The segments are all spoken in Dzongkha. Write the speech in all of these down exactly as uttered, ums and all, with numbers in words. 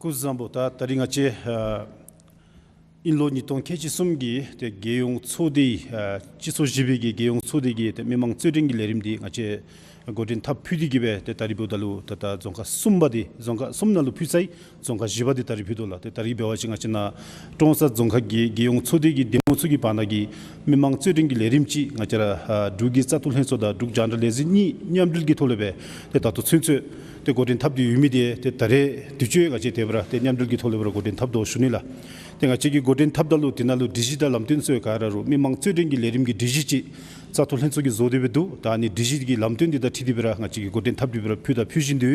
སྐུ་གཟུགས་བཟང་པོ། ད་ད་རིས་ང་བཅས་ཨ་དབྱིན་ལོ་ཉིས་སྟོང་ཁལ་གཅིག་གསུམ་གྱི་ཏེ་རྒྱལ་ཡོངས་ཚོགས་སྡེའི་ཨ་སྤྱི་ཚོགས་བཞི་པའི་གི་རྒྱལ་ཡོངས་ཚོགས་སྡེ་གི་ཏེ་མི་མང་རྩོད་འགྲན་གྱི་ལས་རིམ་འདི་ང་བཅས་འགོ་འདྲེན་འཐབ་ཕུལ་ཏེ་གི་སྦེ་ཏེ་ད་རིས་འབདཝ་ད་ལུ་ད་ད་རྫོང་ཁག་གསུམ་པ་འདི་རྫོང་ཁག་གསུམ་ནང་ལུ་ཕུལ་ཚར་ཡི། རྫོང་ཁག་བཞི་པ་འདི་ད་རིས་ཕུལ་དོ་ལགས། ཏེ་ད་རིས་འབད་བ་ཅིན་ང་བཅས་ནཱ་ཀྲོང་གསར་རྫོང་ཁག་གི་རྒྱལ་ཡོངས་ཚོགས་སྡེ་གི་འདེམས་ངོ་ཚུ་གི་བར་ན་གི་མི་མང་རྩོད་འགྲན་གྱི་ལས་རིམ་ཅིག་ང་བཅས་ར་ཨ་འབྲུག་གི་བཙག་འཐུ་ལྷན་ཚོགས་དང་འབྲུག་རྒྱང་བསྒྲགས་ལས་འཛིན་གཉིས་མཉམ་འབྲེལ་གྱི་ཐོག་ལས་སྦེ་ཏེ་ད་ལྟོ་ཚུན་ཚོད་ཏེ་འགོ་འདྲེན་འཐབ་སྟེ་ཡོད་མི་འདི་ཏེ་ད་རེས་དུས་ཚོད་ང་བཅས་དེ་སྦེ་ར་ཏེ་མཉམ་འབྲེལ་གྱི་ཐོག་ལས་སྦེ་ར་འགོ་འདྲེན་འཐབ་དོ་ཞུ་ནི་ལགས། ཏེ་ང་བཅས་ཀྱིས་འགོ་འདྲེན་འཐབ་ད་ལུ་དེ་ནང་ལུ་སྒྲིག་གཞི་དང་ལམ་སྟོན་ཚུ་ག་ར་རུང་མི་མང་རྩོད་འགྲན་གྱི་ལས་རིམ་གྱི་སྒྲིག་གཞི་ཅིག་བཙག་འཐུ་ལྷན་ཚོགས་ཀྱིས་བཟོ་སྟེ་སྦེ་འདུག། ད་ཨ་ནི་སྒྲིག་གཞི་གི་ལམ་སྟོན་འདི་དང་འཁྲིལ་ཏེ་སྦེ་ར་ང་བཅས་ཀྱིས་འགོ་འདྲེན་འཐབ་སྟེ་སྦེ་ར་ཕུལ་དང་ཕུལ་བཞིན་དུ་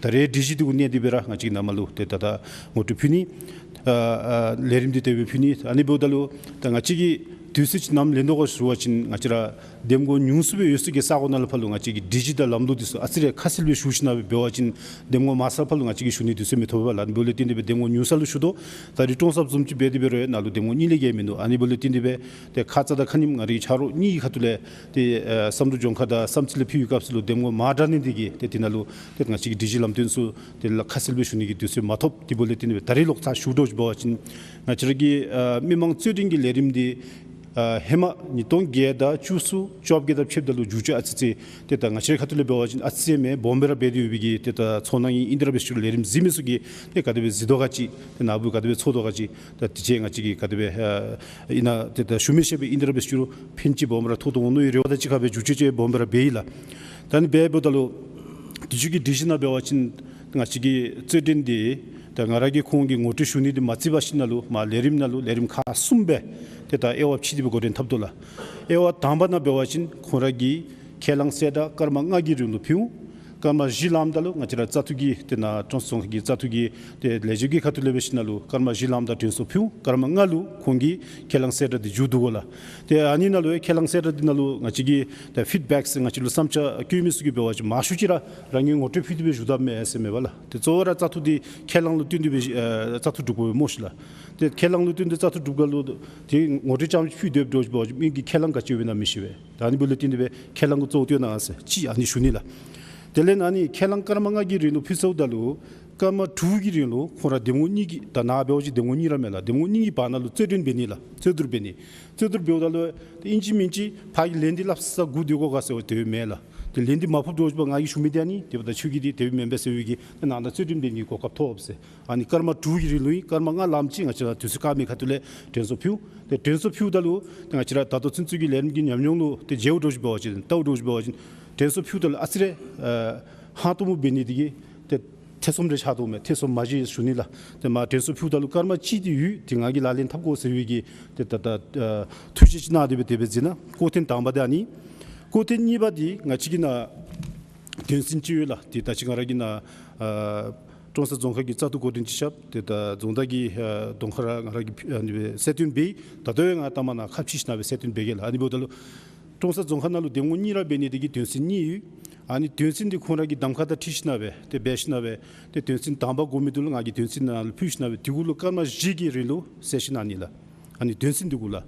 ད་རེས་སྒྲིག་གཞི་འདི་གུ་གནས་ཏེ་སྦེ་ར་ང་བཅས་ཀྱིས་ནཱ་མར་ལུ་ཏེ་ད་ད་ངོ་སྤྲོད་ཕུལ་ནི། ཨ་ཨ་ལས་རིམ་འདི་དེ་སྦེ་ཕུལ་ནི། ཨ་ནི་འབདཝ་ད་ལུ་ད་ང་བཅས་ཀྱིས་དུས་ཚོད་ཅིག་ནམ་ལེན་དོ་ག་ཞུ་བ་ཅིན་ང་བཅས་ར་འདེམས་ངོ་ཉུང་སུ་སྦེ་ཡོད་སའི་གི་ས་གོ་ནང་ལུ་ཕར་ལུ་ང་བཅས་ཀྱིས་སྒྲིག་གཞི་དང་ལམ་ལུགས་འདི་ཚུ་ཨ་ཙི་རེ་ཁ་གསལ་སྦེ་ཞུ་ཞིན་ན་སྦེ་འབད་བ་ཅིན་འདེམས་ངོ་མང་སུ་ཕར་ལུ་ང་བཅས་ཀྱིས་ཞུ་ནི་དུས་ཚོད་མི་ཐོབ་པས་ལགས། ཨ་ནི་འབདཝ་ལས་བརྟེན་ཏེ་སྦེ་འདེམས་ངོ་ཉུང་ས་ལུ་ཞུ་དོ། ད་རིས་ཀྲོང་གསར་བཟུམ་ཅིག་འབད་དེ་འབད་རུང་ནཱ་ལུ་འདེམས་ངོ་གཉིས་ལས་བརྒལ་མིན་འདུག། ཨ་ནི་འབདཝ་ལས་བརྟེན་ཏེ་སྦེ་ཏེ་ཁ་ཙ་དང་ཁ་ཉིནམ་ང་རའི་ཆ་རོགས་གཉིས་ཁ་ཐུག་ལས་ཏེ་ཨ་བསམ་གྲུབ་ལྗོངས་མཁར་དང་བསམ་རྩེ་ལས་ཕུལ་བའི་སྐབས་སུ་ལུ་འདེམས་ངོ་མང་དྲགས་ནི་འདི་གིས་ཏེ་དེ་ནང་ལུ་ཏེ་ང་བཅས་ཀྱིས་སྒྲིག་གཞི་ལམ་སྟོན་ཚུ་དེ་ལས་ཁ་གསལ་སྦེ་ཞུ་ནི་གི་དུས་ཚོད་མ་ཐོབ། དེ་འབདཝ་ལས་བརྟེན་ཏེ་སྦེ་ད་རིས་ལོག་ཚར་ཞུ་དོ་ཞུ་བ་ཅིན་ང་བཅས་ར་གི་ཨ་མི་མང་རྩོད་འགྲན་གྱི་ལས་རིམ་འདི་ཨ་ཧེ་མ་ཉིས་སྟོང་བརྒྱད་དང་བཅུ་གསུམ་བཅོ་བརྒྱད་དང་ཕྱདཔ་ད་ལུ་འགྱུར་བཅོས་ཨ་ཙི་ཅིག་ཏེ་ད་ང་བཅས་ར་ཁ་ཐུག་ལས་འབད་བ་ཅིན་ཨ་ཙི་ཅིག་མེན་སྦོམ་སྦེ་ར་འབད་དེ་ཡོད་པའི་གི་ཏེ་ད་ཚོར་སྣང་ཨིན། ཨིན་དེ་ར་འབད་ཞུ་ལས་རིམ་གཟིགས་མི་ཚུ་གིས་ཏེ་ག་དེ་སྦེ་གཟིགས་དོ་ག་ཅིག་ཏེ་ནཱ་བུ་ག་དེ་སྦེ་ཚོར་དོ་ག་ཅིག། ད་དེ་ཅིག་ང་བཅས་ཀྱིས་ག་དེ་སྦེ་ཨ་ཨིན་ན་ཏེ་ད་ཞུ་མི་ཤེས་པས། ཨིན་དེ་ར་འབད་ཞུ་རུང་ཕན་ཅིག་སྦོམ་ར་ཐོགས་དོ་འོང་མནོ་བའི་རེ་བ་དང་གཅིག་ཁར་སྦེ་འགྱུར་བཅོས་ཅིག་སྦོམ་ར་འབད་ཡི་ལགས། ད་ཨ་ནི་འབདཝ་ད་ལུ་དུས་ཅི་གི་སྒྲིག་གཞི་ནང་འབད་བ་ཅིན་ང་བཅས་ཀྱི་རྩོད་འགྲན་འདི་ད་ང་ར་གིས་ཁོང་གི་ངོ་སྤྲོད་ཞུ་ནི་འདི་མ་རྩིས་པར་ཞིནམ་ལས་མར་ལས་རིམ་ནང་ལུ་ལས་རིམ་ཁག་གསུམ་སྦེ་ཏེ་ད་དབྱེ་བ་ཕྱེ་སྟེ་སྦེ་འགོ་འདྲེན་འཐབ་དོ་ལགས། དབྱེ་བ་དང་པ་ནང་འབད་བ་ཅིན་ཁོང་ར་གིས་ཁས་བླངས་གསལ་བསྒྲགས་སྐར་མ་ལྔ་གི་རིང་ལུ་ཕུལ་འོང་། སྐར་མ་བཞི་ལངམ་ད་ལུ་ང་བཅས་ར་བཙག་འཐུ་གི་ཏེ་ནཱ་ཀྲོང་གསར་རྫོང་ཁག་གི་བཙག་འཐུ་གི་ཏེ་ལས་བྱེདཔ་གི་ཁ་ཐུག་ལས་འབད་ཞིནམ་ལས་སྐར་མ་བཞི་ལངམ་ད་དྲན་གསོ་ཕུལ་འོང་། སྐར་མ་ལྔ་ལུ་ཁོང་གི་ཁས་བླངས་གསལ་བསྒྲགས་འདི་མཇུག་བསྡུ་དགོ་ལགས། ཏེ་ཨ་ནི་ནང་ལུ་ཡང་ཁས་བླངས་གསལ་བསྒྲགས་འདི་ནང་ལུ་ང་བཅས་ཀྱི་ཏེ་ཕིཌ་བེཀ་ཟེར་ང་བཅས་ལུ་བསམ་འཆར་བཀོད་མི་ཚུ་གིས་འབད་བ་ཅིན་མང་ཤོས་ཅིག་ར་རང་གི་ངོ་སྤྲོད་ཕུལ་ཏེ་སྦེ་བཞུགས་དོ་མས་ཟེར་མས་པ་ལགས། ཏེ་གཙོ་བོ་ར་བཙག་འཐུ་འདི་ཁས་བླངས་ལུ་བསྟུན་ཏེ་སྦེ་ཨ་བཙག་འཐུ་གྲུབ་དགོཔ་སྨོ་ཤིག་ལགས། ཏེ་ཁས་བླངས་ལུ་བསྟུན་ཏེ་བཙག་འཐུ་གྲུབ་དགོཔ་ལུ་ཏེ་ངོ་སྤྲོད་རྐྱངམ་ཅིག་ཕུལ་སྡོད་པ་ཅིན་མི་གི་ཁས་བླངས་ག་ཅི་ཡོདཔ་ཨིན་ན་མི་ཤེས་པས། ད་ཨ་ནི་འབདཝ་ལས་བརྟེན་ཏེ་སྦེ་ཁས་བླངས་གུ་གཙོ་བོ་བཏོན་གནང་ཟེར་ཅིག་ཨ་ནི་ཞུ་ནི་ལགས། དེ་ལས་ཨ་ནི་ཁས་བླངས་སྐར་མ་ལྔ་གི་རིང་ལུ་ཕུལ་ཚརཝ་ད་ལུ་སྐར་མ་དྲུག་གི་རིང་ལུ་ཁོང་ར་འདེམས་ངོ་གཉིས་ཀྱི་ད་ནཱ་འབད་བ་ཅིན་འདེམས་ངོ་གཉིས་ར་མས་ལགས། འདེམས་ངོ་གཉིས་ཀྱི་བར་ན་ལུ་རྩོད་འགྲན་འབད་ནི་ལགས། རྩོད་བསྡུར་འབད་ནི། རྩོད་བསྡུར་འབདཝ་ད་ལུ་ཏེ་ཨིན་ཅི་མིན་ཅི་ཕར་གྱི་ལན་འདི་སླབ་ས་སྒུག་སྡོད་དགོ་ག་ཟེར་བ་དེ་སྦེ་མེན་ལགས། ཏེ་ལན་འདི་མ་ཕུལཝ་འདྲཝ་ཅིག་འབད་ང་གིས་ཞུ་མི་འདི་ཨ་ནི་དེ་འབདཝ་ད་ཁྱོད་ཀྱི་འདི་དེ་སྦེ་མེན་པས་ཟེར་བའི་གི་ཏེ་ནཱ་ད་རྩོད་འགྲན་འབད་ནི་གོ་སྐབས་ཐོབ་ཟེར། ཨ་ནི་སྐར་མ་དྲུག་གི་རིང་ལུ་ཨིན། སྐར་མ་ལྔ་ལངམ་ཅིག་ང་བཅས་ར་དུས་ཚོད་བཀག་མི་ཁ་ཐུག་ལས་དྲན་གསོ་ཕུལ་འོང་། ཏེ་དྲན་གསོ་ཕུལཝ་ད་ལུ་ཏེ་ང་བཅས་ར་ད་ལྟོ་ཚུན་ཚོད་ཀྱི་ལས་རིམ་གྱི་ཉམས་མྱོང་ལུ་ཏེ་མཇལཝ་འདྲཝ་ཅིག་འབད་བ་ཅིན་བལྟཝ་འདྲཝ་ཅིག་འབད་བ་ཅིན་དྲན་གསོ་ཕུལཝ་ད་ལུ་ཨ་ཙི་རེ་ཨ་ཧང་སྟོང་མོ་འབད་ནི་འདི་གིས་ཏེ་ཐེ་ཚོམ་རེ་ཆགས་དོ་མས། ཐེ་ཚོམ་མ་བཞེས་ཞུ་ནི་ལགས། ཏེ་མར་དྲན་གསོ་ཕུལཝ་ད་ལུ་སྐར་མ་གཅིག་འདི་ཡོད། ཏེ་ང་གིས་ལག་ལེན་འཐབ་དགོ་ཟེར་བའི་གི་ཏེ་ད་ད་ཨ་ཐུགས་བཞེད་ཅིག་གནང་སྟེ་སྦེ་དེ་སྦེ་མཛད་གནང་། སྐོར་ཐེངས་དང་པ་འདི་ཨ་ནི། སྐོར་ཐེངས་གཉིས་པ་འདི་ང་བཅས་ཀྱིས་ནཱ་དོན་ཚན་ཅིག་ཡོད་ལགས། ཏེ་ད་ཅི་ང་ར་གིས་ནཱ་ཨ་ཀྲོང་གསར་རྫོང་ཁག་གི་བཙག་འཐུ་འགོ་འདྲེན་ཅིག་རྐྱབ། ཏེ་ད་རྫོང་བདག་གི་ཨ་གདོང་ཁར་ང་ར་གིས་ཨ་ནི་སྦེ་གསལ་སྟོན་འབད། ད་ལྟོ་ཡང་ང་ལྟ་མ་ན་ཁ་ཕྱེ་ཞིན་ན་སྦེ་གསལ་སྟོན་འབད་གེ་ལགས། ཨ་ནི་འབདཝ་ད་ལུ་ཀྲོང་གསར་རྫོང་ཁག་ནང་ལུ་འདེམས་ངོ་གཉིས་ར་འབད་ནི་འདི་གིས་དོན་ཚན་གཉིས་ཡོད། ཨ་ནི་དོན་ཚན་འདི་ཁོང་ར་གི་གདམ་ཁ་དང་འཁྲིལ་ཞིན་ན་སྦེ་ཏེ་འབད་ཞིན་ན་སྦེ་ཏེ་དོན་ཚན་དང་པ་འགོ་མི་འདི་ལུ་ང་གིས་དོན་ཚན་ནང་ལུ་ཕུལ་ཞིན་ན་སྦེ་དེ་གུ་ལུ་སྐར་མ་བཞི་གི་རིང་ལུ་གསལ་བཤད་གནང་ནི་ལགས། ཨ་ནི་དོན་ཚན་འདི་གུ་ལགས།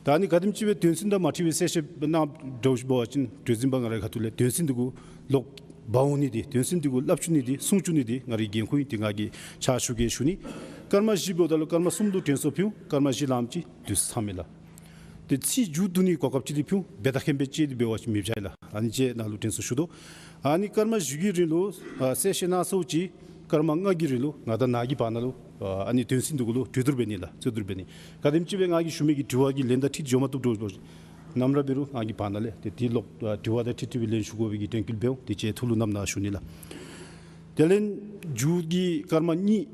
ད་ཨ་ནི་ག་དེམ་ཅིག་སྦེ་དོན་ཚན་དང་མ་འཁྲིལ་བའི་གསལ་བཤད་གནང་འདྲཝ་ཅིག་འབད་བ་ཅིན་གྲོས་འཛིན་པ་ང་རའི་ཁ་ཐུག་ལས་དོན་ཚན་འདི་གུ་ལོག་འབག་འོང་ནི་འདི་དོན་ཚན་འདི་གུ་སླབ་བཅུག་ནི་འདི་གསུང་བཅུག་ནི་འདི་ང་རའི་འགན་ཁུར་ཨིན། ཏེ་ང་གིས་ཕྱག་ཞུ་གེ་ཞུ་ནི། སྐར་མ་བཞི་འབདཝ་ད་ལུ་སྐར་མ་གསུམ་ལུ་དྲན་གསོ་ཕུལ་འོང་། སྐར་མ་བཞི་ལངམ་ཅིག་དུས་ཚོད་ཚང་མས་ལགས། ཏེ་ཚིག་མཇུག་བསྡུ་ནི་གོ་སྐབས་ཅིག་འདི་ཕུལ་འོང་། འབད་ད་མཁན་སྦེ་ཅིག་འདི་འབད་བ་ཅིན་མི་བྱ་ལགས། ཨ་ནི་ཅིག་ནཱ་ལུ་དྲན་གསོ་ཞུ་དོ། ཨ་ནི་སྐར་མ་བཞི་གི་རིང་ལུ་ཨ་གསལ་བཤད་གནང་ཚརཝ་ཅིག་སྐར་མ་ལྔ་གི་རིང་ལུ་ང་དང་ནཱ་གི་བར་ན་ལུ་ཨ་ཨ་ནི་དོན་ཚན་འདི་གུ་ལུ་གྲོས་བསྡུར་འབད་ནི་ལགས། རྩོད་བསྡུར་འབད་ནི། ག་དེམ་ཅིག་སྦེ་ང་གིས་ཞུ་མི་གི་དྲི་བ་གི་ལན་དང་འཁྲིལ་འགྱོ་མ་བཏུབ་འདྲཝ་ཅིག་ནམ་ར་འབད་རུང་ང་གི་བར་ན་ལས་ཏེ་དེ་ལོག་ཨ་དྲི་བ་དང་འཁྲིལ་ཏེ་སྦེ་ལན་ཞུ་དགོ་པའི་གི་དྲན་སྐུལ་འབད་འོང་། དེ་ཅིག་ཐུགས་ལུ་བསྣམ་གནང་ཞུ་ནི་ལགས། དེ་ལས་མཇུག་གི་སྐར་མ་གཉིས་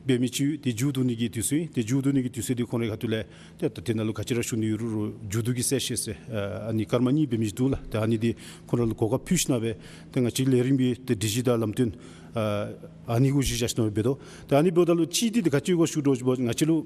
འབད་མི་ཅིག་ཡོད། དེ་མཇུག་བསྡུ་ནི་གི་དུས་ཚོད་ཨིན། དེ་མཇུག་བསྡུ་ནི་གི་དུས་ཚོད་འདི་ཁོང་རའི་ཁ་ཐུག་ལས་ཏེ་ད་དེ་ནང་ལུ་ག་ཅི་ར་ཞུ་ནི་ཡོད་རུང་རུང་མཇུག་བསྡུ་གི་གསལ་བཤད་ཟེར་ཨ་ཨ་ནི་སྐར་མ་གཉིས་འབད་མི་ཅིག་འདུག་ལགས། ཏེ་ཨ་ནི་འདི་ཁོང་ར་ལུ་གོ་སྐབས་ཕུལ་ཞིན་ན་སྦེ་ཏེ་ང་བཅས་ལས་རིམ་གྱི་ཏེ་སྒྲིག་གཞི་དང་ལམ་སྟོན་ཨ་ཨ་ནི་གུ་གཞི་བཞག་ཞིན་ན་སྦེ་འབད་དོ། ཏེ་ཨ་ནི་འབདཝ་ད་ལུ་གཅིག་འདི་ཏེ་ག་ཅི་གོ་ཞུ་འདྲཝ་ཅིག་འབད་བ་ཅིན་ང་བཅས་ལུ་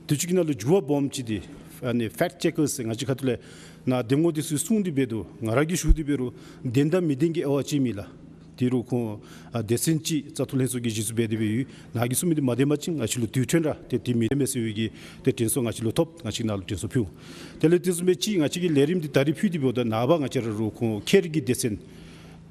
དུས་ཅི་གི་ནང་ལུ་འགྱུར་བ་སྦོམ་ཅིག་འདི་ཨ་ནི་ཕེཀཊ་ཅེ་ཀར་ཟེར་ང་བཅས་ཁ་ཐུག་ལས་ནཱ་འདེམས་ངོ་འདི་ཚུ་གསུང་སྟེ་འབད་དོ། ང་ར་གིས་ཞུ་སྟེ་འབད་རུང་བདེན་དང་མི་བདེན་གྱི་དབྱེ་བ་ཕྱེ་མི་ལགས། དེ་རུང་ཁོང་ཨ་སྡེ་ཚན་ཅིག་བཙག་འཐུ་ལྷན་ཚོགས་ཀྱིས་གཞི་བཙུགས་འབད་དེ་སྦེ་ཡོད། ནཱ་གིས་གསུང་མི་འདི་མ་བདེན་པ་ཅིན་ང་བཅས་ལུ་དུས་ཐོན་ར་ཏེ་དེ་མི་བདེན་པས་ཟེར་བའི་གི་ཏེ་དྲན་གསོ་ང་བཅས་ལུ་ཐོབ། ང་བཅས་ནཱ་ལུ་དྲན་གསོ་ཕུལ་འོང་། དེ་ལས་དེ་བཟུམ་སྦེ་ཅིག་ང་བཅས་ཀྱིས་ལས་རིམ་འདི་ད་རིས་ཕུལ་ཏེ་འབདཝ་ད་ནངས་པ་ང་བཅས་ར་རུང་ཁོང་ཁྱེད་རའི་གི་སྡེ་ཚན་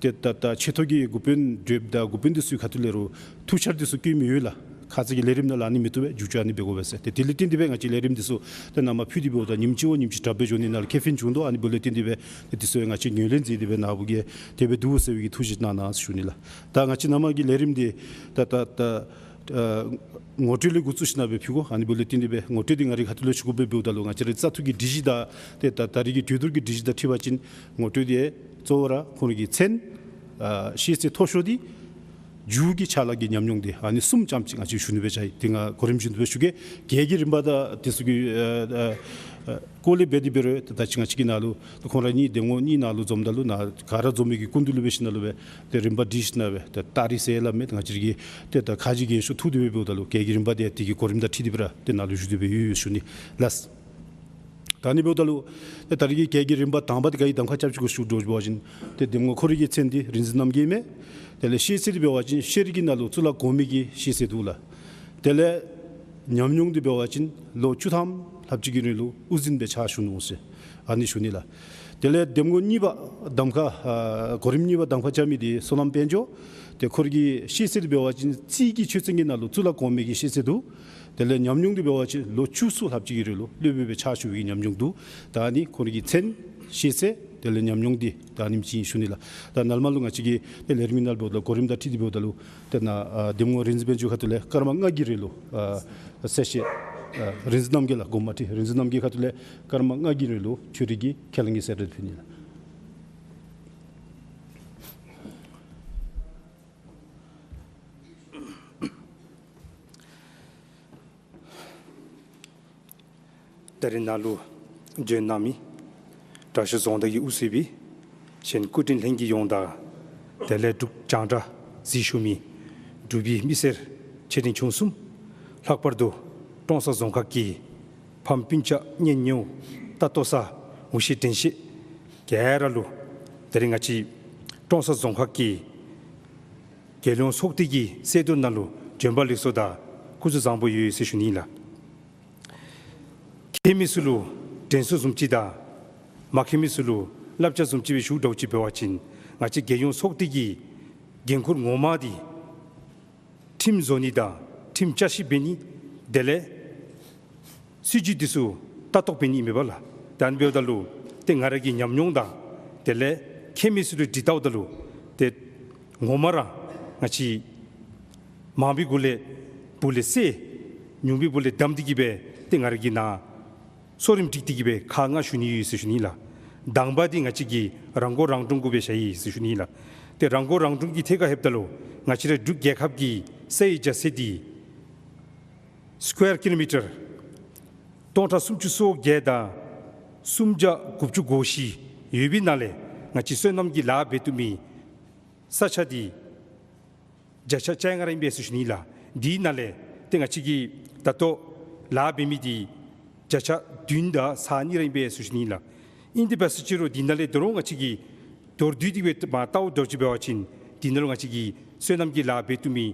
ཏེ་ད་ད་ཆེ་མཐོ་གི་འགོ་དཔོན་འབྲེལ་ཡོད་དང་འགོ་དཔོན་འདི་ཚུའི་ཁ་ཐུག་ལས་རུང་ཐུགས་འཆར་འདི་ཚུ་བཀོད་མི་ཡོད་ལགས། ཁ་ཙ་གི་ལས་རིམ་ནང་ལུ་ཨ་ནི་མི་བཏུབ་པས། མཇུག་སྐྱོང་ཨ་ནི་འབད་དགོ་པས་ཟེར། ཏེ་དེ་ལས་བརྟེན་ཏེ་སྦེ་ང་བཅས་ལས་རིམ་འདི་ཚུ་ཏེ་ནཱ་མར་ཕུལ་ཏེ་འབདཝ་ད་ཉིནམ་གཅིག་བ་ཉིནམ་གཅིག་དྲག་སྦེ་འགྱོ་ནི་ནང་ལུ་ཁེ་ཕན་བྱུང་དོ། ཨ་ནི་འབདཝ་ལས་བརྟེན་ཏེ་སྦེ་ཏེ་འདི་ཚུ་ཡང་ང་བཅས་ངོས་ལེན་མཛད་དེ་སྦེ་ནཱ་བུ་གིས་དེ་སྦེ་འདུག་ཟེར་བའི་གི་ཐུགས་བཞེད་གནང་གནང་ཟེར་ཞུ་ནི་ལགས། ད་ང་བཅས་ནཱ་མར་གྱི་ལས་རིམ་འདི་ད་ད་ད་ཨ་ངོ་སྤྲོད་ལས་འགོ་བཙུགས་ཞིནམ་སྦེ་ཕུལ་དགོ། ཨ་ནི་འབདཝ་ལས་བརྟེན་ཏེ་སྦེ་ངོ་སྤྲོད་འདི་ང་རའི་ཁ་ཐུག་ལས་ཞུ་དགོཔ་སྦེ་འབདཝ་ད་ལུ་ང་བཅས་རའི་བཙག་འཐུ་གི་སྒྲིག་གཞི་དང་ཏེ་ད་ད་རེས་ཀྱི་གྲོས་བསྡུར་གྱི་སྒྲིག་གཞི་དང་འཁྲིལ་བ་ཅིན་ངོ་སྤྲོད་འདི་གཙོ་བོ་ར་ཁོང་རའི་གི་མཚན་ཨ་ཤེས་ཚད་མཐོ་ཤོས་འདི་མཇུག་གི་ཕྱག་ལཱ་གི་ཉམས་མྱོང་འདི་ཨ་ནི་གསུམ་ཙམ་ཅིག་ང་བཅས་ཞུ་ནི་སྦེ་བྱ་ཡི། ཏེ་ང་གོ་རིམ་བཞིན་དུ་སྦེ་ཞུ་གེ། གྱལ་གྱི་རིམ་པ་དང་འདི་ཚུ་གི་ཨ་ཨ་ཨ་སྐོར་ལས་འབད་དེ་འབད་རུང་ད་ད་ཅི་ང་བཅས་ཀྱི་ནང་ལུ་ཁོང་ར་གཉིས་འདེམས་ངོ་གཉིས་ནང་ལུ་འཛོམས་ད་ལུ་ནཱ་ག་ར་འཛོམས་མི་གི་སྐུ་མདུན་ལུ་འབད་ཞིནམ་ལུ་སྦེ་ཏེ་རིམ་པ་སྒྲིག་ཞིནམ་སྦེ་ཏེ་ད་རེས་ཟེར་སླབ་མི་ད་ང་བཅས་ཀྱི་ཏེ་ད་ཁ་རྗེ་རྒས་ཤོས་ཐུག་སྟེ་སྦེ་འབདཝ་ད་ལུ་གྱལ་གྱི་རིམ་པ་འདི་དེ་གི་གོ་རིམ་དང་འཁྲིལ་ཏེ་སྦེ་ར་ཏེ་ནཱ་ལུ་ཞུ་སྟེ་སྦེ་ཡོད་ཡོད་ཞུ་ནི་ལགས། ད་ཨ་ནི་འབདཝ་ད་ལུ་ཏེ་ད་རེས་ཀྱི་གྱལ་གྱི་རིམ་པ་དང་པ་འདི་ག་གི་གདམ་ཁ་རྐྱབ་ཅི་གོ་ཞུ་དོ་ཟེར་བ་ཅིན་ཏེ་འདེམས་ངོ་ཁོ་རའི་གི་མཚན་འདི་རིག་འཛིན་རྣམ་རྒྱལ་མས། དེ་ལས་ཤེས་ཚད་འདི་འབད་བ་ཅིན་ཤེས་རིག་གི་ནང་ལུ་གཙུག་ལག་གོང་མའི་གི་ཤེས་ཚད་འདུག་ལགས། དེ་ལས་ཉམས་མྱོང་འདི་འབད་བ་ཅིན་ལོ་བཅུ་ཐམ་ལྷགཔ་ཅིག་གི་རིང་ལུ་དབུ་འཛིན་སྦེ་ཕྱག་ཞུ་ནུག་ཟེར་ཨ་ནི་ཞུ་ནི་ལགས། དེ་ལས་འདེམས་ངོ་གཉིས་པ་གདམ་ཁ་ཨ་གོ་རིམ་གཉིས་པ་གདམ་ཁ་རྐྱབ་མི་འདི་བསོད་ནམས་དཔལ་འབྱོར། ཏེ་ཁོ་རའི་གི་ཤེས་ཚད་འདི་འབད་བ་ཅིན་རྩིས་ཀྱི་ཆོས་ཚན་གྱི་ནང་ལུ་གཙུག་ལག་གོང་མའི་གི་ཤེས་ཚད་འདུག། དེ་ལས་ཉམས་མྱོང་འདི་འབད་བ་ཅིན་ལོ་བཅུ་གསུམ་ལྷགཔ་ཅིག་གི་རིང་ལུ་སློབ་དཔོན་སྦེ་ཕྱག་ཞུ་བའི་ཉམས་མྱོང་འདུག། ད་ཨ་ནི་ཁོང་རའི་གི་མཚན་ཤེས་ཚད་དེ་ལས་ཉམས་མྱོང་འདི་ད་ཨ་ནེམ་ཅིག་ཨིན་ཞུ་ནི་ལགས། ད་ནཱ་ལས་མར་ལུ་ང་བཅས་ཀྱི་ཏེ་ལས་རིམ་ནང་འབདཝ་ད་གོ་རིམ་དང་འཁྲིལ་ཏེ་འབདཝ་ད་ལུ་ཏེ་ནཱ་ཨ་འདེམས་ངོ་རིག་འཛིན་དཔལ་འབྱོར་ཁ་ཐུག་ལས་སྐར་མ་ལྔ་གི་རིང་ལུ་ཨ་གསལ་བཤད་ཨ་རིག་འཛིན་རྣམ་རྒྱལ་ལགས། དགོངསམ་མ་ཁྲེལ། རིག་འཛིན་རྣམ་རྒྱལ་ཁ་ཐུག་ལས་སྐར་མ་ལྔ་གི་རིང་ལུ་ཆོས་རིག་གི་ཁས་བླངས་ཀྱི་གསལ་བསྒྲགས་འདི་ཕུལ་ནི་ལགས། ད་རེས་ནཱ་ལུ་འབྱོན་གནང་མི་དྲག་ཤོས་རྫོང་བདག་གིས་དབུ་གཙོས་པའི་གཞན་སྐུ་མགྲོན་ལྷན་རྒྱས་ཡོངས་དང་དེ་ལས་འབྲུག་རྒྱང་བསྒྲགས་གཟིགས་བཞུགས་མི་འབྲུག་པའི་མི་སེར་ཆེ་འབྲིང་ཆུང་གསུམ། ལྷག་པར་དུ་ཀྲོང་གསར་རྫོང་ཁག་གི་ཕམ་སྤུན་ཆ་གཉེན་ཉེཝ་ལྟ་རྟོག་ས་ངོ་ཤེས་དྲན་ཤེས་ག་ར་ལུ་ད་རེས་ང་བཅས་ཀྲོང་གསར་རྫོང་ཁག་གི་རྒྱལ་ཡོངས་ཚོགས་སྡེ་གི་སྲིད་དོན་ནང་ལུ་འབྱོན་པ་ལེགས་སོ་དང་སྐུ་གཟུགས་བཟང་པོ་ཡོད་ཟེར་ཞུ་ནི་ལགས། མཁྱེན་མི་ཚུ་ལུ་དྲན་གསོ་བཟུམ་ཅིག་དང་མ་མཁྱེན་མི་ཚུ་ལུ་བསླབ་བྱ་བཟུམ་ཅིག་སྦེ་ཞུཝ་འདྲཝ་ཅིག་འབད་བ་ཅིན་ང་བཅས་རྒྱལ་ཡོངས་ཚོགས་སྡེ་གི་འགན་ཁུར་ངོ་མ་འདི་ཁྲིམས་བཟོ་ནི་དང་ཁྲིམས་བསྐྱར་ཞིབ་འབད་ནི་དེ་ལས་སྲིད་བྱུས་འདི་ཚུ་ལྟ་རྟོག་འབད་ནི་ཨིན་མས་པ་ལགས། ད་ཨ་ནི་འབདཝ་ད་ལུ་ཏེ་ང་ར་གི་ཉམས་མྱོང་དང་དེ་ལས་མཁྱེན་མི་ཚུ་ལུ་དྲི་བལྟཝ་ད་ལུ་ཏེ་ངོ་མ་ར་ང་བཅས་མང་པོའི་གུ་ལས་སྦུག་ལས་བསད་ཉུང་པའི་སྦུག་ལས་བསྡམས་ཏེ་གི་སྦེ་ཏེ་ང་ར་གིས་ནཱ་གསོ་རིམ་སྒྲིག་སྟེ་གི་སྦེ་ཁག་ལྔ་ཞུ་ནི་ཡོད་ཟེར་ཞུ་ནི་ལགས། དང་པ་འདི་ང་བཅས་ཀྱིས་རང་མགོ་རང་འདྲོངས་གུ་སྦེ་བཞག་ཡི་ཟེར་ཞུ་ནི་ལགས། ཏེ་རང་མགོ་རང་འདྲོངས་ཀྱི་ཐད་ཁར་ལྷོདཔ་ད་ལུ་ང་བཅས་ར་འབྲུག་རྒྱལ་ཁབ་ཀྱི་ས་ཡི་རྒྱ་ཚད་འདི་སི་ཀུ་ཝེར་ཀི་ལོ་མི་ཊར་སྟོང་ཕྲག་སུམ་ཅུ་སོ་བརྒྱད་དང་སུམ་བརྒྱ་དགུ་བཅུ་གོ་བཞི་ཡོད་པའི་ནང་ལས་ང་བཅས་སོ་ནམ་གྱི་ལཱ་འབད་བཏུབ་མི་ས་ཆ་འདི་བརྒྱ་ཆ་བཅོ་ལྔ་ར་ཨིན་པས་ཟེར་ཞུ་ནི་ལགས། འདི་ནང་ལས་ཏེ་ང་བཅས་ཀྱིས་ད་ལྟོ་ལཱ་འབད་མི་འདི་བརྒྱ་ཆ་བདུན་དང་ས་གཉིས་ར་ཨིན་པས་ཟེར་ཞུ་ནི་ལགས། ཨིན་ཏེ་འབད་ས་ཅི་རུང་འདི་ནང་ལས་ད་རུང་ང་བཅས་ཀྱིས་མདོར་བསྡུས་ཏེ་སྦེ་མར་བལྟཝ་འདྲཝ་ཅིག་འབད་བ་ཅིན་འདི་ནང་ལུ་ང་བཅས་ཀྱིས་སོ་ནམ་གྱི་ལཱ་འབད་བཏུབ་མི་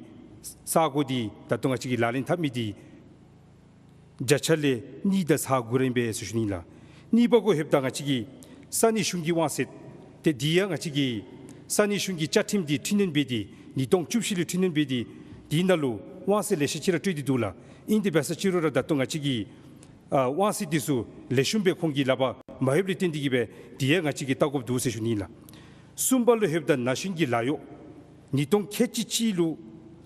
ས་གོ་འདི་ད་ལྟོ་ང་བཅས་ཀྱིས་ལག་ལེན་འཐབ་མི་འདི་བརྒྱ་ཆ་ལས་གཉིས་དང་ས་དགུ་ར་ཨིན་པས་ཟེར་ཞུ་ནི་ལགས། གཉིས་པ་གུ་ལྷོདཔ་ད་ང་བཅས་ཀྱི་ས་གནས་གཞུང་གི་དབང་ཚད་ཏེ་འདི་ཡང་ང་བཅས་ཀྱི་ས་གནས་གཞུང་གི་བཅའ་ཁྲིམས་འདི་འཕྲི་སྣོན་འབད་དེ་ཉིས་སྟོང་བཅུ་བཞི་ལུ་འཕྲི་སྣོན་འབད་དེ་འདི་ནང་ལུ་དབང་ཚད་ལེ་ཤ་ཅིག་ར་སྤྲོད་དེ་འདུག་ལགས། ཨིན་ཏེ་འབད་ས་ཅི་རུང་ར་ད་ལྟོ་ང་བཅས་ཀྱི་ཨ་དབང་ཚད་འདི་ཚུ་ལེགས་ཤོམ་སྦེ་ཁོང་གི་ལག་པར་མ་ཡོདཔ་ལས་བརྟེན་ཏེ་གི་སྦེ་འདི་ཡང་ང་བཅས་ཀྱིས་བལྟ་དགོཔ་འདུག་ཟེར་ཞུ་ནི་ལགས། གསུམ་པ་ལུ་ལྷོདཔ་ད་ན་གཞོན་གྱི་ལཱ་གཡོག་ཉིས་སྟོང་ཁལ་གཅིག་གཅིག་ལུ་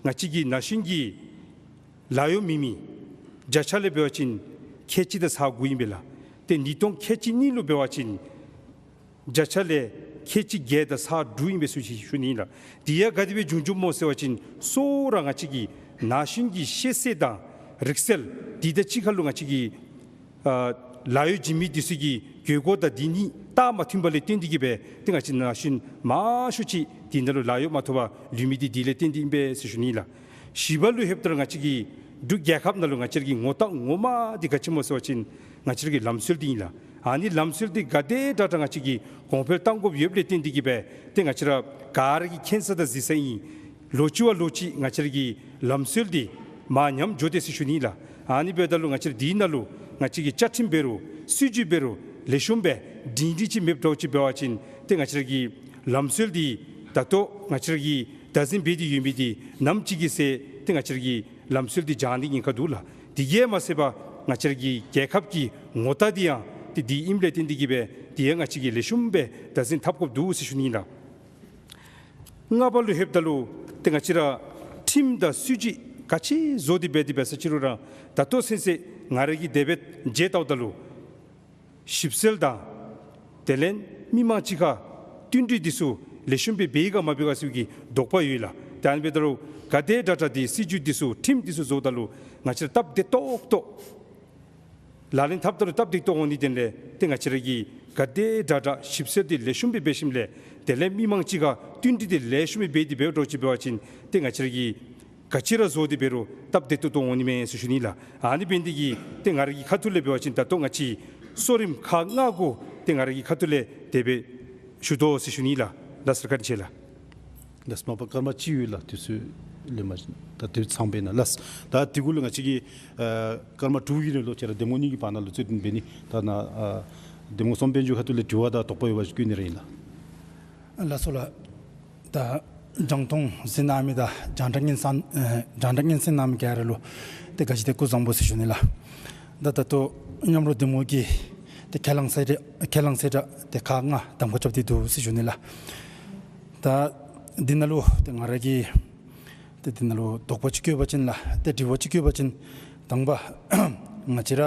ང་བཅས་ཀྱི་ན་གཞོན་གྱི་ལཱ་གཡོག་མེད་མི་བརྒྱ་ཆ་ལས་འབད་བ་ཅིན་ཁལ་གཅིག་དང་ས་དགུ་ཨིན་པས་ལགས། ཏེ་ཉིས་སྟོང་ཁལ་གཅིག་གཉིས་ལུ་འབད་བ་ཅིན་བརྒྱ་ཆ་ལས་ཁལ་གཅིག་བརྒྱད་དང་ས་དྲུག་ཨིན་པས་ཟེར་ཞུ་ནི་ལགས། འདི་ཡང་ག་དེ་སྦེ་བྱུང་བྱུངམ་སྨོ་ཟེར་བ་ཅིན་གཙོ་བོ་ར་ང་བཅས་ཀྱི་ན་གཞོན་གྱི་ཤེས་ཚད་དང་རིག་རྩལ་འདི་དང་གཅིག་ཁར་ལུ་ང་བཅས་ཀྱི་ཨ་ལཱ་གཡོག་བྱིན་མི་འདི་ཚུ་གི་དགོས་མཁོ་དང་འདི་གཉིས་རྟགས་མ་མཐུན་པ་ལས་བརྟེན་ཏེ་གི་སྦེ་ཏེ་ང་བཅས་ན་གཞོན་མང་ཤོས་ཅིག་འདི་ནང་ལུ་ལཱ་གཡོག་མ་ཐོབ་པར་ལུས་མི་འདི་འདི་ལས་བརྟེན་ཏེ་ཨིན་པས་ཟེར་ཞུ་ནི་ལགས། བཞི་པ་ལུ་ལྷོདཔ་ད་ང་བཅས་ཀྱི་འབྲུག་རྒྱལ་ཁབ་ནང་ལུ་ང་བཅས་ར་གི་ངོ་རྟགས་ངོ་མ་འདི་ག་ཅི་སྨོ་ཟེར་བ་ཅིན་ང་བཅས་ར་གི་ལམ་སྲོལ་འདི་ཨིན་ལགས། ཨ་ནི་ལམ་སྲོལ་འདི་ག་དེ་དྲག་དྲག་ང་བཅས་ཀྱིས་གོང་འཕེལ་གཏང་དགོཔ་ཡོདཔ་ལས་བརྟེན་ཏེ་གི་སྦེ་ཏེ་ང་བཅས་ར་ག་ར་གིས་མཁྱེན་ས་དང་གཟིགས་ས་ཨིན། ལོ་གཅིག་བ་ལོ་གཅིག་ང་བཅས་ར་གི་ལམ་སྲོལ་འདི་མར་ཉམས་འགྱོ་དེས་ཟེར་ཞུ་ནི་ལགས། ཨ་ནི་འབདཝ་ད་ལུ་ང་བཅས་ར་འདི་ནང་ལུ་ང་བཅས་ཀྱི་བཅའ་ཁྲིམས་འབད་རུང་སྲིད་བྱུས་འབད་རུང་ལེགས་ཤོམ་སྦེ་སྒྲིང་སྒྲིང་ཅིག་མེདཔ་འདྲཝ་ཅིག་འབད་བ་ཅིན་ཏེ་ང་བཅས་ར་གི་ལམ་སྲོལ་འདི་ད་ལྟོ་ང་བཅས་ར་གིས་བདག་འཛིན་འབད་དེ་ཡོད་མི་འདི་ནམ་ཅིག་གི་ཚེ་ ཏེ་ང་བཅས་ར་གིས་ལམ་སྲོལ་འདི་བྱང་ནི་ཉེན་ཁ་འདུག་ལགས། དེ་གིས་མ་ཚད་པར་ང་བཅས་ར་གི་རྒྱལ་ཁབ་ཀྱི་ངོ་རྟགས་འདི་ཡང་ཏེ་འདི་ཨིནམ་ལས་བརྟེན་ཏེ་གིས་སྦེ་དེ་ཡང་ང་བཅས་ཀྱིས་ལེགས་ཤོམ་སྦེ་བདག་འཛིན་འཐབ་དགོཔ་འདུག་ཟེར་ཞུ་ནི་ཨིན་ལགས། ལྔ་པ་ལུ་ལྷོདཔ་ད་ལུ་ཏེ་ང་བཅས་ར་ཁྲིམས་དང་སྲིད་བྱུས་ག་ཅི་བཟོ་སྟེ་འབད་དེ་འབད་ས་ཅི་རུང་ར་ད་ལྟོ་ཚུན་ཚོད་ང་ར་གིས་དེ་སྦེ་མཇལ་བལྟཝ་ད་ལུ་ཞིབ་འཚོལ་དང་དེ་ལས་མི་མང་གཅིག་ཁར་བསྟུན་གྲོས་འདི་ཚུ་ལེགས་ཤོམ་སྦེ་འབད་ཡི་ག་མ་འབད་ག་ཟེར་བའི་གི་དོགས་པ་ཡོད་ལགས། ཏེ་ཨ་ནི་འབདཝ་ད་ལུ་ག་དེ་དྲག་དྲག་འདི་སྲིད་བྱུས་འདི་ཚུ་ཁྲིམས་འདི་ཚུ་བཟོཝ་ད་ལུ་ང་བཅས་ར་སྟབས་བདེ་ཏོག་ཏོ་ལག་ལེན་འཐབ་ད་ལུ་སྟབས་བདེ་ཏོག་འོང་ནི་དོན་ལས་ཏེ་ང་བཅས་ར་གིས་ག་དེ་དྲག་དྲག་ཞིབ་འཚོལ་འདི་ལེགས་ཤོམ་སྦེ་འབད་ཞིནམ་ལས་དེ་ལས་མི་མང་གཅིག་ཁར་བསྟུན་གྲོས་འདི་ལེགས་ཤོམ་སྦེ་འབད་དེ་འབདཝ་འདྲཝ་ཅིག་འབད་བ་ཅིན་ཏེ་ང་བཅས་ར་གིས་ག་ཅི་ར་བཟོ་སྟེ་འབད་རུང་སྟབས་བདེ་ཏོག་ཏོ་འོང་ནི་མས་ཟེར་ཞུ་ནི་ལགས། ཨ་ནི་འབད་ནི་དེ་གིས་ཏེ་ང་ར་གི་ཁ་ཐུག་ལས་འབད་བ་ཅིན་ད་ལྟོ་ང་བཅས་གསོ་རིམ་ཁག་ལྔ་གུ་ཏེ་ང་ར་གི་ཁ་ཐུག་ལས་དེ་སྦེ་ཞུ་དོ་ཟེར་ཞུ་ནི་ལགས། ལགས་སོ་བཀའ་དྲིན་ཆེ་ལགས། ལགས་སོ་མ་པ་སྐར་མ་གཅིག་ཡོད་ལགས། དུས་ཚོད་ལེན་པ་ཅིན་ད་དུས་ཚང་པས་ན་ལགས། ད་དེ་གུ་ལུ་ང་བཅས་ཀྱིས་ཨ་སྐར་མ་དྲུག་གི་རིང་ལུ་ཁྱེད་ར་གདམ་ངོ་གཉིས་ཀྱི་བར་ན་ལུ་རྩོད་འགྲན་འབད་ནི། ད་ནཱ་ཨ་གདམ་ངོ་གསུམ་པའི་མཇུག་ཁ་ཐུག་ལས་དྲི་བ་དང་དོགས་པ་ཡོད་པ་ཅིན་བཀོད་ནི་ར་ཨིན་ལགས། ལགས་སོ་ལགས། ད་རྒྱང་མཐོང་གཟིགས་གནང་མི་དང་རྒྱང་བསྒྲགས་སྙན་གསན་ཨེ་རྒྱང་བསྒྲགས་སྙན་གསན་གནང་མི་ག་ར་ལུ་ཏེ་ག་ཅི་ཏེ་སྐུ་གཟུགས་བཟང་པོ་ཟེར་ཞུ་ནི་ལགས། ད་ད་ལྟོ་མཉམ་རོགས་གདམ་ངོ་གིས་ཏེ་ཁས་བླངས་གསལ་བསྒྲགས་ཁས་བླངས་གསལ་བསྒྲགས་ཏེ་ཁག་ལྔ་གདམ་ཁ་རྐྱབ་སྟེ་འདུག་ཟེར་ཞུ་ནི་ལགས། ད་འདི་ནང་ལུ་ཏེ་ང་ར་གིས་ཏེ་འདི་ནང་ལུ་དོགས་པ་ཅིག་བཀོད་པ་ཅིན་ལགས། ཏེ་དྲི་བ་ཅིག་བཀོད་པ་ཅིན་དང་པ་ང་བཅས་ར་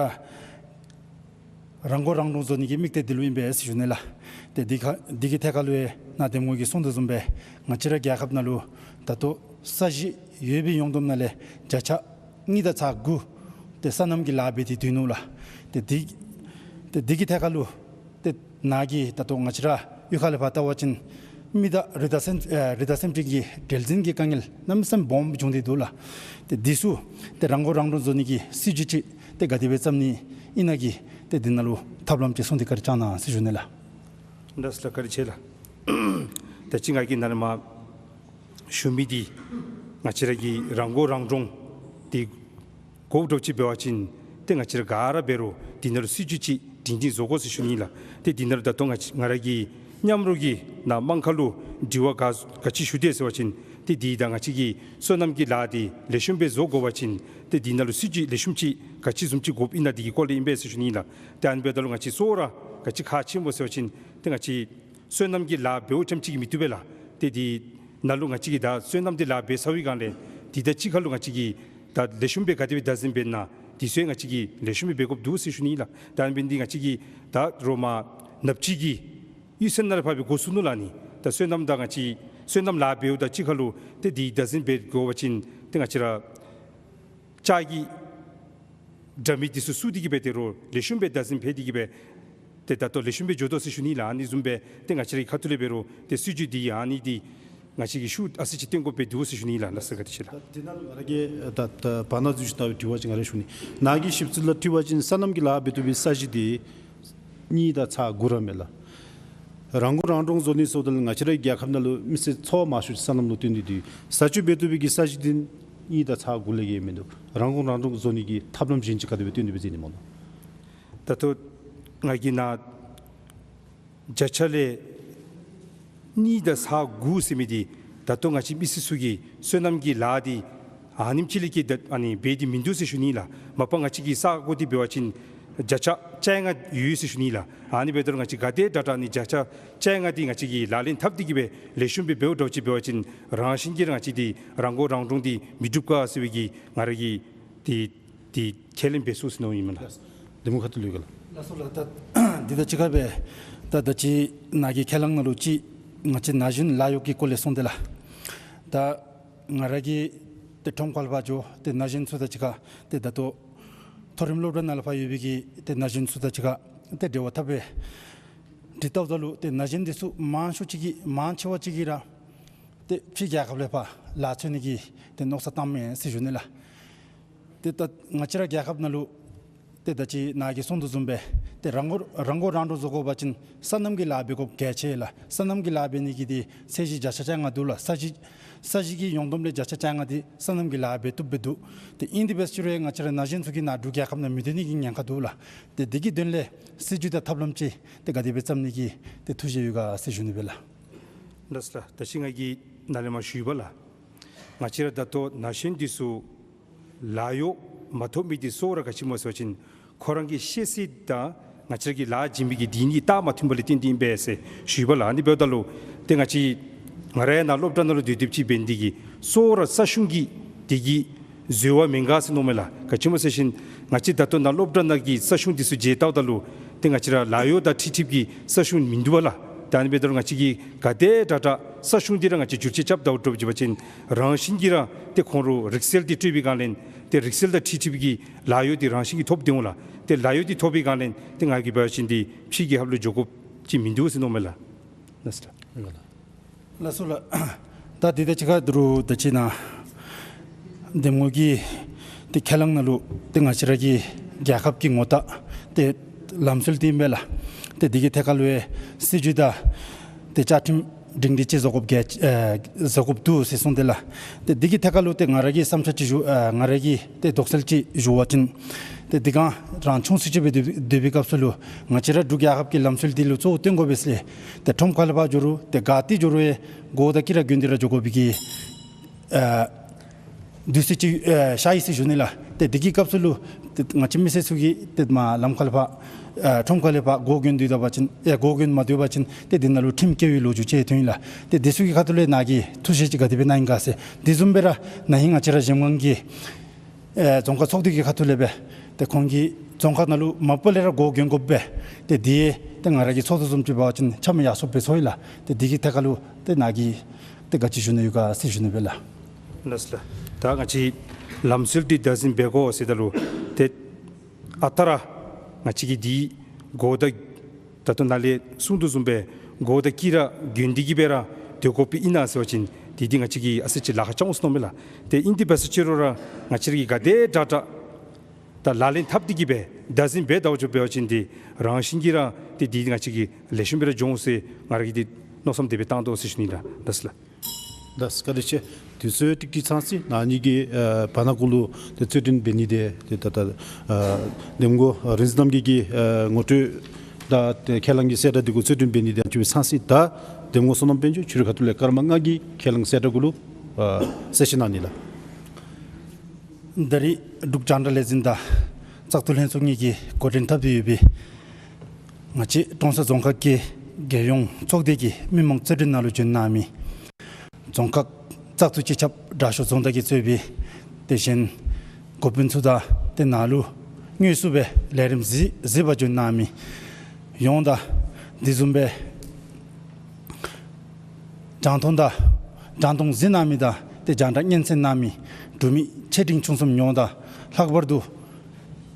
རང་མགོ་རང་འདྲོངས་བཟོ་ནི་གི་དམིགས་གཏད་འདི་ལུ་ཨིན་པས་ཟེར་ཞུ་ནི་ལགས། ཏེ་འདི་ཁ་འདི་གི་ཐད་ཁར་ལུ་ཡང་ནཱ་གདམ་ངོ་གིས་གསུངས་དོ་བཟུམ་སྦེ་ང་བཅས་ར་རྒྱལ་ཁབ་ནང་ལུ་ད་ལྟོ་ས་གཞི་ཡོད་པའི་ཡོངས་བསྡོམས་ནང་ལས་བརྒྱ་ཆ་གཉིས་དང་ཚག་དགུ་ཏེ་སོ་ནམ་གྱི་ལཱ་འབད་དེ་སྡོད་ནུག་ལགས། ཏེ་འདི་ཏེ་འདི་གི་ཐད་ཁར་ལུ་ཏེ་ནཱ་གིས་ད་ལྟོ་ང་བཅས་ར་གཡུས་ཁ་ལས་ཕར་བལྟ་བ་ཅིན་མི་དང་རི་དྭགས་སེམས་ཨེ་རི་དྭགས་སེམས་ཅན་གྱི་འབྲེལ་འཛིང་གི་དཀའ་ངལ་གནམ་མེད་ས་མེད་སྦོམ་བྱུང་སྟེ་འདུག་ལགས། ཏེ་འདི་ཚུ་ཏེ་རང་མགོ་རང་འདྲོངས་བཟོ་ནི་གི་སྲིད་བྱུས་ཅིག་ཏེ་ག་དེ་སྦེ་བརྩམ་ནི་ཨིན་ན་གི་ཏེ་འདི་ནང་ལུ་ཐབས་ལམ་ཅིག་གསུངས་ཏེ་བཀའ་དྲིན་བསྐྱང་གནང་ཟེར་ཞུ་ནི་ལགས། ལགས་སོ་ལགས། བཀའ་དྲིན་ཆེ་ལགས། ད་ཅི་ང་གིས་ནཱ་ལས་མར་ཞུ་མི་འདི་ང་བཅས་ར་གི་རང་མགོ་རང་འདྲོངས་འདི་དགོཔ་འདྲཝ་ཅིག་འབད་བ་ཅིན་ཏེ་ང་བཅས་ར་ག་ར་འབད་རུང་འདི་ནང་ལུ་སྲིད་བྱུས་ཅིག་སྒྲིང་སྒྲིང་བཟོ་དགོ་ཟེར་ཞུ་ནི་ལགས། ཏེ་འདི་ནང་ལུ་ད་ལྟོ་ང་བཅས་ང་ར་གི་མཉམ་རོགས་ཀྱིས་ནཱ་དམངས་ཁ་ལུ་དྲི་བ་ག་ག་ཅི་ཞུ་དེས་ཟེར་བ་ཅིན་ཏེ་འདི་ད་ང་བཅས་ཀྱི་སོ་ནམ་གྱི་ལཱ་འདི་ལེགས་ཤོམ་སྦེ་བཟོ་དགོ་པ་ཅིན་ཏེ་འདི་ནང་ལུ་སྲིད་བྱུས་ལེགས་ཤོམ་ཅིག་ག་ཅི་བཟུམ་ཅིག་དགོཔ་ཨིན་ན་འདི་གི་སྐོར་ལས་ཨིན་པས་ཟེར་ཞུ་ནི་ལགས། ཏེ་ཨ་ནི་འབདཝ་ད་ལུ་ང་བཅས་གཙོ་བོ་ར་ག་ཅི་ཁག་ཆེ་མོ་ཟེར་བ་ཅིན་ཏེ་ང་བཅས་སོ་ནམ་གྱི་ལཱ་འབདཝ་ཙམ་ཅིག་གིས་མི་བཏུབ་པས་ལགས། ཏེ་འདི་ནང་ལུ་ང་བཅས་ཀྱིས་ད་སོ་ནམ་འདི་ལཱ་འབད་ཚར་བའི་སྒང་ལས་འདི་དང་གཅིག་ཁར་ལུ་ང་བཅས་ཀྱིས་ད་ལེགས་ཤོམ་སྦེ་ག་དེ་སྦེ་བདག་འཛིན་འབད་ན་འདི་ཚུ་ཡང་ང་བཅས་ཀྱིས་ལེགས་ཤོམ་སྦེ་འབད་དགོཔ་འདུག་ཟེར་ཞུ་ནི་ལགས། ད་ཨ་ནི་འབད་ནི་འདི་ང་བཅས་ཀྱིས་ད་རོགས་མར་ནབ་ཅིག་གི་གཡུས་ཚན་ནང་ལས་ཕར་སྦེ་འགོ་བཙུགས་ནུག་ལགས་ནི། ད་སོ་ནམ་དང་ང་བཅས་སོ་ནམ་ལཱ་འབདཝ་དང་གཅིག་ཁར་ལུ་ཏེ་འདི་བདག་འཛིན་འབད་དགོ་པ་ཅིན་ཏེ་ང་བཅས་ར་ལྕགས་ཀྱི་དྲ་མིག་འདི་ཚུ་བཙུགས་ཏེ་གིས་སྦེ་ཏེ་རོགས་ལེགས་ཤོམ་སྦེ་བདག་འཛིན་འབད་དེ་གིས་སྦེ་ཏེ་ད་ལྟོ་ལེགས་ཤོམ་སྦེ་འགྱོ་དོ་ཟེར་ཞུ་ནི་ལགས། ཨ་ནི་བཟུམ་སྦེ་ཏེ་ང་བཅས་རའི་ཁ་ཐུག་ལས་འབད་རུང་ཏེ་སྲིད་བྱུས་འདི་ཨ་ནི་འདི་ང་བཅས་ཀྱིས་ཤུགས་ཨ་ཙི་ཅིག་བཏོན་དགོཔ་སྦེ་འདུག་ཟེར་ཞུ་ནི་ལགས། ལགས་སོ་བཀའ་དྲིན་ཆེ་ལགས། ད་འདི་ནང་ལུ་ང་ར་གིས་ད་ད་བར་ན་འཛུལ་ཞིན་ན་དྲི་བ་ཅིག་ང་ར་ཞུ་ནི། ནཱ་གིས་ཞིབ་འཚོལ་ལུ་དྲི་བ་ཅིན་སོ་ནམ་གྱི་ལཱ་འབད་བཏུབ་པའི་ས་གཞི་འདི་གཉིས་དང་ཚག་དགུ་ར་མས་ལགས། རང་མགོ་རང་འདྲོངས་བཟོ་ནི་ཟེརཝ་ད་ལུ་ང་བཅས་རའི་རྒྱལ་ཁབ་ནང་ལུ་མི་སེར་ཚོ་མང་ཤོས་ཅིག་སོ་ནམ་ལུ་བརྟེན་ཏེ་འདུག། བཟའ་སྤྱོད་འབད་བཏུབ་པའི་གི་ས་གཞི་འདི་གཉིས་དང་ཚག་དགུ་ལས་བརྒལ་མིན་འདུག། རང་མགོ་རང་འདྲོངས་བཟོ་ནི་གི་ཐབས་ལམ་གཞན་ཅིག་ག་དེ་སྦེ་བཏོན་ཏེ་སྦེ་མཛད་ནི་སྨོ་ལགས། ད་ལྟོ་ང་གིས་ནཱ་བརྒྱ་ཆ་ལས་གཉིས་དང་ཚག་དགུ་ཟེར་མི་འདི་ད་ལྟོ་ང་བཅས་མི་སེར་ཚུ་གིས་སོ་ནམ་གྱི་ལཱ་འདི་ཨ་ནེམ་ཅིག་ལས་བརྒལ་ཏེ་ཨ་ནི་འབད་དེ་མིན་འདུག་ཟེར་ཞུ་ནི་ལགས། མ་པ་ང་བཅས་ཀྱི་ས་གོ་འདི་འབད་བ་ཅིན་བརྒྱ་ཆ་བཅོ་ལྔ་ཡོད་ཟེར་ཞུ་ནི་ལགས། ཨ་ནི་འབདཝ་ད་ལུ་ང་བཅས་ག་དེ་དྲག་དྲག་ཨ་ནི་བརྒྱ་ཆ་བཅོ་ལྔ་འདི་ང་བཅས་ཀྱིས་ལག་ལེན་འཐབ་སྟེ་གིས་སྦེ་ལེགས་ཤོམ་སྦེ་འབདཝ་འདྲཝ་ཅིག་འབད་བ་ཅིན་རང་བཞིན་གྱིས་ར་ང་བཅས་འདི་རང་མགོ་རང་འདྲོངས་འདི་མི་འགྲུབ་ག་ཟེར་བའི་གི་ང་ར་གིས་འདི་འདི་ཁས་ལེན་འབད་ཚུགས་ཟེར་མནོཝ་ཨིན་མས་ལགས། གདམ་ངོ་ཁ་ཐུག་ལུ་ཡོད་ག་ལགས། ལགས་སོ་ལགས། ད་འདི་དང་གཅིག་ཁར་སྦེ་ད་ད་ཅི་ནཱ་གི་ཁས་བླངས་ནང་ལུ་ཅིག་ང་བཅས་ན་གཞོན་ལཱ་གཡོག་གི་སྐོར་ལས་གསུངས་ཏེ་ལགས། ད་ང་ར་གིས་ཏེ་ཁྲོམ་ཁ་ལས་ཕར་འགྱོ་སྟེ་ན་གཞོན་ཚུ་དང་གཅིག་ཁར་ཏེ་ད་ལྟོ་མཐོ་རིམ་སློབ་གྲྭ་ནང་ལས་ཕར་ཡོད་པའི་གི་ཏེ་ན་གཞོན་ཚུ་དང་གཅིག་ཁར་ཏེ་འབྲེལ་བ་འཐབ་སྦེ་འདྲི་བལྟཝ་ད་ལུ་ཏེ་ན་གཞོན་འདི་ཚུ་མང་ཤོས་ཅིག་གིས་མང་ཆེ་བ་ཅིག་གིས་ར་ཏེ་ཕྱི་རྒྱལ་ཁབ་ལས་ཕར་ལཱ་འཚོལ་ནི་གི་ཏེ་མནོ་བསམ་བཏངམ་མས་ཟེར་ཞུ་ནི་ལགས། ཏེ་ད་ང་བཅས་ར་རྒྱལ་ཁབ་ནང་ལུ་ཏེ་ད་ཅི་ནཱ་གིས་གསུངས་དོ་བཟུམ་སྦེ་ཏེ་རང་མགོ་རང་མགོ་རང་འདྲོངས་བཟོ་དགོ་པ་ཅིན་སོ་ནམ་གྱི་ལཱ་འབད་དགོཔ་གལ་ཆེ་ལགས། སོ་ནམ་གྱི་ལཱ་འབད་ནི་གི་འདི་ཚད་གཞི་བརྒྱ་ཆ་བཅོ་ལྔ་འདུག་ལགས། ས་གཞི་ས་གཞི་གི་ཡོངས་བསྡོམས་ལས་བརྒྱ་ཆ་བཅོ་ལྔ་འདི་སོ་ནམ་གྱི་ལཱ་འབད་བཏུབ་སྦེ་འདུག། ཏེ་ཨིན་དེ་འབད་ཟེར་རུང་ང་བཅས་ར་ན་གཞོན་ཚུ་གིས་ནཱ་འབྲུག་རྒྱལ་ཁབ་ནང་མི་སྡོད་ནི་གི་ཉེན་ཁ་འདུག་ལགས། ཏེ་འདི་གི་དོན་ལས་སྲིད་བྱུས་དང་ཐབས་ལམ་ཅིག་ཏེ་ག་དེ་སྦེ་བརྩམ་ནི་གི་ཏེ་ཐུགས་བཞེད་ཡོད་ག་ཟེར་ཞུ་ནི་སྦེ་ལགས། ལགས་སོ་ལགས། ད་ཅི་ང་གིས་ནཱ་ལས་མར་ཞུ་བ་ལགས། ང་བཅས་ར་ད་ལྟོ་ན་གཞོན་འདི་ཚུ་ལཱ་གཡོག་མ་ཐོབ་མི་འདི་གཙོ་བོ་ར་ག་ཅི་སྨོ་ཟེར་བ་ཅིན་ཁོ་ར་གི་ཤེས་ཚད་དང་ང་བཅས་ར་གི་ལཱ་བྱིན་མི་གི་དེ་གཉིས་རྟགས་མ་མཐུན་པ་ལས་བརྟེན་ཏེ་ཨིན་པས་ཟེར་ཞུ་བ་ལགས། ཨ་ནི་འབདཝ་ད་ལུ་ཏེ་ང་བཅས་ང་ར་ཡང་ནཱ་སློབ་གྲྭ་ནང་ལུ་སྡོད་སྡོདཔ་ཅིག་འབད་ནི་དེ་གིས་གཙོ་བོ་ར་ས་གཞུང་གི་དེ་གིས་འཛོལ་བ་མེན་ག་ཟེར་མནོཝ་མས་ལགས། ག་ཅི་སྨོ་ཟེར་བ་ཅིན་ང་བཅས་ད་ལྟོ་ནཱ་སློབ་གྲྭ་ནང་གི་ས་གཞུང་འདི་ཚུ་མཇལ་བལྟཝ་ད་ལུ་ཏེ་ང་བཅས་ར་ལཱ་གཡོག་དང་འཁྲིལ་འཁྲིལཝ་གི་ས་གཞུང་མིན་འདུག་པ་ལགས། ད་ཨ་ནི་འབདཝ་ད་ལུ་ང་བཅས་ཀྱིས་ག་དེ་དྲག་དྲག་ས་གཞུང་འདི་ར་ང་བཅས་བསྒྱུར་བཅོས་རྐྱབ་ད་འགྱོ་བ་ཅིན་རང་བཞིན་གྱིས་ར་ཏེ་ཁོང་ར་རིག་རྩལ་འདི་སྤྲོད་པའི་སྒང་ལས་ཏེ་རིག་རྩལ་དང་འཁྲིལ་འཁྲིལཝ་གི་ལཱ་གཡོག་འདི་རང་བཞིན་གྱིས་ཐོབ་སྟེ་འོང་ལགས། ཏེ་ལཱ་གཡོག་འདི་ཐོབ་པའི་སྒང་ལས་ཏེ་ང་གིས་འབད་བ་ཅིན་འདི་ཕྱི་རྒྱལ་ཁབ་ལུ་འགྱོ་དགོཔ་ཅིག་མིན་འདུག་ཟེར་མནོཝ་མས་ལགས། ལགས་སོ་ལགས། ལགས་སོ་ལགས། ད་འདི་དང་གཅིག་ཁར་ད་རུང་ད་ཅི་ནཱ་འདེམས་ངོ་གི་ཏེ་ཁས་བླངས་ནང་ལུ་ཏེ་ང་བཅས་ར་གི་རྒྱལ་ཁབ་ཀྱི་ངོ་རྟགས་ཏེ་ལམ་སྲོལ་འདི་ཨིན་པས་ལགས། ཏེ་འདི་གི་ཐད་ཁར་ལུ་ཡང་སྲིད་བྱུས་དང་ཏེ་བཅའ་ཁྲིམས་སྒྲིང་སྒྲི་ཅིག་བཟོ་དགོཔ་ག་ཨེ་བཟོ་དགོཔ་འདུག་ཟེར་གསུངས་ཏེ་ལགས། ཏེ་འདི་གི་ཐད་ཁར་ལུ་ཏེ་ང་ར་གི་བསམ་འཆར་ཅིག་ཞུ་ཨེ་ང་ར་གི་ཏེ་དོགས་སེལ་ཅིག་ཞུ་བ་ཅིན་ཏེ་འདི་ག་རང་ཆུང་སུ་ཅིག་སྦེ་སྡོད་སྡོད་པའི་སྐབས་སུ་ལུ་ང་བཅས་ར་འབྲུག་རྒྱལ་ཁབ་ཀྱི་ལམ་སྲོལ་འདི་ལུ་གཙོ་བོ་བསྟེན་དགོ་པས་ཟེར། ཏེ་ཁྲོམ་ཁ་ལས་ཕར་འགྱོ་རུང་ཏེ་ག་ཏེ་འགྱོ་རུང་ཡང་སྒོ་དང་དཀྱིལ་ར་གྱོན་ཏེ་ར་འགྱོ་དགོ་པའི་གི་ཨ་དུས་ཚོད་ཅིག་ཨ་ཤར་ཡི་ཟེར་ཞུ་ནི་ལགས། ཏེ་འདི་གི་སྐབས་སུ་ལུ་ཏེ་ང་བཅས་མི་སེར་ཚུ་གིས་ཏེ་མར་ལམ་ཁ་ལས་ཕར་ཨ་ཁྲོམ་ཁ་ལས་ཕར་སྒོ་གྱོན་སྡོད་ད་པ་ཅིན་ཨེ་སྒོ་གྱོན་མ་སྡོད་པ་ཅིན་ཏེ་འདི་ནང་ལུ་ཁྲིམས་བཀལ་བའི་ལོ་རྒྱུས་ཅིག་ཐོན་ཡི་ལགས། ཏེ་འདི་ཚུ་གི་ཁ་ཐུག་ལས་ནཱ་གིས་ཐུགས་བཞེད་ཅིག་ག་དེ་སྦེ་གནང་ཡི་ག་ཟེར། འདི་བཟུམ་སྦེ་ར་ན་ཧིང་ང་བཅས་ར་གཞལམ་སྒང་གི་ཨེ་རྫོང་ཁག་ཚོགས་སྡེ་གི་ཁ་ཐུག་ལས་སྦེ་ཏེ་ཁོང་གིས་རྫོང་ཁག་ནང་ལུ་མ་པ་ལས་ར་སྒོ་གྱོན་དགོཔ་སྦེ་ཏེ་འདི་ཏེ་ང་ར་གི་ཚོགས་འདུ་བཟུམ་ཅིག་འབད་བ་ཅིན་འཆམ་ཡར་སོངམ་སྦེ་ཚོར་ཡི་ལགས། ཏེ་འདི་གི་ཐད་ཁར་ལུ་ཏེ་ནཱ་གིས་ཏེ་ག་ཅི་ཞུ་ནི་ཡོད་ག་ཟེར་ཞུ་ནི་སྦེ་ལགས། ལགས་སོ་ལགས། ད་ང་བཅས་ལམ་སྲོལ་འདི་བདག་འཛིན་འབད་དགོ་ཟེརཝ་ད་ལུ་ཏེ་ཨ་རྟག་ར་ང་བཅས་ཀྱིས་འདི་སྒོ་དང་ད་ལྟོ་ནཱ་ལས་གསུངས་དོ་བཟུམ་སྦེ་སྒོ་དང་དཀྱིལ་ར་གྱོན་ཏེ་གི་སྦེ་ར་སྡོད་དགོཔ་ཨིན་ན་ཟེར་བ་ཅིན་འདི་འདི་ང་བཅས་ཀྱིས་ཨ་ཙི་ཅིག་ལཱ་ཁག་རྐྱབ་འོང་ཟེར་མནོཝ་མས་ལགས། ཏེ་ཨིན་ཏེ་འབད་ས་ཅིག་རུང་ར་ང་བཅས་ར་གིས་ག་དེ་དྲག་དྲག་ད་ལག་ལེན་འཐབ་སྟེ་གི་སྦེ་བདག་འཛིན་འབད་ད་འགྱོ་འབད་བ་ཅིན་འདི་རང་བཞིན་གྱིས་ར་ཏེ་འདི་ང་བཅས་ཀྱིས་ལེགས་ཤོམ་སྦེ་ར་འགྱོ་འོང་ཟེར་ང་ར་གིས་འདི་མནོ་བསམ་དེ་སྦེ་བཏང་དོ་ཟེར་ཞུ་ནི་ལགས། ལགས་སོ་ལགས། ལགས་སོ་བཀའ་དྲིན་ཆེ། དུས་ཚོད་ཀྲིག་ཀྲི་ཚང་སོ་ཡི། ནཱ་ངེ་གི་ཨ་བར་ན་གུ་ལུ་ཏེ་རྩོད་འགྲན་འབད་ནི་འདི་ཏེ་ད་ད་ཨ་འདེམས་ངོ་རིག་འཛིན་རྣམ་རྒྱལ་གྱི་ཨ་ངོ་སྤྲོད་དང་ཏེ་ཁས་བླངས་ཀྱི་གསལ་བསྒྲགས་འདི་གུ་རྩོད་འགྲན་འབད་ནི་འདི་ཨ་ནི་ཚུ་སྦེ་ཚང་སོ་ཡི། ད་འདེམས་ངོ་བསོད་ནམས་དཔལ་འབྱོར་ཕྱི་རུ་ཁ་ཐུག་ལས་སྐར་མ་ལྔ་གི་ཁས་བླངས་གསལ་བསྒྲགས་གུ་ལུ་ཨ་གསལ་བཤད་གནང་ནི་ལགས། ད་རིས་འབྲུག་རྒྱང་བསྒྲགས་ལས་འཛིན་དང་བཙག་འཐུ་ལྷན་ཚོགས་གཉིས་ཀྱིས་འགོ་འདྲེན་འཐབ་སྟེ་ཡོད་པའི་ང་བཅས་ཀྲོང་གསར་རྫོང་ཁག་གི་རྒྱལ་ཡོངས་ཚོགས་སྡེ་གི་མི་མང་རྩོད་འགྲན་ནང་ལུ་བྱོན་གནང་མི་རྫོང་ཁག་བཙག་འཐུ་སྤྱི་ཁྱབ་དྲག་ཤོས་རྫོང་བདག་གིས་གཙོས་པའི་དེ་བཞིན་འགོ་དཔོན་ཚུ་དང་ཏེ་ནཱ་ལུ་དངོས་སུ་སྦེ་ལས་རིམ་གཟིགས་གཟིགས་པར་བྱོན་གནང་མི་ཡོངས་དང་དེ་བཟུམ་སྦེ་རྒྱང་མཐོང་དང་རྒྱང་མཐོང་གཟིགས་གནང་མི་དང་ཏེ་རྒྱང་བསྒྲགས་སྙན་གསན་གནང་མི་འབྲུག་མི་ཆེ་འབྲིང་ཆུང་གསུམ་ཡོངས་དང་ལྷག་པར་དུ་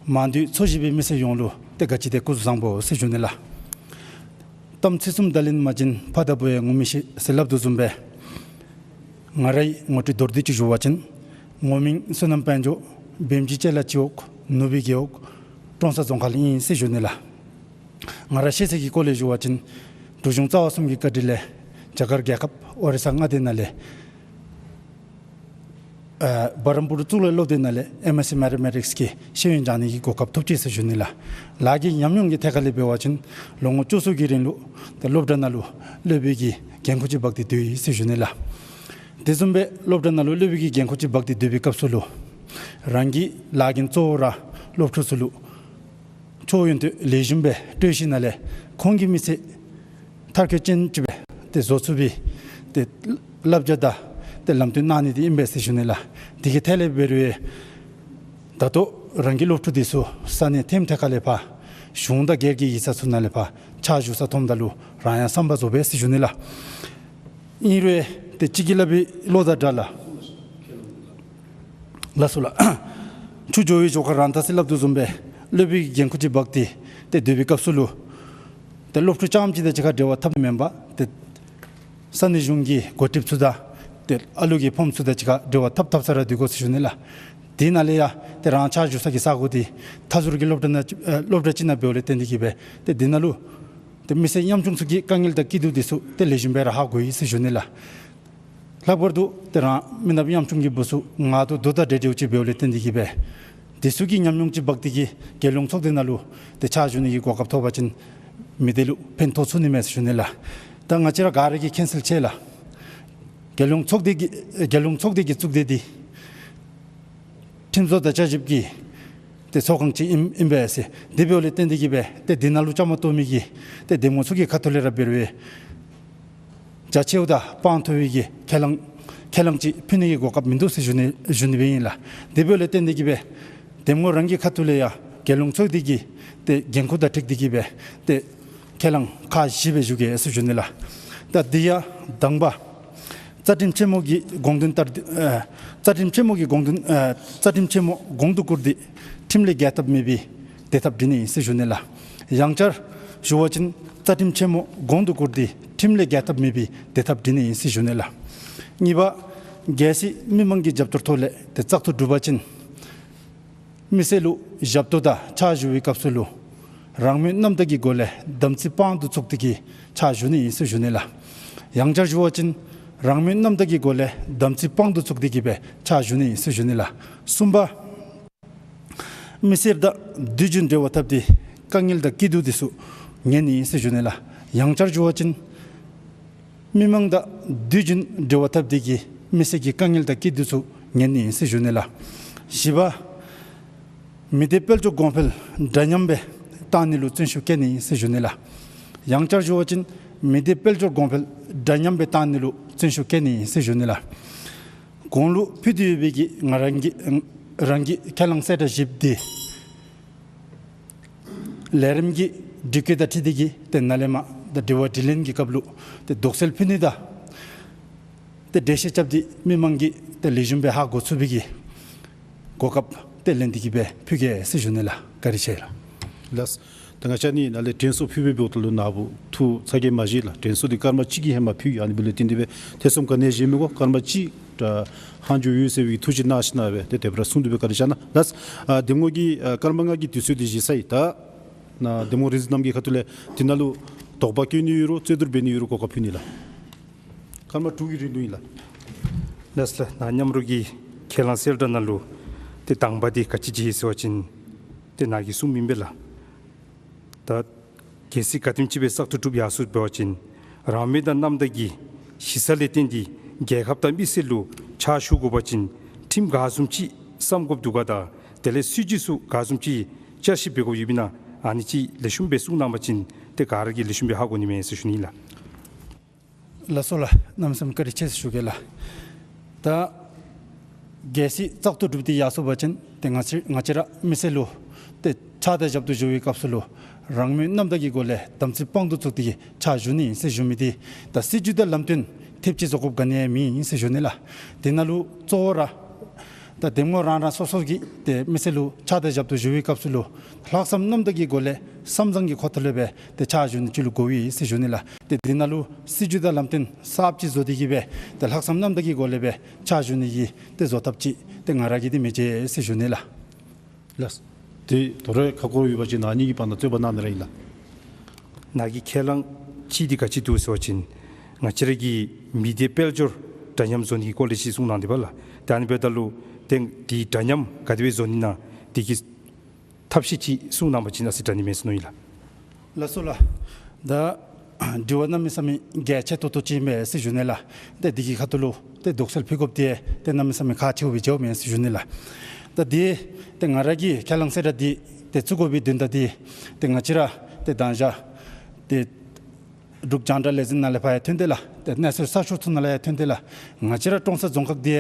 མང་འདུས་ཚོ་བཞི་པའི་མི་སེར་ཡོངས་ལུ་ཏེ་ག་ཅི་དེ་སྐུ་གཟུགས་བཟང་པོ་ཟེར་ཞུ་ནི་ལགས། གཏམ་ཚིག་གསུམ་དང་ལེན་མ་བྱིན་ཕ་དང་བུ་ཡང་ངོ་མི་ཤེས་ཟེར་སླབ་དོ་བཟུམ་སྦེ་ང་རའི་ངོ་སྤྲོད་མདོར་བསྡུས་ཅིག་ཞུ་བ་ཅིན་ངོ་མིང་བསོད་ནམས་དཔལ་འབྱོར། བེམ་གྱི་ལྕེ་ལ་སྤྱི་འོག་ནུབ་སྦིས་རྒེད་འོག་ཀྲོང་གསར་རྫོང་ཁག་ལས་ཨིན་ཟེར་ཞུ་ནི་ལགས། ང་ར་ཤེས་ཚད་ཀྱི་སྐོར་ལས་ཞུ་བ་ཅིན་འབྲུག་གཞུང་རྩ་བ་གསུམ་གྱི་བཀའ་དྲིན་ལས་རྒྱ་གར་རྒྱལ་ཁབ་ཨོ་རི་ས་མངའ་སྡེ་ནང་ལས་ཨ་བྷ་རམ་པུར་གཙུག་ལག་སློབ་སྡེ་ནང་ལས་ཨེམ་ཨེས་སི་མེ་ཐེ་མེ་ཊིཀསི་གི་ཤེས་ཡོན་སྦྱང་ནི་གི་གོ་སྐབས་ཐོབ་ཅི་ཟེར་ཞུ་ནི་ལགས། ལཱ་གི་ཉམས་མྱོང་གི་ཐད་ཁར་ལས་འབད་བ་ཅིན་ལོ་ངོ་བཅུ་གསུམ་གྱི་རིང་ལུ་ཏེ་སློབ་གྲྭ་ནང་ལུ་སློབ་དཔོན་གྱི་འགན་ཁུར་ཅིག་འབག་སྟེ་སྡོད་ཡི་ཟེར་ཞུ་ནི་ལགས། དེ་བཟུམ་སྦེ་སློབ་གྲྭ་ནང་ལུ་སློབ་དཔོན་གྱི་འགན་ཁུར་ཅིག་འབག་སྟེ་སྡོད་པའི་སྐབས་སུ་ལུ་རང་གི་ལཱ་འགན་གཙོ་བོ་ར་སློབ་ཕྲུག་ཚུ་ལུ་ཕྱོགས་ཡོངས་ལས་ལེགས་ཤོམ་སྦེ་སྤྲོད་ཞིནམ་ལས་ཁོང་གི་མི་ཚེ་མཐར་འཁྱོལ་ཅན་ཅིག་སྦེ་ཏེ་བཟོ་ཚུགས་པའི་ཏེ་བསླབ་བྱ་དང་ཏེ་ལམ་སྟོན་གནང་ནི་འདི་ཨིན་པས་ཟེར་ཞུ་ནི་ལགས། དེ་གི་ཐད་ལས་འབད་རུང་ད་ལྟོ་རང་གི་སློབ་ཕྲུག་འདི་ཚུ་ས་གནས་ཐེམ་ཐེ་ཁ་ལས་ཕར་གཞུང་དང་སྒེར་གྱི་ཡིག་ཚང་ཚུ་ནང་ལས་ཕར་ཕྱག་ཞུ་ས་མཐོངམ་ད་ལུ་རང་ཡང་བསམ་པ་རྫོགས་པས་ཟེར་ཞུ་ནི་ལགས། ཨིན་རུང་ཏེ་གཅིག་གིས་སླབ་པའི་བློ་དང་འདྲ་ལགས། ལགས་སོ་ལགས། ཆུ་འགྱོ་བའི་ཞོར་ཁར་རང་ཐར་ཟེར་སླབ་དོ་བཟུམ་སྦེ་སློབ་དཔོན་གྱི་འགན་ཁུར་ཅིག་འབག་སྟེ་ཏེ་སྡོད་པའི་སྐབས་སུ་ལུ་ཏེ་སློབ་ཕྲུག་རྐྱངམ་གཅིག་དང་གཅིག་ཁར་འབྲེལ་བ་འཐབ་ནི་མེན་པར་ཏེ་ས་གནས་གཞུང་གི་འགོ་ཁྲིདཔ་ཚུ་དང་ཏེ་ཨ་ལུ་གི་ཕམ་ཚུ་དང་གཅིག་ཁར་འབྲེལ་བ་འཐབ་འཐབ་ས་ར་སྡོད་དགོ་ཟེར་ཞུ་ནི་ལགས། དེ་ནང་ལས་ཡང་ཏེ་རང་ཕྱག་ཞུ་ས་གི་ས་གོ་འདི་མཐའ་ཟུར་གྱི་སློབ་གྲྭ་ནང་ཨེ་སློབ་གྲྭ་ཅིག་ནང་འབདཝ་ལས་བརྟེན་ཏེ་གིས་སྦེ་ཏེ་དེ་ནང་ལུ་ཏེ་མི་སེར་ཉམ་ཆུང་ཚུ་གི་དཀའ་ངལ་དང་སྐྱིད་སྡུག་འདི་ཚུ་ཏེ་ལེགས་ཤོམ་སྦེ་ར་ཧ་གོ་ཡི་ཟེར་ཞུ་ནི་ལགས། ལྷག་པར་དུ་ཏེ་རང་མི་ནགཔ་ཉམ་ཆུང་གི་བུ་ཚུ་ངལ་དུ་དུག་དང་འདྲེས་འདྲེསཔ་ཅིག་འབདཝ་ལས་བརྟེན་ཏེ་གིས་སྦེ་དེ་ཚུ་གི་ཉམས་མྱོང་ཅིག་འབག་སྟེ་གིས་རྒྱལ་ཡོངས་ཚོགས་སྡེ་ནང་ལུ་ཏེ་ཕྱག་ཞུ་ནི་གི་གོ་སྐབས་ཐོབ་པ་ཅིན་མི་སྡེ་ལུ་ཕན་ཐོགས་ཚུགས་ནི་མས་ཟེར་ཞུ་ནི་ལགས། ད་ང་བཅས་ར་ག་ར་གིས་མཁྱེན་གསལ་ཆེ་ལགས། རྒྱལ་ཡོངས་ཚོགས་སྡེ་གི་རྒྱལ་ཡོངས་ཚོགས་སྡེ་གི་གཙུག་སྡེ་འདི་ཁྲིམས་བཟོ་དང་བསྐྱར་ཞིབ་ཀྱི་ཏེ་ཚོགས་ཁང་ཅིག་ཨིན་ཨིན་པས་ཟེར། དེ་འབདཝ་ལས་བརྟེན་ཏེ་གིས་སྦེ་ཏེ་འདི་ནང་ལུ་བཅའ་མར་གཏོགས་མི་གི་ཏེ་འདེམས་ངོ་ཚུ་གི་ཁ་ཐུག་ལས་ར་འབད་རུང་རྒྱ་ཆེཝ་དང་དཔང་མཐོ་བའི་གི་ཁས་བླངས་ཁས་བླངས་ཅིག་ཕུལ་ནི་གི་གོ་སྐབས་མིན་འདུག་ཟེར་ཞུ་ནི་ཞུ་ནི་སྦེ་ཨིན་ལགས། དེ་འབདཝ་ལས་བརྟེན་ཏེ་གིས་སྦེ་འདེམས་ངོ་རང་གི་ཁ་ཐུག་ལས་ཡང་རྒྱལ་ཡོངས་ཚོགས་སྡེ་གི་ཏེ་འགན་ཁུར་དང་འཁྲིལ་ཏེ་གིས་སྦེ་ཏེ་ཁས་བླངས་ཁག་བཞི་སྦེ་ཞུ་གེ་ཟེར་ཞུ་ནི་ལགས། ད་འདི་ཡང་དང་པ་རྩ་ཁྲིམས་ཆེན་མོ་གི་དགོངས་དོན་ལྟར་ཏེ་ཨ་རྩ་ཁྲིམས་ཆེན་མོ་གི་དགོངས་དོན་ཨ་རྩ་ཁྲིམས་ཆེན་མོ་གོང་དུ་བཀུར་ཏེ་ཁྲིམས་ལས་འགལ་ཐབས་མེད་པའི་བདེ་ཐབས་སྒྲིག་ནི་ཨིན་ཟེར་ཞུ་ནི་ལགས། ཡང་བསྐྱར་ཞུ་བ་ཅིན་རྩ་ཁྲིམས་ཆེན་མོ་གོང་དུ་བཀུར་ཏེ་ཁྲིམས་ལས་འགལ་ཐབས་མེད་པའི་བདེ་ཐབས་སྒྲིག་ནི་ཨིན་ཟེར་ཞུ་ནི་ལགས། གཉིས་པ་གལ་སྲིད་མི་མང་གི་རྒྱབ་སྐྱོར་ཐོག་ལས་ཏེ་བཙག་འཐུ་གྲུབ་པ་ཅིན་མི་སེར་ལུ་ཞབས་ཏོག་དང་ཕྱག་ཞུ་བའི་སྐབས་སུ་ལུ་རང་མོས་རྣམ་དག་གི་སྒོ་ལས་དམ་ཚིག་དཔང་དུ་བཙུགས་ཏེ་གིས་ཕྱག་ཞུ་ནི་ཨིན་ཟེར་ཞུ་ནི་ལགས། ཡང་བསྐྱར་ཞུ་བ་ཅིན་རང་མོས་རྣམ་དག་གི་སྒོ་ལས་དམ་ཚིག་དཔང་དུ་བཙུགས་ཏེ་གིས་སྦེ་ཕྱག་ཞུ་ནི་ཨིན་ཟེར་ཞུ་ནི་ལགས། གསུམ་པ་མི་སེར་དང་དུས་རྒྱུན་འབྲེལ་བ་འཐབ་སྟེ་དཀའ་ངལ་དང་སྐྱིད་སྡུག་འདི་ཚུ་ཉན་ནི་ཨིན་ཟེར་ཞུ་ནི་ལགས། ཡང་བསྐྱར་ཞུ་བ་ཅིན་མི་མང་དང་དུས་རྒྱུན་འབྲེལ་བ་འཐབ་སྟེ་གིས་མི་སེར་གྱི་དཀའ་ངལ་དང་སྐྱིད་སྡུག་ཚུ་ཉན་ནི་ཨིན་ཟེར་ཞུ་ནི་ལགས། བཞི་པ་མི་སྡེ་དཔལ་འབྱོར་གོང་འཕེལ་འདྲ་མཉམ་སྦེ་བཏང་ནི་ལུ་བརྩོན་ཤུགས་བསྐྱེད་ནི་ཨིན་ཟེར་ཞུ་ནི་ལགས། ཡང་བསྐྱར་ཞུ་བ་ཅིན་མི་སྡེ་དཔལ་འབྱོར་གོང་འཕེལ་འདྲ་མཉམ་སྦེ་བཏང་ནི་ལུ་བརྩོན་ཤུགས་བསྐྱེད་ནི་ཨིན་ཟེར་ཞུ་ནི་ལགས། གོང་ལུ་ཕུལ་ཏེ་ཡོད་པའི་གི་ང་རང་གི་རང་གི་ཁས་བླངས་གསལ་བསྒྲགས་བཞི་པོ་འདི་ལས་རིམ་གྱི་སྒྲིག་བཀོད་དང་འཁྲིལ་ཏེ་གིས་ཏེ་ནཱ་ལས་མར་ད་དྲི་བ་དྲིས་ལན་གྱི་སྐབས་ལུ་ཏེ་དོགས་སེལ་ཕུལ་ནི་དང་ཏེ་འགྲེལ་བཤད་རྐྱབ་སྟེ་མི་མང་གིས་ཏེ་ལེགས་ཤོམ་སྦེ་ཧ་གོ་ཚུགས་པའི་གི་གོ་སྐབས་ཏེ་ལེན་ཏེ་གིས་སྦེ་ཕུལ་གེ་ཟེར་ཞུ་ནི་ལགས། བཀའ་དྲིན་ཆེ་ལགས། ལགས། ད་ང་བཅས་ནི་ནཱ་ལས་དྲན་གསོ་ཕུལ་བའི་འབདཝ་ད་ལུ་ནཱ་བུ་ཐུགས་ཚ་གྱང་མ་བཞེས་ལགས། དྲན་གསོ་འདི་སྐར་མ་གཅིག་གི་ཧེ་མ་ཕུལ་ཡི། ཨ་ནི་འབདཝ་ལས་བརྟེན་ཏེ་སྦེ་ཐེ་ཚོམ་ག་ནི་ཡང་བཞེས་མི་དགོ། སྐར་མ་གཅིག་ད་ལྷག་འགྱོ་ཡོད་ཟེར་བའི་ཐུགས་རྗེ་གནང་ཞིནམ་ལས་སྦེ་ཏེ་དེ་སྦེ་ར་གསུངས་ཏེ་སྦེ་བཀའ་དྲིན་བསྐྱང་གནང་ལགས། ཨ་འདེམས་ངོ་གིས་ཨ་སྐར་མ་ལྔ་གི་དུས་ཚོད་འདི་བཞེས་ཚར་ཡི། ད་ནཱ་འདེམས་ངོ་རིག་འཛིན་རྣམ་རྒྱལ་ཁ་ཐུག་ལས་འདི་ནང་ལུ་དོགས་པ་བཀོད་ནི་ཡོད་རུང་རྩོད་བསྡུར་འབད་ནི་ཡོད་རུང་གོ་སྐབས་ཕུལ་ནི་ལགས། སྐར་མ་དྲུག་གི་རིང་ལུ་ཨིན་ལགས། ལགས་ལགས། ནཱ་མཉམ་རོགས་ཀྱི་ཁས་བླངས་གསལ་བསྒྲགས་ནང་ལུ་ཏེ་དང་པ་འདི་ག་ཅི་བྱེད་ཟེར་བ་ཅིན་ཏེ་ནཱ་གིས་གསུངམ་ཨིན་པས་ལགས། ད་གལ་སྲིད་ག་དེམ་ཅིག་སྦེ་བཙག་འཐུ་གྲུབ་ཡར་སོང་འབད་བ་ཅིན་རང་མོས་དང་རྣམ་དག་གི་གཞི་རྩ་ལས་བརྟེན་ཏེ་རྒྱལ་ཁབ་དང་མི་སེར་ལུ་ཕྱག་ཞུ་དགོ་པ་ཅིན་ཁྲིམས་ག་བཟུམ་ཅིག་བསམ་དགོཔ་འདུག་ག། ད་དེ་ལས་སྲིད་བྱུས་ཚུ་ག་བཟུམ་ཅིག་བསྐྱར་ཞིབ་འབད་དགོཔ་ཡོདཔ་ཨིན་ན་ཨ་ནི་ཅིག་ལེགས་ཤོམ་སྦེ་གསུང་གནང་པ་ཅིན་ཏེ་ག་ར་གིས་ལེགས་ཤོམ་སྦེ་ཧ་གོ་ནི་མས་ཟེར་ཞུ་ནི་ལགས། ལགས་སོ་ལགས། གནམ་མེད་ས་མེད་བཀའ་དྲིན་ཆེ་ཟེར་ཞུ་གེ་ལགས། ད་གལ་སྲིད་བཙག་འཐུ་གྲུབ་སྟེ་ཡར་སོང་པ་ཅིན་ཏེ་ང་བཅས་ང་བཅས་ར་མི་སེར་ལུ་ཏེ་ཕྱག་དང་ཞབས་ཏོག་ཞུ་བའི་སྐབས་སུ་ལུ་རང་མོས་རྣམ་དག་གི་སྒོ་ལས་དམ་ཚིག་དཔང་དུ་བཙུགས་ཏེ་གིས་ཕྱག་ཞུ་ནི་ཨིན་ཟེར་ཞུ་མི་འདི་ད་སྲིད་བྱུས་དང་ལམ་སྟོན་ཐེབས་ཅིག་བཟོ་དགོཔ་ག་ནི་ཡང་མེད་ཨིན་ཟེར་ཞུ་ནི་ལགས། དེ་ནང་ལུ་གཙོ་བོ་ར་ད་འདེམས་ངོ་རང་རང་སོ་སོ་གིས་ཏེ་མི་སེར་ལུ་ཕྱག་དང་ཞབས་ཏོག་ཞུ་བའི་སྐབས་སུ་ལུ་ལྷག་བསམ་རྣམ་དག་གི་སྒོ་ལས་བསམ་བཟང་གི་ཁོག་ཐུག་ལས་སྦེ་ཏེ་ཕྱག་ཞུ་ནི་ཅིག་ལུ་གོ་བས་ཟེར་ཞུ་ནི་ལགས། ཏེ་འདི་ནང་ལུ་སྲིད་བྱུས་དང་ལམ་སྟོན་གསརཔ་ཅིག་བཟོ་སྟེ་གིས་སྦེ་ཏེ་ལྷག་བསམ་རྣམ་དག་གི་སྒོ་ལས་སྦེ་ཕྱག་ཞུ་ནི་གི་ཏེ་བཟོ་ཐབས་ཅིག་ཏེ་ང་ར་གིས་འདི་མི་བྱེད་ཟེར་ཞུ་ནི་ལགས། ལགས། ཏེ་དོ་རུང་ཁ་སྐོར་ཡོད་པ་ཅིན་ཨ་ནི་གི་བར་ན་རྩོད་པ་གནང་ནི་ར་ཨིན་ལགས། ནཱ་གི་ཁས་བླངས་ཅིག་འདི་ག་ཅི་འདུག་ཟེར་བ་ཅིན་ང་བཅས་ར་གི་མི་སྡེ་དཔལ་འབྱོར་འདྲ་མཉམ་བཟོ་ནི་གི་སྐོར་ལས་ཅིག་གསུང་གནང་དེས་པ་ལགས། ད་ཨ་ནི་འབདཝ་ད་ལུ་ཏེ་འདི་འདྲ་མཉམ་ག་དེ་སྦེ་བཟོ་ནི་ཨིན་ན་འདི་གི་ཐབས་ཤེས་ཅིག་གསུང་གནང་པ་ཅིན་ཨ་ཙི་དྲག་ནི་མས་ཟེར་མནོ་ཡི་ལགས། ལགས་སོ་ལགས། ད་དྲི་བ་གནམ་མེད་ས་མེད་གལ་ཆེ་ཏོག་ཏོ་ཅིག་ཨིན་པས་ཟེར་ཞུ་ནི་ལགས། ཏེ་འདི་གི་ཁ་ཐུག་ལུ་ཏེ་དོགས་སེལ་ཕུལ་དགོཔ་འདི་ཏེ་གནམ་མེད་ས་མེད་ཁག་ཆེཝ་སྦེ་མཇལཝ་མས་ཟེར་ཞུ་ནི་ལགས། ད་འདི་ཏེ་ང་ར་གི་ཁས་བླངས་གསལ་བསྒྲགས་འདི་ཏེ་བཙུགས་དགོ་པའི་དོན་དག་འདི་ཏེ་ང་བཅས་ར་ཏེ་མདང་ཞག་ཏེ་འབྲུག་རྒྱང་བསྒྲགས་ལས་འཛིན་ནང་ལས་ཕར་ཡང་ཐོན་ཏེ་ལགས། ཏེ་གནས་ཚུལ་གསར་ཤོག་ཚུ་ནང་ལས་ཡང་ཐོན་ཏེ་ལགས། ང་བཅས་ར་ཀྲོང་གསར་རྫོང་ཁག་འདི་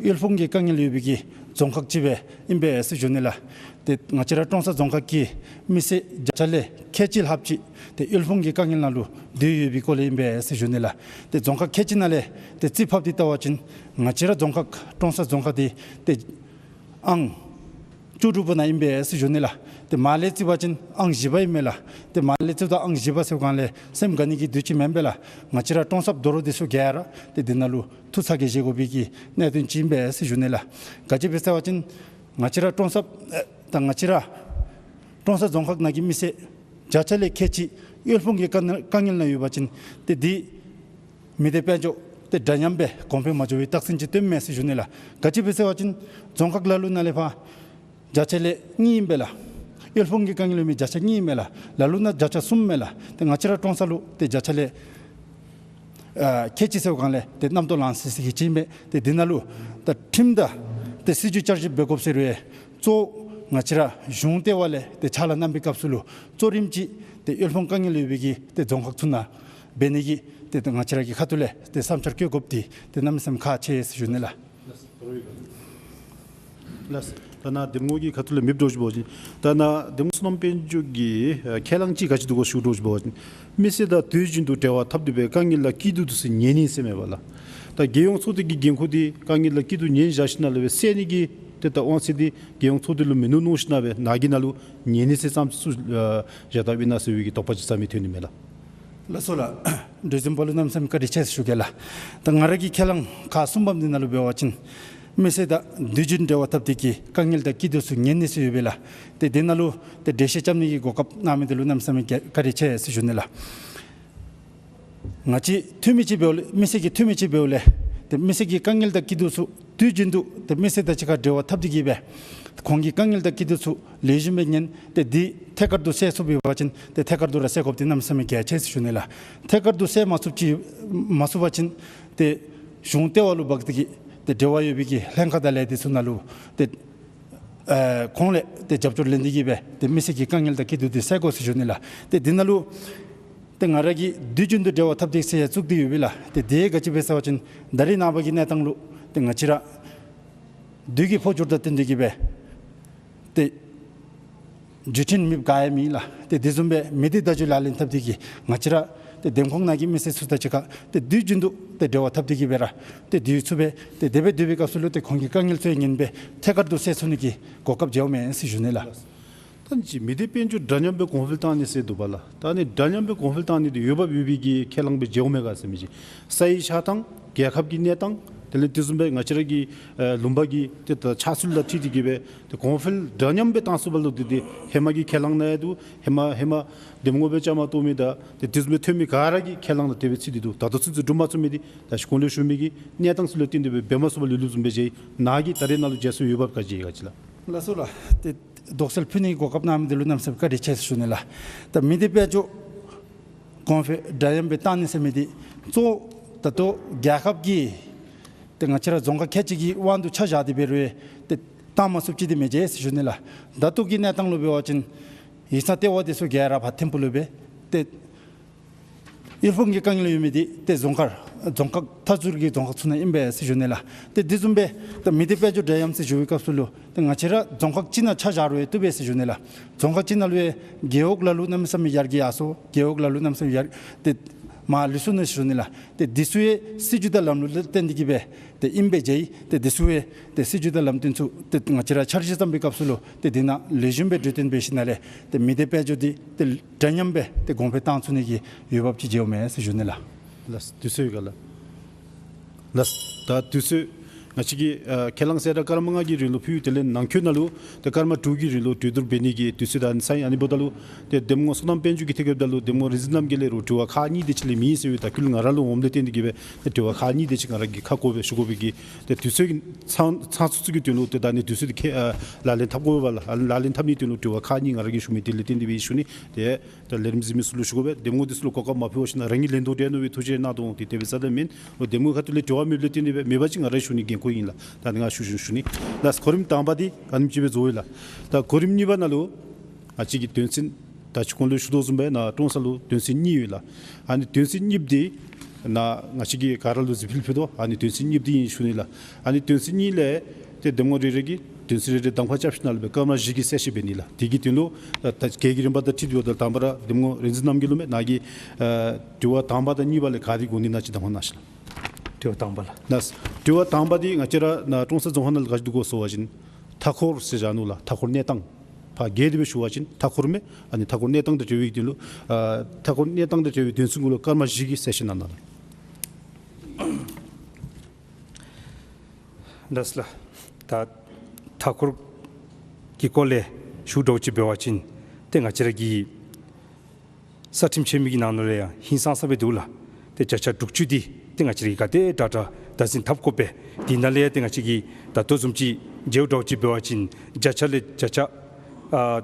དབུལ་ཕོངས་ཀྱི་དཀའ་ངལ་ཡོད་པའི་གི་རྫོང་ཁག་ཅིག་སྦེ་ཨིན་པས་ཟེར་ཞུ་ནི་ལགས། ཏེ་ང་བཅས་ར་ཀྲོང་གསར་རྫོང་ཁག་གི་མི་སེར་བརྒྱ་ཆ་ལས་ཁལ་གཅིག་ལྷགཔ་ཅིག་ཏེ་དབུལ་ཕོངས་ཀྱི་དཀའ་ངལ་ནང་ལུ་སྡོད་ཡོད་པའི་སྐོར་ལས་ཨིན་པས་ཟེར་ཞུ་ནི་ལགས། ཏེ་རྫོང་ཁག་ཁལ་གཅིག་ནང་ལས་ཏེ་རྩིས་ཕབ་སྟེ་བལྟ་བ་ཅིན་ང་བཅས་ར་རྫོང་ཁག་ཀྲོང་གསར་རྫོང་ཁག་འདི་ཏེ་ཨང་བཅུ་དྲུག་པ་ནང་ཨིན་པས་ཟེར་ཞུ་ནི་ལགས། ཏེ་མར་ལས་རྩིས་པ་ཅིན་ཨང་བཞི་པ་ཨིན་མས་ལགས། ཏེ་མར་ལས་རྩིསཝ་ད་ཨང་བཞི་པ་ཟེར་སྒང་ལས་སེམས་དགའ་ནི་གི་དུས་ཅིག་མེན་པས་ལགས། ང་བཅས་ར་ཀྲོང་གསརཔ་དོ་རུང་འདི་ཚུ་ག་ར་ཏེ་འདི་ནང་ལུ་ཐུགས་ཚ་གྱང་བཞེས་དགོ་པའི་གི་གནད་དོན་ཅིག་ཨིན་པས་ཟེར་ཞུ་ནི་ལགས། ག་ཅི་སྦེ་ཟེར་བ་ཅིན་ང་བཅས་ར་ཀྲོང་གསརཔ་ཨེ་ད་ང་བཅས་ར་ཀྲོང་གསར་རྫོང་ཁག་ནང་གི་མི་སེར་བརྒྱ་ཆ་ལས་ཁལ་གཅིག་དབུལ་ཕོངས་ཀྱི་དཀའ་ངལ་དཀའ་ངལ་ནང་ཡོད་པ་ཅིན་ཏེ་འདི་མི་སྡེ་དཔལ་འབྱོར་ཏེ་འདྲ་མཉམ་སྦེ་གོང་འཕེལ་མ་འགྱོ་བའི་རྟགས་མཚན་ཅིག་སྟོནམ་མས་ཟེར་ཞུ་ནི་ལགས། ག་ཅི་སྦེ་ཟེར་བ་ཅིན་རྫོང་ཁག་ལ་ལུ་ནང་ལས་ཕར་བརྒྱ་ཆ་ལས་གཉིས་ཨིན་པས་ལགས། དབུལ་ཕོངས་ཀྱི་དཀའ་ངལ་ཡོད་མི་བརྒྱ་ཆ་གཉིས་ཨིན་པས་ལགས། ལ་ལུ་ནང་བརྒྱ་ཆ་གསུམ་མས་ལགས། ཏེ་ང་བཅས་ར་ཀྲོང་གསར་ལུ་ཏེ་བརྒྱ་ཆ་ལས་ ཨ་ཁལ་གཅིག་ཟེརཝ་སྒང་ལས་ཏེ་རྣམ་རྟོག་ལངས་སི་སི་གི་ཅིག་ཨིན་པས། ཏེ་འདི་ནང་ལུ་ད་ཁྲིམས་དང་ཏེ་སྲིད་བྱུས་བསྐྱར་ཞིབ་འབད་དགོཔ་ཟེར་རུང་གཙོ་བོ་ང་བཅས་ར་གཞུང་ལྟེ་བ་ལས་ཏེ་ཕྱག་ལཱ་གནང་པའི་སྐབས་སུ་ལུ་གཙོ་རིམ་ཅིག་ཏེ་དབུལ་ཕོངས་དཀའ་ངལ་ཡོད་པའི་གི་ཏེ་རྫོང་ཁག་ཚུ་ནང་འབད་ནི་གི་ཏེ་ང་བཅས་ར་གི་ཁ་ཐུག་ལས་ཏེ་བསམ་འཆར་བཀོད་དགོཔ་འདི་ཏེ་གནམ་མེད་ས་མེད་ཁག་ཆེ་ཟེར་ཞུ་ནི་ལགས། ལགས། ད་ནཱ་འདེམས་ངོ་གི་ཁ་ཐུག་ལས་མེདཔ་འདྲཝ་ཅིག་འབད་བ་ཅིན་ད་ནཱ་འདེམས་ངོ་བསོད་ནམས་དཔལ་འབྱོར་གྱི་ཨ་ཁས་བླངས་ཅིག་ག་ཅི་འདུག་གོ་ཞུ་འདྲཝ་ཅིག་འབད་བ་ཅིན་མི་སེར་དང་དུས་རྒྱུན་དུ་འབྲེལ་བ་འཐབ་སྟེ་སྦེ་དཀའ་ངལ་དང་སྐྱིད་སྡུག་དེ་ཚུ་ཉན་ནི་ཟེར་མས་པ་ལགས། ད་རྒྱལ་ཡོངས་ཚོགས་སྡེ་གི་འགན་ཁུར་འདི་དཀའ་ངལ་དང་སྐྱིད་སྡུག་ཉན་བཞག་ཞིནམ་ལས་སྦེ་སེལ་ནི་གི་ཏེ་ད་དབང་ཚད་འདི་རྒྱལ་ཡོངས་ཚོགས་སྡེ་ལུ་མིན་ནུག་མནོ་ཞིནམ་ལས་སྦེ་ནཱ་གི་ནང་ལུ་ཉན་ནི་ཟེར་བསམ་ཚུལ་ཨ་བཞག་དཔ་ཨིན་ན་ཟེར་བའི་གི་དོགས་པ་ཅིག་རྩ་མེད་ཐོན་ནི་མས་ལགས། ལགས་སོ་ལགས། གྲོས་འཛིན་པ་ལུ་གནམ་མེད་ས་མེད་བཀའ་དྲིན་ཆེ་ཟེར་ཞུ་གེ་ལགས། ད་ང་ར་གི་ཁས་བླངས་ཁག་གསུམ་པམ་འདི་ནང་ལུ་འབད་བ་ཅིན་མི་སེར་དང་དུས་རྒྱུན་འབྲེལ་བ་འཐབ་སྟེ་གི་དཀའ་ངལ་དང་སྐྱིད་སྡུག་ཚུ་ཉན་ནི་ཟེར་ཡོད་པས་ལགས། ཏེ་འདི་ནང་ལུ་ཏེ་འགྲེལ་བཤད་རྐྱབ་ནི་གི་གོ་སྐབས་གནང་མི་འདི་ལུ་གནམ་མེད་ས་མེད་བཀའ་དྲིན་ཆེ་ཟེར་ཞུ་ནི་ལགས། ང་བཅས་འཐུས་མི་ཅིག་འབདཝ་ལས་མི་སེར་གྱི་འཐུས་མི་ཅིག་འབདཝ་ལས་ཏེ་མི་སེར་གྱི་དཀའ་ངལ་དང་སྐྱིད་སྡུག་ཚུ་དུས་རྒྱུན་དུ་ཏེ་མི་སེར་དང་གཅིག་ཁར་འབྲེལ་བ་འཐབ་སྟེ་གི་སྦེ་ཁོང་གི་དཀའ་ངལ་དང་སྐྱིད་སྡུག་ཚུ་ལེགས་ཤོམ་སྦེ་ཉན་ཏེ་འདི་ཐད་ཀར་དུ་སེལ་ཚུགས་པ་ཅིན་ཏེ་ཐད་ཀར་དུ་ར་སེལ་དགོཔ་འདི་གནམ་མེད་ས་མེད་གལ་ཆེ་ཟེར་ཞུ་ནི་ལགས། ཐད་ཀར་དུ་སེལ་མ་ཚུགསཔ་ཅིག་མ་ཚུགས་པ་ཅིན་ཏེ་གཞུང་ལྟེ་བ་ལུ་འབག་སྟེ་གི་ཏེ་འབྲེལ་བ་ཡོད་པའི་གི་ལྷན་ཁག་དང་ལས་སྡེ་ཚུ་ནང་ལུ་ཏེ་ཨེ་ཁོང་ལས་ཏེ་རྒྱབ་སྐྱོར་ལེན་ཏེ་གི་སྦེ་ཏེ་མི་སེར་གྱི་དཀའ་ངལ་དང་སྐྱིད་སྡུག་འདི་སེལ་དགོ་ཟེར་ཞུ་ནི་ལགས། ཏེ་འདི་ནང་ལུ་ཏེ་ང་ར་གིས་དུས་རྒྱུན་དུ་འབྲེལ་བ་འཐབ་སྟེ་ཟེར་ཡང་བཙུགས་ཏེ་ཡོད་པས་ལགས། ཏེ་དེ་ག་ཅི་སྦེ་ཟེར་བ་ཅིན་ད་རེས་ནངས་པ་གི་གནས་སྟངས་ལུ་ཏེ་ང་བཅས་ར་དུས་ཀྱི་འཕོ་འགྱུར་དང་བསྟུན་ཏེ་གི་སྦེ་ཏེ་བརྒྱུད་འཕྲིན་མེདཔ་ག་ཡང་མེད་ལགས། ཏེ་དེ་བཟུམ་སྦེ་མི་སྡེ་བརྡ་བརྒྱུད་ལག་ལེན་འཐབ་སྟེ་གི་ང་བཅས་ར་ཏེ་འདེམས་ཁོངས་ནང་གི་མི་སེར་ཚུ་དང་གཅིག་ཁར་ཏེ་དུས་རྒྱུན་དུ་ཏེ་འབྲེལ་བ་འཐབ་སྟེ་གི་སྦེ་ར་ཏེ་དུས་ཚུད་སྦེ་ཏེ་དེ་སྦེ་སྡོད་པའི་སྐབས་སུ་ལུ་ཏེ་ཁོང་གི་དཀའ་ངལ་ཚུ་ཡང་ཉན་སྦེ་ཐད་ཀར་དུ་སེལ་ཚུགས་ནི་གི་གོ་སྐབས་འཇལཝ་མས་ཟེར་ཞུ་ནི་ལགས། ད་ཅི་མི་སྡེ་དཔལ་འབྱོར་འདྲ་མཉམ་སྦེ་གོང་འཕེལ་བཏང་ནི་ཟེར་འདུག་པ་ལགས། ད་ནི་འདྲ་མཉམ་སྦེ་གོང་འཕེལ་བཏང་ནི་འདི་འོས་འབབ་ཡོད་པའི་གི་ཁས་བླངས་སྦེ་མཇལཝ་མས་ག་ཟེར་མི་ཅིག། ས་ཡི་ཆགས་སྟངས་རྒྱལ་ཁབ་ཀྱི་གནས་སྟངས་དེ་ལས་དེ་བཟུམ་སྦེ་ང་བཅས་ར་གི་ཨེ་ལུང་པ་གི་ཏེ་ད་ཆགས་ཚུལ་དང་འཁྲིལ་ཏེ་གི་སྦེ་ཏེ་གོང་འཕེལ་འདྲ་མཉམ་སྦེ་བཏང་ཚུགས་པ་ལུ་འདི་ཏེ་ཧེ་མ་གི་ཁས་བླངས་ནང་ཡང་འདུག། ཧེ་མ་ཧེ་མ་འདེམས་ངོ་སྦེ་བཅའ་མར་གཏོགས་མི་དང་ཏེ་དེ་བཟུམ་སྦེ་ཐོན་མི་ག་ར་གི་ཁས་བླངས་ནང་དེ་སྦེ་ཚུད་དེ་འདུག། ད་ལྟོ་ཚུན་ཚོད་འགྲུབ་མ་ཚུགས་མི་འདི་ད་ཅི་གོང་ལུ་ཞུ་མི་གི་གནས་སྟངས་ཚུ་ལུ་བརྟེན་ཏེ་སྦེ་འབད་མ་ཚུགས་པར་ལུས་ལུས་བཟུམ་སྦེ་མཇལ་ཡི། ནཱ་གིས་ད་རེས་ནཱ་ལུ་མཇལ་སའི་འོས་འབབ་ག་ཅི་ཡོད་ག་ཅི་ལགས། ལགས་སོ་ལགས། ཏེ་དོགས་སེལ་ཕུལ་ནི་གི་གོ་སྐབས་གནང་མི་འདི་ལུ་གནམ་མེད་ས་མེད་བཀའ་དྲིན་ཆེ་ཟེར་ཞུ་ནི་ལགས། ད་མི་སྡེ་དཔལ་འབྱོར་གོང་འཕེལ་འདྲ་མཉམ་སྦེ་བཏང་ནི་ཟེར་མི་འདི་གཙོ་བོ་ད་ལྟོ་རྒྱལ་ཁབ་ཀྱི་ཏེ་ང་བཅས་ར་རྫོང་ཁག་ཁལ་གཅིག་གི་དབང་དུ་ཆ་བཞག་སྟེ་འབད་རུང་ཏེ་བཏང་མ་ཚུགསཔ་ཅིག་འདི་མི་འཇལ་ཟེར་ཞུ་ནི་ལགས། ད་ལྟོ་གི་གནས་སྟངས་ལུ་འབད་བ་ཅིན་ཡིག་ཚང་ལྟེ་བ་འདི་ཚུ་ག་ར་ཕར་ཐིམ་ཕུག་ལུ་སྦེ་ཏེ་དབུལ་ཕོངས་ཀྱི་དཀའ་ངལ་ཡོད་མི་འདི་ཏེ་རྫོང་ཁག་རྫོང་ཁག་མཐའ་ཟུར་གྱི་རྫོང་ཁག་ཚུ་ནང་ཨིན་པས་ཟེར་ཞུ་ནི་ལགས། ཏེ་དེ་བཟུམ་སྦེ་ད་མི་སྡེ་དཔལ་འབྱོར་འདྲ་མཉམ་ཟེར་ཞུ་བའི་སྐབས་སུ་ལུ་ཏེ་ང་བཅས་ར་རྫོང་ཁག་ཅིག་ནང་ཆ་བཞག་རུང་ཡང་བཏུབ་པས་ཟེར་ཞུ་ནི་ལགས། རྫོང་ཁག་ཅིག་ནང་ལུ་ཡང་རྒེད་འོག་ལ་ལུ་གནམ་མེད་ས་མེད་ཡར་རྒྱས་ཡར་སོང་། རྒེད་འོག་ལ་ལུ་གནམ་མེད་ས་མེད་ཡར་ཏེ་མར་ལུས་སོང་ནུག་ཟེར་ཞུ་ནི་ལགས། ཏེ་འདི་ཚུ་ཡང་སྲིད་བྱུས་དང་ལམ་ལུགས་ལུ་བརྟེན་ཏེ་གི་སྦེ་ཏེ་ཨིན་པས་ཟེར་ཡི། ཏེ་འདི་ཚུ་ཡང་ཏེ་སྲིད་བྱུས་དང་ལམ་སྟོན་ཚུ་ཏེ་ང་བཅས་ར་འཆར་གཞི་བརྩམ་པའི་སྐབས་སུ་ལུ་ཏེ་འདི་ནང་ལེགས་ཤོམ་སྦེ་གྲོས་བསྟུན་འབད་ཞིནམ་ལས་ཏེ་མི་སྡེ་དཔལ་འབྱོར་འདི་ཏེ་འདྲ་མཉམ་སྦེ་ཏེ་གོང་འཕེལ་བཏང་ཚུགས་ནི་གི་འོས་འབབ་ཅིག་འཇལཝ་མས་ཟེར་ཞུ་ནི་ལགས། ལགས་དུས་ཚོད་ཡོད་ག་ལགས། ལགས་ད་དུས་ཚོད་ང་བཅས་ཀྱི་ཨ་ཁས་བླངས་གསལ་བསྒྲགས་སྐར་མ་ལྔ་གི་རིང་ལུ་ཕུལ་ཡི། དེ་ལས་ནང་འཁོད་ནང་ལུ་ཏེ་སྐར་མ་དྲུག་གི་རིང་ལུ་གྲོས་བསྡུར་འབད་ནི་གི་དུས་ཚོད་དང་ཨ་ནི་ཚང་ཡི། ཨ་ནི་འབདཝ་ད་ལུ་ཏེ་འདེམས་ངོ་བསོད་ནམས་དཔལ་འབྱོར་གྱི་ཐད་ཁར་འབདཝ་ད་ལུ་འདེམས་ངོ་རིག་འཛིན་རྣམ་རྒྱལ་ལས་རུང་དྲི་བ་ཁག་གཉིས་དེ་ཅིག་ལས་མེད་ཟེར་བའི་ད་བཀོད་ལས་ང་ར་ལུ་འོངམ་ལས་བརྟེན་ཏེ་གི་སྦེ་ཏེ་དྲི་བ་ཁག་གཉིས་དེ་ཅིག་ང་ར་གིས་ཁ་སྐོང་སྦེ་ཞུ་དགོ་པའི་གི་ཏེ་དུས་ཚོད་ཀྱི་ཚང་ཚང་ཚུད་ཚུད་ཀྱི་དོན་ལུ་ཏེ་ད་ཨ་ནི་དུས་ཚོད་འདི་ཁེ་ཨ་ལག་ལེན་འཐབ་དགོ་པས་ལགས། ཨ་ལག་ལེན་འཐབ་ནིའི་དོན་ལུ་དྲི་བ་ཁག་གཉིས་ང་ར་གིས་ཞུ་མི་དེ་ལས་བརྟེན་ཏེ་སྦེ་ཞུ་ནི། ཏེ་ད་ལས་རིམ་གཟིགས་མི་ཚུ་ལུ་ཞུ་དགོ་པས། འདེམས་ངོ་འདི་ཚུ་ལུ་གོ་སྐབས་མ་ཕུལ་བ་ཅིན་རང་གི་ལན་འདི་འདྲས་མནོ་བའི་ཐུགས་རྗེ་གནང་དོ་འོང་། ཏེ་དེ་སྦེ་རྩ་ལས་མེན། འདེམས་ངོ་ཁ་ཐུག་ལས་དྲི་བ་མེདཔ་ལས་བརྟེན་ཏེ་སྦེ་མེད་པ་ཅིན་ང་རའི་ཞུ་ནི་འགན་ཁུར་ཨིན་ལགས། ད་ཨ་ནི་ང་ཞུ་ཞུ་ཞུ་ནི། ལགས་གོ་རིམ་དང་པ་འདི་ཨ་ནེམ་ཅིག་སྦེ་རྫོགས་ཡི་ལགས། ད་གོ་རིམ་གཉིས་པ་ནང་ལུ་ང་བཅས་ཀྱི་དོན་ཚན་ད་ཅི་གོང་ལུ་ཞུ་དོ་བཟུམ་སྦེ་ནཱ་ཀྲོང་གསར་ལུ་དོན་ཚན་གཉིས་ཡོད་ལགས། ཨ་ནི་དོན་ཚན་གཉིསཔ་འདི་ནཱ་ང་བཅས་ཀྱིས་ག་ར་ལུ་གཟིགས་ཕུལ་ཕུལ་དོ། ཨ་ནི་དོན་ཚན་གཉིསཔ་འདི་ཨིན་ཞུ་ནི་ལགས། ཨ་ནི་དོན་ཚན་གཉིས་ལས་ཏེ་འདེམས་ངོ་རེ་རེ་གིས་དོན་ཚན་རེ་རེ་གདམ་ཁ་རྐྱབ་ཞིནམ་ལས་སྦེ་སྐར་མ་བཞི་གི་གསལ་བཤད་འབད་ནི་ལགས། དེ་གི་དོན་ལུ་ད་ད་གེགས་ཀྱི་རིམ་པ་དང་འཁྲིལ་ཏེ་འབདཝ་ད་དང་པ་ར་འདེམས་ངོ་རིག་འཛིན་རྣམ་རྒྱལ་ལུ་མས། ནཱ་གིས་ཨ་དྲི་བ་དང་པ་དང་གཉིས་པ་ལས་ག་དེ་དགོ་ནི་ཨིན་ན་ཅིག་གདམ་ཁ་གནང་ཤིག་ལགས། དྲི་བ་དང་པ་ལགས། ལགས། དྲི་བ་དང་པ་འདི་ང་བཅས་ར་ནཱ་ཀྲོང་གསར་རྫོང་ཁག་ནང་ལུ་ག་ཅི་འདུག་གོ་ཟེར་བ་ཅིན་མཐའ་འཁོར་ཟེར་བཞག་ནུག་ལགས། མཐའ་འཁོར་གནས་སྟངས། ཕར་རྒྱས་ཏེ་སྦེ་ཞུ་བ་ཅིན་མཐའ་འཁོར་མས། ཨ་ནི་མཐའ་འཁོར་གནས་སྟངས་དང་འབྲེལ་བའི་དོན་ལུ་ཨ་མཐའ་འཁོར་གནས་སྟངས་དང་འབྲེལ་བའི་དོན་ཚན་གུ་ལུ་སྐར་མ་བཞི་གི་གསལ་བཤད་གནང་གནང་། ལགས་ལགས། ད་མཐའ་འཁོར་གྱི་སྐོར་ལས་ཞུ་འདྲཝ་ཅིག་འབད་བ་ཅིན་ཏེ་ང་བཅས་ར་གི་ས་ཁྲིམས་ཆེན་མོ་གི་ནང་ན་ལུ་ཡང་ཧིང་སངས་ས་སྦེ་འདུག་ལགས། ཏེ་བརྒྱ་ཆ་དྲུག་ཅུ་འདི་ཏེ་ང་བཅས་ར་གིས་ག་དེ་དྲག་དྲག་བདག་འཛིན་འཐབ་དགོ་པས། དེ་ནང་ལས་ཏེ་ང་བཅས་ཀྱིས་ད་ལྟོ་བཟུམ་ཅིག་མཇལཝ་འདྲཝ་ཅིག་འབད་བ་ཅིན་བརྒྱ་ཆ་ལས་བརྒྱ་ཆ་ཨ་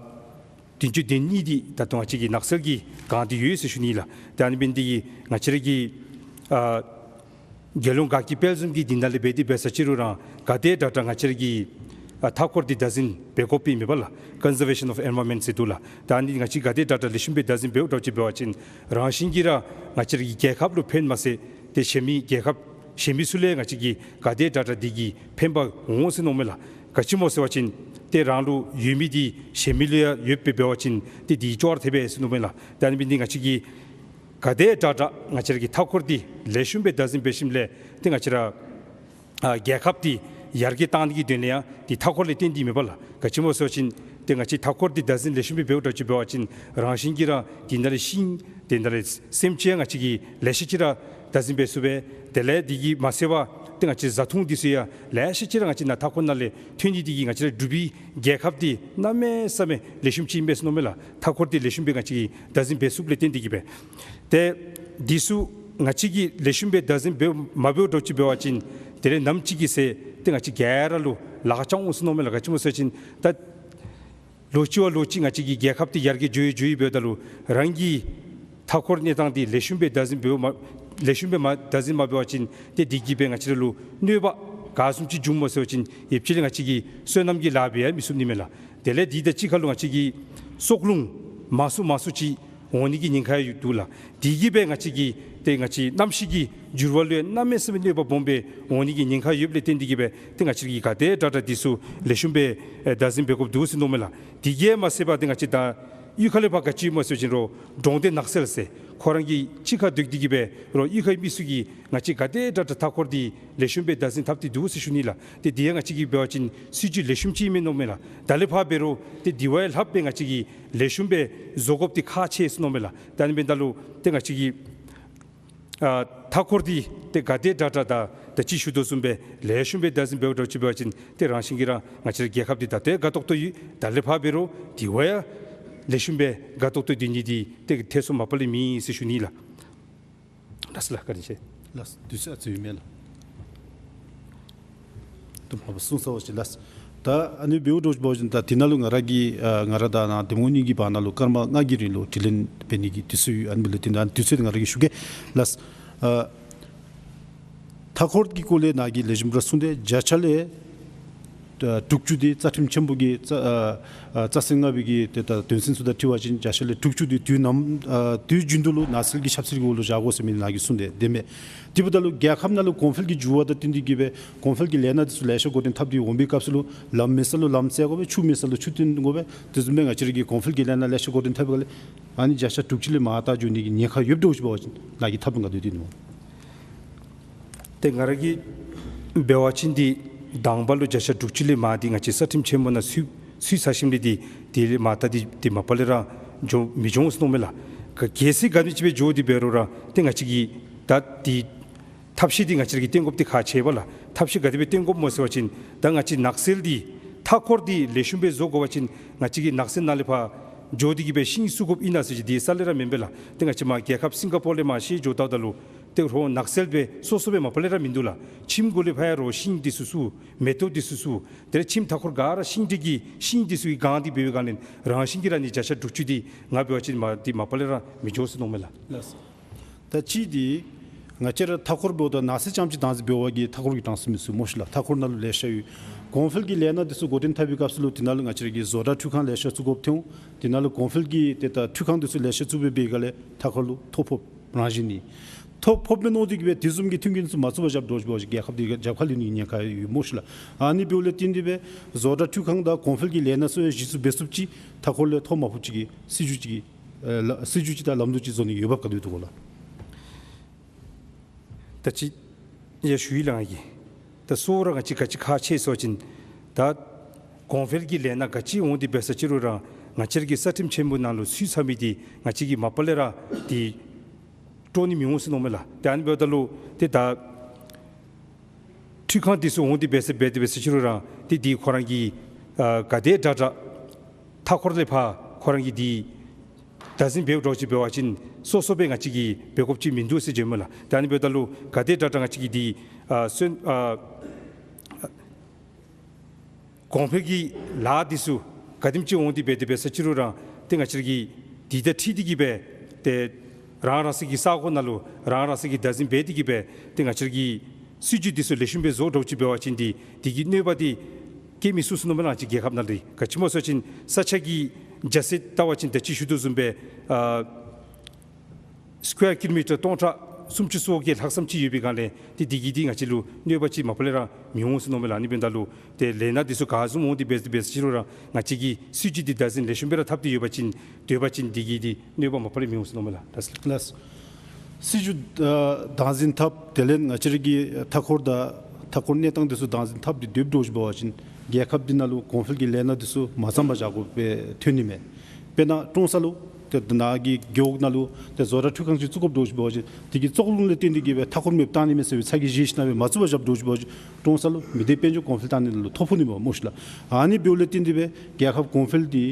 བདུན་ཅུ་དོན་གཉིས་འདི་ད་ལྟོ་ང་བཅས་ཀྱི་ནགས་ཚལ་གྱིས་གང་སྟེ་ཡོད་ཟེར་ཞུ་ནི་ལགས། ཏེ་ཨ་ནི་འབད་ནི་དེ་གིས་ང་བཅས་ར་གི་ ཨ་རྒྱལ་ཡོངས་དགའ་སྐྱིད་དཔལ་འཛོམས་ཀྱིས་འདི་ནང་ལས་འབད་དེ་འབད་ས་ཅིག་རུང་རང་ག་དེ་དྲག་དྲག་ང་བཅས་ར་གི་ཨ་མཐའ་འཁོར་འདི་བདག་འཛིན་འབད་དགོཔ་ཨིན་མས་པ་ལགས། Conservation of Environment ཟེར་འདུག་ལགས། ད་ཨ་ནི་ང་བཅས་ག་དེ་དྲག་དྲག་ལེགས་ཤོམ་སྦེ་བདག་འཛིན་འབདཝ་འདྲཝ་ཅིག་འབད་བ་ཅིན་རང་བཞིན་གྱིས་ར་ང་བཅས་ར་གི་རྒྱལ་ཁབ་ལུ་ཕན་མ་ཚད་ཏེ་གཞན་མི་རྒྱལ་ཁབ་གཞན་མི་ཚུ་ལས་ང་བཅས་ཀྱིས་ག་དེ་དྲག་དྲག་འདི་གིས་ཕན་པ་འོང་ཟེར་མནོཝ་མས་ལགས། ག་ཅི་སྨོ་ཟེར་བ་ཅིན་ཏེ་རང་ལུ་ཡོད་མི་འདི་གཞན་མི་ལུ་ཡང་ཡོདཔ་སྦེ་འབད་བ་ཅིན་ཏེ་འདི་ཅོག་ར་འཐདཔ་ཟེར་མནོཝ་མས་ལགས། ད་ཨ་ནི་འབད་ནི་འདི་ང་བཅས་ཀྱིས་ག་དེ་དྲག་དྲག་ང་བཅས་ར་གི་མཐའ་འཁོར་འདི་ལེགས་ཤོམ་སྦེ་བདག་འཛིན་འབད་ཞིནམ་ལས་ཏེ་ང་བཅས་ར་ཨ་རྒྱལ་ཁབ་འདི་ཡར་རྒྱས་གཏང་ནི་གི་དོན་ལས་ཡང་འདི་མཐའ་འཁོར་ལས་བརྟེན་ཏེ་མས་པ་ལགས། ག་ཅི་སྨོ་ཟེར་བ་ཅིན་ཏེ་ང་བཅས་མཐའ་འཁོར་འདི་བདག་འཛིན་ལེགས་ཤོམ་སྦེ་འབདཝ་འདྲཝ་ཅིག་འབད་བ་ཅིན་རང་བཞིན་གྱིས་ར་འདི་ནང་ལས་ཤིང་དེ་ནང་ལས་སེམས་ཅན་ང་བཅས་ཀྱིས་ལེ་ཤ་ཅིག་ར་བདག་འཛིན་འབད་ཚུགས་པས། དེ་ལས་འདི་གིས་མ་ཚད་པར་ཏེ་ང་བཅས་བཟའ་འཐུང་འདི་ཚུ་ཡང་ལེ་ཤ་ཅིག་ར་ང་བཅས་ནཱ་མཐའ་འཁོར་ནང་ལས་ཐོན་ནི་འདི་གིས་ང་བཅས་ར་འབྲུག་པའི་རྒྱལ་ཁབ་འདི་གནམ་མེད་ས་མེད་ལེགས་ཤོམ་ཅིག་ཨིན་པས་ཟེར་མནོཝ་མས་ལགས། མཐའ་འཁོར་འདི་ལེགས་ཤོམ་སྦེ་ང་བཅས་ཀྱིས་བདག་འཛིན་འབད་ཚུགསཔ་ལས་བརྟེན་ཏེ་གིས་སྦེ། ཏེ་འདི་ཚུ་ང་བཅས་ཀྱིས་ལེགས་ཤོམ་སྦེ་བདག་འཛིན་འབད་མ་འབདཝ་འདྲཝ་ཅིག་འབད་བ་ཅིན་དེ་ལས་ནམ་ཅིག་གི་ཚེ་ཏེ་ང་བཅས་ག་ར་ལུ་ལཱ་ཁག་རྐྱབ་འོང་ཟེར་མནོཝ་མས་ལགས། ག་ཅི་སྨོ་ཟེར་བ་ཅིན་ད་ལོ་གཅིག་བ་ལོ་གཅིག་ང་བཅས་ཀྱི་རྒྱལ་ཁབ་འདི་ཡར་རྒྱས་འགྱོ་ཡི་འགྱོ་ཡི་འབདཝ་ད་ལུ་རང་གི་མཐའ་འཁོར་གནས་སྟངས་འདི་ལེགས་ཤོམ་སྦེ་བདག་འཛིན་འབད་མ་ལེགས་ཤོམ་སྦེ་མ་བདག་འཛིན་མ་འབད་བ་ཅིན་ཏེ་འདི་གིས་སྦེ་ང་བཅས་ར་ལུ་གནོད་པ་ག་བཟུམ་ཅིག་འབྱུངམ་སྨོ་ཟེར་བ་ཅིན་ཡབ་ཅིག་ལས་ང་བཅས་ཀྱིས་བསོད་ནམས་ཀྱི་ལཱ་འབད་ཡང་མི་ཚུགས་ནི་མས་ལགས། དེ་ལས་འདི་དང་གཅིག་ཁར་ལུ་ང་བཅས་ཀྱི་སྲོག་རླུང་མང་སུ་མང་སུ་ཅིག་འོང་ནི་གི་ཉེན་ཁ་ཡང་འདུག་ལགས། འདི་གིས་སྦེ་ང་བཅས་ཀྱི་ཏེ་ང་བཅས་གནམ་གཤིས་ཀྱི་འགྱུར་བ་ལུ་ཡང་གནམ་མེད་ས་མེད་གནོད་པ་སྦོམ་སྦེ་འོང་ནི་གི་ཉེན་ཁ་ཡོདཔ་ལས་བརྟེན་ཏེ་གིས་སྦེ་ཏེ་ང་བཅས་ཀྱིས་ག་དེ་དྲག་དྲག་འདི་ཚུ་ལེགས་ཤོམ་སྦེ་ཨེ་བདག་འཛིན་འབད་དགོཔ་འདུག་ཟེར་མནོཝ་མས་ལགས། དེ་གིས་མ་ཚད་པར་ཏེ་ང་བཅས་ད་གཡུས་ཁ་ལས་ཕར་ག་ཅི་སྨོ་ཟེར་བ་ཅིན་རོགས་འབྲོང་སྡེ་ནགས་ཚལ་ཟེར་ཁོ་ར་གིས་གཅིག་ཁར་སྡོད་དེ་གིས་སྦེ་རོགས་གཡུས་ཁའི་མི་ཚུ་གིས་ང་བཅས་ག་དེ་དྲག་དྲག་མཐའ་འཁོར་འདི་ལེགས་ཤོམ་སྦེ་བདག་འཛིན་འཐབ་སྟེ་འདུག་ཟེར་ཞུ་ནི་ལགས། ཏེ་འདི་ཡང་ང་བཅས་ཀྱིས་འབད་བ་ཅིན་སྲིད་བྱུས་ལེགས་ཤོམ་ཅིག་ཨིན་མས་མནོཝ་མས་ལགས། ད་ལས་ཕར་འབད་རུང་ཏེ་འདི་བ་ཡང་ལྷགཔ་སྦེ་ང་བཅས་ཀྱིས་ལེགས་ཤོམ་སྦེ་བཟོ་དགོཔ་འདི་ཁག་ཆེ་ཟེར་མནོཝ་མས་ལགས། ད་ཨ་ནི་འབདཝ་ད་ལུ་ཏེ་ང་བཅས་ཀྱིས་ཨ་མཐའ་འཁོར་འདི་ཏེ་ག་དེ་དྲག་དྲག་ད་ད་ཅི་ཞུ་དོ་བཟུམ་སྦེ་ལེགས་ཤོམ་སྦེ་བདག་འཛིན་འབདཝ་འདྲཝ་ཅིག་འབད་བ་ཅིན་ཏེ་རང་བཞིན་གྱིས་ར་ང་བཅས་ར་རྒྱལ་ཁབ་འདི་ད་ལྟོ་དགའ་ཏོག་ཏོ་ཡོད། ད་ལས་ཕར་འབད་རུང་འདི་བ་ཡང་ལེགས་ཤོམ་སྦེ་དགའ་ཏོག་ཏོ་སྡོད་ནི་འདི་ཏེ་ཐེ་ཚོམ་མ་པ་ལས་མེད་ཟེར་ཞུ་ནི་ལགས། ལགས་སོ་ལགས། བཀའ་དྲིན་ཆེ། ལགས་སོ། དུས་ཚོད་ཨ་ཙི་ཡོད་མས་ལགས། དུམ་གྲ་པ་གསུང་ཚར་བ་ཅིན་ལགས། ད་ཨ་ནི་འབདཝ་འདྲཝ་ཅིག་འབད་བ་ཅིན་ད་འདི་ནང་ལུ་ང་ར་གིས་ཨ་ང་ར་དང་ནཱ་གདམ་ངོ་གཉིས་ཀྱི་བར་ན་ལུ་སྐར་མ་ལྔ་གི་རིང་ལུ་དྲི་ལན་འབད་ནི་གི་དུས་ཚོད་ཡོད། ཨ་ནི་འབདཝ་ལས་བརྟེན་ད་ཨ་ནི་དུས་ཚོད་འདི་ང་ར་གིས་ཞུ་གེ་ལགས། ཨ་མཐའ་འཁོར་གྱི་སྐོར་ལས་ནཱ་གིས་ལེགས་ཤོམ་ར་གསུངས་ཏེ་བརྒྱ་ཆ་ལས་ཨ་དྲུག་ཅུ་འདི་རྩ་ཁྲིམས་ཆེན་པོ་གི་རྩ་ཨ་ཨ་རྩ་ཚན་ལྔ་པའི་གི་ཏེ་ད་དོན་ཚན་ཚུ་དང་འཁྲིལ་བ་ཅིན་བརྒྱ་ཆ་ལས་དྲུག་ཅུ་འདི་དུས་ནམ་ཨ་དུས་རྒྱུན་དུ་ལུ་ནགས་ཚལ་གྱི་ཆབ་སྲིད་ཀྱི་འོག་ལུ་བཞག་དགོ་ཟེར་མི་ནཱ་གིས་གསུངས་ཏེ་བདེན་མས། དེ་འབདཝ་ད་ལུ་རྒྱལ་ཁབ་ནང་ལུ་གོང་འཕེལ་གྱི་འགྱུར་བ་དང་བསྟུན་ཏེ་གིས་སྦེ་གོང་འཕེལ་གྱི་ལས་སྣ་འདི་ཚུ་ལེ་ཤ་འགོ་འདྲེན་འཐབ་སྟེ་འོང་པའི་སྐབས་སུ་ལུ་ལམ་མེད་ས་ལུ་ལམ་བཙལ་དགོ་པས། ཆུ་མེད་ས་ལུ་ཆུ་བཏོན་དགོ་པས། དེ་བཟུམ་སྦེ་ང་བཅས་ར་གི་གོང་འཕེལ་གྱི་ལས་སྣ་ལེ་ཤ་འགོ་འདྲེན་འཐབ་པའི་སྒང་ལས་ཨ་ནི་བརྒྱ་ཆ་དྲུག་ཅུ་ལས་མར་ལྟ་འགྱོ་ནི་གི་ཉེན་ཁ་ཡོདཔ་འདྲཝ་ཅིག་འབད་བ་ཅིན་ནཱ་གིས་ཐབས་ལམ་ག་དེ་སྟོན་ནི་སྨོ། ཏེ་ང་ར་གིས་འབད་བ་ཅིན་འདི་དང་པ་ལུ་བརྒྱ་ཆ་དྲུག་ཅུ་ལས་མར་འདི་ང་བཅས་རྩ་ཁྲིམས་ཆེན་པོ་ནང་ཚུད་ཚུད་ཚར་ཞིནམ་ལས་འདི་དེ་ལས་མར་ལྟ་འདི་འདི་མ་པ་ལས་ར་འགྱོ་མི་འགྱོ་འོང་ཟེར་མནོཝ་མས་ལགས། ག་གལ་སྲིད་ག་ནི་ཅིག་སྦེ་འགྱོ་སྟེ་འབད་རུང་ར་ཏེ་ང་བཅས་ཀྱིས་ད་འདི་ཐབས་ཤེས་འདི་ང་བཅས་ར་གིས་བཏོན་དགོཔ་འདི་ཁག་ཆེ་བས་ལགས། ཐབས་ཤེས་ག་དེ་སྦེ་བཏོན་དགོཔ་སྨོ་ཟེར་བ་ཅིན་ད་ང་བཅས་ནགས་ཚལ་འདི་མཐའ་འཁོར་འདི་ལེགས་ཤོམ་སྦེ་བཟོ་དགོ་པ་ཅིན་ང་བཅས་ཀྱིས་ནགས་ཚལ་ནང་ལས་ཕར་འགྱོ་སྟེ་གིས་སྦེ་ཤིང་བསུ་དགོཔ་ཨིན་ན་ཟེར་ཅིག་འདི་རྩ་ལས་ར་མེན་པས་ལགས། ཏེ་ང་བཅས་མར་རྒྱལ་ཁབ་སིང་ག་པོར་ལས་མར་བཤལ་འགྱོཝ་ད་ལུ་ཏེ་རོགས་ནགས་ཚལ་སྦེ་སོ་སོ་སྦེ་མ་པ་ལས་ར་མིན་འདུག་ལགས། ཁྱིམ་གུ་ལས་ཕར་ཡང་རོགས་ཤིང་འདི་ཚུ་བསུ་མེ་ཏོག་འདི་ཚུ་བསུ། དེ་ལས་ཁྱིམ་མཐའ་འཁོར་ག་ར་ཤིང་འདི་གིས་ཤིང་འདི་ཚུ་གིས་གང་སྟེ་འབད་བའི་སྒང་ལས་རང་བཞིན་གྱིས་ར་ཨ་ནི་བརྒྱ་ཆ་དྲུག་ཅུ་འདི་ང་འབད་བ་ཅིན་མར་འདི་མ་པ་ལས་ར་མི་འགྱོ་ཟེར་མནོཝ་མས་ལགས། ལགས་སོ། ད་ཅི་འདི་ང་བཅས་ར་མཐའ་འཁོར་འབདཝ་ད་ནགས་ཚལ་རྐྱངམ་ཅིག་བདག་འཛིན་འབད་བ་གིས་མཐའ་འཁོར་གྱི་གྲངས་སུ་མི་ཚུད་སྨོ་ཤིག་ལགས། མཐའ་འཁོར་ནང་ལུ་ལེ་ཤ་ཡོད། གོང་འཕེལ་གྱི་ལས་སྣ་འདི་ཚུ་འགོ་འདྲེན་འཐབ་པའི་སྐབས་སུ་ལུ་དེ་ནང་ལུ་ང་བཅས་ར་གིས་བཟོ་གྲྭ་འཕྲུལ་ཁང་ལེ་ཤ་བཙུགས་དགོཔ་ཐོན་འོང་། དེ་ནང་ལུ་གོང་འཕེལ་གྱི་ཏེ་ད་འཕྲུལ་ཁང་འདི་ཚུ་ལེ་ཤ་བཙུགས་པའི་སྒང་ལས་མཐའ་འཁོར་ལུ་ཐོ་ཕོགཔ་རང་བཞིན་ཨིན། ཐོ་ཕོགཔ་མས་མནོ་སྟེ་གིས་སྦེ་དེ་བཟུམ་གྱི་མཐུན་རྐྱེན་ཚུ་མ་བཙུགས་པར་བཞགཔ་འདྲཝ་ཅིག་འབད་བ་ཅིན་རྒྱལ་ཁབ་འདི་རྒྱབ་ཁ་ལེན་ནི་ཉེན་ཁ་ཡོད་སྨོ་ཤིག་ལགས། ཨ་ནི་འབདཝ་ལས་བརྟེན་ཏེ་སྦེ་བཟོ་གྲྭ་འཕྲུལ་ཁང་དང་གོང་འཕེལ་གྱི་ལས་སྣ་ཚུ་ཡང་གཞི་བཙུགས་འབད་ཚུགསཔ་ཅིག་མཐའ་འཁོར་ལས་ཐོ་མ་ཕོགཔ་ཅིག་གི་སྲིད་བྱུས་ཅིག་གི་ཨེ་ལ་སྲིད་བྱུས་ཅིག་དང་ལམ་ལུགས་ཅིག་བཟོ་ནི་ཡོདཔ་ག་དེ་སྦེ་འདུག་གོ་ལགས། ད་ཅི་ཡང་ཞུ་ཡི་ལགས་ང་གིས། ད་གཙོ་བོ་ར་ང་བཅས་ག་ཅི་ཁག་ཆེ་ཟེར་བ་ཅིན་ད་གོང་འཕེལ་གྱི་ལས་སྣ་ག་ཅི་འོང་སྟེ་འབད་ས་ཅིག་རུང་ར་ང་བཅས་ར་གི་རྩ་ཁྲིམས་ཆེན་པོ་ནང་ལུ་ཚུད་ཚར་མི་འདི་ང་བཅས་ཀྱིས་མ་པ་ལས་ར་འདི་སྤྲོ་ནི་མི་འོང་ཟེར་མནོཝ་མས་ལགས། ཏེ་ཨ་ནི་འབདཝ་ད་ལུ་ཏེ་ད་འཕྲུལ་ཁང་འདི་ཚུ་འོང་སྟེ་འབད་ས་འབད་དེ་འབད་ས་ཅིག་རུང་ར་ཏེ་འདི་ཁོ་ར་གི་ཨ་ག་དེ་དྲག་དྲག་མཐའ་འཁོར་ལས་ཕར་ཁོ་ར་གིས་འདི་བདག་འཛིན་འབདཝ་འདྲཝ་ཅིག་འབད་བ་ཅིན་སོ་སོ་སྦེ་ང་བཅས་ཀྱིས་འབད་དགོཔ་ཅིག་མིན་འདུག་ཟེར་ཞུཝ་མས་ལགས། ཏེ་ཨ་ནི་འབདཝ་ད་ལུ་ག་དེ་དྲག་དྲག་ང་བཅས་ཀྱིས་འདི་ཨ་སོན་ཨ་གོང་འཕེལ་གྱི་ལཱ་འདི་ཚུ་ག་དེམ་ཅིག་འོང་སྟེ་འབད་དེ་འབད་ས་ཅིག་རུང་ར་ཏེ་ང་བཅས་ར་གིས་འདི་དང་འཁྲིལ་ཏེ་གིས་སྦེ་ཏེ་ རང་རང་སོའི་གི་ས་གོ་ནང་ལུ་རང་རང་སོའི་གི་བདག་འཛིན་འབད་དེ་གིས་སྦེ་ཏེ་ང་བཅས་ར་གི་སྲིད་བྱུས་འདི་ཚུ་ལེགས་ཤོམ་སྦེ་བཟོ་དོ་ཅིག་འབད་བ་ཅིན་འདི་འདི་གི་གནོད་པ་འདི་བཀལ་མི་ཚུགས་ཟེར་མནོཝ་མས་ལགས། ང་བཅས་རྒྱལ་ཁབ་ནང་ལུ་ག་ཅི་སྨོ་ཟེར་བ་ཅིན་ས་ཆ་གི་རྒྱ་ཚད་བལྟ་བ་ཅིན་ད་ཅི་ཞུ་དོ་བཟུམ་སྦེ་ཨ་སི་ཀུ་ཝེར་ཀི་ལོ་མི་ཊར་སྟོང་ཕྲག་སུམ་ཅུ་སོ་བརྒྱད་ལྷག་ཙམ་ཅིག་ཡོད་པའི་སྒང་ལས་ཏེ་འདི་གིས་འདི་ང་བཅས་ལུ་གནོད་པ་ཅིག་མ་པ་ལས་ར་མི་འོང་ཟེར་མནོཝ་མས་ལགས། ཨ་ནི་འབདཝ་ད་ལུ་ཏེ་ལས་སྣ་འདི་ཚུ་ག་བཟུམ་འོང་སྟེ་འབད་འབད་ཅི་རུང་ར་ང་བཅས་ཀྱི་སྲིད་བྱུས་འདི་བདག་འཛིན་ལེགས་ཤོམ་སྦེ་ར་འཐབ་སྟེ་ཡོད་པ་ཅིན་སྡོད་པ་ཅིན་འདི་གིས་འདི་གནོད་པ་མ་པ་ལས་མི་འོང་ཟེར་མནོཝ་མས་ལགས། ལགས། སྲིད་བྱུས་ཨ་བདག་འཛིན་འཐབ་དེ་ལས་ང་བཅས་ར་གི་མཐའ་འཁོར་དང་མཐའ་འཁོར་གནས་སྟངས་འདི་ཚུ་བདག་འཛིན་འཐབ་སྟེ་སྡོདཔ་འདྲཝ་ཅིག་འབད་བ་ཅིན་རྒྱལ་ཁབ་འདི་ནང་ལུ་གོང་འཕེལ་གྱི་ལས་སྣ་འདི་ཚུ་མ་ཚངམ་བཞག་དགོཔ་སྦེ་ཐོན་ནི་མས། དཔེར་ན་ཀྲོང་གསར་ལུ་ཏེ་ནཱ་གི་རྒེད་འོག་ནང་ལུ་ཏེ་བཟོ་གྲྭ་འཕྲུལ་ཁང་ཅིག་བཙུགས་དགོཔ་འདྲཝ་ཅིག་འབད་བ་ཅིན་དེ་གི་བཙོག་རླུང་ལས་བརྟེན་ཏེ་གིས་སྦེ་མཐའ་འཁོར་མེདཔ་བཏང་ནི་མས་ཟེར་བའི་ཚ་གྱང་བཞེས་ཞིནམ་སྦེ་མ་བཙུགས་པར་བཞགཔ་འདྲཝ་ཅིག་འབད་བ་ཅིན་ཀྲོང་གསར་ལུ་མི་སྡེ་དཔལ་འབྱོར་གོང་འཕེལ་བཏང་ནི་ནང་ལུ་ཐོ་ཕོག་ནི་མས་སྨོ་ཤིག་ལགས། ཨ་ནི་འབདཝ་ལས་བརྟེན་ཏེ་སྦེ་རྒྱལ་ཁབ་གོང་འཕེལ་འདི་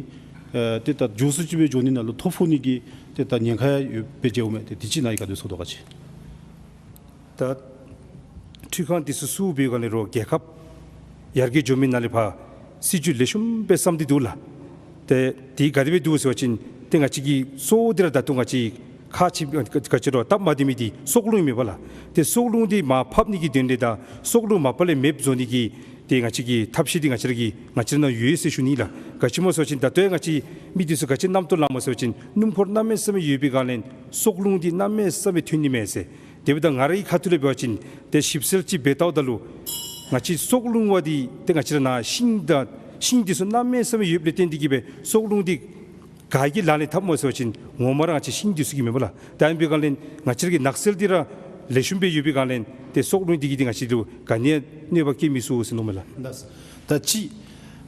ཨེ་ཏེ་ད་མགྱོགས་སུ་ཅིག་སྦེ་འགྱོ་ནི་ནང་ལུ་ཐོ་ཕོག་ནི་གི་ཏེ་ད་ཉེན་ཁ་ཡོདཔ་སྦེ་མཇལཝ་མས། ཏེ་དེ་ཅིག་ནཱ་གིས་ག་དེ་ཚོར་དོ་ག་ཅི། ད་འཕྲུལ་ཁང་འདི་ཚུ་བཙུགས་པའི་སྒང་ལས་རོགས་རྒྱལ་ཁབ་ཡར་རྒྱས་འགྱོ་མི་ནང་ལས་ཕར་སྲིད་བྱུས་ལེགས་ཤོམ་སྦེ་བསམ་སྟེ་འདུག་ལགས། ཏེ་དེ་ག་དེ་སྦེ་འདུག་ཟེར་བ་ཅིན་ཏེ་ང་བཅས་ཀྱི་གཙོ་བོ་འདི་ར་ད་ལྟོ་ང་བཅས་ཁག་ཆེ་ག་ཅི་རོགས་སྟབས་མ་བདེ་མི་འདི་བཙོག་རླུང་ཨིན་མས་པ་ལགས། ཏེ་བཙོག་རླུང་འདི་མར་ཕབ་ནི་གི་དོན་ལས་དང་བཙོག་རླུང་མ་པ་ལས་མེདཔ་བཟོ་ནི་གི་ཏེ་ང་བཅས་ཀྱི་ཐབས་ཤེས་འདི་ང་བཅས་ར་གི་ང་བཅས་ར་ནང་ཡོད་ཟེར་ཞུ་ནི་ལགས། ག་ཅི་སྨོ་ཟེར་བ་ཅིན་ད་ལྟོ་ཡང་ང་བཅས་མི་འདི་ཚུ་ག་ཅི་རྣམ་རྟོག་ལངམ་སྨོ་ཟེར་བ་ཅིན་སྣུམ་འཁོར་གནམ་མེད་ས་མེད་ཡོད་པའི་སྒང་ལས་བཙོག་རླུང་འདི་གནམ་མེད་ས་མེད་ཐོན་ནི་མས་ཟེར། དེ་འབདཝ་ད་ང་རའི་ཁ་ཐུག་ལས་འབད་བ་ཅིན་ཏེ་ཞིབ་འཚོལ་ཅིག་འབད་བལྟཝ་ད་ལུ་ང་བཅས་བཙོག་རླུང་བ་འདི་ཏེ་ང་བཅས་ར་ནཱ་ཤིང་དང་ཤིང་འདི་ཚུ་གནམ་མེད་ས་མེད་ཡོདཔ་ལས་བརྟེན་ཏེ་གིས་སྦེ་བཙོག་རླུང་འདི་ག་གིས་ལག་ལེན་འཐབ་སྨོ་ཟེར་བ་ཅིན་ངོ་མ་ར་ང་བཅས་ཤིང་འདི་ཚུ་གིས་མས་པ་ལགས། ད་ཨ་ནི་འབད་བའི་སྒང་ལས་ང་བཅས་ར་གི་ནགས་ཚལ་འདི་ར་ལེགས་ཤོམ་སྦེ་ཡོད་པའི་སྒང་ལས་ཏེ་བཙོག་རླུང་འདི་གིས་འདི་ང་བཅས་ལུ་ག་ནི་ཡང་གནོད་པ་བཀལ་མི་ཚུགས་ཟེར་མནོཝ་མས་ལགས། ལགས། ད་ཅི་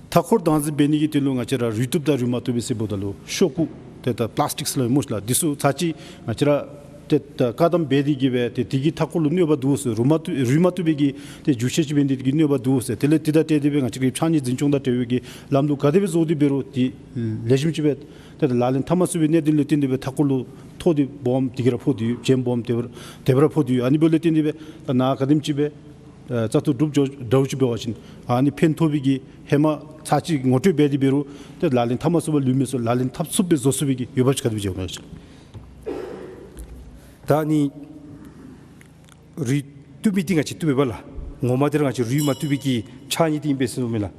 མཐའ་འཁོར་བདག་འཛིན་འབད་ནི་གི་དོན་ལུ་ང་བཅས་ར་རུལ་བཏུབ་དང་རུལ་མ་བཏུབ་པའི་ཟེརཝ་ད་ལུ་ཤོག་ཀུ་ཏེ་ད་པླཱས་ཊིཀ་ཟེར་སླབ་སྨོ་ཤིག་ལགས། འདི་ཚུ་ཚར་གཅིག་ང་བཅས་ར་ཏེ་ད་བཀག་དམ་འབད་དེ་གིས་སྦེ་ཏེ་དེ་གིས་མཐའ་འཁོར་ལུ་གནོད་པ་འདུག་ཟེར། རུལ་མ་བཏུབ་རུལ་མ་བཏུབ་པའི་གི་ཏེ་རྒྱུ་ཆ་ཅིག་འབད་ནི་དེ་གིས་གནོད་པ་འདུག་ཟེར། དེ་ལས་དེ་དང་འཁྲིལ་ཏེ་སྦེ་ང་བཅས་ཀྱིས་ཕྱགས་སྙིགས་འཛིན་སྐྱོང་དང་འབྲེལ་བའི་གི་ལམ་ལུགས་ག་དེ་སྦེ་བཟོ་སྟེ་འབད་རུང་ཏེ་ལེགས་ཤོམ་ཅིག་སྦེ་ཏེ་ལག་ལེན་འཐབ་མ་ཚུགས་པའི་གནད་དོན་ལས་བརྟེན་ཏེ་སྦེ་མཐའ་འཁོར་ལུ་ཐོག་འདི་སྦོམ་དེ་གིས་ར་ཕོག་སྟེ་ཡོད། རྒྱན་སྦོམ་དེ་སྦེ་དེ་སྦེ་ར་ཕོག་སྟེ་ཡོད། ཨ་ནི་འབདཝ་ལས་བརྟེན་ཏེ་སྦེ་ད་ནཱ་ག་དེམ་ཅིག་སྦེ་ཨ་བཙག་འཐུ་གྲུབ་འགྱོ་འདྲཝ་ཅིག་འབད་བ་ཅིན་ཨ་ནི་ཕན་ཐོགས་པའི་གི་ཧེ་མ་ཚར་གཅིག་ངོ་སྤྲོད་འབད་དེ་འབད་རུང་ཏེ་ལག་ལེན་འཐབ་མ་ཚུགས་པར་ལུས་མི་ཚུ་ལག་ལེན་འཐབ་ཚུགསཔ་སྦེ་བཟོ་ཚུགས་པའི་གི་འོས་འབབ་ཅིག་ག་དེ་སྦེ་འབྱུངམ་མས་ལགས། ད་ཨ་ནི་རུལ་བཏུབ་མི་འདི་ང་བཅས་བཏུབ་པས་པ་ལགས། ངོ་མ་འདི་ར་ང་བཅས་རུལ་མ་བཏུབ་པའི་གི་ཕྱགས་སྙིགས་འདི་ཨིན་པས་ཟེར་མནོཝ་མས་ལགས།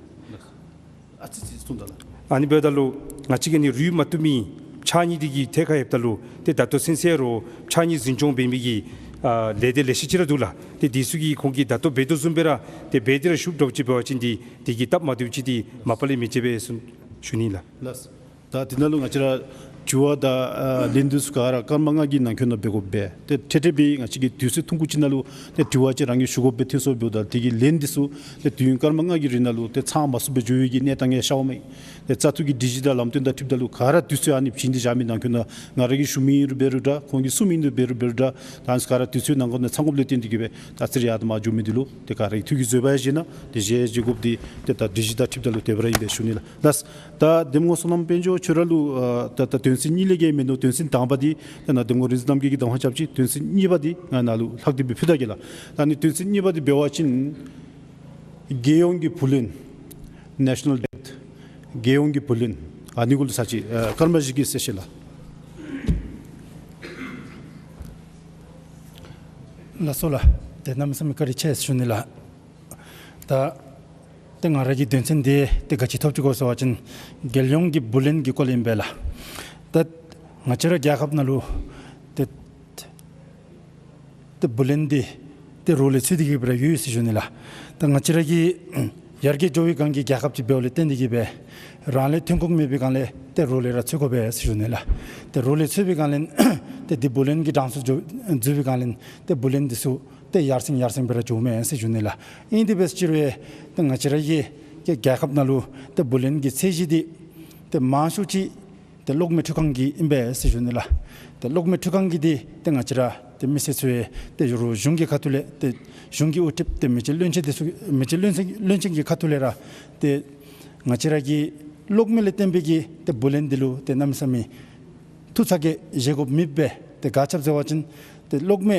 ཨ་ཙི་ཙི་གསུངས་ད་ལགས། ཨ་ནི་འབདཝ་ད་ལུ་ང་བཅས་ཀྱིས་ཨ་ནི་རུལ་མ་བཏུབ་མི་ཕྱགས་སྙིགས་འདི་གི་ཐད་ཁར་ལྷོདཔ་ད་ལུ་ཏེ་ད་ལྟོ་ཚུན་ཚོད་རོགས་ཕྱགས་སྙིགས་འཛིན་སྐྱོང་འབད་མི་གི་ཨ་ལས་སྡེ་ལེ་ཤ་ཅིག་ར་འདུག་ལགས། ཏེ་འདི་ཚུ་གིས་ཁོང་གིས་ད་ལྟོ་འབད་དོ་བཟུམ་སྦེ་ར་ཏེ་འབད་དེ་ར་བཞུགསཔ་འདྲཝ་ཅིག་འབད་བ་ཅིན་འདི་འདི་གིས་སྟབས་མ་བདེཝ་ཅིག་འདི་མ་པ་ལས་མི་འབྱུང་པས་ཟེར་ཞུ་ནི་ལགས། ལགས། ད་འདི་ནང་ལུ་ང་བཅས་ར་དྲི་བ་དང་ཨ་ལན་འདི་ཚུ་ག་ར་སྐར་མ་ལྔ་གི་ནང་འཁོད་ནང་འབད་དགོ་པས། ཏེ་ཏེ་ཏེ་སྦེ་ང་བཅས་ཀྱི་དུས་ཚོད་ཐུང་ཀུ་ཅིག་ནང་ལུ་ཏེ་དྲི་བ་ཅིག་རང་གིས་ཞུ་དགོཔ་སྦེ་ཐོན་སོངམ་ད་དེ་གི་ལན་འདི་ཚུ་ཏེ་དུས་ཡུན་སྐར་མ་ལྔ་གི་རིང་ནང་ལུ་ཏེ་ཚང་མ་ཚུགསཔ་སྦེ་འགྱོ་བའི་གི་གནས་སྟངས་ཡང་ཤརཝ་མས། ཏེ་བཙག་འཐུ་གི་སྒྲིག་གཞི་དང་ལམ་སྟོན་དང་འཁྲིལཝ་ད་ལུ་ག་ར་དུས་ཚོད་ཨ་ནི་བྱིན་ཏེ་བཞག་མི་ནང་འཁོད་ནང་ང་ར་གིས་ཞུ་མི་ཨིན་རུང་འབད་རུང་འདྲ་ཁོང་གིས་གསུང་མི་ཨིན་རུང་འབད་རུང་འདྲ་ད་ཨ་ནི་ག་ར་དུས་ཚོད་ནང་འཁོད་ནང་ཚང་དགོཔ་ལས་བརྟེན་ཏེ་གིས་སྦེ་ད་ཨ་ཙི་རེ་ཡར་དང་མར་འགྱོ་མི་འདི་ལུ་ཏེ་ག་ར་གིས་ཐུགས་ཀྱི་བཟོད་པ་ཡང་བཞེས་གནང་། ཏེ་བཞེས་བཞེས་དགོཔ་འདི་ཏེ་ད་སྒྲིག་གཞི་དང་འཁྲིལཝ་ད་ལུ་དེ་སྦེ་ར་ཨིན་པས་ཞུ་ནི་ལགས། ལགས། ད་གདམ་ངོ་བསོད་ནམས་དཔལ་འབྱོར་ཁྱོད་ར་ལུ་ཨ་ད་ད་དོན་ཚན་གཉིས་ལས་བརྒལ་མིན་འདུག། དོན་ཚན་དང་པ་འདི་ད་ནཱ་གདམ་ངོ་རིག་འཛིན་རྣམ་རྒྱལ་གྱིས་གདམ་ཁ་རྐྱབ་ཅི། དོན་ཚན་གཉིས་པ་འདི་ང་ནཱ་ལུ་ལྷག་སྟེ་སྦེ་ཕུལ་ད་གེ་ལགས། ད་ཨ་ནི་དོན་ཚན་གཉིས་པ་འདི་འབད་བ་ཅིན་རྒྱལ་ཡོངས་ཀྱི་བུ་ལོན། National Debt། རྒྱལ་ཡོངས་ཀྱི་བུ་ལོན། ཨ་ནི་གུ་ལུ་ཚར་གཅིག་ཨ་སྐར་མ་བཞི་གི་གསལ་བཤད་ལགས། ལགས་སོ་ལགས། ཏེ་གནམ་མེད་ས་མེད་བཀའ་དྲིན་ཆེ་ཟེར་ཞུ་ནི་ལགས། ད་ཏེ་ང་ར་གི་དོན་ཚན་འདི་ཏེ་ག་ཅི་ཐོག་ཅིག་གོ་ཟེར་བ་ཅིན་རྒྱལ་ཡོངས་ཀྱི་བུ་ལོན་གྱི་སྐོར་ལས་ཨིན་པས་ལགས། ད་ང་བཅས་ར་རྒྱལ་ཁབ་ནང་ལུ་ཏེ་ཏེ་བུ་ལོན་འདི་ཏེ་རོགས་ལས་འཚོལ་ཏེ་གིས་སྦེ་ར་ཡོད་ཟེར་ཞུ་ནི་ལགས། ད་ང་བཅས་ར་གི་ཡར་རྒྱས་འགྱོ་བའི་སྒང་གི་རྒྱལ་ཁབ་ཅིག་འབདཝ་ལས་བརྟེན་ཏེ་གིས་སྦེ་རང་ལས་ཐོན་ཁུངས་མེད་པའི་སྒང་ལས་ཏེ་རོགས་ལས་ར་འཚོལ་དགོ་པས་ཟེར་ཞུ་ནི་ལགས། ཏེ་རོགས་ལས་འཚོལ་བའི་སྒང་ལས་ཏེ་འདི་བུ་ལོན་གྱི་གྲངས་སུ་འཛུལ་འཛུལ་བའི་སྒང་ལས་ཏེ་བུ་ལོན་འདི་ཚུ་ཏེ་ཡར་སེང་ཡར་སེང་སྦེ་ར་འགྱོཝ་མས་ཟེར་ཞུ་ནི་ལགས། ཨིན་དེ་འབད་ཟེར་ཅི་རུང་ཏེ་ང་བཅས་ར་གི་རྒྱལ་ཁབ་ནང་ལུ་ཏེ་བུ་ལོན་གྱི་ཚད་གཞི་འདི་ཏེ་མང་ཤོས་ཅིག་ཏེ་གློག་མེ་འཕྲུལ་ཁང་གི་ཨིན་པས་ཟེར་ཞུ་ནི་ལགས། ཏེ་གློག་མེ་འཕྲུལ་ཁང་གི་འདི་ཏེ་ང་བཅས་ར་ཏེ་མི་སེར་ཚུ་ཡང་ཏེ་རོགས་གཞུང་གི་ཁ་ཐུག་ལས་ཏེ་གཞུང་གི་དབུ་ཁྲིད་ཏེ་མི་རྗེ་བློན་ཆེན་འདི་ཚུ་མི་རྗེ་བློན་ཆེན་བློན་ཆེན་གྱི་ཁ་ཐུག་ལས་ར་ཏེ་ང་བཅས་ར་གི་གློག་མེ་ལས་བརྟེན་པའི་གི་ཏེ་བུ་ལོན་འདི་ལུ་ཏེ་གནམ་མེད་ས་མེད་ཐུགས་ཚ་གྱང་བཞེས་དགོཔ་མེད་པས། ཏེ་ག་ཅི་སྦེ་ཟེར་བ་ཅིན་ཏེ་གློག་མེ་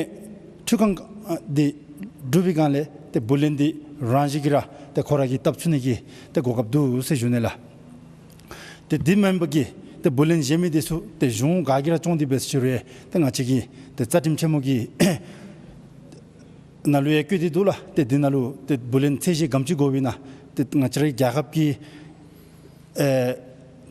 འཕྲུལ་ཁང་ཨ་འདི་གྲུབ་པའི་སྒང་ལས་ཏེ་བུ་ལོན་འདི་རང་བཞིན་གྱིས་ར་ཏེ་ཁོ་ར་གིས་བཏབ་ཚུགས་ནི་གི་ཏེ་གོ་སྐབས་འདུག་ཟེར་ཞུ་ནི་ལགས། ཏེ་འདི་མེན་པ་གི་ ཏེ་བུ་ལོན་བཞེས་མི་འདི་ཚུ་ཏེ་གཞུང་ག་གིས་ར་སྐྱོང་སྟེ་འབད་ཟེར་ཞུ་རུང་ཏེ་ང་བཅས་ཀྱི་ཏེ་རྩ་ཁྲིམས་ཆེན་མོ་གི་ནང་ལུ་ཡང་བཀོད་དེ་འདུག་ལགས། ཏེ་འདི་ནང་ལུ་ཏེ་བུ་ལོན་ཚད་གཞི་ག་དེམ་ཅིག་དགོཔ་ཨིན་ན། ཏེ་ང་བཅས་ར་རྒྱལ་ཁབ་ཀྱི་ཨེ་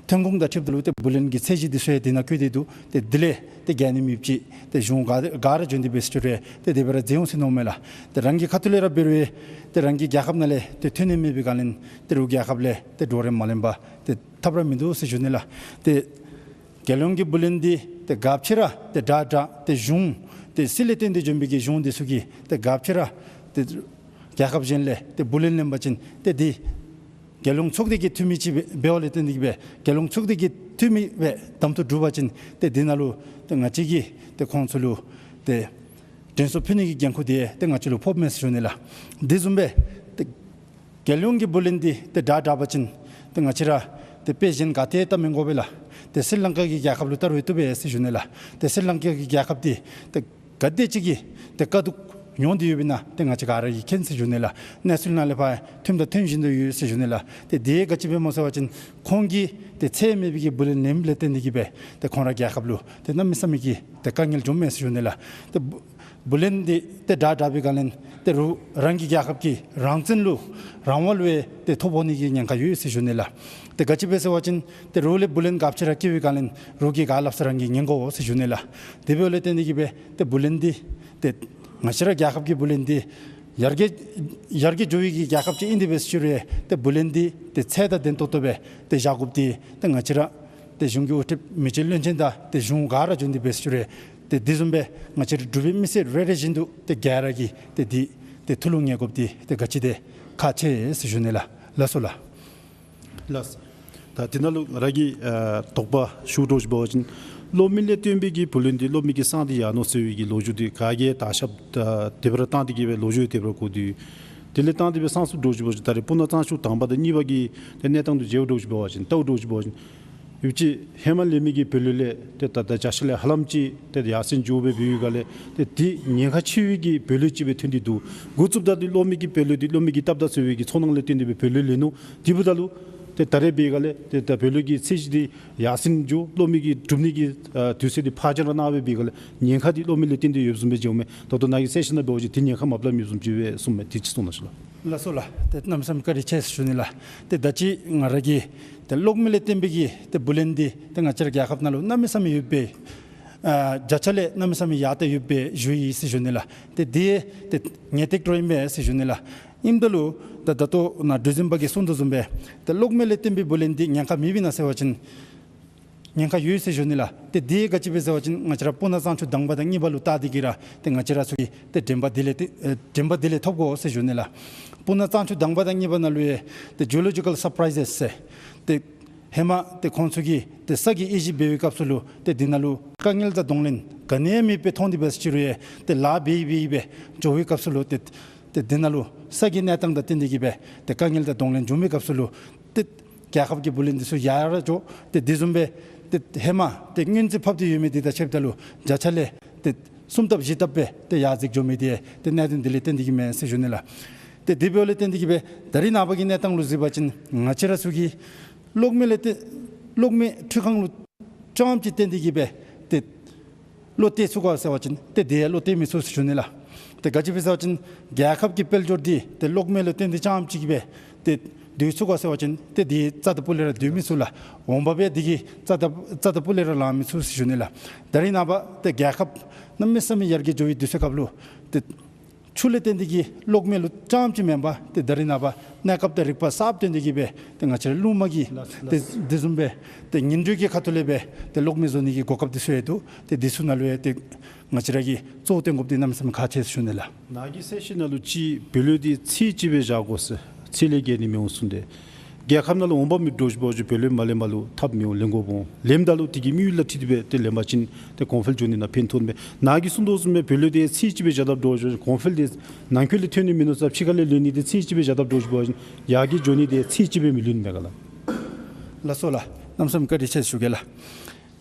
ཐོན་ཁུངས་དང་འཁྲིལཝ་ད་ལུ་ཏེ་བུ་ལོན་གྱི་ཚད་གཞི་འདི་ཚུ་ཡང་འདི་ནང་བཀོད་དེ་འདུག། ཏེ་དེ་ལས་ཏེ་བརྒལ་ནི་མེདཔ་ཅིག་ཏེ་གཞུང་ག་ག་ར་བྱོན་ཏེ་འབད་ཟེར་ཞུ་རུང་ཏེ་དེ་སྦེ་ར་མཛད་འོང་ཟེར་མནོཝ་མས་ལགས། ཏེ་རང་གི་ཁ་ཐུག་ལས་ར་འབད་རུང་ཏེ་རང་གི་རྒྱལ་ཁབ་ནང་ལས་ཏེ་ཐོན་ནི་མེད་པའི་སྒང་ལས་ཏེ་རོགས་རྒྱལ་ཁབ་ལས་ཏེ་གྲོགས་རེ་མ་ལེན་པར་ཏེ་ཐབས་ར་མིན་འདུག་ཟེར་ཞུ་ནི་ལགས། ཏེ་རྒྱལ་ཡོངས་ཀྱི་བུ་ལོན་འདི་ཏེ་ག་ཅི་ར་ཏེ་དྲག་དྲག་ཏེ་གཞུང་ཏེ་སྲིད་ལས་བརྟེན་ཏེ་བྱོན་པའི་གི་གཞུང་འདི་ཚུ་གིས་ཏེ་ག་ཅི་ར་ཏེ་རྒྱལ་ཁབ་གཞན་ལས་ཏེ་བུ་ལོན་ལེན་པ་ཅིན་ཏེ་འདི་རྒྱལ་ཡོངས་ཚོགས་སྡེ་གི་འཐུས་མི་ཅིག་འབད་འབདཝ་ལས་བརྟེན་ཏེ་གིས་སྦེ་རྒྱལ་ཡོངས་ཚོགས་སྡེ་གི་འཐུས་མི་སྦེ་གདམ་འཐུ་གྲུབ་པ་ཅིན་ཏེ་འདི་ནང་ལུ་ཏེ་ང་བཅས་ཀྱིས་ཏེ་ཁོང་ཚུ་ལུ་ཏེ་དྲན་གསོ་ཕུལ་ནི་གི་འགན་ཁུར་འདི་ཏེ་ང་བཅས་ལུ་ཕོགཔ་མས་ཟེར་ཞུ་ནི་ལགས། འདི་བཟུམ་སྦེ་ཏེ་རྒྱལ་ཡོངས་ཀྱི་བུ་ལོན་འདི་ཏེ་དྲག་དྲག་པ་ཅིན་ཏེ་ང་བཅས་ར་ཏེ་དཔེ་གཞན་ག་ཏེ་བལྟ་མི་དགོ་པས་ལགས། ཏེ་སི་རི་ལང་ཀ་གི་རྒྱལ་ཁབ་ལུ་བལྟ་རུང་བཏུབ་པས་ཟེར་ཞུ་ནི་ལགས། ཏེ་སི་རི་ལང་ཀ་གི་རྒྱལ་ཁབ་འདི་ཏེ་ག་དེ་ཅིག་གི་ཏེ་དཀའ་སྡུག་མྱོང་སྟེ་ཡོདཔ་ཨིན་ན་ཏེ་ང་བཅས་ག་ར་གིས་མཁྱེན་ཟེར་ཞུ་ནི་ལགས། གནས་ཚུལ་ནང་ལས་ཕར་ཐོནམ་དང་ཐོན་བཞིན་དུ་ཡོད་ཟེར་ཞུ་ནི་ལགས། ཏེ་དེ་ག་ཅི་སྦེ་སྨོ་ཟེར་བ་ཅིན་ཁོང་གིས་ཏེ་ཚད་མེད་པའི་གི་བུ་ལོན་ལེནམ་ལས་བརྟེན་ཏེ་གིས་སྦེ་ཏེ་ཁོང་ར་རྒྱལ་ཁབ་ལུ་ཏེ་གནམ་མེད་ས་མེད་ཀྱི་ཏེ་དཀའ་ངལ་བྱུངམ་མས་ཟེར་ཞུ་ནི་ལགས། ཏེ་བུ་བུ་ལོན་འདི་ཏེ་དྲག་དྲག་པའི་སྒང་ལས་ཏེ་རོགས་རང་གི་རྒྱལ་ཁབ་ཀྱི་རང་བཙན་ལུ་རང་དབང་ལུ་ཡང་ཏེ་ཐོ་ཕོག་ནི་གི་ཉེན་ཁ་ཡོད་ཟེར་ཞུ་ནི་ལགས། ཏེ་ག་ཅི་སྦེ་ཟེར་བ་ཅིན་ཏེ་རོགས་ལས་བུ་ལོན་ག་ཅི་ར་བཀལ་བའི་སྒང་ལས་རོགས་ཀྱིས་ག་སླབ་ས་རང་གིས་ཉན་དགོ་ཟེར་ཞུ་ནི་ལགས། དེ་འབདཝ་ལས་བརྟེན་ཏེ་གིས་སྦེ་ཏེ་བུ་ལོན་འདི་ཏེ་ང་བཅས་ར་རྒྱལ་ཁབ་ཀྱི་བུ་ལོན་འདི་ཡར་རྒྱས་ཡར་རྒྱས་འགྱོ་བའི་གི་རྒྱལ་ཁབ་ཅིག་ཨིན་ཏེ་འབད་ཟེར་ཞུ་རུང་ཏེ་བུ་ལོན་འདི་ཏེ་ཚད་དང་ལྡན་ཏོག་ཏོ་སྦེ་ཏེ་བཞག་དགོཔ་འདི་ཏེ་ང་བཅས་ར་ཏེ་གཞུང་གི་དབུ་ཁྲིདཔ་མི་རྗེ་བློན་ཆེན་དང་ཏེ་གཞུང་ག་ར་བྱོན་ཏེ་འབད་ཟེར་ཞུ་རུང་ཏེ་དེ་བཟུམ་སྦེ་ང་བཅས་ར་འབྲུག་པའི་མི་སེར་རེ་རེ་བཞིན་དུ་ཏེ་ག་ར་གིས་ཏེ་འདི་ཏེ་ཐུགས་ལུ་ངེས་དགོཔ་འདི་ཏེ་ག་ཅི་དེ་ཁག་ཆེ་ཟེར་ཞུ་ནི་ལགས། ལགས་སོ་ལགས། ལགས། ད་འདི་ནང་ལུ་ང་ར་གིས་ཨ་དོགས་པ་ཞུ་དོ་ཅིག་འབད་བ་ཅིན་སློབ་མ་ལས་བརྟེན་པའི་གི་བུ་ལོན་འདི་སློབ་མའི་གི་གསང་འདི་ཡར་ནོར་སོང་བའི་གི་ལོ་རྒྱུས་འདི་ག་གིས་དར་ཁྱབ་ད་དེ་སྦེ་ར་བཏང་སྟེ་གིས་སྦེ་ལོ་རྒྱུས་དེ་སྦེ་ར་གོ་དོ། དེ་ལས་བརྟེན་ཏེ་སྦེ་གསང་སུ་འདྲོག་ཅིག་འབད་བ་ཅིན་ད་རེས་སྤུ་ན་གཙང་ཆུ་དང་པ་དང་གཉིས་པ་གི་ཏེ་གནས་སྟངས་འདི་མཇལཝ་འདྲོག་ཅིག་འབད་བ་ཅིན་ལྟཝ་འདྲོག་ཅིག་འབད་བ་ཅིན་ཡོད་ཅིག་ཧེ་མ་ལེན་མི་གི་བུ་ལོན་ལས་ཏེ་ད་ད་བརྒྱ་ཆ་ལས་ཧ་ལམ་ཅིག་ཏེ་ཡར་སེང་འགྱོ་སྦེ་འབད་བའི་སྒང་ལས་ཏེ་འདི་ཉེན་ཁ་ཆེ་བའི་གི་བུ་ལོན་ཅིག་སྦེ་ཐོན་ཏེ་འདུག། འགོ་བཙུགསཔ་ད་འདི་སློབ་མའི་གི་བུ་ལོན་འདི་སློབ་མའི་གི་སྟབས་བདེ་ཚུ་བའི་གི་ཚོར་སྣང་ལས་བརྟེན་ཏེ་སྦེ་བུ་ལོན་ལེན་ནུག། དེ་འབདཝ་ད་ལུ་ཏེ་ད་རེས་འབད་བའི་སྒང་ལས་ཏེ་ད་བུ་ལོན་གྱི་ཚད་གཞི་འདི་ཡར་སེང་འགྱོ། སློབ་མའི་གི་སྒྲུབ་ནི་གི་ཨ་དུས་ཚོད་འདི་ཕར་འགྱངས་ར་གནང་སྦེ་འབད་བའི་སྒང་ལས་ཉེན་ཁ་འདི་སློབ་མ་ལས་བརྟེན་ཏེ་ཡོདཔ་བཟུམ་སྦེ་མཇལཝ་མས། ད་ལྟོ་ནཱ་གིས་གསལ་བཤད་ནང་འབད་བ་ཅིན་འདི་ཉེན་ཁ་མ་པ་ལས་མེདཔ་བཟུམ་ཅིག་སྦེ་གསུངམ་མས། དེ་ཅིག་གསུང་གནང་ཤིག་ལགས། ལགས་སོ་ལགས། ཏེ་གནམ་མེད་ས་མེད་བཀའ་དྲིན་ཆེ་ཟེར་ཞུ་ནི་ལགས། ཏེ་ད་ཅི་ང་ར་གིས་ཏེ་སློབ་མ་ལས་བརྟེན་པའི་གི་ཏེ་བུ་ལོན་འདི་ཏེ་ང་བཅས་ར་རྒྱལ་ཁབ་ནང་ལུ་གནམ་མེད་ས་མེད་ཡོདཔ་སྦེ་ཨ་བརྒྱ་ཆ་ལས་གནམ་མེད་ས་མེད་ཡར་ཏེ་ཡོདཔ་སྦེ་ཞུ་ཡི་ཟེར་ཞུ་ནི་ལགས། ཏེ་འདི་ཏེ་ངེས་ཏིག་འདྲཝ་ཨིན་པས་ཟེར་ཞུ་ནི་ལགས། ཨིནམ་ད་ལུ་ད་ད་ལྟོ་ནཱ་གྲུ་གཟིངས་པ་གིས་གསུངས་དོ་བཟུམ་སྦེ་ཏེ་སློབ་མ་ལས་བརྟེན་པའི་བུ་ལོན་འདི་ཉེན་ཁ་མེདཔ་ཨིན་ན་ཟེར་བ་ཅིན་ཉེན་ཁ་ཡོད་ཟེར་ཞུ་ནི་ལགས། ཏེ་འདི་ག་ཅི་སྦེ་ཟེར་བ་ཅིན་ང་བཅས་ར་སྤུ་ན་གཙང་ཆུ་དང་པ་དང་གཉིས་པ་ལུ་བལྟ་སྟེ་གིས་ར་ཏེ་ང་བཅས་ར་ཚུ་གིས་ཏེ་དྲན་པ་འདི་ལས་ཏེ་ཨེ་དྲན་པ་འདི་ལས་ཐོབ་དགོ་ཟེར་ཞུ་ནི་ལགས། སྤུ་ན་གཙང་ཆུ་དང་པ་དང་གཉིས་པ་ནང་ལུ་ཡང་ཏེ་ཇི་ཨོ་ལོ་ཇི་ཀལ་སར་པ་རའིཛ་ཟེར་ཏེ་ཧེ་མ་ཏེ་ཁོང་ཚུ་གིས་ཏེ་ས་གི་དབྱེ་ཞིབ་འབད་བའི་སྐབས་སུ་ལུ་ཏེ་འདི་ནང་ལུ་དཀའ་ངལ་དང་གདོང་ལེན་ག་ནི་ཡང་མེདཔ་སྦེ་མཐོང་སྟེ་འབད་ཟེར་ཞུ་རུང་ཡང་ཏེ་ལཱ་འབད་འབད་སྦེ་འགྱོ་བའི་སྐབས་སུ་ལུ་ཏེ་ཏེ་འདི་ནང་ལུ་ས་གི་གནས་སྟངས་དང་བསྟུན་ཏེ་གིས་སྦེ་ཏེ་དཀའ་ངལ་དང་གདོང་ལེན་བྱུང་བའི་སྐབས་སུ་ལུ་ཏེ་རྒྱལ་ཁབ་ཀྱི་བུ་ལོན་འདི་ཚུ་ཡར་འགྱོ། ཏེ་དེ་བཟུམ་སྦེ་ཏེ་ཧེ་མ་ཏེ་སྔོན་རྩིས་ཕབ་སྟེ་ཡོད་མི་འདི་དང་ཕྱདཔ་ད་ལུ་བརྒྱ་ཆ་ལས་ཏེ་གསུམ་ལྟབ་བཞི་ལྟབ་སྦེ་ཏེ་ཡར་འཛེགས་འགྱོ་མི་འདི་ཏེ་གནད་དོན་འདི་ལས་བརྟེན་ཏེ་གིས་མས་ཟེར་ཞུ་ནི་ལགས། ཏེ་དེ་འབདཝ་ལས་བརྟེན་ཏེ་གིས་སྦེ་ད་རེས་ནངས་པ་གི་གནས་སྟངས་ལུ་གཟིགས་པ་ཅིན་ང་བཅས་ར་ཚུ་གིས་སློབ་མ་ལས་ཏེ་སློབ་མའི་ཁྲུས་ཁང་ལུ་རྐྱངམ་ཅིག་བརྟེན་ཏེ་གིས་སྦེ་ཏེ་བློ་གཏད་ཚུགས་ག་ཟེར་བ་ཅིན་ཏེ་དེ་བློ་གཏད་མི་ཚུགས་ཟེར་ཞུ་ནི་ལགས། ཏེ་ག་ཅི་སྦེ་ཟེར་བ་ཅིན་རྒྱལ་ཁབ་ཀྱི་དཔལ་འབྱོར་འདི་ཏེ་སློབ་མ་ལུ་བརྟེན་ཏེ་རྐྱངམ་ཅིག་སྦེ་ཏེ་སྡོད་ཚུགས་ག་ཟེར་བ་ཅིན་ཏེ་དེ་རྩ་དང་སྤུ་ལས་ར་སྡོད་མི་ཚུགས་ལགས། འོང་འབབ་སྦེ་དེ་གིས་རྩ་དང་རྩ་དང་སྤུ་ལས་ར་ལང་མི་ཚུགས་ཟེར་ཞུ་ནི་ལགས། ད་རེས་ནངས་པ་ཏེ་རྒྱལ་ཁབ་གནམ་མེད་ས་མེད་ཡར་རྒྱས་འགྱོ་བའི་དུས་ཚོད་སྐབས་ལུ་ཏེ་ཆུ་ལས་བརྟེན་ཏེ་གིས་གློག་མེ་ལུ་རྐྱངམ་ཅིག་མེན་པར་ཏེ་ད་རེས་ནངས་པ་གནས་སྐབས་དང་རིག་པ་གསརཔ་བཏོན་ཏེ་གིས་སྦེ་ཏེ་ང་བཅས་ར་རླུང་མ་གིས་ལགས་ཏེ་ལགས། དེ་བཟུམ་སྦེ་ཏེ་ཉིང་འགྲོས་ཀྱི་ཁ་ཐུག་ལས་སྦེ་ཏེ་གློག་མེ་བཟོ་ནི་གི་གོ་སྐབས་འདི་ཚུ་ཡང་འདུག། ཏེ་འདི་ཚུ་ནང་ལུ་ཡང་ཏེ་ང་བཅས་ར་གིས་གཙོ་བོ་བཏོན་དགོཔ་འདི་གནམ་མེད་ས་མེད་ཁག་ཆེ་ཟེར་ཞུ་ནི་ལགས། ནཱ་གི་གསལ་བཤད་ནང་ལུ་ཅིག་བུ་ལོན་འདི་ཚད་ཅིག་སྦེ་བཞག་དགོ་ཟེར། ཚད་ལས་བརྒལ་ནི་མི་འོང་གསུངས་ཏེ། རྒྱལ་ཁབ་ནང་ལུ་འོང་འབབ་མེདཔ་འདྲཝ་ཅིག་འབད་བ་ཅིན་བུ་ལོན་མ་ལེན་པ་ལུ་ཐབས་མི་འོང་ལེན་དགོཔ་འོང་། ལེནམ་ད་ལུ་དེ་གི་དམིགས་ཡུལ་ལུ་འཁྲིལ་ཏེ་སྦེ་ཏེ་ལེན་པ་ཅིན་ཏེ་གོང་འཕེལ་འགྱོ་ནི་ནང་ཕན་ཐོགས་མས། ནཱ་གིས་གསུངས་དོ་བཟུམ་སྦེ་བུ་ལོན་འདི་ཚད་ཅིག་སྦེ་བཞག་དཔ་འདྲཝ་ཅིག་གོང་འཕེལ་འདི་ནང་འཁོད་ལས་ཐོན་ནི་མིན་ནུག་ཟེར་ཕྱི་ཁ་ལས་ལེན་ནི་འདི་ཚད་ཅིག་སྦེ་བཞག་དཔ་འདྲཝ་ཅིག་འབད་བ་ཅིན་ཡར་རྒྱས་འགྱོ་ནི་འདི་ཚད་ཅིག་སྦེ་མི་ལེན་མས་ག་ལགས། ལགས་སོ་ལགས། གནམ་མེད་ས་མེད་བཀའ་དྲིན་ཆེ་ཟེར་ཞུ་གེ་ལགས།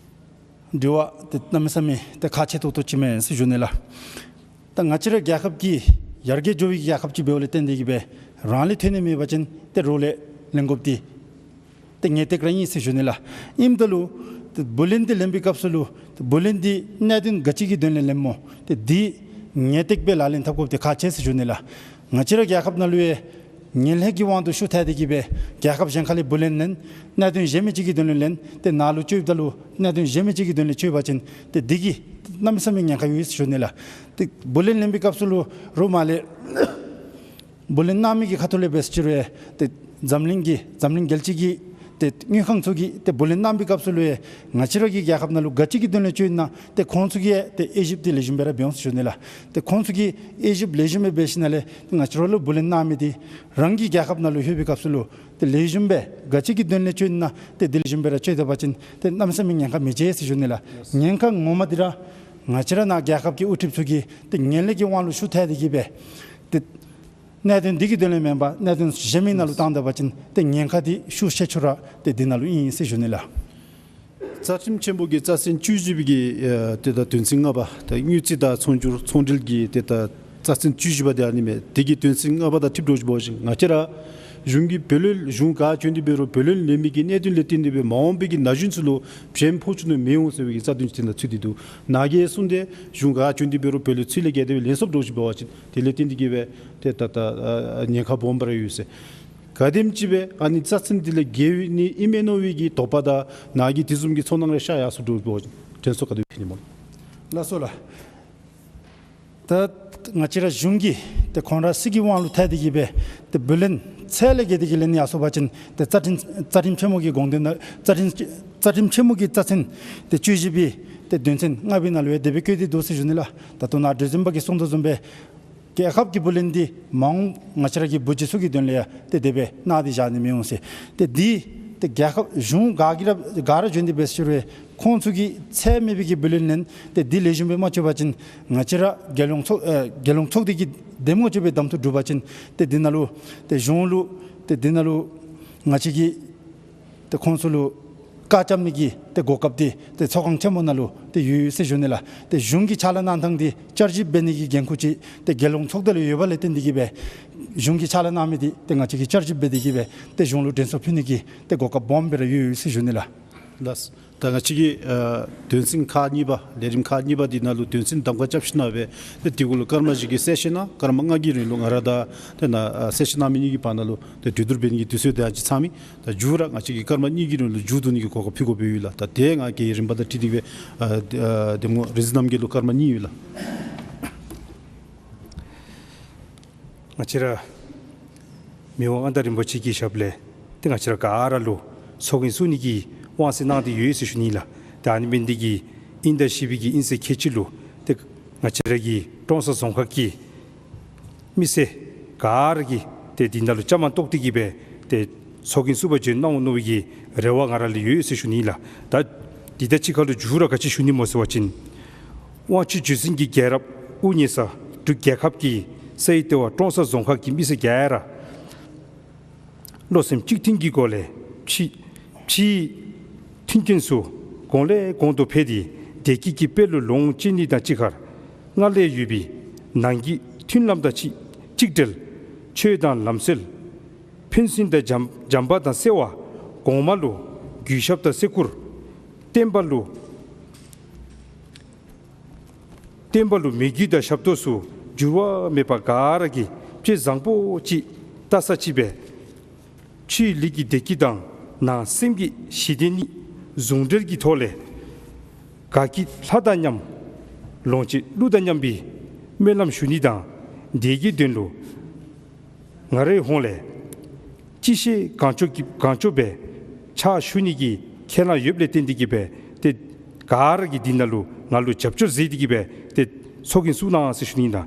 དྲི་བ་འདི་གནམ་མེད་ས་མེད་ཏེ་ཁག་ཆེ་ཏོག་ཏོ་ཅིག་མས་ཟེར་ཞུ་ནི་ལགས། ད་ང་བཅས་ར་རྒྱལ་ཁབ་ཀྱི་ཡར་རྒྱས་འགྱོ་བའི་རྒྱལ་ཁབ་ཅིག་འབདཝ་ལས་བརྟེན་ཏེ་གིས་སྦེ་རང་ལས་ཐོན་ནི་མེད་པ་ཅིན་ཏེ་རོགས་ལས་ལེན་དགོཔ་འདི་ཏེ་ངེས་ཏིག་ར་ཨིན་ཟེར་ཞུ་ནི་ལགས། ཨིནམ་ད་ལུ་ ཏེ་བུ་ལོན་འདི་ལེན་པའི་སྐབས་སུ་ལུ་ཏེ་བུ་ལོན་འདི་གནད་དོན་ག་ཅི་གི་དོན་ལས་ལེནམ་སྨོ། ཏེ་འདི་ངེས་ཏིག་སྦེ་ལག་ལེན་འཐབ་དགོཔ་འདི་ཁག་ཆེ་ཟེར་ཞུ་ནི་ལགས། ང་བཅས་ར་རྒྱལ་ཁབ་ནང་ལུ་ཡང་ངན་ལྷད་ཀྱི་དབང་དུ་ཤོར་ཐལ་ཏེ་གིས་སྦེ་རྒྱལ་ཁབ་གཞན་ཁ་ལས་བུ་ལོན་ལེན། གནད་དོན་གཞན་མི་ཅིག་གི་དོན་ལུ་ལེན། ཏེ་ནཱ་ལུ་སྤྱོདཔ་ད་ལུ་གནད་དོན་གཞན་མི་ཅིག་གི་དོན་ལས་སྤྱོད་པ་ཅིན་ཏེ་འདི་གིས་གནམ་མེད་ས་མེད་ཉེན་ཁ་ཡོད་ཟེར་ཞུ་ནི་ལགས། ཏེ་བུ་ལོན་ལེན་པའི་སྐབས་སུ་ལུ་རོགས་མ་ལས་བུ་ལོན་གནང་མི་གི་ཁ་ཐུག་ལས་འབད་ཟེར་ཅི་རུང་ཡང་ཏེ་འཛམ་གླིང་གི་འཛམ་གླིང་རྒྱལ་སྤྱི་གི་ཏེ་དངུལ་ཁང་ཚུ་གིས་ཏེ་བུ་ལོན་གནང་པའི་སྐབས་སུ་ལུ་ཡང་ང་བཅས་ར་གི་རྒྱལ་ཁབ་ནང་ལུ་ག་ཅི་གི་དོན་ལས་སྤྱོད་ཨིན་ན་ཏེ་ཁོང་ཚུ་གིས་ཏེ་དབྱེ་ཞིབ་འདི་ལེགས་ཤོམ་སྦེ་ར་འབད་འོང་ཟེར་ཞུ་ནི་ལགས། ཏེ་ཁོང་ཚུ་གིས་དབྱེ་ཞིབ་ལེགས་ཤོམ་སྦེ་འབད་ཞིནམ་ལས་ཏེ་ང་བཅས་ར་ལུ་བུ་ལོན་གནང་མི་འདི་རང་གི་རྒྱལ་ཁབ་ནང་ལུ་ལྷོད་པའི་སྐབས་སུ་ལུ་ཏེ་ལེགས་ཤོམ་སྦེ་ག་ཅི་གི་དོན་ལས་སྤྱོད་ཨིན་ན་ཏེ་འདི་ལེགས་ཤོམ་སྦེ་ར་སྤྱོད་ད་པ་ཅིན་ཏེ་གནམ་མེད་ས་མེད་ཉེན་ཁ་མི་འབྱུང་ཟེར་ཞུ་ནི་ལགས། ཉེན་ཁ་ངོ་མ་འདི་ར་ང་བཅས་ར་ནཱ་རྒྱལ་ཁབ་ཀྱི་དབུ་ཁྲིདཔ་ཚུ་གིས་ཏེ་ངན་ལྷད་ཀྱི་དབང་ལུ་ཤོར་ཐལ་ཏེ་གིས་སྦེ་ཏེ་གནད་དོན་འདི་གི་དོན་ལས་མེན་པར་གནད་དོན་གཞན་མི་ནང་ལུ་བཏང་ད་པ་ཅིན་ཏེ་ཉེན་ཁ་འདི་ཤུགས་ཆེ་ཤོས་ར་ཏེ་འདི་ནང་ལུ་ཨིན་ཟེར་ཞུ་ནི་ལགས། རྩ་ཁྲིམས་ཆེན་མོ་གི་རྩ་ཚན་བཅུ་བཞི་པའི་གི་ཨེ་ཏེ་ད་དོན་ཚན་ལྔ་པ་ད་དངུལ་རྩིས་དང་ཚོང་སྒྱུར་ཚོང་འབྲེལ་གྱི་ཏེ་ད་རྩ་ཚན་བཅུ་བཞི་པ་འདི་ཨ་ནི་མས། དེ་གི་དོན་ཚན་ལྔ་པ་དང་འཁྲིལ་འགྱོ་བ་ཅིན་ང་བཅས་ར་གཞུང་གིས་བུ་ལོན་གཞུང་ག་བྱོན་ཏེ་འབད་རུང་བུ་ལོན་ལེན་མི་གི་གནད་དོན་ལས་བརྟེན་ཏེ་སྦེ་མ་འོངས་པའི་གི་ན་གཞོན་ཚུ་ལུ་བྱེམ་ཕོག་བཅུག་ནི་མི་འོང་ཟེར་བའི་གི་རྩ་དོན་ཅིག་དེ་ནང་ཚུད་དེ་འདུག། ནཱ་གིས་གསུངས་ཏེ་གཞུང་ག་བྱོན་ཏེ་འབད་རུང་བུ་ལོན་ཚུ་ལས་བརྒལ་ཏེ་སྦེ་ལེན་སོངམ་འདྲཝ་ཅིག་འབད་བ་ཅིན་དེ་ལས་བརྟེན་ཏེ་གིས་སྦེ་ཏེ་ད་ད་ཨ་ཉེན་ཁ་སྦོམ་སྦེ་ར་ཡོད་ཟེར། ག་དེམ་ཅིག་སྦེ་ཨ་ནི་རྩ་ཚན་འདི་ལས་འགལ་ནི་ཨིན་མས་མནོ་བའི་གི་དོགས་པ་དང་ནཱ་གིས་དེ་བཟུམ་གྱི་ཚོར་སྣང་རེ་ཤར་ཡར་སོངམ་འདྲཝ་ཅིག་འབད་བ་ཅིན་དྲན་གསོ་ག་དེ་སྦེ་ཕུལ་ནི་སྨོ། ལགས་སོ་ལགས། ད་ང་བཅས་ར་གཞུང་གིས་ཏེ་ཁོང་ར་སྲིད་ཀྱི་དབང་ལུ་ཐལ་ཏེ་གིས་སྦེ་ཏེ་བུ་ལོན་ཚད་ལས་བརྒལ་ཏེ་གིས་ལེན་ནི་ཡར་སོང་པ་ཅིན་ཏེ་རྩ་ཁྲིམས་རྩ་ཁྲིམས་ཆེན་མོ་གི་དགོངས་དོན་ནང་རྩ་ཁྲིམས་རྩ་ཁྲིམས་ཆེན་མོ་གི་རྩ་ཚན་ཏེ་བཅུ་བཞི་པའི་ཏེ་དོན་ཚན་ལྔ་པའི་ནང་ལུ་ཡང་དེ་སྦེ་བཀོད་དེ་འདུག་ཟེར་ཞུ་ནི་ལགས། ད་ལྟོ་ནཱ་བགྲེས་འཛོམས་པ་གིས་གསུངས་དོ་བཟུམ་སྦེ་རྒྱལ་ཁབ་ཀྱི་བུ་ལོན་འདི་མ་འོངས་ང་བཅས་ར་གི་བུ་བརྒྱུད་ཚུ་གི་དོན་ལས་ཡང་ཏེ་དེ་སྦེ་གནང་སྟེ་བཞག་ནི་མི་འོང་ཟེར། ཏེ་འདི་ཏེ་རྒྱལ་ཁབ་གཞུང་ག་གིས་ར་ག་ར་བྱོན་ཏེ་འབད་ཟེར་རུང་ཁོང་ཚུ་གིས་ཚད་མེད་པའི་གི་བུ་ལོན་ལེན། ཏེ་འདི་ལེགས་ཤོམ་སྦེ་མ་བཅོས་པ་ཅིན་ང་བཅས་ར་རྒྱལ་ཡོངས་ཚོགས་ཨེ་རྒྱལ་ཡོངས་ཚོགས་སྡེ་གིས་གདམ་ངོ་བཅོ་བའི་གདམ་འཐུ་གྲུབ་པ་ཅིན་ཏེ་འདི་ནང་ལུ་ཏེ་གཞུང་ལུ་ཏེ་འདི་ནང་ལུ་ང་བཅས་ཀྱིས་ཏེ་ཁོང་ཚུ་ལུ་བཀག་རྐྱབ་ནི་གི་ཏེ་གོ་སྐབས་འདི་ཏེ་ཚོགས་ཁང་ཆེན་མོ་ནང་ལུ་ཏེ་ཡོད་ཟེར་ཞུ་ནི་ལགས། ཏེ་གཞུང་གི་ཕྱག་ལཱ་གནང་ཐངས་འདི་བསྐྱར་ཞིབ་འབད་ནི་གི་འགན་ཁུར་ཅིག་ཏེ་རྒྱལ་ཡོངས་ཚོགས་སྡེ་ལུ་ཡོད་པ་ལས་བརྟེན་ཏེ་གིས་སྦེ་གཞུང་གི་ཕྱག་ལཱ་གནང་མི་འདི་ཏེ་ང་བཅས་ཀྱིས་བསྐྱར་ཞིབ་འབད་དེ་གིས་སྦེ་ཏེ་གཞུང་ལུ་དྲན་གསོ་ཕུལ་ནི་གི་ཏེ་གོ་སྐབས་སྦོམ་སྦེ་ར་ཡོད་ཡོད་ཟེར་ཞུ་ནི་ལགས། ལགས། ད་ང་བཅས་ཀྱིས་ཨ་དོན་ཚན་ཁག་གཉིས་པ་ལས་རིམ་ཁག་གཉིས་པ་འདི་ནང་ལུ་དོན་ཚན་གདམ་ཁ་རྐྱབ་ཞིནམ་སྦེ་ཏེ་དེ་གུ་ལུ་སྐར་མ་བཞི་གི་གསལ་བཤད་གནང་། སྐར་མ་ལྔ་གི་རིང་ལུ་ང་ར་དང་ཏེ་ནཱ་ཨ་གསལ་བཤད་གནང་མི་གཉིས་ཀྱི་བར་ན་ལུ་ཏེ་གྲོས་བསྡུར་འབད་ནི་གི་དུས་ཚོད་དེ་ཨ་ཙི་ཚང་མས། ད་མཇུག་ར་ང་བཅས་ཀྱིས་སྐར་མ་གཉིས་ཀྱི་རིང་ལུ་མཇུག་བསྡུ་ནི་གི་གོ་སྐབས་ཕུལ་དགོ་པས་ཡོད་ལགས། ད་དེ་ང་གི་རིམ་པ་དང་འཁྲིལ་ཏེ་སྦེ་ཨ་ཨ་གདམ་ངོ་རིག་འཛིན་རྣམ་རྒྱལ་ལུ་སྐར་མ་གཉིས་ཡོད་ལགས། ང་བཅས་ར་མི་དབང་མངའ་བདག་རིན་པོ་ཆེ་གི་ཞབས་ལས་ཏེ་ང་བཅས་ར་ག་ར་ལུ་ཚོགས་རྒྱན་བཙུགས་ནི་གི་དབང་ཚད་གནང་སྟེ་ཡོད་ཟེར་ཞུ་ནི་ལགས། ད་ཨ་ནི་འབད་ནི་འདི་གིས་དབྱིན་ཟླ་བཞི་པའི་གི་དབྱིན་ཚེས་ཁལ་གཅིག་ལུ་ཏེ་ང་བཅས་ར་གི་ཀྲོང་གསར་རྫོང་ཁག་གི་མི་སེར་ག་ར་གིས་ཏེ་འདི་ནང་ལུ་བཅའ་མར་གཏོགས་ཏེ་གིས་སྦེ་ཏེ་ཚོགས་རྒྱན་བཙུགས་པར་འབྱོན་གནང་འོང་མནོ་བའི་གི་རེ་བ་ང་ར་ལུ་ཡོད་ཟེར་ཞུ་ནི་ལགས། ད་འདི་དང་གཅིག་ཁར་ལུ་མཇུག་ར་ག་ཅི་ཞུ་ནི་སྨོ་ཟེར་བ་ཅིན་དབང་ཕྱུག་བརྒྱུད་འཛིན་གྱི་རྒྱལ་རབས་དབུ་བརྙེས་ས་འབྲུག་རྒྱལ་ཁབ་ཀྱི་སའི་ལྟེ་བ་ཀྲོང་གསར་རྫོང་ཁག་གི་མི་སེར་ག་ར་བློ་སེམས་གཅིག་མཐུན་གྱི་སྒོ་ལས་ཕྱི་ཕྱིའི་མཐུན་རྐྱེན་ཚུ་གོང་ལས་གོང་དུ་འཕེལ་ཏེ་བདེ་སྐྱིད་ཀྱི་དཔལ་ལུ་ལོངས་སྤྱོད་ནི་དང་གཅིག་ཁར་སྔར་ལས་ཡོད་པའི་ནང་གི་མཐུན་ལམ་དང་གཅིག་གཅིག་སྦྲེལ་ཆོས་དང་ལམ་སྲོལ་ཕན་སེམས་དང་བྱམས་བྱམས་པ་དང་བརྩེ་བ་གོང་མ་ལུ་གུས་ཞབས་དང་བརྩི་བཀུར་བསྟན་པ་ལུ་བསྟན་པ་ལུ་མོས་གུས་དང་ཞབས་ཏོག་ཚུ་འགྱུར་བ་མེད་པར་ག་ར་གིས་ལྕེ་བཟང་པོ་ཅིག་བལྟ་ས་ཅིག་སྦེ་ཕྱིའི་ལུས་ཀྱི་བདེ་སྐྱིད་དང་ནང་སེམས་ཀྱི་ཞི་བདེ་གཉིས་ཟུང་འབྲེལ་གྱི་ཐོག་ལས་དགའ་སྐྱིད་ལྷ་དང་མཉམ་ལོངས་སྤྱོད་ཀླུ་དང་མཉམ་པའི་སྨོན་ལམ་ཞུ་ནི་དང་དེ་གི་དོན་ལུ་ང་རའི་ཧོངས་ལས་ཅི་ཤེས་གང་ལྕོགས་ཀྱི་གང་ལྕོགས་སྦེ་ཕྱག་ཞུ་ནི་གི་ཁས་བླངས་ཡོདཔ་ལས་བརྟེན་ཏེ་གིས་སྦེ་ཏེ་ག་ར་གིས་འདི་ནང་ལུ་ང་ལུ་རྒྱབ་སྐྱོར་མཛད་དེ་གིས་སྦེ་ཏེ་ཚོགས་རྒྱན་བཙུགས་གནང་ཟེར་ཞུ་ནི་ཨིན།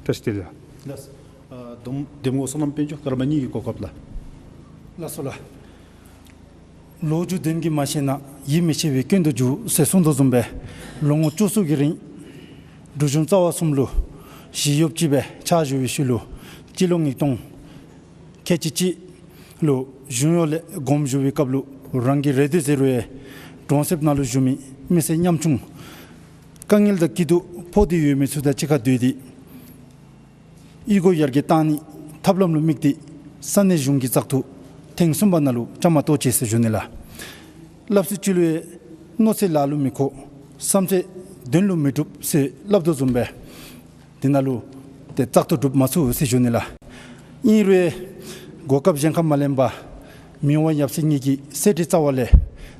བཀྲ་ཤིས་བདེ་ལེགས། ལགས། ཨ་གདམ་གདམ་ངོ་བསོད་ནམས་དཔལ་འབྱོར་སྐར་མ་གཉིས་ཀྱི་གོ་སྐབས་ལགས། ལགས་སོ་ལགས། ལོ་རྒྱུས་དོན་གྱིས་མ་ཤེས་ན། ཡིད་མི་ཆེས་པའི་སྐྱོན་དུ་འགྱུར་ཟེར་གསུངས་དོ་བཟུམ་སྦེ་ལོ་ངོ་བཅུ་གསུམ་གྱི་རིང་འབྲུག་གཞུང་རྩ་བ་གསུམ་ལུ་ཞི་གཡོགཔ་ཅིག་སྦེ་ཕྱག་ཞུ་བའི་ཤུལ་ལུ་སྤྱི་ལོ་ཉིས་སྟོང་ཁལ་གཅིག་གཅིག་ལུ་གཞུང་གཡོག་ལས་དགོངས་ཞུ་བའི་སྐབས་ལུ་རང་གི་རེ་འདོད་ཟེར་རུང་ཡང་གྲོང་གསེབ་ནང་ལུ་བཞུགས་མི་མི་སེར་ཉམ་ཆུང་དཀའ་ངལ་དང་སྐྱིད་སྡུག་ཕོག་སྟེ་ཡོད་མི་ཚུ་དང་གཅིག་ཁར་སྡོད་དེ་གཡུས་སྒོ་ཡར་རྒྱས་གཏང་ནིའི་ཐབས་ལམ་ལུ་དམིགས་ཏེ་ས་གནས་གཞུང་གི་བཙག་འཐུ་ཐེངས་གསུམ་པ་ནང་ལུ་བཅའ་མར་གཏོགས་ཅི་ཟེར་ཞུ་ནི་ལགས། སླབ་སྲོལ་ཅིག་ལུ་ཡང་ མནོ་ཚད་ལག་ལུ་མི་འཁོར། བསམ་ཚད་དོན་ལུ་མི་འགྲུབ་ཟེར་སླབ་དོ་བཟུམ་སྦེ་དེ་ནང་ལུ་ཏེ་བཙག་འཐུ་གྲུབ་མ་ཚུགས་ཟེར་ཞུ་ནི་ལགས། ཨིན་རུང་གོ་སྐབས་གཞན་ཁར་མ་ལེན་པར་མི་དབང་ཡབ་སྲས་གཉིས་ཀྱིས་གསེར་ཁྲི་རྩ་བ་ལས་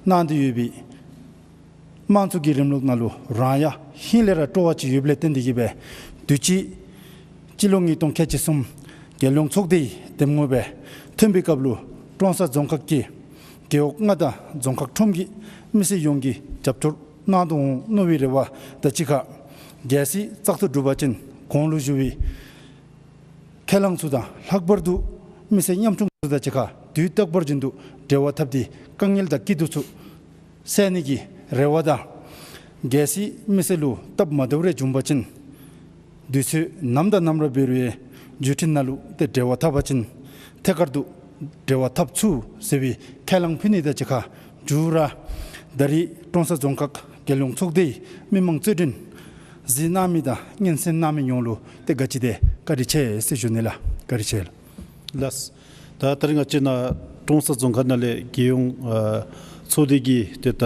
གནང་སྟེ་ཡོད་པའི་དམངས་གཙོ་གི་རིང་ལུགས་ནང་ལུ་རང་ཡང་ཧིང་ལས་ར་སྤྲོ་བ་ཅིག་ཡོདཔ་ལས་བརྟེན་ཏེ་གིས་སྦེ་དུས་ཅི་སྤྱི་ལོ་ཉིས་སྟོང་ཁལ་གཅིག་གསུམ་རྒྱལ་ཡོངས་ཚོགས་སྡེའི་འདེམས་ངོ་སྦེ་ཐོན་པའི་སྐབས་ལུ་ཀྲོང་གསར་རྫོང་ཁག་གི་རྒེད་འོག་ལྔ་དང་རྫོང་ཁག་ཁྲོམ་གྱི་མི་སེར་ཡོངས་ཀྱིས་རྒྱབ་སྐྱོར་གནང་དོ་འོང་མནོ་བའི་རེ་བ་དང་གཅིག་ཁར་གལ་སྲིད་བཙག་འཐུ་གྲུབ་པ་ཅིན་གོང་ལུ་ཞུ་བའི་ཁས་བླངས་ཚུ་དང་ལྷག་པར་དུ་མི་སེར་ཉམ་ཆུང་ཚུ་དང་གཅིག་ཁར་དུས་རྟག་པར་བཞིན་དུ་འབྲེལ་བ་འཐབ་སྟེ་དཀའ་ངལ་དང་སྐྱིད་སྡུག་ཚུ་སེལ་ནི་གི་རེ་བ་དང་། གལ་སྲིད་མི་སེར་ལུ་སྟབས་མ་བདེཝ་རེ་བྱུང་པ་ཅིན་དུས་ཚོད་ནམ་དང་ནམ་ར་འབད་རུང་བརྒྱུད་འཕྲིན་ནང་ལུ་ཏེ་འབྲེལ་བ་འཐབ་པ་ཅིན་ཐད་ཀར་དུ་འབྲེལ་བ་འཐབ་ཚུགས་ཟེར་བའི་ཁས་བླངས་ཕུལ་ནི་དང་གཅིག་ཁར་མཇུག་ར་ད་རིས་ཀྲོང་གསར་རྫོང་ཁག་རྒྱལ་ཡོངས་ཚོགས་སྡེའི་མི་མང་རྩོད་འགྲན་གཟིགས་གནང་མི་དང་སྙན་གསན་གནང་མི་ཡོངས་ལུ་ཏེ་ག་ཅི་དེ་བཀའ་དྲིན་ཆེ་ཟེར་ཞུ་ནི་ལགས། བཀའ་དྲིན་ཆེ་ལགས། ལགས། ད་ད་རིས་ང་བཅས་ནཱ་ཀྲོང་གསར་རྫོང་ཁག་ནང་ལས་རྒྱལ་ཡོངས་ཨ་ཚོགས་སྡེ་གི་ཏེ་ད་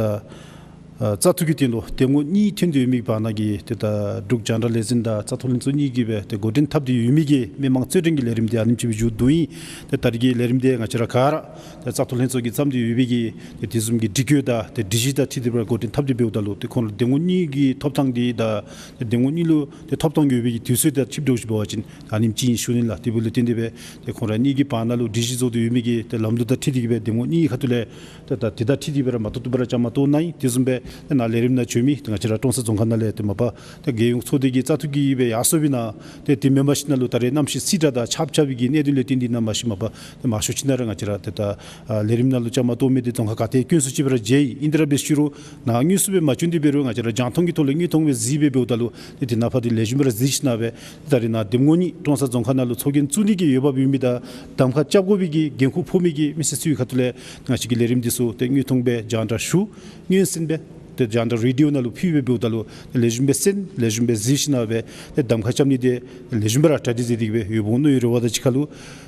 ཨ་བཙག་འཐུ་གི་དོན་ལུ་འདེམས་ངོ་གཉིས་ཐོན་ཏེ་ཡོད་མི་བར་ན་གི་ཏེ་ད་འབྲུག་རྒྱང་བསྒྲགས་ལས་འཛིན་དང་བཙག་འཐུ་ལྷན་ཚོགས་གཉིས་ཀྱིས་སྦེ་ཏེ་འགོ་འདྲེན་འཐབ་སྟེ་ཡོད་མི་གི་མི་མང་རྩོད་འགྲན་གྱི་ལས་རིམ་འདི་ཨ་ནེམ་ཅིག་སྦེ་མཇུག་བསྡུ་ཡི། ཏེ་ད་རིས་ཀྱི་ལས་རིམ་འདི་ང་བཅས་ར་ག་ར་ཏེ་བཙག་འཐུ་ལྷན་ཚོགས་ཀྱིས་བརྩམས་ཏེ་ཡོད་པའི་གི་ཏེ་དེ་བཟུམ་གྱི་སྒྲིག་བཀོད་དང་ཏེ་སྒྲིག་གཞི་དང་འཁྲིལ་ཏེ་སྦེ་འགོ་འདྲེན་འཐབ་སྟེ་འབདཝ་ད་ལུ་ཏེ་ཁོང་ལུ་འདེམས་ངོ་གཉིས་ཀྱི་ཐོབ་ཐང་འདི་དང་ཏེ་འདེམས་ངོ་གཉིས་ལུ་ཏེ་ཐོབ་ཐང་ཡོད་པའི་གི་དུས་ཚོད་དང་འཁྲིལ་འགྱོ་ཞིནམ་འབད་བ་ཅིན་ཨ་ནེམ་ཅིག་ཨིན་ཞུ་ནི་ལགས། དེ་འབདཝ་ལས་བརྟེན་ཏེ་སྦེ་ཏེ་ཁོང་ར་གཉིས་ཀྱི་བར་ན་ལུ་སྒྲིག་གཞི་བཟོ་སྟེ་ཡོད་མི་གི་ཏེ་ལམ་ལུགས་དང་འཁྲིལ་ཏེ་གིས་སྦེ་འདེམས་ངོ་གཉིས་ཁ་ཐུག་ལས་ཏེ་ད་དེ་དང་འཁྲིལ་ཏེ་སྦེ་ར་མ་བཏུབ་བཏུབ་སྦེ་ར་བཅའ་མར་གཏོགས་གནང་ཡི། དེ་བཟུམ་སྦེ་ཏེ་ནཱ་ལས་རིམ་ནང་བྱོན་མི་ཏེ་ང་བཅས་ར་ཀྲོང་གསར་རྫོང་ཁག་ནང་ལས་ཏེ་མ་པ་ཏེ་རྒྱལ་ཡོངས་ཚོགས་སྡེ་གི་བཙག་འཐུ་གི་སྦེ་ཡར་སོང་པའི་ནང་ཏེ་དེ་མེན་པར་ཞིནམ་ལས་ད་རེས་གནམ་གཤིས་སྲིད་ཁྲ་དང་ཆརཔ་རྐྱབ་པའི་གི་གནད་དོན་ལས་བརྟེན་ཏེ་ནཱ་མ་ཤེས་མ་པ་ཏེ་མང་ཤོས་ཅིག་ནཱ་ར་ང་བཅས་ར་ཏེ་ད་ཨ་ལས་རིམ་ནང་ལུ་བཅའ་མར་གཏོགས་མི་འདི་རྫོང་ཁག་ག་ཏེ་དཀོན་སུ་ཅིག་སྦེ་ར་མཇལ་ཡི། ཨིན་ཏེ་ར་འབད་ཞུ་རུང་ནཱ་དངོས་སུ་སྦེ་མ་བྱོན་ཏེ་འབད་རུང་ང་བཅས་ར་རྒྱང་མཐོང་གི་ཐོག་ལས་དངོས་མཐོང་སྦེ་གཟིགས་སྦེ་འབདཝ་ད་ལུ་ཏེ་དེ་ནང་ཕར་ཏེ་ལེགས་ཤོམ་སྦེ་ར་གཟིགས་ཞིནམ་ལས་ད་རེས་ནཱ་འདེམས་ངོ་གཉིས་ཀྲོང་གསར་རྫོང་ཁག་ནང་ལུ་ཚོགས་རྒྱན་བཙུགས་ནི་གི་འོས་འབབ་ཡོད་མི་དང་གདམ་ཁ་རྐྱབ་དགོ་པའི་གི་འགན་ཁུར་ཕོག་མི་གི་མི་སེར་ཚུ་གི་ཁ་ཐུག་ལས་ང་བཅས་ཀྱི་ལས་རིམ་འདི་ཚུ་ཏེ་དངོས་མཐོང་སྦེ་རྒྱང་བསྒྲགས་ཞུ། སྙན་གསན་སྦེ་ཏེ་རྒྱང་བསྒྲགས་རེ་ཌི་ཡོ་ནང་ལུ་ཕུལ་སྦེ་འབདཝ་ད་ལུ་ཏེ་ལེགས་ཤོམ་སྦེ་གསན་ལེགས་ཤོམ་སྦེ་གཟིགས་ཞིནམ་ལས་ཏེ་གདམ་ཁ་རྐྱབ་ནི་འདི་ལེགས་ཤོམ་སྦེ་ར་གྲ་སྒྲིག་མཛད་དེ་གིས་སྦེ་ཡོདཔ་འོང་མནོ་བའི་རེ་བ་དང་གཅིག་ཁར་ལུ་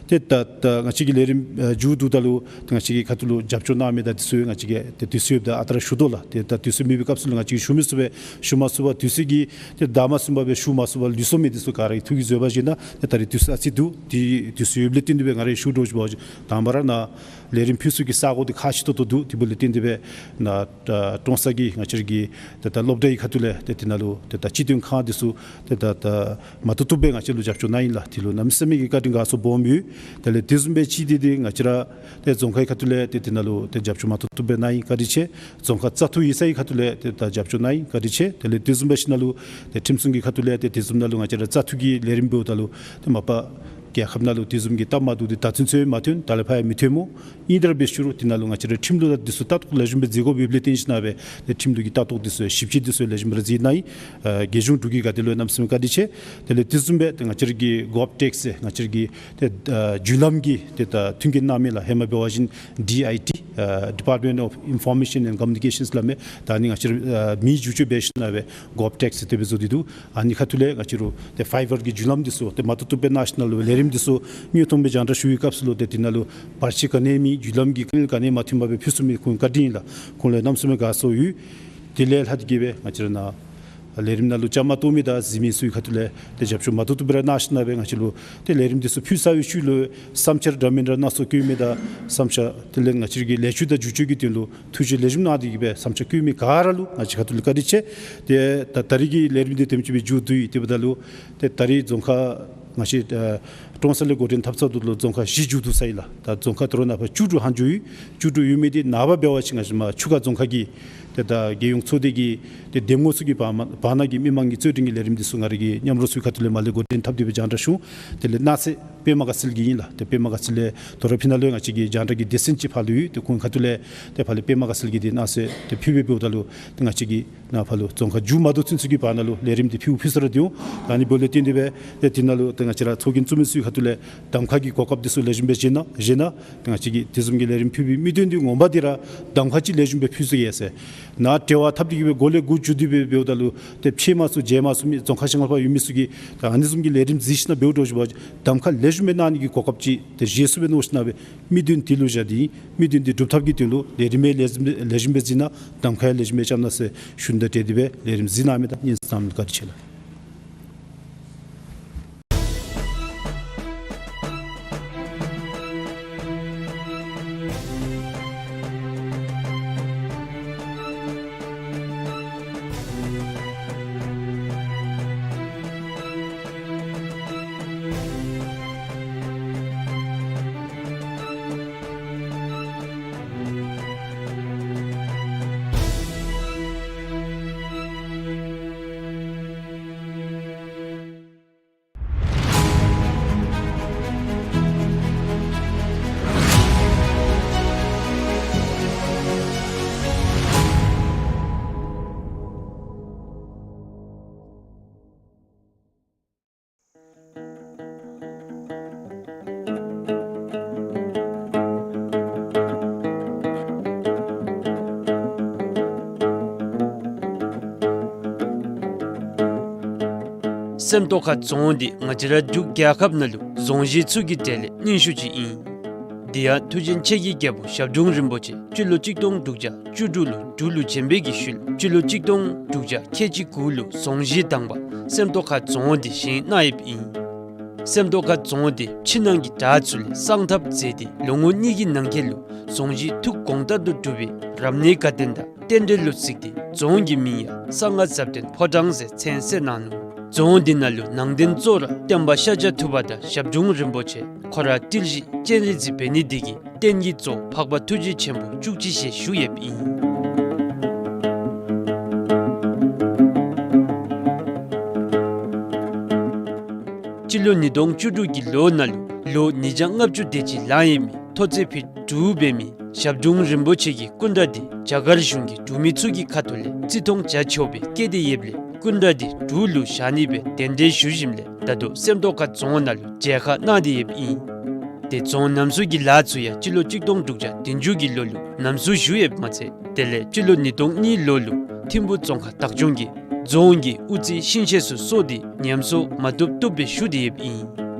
ཏེ་ད་ད་ང་བཅས་ཀྱི་ལས་རིམ་ཨ་མཇུག་བསྡུཝ་ད་ལུ་ཏེ་ང་བཅས་ཀྱི་ཁ་ཐུག་ལུ་རྒྱབ་སྐྱོར་གནང་མི་དང་འདི་ཚུ་ང་བཅས་ཀྱིས་ཏེ་དུས་ཚོད་ཡོདཔ་ད་ཨ་རྟག་ར་ཞུ་དོ་ལགས། ཏེ་ད་དུས་ཚོད་མེད་པའི་སྐབས་སུ་ལུ་ང་བཅས་ཀྱིས་ཞུ་མི་ཚུགས་པས། ཞུ་མ་ཚུགས་པར་དུས་ཚོད་ཀྱིས་ཏེ་བདའ་མ་ཟུན་པར་སྦེ་ཞུ་མ་ཚུགས་པར་ལུས་སོང་མི་འདི་ཚུ་ག་ར་གི་ཐུགས་ཀྱི་བཟོད་པ་བཞེས་གནང་། ཏེ་ད་རིས་དུས་ཚོད་ཨ་ཙི་འདུག། ཏེ་དུས་ཚོད་ཡོདཔ་ལས་བརྟེན་ཏེ་སྦེ་ང་ར་ཞུ་འདྲཝ་ཅིག་འབད་བ་ཅིན་དང་པ་ར་ནཱ་ལས་རིམ་ཕུལ་ས་གི་ས་གོ་འདི་ཁག་ཆེ་ཏོག་ཏོ་འདུག། དེ་འབདཝ་ལས་བརྟེན་ཏེ་སྦེ་ནཱ་ད་ཀྲོང་གསར་གྱི་ང་བཅས་ར་གི་ཏེ་ད་སློབ་གྲྭ་གི་ཁ་ཐུག་ལས་ཏེ་དེ་ནང་ལུ་ཏེ་ད་སྤྱི་དོན་ཁང་འདི་ཚུ་ཏེ་ད་ད་མ་བཏུབ་བཏུབ་སྦེ་ང་བཅས་ལུ་རྒྱབ་སྐྱོར་གནང་ཡི་ལགས། དེ་ལུ་གནམ་མེད་ས་མེད་ཀྱི་བཀའ་དྲིན་དགའ་ཚོར་སྦོམ་ཡོད། དེ་ལས་དེ་བཟུམ་སྦེ་ཅིག་འདི་ཏེ་ང་བཅས་ར་ཏེ་རྫོང་ཁག་གི་ཁ་ཐུག་ལས་ཏེ་དེ་ནང་ལུ་ཏེ་རྒྱབ་སྐྱོར་མ་བཏུབ་བཏུབ་སྦེ་གནང་ཡི། བཀའ་དྲིན་ཆེ། རྫོང་ཁག་བཙག་འཐུ་ཡིག་ཚང་གི་ཁ་ཐུག་ལས་ཏེ་ད་རྒྱབ་སྐྱོར་གནང་ཡི། བཀའ་དྲིན་ཆེ། དེ་ལས་དེ་བཟུམ་སྦེ་ཞིནམ་ལས་ཏེ་ཁྲིམས་སྲུང་གི་ཁ་ཐུག་ལས་ཏེ་དེ་བཟུམ་ནང་ལུ་ང་བཅས་ར་བཙག་འཐུ་གི་ལས་རིམ་འབདཝ་ད་ལུ་ཏེ་མ་པ་རྒྱལ་ཁབ་ནང་ལུ་དེ་བཟུམ་གྱི་སྟབས་མ་བདེཝ་འདི་ད་ཚུན་ཚོད་མ་ཐོན། ད་ལས་ཕར་ཡང་མི་ཐོནམ་འོང་། ཨིན་ཏེ་ར་འབད་ཞུ་རུང་དེ་ནང་ལུ་ང་བཅས་ར་ཁྲིམས་ལུགས་དང་འདི་ཚུ་ལྟ་རྟོག་ལེགས་ཤོམ་སྦེ་མཛད་དགོཔ་ཡོདཔ་ལས་བརྟེན་ཞིནམ་ལས་ཏེ་ཁྲིམས་ལུགས་ཀྱི་ལྟ་རྟོག་འདི་ཚུ་ཞིབ་དཔྱད་འདི་ཚུ་ལེགས་ཤོམ་སྦེ་ར་མཛད་གནང་ཡི། ཨ་རྒྱལ་གཞུང་འབྲུག་གི་ག་ཏེ་ལུ་གནམ་མེད་ས་མེད་བཀའ་དྲིན་ཆེ། དེ་ལས་དེ་བཟུམ་སྦེ་ཏེ་ང་བཅས་ར་གི་གོབ་ཊེཀ་ཟེར་ང་བཅས་ར་གི་ཏེ་ཨ་བརྒྱུད་ལམ་གྱི་ཏེ་ད་མཐུན་རྐྱེན་གནང་མི་ལགས། ཧེ་མ་འབད་བ་ཅིན་ཌི་ཨའི་ཊི་ཨ་Department of Information and Communications སླབ་མས། ད་ཨ་ནི་ང་བཅས་ར་ཨ་མིང་བསྒྱུར་བཅོས་འབད་ཞིནམ་ལས་གོབ་ཊེཀ་ཟེར་དེ་སྦེ་བཟོ་སྟེ་འདུག། ཨ་ནི་ཁ་ཐུག་ལས་ང་བཅས་ར་ཏེ་ཕའི་བར་གྱི་བརྒྱུད་ལམ་འདི་ཚུ་ཏེ་མ་བཏུབ་བཏུབ་སྦེ་གནང་ཞིནམ་ལས་ལས་རིམ་འདི་ཚུ་དངོས་མཐོང་སྦེ་རྒྱང་བསྒྲགས་ཞུ་བའི་སྐབས་སུ་ལུ་ཏེ་དེ་ནང་ལུ་བར་ཆད་ག་ནི་མེད། བརྒྱུད་ལམ་གྱི་དཀའ་ངལ་ག་ནི་མ་ཐོན་པར་སྦེ་ཕུལ་ཚུགས་མི་ཁོང་བཀའ་དྲིན་ཨིན་ལགས། ཁོང་ལུ་གནམ་མེད་ས་མེད་དགའ་ཚོར་ཡོད། དེ་ལས་ལྷག་སྟེ་གིས་སྦེ་ང་བཅས་ར་ནཱ་ལས་རིམ་ནང་ལུ་བཅའ་མར་གཏོགས་མི་དང་གཟིགས་མི་ཚུ་གི་ཁ་ཐུག་ལས་ཏེ་རྒྱབ་སྐྱོར་མ་བཏུབ་བཏུབ་སྦེ་ར་གནང་ཞིནམ་ལས་ང་བཅས་ལུ་ཏེ་ལས་རིམ་འདི་ཚུ་ཕུལ་ཚར་བའི་ཤུལ་ལུ་བསམ་འཆར་འདྲ་མིན་འདྲ་སྣ་ཚོགས་བཀོད་མི་དང་བསམ་འཆར་དེ་ལས་ང་བཅས་ར་གི་ལེགས་བཅོས་དང་བསྒྱུར་བཅོས་ཀྱི་དོན་ལུ་ཐུགས་རྗེ་ལེགས་ཤོམ་གནང་སྟེ་གིས་སྦེ་བསམ་འཆར་བཀོད་མི་ག་ར་ལུ་ང་བཅས་ཁ་ཐུག་ལས་བཀའ་དྲིན་ཆེ། ཏེ་ད་ད་རིས་ཀྱི་ལས་རིམ་འདི་དེམ་ཅིག་སྦེ་མཇུག་བསྡུ་ཡི། དེ་འབདཝ་ད་ལུ་ཏེ་ད་རིས་རྫོང་ཁག་ང་བཅས་ཨ་ཀྲོང་གསར་ལས་འགོ་འདྲེན་འཐབ་ཚརཝ་ད་ལུ་རྫོང་ཁག་བཞི་མཇུག་བསྡུ་ཚར་ཡི་ལགས། ད་རྫོང་ཁག་ད་རུང་ནཱ་ཕར་བཅུ་དྲུག་ལྷག་འགྱོ་ཡི། བཅུ་དྲུག་ཡོད་མི་འདི་ནངས་པ་འབད་བ་ཅིན་ང་བཅས་མ་ཆུ་ཁ་རྫོང་ཁག་གི་ཏེ་ད་རྒྱལ་ཡོངས་ཚོགས་སྡེ་གི་ཏེ་འདེམས་ངོ་ཚུ་གི་བར་མ་བར་ན་གི་མི་མང་གི་རྩོད་འགྲན་གྱི་ལས་རིམ་འདི་ཚུ་ང་ར་གི་མཉམ་རོགས་ཚུ་གི་ཁ་ཐུག་ལས་མར་ལས་འགོ་འདྲེན་འཐབ་སྟེ་སྦེ་རྒྱང་བསྒྲགས་ཞུ། དེ་ལས་གནངས་ཚེ་པདྨ་དགའ་ཚལ་གྱི་ཨིན་ལགས། ཏེ་པདྨ་དགའ་ཚལ་ལས་དོ་རུང་ཕི་ནཱ་ལུ་ཡང་ང་བཅས་ཀྱི་རྒྱང་བསྒྲགས་ཀྱི་སྡེ་ཚན་ཅིག་ཕར་ལུ་ཡོད། ཏེ་ཁོང་ཁ་ཐུག་ལས་ཏེ་ཕར་ལས་པདྨ་དགའ་ཚལ་གྱི་འདི་གནངས་ཚེ་ཏེ་ཕུལ་སྦེ་འབདཝ་ད་ལུ་ཏེ་ང་བཅས་ཀྱིས་ནཱ་ཕར་ལུ་རྫོང་ཁག་མཇུག་མ་བསྡུ་ཚུན་ཚོད་ཀྱི་བར་ན་ལུ་ལས་རིམ་འདི་ཕུལ་ཕུལ་ས་ར་འདི་འོང་། ད་ཨ་ནི་འབདཝ་ལས་བརྟེན་ཏེ་སྦེ་ཏེ་དེ་ནང་ལུ་ཏེ་ང་བཅས་ར་ཚོགས་རྒྱན་བཙུགས་མི་ཚུ་གི་ཁ་ཐུག་ལས་གདམ་ཁ་གི་གོ་སྐབས་འདི་ཚུ་ལེགས་ཤོམ་སྦེ་བཞེས་གནང་བཞེས་གནང་། ཏེ་ང་བཅས་ཀྱིས་དེ་བཟུམ་གྱི་ལས་རིམ་ཕུལ་བའི་དམིགས་དོན་འདི་ངོ་མ་འདི་ར་གདམ་ཁ་ཅིག་ལེགས་ཤོམ་སྦེ་ཕུལ་ཚུགས་ཡི་ཟེར། ནཱ་འབྲེལ་བ་འཐབ་སྟེ་གི་སྦེ་འགོ་ལས་འགོ་བཙུགས་ཏེ་སྦེ་འབདཝ་ད་ལུ་ཏེ་ཕྱད་མ་ཚུགས་མཇལ་མ་ཚུགས་མི་རྫོང་ཁག་ཤིང་ལ་པ་ཡོད་མི་ཚུ་གིས་ད་ཨ་ནི་བཟུམ་གྱི་ལས་རིམ་གཟིགས་ཞིན་ན་འབདཝ་འདྲཝ་ཅིག་འབད་གདམ་ཁ་ལེགས་ཤོམ་སྦེ་གནང་ནི་གི་གོ་སྐབས་ཅིག་ཏེ་བཞེས་ཚུགསཔ་སྦེ་མནོ་ཞིན་ན་སྦེ་དམིགས་འདུན་འདི་ལུ་བཞག་སྟེ་ཨིན། དམིགས་འདུན་འདི་སྒྲུབ་ཐབས་ཀྱི་དོན་ལུ་ལས་རིམ་ཡང་ལེགས་ཤོམ་སྦེ་ལེགས་ཤོམ་སྦེ་གཟིགས་གནང་། གདམ་ཁ་ཡང་ལེགས་ཤོམ་སྦེ་བཅའ་གནང་ཟེར་ཞུ་ནི་དང་འབྲེལ་ཏེ་སྦེ་ལས་རིམ་གཟིགས་གནང་མི་དང་སྙན་གསན་གནང་མི་ལུ་བཀའ་དྲིན་ཆེ་ལགས། སེམས་རྟོགས་ཁ་རྫོང་འདི་ང་བཅས་ར་འབྲུག་རྒྱལ་ཁབ་ནང་ལུ་རྫོང་གཞི་ཚུ་གི་གྲས་ལས་རྙིང་ཤོས་ཅིག་ཨིན། དེ་ཡང་མཐུ་ཆེན་ཆེ་གེ་རྒྱལ་པོ་ཞབས་དྲུང་རིན་པོ་ཆེ་སྤྱི་ལོ་གཅིག་སྟོང་དྲུག་བརྒྱ་བཅུ་དྲུག་ལུ་འབྲུག་ལུ་བྱོན་པའི་གི་ཤུལ་སྤྱི་ལོ་གཅིག་སྟོང་དྲུག་བརྒྱ་ཁལ་གཅིག་དགུ་ལུ་རྫོང་གཞི་དང་པ་སེམས་རྟོགས་ཁ་རྫོང་འདི་བཞེངས་གནང་ཡོདཔ་ཨིན། སེམས་རྟོགས་ཁ་རྫོང་འདི་ཕྱི་ནང་གི་དྲག་ཚུ་ལས་གསང་ཐབས་མཛད་དེ་ལོ་ངོ་གཉིས་ཀྱི་ནང་འཁོད་ལུ་རྫོང་གཞི་ཐུགས་དགོངས་ལྟར་དུ་གྲུབ་པའི་རབ་གནས་དགའ་སྟོན་དང་རྟེན་འབྲེལ་ལུ་གཟིགས་ཏེ་རྫོང་གི་མིང་ཡང་གསང་སྔགས་ཟབ་དོན་ཕོ་བྲང་ཟེར་མཚན་གསོལ་གནང་ནུག། རྫོང་འདི་ནང་ལུ་ནང་རྟེན་གཙོ་བོ་ར་སྟོན་པ་ཤཱཀྱ་ཐུབ་པ་དང་ཞབས་དྲུང་རིན་པོ་ཆེ་ཁོ་ར་ཏིལ་བཞི་སྤྱན་རས་གཟིགས་འབད་ནི་འདི་གིས་རྟེན་གྱི་གཙོ་བོ་འཕགས་པ་ཐུགས་རྗེ་ཆེན་པོ་བཅུ་གཅིག་ཞལ་བཞུགས་ཡོདཔ་ཨིན། སྤྱི་ལོ་ཉིས་སྟོང་བཅུ་དྲུག་གི་ལོ་ནང་ལུ་ལོ་ཉིས་བརྒྱ་ལྔ་བཅུ་དེ་ཅིག་ལང་ཡོད་མི་མཐོ་ཚད་ཕིཊ་དྲུག་འབད་མི་ཞབས་དྲུང་རིན་པོ་ཆེ་གི་སྐུ་འདྲ་འདི་རྒྱ་གར་གཞུང་གིས་འབྲུག་མི་ཚུ་གི་ཁ་ཐུག་ལས་བརྩི་མཐོང་བྱ་ཆོག་པའི་སྐད་དེ་ཡོདཔ་ལས་སྐུ་འདྲ་འདི་འབྲུག་ལུ་བཞག་ནི་སྦེ་གདན་འདྲེན་ཞུ་ཞིནམ་ལས་ད་ལྟོ་སེམས་རྟོགས་ཁ་རྫོང་ནང་ལུ་མཇལ་ཁ་གནང་སྟེ་ཡོདཔ་ཨིན། ཏེ་རྫོང་རྣམ་གསུམ་གྱི་ལཱ་ཚུ་ཡང་སྤྱི་ལོ་གཅིག་སྟོང་དྲུག་བརྒྱ་བདུན་ཅུ་གི་ལོ་ལུ་རྣམ་གསུམ་ཞུ་ཡོདཔ་མ་ཚད་དེ་ལས་སྤྱི་ལོ་ཉིས་སྟོང་གཉིས་ལོ་ལུ་ཐིམ་ཕུ་རྫོང་ཁག་བདག་སྐྱོང་གིས་རྫོང་གི་དབུ་རྩེ་ཤིང་ཤེད་ཚུ་གསོ་སྟེ་ཉམས་གསོ་མ་བཏུབ་བཏུབ་སྦེ་ཞུ་སྟེ་ཡོདཔ་ཨིན།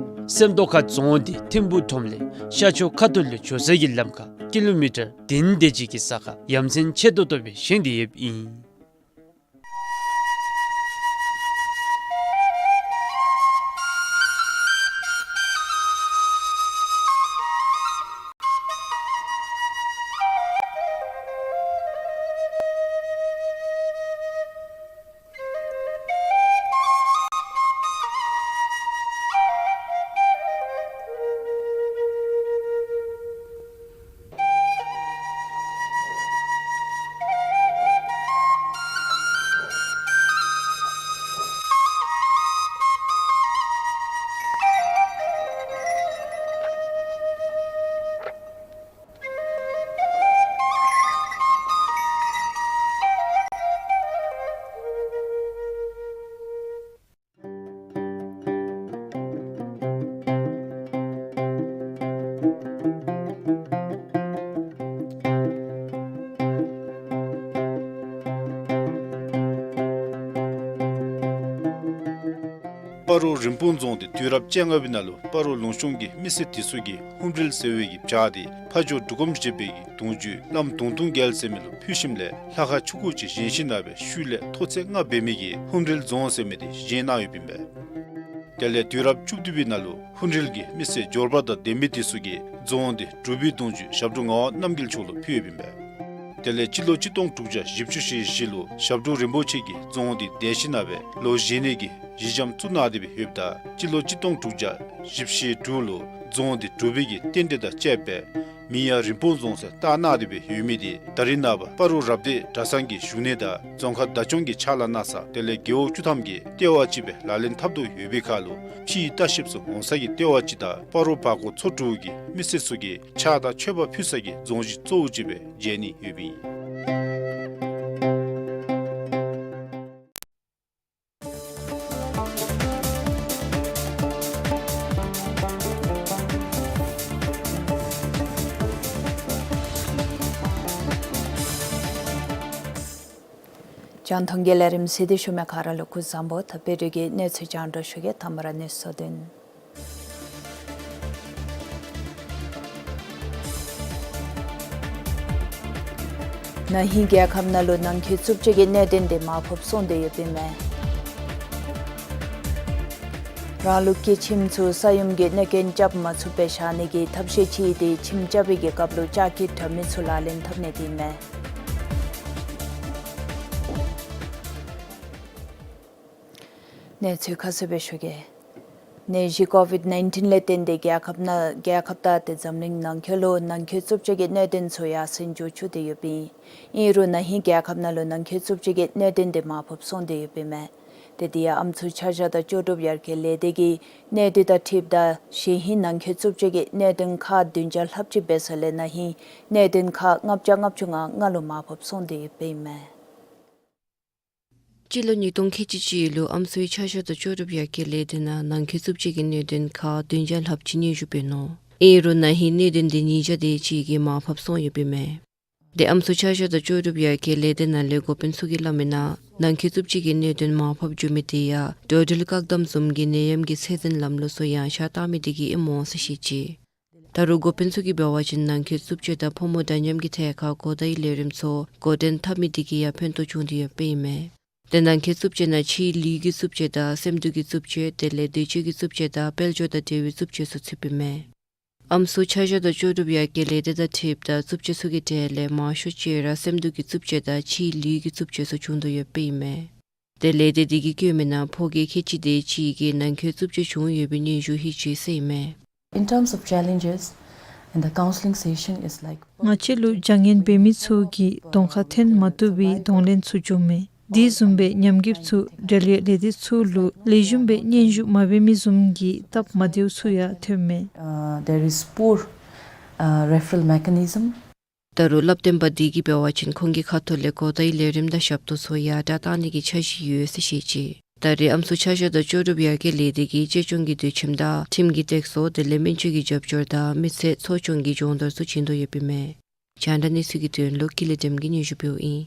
སེམས་རྟོགས་ཁ་རྫོང་འདི་ཐིམ་ཕུ་ཁྲོམ་ལས་ཤར་ཕྱོགས་ཁ་ཐུག་ལུ་འགྱོ་ས་གི་ལམ་ཁར་ཀི་ལོ་མི་ཊར་བདུན་དེ་ཅིག་གི་ས་ཁར་ཡ་མཚན་ཆེ་ཏོག་ཏོ་སྦེ་བཞེངས་ཏེ་ཡོདཔ་ཨིན། སྤ་རོ་རིན་སྤུངས་རྫོང་འདི་དུས་རབས་བཅོ་ལྔ་པའི་ནང་ལུ་སྤ་རོ་ལུང་གཤོང་གི་མི་སེར་དེ་ཚུ་གིས་ཧཱུྃ་རལ་ཟེར་བའི་གི་བྱག་འདི་ཕ་ཇོ་འབྲུག་སྒོམ་ཞིག་པོའི་གི་གདུང་བརྒྱུད་བླམ་དུང་དུང་རྒྱལ་ཟེར་མི་ལུ་ཕུལ་ཞིནམ་ལས་ལྷ་ཁང་ཆུང་ཀུ་ཅིག་བཞེངས་ཞིནམ་ལས་ཤུལ་ལས་མཐོ་ཚད་ལྔ་འབད་མི་གི་ཧཱུྃ་རལ་རྫོང་ཟེར་མི་འདི་བཞེངས་གནང་ཡོདཔ་ཨིན་པས། དེ་ལས་དུས་རབས་བཅུ་བདུན་པའི་ནང་ལུ་ཧཱུྃ་རལ་གྱི་མི་སེར་འབྱོར་པ་དང་ལྡན་མི་དེ་ཚུ་གིས་རྫོང་འདི་འབྲུག་པའི་གདུང་བརྒྱུད་ཞབས་དྲུང་ངག་དབང་རྣམ་རྒྱལ་མཆོག་ལུ་ཕུལ་ཡོདཔ་ཨིན་པས། དེ་ལས་སྤྱི་ལོ་གཅིག་སྟོང་དྲུག་བརྒྱ་བཞི་བཅུ་ཞེ་བཞི་ལུ་ཞབས་དྲུང་རིན་པོ་ཆེ་གིས་རྫོང་འདི་དེད་ཞིནམ་ལས་ལོ་བཞེངས་ནི་གི་གཞི་འགྱམ་བཙུགས་གནང་སྟེ་སྦེ་ཡོདཔ་ད་སྤྱི་ལོ་གཅིག་སྟོང་དྲུག་བརྒྱ་བཞི་བཅུ་ཞེ་དྲུག་ལུ་རྫོང་འདི་འབྲུག་པའི་གི་རྟེན་འབྲེལ་དང་བཅསཔ་སྦེ་མིང་ཡང་རིན་སྤུངས་རྫོང་ཟེར་བཏགས་གནང་སྟེ་སྦེ་ཡོད་མི་འདི་ད་རེས་ནངས་པ་སྤ་རོ་རབ་སྡེ་གྲྭ་ཚང་གི་བཞུགས་གནས་དང་རྫོང་ཁག་བདག་སྐྱོང་གི་ཕྱག་ལཱ་གནང་ས་དེ་ལས་རྒེད་འོག་བཅུ་ཐམ་གྱི་ལྟེ་བ་ཅིག་སྦེ་ལག་ལེན་འཐབ་དོ་ཡོད་པའི་ཁར་ལུ་ཕྱིའི་ལྟ་བཤལཔ་ཚུ་འོང་ས་གི་ལྟེ་བ་ཅིག་དང་སྤ་རོ་བར་སྐོར་ཚོ་དྲུག་གི་མི་སེར་ཚུ་གིས་ཕྱག་དང་མཆོད་པ་ཕུལ་ས་གི་རྫོང་གཞི་གཙོ་བོ་ཅིག་སྦེ་མཇལ་ནི་ཡོདཔ་ཨིན། རྒྱང་མཐོང་གི་ལས་རིམ་གཟིགས་ཏེ་བཞུགས་མི་ག་ར་ལུ་སྐུ་གཟུགས་བཟང་པོ། ད་དཔལ་སྒྲོལ་གྱིས་གནས་ཚུལ་རྒྱང་བསྒྲགས་ཞུ་གེ། དང་པ་ར་གནས་ཚུལ་དོན། ན་ཧིང་རྒྱལ་ཁབ་ནང་ལུ་ནང་འཁོད་རྩུབ་སྤྱོད་ཀྱི་གནད་དོན་དེ་མར་ཕབ་སོང་སྟེ་ཡོདཔ་ཨིན་མས། རང་ལུགས་ཀྱི་ཁྱིམ་ཚུ་ས་ཡོམ་གྱི་གནོད་རྐྱེན་རྐྱབ་མ་ཚུགས་པར་བཞག་ནི་གི་ཐབས་ཤེས་ཅིག་དེ་ཁྱིམ་རྐྱབ་པའི་གི་སྐབས་ལུ་ལྕགས་ཀྱི་དྲ་མིག་ཚུ་ལག་ལེན་འཐབ་ནི་དེ་ཨིན་མས། གནས་ཚུལ་ཁ་གསལ་སྦེ་ཞུ་གེ། ནད་གཞི་ཀོ་ཝིཌ་ནའིན་ཊིན་ལས་བརྟེན་ཏེ་རྒྱལ་ཁབ་ནང་རྒྱལ་ཁབ་དང་དེ་འཛམ་གླིང་ནང་འཁོད་ལུ་ནང་འཁོད་རྩུབ་སྤྱོད་ཀྱི་གནད་དོན་ཚུ་ཡར་སེང་འགྱོ་བཅུག་སྟེ་ཡོདཔ་ཨིན། ཨིན་རུང་ན་ཧིང་རྒྱལ་ཁབ་ནང་ལུ་ནང་འཁོད་རྩུབ་སྤྱོད་ཀྱི་གནད་དོན་དེ་མར་ཕབ་སོང་སྟེ་ཡོདཔ་ཨིན་མས། དེ་དེ་ཡང་ཨམ་སྲུ་ཆ་བཞག་དང་ལྕོགས་གྲུབ་ཡར་རྒྱས་ལས་སྡེ་གིས་གནད་དོན་དང་འཁྲིལཝ་ད་གཞེས་ཧིང་ནང་འཁོད་རྩུབ་སྤྱོད་ཀྱི་གནད་དོན་ཁག་བདུན་བརྒྱ་ལྷགཔ་ཅིག་འབད་ས་ལས་ན་ཧིང་གནད་དོན་ཁག་ལྔ་བརྒྱ་ལྔ་བཅུ་ང་ལྔ་ལུ་མར་ཕབ་སོང་སྟེ་ཡོདཔ་ཨིན་མས། སྤྱི་ལོ་ཉིས་སྟོང་ཁལ་གཅིག་གཅིག་ལུ་ཨམ་སྲུའི་ཆ་བཞག་དང་ལྕོགས་གྲུབ་ཡར་རྒྱས་ལས་སྡེ་ནང་ནང་འཁོད་རྩུབ་སྤྱོད་ཀྱི་གནད་དོན་ཁག་བདུན་བརྒྱ་ལྷགཔ་ཅིག་སྙན་ཞུ་འབད་ནུག། ཨིན་རུང་ན་ཧིང་གནད་དོན་དེ་ཉིས་བརྒྱ་དེ་ཅིག་གིས་མར་ཕབ་སོང་ཡོདཔ་ཨིན་མས། དེ་ཨམ་སྲུ་ཆ་བཞག་དང་ལྕོགས་གྲུབ་ཡར་རྒྱས་ལས་སྡེ་ནང་ལས་འགོ་དཔོན་ཚུ་གིས་སླབ་མི་ནང་ནང་འཁོད་རྩུབ་སྤྱོད་ཀྱི་གནད་དོན་མར་ཕབ་འགྱོ་མི་དེ་ཡང་འགྲོ་འགྲུལ་བཀག་དམ་བཟུམ་གྱི་ནད་ཡམས་ཀྱི་ཚད་ལྡན་ལམ་ལུགས་ཚུ་ཡང་ཤ་བཏང་མི་དེ་གིས་ཨིནམ་འོང་ཟེར་བཤད་ཅི། ད་རུང་འགོ་དཔོན་ཚུ་གིས་འབད་བ་ཅིན་ནང་འཁོད་རྩུབ་སྤྱོད་དང་ཕོ་མོ་འདྲ་མཉམ་གྱི་ཐད་ཁར་གོ་བརྡའི་ལས་རིམ་ཚུ་འགོ་འདྲེན་འཐབ་མི་དེ་གིས་ཡང་ཕན་ཐོགས་བྱུང་སྟེ་ཡོདཔ་ཨིན་མས། དེ་ནང་འཁོད་རྩུབ་སྤྱོད་ནང་ཕྱིའི་ལུས་ཀྱི་རྩུབ་སྤྱོད་དང་སེམས་སྡུག་གི་རྩུབ་སྤྱོད་དེ་ལས་འདོད་སྤྱོད་ཀྱི་རྩུབ་སྤྱོད་དང་དཔལ་འབྱོར་དང་འབྲེལ་བའི་རྩུབ་སྤྱོད་ཚུ་ཚུདཔ་ཨིན་མས། ཨམ་སྲུ་ཆ་བཞག་དང་ལྕོགས་གྲུབ་ཡར་རྒྱས་ལས་སྡེ་དང་འཁྲིལཝ་ད་རྩུབ་སྤྱོད་ཚུ་གི་གྲས་ལས་མང་ཤོས་ཅིག་ར་སེམས་སྡུག་གི་རྩུབ་སྤྱོད་དང་ཕྱིའི་ལུས་ཀྱི་རྩུབ་སྤྱོད་ཚུ་བྱུང་དོ་ཡོདཔ་ཨིན་མས། དེ་ལས་སྡེ་དེ་གིས་བཀོད་མི་ནང་ཕོ་སྐྱེས་ཁལ་གཅིག་དེ་ཅིག་གིས་ནང་འཁོད་རྩུབ་སྤྱོད་བྱུང་ཡོད་པའི་སྙན་ཞུ་ལྷོད་ཅི་ཟེར་ཨིན་མས། In terms of challenges, in the counseling session is like ང་བཅས་ལུ་བྱ་ངན་འབད་མི་ཚུ་གིས་གདོང་ཁར་འཐོན་མ་བཏུབ་པའི་གདོང་ལེན་ཚུ་འབྱུངམ་མས། དེ་བཟུམ་སྦེ་ཉམས་རྒུདཔ་ཚུ་འབྲེལ་ཡོད་ལས་སྡེ་ཚུ་ལུ་ལེགས་ཤོམ་སྦེ་སྙན་ཞུ་མ་འབད་མི་བཟུམ་གྱི་སྟབས་མ་བདེཝ་ཚུ་ཡང་ཐོནམ་མས། Uh, there is poor, uh, referral mechanism. ད་རུང་སླབ་སྟོན་པ་དེ་གིས་འབད་བ་ཅིན་ཁོང་གི་ཁ་ཐུག་ལས་གོ་བརྡའི་ལས་རིམ་དང་ཞབས་ཏོག་ཚུ་ཡང་དྲག་གཏང་ནི་གི་འཆར་གཞི་ཡོད་ཟེར་བཤད་ཅི། ད་རེས་ཨམ་སྲུ་ཆ་བཞག་དང་ལྕོགས་གྲུབ་ཡར་རྒྱས་ལས་སྡེ་གིས་གཅེས་སྐྱོང་གི་དུས་ཁྱིམ་དང་ཁྲིམས་ཀྱི་སྟེགས་གསོ་དེ་ལས་སྨན་བཅོས་ཀྱི་རྒྱབ་སྐྱོར་དང་མི་ཚེ་འཚོ་སྐྱོང་གི་སྦྱོང་བརྡར་ཚུ་བྱིན་དོ་ཡོདཔ་ཨིན་མས། རྒྱང་བསྒྲགས་གནས་ཚུལ་གྱི་དོན་ལུ་ཀུན་ལེགས་སྒྲོལམ་གིས་སྙན་ཞུ་འབདཝ་ཨིན།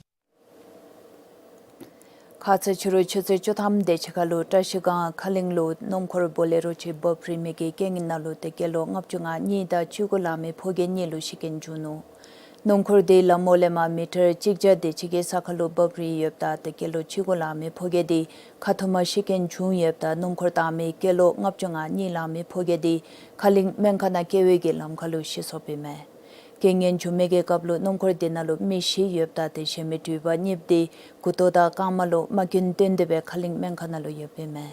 ཁ་ཙ་ཕྱི་རུ་ཆུ་ཚོད་བཅུ་ཐམ་དེ་ཅིག་ཁར་ལུ་བཀྲ་ཤིས་སྒང་ཁ་གླིང་ལུ་སྣུམ་འཁོར་བོ་ལེ་རོ་ཅིག་འབབ་རིལ་མི་གི་རྐྱེན་ནང་ལུ་དེ་སྐྱེས་ལོ་ལྔ་བཅུ་ང་གཉིས་དང་བཅུ་དགུ་ལང་མི་ཕོ་སྐྱེས་གཉིས་ལུ་ཤི་རྐྱེན་བྱུང་ནུག། སྣུམ་འཁོར་དེ་ལམ་འོག་ལས་མར་མི་ཊར་གཅིག་བརྒྱ་དེ་ཅིག་གི་ས་ཁར་ལུ་འབབ་རིལ་ཡོདཔ་ད་དེ་སྐྱེས་ལོ་བཅུ་དགུ་ལང་མི་ཕོ་སྐྱེས་དེ་ཁ་ཐུག་མར་ཤི་རྐྱེན་བྱུང་ཡོདཔ་ད་སྣུམ་འཁོར་བཏང་མི་སྐྱེས་ལོ་ལྔ་བཅུ་ང་གཉིས་ལང་མི་ཕོ་སྐྱེས་དེ་ཁ་གླིང་སྨན་ཁང་ནང་སྐྱེལ་བའི་གི་ལམ་ཁར་ལུ་ཤི་སོཔ་ཨིན་མས། རྐྱེན་ངན་བྱུང་མི་གི་སྐབས་ལུ་སྣུམ་འཁོར་དེ་ནང་ལུ་མི་བཞི་ཡོདཔ་ད་དེ་གཞན་མི་འགྲུལ་པ་གཉིས་དེ་མགུ་ཏོ་དང་རྐངམ་ལུ་རྨ་སྐྱོན་བཏོན་ཏེ་སྦེ་ཁ་གླིང་སྨན་ཁང་ནང་ལུ་ཡོདཔ་ཨིན་མས།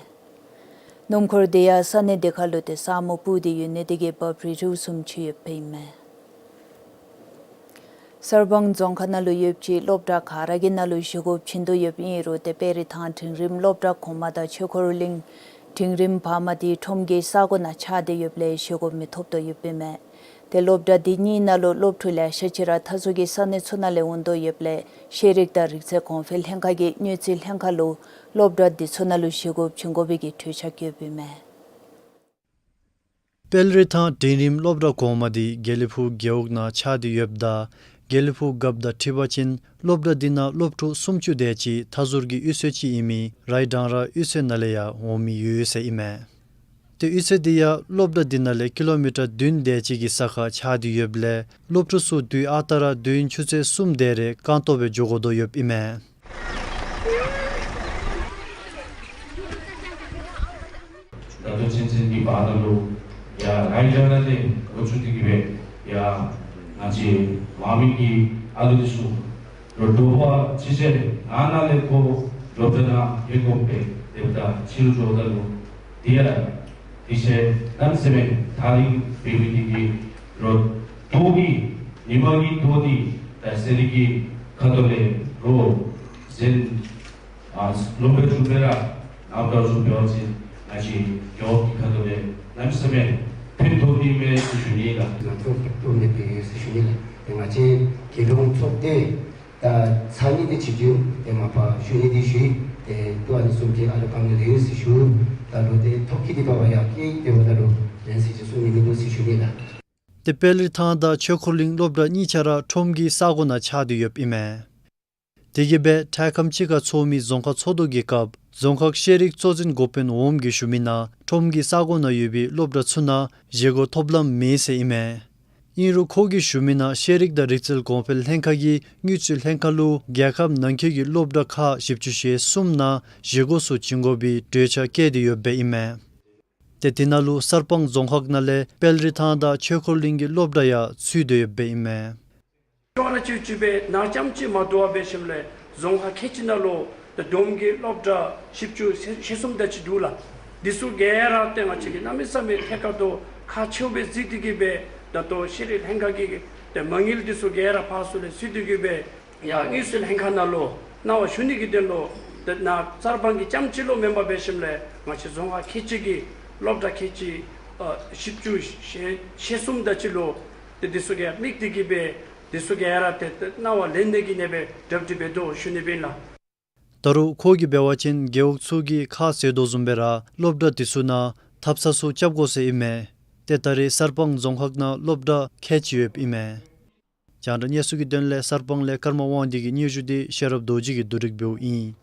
སྣུམ་འཁོར་དེ་ཡང་ས་གནས་དེ་ཁར་ལུ་དེ་ས་སྨུག་སྤུབས་ཏེ་ཡོད་ནི་དེ་གིས་འབབ་རིལ་རིལཝ་བཟུམ་ཅིག་ཡོདཔ་ཨིན་མས། གསར་སྤང་རྫོང་ཁག་ནང་ལུ་ཡོདཔ་ཅིག་སློབ་གྲྭ་ག་ར་གི་ནང་ལུ་བཞེས་སྒོ་བྱིན་དོ་ཡོདཔ་ཨིན་རུང་དེ་དཔལ་རི་ཐང་འབྲིང་རིམ་སློབ་གྲྭ་གོང་མ་དང་ཆོས་འཁོར་གླིང་འབྲིང་རིམ་བར་མ་དེ་ཁྲོམ་གྱི་ས་གོ་ནང་ཆགས་ཏེ་ཡོདཔ་ལས་བཞེས་སྒོ་མི་ཐོབ་དོ་ཡོདཔ་ཨིན་མས། དེ་སློབ་གྲྭ་དེ་གཉིས་ནང་ལུ་སློབ་ཕྲུག་ལེ་ཤ་ཅིག་ར་མཐའ་ཟུར་གྱི་ས་གནས་ཚུ་ནང་ལས་འོང་དོ་ཡོདཔ་ལས་ཤེས་རིག་དང་རིག་རྩལ་གོང་འཕེལ་ལྷན་ཁག་གིས་དངུལ་རྩིས་ལྷན་ཁག་ལུ་སློབ་གྲྭ་དེ་ཚུ་ནང་ལུ་བཞེས་སྒོ་བྱིན་དགོ་པའི་གི་གྲོས་འཆར་བཀོདཔ་ཨིན་མས། དཔལ་རི་ཐང་འབྲིང་རིམ་སློབ་གྲྭ་གོང་མ་དེ་དགེ་ལེགས་ཕུག་རྒེད་འོག་ནང་ཆགས་ཏེ་ཡོདཔ་ད་དགེ་ལེགས་ཕུག་རྒཔོ་དང་འཁྲིལ་བ་ཅིན་སློབ་གྲྭ་དེ་ནང་སློབ་ཕྲུག་སུམ་ཅུ་དེ་ཅིག་མཐའ་ཟུར་གྱི་གཡུས་ཚན་ཅིག་ཨིན་མི་རའི་ཌང་ར་གཡུས་ཚན་ནང་ལས་ཡང་འོང་མི་ཡོད་ཟེར་ཨིན་མས། དེ་གཡུས་ཚན་དེ་ཡང་སློབ་གྲྭ་དེ་ནང་ལས་ཀི་ལོ་མི་ཊར་བདུན་དེ་ཅིག་གི་ས་ཁར་ཆགས་ཏེ་ཡོདཔ་ལས་སློབ་ཕྲུག་ཚུ་དུས་ཨ་རྟག་ར་དུས་ཡུན་ཆུ་ཚོད་གསུམ་དེ་རེ་རྐང་སྟོང་སྦེ་འགྱོ་དགོ་དོ་ཡོདཔ་ཨིན་མས། ད་ལྟོ་ཚུན་ཚོད་ཀྱི་བར་ན་ལུ་ཡ་རའི་ཌང་ར་དེ་འགོ་བཙུགས་ཏེ་གི་སྦེ་ཡ་ང་བཅས་འོག་མིན་གྱི་ཨ་ལུ་འདི་ཚུ་ལོ་དྲོ་པ་ཅིག་ཅིག་ནང་ན་ལས་ཁོ་སློབ་གྲྭ་ནང་ཡོད་དགོ་པས། དེ་འབདཝ་ད་ཕྱི་རུ་འགྱོཝ་ད་ལུ་དེ་ཡང་དེ་ཚེ་གནམ་མེད་ས་མེད་ཐག་རིང་འབད་མི་དེ་གིས་ལོ་དྲོ་གི་ཉིན་མ་གི་དྲོ་འདི་དང་ཚེ་རིང་གི་ཁ་ཐུག་ལས་ལོ་གཟན་ཨ་ལོ་པའི་ཚུ་སྦེ་ར་ནམ་ཟླཝ་ཚུ་འབད་བ་ཅིན་ང་བཅས་རྒེད་འོག་གི་ཁ་ཐུག་ལས་གནམ་མེད་ས་མེད་ཕན་ཐོགས་ཏེ་མས་ཟེར་ཞུ་ནི་ལགས། ང་ཚོ་ཕན་ཐོགས་མེད་པའི་ཟེར་ཞུ་ནི་ལགས། ཏེ་ང་བཅས་དགེ་སློང་ཚོགས་སྡེ་ད་ཚར་ནི་དེ་བྱེད་རྒྱུ་དེ་མ་པ་ཞུ་ནི་དེ་ཞུ་ཡི། ཏེ་ཏེ་ཨ་ནི་བཟུམ་གྱི་ཨ་རུ་གང་ནི་རེ་ཟེར་ཞུ། ད་ལོ་དེ་ཐོབ་ཀྱི་དེ་བ་བ་ཡག་གི་དེ་བ་ད་ལོ་ལན་ཟེར་ཅིག་གསུང་ནི་མིན་འདུག་ཟེར་ཞུ་ནི་ལགས། དེ་དཔལ་རི་ཐང་དང་ཆོས་འཁོར་གླིང་སློབ་གྲྭ་གཉིས་ཆ་ར་ཁྲོམ་གྱི་ས་གོ་ནང་ཆགས་ཏེ་ཡོདཔ་ཨིན་མས། དེ་གིས་སྦེ་འཕྲལ་ཁམས་ཅིག་ཁར་འཚོགས་མི་རྫོང་ཁག་ཚོགས་འདུ་གི་སྐབས་རྫོང་ཁག་ཤེས་རིག་གཙོ་འཛིན་འགོ་དཔོན་འོགམ་གྱིས་ཞུ་མི་ནང་ཁྲོམ་གྱི་ས་གོ་ནང་ཡོད་པའི་སློབ་གྲྭ་ཚུ་ནང་བཞེས་སྒོ་ཐོབ་ལམ་མེད་ཟེར་ཨིན་མས། ཨིན་རུང་ཁོ་གིས་ཞུ་མི་ནང་ཤེས་རིག་དང་རིག་རྩལ་གོང་འཕེལ་ལྷན་ཁག་གིས་དངུལ་རྩིས་ལྷན་ཁག་ལུ་རྒྱལ་ཁབ་ནང་འཁོད་ཀྱི་སློབ་གྲྭ་ཁག་བཞི་བཅུ་ཞེ་གསུམ་ནང་བཞེས་སྒོ་ཚུ་བྱིན་དགོ་པའི་གྲོས་འཆར་བཀོད་དེ་ཡོདཔ་ཨིན་མས། ཏེ་དེ་ནང་ལུ་གསར་སྤང་རྫོང་ཁག་ནང་ལས་དཔལ་རི་ཐང་དང་ཆོས་འཁོར་གླིང་གི་སློབ་གྲྭ་ཡང་ཚུད་དེ་ཡོདཔ་ཨིན་མས། ཅོག་ར་ཅིག་ཅིག་སྦེ་ནང་རྐྱངམ་ཅིག་མ་བསྡུ་བར་འབད་ཞིནམ་ལས་རྫོང་ཁག་ཁལ་གཅིག་ནང་ལུ་ཏེ་བསྡོམས་ཀྱིས་སློབ་གྲྭ་བཞི་བཅུ་ཞེ་གསུམ་དེ་ཅིག་འདུག་ལགས། འདི་ཚུ་ག་ར་ཏེ་ང་བཅས་ཀྱིས་གནམ་མེད་ས་མེད་ཐད་ཀར་དུ་ཁག་ཆེཝ་སྦེ་བརྩི་སྟེ་གིས་སྦེ་ད་ལྟོ་ཤེས་རིག་ལྷན་ཁག་གི་ཏེ་མ་དངུལ་འདི་ཚུ་ག་ར་ཕར་ཚུར་ལས་ཚུད་དེ་གིས་སྦེ་ཡར་དངུལ་རྩིས་ལྷན་ཁག་ནང་ལུ་གནང་བ་ཞུ་ནི་གི་དོན་ལུ་ཏེ་ནཱ་གསར་སྤང་གི་རྐྱངམ་ཅིག་ལུ་མེན་པར་འབད་ཞིནམ་ལས་ང་བཅས་རྫོང་ཁག་ཁལ་གཅིག་གི་སློབ་གྲྭ་ཁལ་གཅིག་ཨ་བཞི་བཅུ་ཞེ་ཞེ་གསུམ་དེ་ཅིག་ལུ་ཏེ་འདི་ཚུ་ག་དམིགས་ཏེ་གིས་སྦེ་འདི་ཚུ་ག་ར་ཏེ་གནང་བ་ལེན་ནི་གི་གནས་སྦེ་གྲ་སྒྲིག་འབད་དོ་ཞུ་ནི་སྦེ་ཨིན་ལགས། ད་རུང་ཁོ་གིས་འབད་བ་ཅིན་རྒེད་འོག་ཚུ་གིས་ཁ་བཟེད་དོ་བཟུམ་སྦེ་ར་སློབ་གྲྭ་འདི་ཚུ་ནང་ཐབ་ཚང་ཚུ་རྐྱབ་དགོ་ཟེར་ཨིན་མས། ཏེ་ད་རེས་གསར་སྤང་རྫོང་ཁག་ནང་སློབ་གྲྭ་ཁལ་གཅིག་ཡོདཔ་ཨིན་མས། རྒྱང་བསྒྲགས་གནས་ཚུལ་གྱི་དོན་ལས་གསར་སྤང་ལས་ཀརྨ་དབང་འདུས་ཀྱི་སྙན་ཞུ་འདི་ཤེས་རབ་རྡོ་རྗེ་གིས་བསྡུ་སྒྲིག་འབདཝ་ཨིན།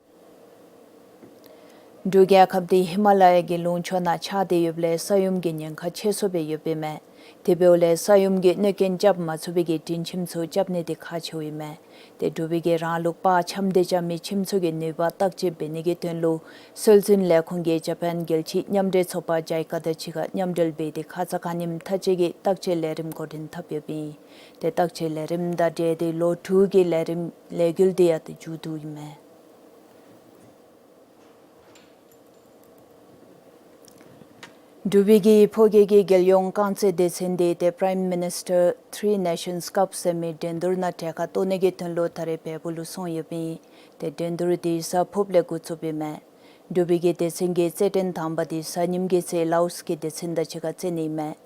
འབྲུག་རྒྱལ་ཁབ་འདི་ཧི་མ་ལ་ཡ་གི་ལུང་ཕྱོགས་ནང་ཆགས་ཏེ་ཡོདཔ་ལས་ས་ཡོམ་གྱི་ཉེན་ཁ་ཆེ་སུ་སྦེ་ཡོདཔ་ཨིན་མས། དེ་འབདཝ་ལས་ས་ཡོམ་གྱི་གནོད་རྐྱེན་རྐྱབ་མ་ཚུགས་པའི་གི་སྒྲིང་ཁྱིམ་ཚུ་རྐྱབ་ནི་འདི་ཁག་ཆེཝ་ཨིན་མས། ཏེ་འབྲུག་པའི་གི་རང་ལུགས་པར་འཆམ་སྟེ་རྐྱབ་མི་ཁྱིམ་ཚུ་གི་ནུས་པ་བརྟག་དཔྱད་འབད་ནི་གི་དོན་ལུ་སྲོལ་འཛིན་ལས་ཁུངས་ཀྱིས་ཇ་པཱན་རྒྱལ་སྤྱིའི་མཉམ་འབྲེལ་ཚོགས་པ་ཇའི་ཀ་དང་གཅིག་ཁར་མཉམ་འབྲེལ་འབད་དེ་ཁ་ཙ་ཁ་ཉིནམ་ཐག་བཅད་ཀྱི་བརྟག་དཔྱད་ལས་རིམ་འགོ་འདྲེན་འཐབ་ཡོདཔ་ཨིན། ཏེ་བརྟག་དཔྱད་ལས་རིམ་དང་འབྲེལ་ཏེ་ལོ་དྲུག་གི་ལས་རིམ་ལས་འགུལ་འདི་ཡང་ཏེ་མཇུག་བསྡུཝ་ཨིན་མས། འབྲུག་པའི་གི་ཕོ་སྐྱེས་ཀྱི་རྒྱལ་ཡོངས་རྐང་རྩེད་སྡེ་ཚན་འདི་ཏེ་Prime Minister Three Nations Cup ཟེར་མི་འགྲན་བསྡུར་ནང་གྲལ་ཁར་གཏོགས་ནི་གི་དོན་ལུ་ད་རེས་བལ་པོ་ལུ་སོང་ཡོདཔ་ཨིན། ཏེ་འགྲན་བསྡུར་འདི་གཟའ་ཕུརཔ་ལས་འགོ་བཙུགསཔ་ཨིན་མས། འབྲུག་པའི་གི་སྡེ་ཚན་གྱི་རྩེད་འགྲན་དང་པ་འདི་གཟའ་ཉིམ་གི་ཚེ་ལའོསི་གི་སྡེ་ཚན་དང་གཅིག་ཁར་རྩེད་ནི་ཨིན་མས།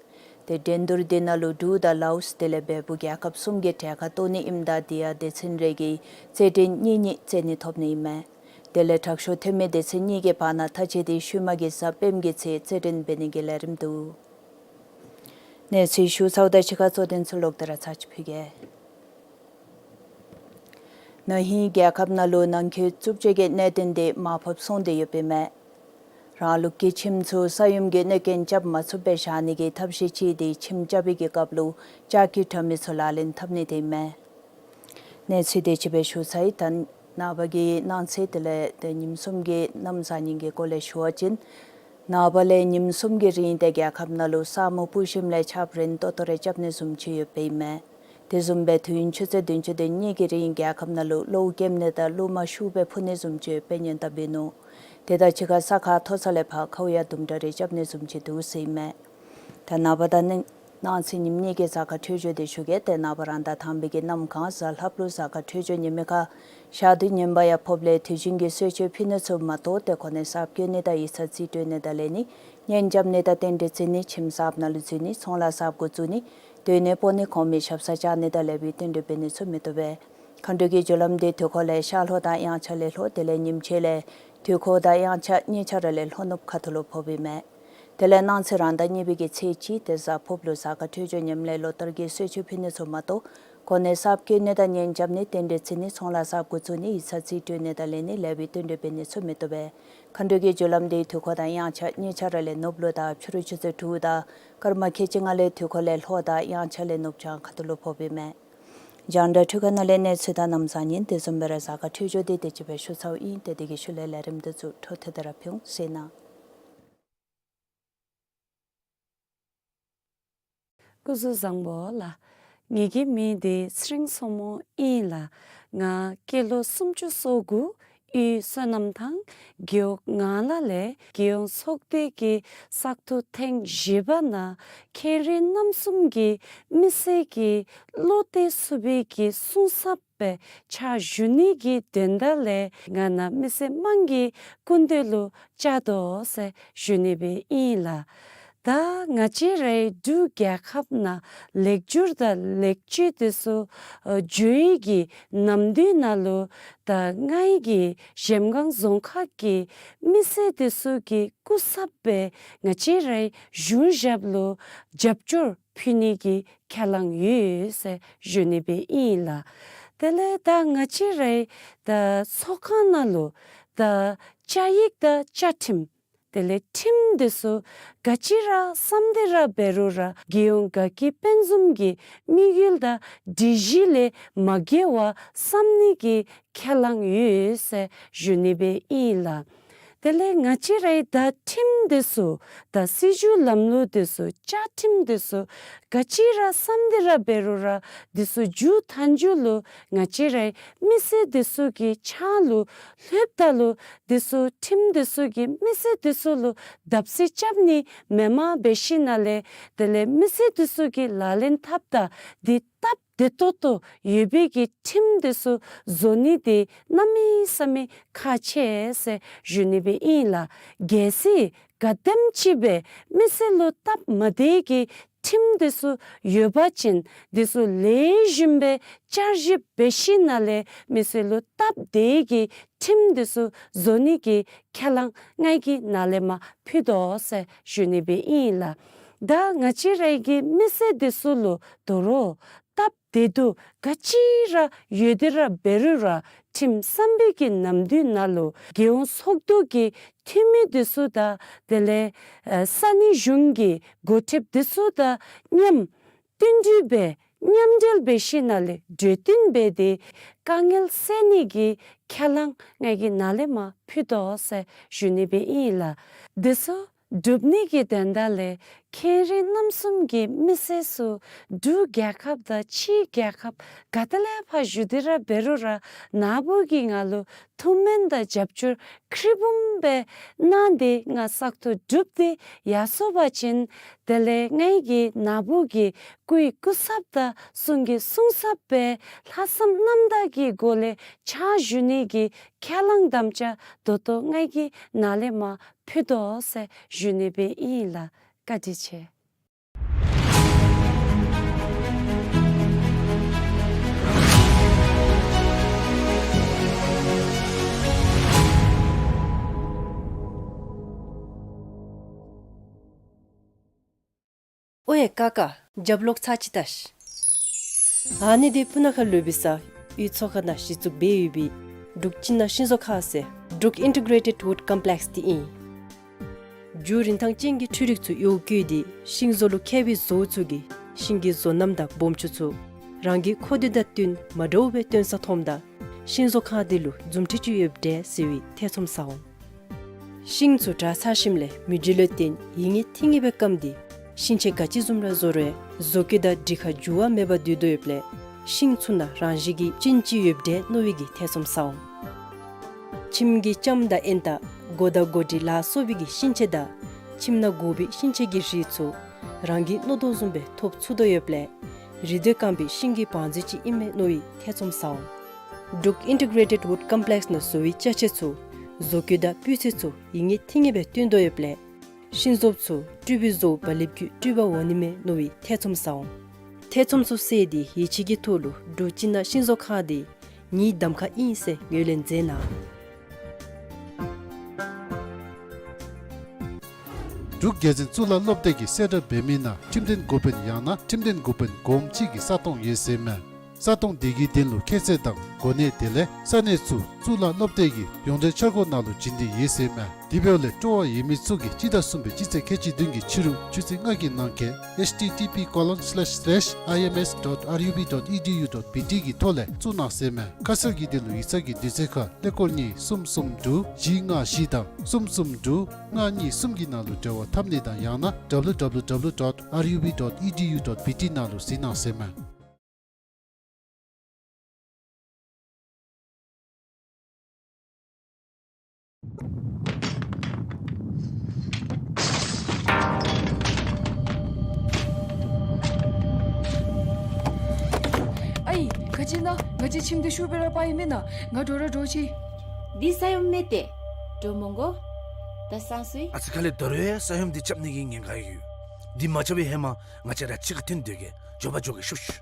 ཏེ་འགྲན་བསྡུར་འདི་ནང་ལུ་འབྲུག་དང་ལའོསི་དེ་ལས་བལ་པོ་རྒྱལ་ཁབ་གསུམ་གྱི་གྲལ་ཁར་གཏོགས་ནི་ཨིནམ་ད་དེ་ཡང་སྡེ་ཚན་རེ་གིས་རྩེད་འགྲན་གཉིས་གཉིས་རྩེད་ནི་ཐོབ་ནི་ཨིན་མས། དེ་ལས་དྲག་ཤོས་ཐོན་མི་སྡེ་ཚན་གཉིས་ཀྱི་བར་ན་མཐའ་དཔྱད་འདི་ཤུལ་མ་གི་གཟའ་སྤེནམ་གི་ཚེ་རྩེད་འགྲན་འབད་ནི་གི་ལས་རིམ་འདུག། གནས་ཚུལ་ཞུ་ཚརཝ་དང་གཅིག་ཁར་གཙོ་དོན་ཚུ་ལོག་སྟེ་ར་ཚར་ཅིག་ཕུལ་གེ། ན་ཧིང་རྒྱལ་ཁབ་ནང་ལུ་ནང་འཁོད་རྩུབ་སྤྱོད་ཀྱི་གནད་དོན་འདི་མར་ཕབ་སོང་སྟེ་ཡོདཔ་ཨིན་མས། རང་ལུགས་ཀྱི་ཁྱིམ་ཚུ་ས་ཡོམ་གྱི་གནོད་རྐྱེན་རྐྱབ་མ་ཚུགསཔ་སྦེ་བཞག་ནི་གི་ཐབས་ཤེས་ཅིག་འདི་ཁྱིམ་རྐྱབ་པའི་གི་སྐབས་ལུ་ལྕགས་ཀྱི་དྲ་མིག་ཚུ་ལག་ལེན་འཐབ་ནི་དེ་ཨིན་མས། གནས་ཚུལ་དེ་ཅིག་སྦེ་ཞུ་ཚར་ཡི། ད་ནངས་པ་གི་གནངས་ཚེ་དེ་ལས་ཏེ་ཉིནམ་གསུམ་གྱི་གནམ་བཟང་ངན་གྱི་སྐོར་ལས་ཞུ་བ་ཅིན། ནངས་པ་ལས་ཉིནམ་གསུམ་གྱི་རིང་ཏེ་རྒྱལ་ཁབ་ནང་ལུ་ས་སྨུག་སྤུབས་ཞིནམ་ལས་ཆརཔ་རན་ཏོག་ཏོ་རེ་རྐྱབ་ནི་བཟུམ་ཅིག་ཡོདཔ་ཨིན་མས། དེ་བཟུམ་སྦེ་དུས་ཡུན་ཆུ་ཚོད་བདུན་ཅུ་དོན་གཉིས་ཀྱི་རིང་རྒྱལ་ཁབ་ནང་ལུ་གློཝ་རྐྱབ་ནི་དང་གློཝ་མར་ཤུགས་སྦེ་ཕུ་ནི་བཟུམ་ཅིག་ཡོདཔ་སྦེ་སྙན་གཏམ་འབད་ནུག། དེ་དང་གཅིག་ཁར་ས་ཁ་མཐོ་ས་ལས་ཕར་ཁཝ་ཡང་དུམ་གྲ་རེ་རྐྱབ་ནི་བཟུམ་ཅིག་འདུག་ཟེར་ཨིན་མས། ད་ནངས་པ་དང་གནངས་ཚེ་ཉིནམ་གཉིས་ཀྱི་གཟའ་སྐར་འཕྲོད་སྦྱོར་འདི་ཞུ་གེ། ཏེ་ནངས་པ་རང་ཟླ་དང་པའི་གི་གནམ་གང་གཟའ་ལྷགཔ་ལུ་གཟའ་སྐར་འཕྲོད་སྦྱོར་ཉི་མའི་ཁར་ཞག་དུས་ངན་པ་ཡང་ཕོགཔ་ལས་དུས་རྒྱུན་གྱི་གསོལ་མཆོད་ཕུལ་ནི་ཚུ་མ་གཏོགས་ཏེ་གོ་གནས་གསརཔ་བསྐོ་ནི་དང་ཡིག་ཚང་རྩིས་སྤྲོད་ནི་དང་ལེན་ནི་གཉེན་རྐྱབ་ནི་དང་རྟེན་འབྲེལ་བརྩི་ནི་ཁྱིམ་གསརཔ་ནང་ལུ་འཛུལ་ནི་ཚོང་ལཱ་གསརཔ་འགོ་བཙུགས་ནི་སྡོད་གནས་སྤོ་ནི་གོང་མའི་ཞབས་སར་བཅར་ནི་དང་ལེགས་པའི་རྟེན་འབྲེལ་འབད་ནི་ཚུ་མི་བཏུབ་པས། མཁའ་འགྲོ་གི་རྒྱུ་ལམ་འདི་དུས་འཁོར་ལས་ཤར་ལྷོ་དང་དབྱངས་འཆར་ལས་ལྷོ་དེ་ལས་ཉིམ་ཕྱེད་ལས་དུས་འཁོར་དང་དབྱངས་འཆར་གཉིས་ཆ་ར་ལས་ལྷོ་ནུབ་ཁ་ཐུག་ལུ་ཕོགཔ་ཨིན་མས། དེ་ལས་གནངས་ཚེ་རང་ཟླ་གཉིས་པའི་གི་ཚེས་གཅིག་ཏེ་གཟའ་ཕུརཔ་ལུ་གཟའ་སྐར་འཕྲོད་སྦྱོར་ཉམས་ལས་ལོ་ལྟར་གྱི་གསོལ་མཆོད་ཕུལ་ནི་ཚུ་མ་གཏོགས་གོ་གནས་གསརཔ་བསྐོ་ནི་དང་གཉེན་རྐྱབ་ནི་རྟེན་འབྲེལ་བརྩི་ནི་ཚོང་ལཱ་གསརཔ་འགོ་བཙུགས་ནི་ཡིག་ཚང་རྩིས་སྤྲོད་ནི་དང་ལེན་ནི་ལེགས་པའི་རྟེན་འབྲེལ་འབད་ནི་ཚུ་མི་བཏུབ་པས། མཁའ་འགྲོ་གི་རྒྱུ་ལམ་འདི་དུས་འཁོར་དང་དབྱངས་འཆར་གཉིས་ཆ་ར་ལས་ནུབ་ལུ་དང་ཕྱི་རུ་ཆུ་ཚོད་དྲུག་དང་སྐར་མ་ཁལ་གཅིག་ལྔ་ལས་དུས་འཁོར་ལས་ལྷོ་དང་དབྱངས་འཆར་ལས་ནུབ་བྱང་ཁ་ཐུག་ལུ་ཕོགཔ་ཨིན་མས། རྒྱང་བསྒྲགས་འཕྲུལ་ཁང་ནང་ལས་གནས་ཚུལ་དང་གནམ་བཟང་ངན་དེ་བཟུམ་སྦེ་ར་གཟའ་སྐར་འཕྲོད་སྦྱོར་འདི་དེ་ཅིག་སྦེ་ཞུ་ཚརཝ་ཨིན། ཏེ་དེ་གི་ཤུལ་ལས་ལས་རིམ་འདི་ཚུ་འཕྲོ་མཐུད་དེ་ར་ཕུལ་འོང་ཟེར་ན། སྐུ་གཟུགས་བཟང་པོ་ལགས། ངེ་གི་མིང་འདི་ཚེ་རིང་མཚོ་མོ་ཨིན་ལགས། ང་སྐྱེས་ལོ་སུམ་ཅུ་སོ་དགུ། གཡུས་བསོད་ནམས་ཐང་། རྒེད་འོག་ངང་ལ་ལས་རྒྱལ་ཡོངས་ཚོགས་སྡེ་གི་བཙག་འཐུ་ཐེངས་བཞི་པ་ནང་མཁན་རིན་རྣམ་གསུམ་གྱི་མི་སེར་གྱི་བློ་གཏད་ཚུགས་པའི་གི་གསུང་ཚབ་སྦེ་ཕྱག་ཞུ་ནི་གི་དོན་དག་ལས་ང་ནཱ་མི་སེར་དམངས་ཀྱི་སྐུ་མདུན་ལུ་བཅར་དོ་ཟེར་ཞུ་ནི་སྦེ་ཨིན་ལགས། ད་ང་བཅས་རའི་འབྲུག་རྒྱལ་ཁབ་ནང་ལེགས་བསྒྱུར་དང་ལེགས་བཅོས་དེ་ཚུ་ཨ་འགྱོ་ཡི་གི་ནམ་དུས་ནང་ལུ་ད་ང་བཅས་ཀྱི་གཞལམ་སྒང་རྫོང་ཁག་གི་མི་སེར་དེ་ཚུ་གི་སྐུ་ཚབ་སྦེ་ང་བཅས་རའི་གཞུང་ཞབས་ལུ་རྒྱབ་སྐྱོར་ཕུལ་ནི་གི་ཁས་བླངས་ཡོད་ཟེར་ཞུ་ནི་སྦེ་ཨིན་ལགས། དེ་ལས་ད་ང་བཅས་རའི་ད་ཚོགས་ཁང་ནང་ལུ་ད་བཅའ་ཡིག་དང་བཅའ་ཁྲིམས། དེ་ལས་ཁྲིམས་འདི་ཚུ་ག་ཅི་ར་བསམ་སྟེ་ར་འབད་རུང་ར་རྒྱལ་ཡོངས་དགའ་སྐྱིད་དཔལ་འཛོམས་ཀྱི་དམིགས་ཡུལ་དང་སྒྲིག་གཞི་ལས་མ་འགལ་བར་བསམ་ནི་གི་ཁས་བླངས་ཡོད་ཟེར་ཞུ་ནི་སྦེ་ཨིན་ལགས། དེ་ལས་ང་བཅས་རའི་ད་ཁྲིམས་འདི་ཚུ་ད་སྲིད་བྱུས་ལམ་ལུགས་འདི་ཚུ་བཅའ་ཁྲིམས་འདི་ཚུ་ག་ཅི་ར་བསམ་སྟེ་ར་འབད་རུང་ར་འདི་ཚུ་མཇུག་མཐའ་མཇུག་ལུ་ང་བཅས་རའི་མི་སེར་འདི་ཚུ་གི་ཕྱག་ལུ་ལྷོདཔ་ད་ལུ་འདི་ཚུ་ཁྲིམས་འདི་ཚུ་གིས་མི་སེར་འདི་ཚུ་ལུ་བརྡབ་གསིག་རྐྱབ་ནི་མེནམ་འབད་ཞིནམ་ལས་དེ་ལས་མི་སེར་འདི་ཚུ་གིས་ལག་ལེན་འཐབ་ད་འདི་སྟབས་བདེ་ཏོག་ཏོ་ཡོད་པའི་གི་ཁྲིམས་འདི་ཚུ་བཟོ་ནི་འདི་གནམ་མེད་ས་མེད་ཁག་ཆེ་ཟེར་ཞུ་ནི་སྦེ་ཨིན་ལགས། གལ་སྲིད་ག་དེམ་ཅིག་སྦེ་མི་སེར་ལུ་སྟབས་མ་བདེ་གི་ཁྲིམས་འདི་ཚུ་ཡོད་པ་ཅིན་འདི་ཚུ་ལེགས་ཤོམ་སྦེ་བསྐྱར་ཞིབ་འབད་ཞིནམ་ལས་མི་སེར་ལུ་སྟབས་བདེ་གི་ཁྲིམས་འདི་ཚུ་བཟོ་ནི་གི་ཁས་བླངས་ང་གིས་ནཱ་ལས་མར་ཕུལ་དོ་ཟེར་ཞུ་ནི་སྦེ་ཨིན་ལགས། ད་ང་བཅས་རའི་གི་མི་སེར་འདི་ཚུ་ལུ་དོ་རུང་སྟབས་བདེ་སྡུག་ག་ཅི་ར་ཡོད་དེ་ར་འབད་རུང་ར་ཁྲིམས་བསམ་པའི་གི་ནམ་དུས་ནང་ལུ་རྒྱལ་ཡོངས་ཚོགས་འདུ་གི་འཐུས་མི་འདི་ཚུ་དང་དེ་ལས་ཨ་ས་གནས་གཞུང་གི་འགོ་ཁྲིདཔ་འདི་ཚུ་དང་མཉམ་བསྟུན་གྲོས་འབད་མཉམ་འབྲེལ་འབད་ཞིནམ་ལས་གྲོས་བསྟུན་འབད་དེ་དཀའ་ངལ་སེལ་ནི་གི་ཁས་བླངས་ང་གིས་ནཱ་ལས་མར་ཕུལ་དོ་ཟེར་ཞུ་ནི་སྦེ་ཨིན་ལགས། འདི་ཚུ་སྒྲུབ་ནི་གི་དོན་དག་ལས་ཁེ་རིང་རྣམ་གསུམ་གྱི་མི་སེར་ཚུ་འབྲུག་རྒྱལ་ཁབ་དང་ཕྱི་རྒྱལ་ཁབ་ག་ཏེ་ལས་ཕར་བཞུགས་ཏེ་ར་འབད་རུང་ར་ནཱ་བུ་གིས་ང་ལུ་ཐུགས་སྨོན་དང་རྒྱབ་སྐྱོར་ཁེ་རིང་སྦོམ་སྦེ་གནང་སྟེ་ང་བསགས་ཐོག་སྒྲུབ་སྟེ་ཡར་སོང་པ་ཅིན་དེ་ལས་ང་གིས་ནཱ་བུ་གི་སྐུའི་སྐུ་ཚབ་དང་གསུང་གི་གསུང་ཚབ་སྦེ་ལྷག་བསམ་རྣམ་དག་གི་སྒོ་ལས་ཕྱག་ཞུ་ནི་གི་ཁས་བླངས་དམ་བཅའ་ད་ལྟོ་ང་གིས་ནཱ་ལས་མར་ཕུལ་དོ་ཟེར་ཞུ་ནི་སྦེ་ཨིན་ལགས། བཀའ་དྲིན་ཆེ། ཨོ་ཡ་ཀ་ཀ་རྒྱབ་ལོག་ཚར་ཅིག་ལྟ་ཤིག། ཨ་ནི་འདི་སྤུ་ན་ཁ་ལུ་འབད་ས་གཡུས་ཚོ་ཁ་ནང་གཞི་བཙུགས་འབད་ཡོད་པའི་འབྲུག་ཅིག་ནང་ཤིང་བཟོ་ཁང་ཟེར་འབྲུག་ཨིན་ཊི་གེ་རེ་ཊེཌ་ཝུཌ་ཀོམ་པི་ལེགསི་འདི་ཨིན། རྒྱུན་རིན་ཐང་ཅན་གྱི་འཕྲུལ་རིག་ཚུ་གཡོག་བཀོལ་ཏེ་ཤིང་བཟོ་ལུ་མཁས་པའི་བཟོ་བོ་ཚུ་གིས་ཤིང་གི་བཟོ་རྣམ་དང་སྦོམ་ཆུང་ཚུ་རང་གི་མཁོ་འདོད་དང་བསྟུན་མ་འདྲཝ་སྦེ་སྟོན་ས་མཐོངམ་ད་ཤིང་བཟོ་ཁང་འདི་ལུ་མཛུབ་ཁྲིད་ཅིག་ཡོདཔ་འདྲས་ཟེར་བའི་ཐེ་ཚོམ་ཟ་འོང་། ཤིང་ཚུ་དྲག་ཚར་ཞིནམ་ལས་མུ་ཇི་ལུ་བརྟེན་ཡིད་ངེས་ཐིང་ངེས་སྦེ་སྐམ་སྟེ་ཤིང་ཆས་ག་ཅི་བཟུམ་ར་བཟོ་རུང་བཟོ་བཀོད་དང་སྒྲིག་ཁ་འགྱུར་བ་མེད་པར་སྡོད་དོ་ཡོདཔ་ལས་ཤིང་ཚུ་ནང་རང་བཞིན་གྱིས་གཅིན་ཅིག་ཡོདཔ་འདྲས་མནོ་བའི་གི་ཐེ་ཚོམ་ཟ་འོང་། ཁྱིམ་གྱི་ལྕམ་དང་ཨེན་ཏ་སྒོ་དང་སྒོ་སྒྲིག་ལ་སོགས་པའི་གི་ཤིང་ཆས་དང་ཁྱིམ་ནང་དགོ་པའི་ཤིང་ཆས་ཀྱི་རིགས་ཚུ་རང་གི་མནོ་དོ་བཟུམ་སྦེ་ཐོབ་ཚུགས་དོ་ཡོདཔ་ལས་རི་དོད་སྐམ་པའི་ཤིང་གི་བང་མཛོད་ཅིག་ཨིན་མས་མནོ་བའི་ཐེ་ཚོམ་ཟ་འོང་། འབྲུག་ཨིན་ཊི་གེ་རེ་ཊེཌ་ཝུཌ་ཀོམ་པི་ལེགསི་ནང་བཟོ་བའི་ཅ་ཆས་ཚུ་བཟོ་བཀོད་དང་སྤུས་ཚད་ཚུ་ཡིད་ངེས་ཐིང་ངེས་སྦེ་སྟོན་དོ་ཡོདཔ་ལས་ཤིང་བཟོཔ་ཚུ་སྤྲུལ་པའི་བཟོ་བོ་བ་ལེབ་ཀྱི་སྤྲུལ་པ་འོང་ནི་མས་མནོ་བའི་ཐེ་ཚོམ་ཟ་འོང་། ཐེ་ཚོམ་ཚུ་བསལ་ཏེ་ཡིད་ཆེས་ཀྱི་ཐོག་ལུ་འབྲུག་ཅིག་ནང་ཤིང་བཟོ་ཁང་འདི་ངེའི་གདམ་ཁ་ཨིན་ཟེར་ངོས་ལེན་མཛད་གནང་། འབྲུག་རྒྱལ་འཛིན་གཙུག་ལག་སློབ་སྡེ་གིས་གསལ་བསྒྲགས་འབད་མི་ནང་ཁྲིམས་དོན་འགོ་དཔོན་ཡང་ན་ཁྲིམས་དོན་འགོ་དཔོན་གོངམ་ཅིག་གི་ས་སྟོང་ཡོད་ཟེར་མས། ས་སྟོང་དེ་གི་དོན་ལུ་ཁྱད་ཚད་དང་གོ་གནས་དེ་ལས་ས་གནས་ཚུ་གཙུག་ལག་སློབ་སྡེ་གི་ཡོངས་འབྲེལ་འཆར་སྒོ་ནང་ལུ་བྱིན་ཏེ་ཡོད་ཟེར་མས། དེ་འབདཝ་ལས་སྤྲོ་བ་ཡོད་མི་ཚུ་གིས་སྤྱི་ཟླ་གསུམ་པའི་སྤྱི་ཚེས་ཁལ་གཅིག་བདུན་གྱི་ཕྱི་རུ་ཆུ་ཚོད་ལྔ་གི་ནང་འཁོད་ཨེཆ་ཊི་ཊི་པི་ཀོ་ལོན་སི་ལེཤ་སི་ལེཤ་ཨའི་ཨེམ་ཨེསི་ཌོཊ་ཨར་ཡུ་བི་ཌོཊ་ཨི་ཌི་ཡུ་ཌོཊ་བི་ཊི་གི་ཐོག་ལས་བཙུགས་གནང་ཟེར་མས། ཁ་གསལ་གྱི་དོན་ལུ་ཡིག་ཚང་གི་དུས་ཚོད་ཁར་ཀླད་ཀོར་གཉིས་གསུམ་གསུམ་དྲུག་བཞི་ལྔ་བཞི་དང་གསུམ་གསུམ་དྲུག་ལྔ་གཉིས་གསུམ་གྱི་ནང་ལུ་འབྲེལ་བ་འཐབ་ནི་དང་ཡང་ན་ཌབ་ལུ་ཌབ་ལུ་ཌབ་ལུ་ཌོཊ་ཨར་ཡུ་བི་ཌོཊ་ཨི་ཌི་ཡུ་ཌོཊ་བི་ཊི་ནང་ལུ་གཟིགས་གནང་ཟེར་མས། ཨའི་ག་ཅི་ཨིན་ན། ང་བཅས་ཁྱིམ་འདི་ཤུགས་སྦེ་ར་སྤར་ཡི་མེན་ན། ང་འགྲོ་ར་འགྲོ་ཅི། འདི་ས་ཡོམ་མས་ཏེ། འགྲོ་མི་དགོ། ད་སང་སུ་ཡི། ཨ་ཙི་ཁ་ལས་ད་རུང་ཡང་ས་ཡོམ་འདི་རྐྱབ་ནི་གི་ཉེན་ཁ་ཡོད། འདི་མ་རྐྱབ་པའི་ཧེ་མ་ང་བཅས་ར་གཅིག་ཁར་འཐོན་སྡོད་གེ། མགྱོགས་པ་མགྱོགས་གེ་ཤོག་ཤོག།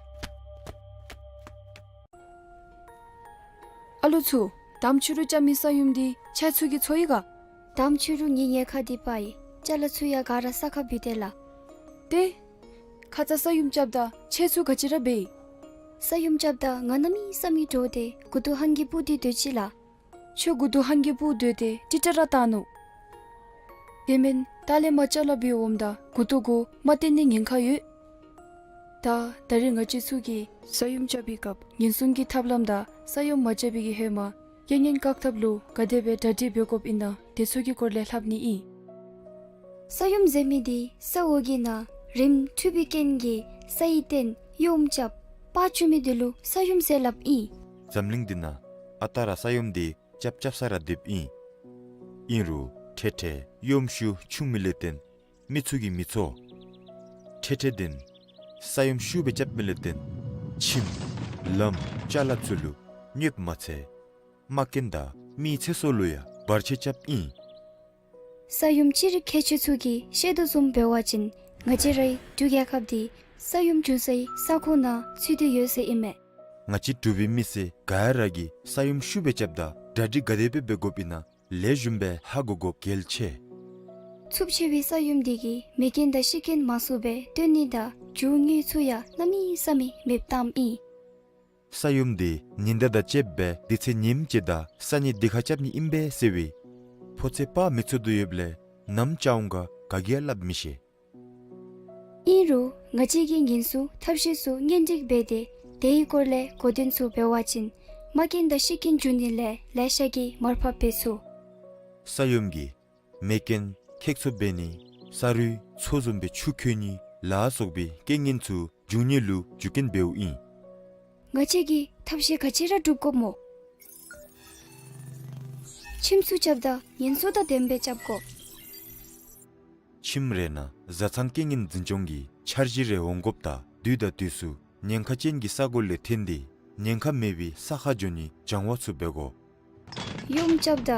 ཨ་ལོ་ཚུ། དམ་ཕྱི་རུ་རྐྱབ་མི་ས་ཡོམ་འདི་ཁྱེད་ཚུ་གིས་ཚོར་ཡི་ག། དམ་ཕྱི་རུ་ངེའི་ཉལ་ཁང་འདི་སྤར་ཡི། ཅ་ལ་ཚུ་ཡང་ག་ར་ས་ཁར་བུད་དེ་ལགས། ཏེ། ཁ་ཙ་ས་ཡོམ་རྐྱབ་ད་ཁྱེད་ཚུ་ག་ཅི་ར་འབད་ཡི། ས་ཡོམ་རྐྱབ་ད་ང་གནམ་མེད་ས་མེད་འདྲོགས་ཏེ་མགུ་ཏོ་ཧང་གིས་སྤུར་ཏེ་སྡོད་ཅི་ལགས། ཁྱོད་མགུ་ཏོ་ཧང་གིས་སྤུར་སྡོད་དེ་ཏི་ཏ་ར་བཏང་ནུག། དེ་མེན་ད་ལས་མར་ཅ་ལ་འབད་འོངམ་ད་མགུ་ཏོ་གུ་མར་བཏོན་ནིའི་ཉེན་ཁ་ཡོད། ད་ད་རིས་ང་བཅས་ཚུ་གིས་ས་ཡོམ་རྐྱབ་པའི་སྐབས་ཉེན་སྲུང་གི་ཐབས་ལམ་དང་ས་ཡོམ་མ་རྐྱབ་པའི་གི་ཧེ་མ་རྐྱེན་ངན་བཀག་ཐབས་ལུ་ག་དེ་སྦེ་གྲ་སྒྲིག་འབད་དགོཔ་ཨིན་ན་དེ་ཚུ་གི་སྐོར་ལས་ལྷབ་ནི་ཨིན། ས་ཡོམ་ཟེར་མི་འདི་ས་འོག་གི་ནང་རིམ་འཁྲུགས་པའི་རྐྱེན་གྱིས་ས་ཡི་སྟེང་ཡོམ་རྐྱབ་པར་འཁྲུགས་མི་འདི་ལུ་ས་ཡོམ་ཟེར་སླབ་ཨིན། འཛམ་གླིང་འདི་ནང་ཨ་རྟག་ར་ས་ཡོམ་འདི་རྐྱབ་རྐྱབ་ས་ར་སྡོདཔ་ཨིན། ཨིན་རུང་འཕྲལ་འཕྲལ་ཡོམ་ཤུགས་ཆུང་མི་ལས་བརྟེན་མི་ཚུ་གི་མི་ཚོགས་འཕྲལ་འཕྲལ་བརྟེན་ས་ཡོམ་ཤུགས་སྦེ་རྐྱབ་མི་ལས་བརྟེན་ཁྱིམ་ལམ་ཅ་ལ་ཚུ་ལུ་གནོདཔ་མ་ཚད་མ་རྐྱེན་དང་མི་ཚེ་སྲོག་ལུ་ཡང་བར་ཆད་རྐྱབ་ཨིན། ས་ཡོམ་ཅི་རིགས་ཁྱད་ཆོས་ཚུ་གིས་ཤེས་དོ་བཟུམ་འབད་བ་ཅིན་ང་བཅས་རའི་འབྲུག་རྒྱལ་ཁབ་འདི་ས་ཡོམ་བྱུང་སའི་ས་ཁོངས་ནང་ཚུད་དེ་ཡོད་ཟེར་ཨིན་མས། ང་བཅས་འབྲུག་པའི་མི་སེར་ག་ར་གིས་ས་ཡོམ་ཤུགས་སྦེ་རྐྱབ་ད་གྲ་སྒྲིག་ག་དེ་སྦེ་འབད་དགོཔ་ཨིན་ན་ལེགས་ཤོམ་སྦེ་ཧ་གོ་དགོཔ་གལ་ཆེ། འཚུབ་ཆེ་བའི་ས་ཡོམ་འདི་གིས་མེ་རྐྱེན་དང་ཤི་རྐྱེན་མང་སུ་སྦེ་བཏོན་ནི་དང་རྒྱུ་དངོས་ཚུ་ཡང་གནམ་མེད་ས་མེད་མེདཔ་བཏངམ་ཨིན། ས་ཡོམ་འདི་ཉི་ཟླ་དང་བཅསཔ་སྦེ་དུས་ཚོད་ཉིནམ་གཅིག་དང་ས་གཉིས་དེ་ཁར་རྐྱབ་ནི་ཨིན་པས་ཟེར་བའི་ཕོ་ཚོད་དཔག་མི་ཚུགས་དོ་ཡོདཔ་ལས་ནམ་རྐྱབ་འོང་ག་ག་གིས་ཡང་སླབ་མི་ཤེས། ཨིན་རུང་ང་བཅས་ཀྱིས་ཉེན་སྲུང་ཐབས་ཤེས་ཚུ་སྙན་སྒྲོན་འབད་དེ་དེའི་སྐོར་ལས་གོ་དོན་ཚུ་འབད་བ་ཅིན་མ་རྐྱེན་དང་ཤི་རྐྱེན་འབྱུང་ནི་ལས་ལེ་ཤ་གིས་མར་ཕབ་འབད་ཚུགས། ས་ཡོམ་གྱིས་མེ་རྐྱེན་ཁེགས་འཚོལ་འབད་ནི་ས་རུད་མཚོ་བཟུམ་སྦེ་ཆུ་ཁོལ་ནི་ལ་སོགས་པའི་རྐྱེན་ངན་ཚུ་འབྱུང་ནི་ལུ་རྒྱུ་རྐྱེན་འབདཝ་ཨིན། ང་བཅས་ཀྱིས་ཐབས་ཤེས་ག་ཅི་ར་སྒྲུབ་དགོཔ་སྨོ། ཁྱིམ་ཚུ་རྐྱབ་ད་ཉེན་སྲུང་དང་ལྡནམ་སྦེ་རྐྱབ་དགོ། ཁྱིམ་རེ་ནང་བཟའ་ཚང་རྐྱེན་ངན་འཛིན་སྐྱོང་གི་འཆར་གཞི་རེ་འོང་དགོཔ་ད་དུས་དང་དུས་སུ་ཉེན་ཁ་ཅན་གྱི་ས་གོ་ལས་འཐོན་ཏེ་ཉེན་ཁ་མེད་པའི་ས་ཁར་འགྱོ་ནི་སྦྱང་བ་ཚུ་འབད་དགོ། ཡོམ་རྐྱབ་ད་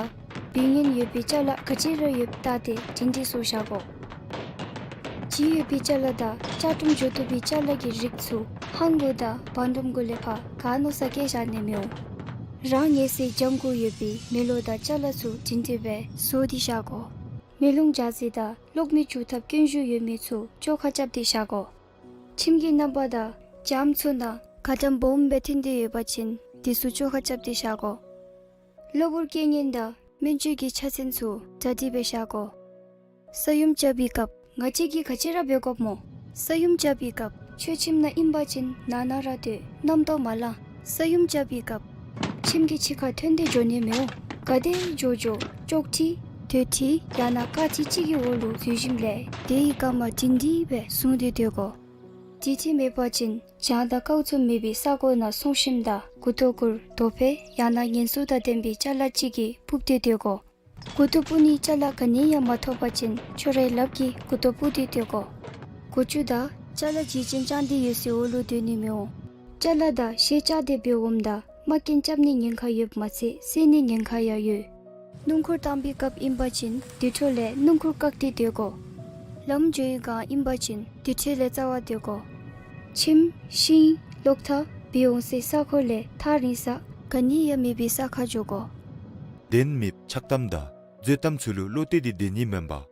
འབད་ཉེན་ཡོད་པའི་ཅ་ལ་ག་ཅི་ར་ཡོདཔ་བལྟ་སྟེ་སྒྲིང་སྒྲི་བཟོ་བཞག་དགོ། ལྗིད་ཡོད་པའི་ཅ་ལ་དང་ལྕགས་ཀྲུམ་འགྱོ་བཏུབ་པའི་ཅ་ལ་གི་རིགས་ཚུ་ཧང་གུ་དང་བར་འདུམ་གུ་ལས་ཕར་ག་མནོ་ས་བཀལ་བཞག་ནི་མི་འོང་། རང་ཉལ་སའི་གྱང་གུ་ཡོད་པའི་མེ་ལོང་དང་ཅ་ལ་ཚུ་སྒྲིང་སྒྲི་སྦེ་བཟོ་སྟེ་བཞག་དགོ། མེ་ལོང་འཇག་རྩི་དང་གློག་མེ་འཇུག་ཐབས་སྐྱོན་ཤུགས་ཡོད་མི་ཚུ་བཅོ་ཁ་རྐྱབ་སྟེ་བཞག་དགོ། ཁྱིམ་གྱི་རྣམ་པ་དང་གྱང་ཚུ་ནང་ག་དམ་སྦོམ་སྦེ་འཐོན་ཏེ་ཡོད་པ་ཅིན་དེ་ཚུ་བཅོ་ཁ་རྐྱབ་སྟེ་བཞག་དགོ། གློ་བུར་རྐྱེན་ངན་དང་སྨན་བཅོས་ཀྱི་ཆ་ཚང་ཚུ་གྲ་སྒྲིག་སྦེ་བཞག་དགོ། ས་ཡོམ་རྐྱབ་པའི་སྐབས་ང་བཅས་ཀྱིས་ག་ཅི་ར་འབད་དགོཔ་སྨོ། ས་ཡོམ་རྐྱབ་པའི་སྐབས་ཁྱོད་ཁྱིམ་ནང་ཨིན་པ་ཅིན་ནང་ན་ར་སྡོད། རྣམ་རྟོག་མ་ལང་། ས་ཡོམ་རྐྱབ་པའི་སྐབས་ཁྱིམ་གྱི་ཕྱི་ཁར་ཐོན་ཏེ་འགྱོ་ནི་མི་འོང་། ག་ཏེ་འགྱོ་འགྱོ་ཅོག་ཁྲི་རྡོ་ཁྲི་ཡང་ན་ཀ་ཁྲི་ཅིག་གི་འོག་ལུ་འཛུལ་ཞིནམ་ལས་དེའི་རྐངམ་སྒྲིང་སྒྲི་སྦེ་བཟུང་སྟེ་སྡོད་དགོ། སྒྲིང་སྒྲི་མེད་པ་ཅིན་གྱང་དང་ཀཝ་ཚུ་མེད་པའི་ས་གོ་ནང་སོང་ཞིནམ་ད་མགུ་ཏོ་གུར་རྡོ་ཕད་ཡང་ན་ཉེན་སྲུང་དང་ལྡན་པའི་ཅ་ལ་ཅིག་གིས་སྤུབས་ཏེ་སྡོད་དགོ། མགུ་ཏོ་སྤུབས་ནིའི་ཅ་ལ་ག་ནི་ཡང་མ་ཐོབ་པ་ཅིན་ཁྱོད་རའི་ལགཔ་གིས་མགུ་ཏོ་སྤུབས་ཏེ་སྡོད་དགོ། མགུ་མཇུག་དང་ཅ་ལ་བརྗེ་ཅིན་ཅང་ཏེ་ཡོད་སའི་འོག་ལུ་སྡོད་ནི་མི་འོང་། ཅ་ལ་དང་ཤེལ་ལྕགས་དེ་འབད་འོངམ་ད་མ་རྐྱེན་རྐྱབ་ནིའི་ཉེན་ཁ་ཡོདཔ་མ་ཚད་བསད་ནིའི་ཉེན་ཁ་ཡང་ཡོད། སྣུམ་འཁོར་བཏང་པའི་སྐབས་ཨིན་པ་ཅིན་དེ་འཕྲོ་ལས་སྣུམ་འཁོར་བཀག་སྟེ་སྡོད་དགོ། ལམ་འགྱོ་བའི་སྒང་ཨིན་པ་ཅིན་དེ་འཕྲོ་ལས་རྩ་བ་སྡོད་དགོ། ཁྱིམ་ཤིང་གློག་ཐག་འབད་འོང་སའི་ས་གོ་ལས་ཐག་རིང་ས་ག་ནི་ཡང་མེད་པའི་ས་ཁར་འགྱོ་དགོ། གདོན་མིག་ཆགས་གཏམ་དང་རྫུན་གཏམ་ཚུ་ལུ་བློ་གཏད་དེ་སྡོད་ནི་མེན་པར་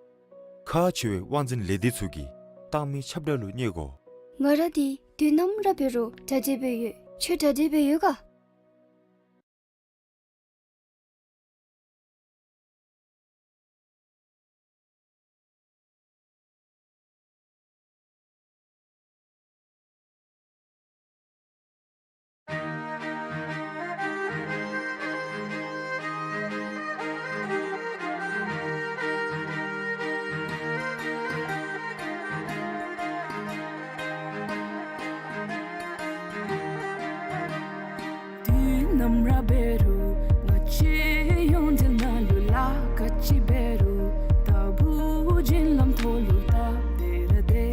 ཁག་ཆེ་བའི་དབང་འཛིན་ལས་སྡེ་ཚུ་གི་བཏང་མི་ཁྱབ་བསྒྲགས་ལུ་བསྙད་དགོ། ང་ར་འདི་དུས་ནམ་ར་འབད་རུང་གྲ་སྒྲིག་སྦེ་ཡོད། ཁྱོད་གྲ་སྒྲིག་སྦེ་ཡོད་ག། དུས་ནམ་ར་འབད་རུང་ང་བཅས་ཡོངས་འབྲེལ་ནང་ལུ་ལཱ་ག་ཅི་འབད་རུང་ལྟ་བུ་བྱིན་རླབས་ཐོག་ལུ་སྟབས་བདེ་ར་བདེ།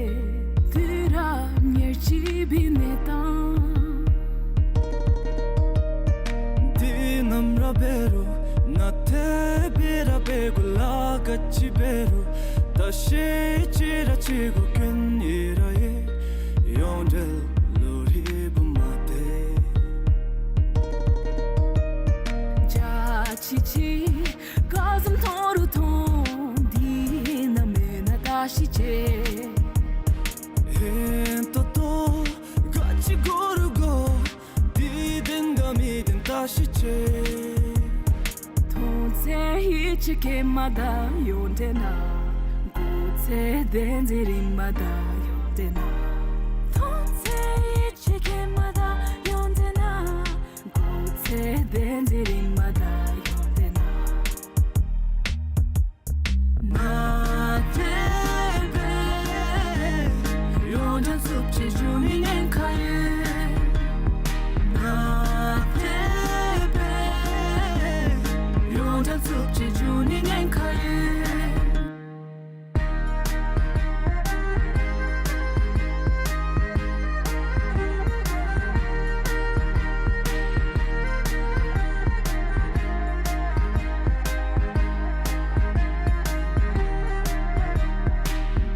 དུས་རབས་ཉེར་གཅིག་པའི་གནས་སྟངས། དུས་ནམ་ར་འབད་རུང་ང་བཅས་འབད་ར་འབད་དགོ། ལཱ་ག་ཅི་འབད་རུང་ད་ཤེས་ཅི་ར་ཅི་དགོ་སྐྱོན་ཡི་ར་ཡི། ཡོངས་འབྲེལ་ལུ་རིལ་བུ་མ་སྟེར། བརྒྱ་ཆ་གཅིག་ག་ཙམ་མཐོ་རུང་མཐོ། འདི་ནང་མེད་ན་ད་ཤི་ཅི། ཧིང་ཏོག་ཏོ་ག་ཅི་དགོ་རུང་དགོ། མཐོང་ཚེ་ཡིད་ཆེས་སྐྱེས་མ་ད་ཡོད་དེ་ན། གོ་ཚེ་བདེན་འཛིན་རིང་མ་ད་ཡོད་དེ་ན། མཐོང་ཚེ་ཡིད་ཆེས་སྐྱེས་མ་ད་ཡོད་དེ་ན། གོ་ཚེ་བདེན་འཛིན་རིང་མ་ད་ཡོད་དེ་ན།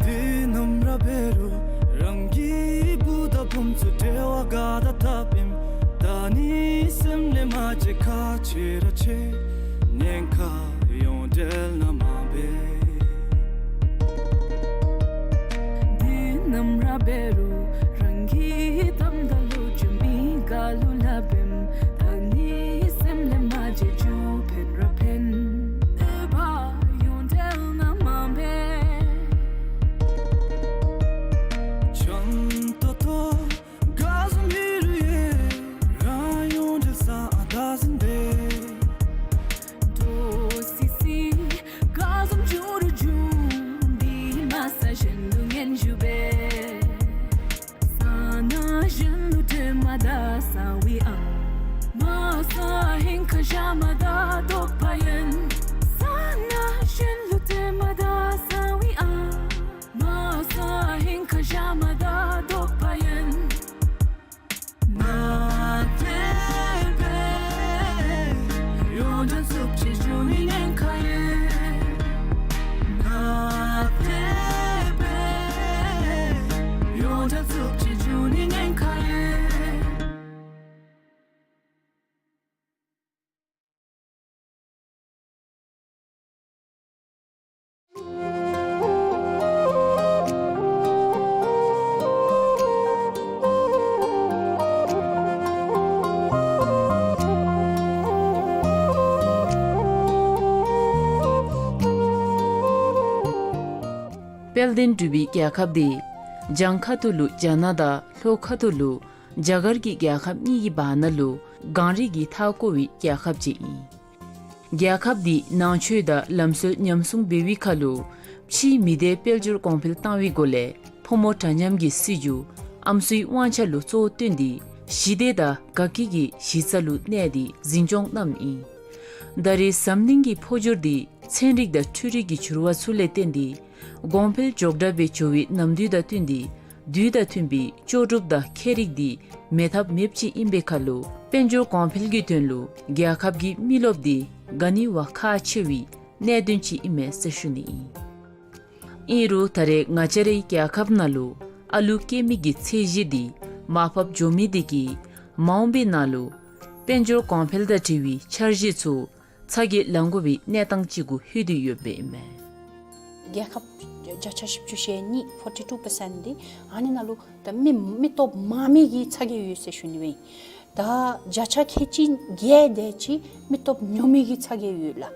དེ་ནམ་ར་འབད་རུང་རང་གི་བུ་དང་བུམོ་ཚུ་འབྲེལ་བ་དགའ་དང་དག་པས། ད་ནི་སེམས་ལས་མ་བརྗེད་ཁག་ཆེ་ར་ཆེ། ཉེན་ཁ་ཡོངས་བྲལ་ན་མ་འབད། དེ་ནམ་ར་འབད་རུང་རང་གི་གཏམ་དང་ལོ་རྒྱུས་མི་དགའ་ལུ་སླབ་ཨིན། ད་ནི་སེམས་ལས་མ་བརྗེད་རྒྱུ་ཕན་ར་ཕན། འོས་པ་ཡོངས་བྲལ་ན་མ་འབད། ཆང་ཏོག་ཏོ་དགའ་བསུ་མི་རུ་ཡེ། རང་ཡོངས་བྲལ་ས་ཨ་ད་ཟིན་འབད། འགྲོ་སི་སི་དགའ་བསུ་འགྱུར་རུང་འགྱུར། འདི་མ་ས་གཞན་ལུ་ངན་ཞུ་འབད། ས་ན་གཞན་ལུ་སྡོད་མ་ད་ས་བི་ཨ། མ་ས་ཧིང་ཁ་བཞག་མ་ད་དོགས་པ་ཡོད། ས་ན་གཞན་ལུ་སྡོད་མ་ད་ས་བི་ཨ། མ་ས་ཧིང་ཁ་བཞག་མ་ད་དོགས་པ་ཡོད། མ་འབད་འབད་ཡོངས་བྲལ་ཚུགས་ཅི་འགྱུར་ནི་ཉེན་ཁ་ཡོད། མ་འབད་འབད་ཡོངས་བྲལ་ཚུགས་ཅི་འགྱུར་ནི་ཉེན་ཁ་ཡོད། དཔལ་ལྡན་འབྲུག་པའི་རྒྱལ་ཁབ་འདི་བྱང་ཁ་ཐུག་ལུ་རྒྱ་ནག་དང་ལྷོ་ཁ་ཐུག་ལུ་རྒྱ་གར་གྱི་རྒྱལ་ཁབ་གཉིས་ཀྱི་བར་ན་ལུ་གངས་རི་གིས་མཐའ་བསྐོར་བའི་རྒྱལ་ཁབ་ཅིག་ཨིན། རྒྱལ་ཁབ་འདི་ནང་ཆོས་དང་ལམ་སྲོལ་ཉམས་སྲུང་འབད་བའི་ཁར་ལུ་ཕྱིའི་མི་སྡེ་དཔལ་འབྱོར་གོང་འཕེལ་བཏང་བའི་སྒོ་ལས་ཕོ་མོ་འདྲ་མཉམ་གྱི་སྲིད་བྱུས་ཨམ་སྲུའི་དབང་ཆ་ལུ་གཙོ་བོ་བཏོན་ཏེ་ཞི་བདེ་དང་དགའ་སྐྱིད་ཀྱི་གཞི་རྩ་ལུ་གནས་ཏེ་འཛིན་སྐྱོང་གནངམ་ཨིན། ད་རེས་འཛམ་གླིང་གི་འཕོ་འགྱུར་འདི་ཚན་རིག་དང་འཕྲུལ་རིག་གི་འགྱུར་བ་ཚུ་ལས་བརྟེན་ཏེ་གོང་འཕེལ་མགྱོགས་དྲགས་སྦེ་འགྱོ་བའི་ནམ་དུས་དང་བསྟུན་ཏེ་དུས་དང་མཐུན་པའི་ལྕོགས་གྲུབ་དང་ཁྱད་རིག་འདི་མེད་ཐབས་མེདཔ་ཅིག་ཨིན་པའི་ཁར་ལུ་དཔལ་འབྱོར་གོང་འཕེལ་གྱི་དོན་ལུ་རྒྱལ་ཁབ་ཀྱི་མི་རློབས་འདི་ག་ནི་བ་ཁག་ཆེ་བའི་གནད་དོན་ཅིག་ཨིན་མས་ཟེར་ཞུ་ནི་ཨིན། ཨིན་རུང་ད་རེས་ང་བཅས་རའི་རྒྱལ་ཁབ་ནང་ལུ་ཨ་ལུ་སྐྱེ་མི་གི་ཚད་གཞི་འདི་མར་ཕབ་འགྱོ་མི་འདི་གིས་མ་འོངས་པའི་ནང་ལུ་དཔལ་འབྱོར་གོང་འཕེལ་དང་འབྲེལ་བའི་འཆར་གཞི་ཚུ་ཚ་གྱང་ལང་དགོ་པའི་གནས་སྟངས་ཅིག་གུ་ལྷོད་དེ་ཡོདཔ་ཨིན་མས། རྒྱལ་ཁབ་བརྒྱ་ཆ་བཞི་བཅུ་ཞེ་གཉིས་forty two percent འདི་ཨ་ནི་ནང་ལུ་ད་མི་མི་སྟོབས་མང་མི་གི་ཚ་གྱང་ཡོད་ཟེར་ཞུ་ནི་སྦེ་ཨིན། ད་བརྒྱ་ཆ་ཁལ་གཅིག་བརྒྱད་དེ་ཅིག་མི་སྟོབས་ཉུང་མི་གི་ཚ་གྱང་ཡོད་ལགས།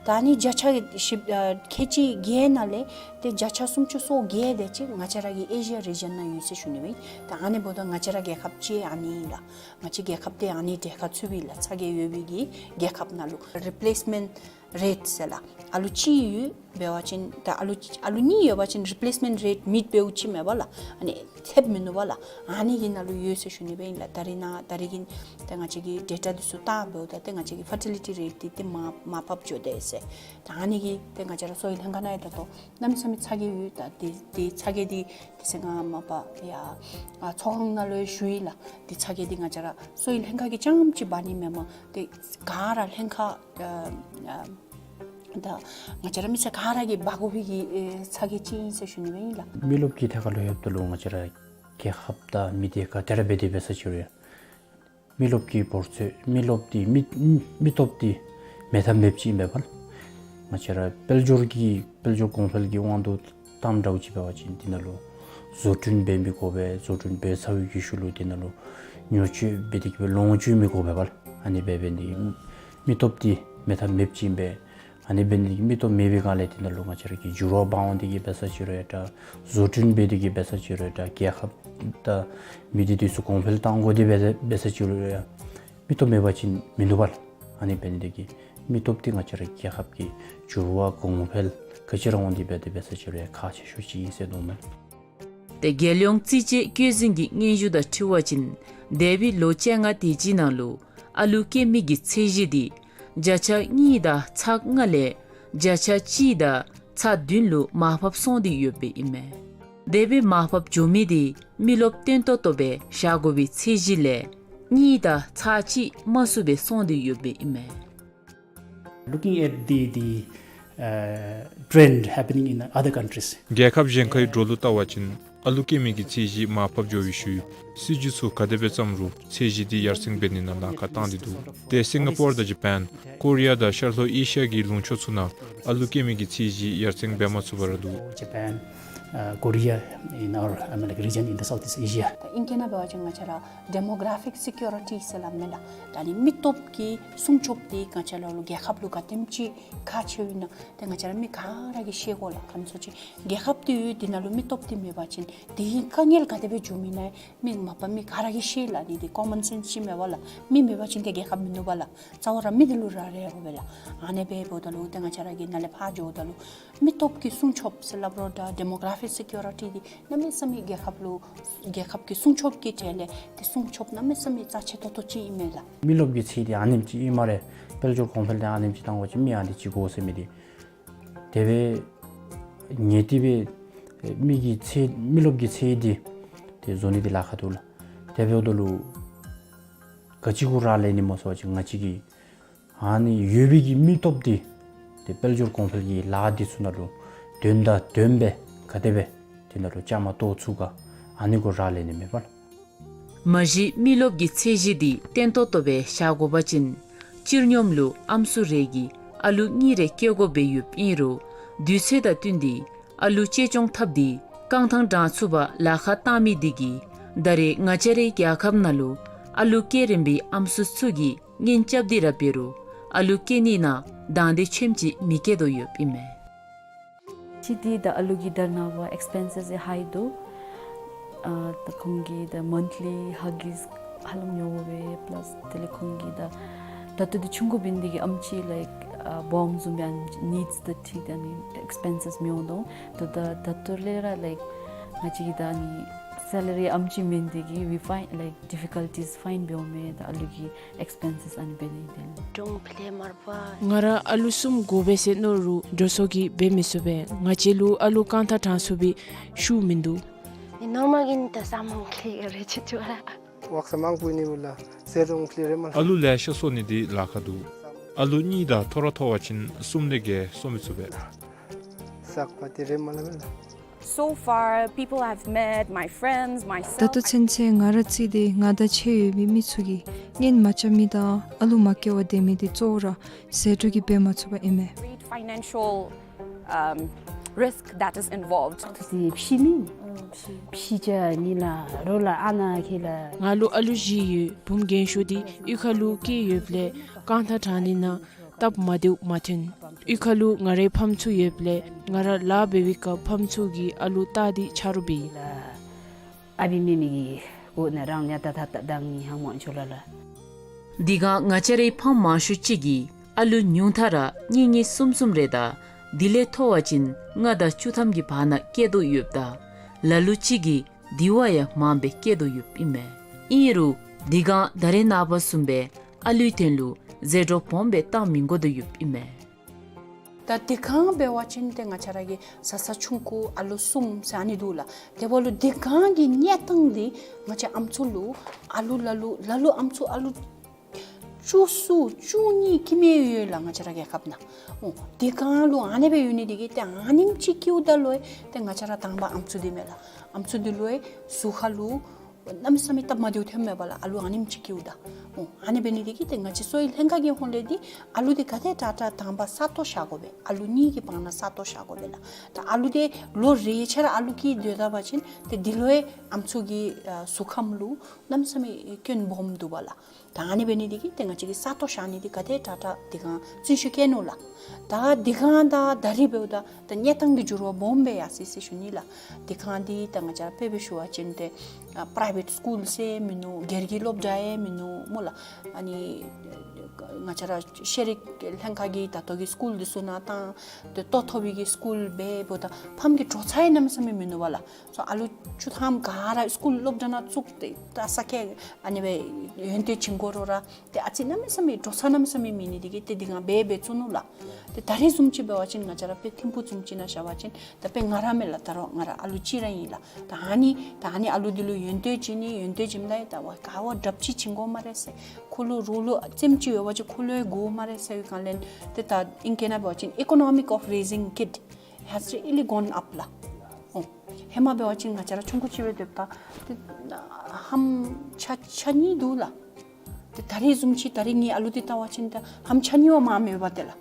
ད་ཨ་ནི་བརྒྱ་ཆ་བཞི་ཨ་ཁལ་གཅིག་བརྒྱད་ནང་ལས་ཏེ་བརྒྱ་ཆ་སུམ་ཅུ་སོ་བརྒྱད་དེ་ཅིག་ང་བཅས་ར་གི་ཨེ་ཤི་ཡ་རི་ཇན་ནང་ཡོད་ཟེར་ཞུ་ནི་སྦེ་ཨིན། ད་ཨ་ནི་འབདཝ་ད་ང་བཅས་ར་རྒྱལ་ཁབ་ཅིག་ཨ་ནི་ཨིན་ལགས། ང་བཅས་རྒྱལ་ཁབ་འདི་ཨ་ནི་གྲལ་ཁར་ཚུདཔ་ཨིན་ལགས། ཚ་གྱང་ཡོད་པའི་གི་རྒྱལ་ཁབ་ནང་ལུ་རི་པི་ལེསི་མེནཊ་རེཊ་ཟེར་ལགས། ཨ་ལུ་གཅིག་ཡོད་འབད་བ་ཅིན་ད་ཨ་ལུ་ཨ་ལུ་གཉིས་ཡོད་པ་ཅིན་རི་པི་ལེསི་མེནཊ་རེཊ་མིཊ་འབདཝ་ཅིག་མེན་པ་ལགས། ཨ་ནི་ཐེབས་མིན་ནུག་པ་ལགས། ཨ་ནི་གི་ནང་ལུ་ཡོད་ཟེར་ཞུ་ནི་སྦེ་ཨིན་ལགས། ད་རེས་ནངས་ད་རེས་ཀྱི་ཏེ་ང་བཅས་ཀྱི་ཌེ་ཊ་འདི་ཚུ་བལྟ་འབདཝ་ད་ཏེ་ང་བཅས་ཀྱི་ཕར་ཊི་ལི་ཊི་རེཊ་འདི་ཏེ་མར་མར་ཕབ་འགྱོ་དེས་ཟེར། ད་ཨ་ནི་གིས་ཏེ་ང་བཅས་ར་གསོ་བའི་ལྷན་ཁག་ནང་ཡང་ད་ལྟོ་གནམ་མེད་ས་མེད་ཚ་གྱང་ཡོད། ད་དེ་དེ་ཚ་གྱང་འདི་དེ་ཚེ་ང་མ་པ་ཡ་ཨ་ཚོགས་ཁང་ནང་ལུ་ཞུ་ཡི་ལགས། དེ་ཚ་གྱང་འདི་ང་བཅས་ར་གསོ་བའི་ལྷན་ཁག་གིས་རྐྱངམ་ཅིག་འབག་ནི་མེན་པར་ཏེ་ག་ར་ལྷན་ཁག་ཨ་ཨ་ད་ང་བཅས་ར་མི་སེར་ག་ར་གིས་འབག་དགོ་པའི་གི་ཨེ་ཚ་གྱང་ཅིག་ཨིན་ཟེར་ཞུ་ནི་སྦེ་ཨིན་ལགས། མི་རློབས་ཀྱི་ཐད་ཁར་ལུ་ཡོདཔ་ད་ལུ་ང་བཅས་ར་རྒྱལ་ཁབ་དང་མི་སྡེ་ག་ཏེ་ར་འབད་དེ་འབད་ས་ཅིག་རུང་མི་རློབས་ཀྱི་བོར་ཚད་མི་རློབས་འདི་མི་མི་སྟོབས་འདི་མེད་ཐབས་མེདཔ་ཅིག་ཨིན་པས་པ་ལགས། ང་བཅས་ར་དཔལ་འབྱོར་གྱི་དཔལ་འབྱོར་གོང་འཕེལ་གྱི་དབང་དུ་བཏངམ་འདྲཝ་ཅིག་འབད་བ་ཅིན་འདི་ནང་ལུ་བཟོ་སྐྲུན་འབད་མི་དགོ་པས། བཟོ་སྐྲུན་འབད་ཚར་བའི་གི་ཤུལ་ལུ་འདི་ནང་ལུ་ཉོ་སྤྱོད་འབད་དེ་གི་སྦེ་ལོངས་སྤྱོད་མི་དགོ་པས་པ་ལགས། ཨ་ནི་འབད་འབད་ནི་དེ་གིས་མི་སྟོབས་འདི་མེད་ཐབས་མེདཔ་ཅིག་ཨིན་པས། ཨ་ནི་འབད་ནི་དེ་གིས་མི་སྟོབས་མེད་པའི་སྒང་ལས་དེ་ནང་ལུ་ང་བཅས་ར་གི་འགྱུར་བ་འབག་འོང་སྟེ་གིས་འབད་ས་ཅིག་རུང་ཡང་འདྲ། བཟོ་སྐྲུན་འབད་དེ་གིས་འབད་ས་ཅིག་རུང་ཡང་འདྲ། རྒྱལ་ཁབ་དང་མི་སྡེ་འདི་ཚུ་གོང་འཕེལ་གཏང་དགོ་དེ་འབད་འབད་ས་ཅིག་རུང་ཡང་མི་སྟོབས་མེད་པ་ཅིན་མིན་འདུག་པ་ལགས། ཨ་ནི་འབད་ནི་དེ་གིས་མི་སྟོབས་འདི་ང་བཅས་ར་རྒྱལ་ཁབ་ཀྱི་འགྱུར་བ་གོང་འཕེལ་ག་ཅི་ར་འོང་སྟེ་འབད་དེ་འབད་ས་ཅིག་རུང་ཡང་ཁག་ཆེ་ཤོས་ཅིག་ཨིན་ཟེར་མནོཝ་མས། ཏེ་རྒྱལ་ཡོངས་རྩིས་དཔྱད་བཀོད་འཛིན་གྱི་སྙན་ཞུ་དང་འཁྲིལ་བ་ཅིན་འདས་པའི་ལོ་བཅོ་ལྔ་དེ་ཅིག་ནང་ལུ་ཨ་ལུ་སྐྱེ་མི་གི་ཚད་གཞི་འདི་བརྒྱ་ཆ་གཉིས་དང་ཚག་ལྔ་ལས་བརྒྱ་ཆ་གཅིག་དང་ཚག་བདུན་ལུ་མར་ཕབ་སོང་སྟེ་ཡོདཔ་ཨིན་མས། དེ་སྦེ་མར་ཕབ་འགྱོ་མི་འདི་མི་རློབས་བརྟན་ཏོག་ཏོ་སྦེ་བཞག་དགོ་པའི་ཚད་གཞི་ལས་གཉིས་དང་ཚག་གཅིག་དམའ་སུ་སྦེ་སོང་སྟེ་ཡོདཔ་ཨིན་མས། Looking at the, the, uh, trend happening in other countries. རྒྱལ་ཁབ་གཞན་ཁའི་འགྲོ་ལུགས་བལྟ་བ་ཅིན་ཨ་ལུ་སྐྱེ་མི་གི་ཚད་གཞི་མར་ཕབ་འགྱོ་བའི་ཤུལ་སྲིད་བྱུས་ཚུ་ག་དེ་སྦེ་བརྩམ་རུང་ཚད་གཞི་འདི་ཡར་སེང་འབད་ནི་ནང་ལཱ་ཁག་བཏང་སྟེ་འདུག། ཏེ་སིང་ག་པོར་དང་ཇ་པཱན་ཀོ་རི་ཡ་དང་ཤར་ལྷོ་ཨེ་ཤི་ཡ་གི་ལུང་ཕྱོགས་ཚུ་ནང་ཨ་ལུ་སྐྱེ་མི་གི་ཚད་གཞི་ཡར་སེང་འབད་མ་ཚུགས་པར་འདུག། Japan, uh, Korea in our, I mean, like, region in the Southeast Asia. ད་ཨིང་སྐད་ནང་འབད་བ་ཅིན་ང་བཅས་ར་demographic security ཟེར་སླབ་མས་ལགས། ད་ཨ་ནི་མི་སྟོབས་ཀྱི་སྲུང་སྐྱོབ་འདི་ང་བཅས་ར་ལུ་རྒྱལ་ཁབ་ལུ་ག་དེམ་ཅིག་ཁག་ཆེཝ་ཨིན་ན། ཏེ་ང་བཅས་ར་མི་ག་ར་གིས་ཤེས་དགོ་ལགས། ག་ཅི་སྨོ་ཟེར་བ་ཅིན་རྒྱལ་ཁབ་འདི་ཡོད། དེ་ནང་ལུ་མི་སྟོབས་འདི་མེད་པ་ཅིན་དེ་གི་དཀའ་ངལ་ག་དེ་སྦེ་འབྱུངམ་ཨིན་ན་མི་མ་པ་མི་ག་ར་གིས་ཤེས་ལགས། ཨ་ནི་འདི་common sense ཅིག་མས་པ་ལགས། མི་མེད་པ་ཅིན་ཏེ་རྒྱལ་ཁབ་མིན་འདུག་པ་ལགས། རྩ་བ་ར་མི་འདི་ལུ་ར་རེ་དགོ་པས་ལགས། ཨ་ནི་སྦེ་འབདཝ་ད་ལུ་ཏེ་ང་བཅས་ར་གིས་ནཱ་ལས་ཕར་འགྱོཝ་ད་ལུ་མི་སྟོབས་ཀྱི་སྲུང་སྐྱོབ་ཟེར་སླབ་རུང་འདྲ། demographic security འདི་གནམ་མེད་ས་མེད་རྒྱལ་ཁབ་ལུ་རྒྱལ་ཁབ་ཀྱི་སྲུང་སྐྱོབ་ཀྱི་གྲས་ལས་ཏེ་སྲུང་སྐྱོབ་གནམ་མེད་ས་མེད་རྩ་ཆེ་ཏོག་ཏོ་ཅིག་ཨིན་མས་ལགས། མི་རློབས་ཀྱི་ཚད་འདི་ཨ་ནེམ་ཅིག་ཨིན་སྨ་རེ། དཔལ་འབྱོར་གོང་འཕེལ་འདི་ཨ་ནེམ་ཅིག་བཏང་བ་ཅིན་མི་ཨ་ནི་ཅིག་དགོ་ཟེར་མི་འདི། དེ་སྦེ་ངེས་ཏིག་སྦེ་མི་གི་ཚད་མི་རློབས་ཀྱི་ཚད་འདི་ཏེ་བཟོ་ནི་འདི་ལཱ་ཁག་འདུག་ལགས། དེ་འབདཝ་ད་ལུ་ག་ཅི་གུ་རག་ལས་ནི་སྨོ་ཟེར་བ་ཅིན་ང་བཅས་ཀྱི་ཨ་ནི་ཡོད་པའི་གི་མི་སྟོབས་འདི་ཏེ་དཔལ་འབྱོར་གོང་འཕེལ་གྱི་ལཱ་འདི་ཚུ་ནང་ལུ་དོན་དང་ལྡནམ་སྦེ་ག་དེ་སྦེ་དེ་ནང་ལུ་བཅའ་མར་གཏོགས་ཚུགས་ག། ཨ་ནི་གུ་རག་ལས་ནི་མེད་པ་ལགས། མ་གཞི་མི་རློབས་ཀྱི་ཚད་གཞི་འདི་བརྟན་ཏོག་ཏོ་སྦེ་བཞག་དགོ་པ་ཅིན་སྤྱིར་སྙོམས་ལུ་ཨམ་སྲུ་རེ་གིས་ཨ་ལུ་གཉིས་རེ་སྐྱེ་དགོཔ་སྦེ་ཡོདཔ་ཨིན་རུང་དུས་ཚོད་དང་བསྟུན་ཏེ་ཨ་ལུ་གཅེས་སྐྱོང་འཐབ་སྟེ་རྐང་ཐང་དྲང་ཚུགས་པར་ལཱ་ཁག་བཏང་མི་འདི་གིས་ད་རེས་ང་བཅས་རའི་རྒྱལ་ཁབ་ནང་ལུ་ཨ་ལུ་སྐྱེ་རན་པའི་ཨམ་སྲུ་ཚུ་གིས་གཉེན་རྐྱབ་སྟེ་ར་འབད་རུང་ཨ་ལུ་སྐྱེ་ནི་ནང་དང་འདོད་ཆེམ་ཅིག་མི་སྐྱེ་དོ་ཡོདཔ་ཨིན་མས། གཅིག་འདི་ད་ཨ་ལུ་གི་ད་རེས་ནངས་པ་expenses ཧའི་འདུག། ཨ་ད་ཁོང་གི་ད་monthly Huggies ཧ་ལམ་ཉོ་དགོ་པས། plus དེ་ལས་ཁོང་གི་ད་ད་ལྟོ་འདི་ཆུང་ཀུ་འབད་ནི་འདི་གིས་ཨམ་ཅིག་like ཨ་སྦོམ་བཟུམ་སྦེ་ཨ་ནི་needs དང་འཁྲིལ་ཏེ་ཨ་ནི་expenses མི་འོང་དོ། ད་ད་ད་ལྟོ་ལས་ར་like ང་བཅས་ཀྱི་ད་ཨ་ནི་salary ཨམ་ཅིག་མེད་ནི་འདི་གིས་we find like difficulties find འབད་འོང་མས། ད་ཨ་ལུ་གི་expenses ཨ་ནི་འབད་ནི་འདི་ལགས། གྲོང་ཁྱེར་མར་པ། ང་ར་ཨ་ལུ་གསུམ་དགོ་པས་ཟེར་མནོ་རུང་འགྲོ་སོང་གིས་འབད་མི་ཚུགས་པས། ང་བཅས་ལུ་ཨ་ལུ་རྐང་ཐང་དྲང་ཚུགས་པའི་ཤུགས་མིན་འདུག། ཨིན་normal གིས་ད་ས་མང་ཁལ་རེ་ཅིག་ཅོ་ར། ཝག་ས་མང་པོ་ནི་བུ་ལ་ཟེར་རུང་ཁལ་རེ་མ་ལགས། ཨ་ལུ་ལེ་ཤ་གསོ་ནི་འདི་ལཱ་ཁག་འདུག། ཨ་ལུ་གཉིས་དང་མཐོ་ར་མཐོ་བ་ཅིན་གསུམ་ལས་བརྒལ་གསོ་མི་ཚུགས་པས། ཟག་པ་དེ་རེ་མ་ལགས་མེན་ལགས། So far, people I've met, my friends, ད་ལྟོ་myself, ཚུན་ཚོད་ང་ར་རྩིས་ཏེ་ང་དང་ཕྱད་ཡོད་པའི་མི་ཚུ་གིས་གཉེན་མ་རྐྱབ་མི་དང་ཨ་ལུ་མ་སྐྱེ་བར་སྡོད་མི་འདི་གཙོ་བོ་ར་ཟད་འགྲོ་གིས་འབད་མ་ཚུགས་པ་ཨིན་མས། Great financial, um, risk that is involved. དེ་ཕྱི་མི་ཕྱི་ཅ་ནི་ལགས་རོགས་ལགས་ཨ་ནཱ་ཁེ་ལགས། ང་ལུ་ཨ་ལུ་བཞི་ཡོད། བུམོ་རྒན་ཤོས་འདི་གཡུས་ཁ་ལུ་སྐྱེས་ཡོདཔ་ལས་རྐང་ཐང་དྲང་ནི་ནང་སྟབས་མ་བདེཝ་མ་ཐོན། གཡུས་ཁ་ལུ་ང་རའི་ཕམ་ཚུ་ཡོདཔ་ལས་ང་ར་ལཱ་འབད་བའི་སྐབས་ཕམ་ཚུ་གིས་ཨ་ལུ་བལྟ་སྟེ་ཆ་རོགས་འབད་ཡི། ཨ་བི་མེ་མི་གི་གོ་ན་རང་ཉ་ཏ་ཐ་ཏ་དང་ནི་ཧང་མང་ཆོ་ལ་ལ། དེ་སྒང་ང་བཅས་རའི་ཕམ་མང་ཤོས་ཅིག་གིས་ཨ་ལུ་ཉུང་མཐའ་ར་གཉིས་གཉིས་གསུམ་གསུམ་རེ་དང་དེ་ལས་མཐོ་བ་ཅིན་ལྔ་དང་བཅུ་ཐམ་གྱི་བར་ན་སྐྱེ་དོ་ཡོདཔ་ད་ལ་ལུ་ཅིག་གིས་དེ་བ་ཡང་མངམ་སྦེ་སྐྱེ་དོ་ཡོདཔ་ཨིན་མས། ཨིན་རུང་དེ་སྒང་ད་རེས་ནངས་པ་བཟུམ་སྦེ་ཨ་ལུའི་དོན་ལུ་ཟད་འགྲོ་སྦོམ་སྦེ་བཏང་མི་དགོ་དོ་ཡོདཔ་ཨིན་མས། ད་དེ་སྒང་འབད་བ་ཅིན་ཏེ་ང་བཅས་ར་གི་བཟའ་ཚང་ཆུང་ཀུ་ཨ་ལུ་གསུམ་ཟེར་ཨ་ནི་འདུག་ལགས། དེ་འབདཝ་ལུ་དེ་སྒང་གི་གནས་སྟངས་འདི་ང་བཅས་ཨམ་སྲུ་ལུ་ཨ་ལུ་ལ་ལུ་ལ་ལུ་ཨམ་སྲུ་ཨ་ལུ་བཅུ་གསུམ་བཅུ་གཉིས་སྐྱེ་མི་ཡོད་ལགས་ང་བཅས་ར་རྒྱལ་ཁབ་ནང་། འོ་དེ་སྒང་ལུ་ཨ་ནི་སྦེ་ཡོད་ནི་དེ་གིས་ཏེ་ཨ་ནེམ་ཅིག་སྐྱེཝ་ད་ལུ་ཏེ་ང་བཅས་ར་དང་པ་ཨམ་སྲུ་འདི་མས་ལགས། ཨམ་སྲུ་འདི་ལུ་གཟུགས་ཁ་ལུ་ གནམ་མེད་ས་མེད་སྟབས་མ་བདེཝ་ཐོནམ་མས་པ་ལགས། ཨ་ལུ་ཨ་ནེམ་ཅིག་སྐྱེཝ་ད། འོ་ཨ་ནི་འབད་ནི་འདི་གིས་ཏེ་ང་བཅས་གསོ་བའི་ལྷན་ཁག་གི་ཧོངས་ལས་འདི་ཨ་ལུ་འདི་ག་དེ་དྲག་དྲག་དང་པ་གསར་གཏོད་བཞག་དགོ་པས། ཨ་ལུ་གཉིས་ཀྱི་བར་ན་གསར་གཏོད་བཞག་དགོ་པས་ལགས། ད་ཨ་ལུ་འདི་ལོ་རེ་ཆ་ར་ཨ་ལུ་སྐྱེས་སྡོད་ད་པ་ཅིན་ཏེ་འདི་ལུ་ཡང་ཨམ་སྲུ་གི་ཨ་གཟུགས་ཁམས་ལུ་གནམ་མེད་ས་མེད་སྐྱོན་སྦོམ་འདུག་པ་ལགས། ད་ཨ་ནི་འབད་ནི་འདི་གིས་ཏེ་ང་བཅས་ཀྱིས་གསར་གཏོད་བཞག་ནི་འདི་ག་དེ་དྲག་དྲག་འདི་སྒང་བརྩོན་ཤུགས་བསྐྱེད་ནུག་ལགས། ད་འདི་སྒང་དང་ད་རིས་འབདཝ་ད་ད་གནས་སྟངས་ཀྱི་འགྱུར་བ་སྦོམ་སྦེ་ཡར་སོ་ཡི་ཟེར་ཞུ་ནི་ལགས། འདི་སྒང་འདི་ད་ང་བཅས་ར་དཔེ་སྦེ་ཞུ་བ་ཅིན་ཏེ་ཨ་པ་རའི་བེཊ་སི་ཀུལ་ཟེར་མིན་ནུག། སྒེར་གྱི་སློབ་གྲྭ་ཡང་མིན་ནུག་སྨོ་ལགས། ཨ་ནི་ང་བཅས་ར་ཤེས་རིག་ལྷན་ཁག་གིས་ད་ལྟོ་གི་སི་ཀུལ་འདི་ཚུ་ནང་བཏང་སྟེ་ལྟོ་ཐོབ་པའི་གི་སི་ཀུལ་སྦེ་འབདཝ་ད་ཕམ་གྱི་གྲོས་ཚད་ཡང་གནམ་མེད་ས་མེད་མིན་ནུག་པ་ལགས། སོ་ཨ་ལུ་བཅུ་ཐམ་ག་ར་སི་ཀུལ་སློབ་གྲྭ་ནང་བཙུགས་ཏེ་ད་ས་ཁྱད་ཨ་ནི་སྦེ་ཡོན་ཏན་བྱིན་དགོ་རུང་ར་ཏེ་ཨ་ཙི་གནམ་མེད་ས་མེད་གྲོས་ཚད་གནམ་མེད་ས་མེད་མེད་ནི་འདི་གིས་ཏེ་འདི་སྒང་འབད་འབད་བཙུགས་ནུག་ལགས། ཏེ་ད་རིས་བཟུམ་ཅིག་འབད་བ་ཅིན་ང་བཅས་ར་དཔེ་ཐིམ་ཕུག་བཟུམ་ཅིག་ནང་བཞག་པ་ཅིན་ད་དཔེ་ང་ར་མེན་ལགས། ད་རུང་ང་ར་ཨ་ལུ་གཅིག་ར་ཨིན་ལགས། ད་ཨ་ནི་ད་ཨ་ནི་ཨ་ལུ་འདི་ལུ་ཡོན་ཏན་བྱིན་ནི་ཡོན་ཏན་བྱིནམ་ད་ཡང་ད་བ་ག་བ་དྲགཔ་ཅིག་བྱིན་དགོ་སྨ་རེ་ཟེར། ཁོ་ལུ་རོགས་ལུ་རྩེདམོ་ཅིག་ཡོད་པ་ཅིན་ཁོ་ལུ་ཡང་དགོ་སྨ་རེ་ཟེར་བའི་སྒང་ལས་ཏེ་ད་ཨིང་སྐད་ནང་འབད་བ་ཅིན་economic of raising kid has really gone up ལགས། འོ་ཧེ་མ་འབད་བ་ཅིན་ང་བཅས་ར་ཆུང་ཀུ་ཅིག་སྦེ་སྡོདཔ་ད་ཏེ་ལྷམ་ཆ་ཆ་གཉིས་འདུག་ལགས། ཏེ་ད་རིས་བཟུམ་ཅིག་ད་རིས་ངེའི་ཨ་ལུ་འདི་བལྟ་བ་ཅིན་ད་ལྷམ་ཆ་གཉིས་བ་མ་མེད་པ་ཏེ་ལགས།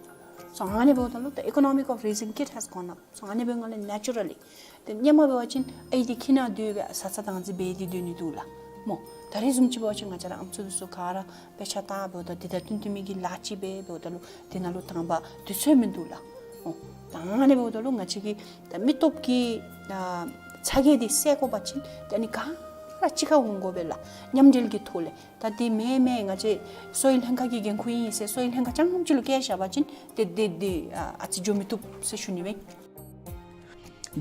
སོ་ཨ་ནི་འབདཝ་ད་ལུ་the economic of raising kid has gone up. སོ་ཨ་ནི་འབད་སྒང་ལས་naturally ཏེ་ཧེ་མ་འབད་བ་ཅིན་ཨའི་འདི་ཁྱིམ་ནང་སྡོད་སྦེ་བཟའ་ཚང་དང་འཛིང་འབད་དེ་སྡོད་ནི་འདུག་ལགས་སྨོ། ད་རིས་བཟུམ་ཅིག་འབད་བ་ཅིན་ང་བཅས་ར་ཨམ་སྲུ་འདི་ཚུ་ག་ར་དཔེ་ཆ་ལྟ་འབདཝ་ད་འདི་དང་བསྟུན་བསྟུན་མི་གི་ལཱ་ཅིག་འབད་འབདཝ་ད་ལུ་འདི་ནང་ལུ་དང་པ་དུས་ཚོད་མིན་འདུག་ལགས། འོ་ད་ཨ་ནི་འབདཝ་ད་ལུ་ང་བཅས་ཀྱི་ད་མི་སྟོབས་ཀྱི་ཨ་ཚ་གྱང་འདི་སེལ་དགོ་པ་ཅིན་ཏེ་ཨ་ནི་ག་ར་གཅིག་ཁར་འོང་དགོ་པས་ལགས། མཉམ་འབྲེལ་གྱི་ཐོག་ལས། ད་འདི་མེན་མེན་ང་བཅས་གསོ་བའི་ལྷན་ཁག་གི་འགན་ཁུར་ཨིན་ཟེར་གསོ་བའི་ལྷན་ཁག་རྐྱངམ་ཅིག་ལུ་བཀལ་བཞག་པ་ཅིན་ཏེ་འདི་འདི་ཨ་ཨ་ཙི་འགྱོ་མི་བཏུབ་ཟེར་ཞུ་ནི་མས།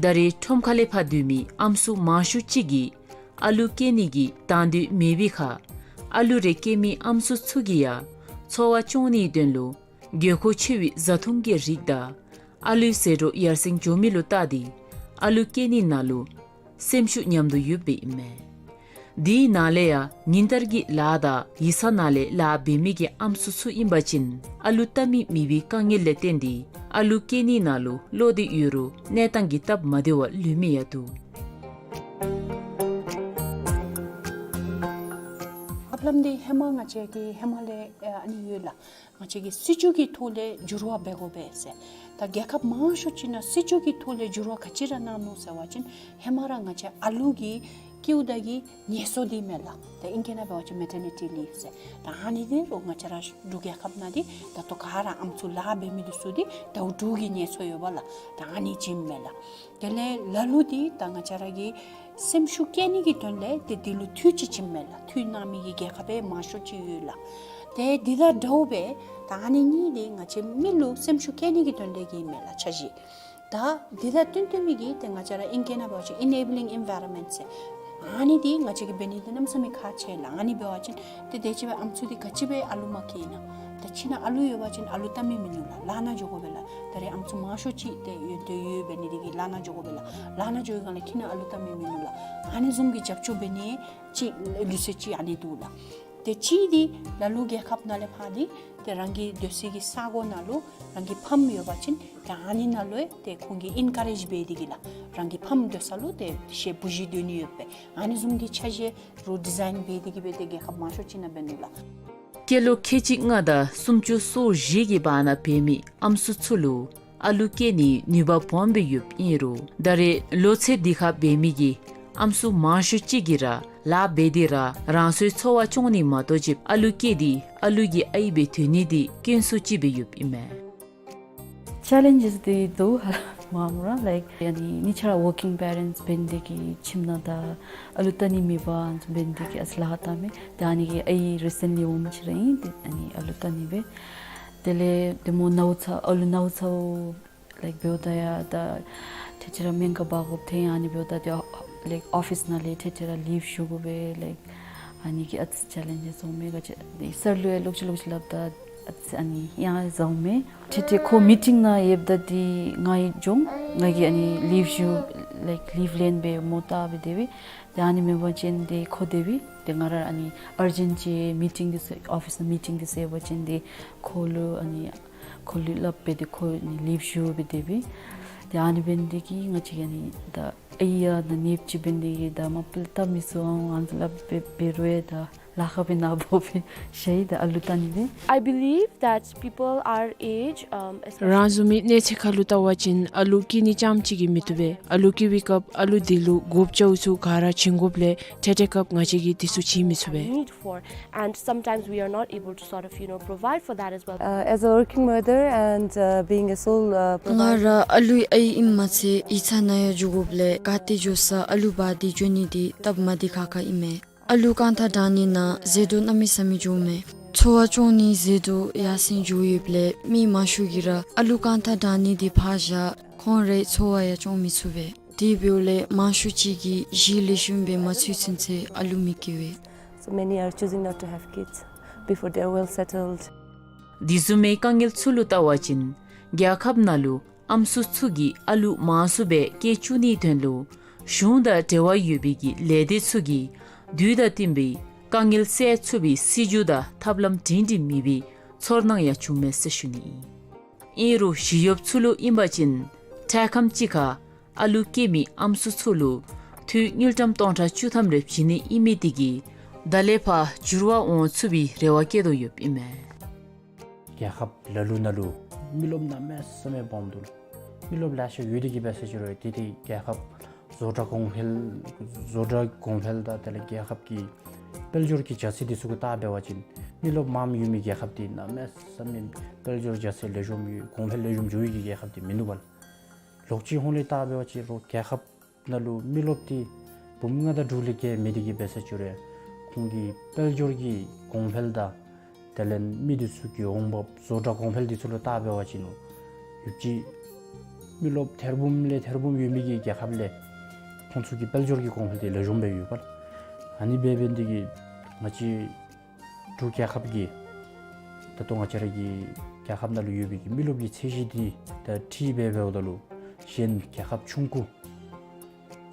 ད་རེས་ཁྲོམ་ཁ་ལས་ཕར་སྡོད་མི་ཨམ་སྲུ་མང་ཤོས་ཅིག་གིས་ཨ་ལུ་སྐྱེ་ནི་གི་དང་འདོད་མེད་པའི་ཁར་ཨ་ལུ་རེ་སྐྱེ་མི་ཨམ་སྲུ་ཚུ་གིས་ཡང་འཚོ་བ་སྐྱོང་ནིའི་དོན་ལུ་དགོས་མཁོ་ཆེ་བའི་བཟའ་འཐུང་གི་རིགས་དང་ཨ་ལུའི་ཟད་འགྲོ་ཡར་སེང་འགྱོ་མི་ལུ་བལྟ་སྟེ་ཨ་ལུ་སྐྱེ་ནི་ནང་ལུ་སེམས་ཤུགས་ཉམས་དོ་ཡོདཔ་ཨིན་མས། དེའི་ནང་ལས་ཡང་ཉིན་ལྟར་གྱི་ལཱ་དང་ཡིག་ཚང་ནང་ལས་ལཱ་འབད་མི་གི་ཨམ་སྲུ་ཚུ་ཨིན་པ་ཅིན་ཨ་ལུ་བལྟ་མི་མེད་པའི་དཀའ་ངལ་ལས་བརྟེན་ཏེ་ཨ་ལུ་སྐྱེ་ནི་ནང་ལུ་བློ་བདེ་ཡོད་རུང་གནས་སྟངས་ཀྱི་སྟབས་མ་བདེ་བ་ལུས་མི་ཡང་འདུག། ཨཔ་ལམ་འདི་ཧེ་མ་ང་བཅས་ཀྱི་ཧེ་མ་ལས་ཨ་ནི་ཡོད་ལགས། ང་བཅས་ཀྱིས་སྲིད་བྱུས་ཀྱི་ཐོག་ལས་འགྱུར་བ་འབད་དགོ་པས་ཟེར། ད་རྒྱལ་ཁབ་མང་ཤོས་ཅིག་ནང་སྲིད་བྱུས་ཀྱི་ཐོག་ལས་འགྱུར་བ་ག་ཅི་ར་གནང་ནུག་ཟེར་བ་ཅིན་ཧེ་མ་ར་ང་བཅས་ཨ་ལུ་གི་སྐྱེཝ་ད་གི་ངལ་གསོ་འདི་མས་ལགས། ད་ཨིང་སྐད་ནང་འབད་བ་ཅིན་maternity leave ཟེར། ད་ཨ་ནི་འདི་རུང་ང་བཅས་ར་འབྲུག་རྒྱལ་ཁབ་ནང་འདི་ད་ལྟོ་ག་ར་ཨམ་སྲུ་ལཱ་འབད་མི་འདི་ཚུ་འདི་ཟླཝ་དྲུག་གི་ངལ་གསོ་ཡོད་པ་ལགས། ད་ཨ་ནི་བྱིནམ་མས་ལགས། དེ་ལས་ལ་ལུ་འདི་ད་ང་བཅས་ར་གི་སེམས་ཤུགས་བསྐྱེད་ནི་གི་དོན་ལས་ཏེ་འདི་ལུ་འཐུས་ཅིག་བྱིནམ་མས་ལགས། འཐུས་གནང་མི་གི་རྒྱལ་ཁབ་མང་ཤོས་ཅིག་ཡོད་ལགས། ཏེ་འདི་དང་འདྲཝ་སྦེ་ད་ཨ་ནི་གཉིས་འདི་ང་བཅས་མི་ལུ་སེམས་ཤུགས་བསྐྱེད་ནི་གི་དོན་ལས་ཀྱི་མས་ལགས་འཆར་གཞི། ད་འདི་དང་བསྟུན་བསྟུན་མི་གི་ཏེ་ང་བཅས་ར་ཨིང་སྐད་ནང་འབད་བ་ཅིན་enabling environment ཟེར། ཨ་ནི་འདི་ང་བཅས་ཀྱིས་འབད་ནི་འདི་གནམ་མེད་ས་མེད་ཁག་ཆེ་ལགས། ཨ་ནི་འབད་བ་ཅིན་ཏེ་དེ་ཅིག་སྦེ་ཨམ་སྲུ་འདི་ག་ཅི་སྦེ་ཨ་ལུ་མ་སྐྱེ་ན། ད་ཁྱིམ་ནང་ཨ་ལུ་ཡོད་པ་ཅིན་ཨ་ལུ་བལྟ་མི་མིན་ནུག་ལགས། ལཱ་ནང་འགྱོ་དགོ་པས་ལགས། ད་རེས་ཨམ་སྲུ་མང་ཤོས་ཅིག་ཏེ་ཡོད་དེ་ཡོད་འབད་ནི་འདི་གིས་ལཱ་ནང་འགྱོ་དགོ་པས་ལགས། ལཱ་ནང་འགྱོ་བའི་སྒང་ལས་ཁྱིམ་ནང་ཨ་ལུ་བལྟ་མི་མིན་ནུག་ལགས། ཨ་ནི་བཟུམ་གྱི་རྒྱབ་སྐྱོར་འབད་ནི་ཅིག་ལུགས་སྲོལ་ཅིག་ཨ་ནི་འདུག་ལགས། ཏེ་གཅིག་འདི་ལ་ལུ་རྒྱལ་ཁབ་ནང་ལས་ཕར་འདི་ཏེ་རང་གི་སྡོད་སའི་གི་ས་གོ་ནང་ལུ་རང་གི་ཕཱམ་ཡོད་པ་ཅིན་ཏེ་ཨ་ནི་ནང་ལུ་ཏེ་ཁོང་གིས་ཨིན་ཀ་རེཇ་འབད་དེ་གིས་ལགས། རང་གི་ཕཱམ་སྡོད་ས་ལུ་ཏེ་ཤེ་བུ་གཞི་སྡོད་ནི་ཡོད་པས། ཨ་ནི་བཟུམ་གྱི་འཆར་གཞི་རུ་ཌི་ཛའིན་འབད་དེ་གིས་སྦེ་ཏེ་རྒྱལ་ཁབ་མང་ཤོས་ཅིག་ནང་འབད་ནུག་ལགས། སྐྱེས་ལོ་ཁལ་གཅིག་ལྔ་དང་སུམ་ཅུ་སོ་བཞི་གི་བར་ན་འབད་མི་ཨམ་སྲུ་ཚུ་ལུ་ཨ་ལུ་སྐྱེ་ནིའི་ནུས་པ་སྦོམ་སྦེ་ཡོདཔ་ཨིན་རུང་ད་རེས་ལོ་ཚད་འདི་ཁར་འབད་མི་གི་ཨམ་སྲུ་མང་ཤོས་ཅིག་གིས་ར་ལཱ་འབད་དེ་ར་རང་སོའི་འཚོ་བ་སྐྱོང་ནི་མ་གཏོགས་ཅིག་ཨ་ལུ་སྐྱེས་ཏེ་ཨ་ལུ་གི་ཨའི་སྦེ་སྡོད་ནི་འདི་དཀོན་སུ་ཅིག་སྦེ་ཡོདཔ་ཨིན་མས། ཅེ་ལེནཇེས་འདི་འདུག་ཧ་ལམ་མ་མོ་ར་ལའིཀ་ཨ་ནི་གཉིས་ཆ་ར་ཝོར་ཀིང་པེ་རེནཊསི་འབད་ནི་དེ་གིས་ཁྱིམ་ནང་ད་ཨ་ལུ་བལྟ་ནི་མེད་པར་འབད་ནི་དེ་གིས་ཨ་ཙི་ལཱ་ཁག་བཏངམ་མས། ཏེ་ཨ་ནི་གི་ཨའི་རི་སེནཊ་ལི་འོངམ་ཅིག་ར་ཨིན། ཏེ་ཨ་ནི་ཨ་ལུ་བལྟ་ནི་སྦེ། དེ་ལས་ཏེ་མོ་ནཝ་ཚཝ་ཨ་ལུ་ནཝ་ཚཝ་ལའིཀ་འབདཝ་ད་ཡང་ད་ཐེངས་ཅིག་ར་སྨན་ཁང་འབག་དགོཔ་ཐོན། ཨ་ནི་འབདཝ་ད་ཏེ་ལའིཀ་ཨོ་ཕིསི་ནང་ལས་ཐེངས་ཅིག་ར་ལིབ་ཞུ་དགོ་པས་ལའིཀ་ཨ་ནི་གི་ཨ་ཙི་ཅེ་ལེནཇེས་འོང་མས། ག་ཅི་ཏེ་སར་ལུ་ཡང་ལོག་ཅི་ལོག་ཅི་སླབ་ད་ཨ་ཙི་ཨ་ནི་ཡང་བཟའཝ་མས། ཐེངས་ཅིག་ཁོ་མི་ཊིང་ནང་ཡོདཔ་ད་འདི་ང་གིས་འགྱོ་ང་གིས་ཨ་ནི་ལིབ་ཞུ་ལའིཀ་ལིབ་ལེན་སྦེ་མོ་བལྟ་སྦེ་སྡོད་པས། ཏེ་ཨ་ནི་མེན་པ་ཅིན་ཏེ་ཁོ་སྡོད་པས། ཏེ་ང་ར་ཨ་ནི་ཨར་ཇེནཊ་ཅིག་མི་ཊིང་འདི་ཚུ་ཨོ་ཕིསི་ནང་མི་ཊིང་འདི་ཚུ་ཡོད་པ་ཅིན་ཏེ་ཁོ་ལུ་ཨ་ནི་ཁོ་ལུ་སླབ་སྦེ་ཏེ་ཁོ་ཨ་ནི་ལིབ་ཞུ་སྦེ་སྡོད་པས། ཏེ་ཨ་ནི་འབད་ནི་དེ་གིས་ང་བཅས་ཨ་ནི་ད་ ཨའི་ཡང་ནད་ཅིག་འབད་ནི་དེ་གིས་ད་མ་པ་ལས་བལྟ་མི་ཚུ་ཡང་ང་བཅས་ལཱ་འབད་འབད་རུང་ད་ལཱ་ཁག་སྦེ་ནཱ་འབོ་སྦེ་ཤི་ཡི། ད་ཨ་ལུ་བལྟ་ནི་འདི། I believe that people our age, um, especially རང་བཟུམ་མའི་གནས་ཚད་ཁར་ལུ་བལྟ་བ་ཅིན་ཨ་ལུ་སྐྱེ་ནི་རྐྱངམ་ཅིག་གིས་མི་བཏུབ་པས། ཨ་ལུ་སྐྱེ་བའི་སྐབས་ཨ་ལུ་འདི་ལུ་དགོཔ་ཅ་ལ་ཚུ་ག་ར་བྱིན་དགོཔ་ལས་ཐད་ཐད་སྐབས་ང་བཅས་ཀྱིས་འདི་ཚུ་བྱིན་མི་ཚུགས་པས། Need for, and sometimes we are not able to sort of, you know, provide for that as well. Uh, as a working mother and, uh, being a sole, uh, ང་ར་ཨ་ལུའི་ཨའི་ཨིནམ་མ་ཚད་ཡིག་ཚང་ནང་ཡང་འགྱོ་དགོཔ་ལས་ག་ཏེ་འགྱོ་ས་ཨ་ལུ་འབག་སྟེ་འགྱོ་ནི་འདི་སྟབས་མ་བདེ་ཁག་ཁ་ཨིན་མས། ཨ་ལུ་རྐང་ཐང་དྲང་ནི་ནང་ཟད་འགྲོ་གནམ་མེད་ས་མེད་འགྱོཝ་མས། འཚོ་བ་སྐྱོང་ནི་ཟད་འགྲོ་ཡར་སེང་འགྱོ་ཡོདཔ་ལས་མི་མང་ཤོས་ཀྱིས་ར་ཨ་ལུ་རྐང་ཐང་དྲང་ནི་འདི་ཕར་བཞག་ཁོང་རའི་འཚོ་བ་ཡང་སྐྱོང་མི་ཚུགས་པས། དེ་འབདཝ་ལས་མང་ཤོས་ཅིག་གིས་གཞི་ལེགས་ཤོམ་སྦེ་མ་ཚུད་ཚུན་ཚོད་ཨ་ལུ་མི་སྐྱེ་བས། So many are choosing not to have kids before they are well settled. འདི་བཟུམ་མའི་དཀའ་ངལ་ཚུ་ལུ་བལྟ་བ་ཅིན་རྒྱལ་ཁབ་ནང་ལུ་ཨམ་སྲུ་ཚུ་གིས་ཨ་ལུ་མང་སུ་སྦེ་སྐྱེ་བཅུག་ནིའི་དོན་ལུ་གཞུང་དང་འབྲེལ་བ་ཡོད་པའི་གི་ལས་སྡེ་ཚུ་གིས་དུས་དང་བསྟུན་པའི་དཀའ་ངལ་སེལ་ཚུགས་པའི་སྲིད་བྱུས་དང་ཐབས་ལམ་སྒྲིང་སྒྲིང་མེད་པའི་ཚོར་སྣང་ཡང་བྱུངམ་མས་ཟེར་ཞུ་ནི་ཨིན། ཨིན་རུང་ཞི་གཡོགཔ་ཚུ་ལུ་ཨིན་པ་ཅིན་འཕྲལ་ཁམས་ཅིག་ཁར་ཨ་ལུ་སྐྱེ་མི་ཨམ་སྲུ་ཚུ་ལུ་འཐུས་དངུལ་ཀྲམ་སྟོང་ཕྲག་བཅུ་ཐམ་རེ་བྱིན་ནི་ཨིན་མི་དེ་གིས་ད་ལས་ཕར་འགྱུར་བ་འོང་ཚུགས་པའི་རེ་བ་བསྐྱེད་དོ་ཡོདཔ་ཨིན་མས། རྒྱལ་ཁབ་ལ་ལུ་ནང་ལུ་མི་རློབས་གནམ་མེད་ས་མེད་སྦོམ་འདུག། མི་རློབས་ལེ་ཤ་ཡོད་དེ་གིས་འབད་ཟེར་ཞུ་རུང་དེ་དེ་རྒྱལ་ཁབ་བཟོ་གྲྭ་གོང་འཕེལ་བཟོ་གྲྭ་གོང་འཕེལ་དང་དེ་ལས་རྒྱལ་ཁབ་ཀྱི་དཔལ་འབྱོར་གྱི་བྱ་ཚིག་དེ་ཚུ་གུ་བལྟ་འབད་བ་ཅིན་མི་རློབས་མངམ་ཡོད་མི་རྒྱལ་ཁབ་དེ་གནམ་མེད་ས་མེད་དཔལ་འབྱོར་བྱ་ཚིག་ལེགས་ཤོམ་ཡོད་གོང་འཕེལ་ལེགས་ཤོམ་འགྱོ་བའི་གི་རྒྱལ་ཁབ་དེ་མིན་འདུག་པ། ལོགས་ཅིག་ཧོང་ལས་བལྟ་འབད་བ་ཅིན་རུང་རྒྱལ་ཁབ་ནང་ལུ་མི་རློབས་དེ་འབུམ་ལྔ་དང་དྲུག་ལས་བརྒལ་མེད་དེ་གིས་འབད་ཟེར་ཞུ་རུང་ཁོང་གི་དཔལ་འབྱོར་གྱི་གོང་འཕེལ་དང་དེ་ལས་མི་དེ་ཚུ་གི་འོང་འབབ་བཟོ་གྲྭ་གོང་འཕེལ་དེ་ཚུ་ལུ་བལྟ་འབད་བ་ཅིན་ཡོདཔ་ཅིག་མི་རློབས་ཐེར་འབུམ་ལས་ཐེར་འབུམ་ཡོད་མི་གི་རྒྱལ་ཁབ་ལས་ཁོང་ཚུ་གི་དཔལ་འབྱོར་གྱི་གོང་འཕེལ་དེ་ལེགས་ཤོམ་སྦེ་ཡོད་པ། ཨ་ནི་འབད་འབད་ནི་དེ་གིས་ང་བཅས་འབྲུག་རྒྱལ་ཁབ་ཀྱི་ད་ལྟོ་ང་བཅས་ར་གི་རྒྱལ་ཁབ་ནང་ལུ་ཡོད་པའི་གི་མི་རློབས་ཀྱི་ཚད་གཞི་འདི་ད་ཁྲིད་འབད་འབདཝ་ད་ལུ་གཞན་རྒྱལ་ཁབ་ཆུང་ཀུ་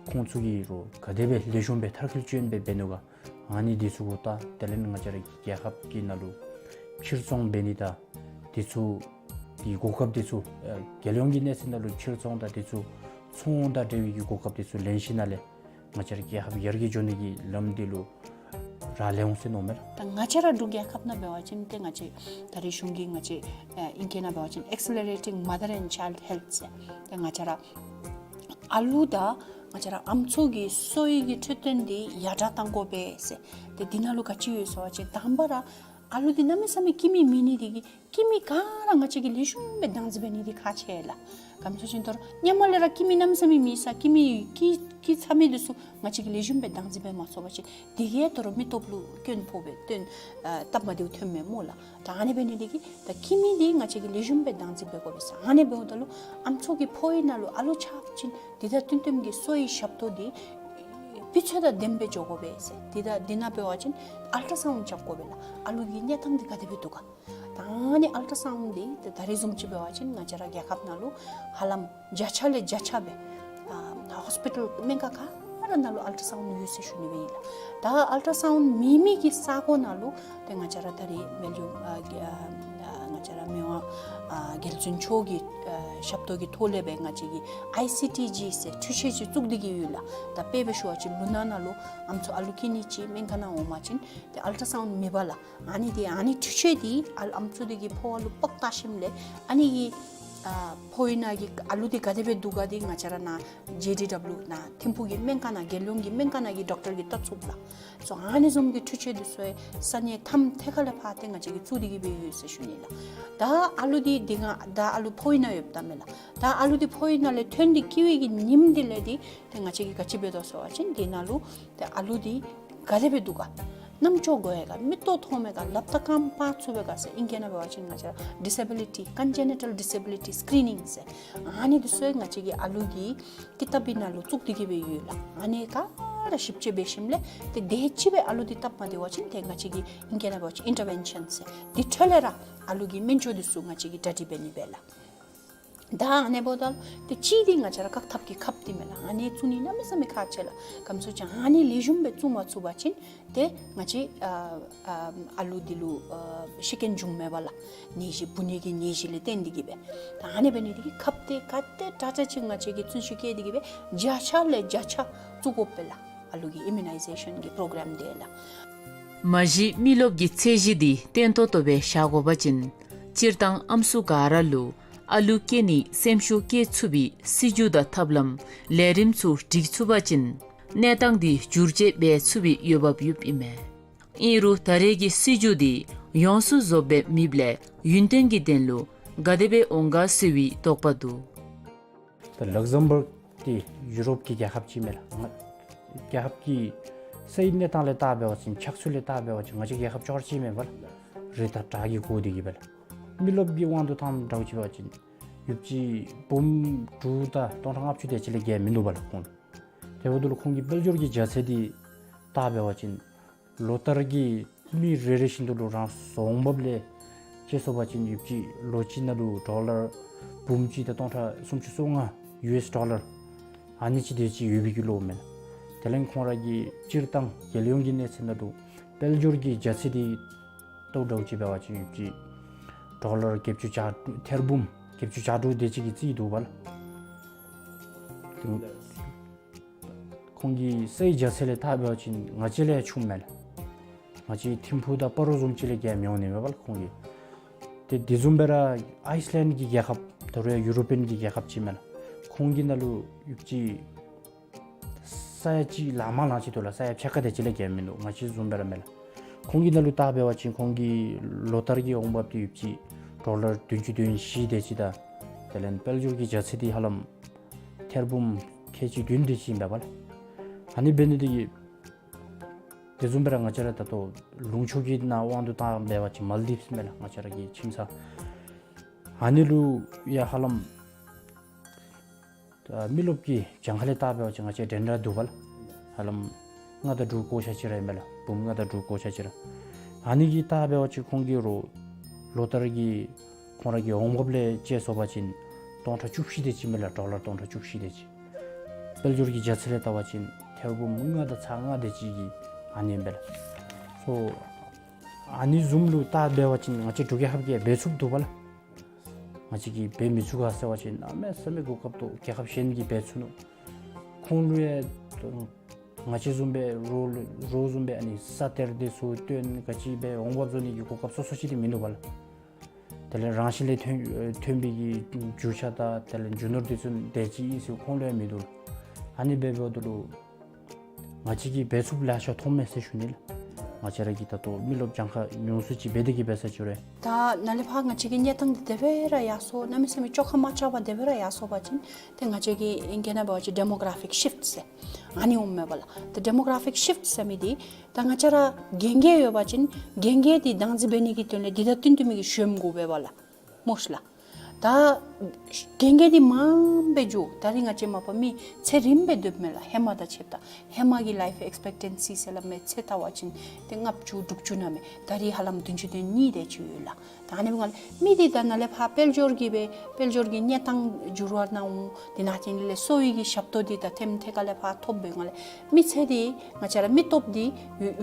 ཁོང་ཚུ་གིས་རུང་ག་དེ་སྦེ་ལེགས་ཤོམ་སྦེ་མཐར་འཁྱོལ་བྱོན་སྦེ་འབད་ནུག་ག། ཨ་ནི་འདི་ཚུ་གུ་བལྟ་དེ་ལས་ང་བཅས་ར་གི་རྒྱལ་ཁབ་ཀྱི་ནང་ལུ་ཕྱིར་ཚོང་འབད་ནི་དང་དེ་ཚུ་གི་གོ་སྐབས་དེ་ཚུ་ཨ་རྒྱལ་ཡོངས་ཀྱི་གནས་ཚད་ནང་ལུ་ཕྱིར་ཚོང་དང་དེ་ཚུ་ཚོང་དང་འབྲེལ་བའི་གི་གོ་སྐབས་དེ་ཚུ་ལེན་ཞིནམ་ལས་ང་བཅས་ར་རྒྱལ་ཁབ་ཡར་རྒྱས་འགྱོ་ནི་གི་ལམ་འདི་ལུ་རག་ལས་འོང་ཟེར་མནོཝ་མས། ད་ང་བཅས་ར་འབྲུག་རྒྱལ་ཁབ་ནང་འབད་བ་ཅིན་ཏེ་ང་བཅས་ད་རེས་གཞུང་གིས་ང་བཅས་ཨ་ཨིང་སྐད་ནང་འབད་བ་ཅིན་Accelerating Mother and Child Health ཟེར། ཏེ་ང་བཅས་ར་ཨ་ལུ་དང་ང་བཅས་ར་ཨམ་སྲུ་གི་གསོ་བའི་གི་འཕྲོད་བསྟེན་འདི་ཡར་དྲག་གཏང་དགོ་པས་ཟེར། ཏེ་འདི་ནང་ལུ་ག་ཅི་ཡོད་ཟེར་བ་ཅིན་དང་པ་ར་ཨ་ལུ་འདི་གནམ་མེད་ས་མེད་སྐྱེ་མི་མེད་ནི་དེ་གིས་སྐྱེ་མི་ག་ར་ང་བཅས་ཀྱིས་ལེགས་ཤོམ་སྦེ་བདག་འཛིན་འབད་ནི་འདི་ཁག་ཆེ་ལགས། ག་ཅི་སྨོ་ཟེར་བ་ཅིན་ད་རུང་སྔོན་མ་ལས་ར་སྐྱེ་མི་གནམ་མེད་ས་མེད་མེད་ས་སྐྱེ་མི་སྐྱེ་སྐྱེ་ཚར་མི་འདི་ཚུ་ང་བཅས་ཀྱིས་ལེགས་ཤོམ་སྦེ་བདག་འཛིན་འབད་མ་ཚུགས་པ་ཅིན་དེ་གིས་ད་རུང་མི་སྟོབས་ལུ་སྐྱོན་ཕོག་སྦེ་སྟོན་ཨ་སྟབས་མ་བདེཝ་ཐོནམ་མས་སྨོ་ལགས། ད་ཨ་ནི་འབད་ནི་དེ་གིས་ད་སྐྱེ་མི་འདི་ང་བཅས་ཀྱིས་ལེགས་ཤོམ་སྦེ་བདག་འཛིན་འབད་དགོ་པས་ཟེར། ཨ་ནི་འབདཝ་ད་ལུ་ཨམ་སྲུ་གི་ཕོཝ་ནང་ལུ་ཨ་ལུ་ཆགས་པ་ཅིན་དེ་དང་བསྟུན་བསྟུནམ་གྱི་གསོ་བའི་ཞབས་ཏོག་འདི་སྤུས་ཚད་དང་ལྡནམ་སྦེ་འགྱོ་དགོ་པས་ཟེར། དེ་དང་དེ་ནང་འབད་བ་ཅིན་ཨལ་ཊ་སའུནཌ་རྐྱབ་དགོ་པས་ལགས། ཨ་ལུ་གི་གནས་སྟངས་འདི་ག་དེ་སྦེ་འདུག་ག། ད་ཨ་ནི་ཨལ་ཊ་སའུནཌ་འདི་ད་ད་རེས་བཟུམ་ཅིག་འབད་བ་ཅིན་ང་བཅས་ར་རྒྱལ་ཁབ་ནང་ལུ་ཧ་ལམ་བརྒྱ་ཆ་ལས་བརྒྱ་ཆ་སྦེ་ཨ་ཧོས་པི་ཊལ་སྨན་ཁང་ག་ར་ནང་ལུ་ཨལ་ཊ་སའུནཌ་ཡོད་ཟེར་ཞུ་ནི་སྦེ་ཨིན་ལགས། ད་ཨལ་ཊ་སའུནཌ་མེད་མི་གི་ས་གོ་ནང་ལུ་ཏེ་ང་བཅས་ར་ད་རེས་མི་རིགས་ཨ་ཨ་ང་བཅས་ར་མི་དབང་ཨ་རྒྱལ་བཙུན་མཆོག་གི་ཨ་ཞབས་ཏོག་གི་ཐོག་ལས་སྦེ་ང་བཅས་ཀྱིས་ཨའི་སི་ཊི་ཇི་ཟེར་འཕྲུལ་ཆས་ཅིག་བཙུགས་ཏེ་གི་ཡོད་ལགས། ད་དཔེ་སྦེ་ཞུ་བ་ཅིན་ལུང་ནག་ནང་ལུ་ཨམ་སྲུ་ཨ་ལུ་སྐྱེ་ནི་ཅིག་སྨན་ཁང་ནང་འོང་པ་ཅིན་ཏེ་ཨལ་ཊ་སའུནཌ་མེད་པས་ལགས། ཨ་ནི་འདི་ཨ་ནི་འཕྲུལ་ཆས་འདི་ཨ་ཨམ་སྲུ་འདི་གི་ཕོཝ་ལུ་ཕར་བལྟ་ཞིནམ་ལས་ཨ་ནི་གི་ཨ་ཕོཝ་ནང་གི་ཨ་ལུ་འདི་ག་དེ་སྦེ་འདུག་ག་འདི་ང་བཅས་ར་ནཱ་ཇེ་ཌི་ཌབ་ལིའུ་ནཱ་ཐིམ་ཕུག་གི་སྨན་ཁང་ནང་རྒྱལ་ཡོངས་ཀྱི་སྨན་ཁང་ནང་གི་ཌོག་ཊར་གྱིས་བལྟ་ཚུགས་ལགས། སོ་ཨ་ནི་བཟུམ་གྱི་འཕྲུལ་ཆས་འདི་ཚུ་ཡང་ས་གནས་མཐའམ་ཐད་ཁ་ལས་ཕར་ཏེ་ང་བཅས་ཀྱིས་བཙུགས་ཏེ་གི་སྦེ་ཡོད་ཟེར་ཞུ་ནི་ལགས། ད་ཨ་ལུ་འདི་འདི་ང་ད་ཨ་ལུ་ཕོཝ་ནང་ཡོདཔ་ད་མེན་ལགས། ད་ཨ་ལུ་འདི་ཕོཝ་ནང་ལས་ཐོན་ཏེ་སྐྱེ་བའི་གི་ཉིནམ་འདི་ལས་འདི་ཏེ་ང་བཅས་ཀྱིས་ག་ཅི་འབད་དོ་ཟེར་བ་ཅིན་འདི་ནང་ལུ་ཏེ་ཨ་ལུ་འདི་ག་དེ་སྦེ་འདུག་ག། རྣམ་ཅོག་གོ་ཡི་ག། མིག་ཏོ་མཐོང་མི་ག། ལགཔ་དང་རྐངམ་འཕར་ཚུགས་པས་ག་ཟེར་ཨིང་སྐད་ནང་འབད་བ་ཅིན་ང་བཅས་ར་ཌི་སེ་བི་ལི་ཊི་ཀོན་ཇེ་ནི་ཊལ་ཌི་སེ་བི་ལི་ཊི་སི་ཀི་རི་ནིང་ཟེར། ཨ་ནི་འདི་ཚུ་ཡང་ང་བཅས་ཀྱིས་ཨ་ལུ་གི་ཀི་ཏབ་ནང་ལུ་བཙུགས་ཏེ་གི་སྦེ་ཡོད་ལགས། ཨ་ནི་ག་ར་ཞིབ་དཔྱད་འབད་ཞིནམ་ལས་ཏེ་དེ་ཅིག་སྦེ་ཨ་ལུ་འདི་སྟབས་མ་བདེ་བ་ཅིན་ཏེ་ང་བཅས་ཀྱིས་ཨིང་སྐད་ནང་འབད་བ་ཅིན་ཨིན་ཊར་བེན་ཤཱན་ཟེར། དེ་འཕྲོ་ལས་ར་ཨ་ལུ་གི་སྨན་བཅོས་འདི་ཚུ་ང་བཅས་ཀྱིས་གྲ་སྒྲིག་འབད་ནི་སྦེ་ལགས། ད་ཨ་ནི་འབདཝ་ད་ཏེ་གཅིག་འདི་ང་བཅས་ར་བཀག་ཐབས་ཀྱི་ཁབ་འདི་མས་ལགས། ཨ་ནི་བཙུགས་ནི་གནམ་མེད་ས་མེད་ཁག་ཆེ་ལགས། ག་ཅི་སྨོ་ཟེར་བ་ཅིན་ཨ་ནི་ལེགས་ཤོམ་སྦེ་བཙུགས་མ་ཚུགས་པ་ཅིན་ཏེ་ང་བཅས་ཨ་ཨ་ཨ་ལུ་འདི་ལུ་ཨ་ཤི་རྐྱེན་འབྱུངམ་མས་པ་ལགས། ནད་གཞི་འབུ་ནི་གི་ནད་གཞི་ལས་བརྟེན་ཏེ་གིས་སྦེ། ད་ཨ་ནི་འབད་ནི་འདི་གིས་ཁབ་འདི་ག་དེ་དྲག་དྲག་ཅིག་ང་བཅས་ཀྱིས་བརྩོན་ཤུགས་བསྐྱེད་དེ་གིས་སྦེ་བརྒྱ་ཆ་ལས་བརྒྱ་ཆ་བཙུགས་དགོ་པས་ལགས། ཨ་ལུ་གི་ཨིམ་མུ་ནའི་ཟེ་ཤཱན་གྱི་པྲོ་གརམ་འདི་ལགས། མ་གཞི་མི་རློབས་ཀྱི་ཚད་གཞི་འདི་བརྟན་ཏོག་ཏོ་སྦེ་བཞག་དགོ་པ་ཅིན་སྤྱིར་བཏང་ཨམ་སྲུ་ག་ར་ལུ་ཨ་ལུ་སྐྱེ་ནི་སེམས་ཤུགས་བསྐྱེད་ཚུགས་པའི་སྲིད་བྱུས་དང་ཐབས་ལམ་ལས་རིམ་ཚུ་སྒྲིག་ཚུགས་པ་ཅིན་གནས་སྟངས་འདི་བསྒྱུར་བཅོས་འབད་ཚུགས་པའི་འོས་འབབ་ཡོདཔ་ཨིན་མས། ཨིན་རུང་ད་རེས་ཀྱི་སྲིད་བྱུས་འདི་ཡོངས་སུ་རྫོགསཔ་སྦེ་མེདཔ་ལས་ཡུན་བརྟན་གྱི་དོན་ལུ་ག་དེ་སྦེ་འོང་ག་ཟེར་བའི་དོགས་པ་འདུག། ད་ལག་ཟམ་བརྒ་འདི་ཡུ་རོབ་ཀྱི་རྒྱལ་ཁབ་ཅིག་མས་ལགས། ང་རྒྱལ་ཁབ་ཀྱི་སའི་གནས་སྟངས་ལས་བལྟ་འབད་བ་ཅིན་ཆགས་ཚུལ་ལས་བལྟ་འབད་བ་ཅིན་ང་བཅས་རྒྱལ་ཁབ་ཅོག་ར་གཅིག་མེན་པ་ལགས། རི་དང་བྲག་གིས་བསྐོར་ཏེ་གིས་སྦེ་ལགས། མི་རློབས་ཀྱི་དབང་དུ་བཏང་འདྲཝ་ཅིག་འབད་བ་ཅིན་ཡོདཔ་ཅིག་འབུམ་དྲུག་དང་སྟོང་ཕྲག་ལྔ་བཅུ་དེ་ཅིག་ལས་བརྒལ་མིན་འདུག་པ་ལགས་ཁོང་ལུ། དེ་འབདཝ་ད་ལུ་ཁོང་གི་དཔལ་འབྱོར་གྱི་རྒྱ་ཚད་འདི་བལྟ་འབད་བ་ཅིན་ལོ་ལྟར་གྱི་མི་རེ་རེ་བཞིན་དུ་ལུ་རང་འོང་འབབ་ལས་དཔྱད་སོང་པ་ཅིན་ཡོདཔ་ཅིག་ལོ་གཅིག་ནང་ལུ་ཌོ་ལར་འབུམ་གཅིག་དང་སྟོང་ཕྲག་སུམ་ཅུ་སོ་ལྔ་ཡུ་ཨེསི་ཌོ་ལར་ཨ་ནི་ཅིག་དེ་ཅིག་ཡོད་པའི་གི་ལོ་མས་ལགས། དེ་ལས་ཁོང་ར་གི་སྤྱིར་བཏང་རྒྱལ་ཡོངས་ཀྱི་གནས་ཚད་ནང་ལུ་དཔལ་འབྱོར་གྱི་རྒྱ་ཚད་འདི་བལྟཝ་འདྲཝ་ཅིག་འབད་བ་ཅིན་ཡོདཔ་ཅིག་ཌོ་ལར་བརྒྱད་ཅུ་གྱ་དྲུག་ཐེར་འབུམ་བརྒྱད་ཅུ་གྱ་དྲུག་དེ་ཅིག་གི་རྩིས་འདུག་པ་ལགས། ཁོང་གི་སའི་རྒྱ་ཚད་ལས་བལྟ་འབད་བ་ཅིན་ང་བཅས་ལས་ཆུངམ་མས་ལགས། ང་བཅས་ཐིམ་ཕུག་དང་སྤ་རོ་བཟུམ་ཅིག་ལས་བརྒལ་མི་འོང་ནི་མས་པ་ལགས་ཁོང་གི། ཏེ་དེ་བཟུམ་སྦེ་ར་ཨའིས་ལེནཌ་གི་རྒྱལ་ཁབ་ད་རུང་ཡུ་རོ་པཱན་གྱི་རྒྱལ་ཁབ་ཅིག་མས་ལགས། ཁོང་གི་ནང་ལུ་ཡོདཔ་ཅིག་ས་ཡ་གཅིག་ལང་མ་ལང་ཅིག་འདུག་ལགས། ས་ཡ་ཕྱེད་ཀ་དེ་ཅིག་ལས་བརྒལ་མིན་འདུག། ང་བཅས་བཟུམ་སྦེ་ར་མས་ལགས། ཁོང་གི་ནང་ལུ་བལྟ་འབད་བ་ཅིན་ཁོང་གི་ལོ་ལྟར་གྱི་འོང་འབབ་འདི་ཡོདཔ་ཅིག་ཌོ་ལར་བདུན་ཅུ་དོན་བཞི་དེ་ཅིག་དང་དེ་ལས་དཔལ་འབྱོར་གྱི་རྒྱ་ཚད་འདི་ཧ་ལམ་ཐེར་འབུམ་ཁལ་གཅིག་བདུན་དེ་ཅིག་ཨིན་པས་པ་ལགས། ཨ་ནི་འབད་ནི་འདི་གིས་དེ་བཟུམ་སྦེ་ར་ང་བཅས་ར་ད་ལྟོ་ལུང་ཕྱོགས་ཀྱི་ནང་དབང་དུ་བཏང་འབད་བ་ཅིན་མཱལ་དིབས་མས་ལགས། ང་བཅས་ར་གི་ཁྱིམ་ཚང་ཨ་ནི་ལུ་ཡང་ཧ་ལམ་ཨ་མི་རློབས་ཀྱི་གྱངས་ཁ་ལས་བལྟ་འབད་བ་ཅིན་ང་བཅས་འདྲན་འདྲ་འདུག་པ་ལགས། ཧ་ལམ་ལྔ་དང་དྲུག་གོ་ཤ་ཅིག་ར་ཨིན་པས་ལགས། འབུམ་ལྔ་དང་དྲུག་གོ་ཤ་ཅིག་ར། ཨ་ནི་གི་བལྟ་འབད་བ་ཅིན་ཁོང་གི་རོགས་ལོ་ལྟར་གྱི་ཁོང་ར་གི་འོང་འབབ་ལས་དཔྱད་སོང་པ་ཅིན་སྟོང་ཕྲག་བཅུ་བཞི་དེ་ཅིག་མས་ལགས། ཌོ་ལར་སྟོང་ཕྲག་བཅུ་བཞི་དེ་ཅིག། དཔལ་འབྱོར་གྱི་རྒྱ་ཚད་ལས་བལྟ་བ་ཅིན་ཐེར་འབུམ་ལྔ་དང་ཚག་ལྔ་དེ་ཅིག་གི་ཨ་ནི་ཨིན་པས་ལགས། སོ་ཨ་ནི་བཟུམ་ལུ་བལྟ་འབད་བ་ཅིན་ང་བཅས་འབྲུག་རྒྱལ་ཁབ་ཀྱིས་འབད་ཚུགསཔ་འདུག་པ་ལགས། ང་བཅས་ཀྱིས་འབད་མི་ཚུགས་ག་ཟེར་བ་ཅིན་གནམ་མེད་ས་མེད་གོ་སྐབས་འདུག། རྒྱལ་ཁབ་གཞན་གྱིས་འབད་ཚུགས་ནུག། ཁོང་ལུ་ཡང་ང་བཅས་བཟུམ་སྦེ་རོགས་རོགས་བཟུམ་སྦེ་ཨ་ནི་ས་གཏེར་དེ་ཚུ་བཏོན་ག་ཅི་འབད་འོང་འབབ་བཟོ་ནི་གི་གོ་སྐབས་སོ་སོ་ཅིག་འདི་མིན་འདུག་པ་ལགས། དེ་ལས་རང་བཞིན་ལས་ཐོན་ཐོན་པའི་གི་རྒྱུ་ཆ་དང་དེ་ལས་རྒྱུ་ནོར་དེ་ཚུ་དེ་ཅིག་ཨིན་ཟེར་ཁོང་ལུ་ཡང་མིན་འདུག། ཨ་ནི་འབདཝ་ད་ལུ་ང་བཅས་ཀྱིས་འབད་ཚུགསཔ་ལེ་ཤ་མཐོངམ་མས་ཟེར་ཞུ་ནི་ལགས། ང་བཅས་ར་གི་ད་ལྟོ་མི་རློབས་གྱངས་ཁ་ཉུང་སུ་ཅིག་འབད་དེ་གིས་འབད་ས་ཅིག་རེ། ད་ནཱ་ལས་ཕར་ང་བཅས་ཀྱི་གནས་སྟངས་འདི་དེ་སྦེ་ར་ཡར་སོང་གནམ་མེད་ས་མེད་བཅོ་ཁ་མ་རྐྱབ་པར་དེ་སྦེ་ར་ཡར་སོང་པ་ཅིན་ཏེ་ང་བཅས་ཀྱི་ཨིང་སྐད་ནང་འབད་བ་ཅིན་ཌེ་མོ་གར་ཕིག་ཤིཕཊ་ཟེར་ཨ་ནི་འོངམ་མས་པ་ལགས། ཏེ་ཌེ་མོ་གར་ཕིག་ཤིཕཊ་ཟེར་མི་འདི་ད་ང་བཅས་ར་རྒན་རྒས་ཡོད་པ་ཅིན་རྒན་རྒས་འདི་བདག་འཛིན་འབད་ནི་གི་དོན་ལས་འདི་དང་བསྟུན་བསྟུན་མི་གི་གཞོནམ་དགོ་པས་པ་ལགས། མོ་ཤིག་ལགས། ད་རྒན་རྒས་འདི་མངམ་སྦེ་འགྱོ། ད་རིས་ང་བཅས་མ་པ་མི་ཚེ་རིངམ་སྦེ་སྡོདཔ་མས་ལགས། ཧེ་མ་དང་ཕྱདཔ་ད་ཧེ་མ་གི་ལའིཕ་ཨེགསི་པེག་ཊེན་སི་ཟེར་སླབ་མི་ཚེ་བལྟ་བ་ཅིན་ཏེ་ལྔ་བཅུ་དྲུག་ཅུ་ནང་མས། ད་རིས་ཧ་ལམ་བདུན་ཅུ་དོན་གཉིས་དེ་ཅིག་ཡོད་ལགས། ད་ཨ་ནི་འབདཝ་ལས་མི་འདི་ད་ནཱ་ལས་ཕར་དཔལ་འབྱོར་གྱི་སྦེ་དཔལ་འབྱོར་གྱི་གནས་སྟངས་འགྱུར་བ་ནང་འོང་། དེ་ནང་ཅིག་ལས་གསོ་བའི་གི་ཞབས་ཏོག་འདི་ད་ཐེམ་ཐེ་ཀ་ལས་ཕར་ཐོབ་འབདཝ་ལས་མི་ཚེ་འདི་ང་བཅས་ར་མི་སྟོབས་འདི་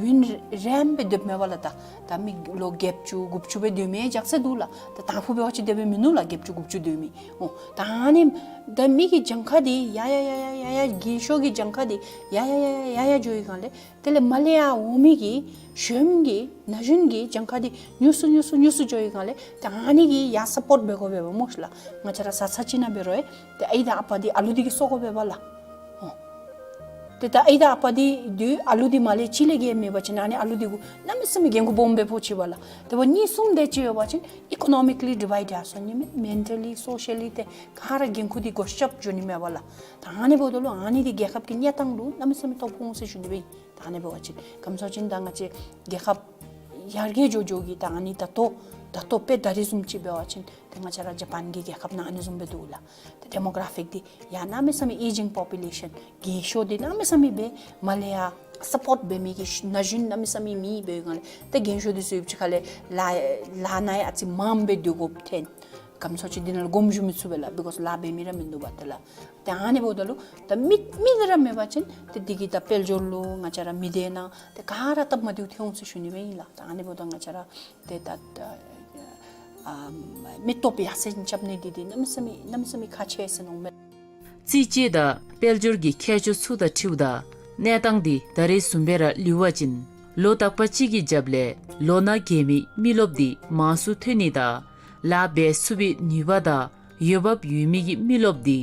ཡུན་རིངམོ་སྦེ་སྡོདཔ་མས་པ་ལགས། ད་ད་མི་ལོ་བརྒྱད་ཅུ་དགུ་བཅུ་སྦེ་སྡོད་མི་ཡང་ཅིག་ཅིག་འདུག་ལགས། ད་དང་ཕུ་འབད་བ་ཅིན་དེ་སྦེ་མིན་ནུག་ལགས། བརྒྱད་ཅུ་དགུ་བཅུ་སྡོད་མི། འོ་ད་ཨ་ནི་ད་མི་གི་གྱངས་ཁ་འདི་ཡར་ཡར་ཡར་ཡར་ཡར་རྒན་ཤོས་ཀྱི་གྱངས་ཁ་འདི་ཡར་ཡར་ཡར་ཡར་ཡར་འགྱོ་བའི་སྒང་ལས་དེ་ལས་མར་ལས་ཡར་འོང་མི་གི་གཞོནམ་གི་ན་གཞོན་གྱི་གྱངས་ཁ་འདི་ཉུང་སུ་ཉུང་སུ་ཉུང་སུ་འགྱོ་བའི་སྒང་ལས་ད་ཨ་ནི་གི་ཡར་སཔོརཊ་འབད་དགོ་པས་པ་མོ་ཤིག་ལགས། ང་བཅས་ར་བཟའ་ཚང་ཅིག་ནང་འབད་རུང་ཏེ་ཨའི་དང་ཨ་པ་འདི་ཨ་ལུ་འདི་གིས་གསོ་དགོ་པས་པ་ལགས། འོ་ཏེ་ད་ཨའི་དང་ཨ་པ་འདི་འདི་ཨ་ལུ་འདི་མར་ལས་གཅིག་ལས་བརྒལ་མེད་པ་ཅིན་ཨ་ནི་ཨ་ལུ་འདི་གུ་གནམ་མེད་ས་མེད་འགན་ཁུར་སྦོམ་སྦེ་ཕོག་ཅི་པ་ལགས། དེ་འབདཝ་གཉིས་གསུམ་དེ་ཅིག་ཡོད་པ་ཅིན་ཨི་ཀོ་ནོ་མི་ཀ་ལི་ཌི་ཝའིཌ་ཡར་སོང་ནི་མས། མེན་ཊ་ལི་སོ་ཤ་ལི་ཏེ་ག་ར་འགན་ཁུར་འདི་བགོ་བཤའ་འགྱོ་ནི་མས་པ་ལགས། ད་ཨ་ནི་འབདཝ་ད་ལུ་ཨ་ནི་འདི་རྒྱལ་ཁབ་ཀྱི་གནས་སྟངས་ལུ་གནམ་མེད་ས་མེད་གཏོར་ཕོག་འོང་ཟེར་ཞུ་ནི་སྦེ་ཨིན། ད་ཨ་ནི་འབད་བ་ཅིན་ག་ཅི་སྨོ་ཟེར་བ་ཅིན་ད་ང་བཅས་རྒྱལ་ཁབ་ཡར་རྒྱས་འགྱོ་འགྱོ་གི་ད་ཨ་ནི་ད་ལྟོ་ད་ལྟོ་དཔེ་ད་རིས་བཟུམ་ཅིག་འབད་བ་ཅིན་ཏེ་ང་བཅས་ར་ཇ་པཱན་གྱི་རྒྱལ་ཁབ་ནང་ཨ་ནི་བཟུམ་སྦེ་འདུག་ལགས། ཏེ་ཌེ་མོ་གར་ཕིག་འདི་ཡར་གནམ་མེད་ས་མེད་ཨེ་ཇིང་པོ་པུ་ལེ་ཤཱན་རྒས་ཤོས་འདི་གནམ་མེད་ས་མེད་སྦེ་མར་ལས་ཡར་སཔོརཊ་འབད་མི་གི་ན་གཞོན་གནམ་མེད་ས་མེད་མེད་པའི་སྒང་ལས་ཏེ་རྒན་ཤོས་འདི་ཚུ་ཡུདཔ་ཅིག་ཁ་ལས་ལཱ་ལཱ་ནང་ཡང་ཨ་ཙི་མངམ་སྦེ་སྡོད་དགོཔ་ཐོན། ག་ཅི་ཟེར་འདི་ནང་ལུ་དགོངསམ་བཞེས་མི་ཚུགས་པས་ལགས། because ལཱ་འབད་མི་ར་མིན་འདུག་པ་ཏེ་ལགས། ཏེ་ཨ་ནི་འབདཝ་ད་ལུ་ད་མི་མི་དེ་ར་མེད་པ་ཅིན་ཏེ་འདི་གིས་ད་དཔལ་འབྱོར་ལུ་ང་བཅས་ར་མི་སྡེ་ནང་ཏེ་ག་ར་སྟབས་མ་བདེཝ་ཐོན་འོང་ཟེར་ཞུ་ནི་སྦེ་ཨིན་ལགས། ད་ཨ་ནི་འབདཝ་ད་ང་བཅས་ར་ཏེ་ད་ཨ་མི་སྟོབས་ཡར་སེང་རྐྱབ་ནི་འདི་འདི་གནམ་མེད་ས་མེད་གནམ་མེད་ས་མེད་ཁག་ཆེ་ཟེར་མནོཝ་མས། རྩིས་དཔྱད་དང་དཔལ་འབྱོར་གྱི་ཁྱད་ཆོས་ཚུ་དང་འཁྲིལཝ་ད་གནས་སྟངས་འདི་ད་རེས་བཟུམ་སྦེ་ར་ལུས་པ་ཅིན་ལོ་དག་པ་ཅིག་གི་རྒྱབ་ལས་ལོ་ན་རྒས་མི་མི་རློབས་འདི་མང་སུ་ཐོན་ནི་དང་ལཱ་འབད་ཚུགས་པའི་ནུས་པ་དང་འོས་འབབ་ཡོད་མི་གི་མི་རློབས་འདི་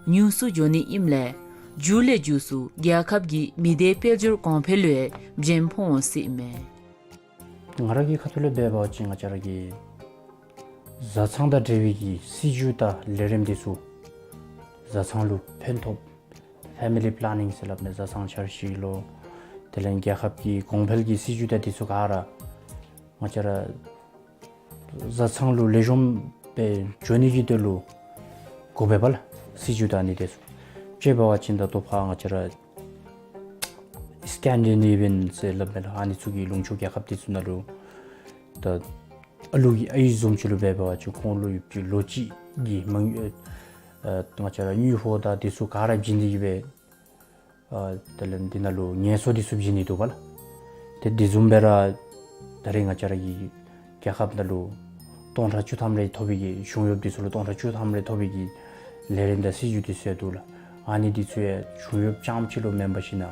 ཉུང་སུ་འགྱོ་ནི་ཨིནམ་ལས་མཇུག་ལས་མཇུག་སུ་རྒྱལ་ཁབ་ཀྱི་མི་སྡེ་དཔལ་འབྱོར་གོང་འཕེལ་ལུ་ཡང་རྒྱུན་ཕོག་འོང་ཟེར་ཨིན་མས། ང་ར་གི་ཁ་ཐུག་ལས་འབད་བ་ཅིན་ང་བཅས་ར་གི་བཟའ་ཚང་དང་འབྲེལ་བའི་གི་སྲིད་བྱུས་དང་ལས་རིམ་འདི་ཚུ་བཟའ་ཚང་ལུ་ཕན་ཐོགས། ཕེ་མི་ལི་པ་ལེ་ནིང་ཟེར་སླབ་མས། བཟའ་ཚང་འཆར་གཞི་ལོ། དེ་ལས་རྒྱལ་ཁབ་ཀྱི་གོང་འཕེལ་གྱི་སྲིད་བྱུས་དང་འདི་ཚུ་ག་ར་ང་བཅས་ར་བཟའ་ཚང་ལུ་ལེགས་ཤོམ་སྦེ་འགྱོ་ནི་གི་དོན་ལུ་དགོ་པས་པ་ལགས། སྲིད་བྱུས་དང་ཨ་ནི་འདི་ཚུ་དཔྱེ་འབད་བ་ཅིན་ད་ལྟོ་ཕར་ང་བཅས་ར་སི་ཀེན་ཌི་ནེ་བི་ཡན་ཟེར་སླབ་མས་ལགས། ཨ་ནི་ཚུ་གི་ལུང་ཕྱོགས་རྒྱལ་ཁབ་འདི་ཚུ་ནང་ལུ་ད་ཨ་ལུ་གི་ཨའི་བཟུམ་ཅིག་ལུ་འབད་བ་ཅིན་ཁོང་ལུ་ཡོད་པའི་ལོ་གཅིག་གི་མ་ཨ་ང་བཅས་ར་དངུལ་ཕོགས་དང་འདི་ཚུ་ག་ར་བྱིན་ཏེ་གི་སྦེ་ཨ་དེ་ལས་འདི་ནང་ལུ་ངལ་གསོ་འདི་ཚུ་བྱིན་ནི་འདུག་པ་ལགས། ཏེ་འདི་བཟུམ་སྦེ་ར་ད་རེས་ང་བཅས་ར་གི་རྒྱལ་ཁབ་ནང་ལུ་སྟོང་ཕྲག་བཅུ་ཐམ་རེ་ཐོབ་པའི་གི་གཞུང་གཡོགཔ་འདི་ཚུ་ལུ་སྟོང་ཕྲག་བཅུ་ཐམ་རེ་ཐོབ་པའི་གི་ལས་རིམ་དང་སྲིད་བྱུས་འདི་ཚུ་ཡང་འདུག་ལགས། ཨ་ནི་འདི་ཚུ་ཡང་གཞུང་གཡོགཔ་རྐྱངམ་ཅིག་ལུ་མེན་པར་ཞིན་ན་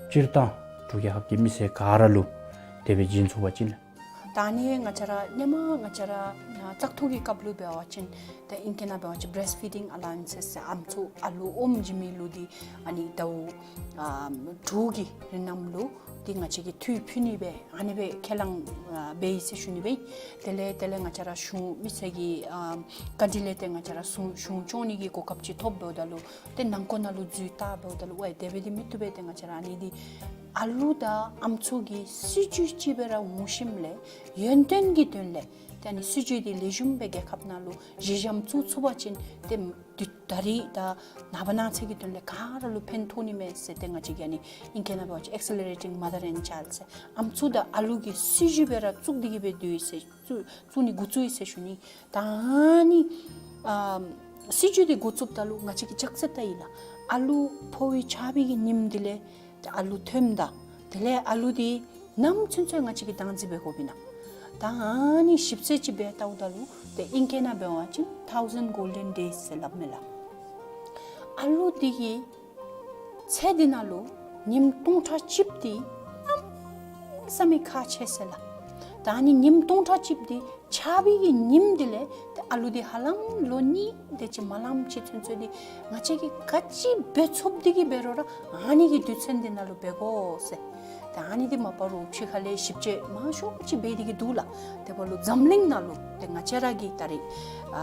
སྤྱིར་བཏང་འབྲུག་རྒྱལ་ཁབ་ཀྱི་མི་སེར་ག་ར་ལུ་དེ་སྦེ་བྱིན་ཚུགས་པ་ཅིན། ད་ཨ་ནི་ང་བཅས་ར་སྔོན་མ་ང་བཅས་ར་ཨ་བཙག་འཐུ་གི་སྐབས་ལུ་འབད་བ་ཅིན་ཏེ་ཨིང་སྐད་ནང་འབད་བ་ཅིན་breastfeeding allowances ཟེར་ཨམ་སྲུ་ཨ་ལུ་ཨོམ་བྱིན་མི་ལུ་འདི་ཨ་ནི་ཟླཝ་ཨ་དྲུག་གི་རིང་ནང་ལུ་འདི་ང་བཅས་ཀྱིས་འཐུས་ཕུལ་ནི་སྦེ་ཨ་ནི་སྦེ་ཁས་བླངས་ཨ་འབད་ཡི་ཟེར་ཞུ་ནི་སྦེ། དེ་ལས་དེ་ལས་ང་བཅས་ར་གཞུང་མི་སེར་གྱི་ཨ་བཀའ་དྲིན་ལས་ཏེ་ང་བཅས་ར་གཞུང་གཞུང་སྐྱོང་ནི་གི་གོ་སྐབས་ཅིག་ཐོབ་འབདཝ་ད་ལུ་ཏེ་ནང་འཁོད་ནང་ལུ་འཛུལ་བལྟ་འབདཝ་ད་ལུ་ཝའི་དེ་སྦེ་འདི་མི་བཏུབ་པས། ཏེ་ང་བཅས་ར་ཨ་ནི་འདི་ཨ་ལུ་དང་ཨམ་སྲུ་གི་སྲིད་བྱུས་ཅིག་སྦེ་ར་འོང་ཞིནམ་ལས་ཡོན་ཏན་གྱི་དོན་ལས་ཏེ་ཨ་ནི་སྲིད་བྱུས་འདི་ལེགས་ཤོམ་སྦེ་རྒྱལ་ཁབ་ནང་ལུ་གཞི་འགྱམ་བཙུགས་ཚུགས་པ་ཅིན་ཏེ་དུས་ད་རིས་དང་ནངས་པ་གནངས་ཚེ་གི་དོན་ལས་ག་ར་ལུ་ཕན་ཐོགས་ནི་མས་ཟེར། ཏེ་ང་བཅས་ཀྱིས་ཨ་ནི་ཨིང་སྐད་ནང་འབད་བ་ཅིན་Accelerating Mother and Child ཟེར་ཨམ་སྲུ་དང་ཨ་ལུ་གི་སྲིད་བྱུས་སྦེ་ར་བཙུགས་ཏེ་གི་སྦེ་སྡོད་ཡི་ཟེར། བཙུགས་བཙུགས་ནི་འགོ་བཙུགས་ཡི་ཟེར་ཞུ་ནི། ད་ཨ་ནི་ཨ་སྲིད་བྱུས་འདི་འགོ་བཙུགསཔ་ད་ལུ་ང་བཅས་ཀྱིས་ཅ་ཆས་བལྟ་ཡི་ལགས། ཨ་ལུ་ཕོ་བའི་ཆགས་པའི་གི་ཉིནམ་འདི་ལས་ཏེ་ཨ་ལུ་ཐོནམ་ད་དེ་ལས་ཨ་ལུ་འདི་ནམ་ཚུན་ཚོད་ང་བཅས་ཀྱིས་བདག་འཛིན་འབད་དགོཔ་ཨིན་ན། ད་ཨ་ནི་ཞིབ་དཔྱད་ཅིག་འབད་བལྟཝ་ད་ལུ་ཏེ་ཨིང་སྐད་ནང་འབད་བ་ཅིན་thousand golden days ཟེར་སླབ་མས་ལགས། ཨ་ལུ་འདི་གི་ཚེ་འདི་ནང་ལུ་ཉིནམ་སྟོང་ཕྲག་གཅིག་འདི་གནམ་མེད་ས་མེད་ཁག་ཆེ་ཟེར་ལགས། ད་ཨ་ནི་ཉིནམ་སྟོང་ཕྲག་གཅིག་འདི་ཆགས་པའི་གི་ཉིནམ་འདི་ལས་ཏེ་ཨ་ལུ་འདི་ཧ་ལམ་ལོ་གཉིས་དེ་ཅིག་མ་ལངམ་ཅིག་ཚུན་ཚོད་འདི་ང་བཅས་ཀྱིས་ག་ཅི་འབད་ཚུགསཔ་འདི་གིས་འབད་རུང་ར་ཨ་ནི་གི་དུས་ཚོད་འདི་ནང་ལུ་འབད་དགོ་ཟེར། ད་ཨ་ནི་འདི་མ་པ་རུང་ཕྱི་ཁ་ལས་ཞིབ་དཔྱད་མང་ཤོས་ཅིག་འབད་དེ་གི་འདུག་ལགས། དེ་འབདཝ་ལུ་འཛམ་གླིང་ནང་ལུ་ཏེ་ང་བཅས་ར་གི་ད་རིས་ཨ་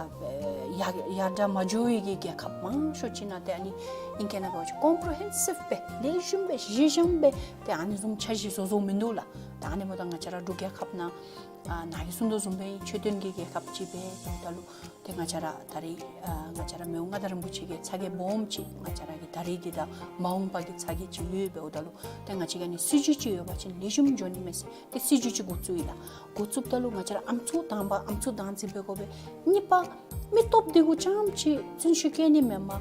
ཡར་ཡར་དྲག་མ་འགྱོ་བའི་གི་རྒྱལ་ཁབ་མང་ཤོས་ཅིག་ནང་ཏེ་ཨ་ནི་ཨིང་སྐད་ནང་འབད་བ་ཅིན་ཀོམ་པི་རི་ཧེན་སིབ་སྦེ་ལེགས་ཤོམ་སྦེ་གཞི་འགྱམ་སྦེ་ཏེ་ཨ་ནི་བཟུམ་འཆར་གཞི་བཟོ་བཟོཝ་མིན་འདུག་ལགས། ད་ཨ་ནི་འབདཝ་ད་ང་བཅས་ར་འབྲུག་རྒྱལ་ཁབ་ནང་ཨ་ནཱ་གིས་གསུང་དོ་བཟུམ་སྦེ་ཆོས་དོན་གྱི་རྒྱལ་ཁབ་ཅིག་སྦེ་འབདཝ་ད་ལུ་ཏེ་ང་བཅས་ར་ད་རིས་ཨ་ང་བཅས་ར་མི་དབང་མངའ་བདག་རིན་པོ་ཆེ་གི་ཚ་གྱང་སྦོམ་ཅིག་ང་བཅས་ར་གི་ད་རིས་འདི་དང་མ་འོངས་པ་གི་ཚ་གྱང་ཅིག་ཡོད་འབདཝ་ད་ལུ་ཏེ་ང་བཅས་ཀྱིས་ཨ་ནི་སྲིད་བྱུས་ཅིག་ཡོད་པ་ཅིན་ལེགས་ཤོམ་འགྱོ་ནི་མས་ཟེར་ཏེ་སྲིད་བྱུས་ཅིག་འགོ་བཙུགས་ཡི་ལགས། འགོ་བཙུགསཔ་ད་ལུ་ང་བཅས་ར་ཨམ་སྲུ་དང་པ་ཨམ་སྲུ་བདག་འཛིན་འབད་དགོ་པས། གཉིས་པ་མི་སྟོབས་འདི་གུ་རྐྱངམ་ཅིག་བརྩོན་ཤུགས་བསྐྱེད་ནི་མེན་པར་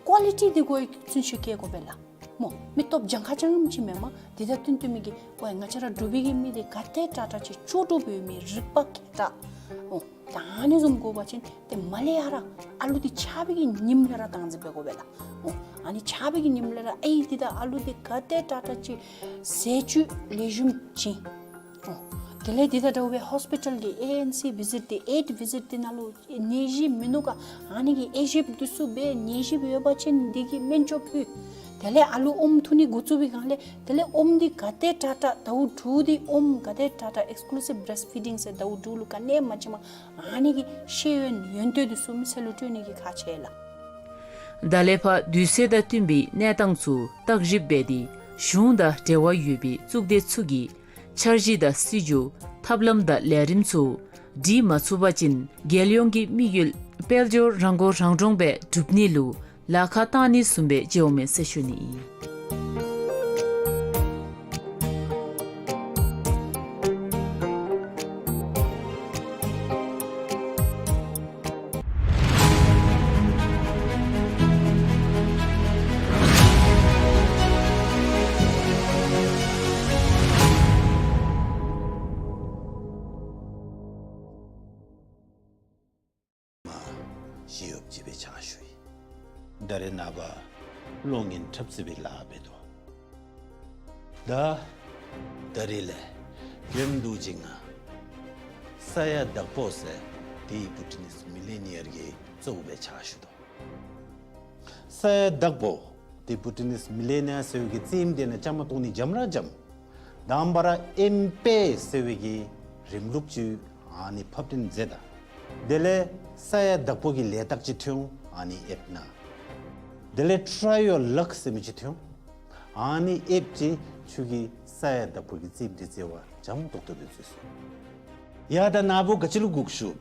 ཀོ་ལི་ཊི་འདི་གུ་བརྩོན་ཤུགས་བསྐྱེད་དགོ་པས་ལགས། སྨོ་མི་སྟོབས་གྱངས་ཁ་རྐྱངམ་ཅིག་མེན་པར་འདི་དང་བསྟུན་བསྟུན་མི་གི་ཝའི་ང་བཅས་ར་འབྲུག་པའི་གི་མི་འདི་ག་དེ་དྲག་དྲག་ཅིག་ལྕོགས་གྲུབ་ཡོད་མི་རིག་པ་མཁས་དྲགས། ཨོ་ད་ཨ་ནི་བཟུམ་དགོ་པ་ཅིན་ཏེ་མར་ལས་ཡར་ར་ཨ་ལུ་འདི་ཆགས་པའི་གི་ཉིནམ་ལས་ར་བདག་འཛིན་འབད་དགོ་པས་ལགས། ཨོ་ཨ་ནི་ཆགས་པའི་གི་ཉིནམ་ལས་ར་ཨའི་འདི་དང་ཨ་ལུ་འདི་ག་དེ་དྲག་དྲག་ཅིག་ཟས་བཅུད་ལེགས་ཤོམ་བྱིན། ཨོ་དེ་ལས་འདི་དང་འདྲཝ་སྦེ་ཧོསི་པི་ཊལ་གྱི་ཨེ་ཨེན་སི་བི་ཟིཊ་འདི་ཨེཌ་བི་ཟིཊ་འདི་ནང་ལུ་ནད་གཞི་མིན་ནུག་ག་ཨ་ནི་གི་དབྱེ་ཞིབ་འདི་ཚུ་འབད། ནད་གཞི་ཡོད་པ་ཅིན་འདི་གི་སྨན་བཅོས་ཕུལ། དེ་ལས་ཨ་ལུ་ཨོམ་འཐུ་ནི་འགོ་བཙུགས་པའི་སྒང་ལས་དེ་ལས་ཨོམ་འདི་ག་དེ་དྲག་དྲག་ཟླཝ་དྲུག་འདི་ཨོམ་ག་དེ་དྲག་དྲག་ཨེགསི་ཀུ་ལུ་སིབ་བི་བི་རེསཊ་ཕི་ཌིང་ཟེར་ཟླཝ་དྲུག་ལུ་ག་ནི་ཡང་མ་བྱིན་པར་ཨ་ནི་གི་ཤེས་ཡོན་ཡོན་ཏན་འདི་ཚུ་མི་སེར་ལུ་སྤྲོད་ནི་གི་ཁག་ཆེ་ལགས། ད་ལས་ཕར་དུས་ཚོད་དང་བསྟུན་པའི་གནས་སྟངས་ཚུ་བརྟག་ཞིབ་འབད་དེ་གཞུང་དང་འབྲེལ་བ་ཡོད་པའི་གཙུག་སྡེ་ཚུ་གིས་འཆར་གཞི་དང་སྲིད་བྱུས་ཐབས་ལམ་དང་ལས་རིམ་ཚུ་སྒྲིག་མ་ཚུགས་པ་ཅིན་རྒྱལ་ཡོངས་ཀྱི་དམིགས་ཡུལ་དཔལ་འབྱོར་རང་མགོ་རང་འདྲོངས་སྦེ་སྒྲུབ་ནི་ལུ་ལཱ་ཁག་བཏང་ནི་བཟུམ་སྦེ་འགྱོཝ་མས་ཟེར་ཞུ་ནི་ཨིན། གློག་བརྙན་འཁྲབ་རྩེད་པའི་ལཱ་འབད་དོ། ད་ད་རིས་ལས་ཡོན་ལུ་ཅིག་ང་ས་ཡ་དྭགས་པོ་ཟེར་ཏེ་བྷུ་ཊི་ནིས་མི་ལི་ནི་ཡར་གྱི་གཙོ་བོ་སྦེ་ཕྱག་ཞུ་དོ། ས་ཡ་དྭགས་པོ་ཏེ་བྷུ་ཊི་ནིས་མི་ལི་ནི་ཡར་ཟེར་བའི་གི་རྩེདམོ་དེ་ནང་བཅའ་མར་གཏོགས་ནི་འཇམ་ར་འཇམ། དང་པ་ར་ཨེམ་པེ་ཟེར་བའི་གི་རིམ་ལུགས་ཅིག་ཨ་ནི་ཕབ་ལེན་མཛད་ད། དེ་ལས་ས་ཡ་དྭགས་པོ་གི་ལས་རྟགས་ཅིག་ཐོན་འོང་ཨ་ནི་ཨེཔ་ནང་། དེ་ལས་ཊ་རའི་ཡོར་ལག་ཟེར་མི་ཅིག་ཐོན་འོང་། ཨ་ནི་ཨེཔ་ཅིག་ཁྱོད་ཀྱིས་ས་ཡ་དྭགས་པོ་གི་རྩེདམོ་དེ་རྩེ་བར་འཇམ་ཏོག་ཏོ་སྦེ་རྩེ་ཚུགས། ཡ་ད་ནཱ་བུ་ག་ཅི་ལུ་སྒུག་བཞུགས།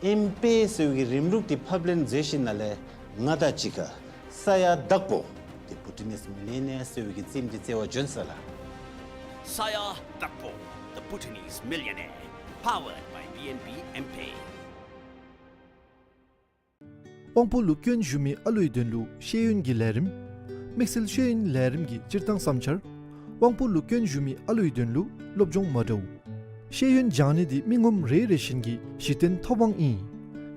ཨེམ་པེ་ཟེར་བའི་གི་རིམ་ལུགས་དེ་ཕབ་ལེན་མཛད་ཞིནམ་ལས་ང་དང་གཅིག་ཁར་ས་ཡ་དྭགས་པོ་ཏེ་བྷུ་ཊི་ནིས་མི་ལི་ནི་ཡར་ཟེར་བའི་གི་རྩེདམོ་དེ་རྩེ་བར་བྱོན་ས་ལགས། ས་ཡ་དྭགས་པོ། The Bhutanese Millionaire. Powered by B N B M-Pay. དབང་པོ་ལུ་སྐྱོན་ཞུགས་མི་ཨ་ལུའི་དོན་ལུ་ཤེས་ཡོན་གྱི་ལས་རིམ། དམིགས་བསལ་ཤེས་ཡོན་ལས་རིམ་གྱི་སྤྱིར་བཏང་བསམ་འཆར། དབང་པོ་ལུ་སྐྱོན་ཞུགས་མི་ཨ་ལུའི་དོན་ལུ་སློབ་སྦྱོང་མ་འདྲཝ། ཤེས་ཡོན་སྦྱང་ནི་འདི་མི་ངོམ་རེ་རེ་བཞིན་གྱི་གཞི་རྟེན་ཐོབ་དབང་ཨིན།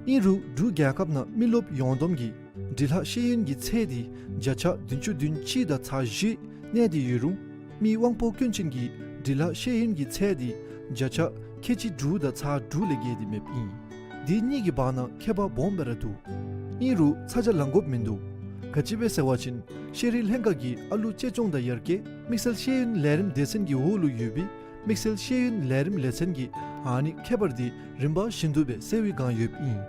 ཨིན་རུང་འབྲུག་རྒྱལ་ཁབ་ནང་མི་རློབས་ཡོངས་བསྡོམས་ཀྱི་འབྲི་ལྷག་ཤེས་ཡོན་གྱི་ཚད་འདི་བརྒྱ་ཆ་བདུན་ཅུ་དོན་གཅིག་དང་ཚག་བཞི་གནས་ཏེ་ཡོད་རུང་མི་དབང་པོ་སྐྱོན་ཅན་གྱི་འབྲི་ལྷག་ཤེས་ཡོན་གྱི་ཚད་འདི་བརྒྱ་ཆ་ཁལ་གཅིག་དྲུག་དང་ཚག་དྲུག་ལས་བརྒལ་ཏེ་མེདཔ་ཨིན། འདི་གཉིས་ཀྱི་བར་ན་ཁྱད་པར་སྦོམ་སྦེ་ར་འདུག། ཨིན་རུང་ཚ་གྱང་ལང་དགོཔ་མིན་འདུག། ག་ཅི་སྦེ་ཟེར་བ་ཅིན་ཤེས་རིག་ལྷན་ཁག་གིས་ཨ་ལུ་གཅེས་སྐྱོང་དང་ཡར་རྒྱས་དམིགས་བསལ་ཤེས་ཡོན་ལས་རིམ་སྡེ་ཚན་གྱི་འོག་ལུ་ཡོད་པའི་དམིགས་བསལ་ཤེས་ཡོན་ལས་རིམ་ལས་ཚན་གྱི་ཨ་ནི་ཁྱད་པར་འདི་རིམ་པ་བཞིན་དུ་སྦེ་གསལ་བའི་སྒང་ཡོདཔ་ཨིན།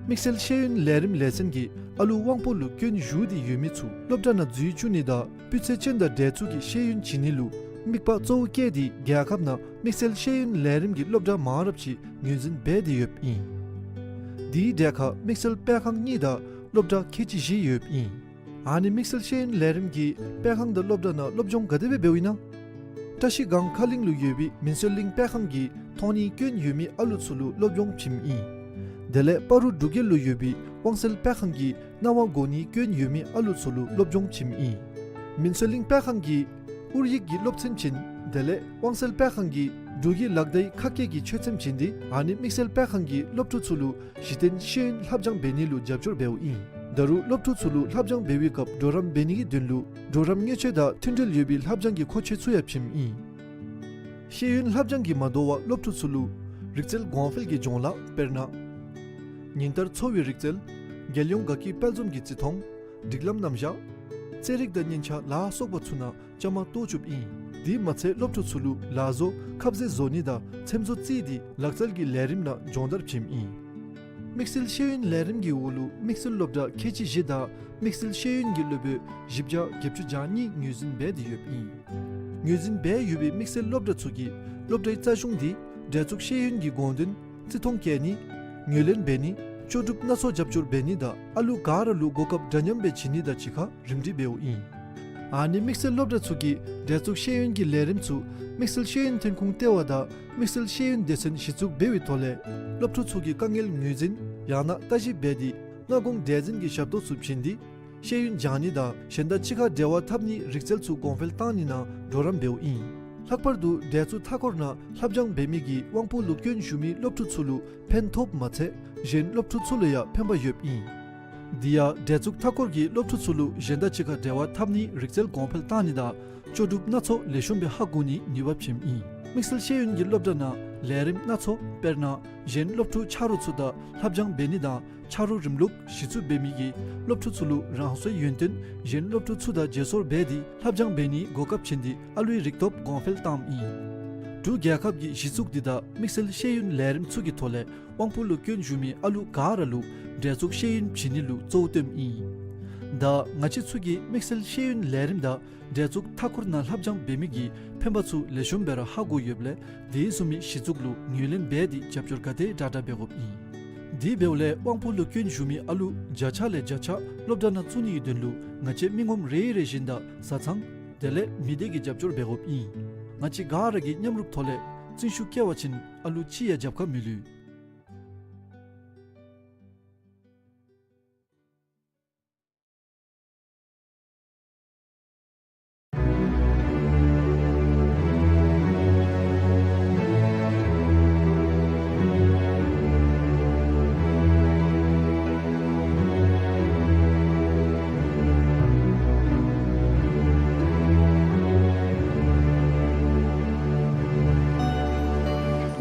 དམིགས་བསལ་ཤེས་ཡོན་ལས་རིམ་ལས་ཚན་གྱིས་ཨ་ལུ་དབང་པོ་ལུ་སྐྱོན་ཞུགས་ཏེ་ཡོད་མི་ཚུ་སློབ་གྲྭ་ནང་འཛུལ་བཅུག་ནི་དང་སྤུས་ཚད་ཅན་དང་འདྲ་མཉམ་གྱི་ཤེས་ཡོན་བྱིན་ནི་ལུ་དམིགས་པ་གཙོ་བོ་བསྐྱེད་དེ་རྒྱལ་ཁབ་ནང་དམིགས་བསལ་ཤེས་ཡོན་ལས་རིམ་གྱི་སློབ་གྲྭ་མང་རབས་ཅིག་ངོས་འཛིན་འབད་དེ་ཡོདཔ་ཨིན། དེའི་གྲས་ཁར་དམིགས་བསལ་སྤེལ་ཁང་གཉིས་དང་སློབ་གྲྭ་ཁལ་གཅིག་བཞི་ཡོདཔ་ཨིན། ཨ་ནི་དམིགས་བསལ་ཤེས་ཡོན་ལས་རིམ་གྱི་སྤེལ་ཁང་དང་སློབ་གྲྭ་ནང་སློབ་སྦྱོང་ག་དེ་སྦེ་འབདཝ་ཨིན་ན། བཀྲ་ཤིས་སྒང་ཁ་གླིང་ལུ་ཡོད་པའི་མིན་སྲོལ་གླིང་སྤེལ་ཁང་གིས་མཐོང་ནི་སྐྱོན་ཡོད་མི་ཨ་ལུ་ཚུ་ལུ་སློབ་སྦྱོང་བྱིནམ་ཨིན། དེ་ལས་སྤ་རོ་འབྲུག་རྒྱལ་ལུ་ཡོད་པའི་དབང་གསལ་སྤེལ་ཁང་གིས་རྣ་བ་གོ་ནི་སྐྱོན་ཡོད་མི་ཨ་ལུ་ཚུ་ལུ་སློབ་སྦྱོང་བྱིནམ་ཨིན། མིན་སྲོལ་གླིང་སྤེལ་ཁང་གིས་ཨོ་རྒྱན་གྱི་སློབ་ཚན་བྱིན། དེ་ལས་དབང་གསལ་སྤེལ་ཁང་གིས་འབྲུག་གི་ལག་བརྡའི་ཁ་སྐད་ཀྱི་ཆོས་ཚན་བྱིན་ཏེ་ཨ་ནི་དམིགས་བསལ་སྤེལ་ཁང་གིས་སློབ་ཕྲུག་ཚུ་ལུ་གཞི་རྟེན་ཤེས་ཡོན་ལྷབ་སྦྱང་འབད་ནི་ལུ་རྒྱབ་སྐྱོར་འབདཝ་ཨིན། ད་རུང་སློབ་ཕྲུག་ཚུ་ལུ་ལྷབ་སྦྱང་འབད་བའི་སྐབས་གྲོགས་རམ་འབད་ནི་གི་དོན་ལུ་གྲོགས་རམ་དངུལ་ཆས་དང་མཐུན་འབྲེལ་ཡོད་པའི་ལྷབ་སྦྱང་གི་མཁོ་ཆས་ཚུ་ཡང་བྱིནམ་ཨིན། ཤེས་ཡོན་ལྷབ་སྦྱང་གིས་མ་དོ་བར་སློབ་ཕྲུག་ཚུ་ལུ་རིག་རྩལ་གོང་འཕེལ་གྱི་སྦྱོང་ལཱ་དཔེར་ན་ཉིན་ལྟར་འཚོ་བའི་རིག་རྩལ། རྒྱལ་ཡོངས་དགའ་སྐྱིད་དཔལ་འཛོམས་ཀྱི་བརྩི་མཐོང་། སྒྲིག་ལམ་རྣམ་གཞག། རྩེད་རིགས་དང་སྙན་ཆ་ལ་སོགས་པ་ཚུ་ནང་བཅའ་མར་གཏོགས་བཅུགཔ་ཨིན། དེ་མ་ཚད་སློབ་ཕྲུག་ཚུ་ལུ་ལག་བཟོ་ཁབ་རྩེ་བཟོ་ནི་དང་ཚེམ་བཟོ་རྩེད་དེ་ལག་རྩལ་གྱི་ལས་རིམ་ནང་སྦྱོང་བརྡར་བྱིནམ་ཨིན། དམིགས་བསལ་ཤེས་ཡོན་ལས་རིམ་གྱི་འོག་ལུ་དམིགས་བསལ་སློབ་གྲྭ་ཁལ་གཅིག་བཞི་དང་དམིགས་བསལ་ཤེས་ཡོན་གྱི་སློབ་དཔོན་བཞི་བརྒྱ་བརྒྱད་ཅུ་གྱ་གཉིས་ངོས་འཛིན་འབད་དེ་ཡོདཔ་ཨིན། ངོས་འཛིན་འབད་ཡོད་པའི་དམིགས་བསལ་སློབ་གྲྭ་ཚུ་གིས་སློབ་གྲྭའི་རྩ་གཞུང་དེ་འདྲ་མཉམ་ཤེས་ཡོན་གྱི་དགོངས་དོན་བརྩི་མཐོང་བསྐྱེད་ནི། ངོས་ལེན་འབད་ནི། ལྕོགས་གྲུབ་སྣ་ཚོགས་རྒྱབ་སྐྱོར་འབད་ནི་དང་ཨ་ལུ་ག་ར་ལུ་གོ་སྐབས་འདྲ་མཉམ་སྦེ་བྱིན་ནི་དང་གཅིག་ཁར་རིམ་སྒྲིག་འབདཝ་ཨིན། ཨ་ནི་དམིགས་བསལ་སློབ་གྲྭ་ཚུ་གིས་འདྲ་མཉམ་ཤེས་ཡོན་གྱི་ལས་རིམ་ཚུ་དམིགས་བསལ་ཤེས་ཡོན་ཐོན་ཁུངས་ལྟེ་བ་དང་དམིགས་བསལ་ཤེས་ཡོན་སྡེ་ཚན་གཞི་བཙུགས་འབད་བའི་ཐོག་ལས་སློབ་ཕྲུག་ཚུ་གི་དཀའ་ངལ་ངོས་འཛིན་ཡང་ན་ལྟ་ཞིབ་འབད་དེ་སྔ་དགོངས་འགྲེལ་འཛིན་གྱི་ཞབས་ཏོག་ཚུ་བྱིན་ཏེ་ཤེས་ཡོན་སྦྱང་ནི་དང་གཞན་དང་གཅིག་ཁར་འབྲེལ་བ་འཐབ་ནིའི་རིག་རྩལ་ཚུ་གོང་འཕེལ་གཏང་ནི་ནང་གྲོགས་རམ་འབདཝ་ཨིན། ལྷག་པར་དུ་འདྲ་མཉམ་མཐའ་འཁོར་ནང་ལྷབ་སྦྱང་འབད་མི་གིས་དབང་པོ་ལུ་སྐྱོན་ཞུགས་མི་སློབ་ཕྲུག་ཚུ་ལུ་ཕན་ཐོགས་མ་ཚད་གཞན་སློབ་ཕྲུག་ཚུ་ལུ་ཡང་ཕན་པ་ཡོདཔ་ཨིན། དེ་ཡང་འདྲ་མཉམ་མཐའ་འཁོར་གྱིས་སློབ་ཕྲུག་ཚུ་ལུ་གཞན་དང་གཅིག་ཁར་འབྲེལ་བ་འཐབ་ནིའི་རིག་རྩལ་གོང་འཕེལ་གཏང་ནི་དང་ལྕོགས་གྲུབ་སྣ་ཚོགས་ལེགས་ཤོམ་སྦེ་ཧ་གོ་ནིའི་ནུས་པ་བྱིནམ་ཨིན། དམིགས་བསལ་ཤེས་ཡོན་གྱི་སློབ་གྲྭ་ནང་ལས་རིམ་སྣ་ཚོགས་དཔེར་ན་གཞན་སློབ་ཕྲུག་ཆ་རོགས་ཚུ་དང་ལྷབ་སྦྱང་འབད་ནི་དང་ཆ་རོགས་རིམ་ལུགས་གཞི་བཙུགས་འབད་མི་གིས་སློབ་ཕྲུག་ཚུ་ལུ་རང་སོའི་ཡོན་ཏན་གཞན་སློབ་ཕྲུག་ཚུ་དང་བརྗེ་སོར་འབད་དེ་ལྷབ་སྦྱང་འབད་ནིའི་གོ་སྐབས་བྱིན་ཏེ་ཨ་ལུའི་རིག་སྟོབས་གོང་འཕེལ་བཏངམ་ཨིན། འབྲུག་རྒྱལ་ཁབ་ཀྱི་གཞི་བཙུགས་འདི་དང་དམིགས་བསལ་ཤེས་ཡོན་ལས་རིམ་ཚུ་གི་ཐོག་ལས་དབང་པོ་ལུ་སྐྱོན་ཞུགས་མི་ཨ་ལུ་ག་ར་ལུ་འདྲ་མཉམ་ཤེས་ཡོན་བྱིན་ནི་ལུ་གཙོ་བོ་བཏོནམ་ཨིན། ད་ང་བཅས་ཚུ་གིས་དམིགས་བསལ་ཤེས་ཡོན་ལས་རིམ་དང་འདྲ་མཉམ་མཐའ་འཁོར་ནང་ལྷབ་སྦྱང་འབད་མི་གི་ཕན་པ་ཚུ་ལེགས་ཤོམ་སྦེ་ར་ཧ་གོ་ཡོདཔ་ལས་དེ་བཟུམ་མའི་གཞི་བཙུགས་ལུ་ངོས་ལེན་འབད་དེ་རྒྱབ་སྐྱོར་ག་དེ་དྲག་དྲག་འབད་དགོཔ་ཨིན། དེ་འབདཝ་ལས་དབང་པོ་ལུ་སྐྱོན་ཞུགས་མི་ཨ་ལུ་བརྒྱ་ཆ་ལས་བརྒྱ་ཆ་སློབ་གྲྭ་ནང་བཙུགས་ནིའི་དོན་ལུ་ང་བཅས་མི་ངོམ་རེ་རེ་བཞིན་དང་བཟའ་ཚང་དེ་ལས་མི་སྡེ་གིས་རྒྱབ་སྐྱོར་འབད་དགོཔ་ཨིན། ང་བཅས་ག་ར་གིས་མཉམ་རུབ་ཐོག་ལས་བརྩོན་ཤུགས་བསྐྱེད་པ་ཅིན་ཨ་ལུ་ཅིག་ཡང་རྒྱབ་ཁར་མི་ལུས།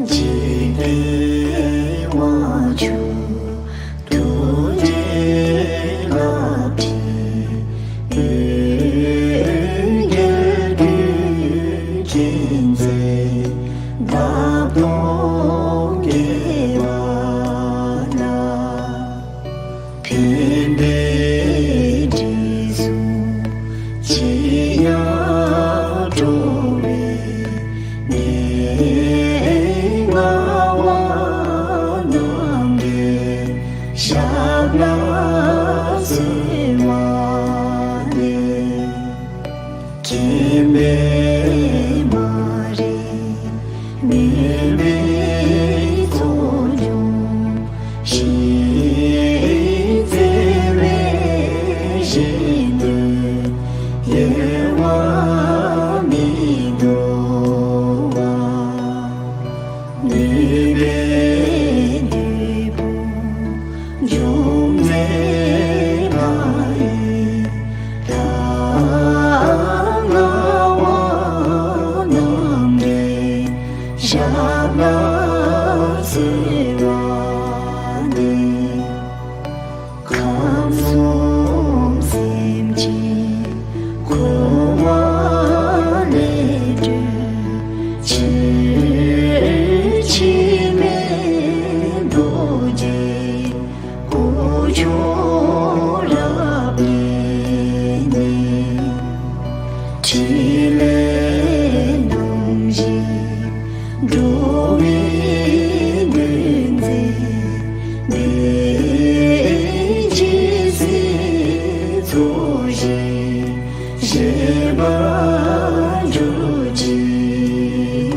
འཇིག་རྟེན་དབང་ཕྱུག་ཐུགས་རྗེའི་རླབས་ཀྱིས། འོད་གྱུར་གུས་ཅན་མཛད་འདབ་སྟོང་རྒྱས་པ་ལ། ཕན་བདེའི་དྲི་བསུང་ཅི་ཡང་སྤྲོ་བའི་ནས། ངག་དབང་རྣམ་འདྲེན་ཞབས་ལ་གསོལ་བ་འདེབས། མཁྱེན་པས་མ་རིག་མུན་པའི་ཚོགས་འཇོམས་ཤིང་། བརྩེ་བའི་ཞལ་ནས་གཡེལ་བར་མི་འདོར་བ། ནུས་པའི་བདུད་དཔུང་འཇོམས་མཛད་ལྷ་ཡི་ལྷ། ངག་དབང་རྣམ་འདྲེན་ཞབས་ལ་གསོལ་བ་འདེབས། ཁམས་གསུམ་སེམས་ཅན་འཁོར་བ་ལས་སྒྲོལ་ཕྱིར། འཆི་མེད་རྡོ་རྗེ་སྐུ་མཆོག་རབ་བརྙེས་ནས། ཕྲིན་ལས་རྣམ་བཞི་འགྲོ་བའི་དོན་མཛད་པའི། ཇི་སྲིད་ཚོགས་ཞིང་བཞེས་པར་གྱུར་ཅིག།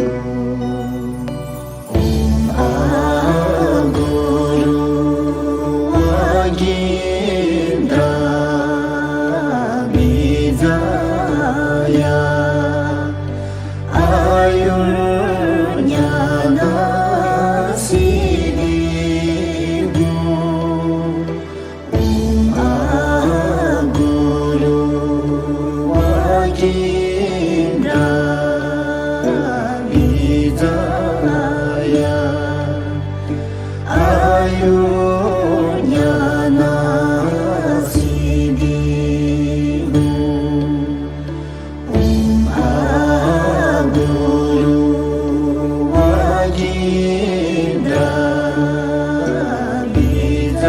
ཨོཾ་ཨཱཿུ་རུ་ཝཱ་ཀིནྡ་བི་ཛ་ཡ། ཨཱ་ཡུར་ཉ་ན་སིདྡྷི་ཧཱུྃ། ཨོཾ་ཨཱཿུ་རུ་ཝཱ་ཀིནྡ་བི་ཛ་ཡ། ཨཱ་ཡུར་ཉ་ན་སིདྡྷི་ཧཱུྃ། ཨོཾ་ཨཱཿུ་རུ་ཝཱ་ཀིནྡ་བི་ཛ་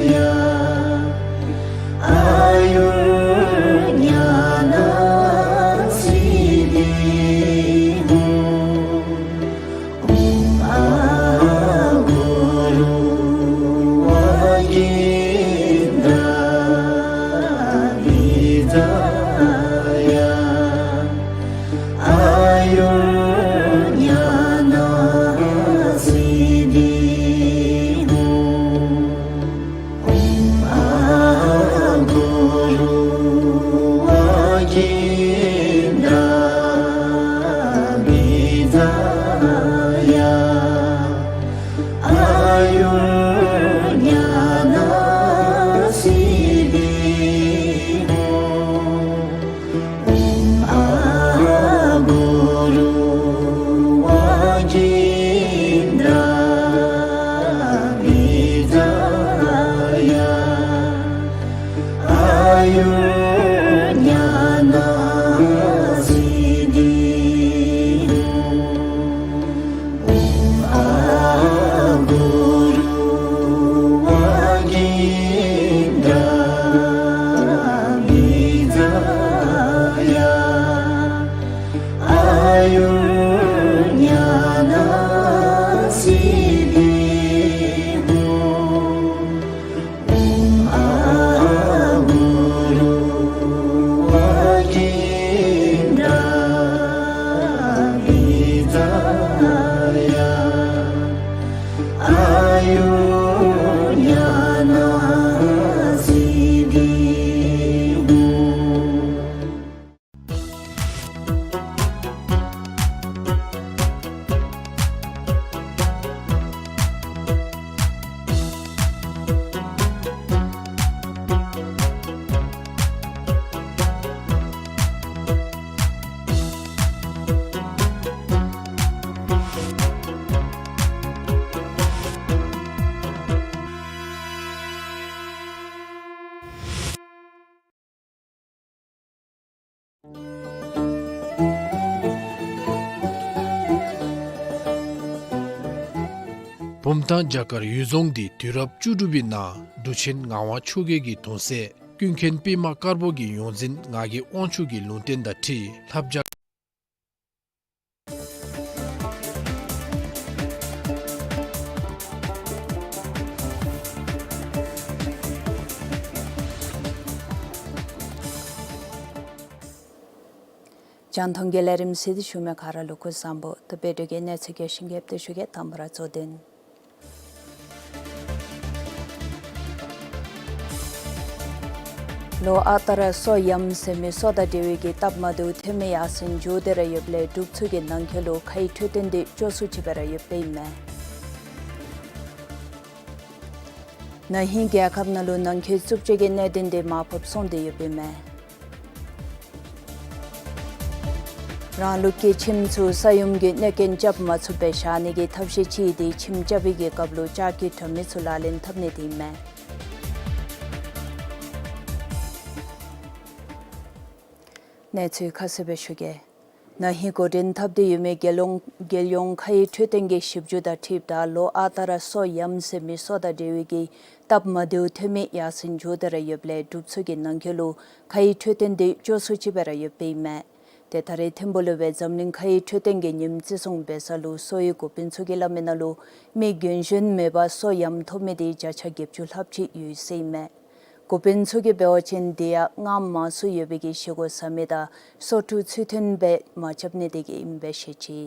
ཡ། ཨཱ་ཡུར་ཉ་ན་སིདྡྷི་ཧཱུྃ། ཨོཾ་ཨཱཿུ་རུ་ཝཱ་ཀིནྡ་བི་ཛ་ཡ། ཨཱ་ཡུར་ཉ་ན་སིདྡྷི་ཧཱུྃ། ཨོཾ་ཨཱཿུ་རུ་ཝཱ་ཀིནྡ་བི་ཛ་ཡ། ཨཱ་ཡུར་ཉ་ན་སིདྡྷི་ཧཱུྃ། བུམ་ཐང་བྱ་དཀར་ཡུལ་རྫོང་འདི་དུས་རབས་བཅུ་དྲུག་པའི་ནང་འབྲུག་ཆེན་ངག་དབང་ཆོས་རྒྱལ་གྱི་གདུང་སྲས་ཀུན་མཁྱེན་པདྨ་དཀར་པོ་གི་ཡོངས་འཛིན་ངག་གི་དབང་ཕྱུག་གི་ལུང་བསྟན་དང་འཁྲིལ་ལྷ་བྱ། རྒྱང་མཐོང་གི་ལས་རིམ་གཟིགས་ཏེ་བཞུགས་མི་ག་ར་ལུ་སྐུ་གཟུགས་བཟང་པོ། ད་དཔལ་སྒྲོལ་གྱིས་གནས་ཚུལ་རྒྱས་ཤིང་རྒྱསཔ་སྦེ་ཞུ་གེ། དང་པ་ར་གཙོ་དོན། ལོ་ཨ་རྟག་ར་སོ་ཡམ་ཟེར་མི་སྲོག་དང་འབྲེལ་བའི་གི་སྟབས་མ་བདེཝ་ཐོན་མི་ཡར་སེང་འགྱོ་སྟེ་ར་ཡོདཔ་ལས་འབྲུགཔ་ཚུ་གིས་ནང་འཁོད་ལུ་ཁའི་འཕྲོད་བསྟེན་འདི་སྐྱོ་སུ་ཅིག་སྦེ་ར་ཡོདཔ་ཨིན་མས། ན་ཧིང་རྒྱལ་ཁབ་ནང་ལུ་ནང་འཁོད་རྩུབ་སྤྱོད་ཀྱི་གནད་དོན་འདི་མར་ཕབ་སོང་སྟེ་ཡོདཔ་ཨིན་མས། རང་ལུགས་ཀྱི་ཁྱིམ་ཚུ་ས་ཡོམ་གྱིས་གནོད་སྐྱོན་རྐྱབ་མ་ཚུགས་པར་བཞག་ནི་གི་ཐབས་ཤེས་ཅིག་འདི་ཁྱིམ་རྐྱབ་པའི་གི་སྐབས་ལུ་ལྕགས་ཀྱི་དྲ་མིག་ཚུ་ལག་ལེན་འཐབ་ནི་འདི་ཨིན་མས། གནས་ཚུལ་ཁ་གསལ་སྦེ་ཞུ་གེ། ན་ཧིང་འགོ་འདྲེན་འཐབ་སྟེ་ཡོད་མི་རྒྱལ་ཡོངས་རྒྱལ་ཡོངས་ཁའི་འཕྲོད་བསྟེན་གྱི་ཞིབ་འཇུག་དང་འཁྲིལཝ་ད་ལོ་ཨ་རྟག་ར་སོ་ཡམ་ཟེར་མི་སྲོག་དང་འབྲེལ་བའི་གི་སྟབས་མ་བདེཝ་ཐོན་མི་ཡར་སེང་འགྱོ་སྟེ་ར་ཡོདཔ་ལས་འབྲུགཔ་ཚུ་གིས་ནང་འཁོད་ལུ་ཁའི་འཕྲོད་བསྟེན་འདི་སྐྱོ་སུ་ཅིག་སྦེ་ར་ཡོདཔ་ཨིན་མས། ཏེ་ད་རེས་ཐིམ་ཕུག་ལུ་སྦེ་འཛམ་གླིང་ཁའི་འཕྲོད་བསྟེན་གྱི་ཉིནམ་བརྩི་སྲུང་འབད་ས་ལུ་གསོ་བའི་འགོ་དཔོན་ཚུ་གིས་སླབ་མི་ནང་ལུ་མི་རྒན་གཞོན་མེད་པར་སོ་ཡམ་ཐོབ་མི་འདི་བརྒྱ་ཆ་བརྒྱད་ཅུ་ལྷགཔ་ཅིག་ཡོད་ཟེར་ཨིན་མས། འགོ་དཔོན་ཚུ་གིས་འབད་བ་ཅིན་དེ་ཡང་རྔམ་མང་སུ་ཡོད་པའི་གི་བཞེས་སྒོ་ཟ་མི་དང་སོ་ཀྲུ་ཚུལ་མཐུན་སྦེ་མ་རྐྱབ་ནི་དེ་གིས་ཨིནམ་སྦེ་བཤད་ཅི།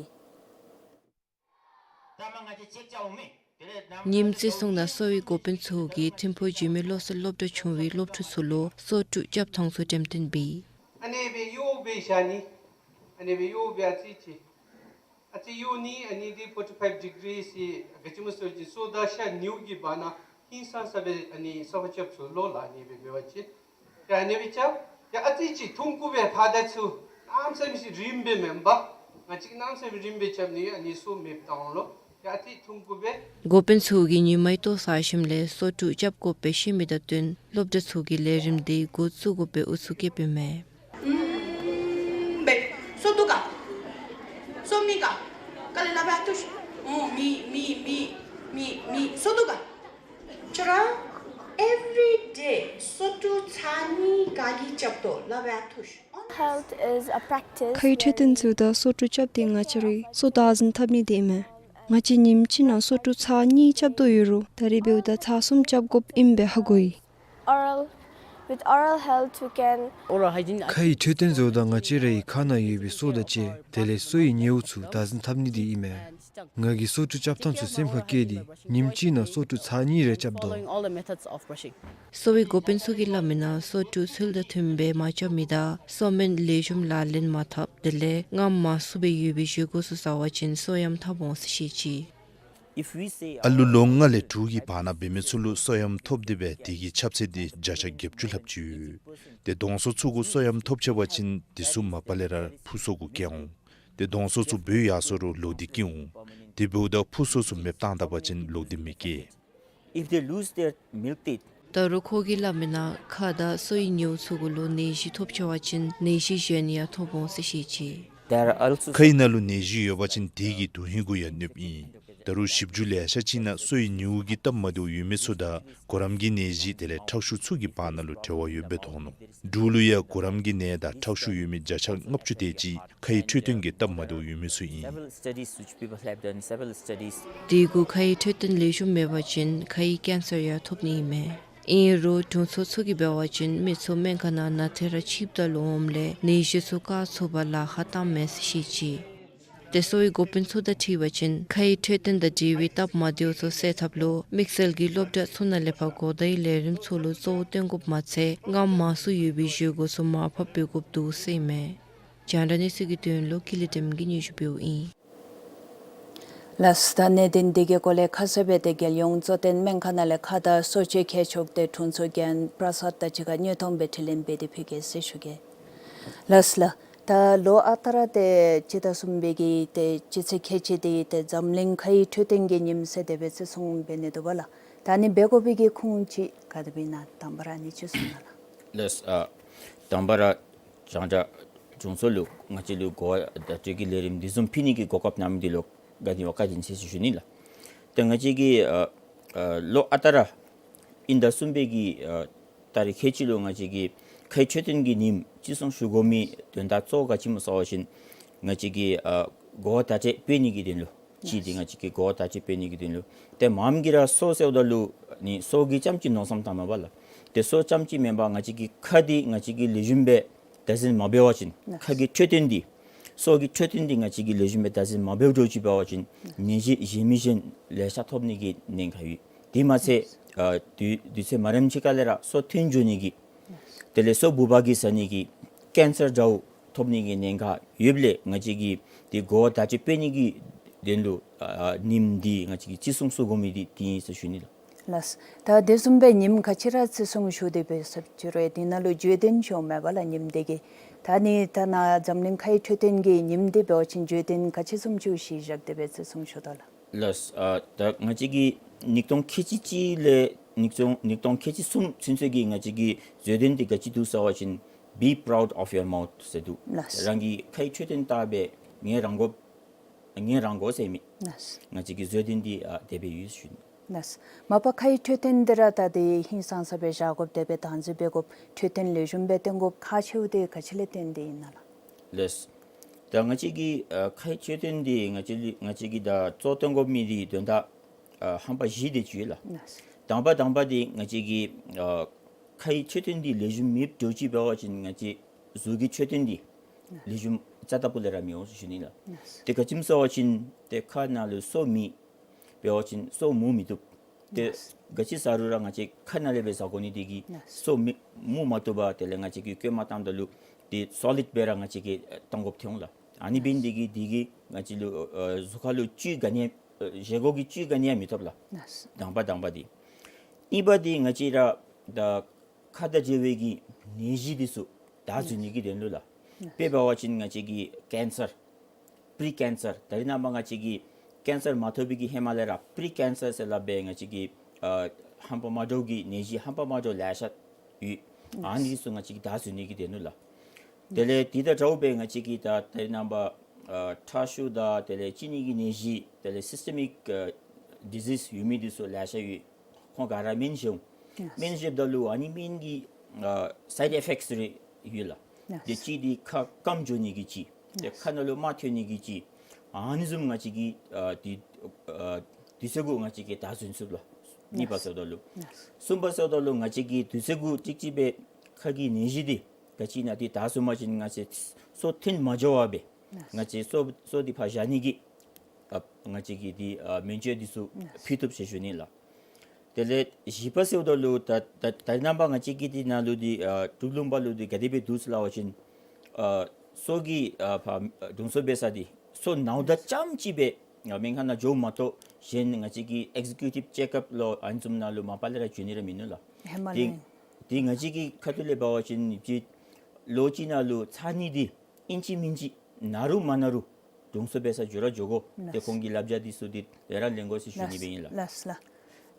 ཉིནམ་བརྩི་སྲུང་ནང་གསོ་བའི་འགོ་དཔོན་ཚུ་གིས་ཐིམ་ཕུག་འཇིགས་མེད་བློ་གསལ་སློབ་གྲྭ་ཆུང་བའི་སློབ་ཕྲུག་ཚུ་ལུ་སོ་ཀྲུ་རྐྱབ་ཐངས་ཚུ་འགྲེམས་སྟོན་འབད། ཨ་ནི་སྦེ་གཡོག་འབད་བཞག་ནི། ཨ་ནི་སྦེ་གཡོག་འབད་ཨ་ཙི་ཅིག་ཨ་ཙི་གཡོག་ནི་ཨ་ནི་འདི་ཕོར་ཊི་ཕའིབ་ཌི་གི་རི་ཟེར་ག་ཅི་སྨོ་ཟེར་བ་ཅིན་སོ་དང་ཤ་ཉེཝ་གི་བར་ན་ཧིང་སངས་ས་སྦེ་ཨ་ནི་སོ་ཀྲུ་རྐྱབ་ཚུགས་ལོ་ལགས། ཨ་ནི་སྦེ་འབད་བ་ཅིན་ཡ་ཨ་ནི་སྦེ་རྐྱབ། ཡ་ཨ་ཙི་ཅིག་ཐུང་ཀུ་སྦེ་ཕར་དང་ཚུར་གནམ་མེད་ས་མེད་རིངམ་སྦེ་མེན་པར་ང་བཅས་གནམ་མེད་ས་མེད་རིངམ་སྦེ་རྐྱབ་ནི་ཨ་ནི་སོ་མེདཔ་བཏང་འོང་ལོ། ཡ་ཨ་ཙི་ཐུང་ཀུ་སྦེ། འགོ་དཔོན་ཚུ་གིས་ཉིན་མའི་ལྟོ་བཟའ་ཞིནམ་ལས་སོ་ཀྲུ་རྐྱབ་དགོཔ་སྦེ་བཤད་མི་དང་བསྟུན་སློབ་གྲྭ་ཚུ་གིས་ལས་རིམ་འདི་འགོ་བཙུགས་དགོཔ་སྦེ་ཨུ་ཚུགས་བསྐྱེདཔ་ཨིན་མས། ཨུམ་སྦེ་སོ་འདུག་ག། སོ་མེད་ག། ག་ལས་སླབ་ཨ་ཐུ་ཤི། ཨོ་མེད་མེད་མེད་མེད་མེད། སོ་འདུག་ག། ཁྱོད་ར་ཨེབ་རི་ཌེ་སོ་ཀྲུ་ཚར་གཉིས་ག་གིས་རྐྱབ་དོ་སླབ་ཨ་ཐུ་ཤི། Health is a practice. ཁའི་འཕྲོད་བསྟེན་ཚུ་དང་སོ་ཀྲུ་རྐྱབ་འདི་ང་བཅས་རའི་སོ་བདག་འཛིན་འཐབ་ནི་འདི་ཨིན་མས། ང་བཅས་ཉིནམ་གཅིག་ནང་སོ་ཀྲུ་ཚར་གཉིས་རྐྱབ་དོ་ཡོད་རུང་ད་རེས་འབདཝ་ད་ཚར་གསུམ་རྐྱབ་དགོཔ་ཨིནམ་སྦེ་ཧ་གོ་ཡི། Oral, with oral health we can. Oral hygiene. ཁའི་འཕྲོད་བསྟེན་ཚུ་དང་ང་བཅས་རའི་ཁ་ནང་ཡོད་པའི་སོ་དང་བཅས་དེ་ལས་སོའི་ཉེཝ་ཚུ་བདག་འཛིན་འཐབ་ནི་འདི་ཨིན་མས། ང་གིས་སོ་ཀྲུ་རྐྱབ་ཐངས་ཚུ་སེམས་ཁར་བཀལ་ཏེ་ཉིནམ་གཅིག་ནང་སོ་ཀྲུ་ཚར་གཉིས་རེ་རྐྱབ་དོ། Following all the methods of brushing. གསོ་བའི་འགོ་དཔོན་ཚུ་གིས་སླབ་མི་ནང་སོ་ཀྲུ་ཚུལ་དང་མཐུནམ་སྦེ་མ་རྐྱབ་མི་དང་སོ་སྨན་ལེགས་ཤོམ་ལག་ལེན་མ་འཐབ་དེ་ལས་རྔམ་མང་སུ་སྦེ་ཡོད་པའི་བཞེས་སྒོ་ཚུ་ཟ་བ་ཅིན་སོ་ཡམ་འཐབ་འོང་ཟེར་བཤད་ཅི། If we say ཨ་ལུ་ལོ་ལྔ་ལས་དྲུག་གི་བར་ན་འབད་མི་ཚུ་ལུ་སོ་ཡམ་ཐོབ་སྟེ་སྦེ་དེ་གི་ཁྱབ་ཚད་འདི་བརྒྱ་ཆ་བརྒྱད་ཅུ་ལྷགཔ་ཅིག་ཡོད། ཏེ་གདོང་བསུ་ཚུ་གུ་སོ་ཡམ་ཐོབ་ཆི་བ་ཅིན་དེ་ཚུ་མ་པ་ལས་ར་ཕུག་སོ་གུ་སྐྱེ་འོང་། ཏེ་གདོང་བསུ་ཚུ་བོད་ཡར་སོ་རུང་ལོག་སྟེ་སྐྱེ་འོང་། དེ་འབདཝ་ད་ཕུག་སོ་ཚུ་མེདཔ་བཏང་ད་པ་ཅིན་ལོག་སྟེ་མི་སྐྱེ། If they lose their milk teeth. ད་རུང་ཁོ་གིས་སླབ་མི་ནང་ཁ་དང་སོའི་ཉེཝ་ཚུ་གུ་ལུ་ནད་གཞི་ཐོབ་ཆི་བ་ཅིན་ནད་གཞི་གཞན་ཡང་ཐོབ་འོང་ཟེར་བཤད་ཅི། There are also ཁའི་ནང་ལུ་ནད་གཞི་ཡོད་པ་ཅིན་དེ་གིས་དོན་ཧིང་གུ་ཡང་གནོདཔ་ཨིན། ད་རུང་ཞིབ་འཇུག་ལེ་ཤ་ཅིག་ནང་སོའི་ཉེཝ་གི་སྟབས་མ་བདེཝ་ཡོད་མི་ཚུ་དང་གོ་རམས་ཀྱི་ནད་གཞི་དེ་ལས་ཁྲག་ཤུགས་ཚུ་གི་བར་ན་ལུ་འབྲེལ་བ་ཡོདཔ་སྦེ་མཐོང་ནུག། འབྲུག་ལུ་ཡང་གོ་རམས་ཀྱི་ནད་དང་ཁྲག་ཤུགས་ཡོད་མི་བརྒྱ་ཆ་ལྔ་བཅུ་དེ་ཅིག་ཁའི་འཕྲོད་བསྟེན་གྱི་སྟབས་མ་བདེཝ་ཡོད་མི་ཚུ་ཨིན། Several studies which people have done, several studies. དེ་གུ་ཁའི་འཕྲོད་བསྟེན་ལེགས་ཤོམ་མེད་པ་ཅིན་ཁའི་ཀེན་སར་ཡང་ཐོབ་ནི་ཨིན་མས། ཨིན་རུང་དྲུང་འཚོ་ཚུ་གིས་འབད་བ་ཅིན་མི་ཚུ་སྨན་ཁང་ནང་ན་ཐེ་ར་ཆིབ་ད་ལུ་འོངམ་ལས་ནད་གཞི་ཚུ་བཀག་ཚུགས་པར་ལཱ་ཁག་བཏངམ་མས་ཟེར་བཤད་ཅི། ཏེ་གསོ་བའི་འགོ་དཔོན་ཚུ་དང་འཁྲིལ་བ་ཅིན་ཁའི་འཕྲོད་བསྟེན་དང་འབྲེལ་བའི་སྟབས་མ་བདེཝ་ཚུ་སེལ་ཐབས་ལུ་དམིགས་བསལ་གྱི་སློབ་གྲྭ་ཚུ་ནང་ལས་ཕར་གོ་བརྡའི་ལས་རིམ་ཚུ་ལུ་གཙོ་བོ་བཏོན་དགོཔ་མ་ཚད་རྔམ་མང་སུ་ཡོད་པའི་བཞེས་སྒོ་ཚུ་མར་ཕབ་འབད་དགོཔ་འདུག་ཟེར་ཨིན་མས། རྒྱང་བསྒྲགས་གནས་ཚུལ་གྱི་དོན་ལུ་ཀུན་ལེགས་བདེམ་གིས་སྙན་ཞུ་ཕུལཝ་ཨིན། ལགས་སོ། ད་གནད་དོན་འདི་གི་སྐོར་ལས་ཁ་གསལ་སྦེ་ཏེ་རྒྱལ་ཡོངས་གཙོ་བསྟེན་སྨན་ཁང་ནང་ལས་ཁ་དང་སོ་བཅོས་མཁས་མཆོག་ཏེ་དྲུང་འཚོ་རྒན་པྲ་སད་དང་གཅིག་ཁར་མཉམ་འཛོམས་སྦེ་དྲི་ལན་འབད་དེ་ཕུལ་གེ་ཟེར་ཞུ་གེ། ལགས་སོ་ལགས། ད་ལོ་ཨ་རྟག་ར་ཏེ་སྤྱི་ཟླ་གསུམ་པའི་གི་ཏེ་སྤྱི་ཚེས་ཁལ་གཅིག་འདི་ཏེ་འཛམ་གླིང་ཁའི་འཕྲོད་བསྟེན་གྱི་ཉིནམ་ཟེར་དེ་སྦེ་བརྩི་སྲུང་འབད་ནི་འདུག་པ་ལགས། ད་ཨ་ནི་འབད་དགོ་པའི་གི་ཁུངས་ཅིག་ག་དེ་སྦེ་ཨིན་ན་དང་པ་ར་ཨ་ནི་ཅིག་གསུང་གནང་ལགས། ལགས་སོ། ཨ་དང་པ་ར་རྒྱང་བསྒྲགས་ དྲུང་འཚོ་ལུ་ང་བཅས་ལུ་གོ་བ་བརྡ་སྤྲོད་ཀྱི་ལས་རིམ་འདི་བཟུམ་ཕུལ་ནི་གི་གོ་སྐབས་གནང་མི་འདི་ལུ་བཀའ་དྲིན་བཀའ་དྲིན་ཆེ་ཟེར་ཞུ་ནི་ལགས། ཏེ་ང་བཅས་ཀྱིས་ཨ་ཨ་ལོ་ཨ་རྟག་ར་དབྱིན་ཟླ་གསུམ་པའི་གི་ཨ་ཏ་རིག་ཁལ་གཅིག་ལུ་ང་བཅས་ཀྱིས་ཁའི་འཕྲོད་བསྟེན་གྱི་ཉིནམ་བརྩི་སྲུང་ཞུ་དགོ་མི་དོན་དག་གཙོ་བོ་ག་ཅི་སྨོ་ཟེར་བ་ཅིན་ང་བཅས་ཀྱིས་ཨ་གོ་བ་བརྡ་སྤྲོད་སྤེལ་ནི་གི་དོན་ལུ་གཅིག་འདི་ང་བཅས་ཀྱིས་གོ་བ་བརྡ་སྤྲོད་སྤེལ་ནི་གི་དོན་ལུ། ཏེ་མངམ་གིས་ར་སོ་ཟེརཝ་ད་ལུ་ནི་སོ་གི་རྐྱངམ་གཅིག་མནོ་བསམ་བཏངམ་མས་པ་ལགས། ཏེ་སོ་རྐྱངམ་གཅིག་མེན་པར་ང་བཅས་ཀྱི་ཁ་འདི་ང་བཅས་ཀྱིས་ལེགས་ཤོམ་སྦེ་བདག་འཛིན་མ་འབད་བ་ཅིན་ཁ་གི་འཕྲོད་བསྟེན་འདི་སོ་གི་འཕྲོད་བསྟེན་འདི་ང་བཅས་ཀྱིས་ལེགས་ཤོམ་སྦེ་བདག་འཛིན་མ་འབད་འགྱོ་ཅི་འབད་བ་ཅིན་ནད་གཞི་གཞན་མི་གཞན་ལེ་ཤ་ཐོབ་ནི་གི་ཉེན་ཁ་ཡོད། དེ་མ་ཚད་ཨ་དུས་དུས་ཚོད་མ་རནམ་ཅིག་ཁ་ལས་ར་སོ་ཐོན་འགྱོ་ནི་གི་དེ་ལས་སོ་ལྦུ་བ་གིས་ཟ་ནི་གི་ཀེན་སར་འདྲཝ་ཐོབ་ནི་གི་ཉེན་ཁ་ཡོདཔ་ལས་ང་བཅས་ཀྱིས་དེ་གོ་བ་བརྡ་སྤྲོད་སྤེལ་ནི་གི་དོན་ལུ་ཨ་ཉིནམ་འདི་ང་བཅས་ཀྱིས་བརྩི་སྲུང་ཞུ་དགོ་མི་འདི་དེ་ཨིན་ཟེར་ཞུ་ནི་ལགས། ལགས། ད་དེ་བཟུམ་སྦེ་ཉིནམ་ག་ཅི་ར་བརྩི་སྲུང་ཞུ་སྟེ་འབད་ཟེར་ཞུ་རུང་དེ་ནང་ལུ་བརྗོད་དོན་ཅིག་འོང་མས་པ་ལགས་ཉིནམ་དེ་གི། ད་ནི་ད་ནཱ་འཛམ་གླིང་ཁའི་འཕྲོད་བསྟེན་གྱི་ཉིནམ་དེ་འབད་བ་ཅིན་བརྗོད་དོན་ག་ཅི་བཟུམ་ཅིག་གཞི་བཞག་སྟེ་སྦེ་བརྩི་སྲུང་ཞུ་དོ་ལགས། ལགས། ཨ་ད་ང་བཅས་ཀྱིས་ཉིས་སྟོང་ཁལ་གཅིག་གཅིག་ལས་ཉིས་སྟོང་ཉིས་སྟོང་ཁལ་གཅིག་གསུམ་ཚུན་ཚོད་ཀྱི་ང་བཅས་ཀྱི་བརྗོད་དོན་འདི་ག་ཅི་འདུག་ཟེར་བ་ཅིན་Be proud of your mouth ཟེར་འདུག། ལགས། རང་གི་ཁའི་འཕྲོད་བསྟེན་ལྟ་སྦེ་ངལ་རངས་དགོ་ངལ་རངས་དགོ་ཟེར་མི། ལགས། ང་བཅས་ཀྱི་བརྗོད་དོན་འདི་ཨ་དེ་སྦེ་ཡོད་ཟེར་ཞུ་ནི། ལགས། མ་པ་ཁའི་འཕྲོད་བསྟེན་འདི་ར་ད་དེ་ཧིང་སངས་ས་སྦེ་བཞག་དགོཔ་དེ་སྦེ་བདག་འཛིན་འབད་དགོཔ་འཕྲོད་བསྟེན་ལེགས་ཤོམ་སྦེ་བསྟེན་དགོཔ་ཁག་ཆེཝ་དེ་ག་ཅི་ལས་བརྟེན་ཏེ་ཨིན་ན་ལགས། ལགས། ད་ང་བཅས་ཀྱི་ཨ་ཁའི་འཕྲོད་བསྟེན་འདི་ང་བཅས་ལུ་ང་བཅས་ཀྱིས་ད་གཙོ་བོ་བསྟེན་དགོ་མི་འདི་དོན་དག་ཨ་རྣམ་པ་བཞི་དེ་ཅིག་ཡོད་ལགས། ལགས། དང་པ་དང་པ་འདི་ང་བཅས་ཀྱི་ཨ་ཁའི་འཕྲོད་བསྟེན་འདི་ལེགས་ཤོམ་མེདཔ་འགྱོ་ཅི་འབད་བ་ཅིན་ང་བཅས་གཟུགས་ཀྱི་འཕྲོད་བསྟེན་འདི་ལེགས་ཤོམ་རྩ་ལྟ་བུ་ལས་ར་མི་འོང་ཟེར་ཞུ་ནི་ལགས། ལགས། དེ་ག་ཅི་སྨོ་ཟེར་བ་ཅིན་ཏེ་ཁ་ནང་ལུ་སོ་མེད་འབད་བ་ཅིན་སོ་མུ་མི་བཏུབ། ཏེ་ལགས། ག་ཅི་ཟ་རུང་ར་ང་བཅས་ཁ་ནང་ལས་སྦེ་ཟ་དགོ་ནི་དེ་གིས་ལགས། སོ་མི་མུ་མ་བཏུབ་པར་དེ་ལས་ང་བཅས་ཀྱིས་སྐོལ་མ་བཏངམ་ད་ལུ་དེ་སོ་ལིཌ་སྦེ་ར་ང་བཅས་ཀྱིས་ཨ་བཏང་དགོཔ་ཐོན་འོང་ལགས། ཨ་ནི་འབད་ནི་དེ་གིས་དེ་གིས་ང་བཅས་ལུ་ཨ་གཟུགས་ཁ་ལུ་བཅུད་ག་ནི་ཡང་ཨ་བཞེས་སྒོ་གི་བཅུད་ག་ནི་ཡང་མི་ཐོབ་ལགས། ལགས། དང་པ་དང་པ་འདི། གཉིས་པ་འདི་ང་བཅས་ར་ད་ཁ་དང་འབྲེལ་བའི་གི་ནད་གཞི་འདི་ཚུ་བདའ་ཚུགས་ནི་གི་དོན་ལུ་ལགས། དཔེ་འབད་བ་ཅིན་ང་བཅས་ཀྱི་ཀེན་སར་པི་རི་ཀེན་སར་ད་རེས་ནངས་པ་ང་བཅས་ཀྱི་ཀེན་སར་མ་ཐོབ་པའི་གི་ཧེ་མ་ལས་ར་པི་རི་ཀེན་སར་ཟེར་སླབ་སྦེ་ང་བཅས་ཀྱི་ཨ་རྣམ་པ་མ་འདྲཝ་གི་ནད་གཞི་རྣམ་པ་མ་འདྲཝ་ལེ་ཤ་ཡོད། ཨ་ནི་ཚུ་ང་བཅས་ཀྱིས་བདའ་ཚུགས་ནི་གི་དོན་ལུ་ལགས། དེ་ལས་དེ་དང་འདྲཝ་སྦེ་ང་བཅས་ཀྱི་ད་ད་རེས་ནངས་པ་ཨ་ཁྲག་ཤུགས་དང་དེ་ལས་གཅིན་སྙི་གི་ནད་གཞི་དེ་ལས་སིས་ཊེ་མིག་ཨ་ཌི་ཟིས་ཡོད་མི་འདི་ཚུ་ལེ་ཤ་ཡོད། ཁོང་ག་ར་སྨན་བཞེས་འོང་། ཡེས། སྨན་བཞེསཔ་ད་ལུ་ཨ་ནི་སྨན་གྱི་ཨ་སའིཌ་ཨི་ཕེཀཊ་རེ་ཡོད་ལགས། ཡེས། དེ་གཅིག་འདི་ཁ་སྐམ་འགྱོ་ནི་གི་གཅིག། དེ་ཡེས། ཁ་ནང་ལུ་རྨ་ཐོན་ནི་གི་གཅིག། ཨ་ནི་བཟུམ་ང་བཅས་ཀྱིས་ཨ་དེ་ཨ་དུས་ཚོད་གུ་ང་བཅས་ཀྱིས་བདའ་ཟུན་ཚུགས་ལགས། གཉིས་པ་ཡེས། ཟེརཝ་ད་ལུ། ཡེས། གསུམ་པ་ཟེརཝ་ད་ལུ་ང་བཅས་ཀྱིས་དུས་ཚོད་གུ་ཅིག་ཅིག་སྦེ་ཁ་གི་ནད་གཞི་འདི་ག་ཅི་ཨིན་ན་འདི་བདའ་ཚུགས་པ་ཅིན་ང་བཅས་སོ་ཐོན་མ་འགྱོ་བར་སྦེ་ཡེས། ང་བཅས་སོ་སོ་འདི་ཕར་བཞག་ནི་གི་ཨ་ང་བཅས་ཀྱིས་འདི་ཨ་སྨན་བཅོས་འདི་ཚུ་ཡེས། ཕུལ་བཏུབ་ཟེར་ཞུ་ནི་ལགས། དེ་ལས་བཞི་པ་ཟེརཝ་ད་ལུ་ད་ད་ད་རེས་ནངས་པ་ང་བཅས་ཀྱི་འདི་ནང་ལུ་འདི་ཨ་འབྲུག་ལུང་པ་ལུ་འདི་ག་དེ་སྦེ་འདུག་ཟེར་སླབ་པ་ཅིན་ཨ་སོ་གི་ཨ་ཕར་དྲུང་འཚོ་འབད་ས་འདི་སོ་ནཝ་ད་ཡེས། རྐྱངམ་ཅིག་སྦེ་ཨ་སྨན་ཁང་ནང་འགྱོཝ་མ་གཏོགས་གཞན་ང་བཅས་ཀྱི་ཨེག་ཛི་ཀིའུ་ཊིབ་ཅེཀ་ཨབ་ལོ་ཨ་ནི་བཟུམ་ནང་ལུ་མ་པ་ལས་ར་འགྱོ་ནི་ར་མིན་ནུག་ལགས། ཧེ་མ་ལས། དེ་དེ་ང་བཅས་ཀྱི་ཁ་ཐུག་ལས་འབད་བ་ཅིན་ཅིག་ལོ་གཅིག་ནང་ལུ་ཚར་གཉིས་འདི་ཨིན་ཅི་མིན་ཅི་ན་རུང་མ་ན་རུང་དྲུང་འཚོ་འབད་ས་འགྱོ་ར་འགྱོ་དགོ། ཏེ་ལགས། ཁོང་གི་བསླབ་བྱ་འདི་ཚུ་འདི་ལེགས་ར་ལེན་དགོ་ཟེར་ཞུ་ནི་སྦེ་ཨིན་ལགས། ལགས་ལགས།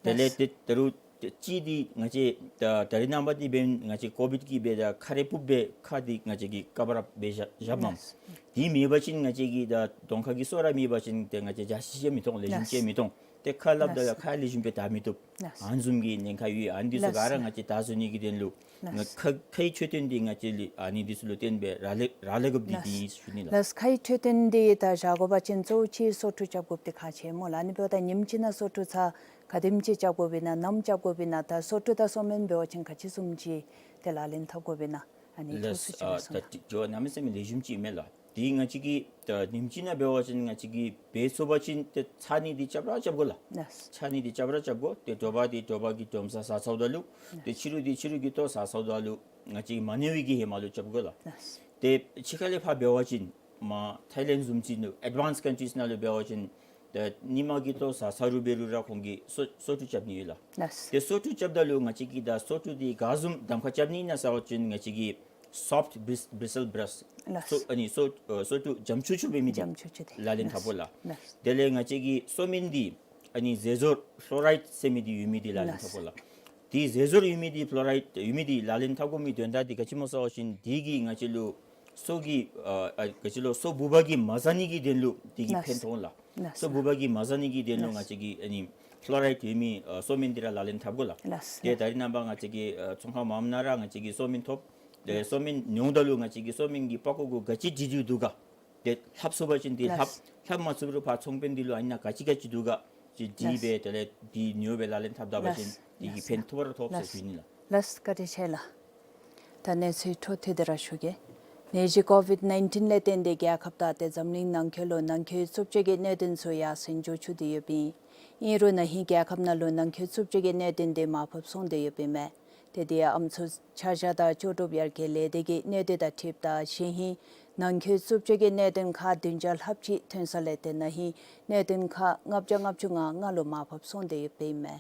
དེ་ལས་ལགས། ཏེ་ད་རུང་ཏེ་གཅིག་འདི་ང་བཅས་ད་ད་རེས་ནངས་པ་འདི་འབདན་ང་བཅས་ཀོ་བིཌ་ཀྱིས་འབད་ད་ཁ་རས་སྤུབས་སྦེ་ཁ་འདི་ང་བཅས་ཀྱིས་ཀ་བར་ཨཔ་འབད་བཞག་བཞགཔ་མས། ལགས། དེ་མེད་པ་ཅིན་ང་བཅས་ཀྱིས་ད་གདོང་ཁ་གི་སོ་ར་མེད་པ་ཅིན་ཏེ་ང་བཅས་བྱ་ཤི་ཅིག་མི་མཐོང་ལེགས་ཤོམ་ཅིག་མི་མཐོང་། ཏེ་ཁ་སླབ་ད་ལགས། ཁ་ལེགས་ཤོམ་སྦེ་བདའ་མི་བཏུབ། ལགས། ཨ་ནི་བཟུམ་གྱི་ཉེན་ཁ་ཡོད། ཨ་ནི་འདི་ཚུ་ག་ར་ལགས། ང་བཅས་བདའ་ཚུགས་ནི་གི་དོན་ལུ་ང་ལགས། ཁ་ཁའི་འཕྲོད་བསྟེན་འདི་ང་བཅས་ལུ་ཨ་ནི་འདི་ཚུ་ལུ་བརྟེན་སྦེ་རག་ལས་རག་ལས་དགོཔ་འདི་ལགས། འདི་ཨིན་ཟེར་ཞུ་ནི་ལགས། ལགས། ཁའི་འཕྲོད་བསྟེན་འདི་ད་བཞག་དགོ་པ་ཅིན་གཙོ་བོ་ཅིག་སོ་འཁྲུད་རྐྱབ་དགོཔ་འདི་ཁག་ཆེ་སྨོ་ལགས། ཨ་ནི་འབདཝ་ད་ཉིནམ་གཅིག་ནང་སོ་འཁྲུད་ཚར་ག་དེམ་ཅིག་རྐྱབ་དགོཔ་ཨིན་ན་ནམ་རྐྱབ་དགོཔ་ཨིན་ན་ད་སོ་འཁྲུད་དང་སོ་སྨན་འབད་བ་ཅིན་ག་ཅི་བཟུམ་ཅིག་ཏེ་ལག་ལེན་འཐབ་དགོཔ་ཨིན་ན་ཨ་ནི་ལགས། ཐུགས་སུ་ཅིག་ཨ་གསུང་། ད་དྲི་བ་གནམ་མེད་ས་མེད་ལེགས་ཤོམ་ཅིག་མས་ལགས། དེ་ང་བཅས་ཀྱིས་ད་ཉིནམ་གཅིག་ནང་འབད་བ་ཅིན་ང་བཅས་ཀྱིས་འབད་ཚུགས་པ་ཅིན་ཏེ་ཚར་གཉིས་འདི་རྐྱབ་ར་རྐྱབ་དགོ་ལགས། ལགས། ཚར་གཉིས་འདི་རྐྱབ་ར་རྐྱབ་དགོ། ཏེ་དྲོ་པ་འདི་དྲོ་པ་གི་དྲོ་མོ་ཟ་ཟ་ཚརཝ་ད་ལུ་ཏེ་ཕྱི་རུ་འདི་ཕྱི་རུ་གི་ལྟོ་ཟ་ཚརཝ་ད་ལུ་ང་བཅས་མ་ནེམ་པའི་གི་ཧེ་མ་ལུ་རྐྱབ་དགོ་ལགས། ལགས། ཏེ་ཕྱི་ཁ་ལས་ཕར་འབད་བ་ཅིན་མར་ཐའི་ལེནཌ་བཟུམ་ཅིག་ནང་ཨེཌ་ཝཱནསཌ་ཀཱན་ཊིསི་ནང་ལུ་འབད་བ་ཅིན་ཏེ་ཉིན་མ་གི་ལྟོ་ཟ་ཚར་རུང་འབད་རུང་ར་ཁོང་གིས་སོ་སོ་འཁྲུད་རྐྱབ་ནི་ཡོད་ལགས། ལགས། ཏེ་སོ་འཁྲུད་རྐྱབ་ད་ལུ་ང་བཅས་ཀྱིས་ད་སོ་འཁྲུད་འདི་ག་བཟུམ་གདམ་ཁ་རྐྱབ་ནི་ཨིན་ན་ཟེར་བ་ཅིན་ང་བཅས་ཀྱིས་སོཕཊ་བི་རི་སིལ་བི་རསི། ལགས། སོ་ཨ་ནི་སོ་ཨ་སོ་འཁྲུད་འཇམ་ཆུ་ཆུ་འབད་མི་འདི་འཇམ་ཆུ་ཆུ་འདི་ལག་ལེན་འཐབ་དགོ་ལགས། ལགས། དེ་ལས་ང་བཅས་ཀྱིས་སོ་སྨན་འདི་ཨ་ནི་ཟས་ཟོར་ཕློ་རའིཌ་ཟེར་མི་འདི་ཡོད་མི་འདི་ལག་ལེན་འཐབ་དགོ་ལགས། ལགས། དེ་ཟས་ཟོར་ཡོད་མི་འདི་ཕློ་རའིཌ་ཡོད་མི་འདི་ལག་ལེན་འཐབ་དགོ་མི་དོན་དག་འདི་ག་ཅི་སྨོ་ཟེར་བ་ཅིན་དེ་གིས་ང་བཅས་ལུ་ སོ་གི་ཨ་ཨ་ག་ཅི་ལོ་སོ་བུ་བ་གིས་མ་ཟ་ནི་གི་དོན་ལུ་དེ་གིས་ལགས། ཕན་ཐོགས་ལགས། ལགས། སོ་བུ་བ་གིས་མ་ཟ་ནི་གི་དོན་ལུ་ལགས། ང་བཅས་ཀྱིས་ཨ་ནི་ཕློ་རའིཌ་ཡོད་མི་ཨ་སོ་སྨན་འདི་ར་ལག་ལེན་འཐབ་དགོ་ལགས། ལགས། ཏེ་ད་རེས་ནངས་པ་ང་བཅས་ཀྱི་ཨ་ཚོང་ཁང་མངམ་ནང་ར་ང་བཅས་ཀྱིས་སོ་སྨན་ཐོབ། ཏེ་ལགས། སོ་སྨན་ཉོཝ་ད་ལུ་ང་བཅས་ཀྱིས་སོ་སྨན་གྱི་པགས་ཀོ་གུ་ག་ཅི་བྲིས་བྲིསཝ་འདུག་ག། ཏེ་ལྷབ་ཚུགས་པ་ཅིན་ཏེ་ལྷབ། ལགས། ལྷབ་མ་ཚུགས་རུང་ཕར་ཚོང་དཔོན་འདི་ལུ་ཨ་ནཱ་ག་ཅི་ག་ཅི་འདུག་ག་ཅིག་བྲིས་སྦེ། ལགས། དེ་ལས་འདི་ཉོ་སྦེ་ལག་ལེན་འཐབ་ད་པ་ཅིན། ལགས། དེ་གིས། ལགས། ཕན་ཐོགས་ར་ཐོགས་ཟེར་ཞུ་ནི་ལགས། ལགས། བཀའ་དྲིན་ཆེ་ལགས། ད་གནས་ཚུལ་འཕྲོ་མཐུད་དེ་ར་ཞུ་གེ། ནད་གཞི་ཀོ་ཝིཌ་ནའིན་ཊིན་ལས་བརྟེན་ཏེ་རྒྱལ་ཁབ་དང་ཏེ་འཛམ་གླིང་ནང་འཁོད་ལུ་ནང་འཁོད་རྩུབ་སྤྱོད་ཀྱི་གནད་དོན་ཚུ་ཡར་སེང་འགྱོ་བཅུག་སྟེ་ཡོདཔ་ཨིན། ཨིན་རུང་ན་ཧིང་རྒྱལ་ཁབ་ནང་ལུ་ནང་འཁོད་རྩུབ་སྤྱོད་ཀྱི་གནད་དོན་དེ་མར་ཕབ་སོང་སྟེ་ཡོདཔ་ཨིན་མས། ཏེ་དེ་ཡང་ཨམ་སྲུ་ཆ་བཞག་དང་ལྕོགས་གྲུབ་ཡར་རྒྱས་ལས་སྡེ་གི་གནས་སྡུད་དང་འཁྲིལཝ་ད་གཞེས་ཧིང་ནང་འཁོད་རྩུབ་སྤྱོད་ཀྱི་གནད་དོན་ཁག་བདུན་བརྒྱ་ལྷགཔ་ཅིག་ཐོན་ས་ལས་ཏེ་ན་ཧིང་གནད་དོན་ཁག་ལྔ་བརྒྱ་ལྔ་བཅུ་ང་ལྔ་ལུ་མར་ཕབ་སོང་སྟེ་ཡོདཔ་ཨིན་མས།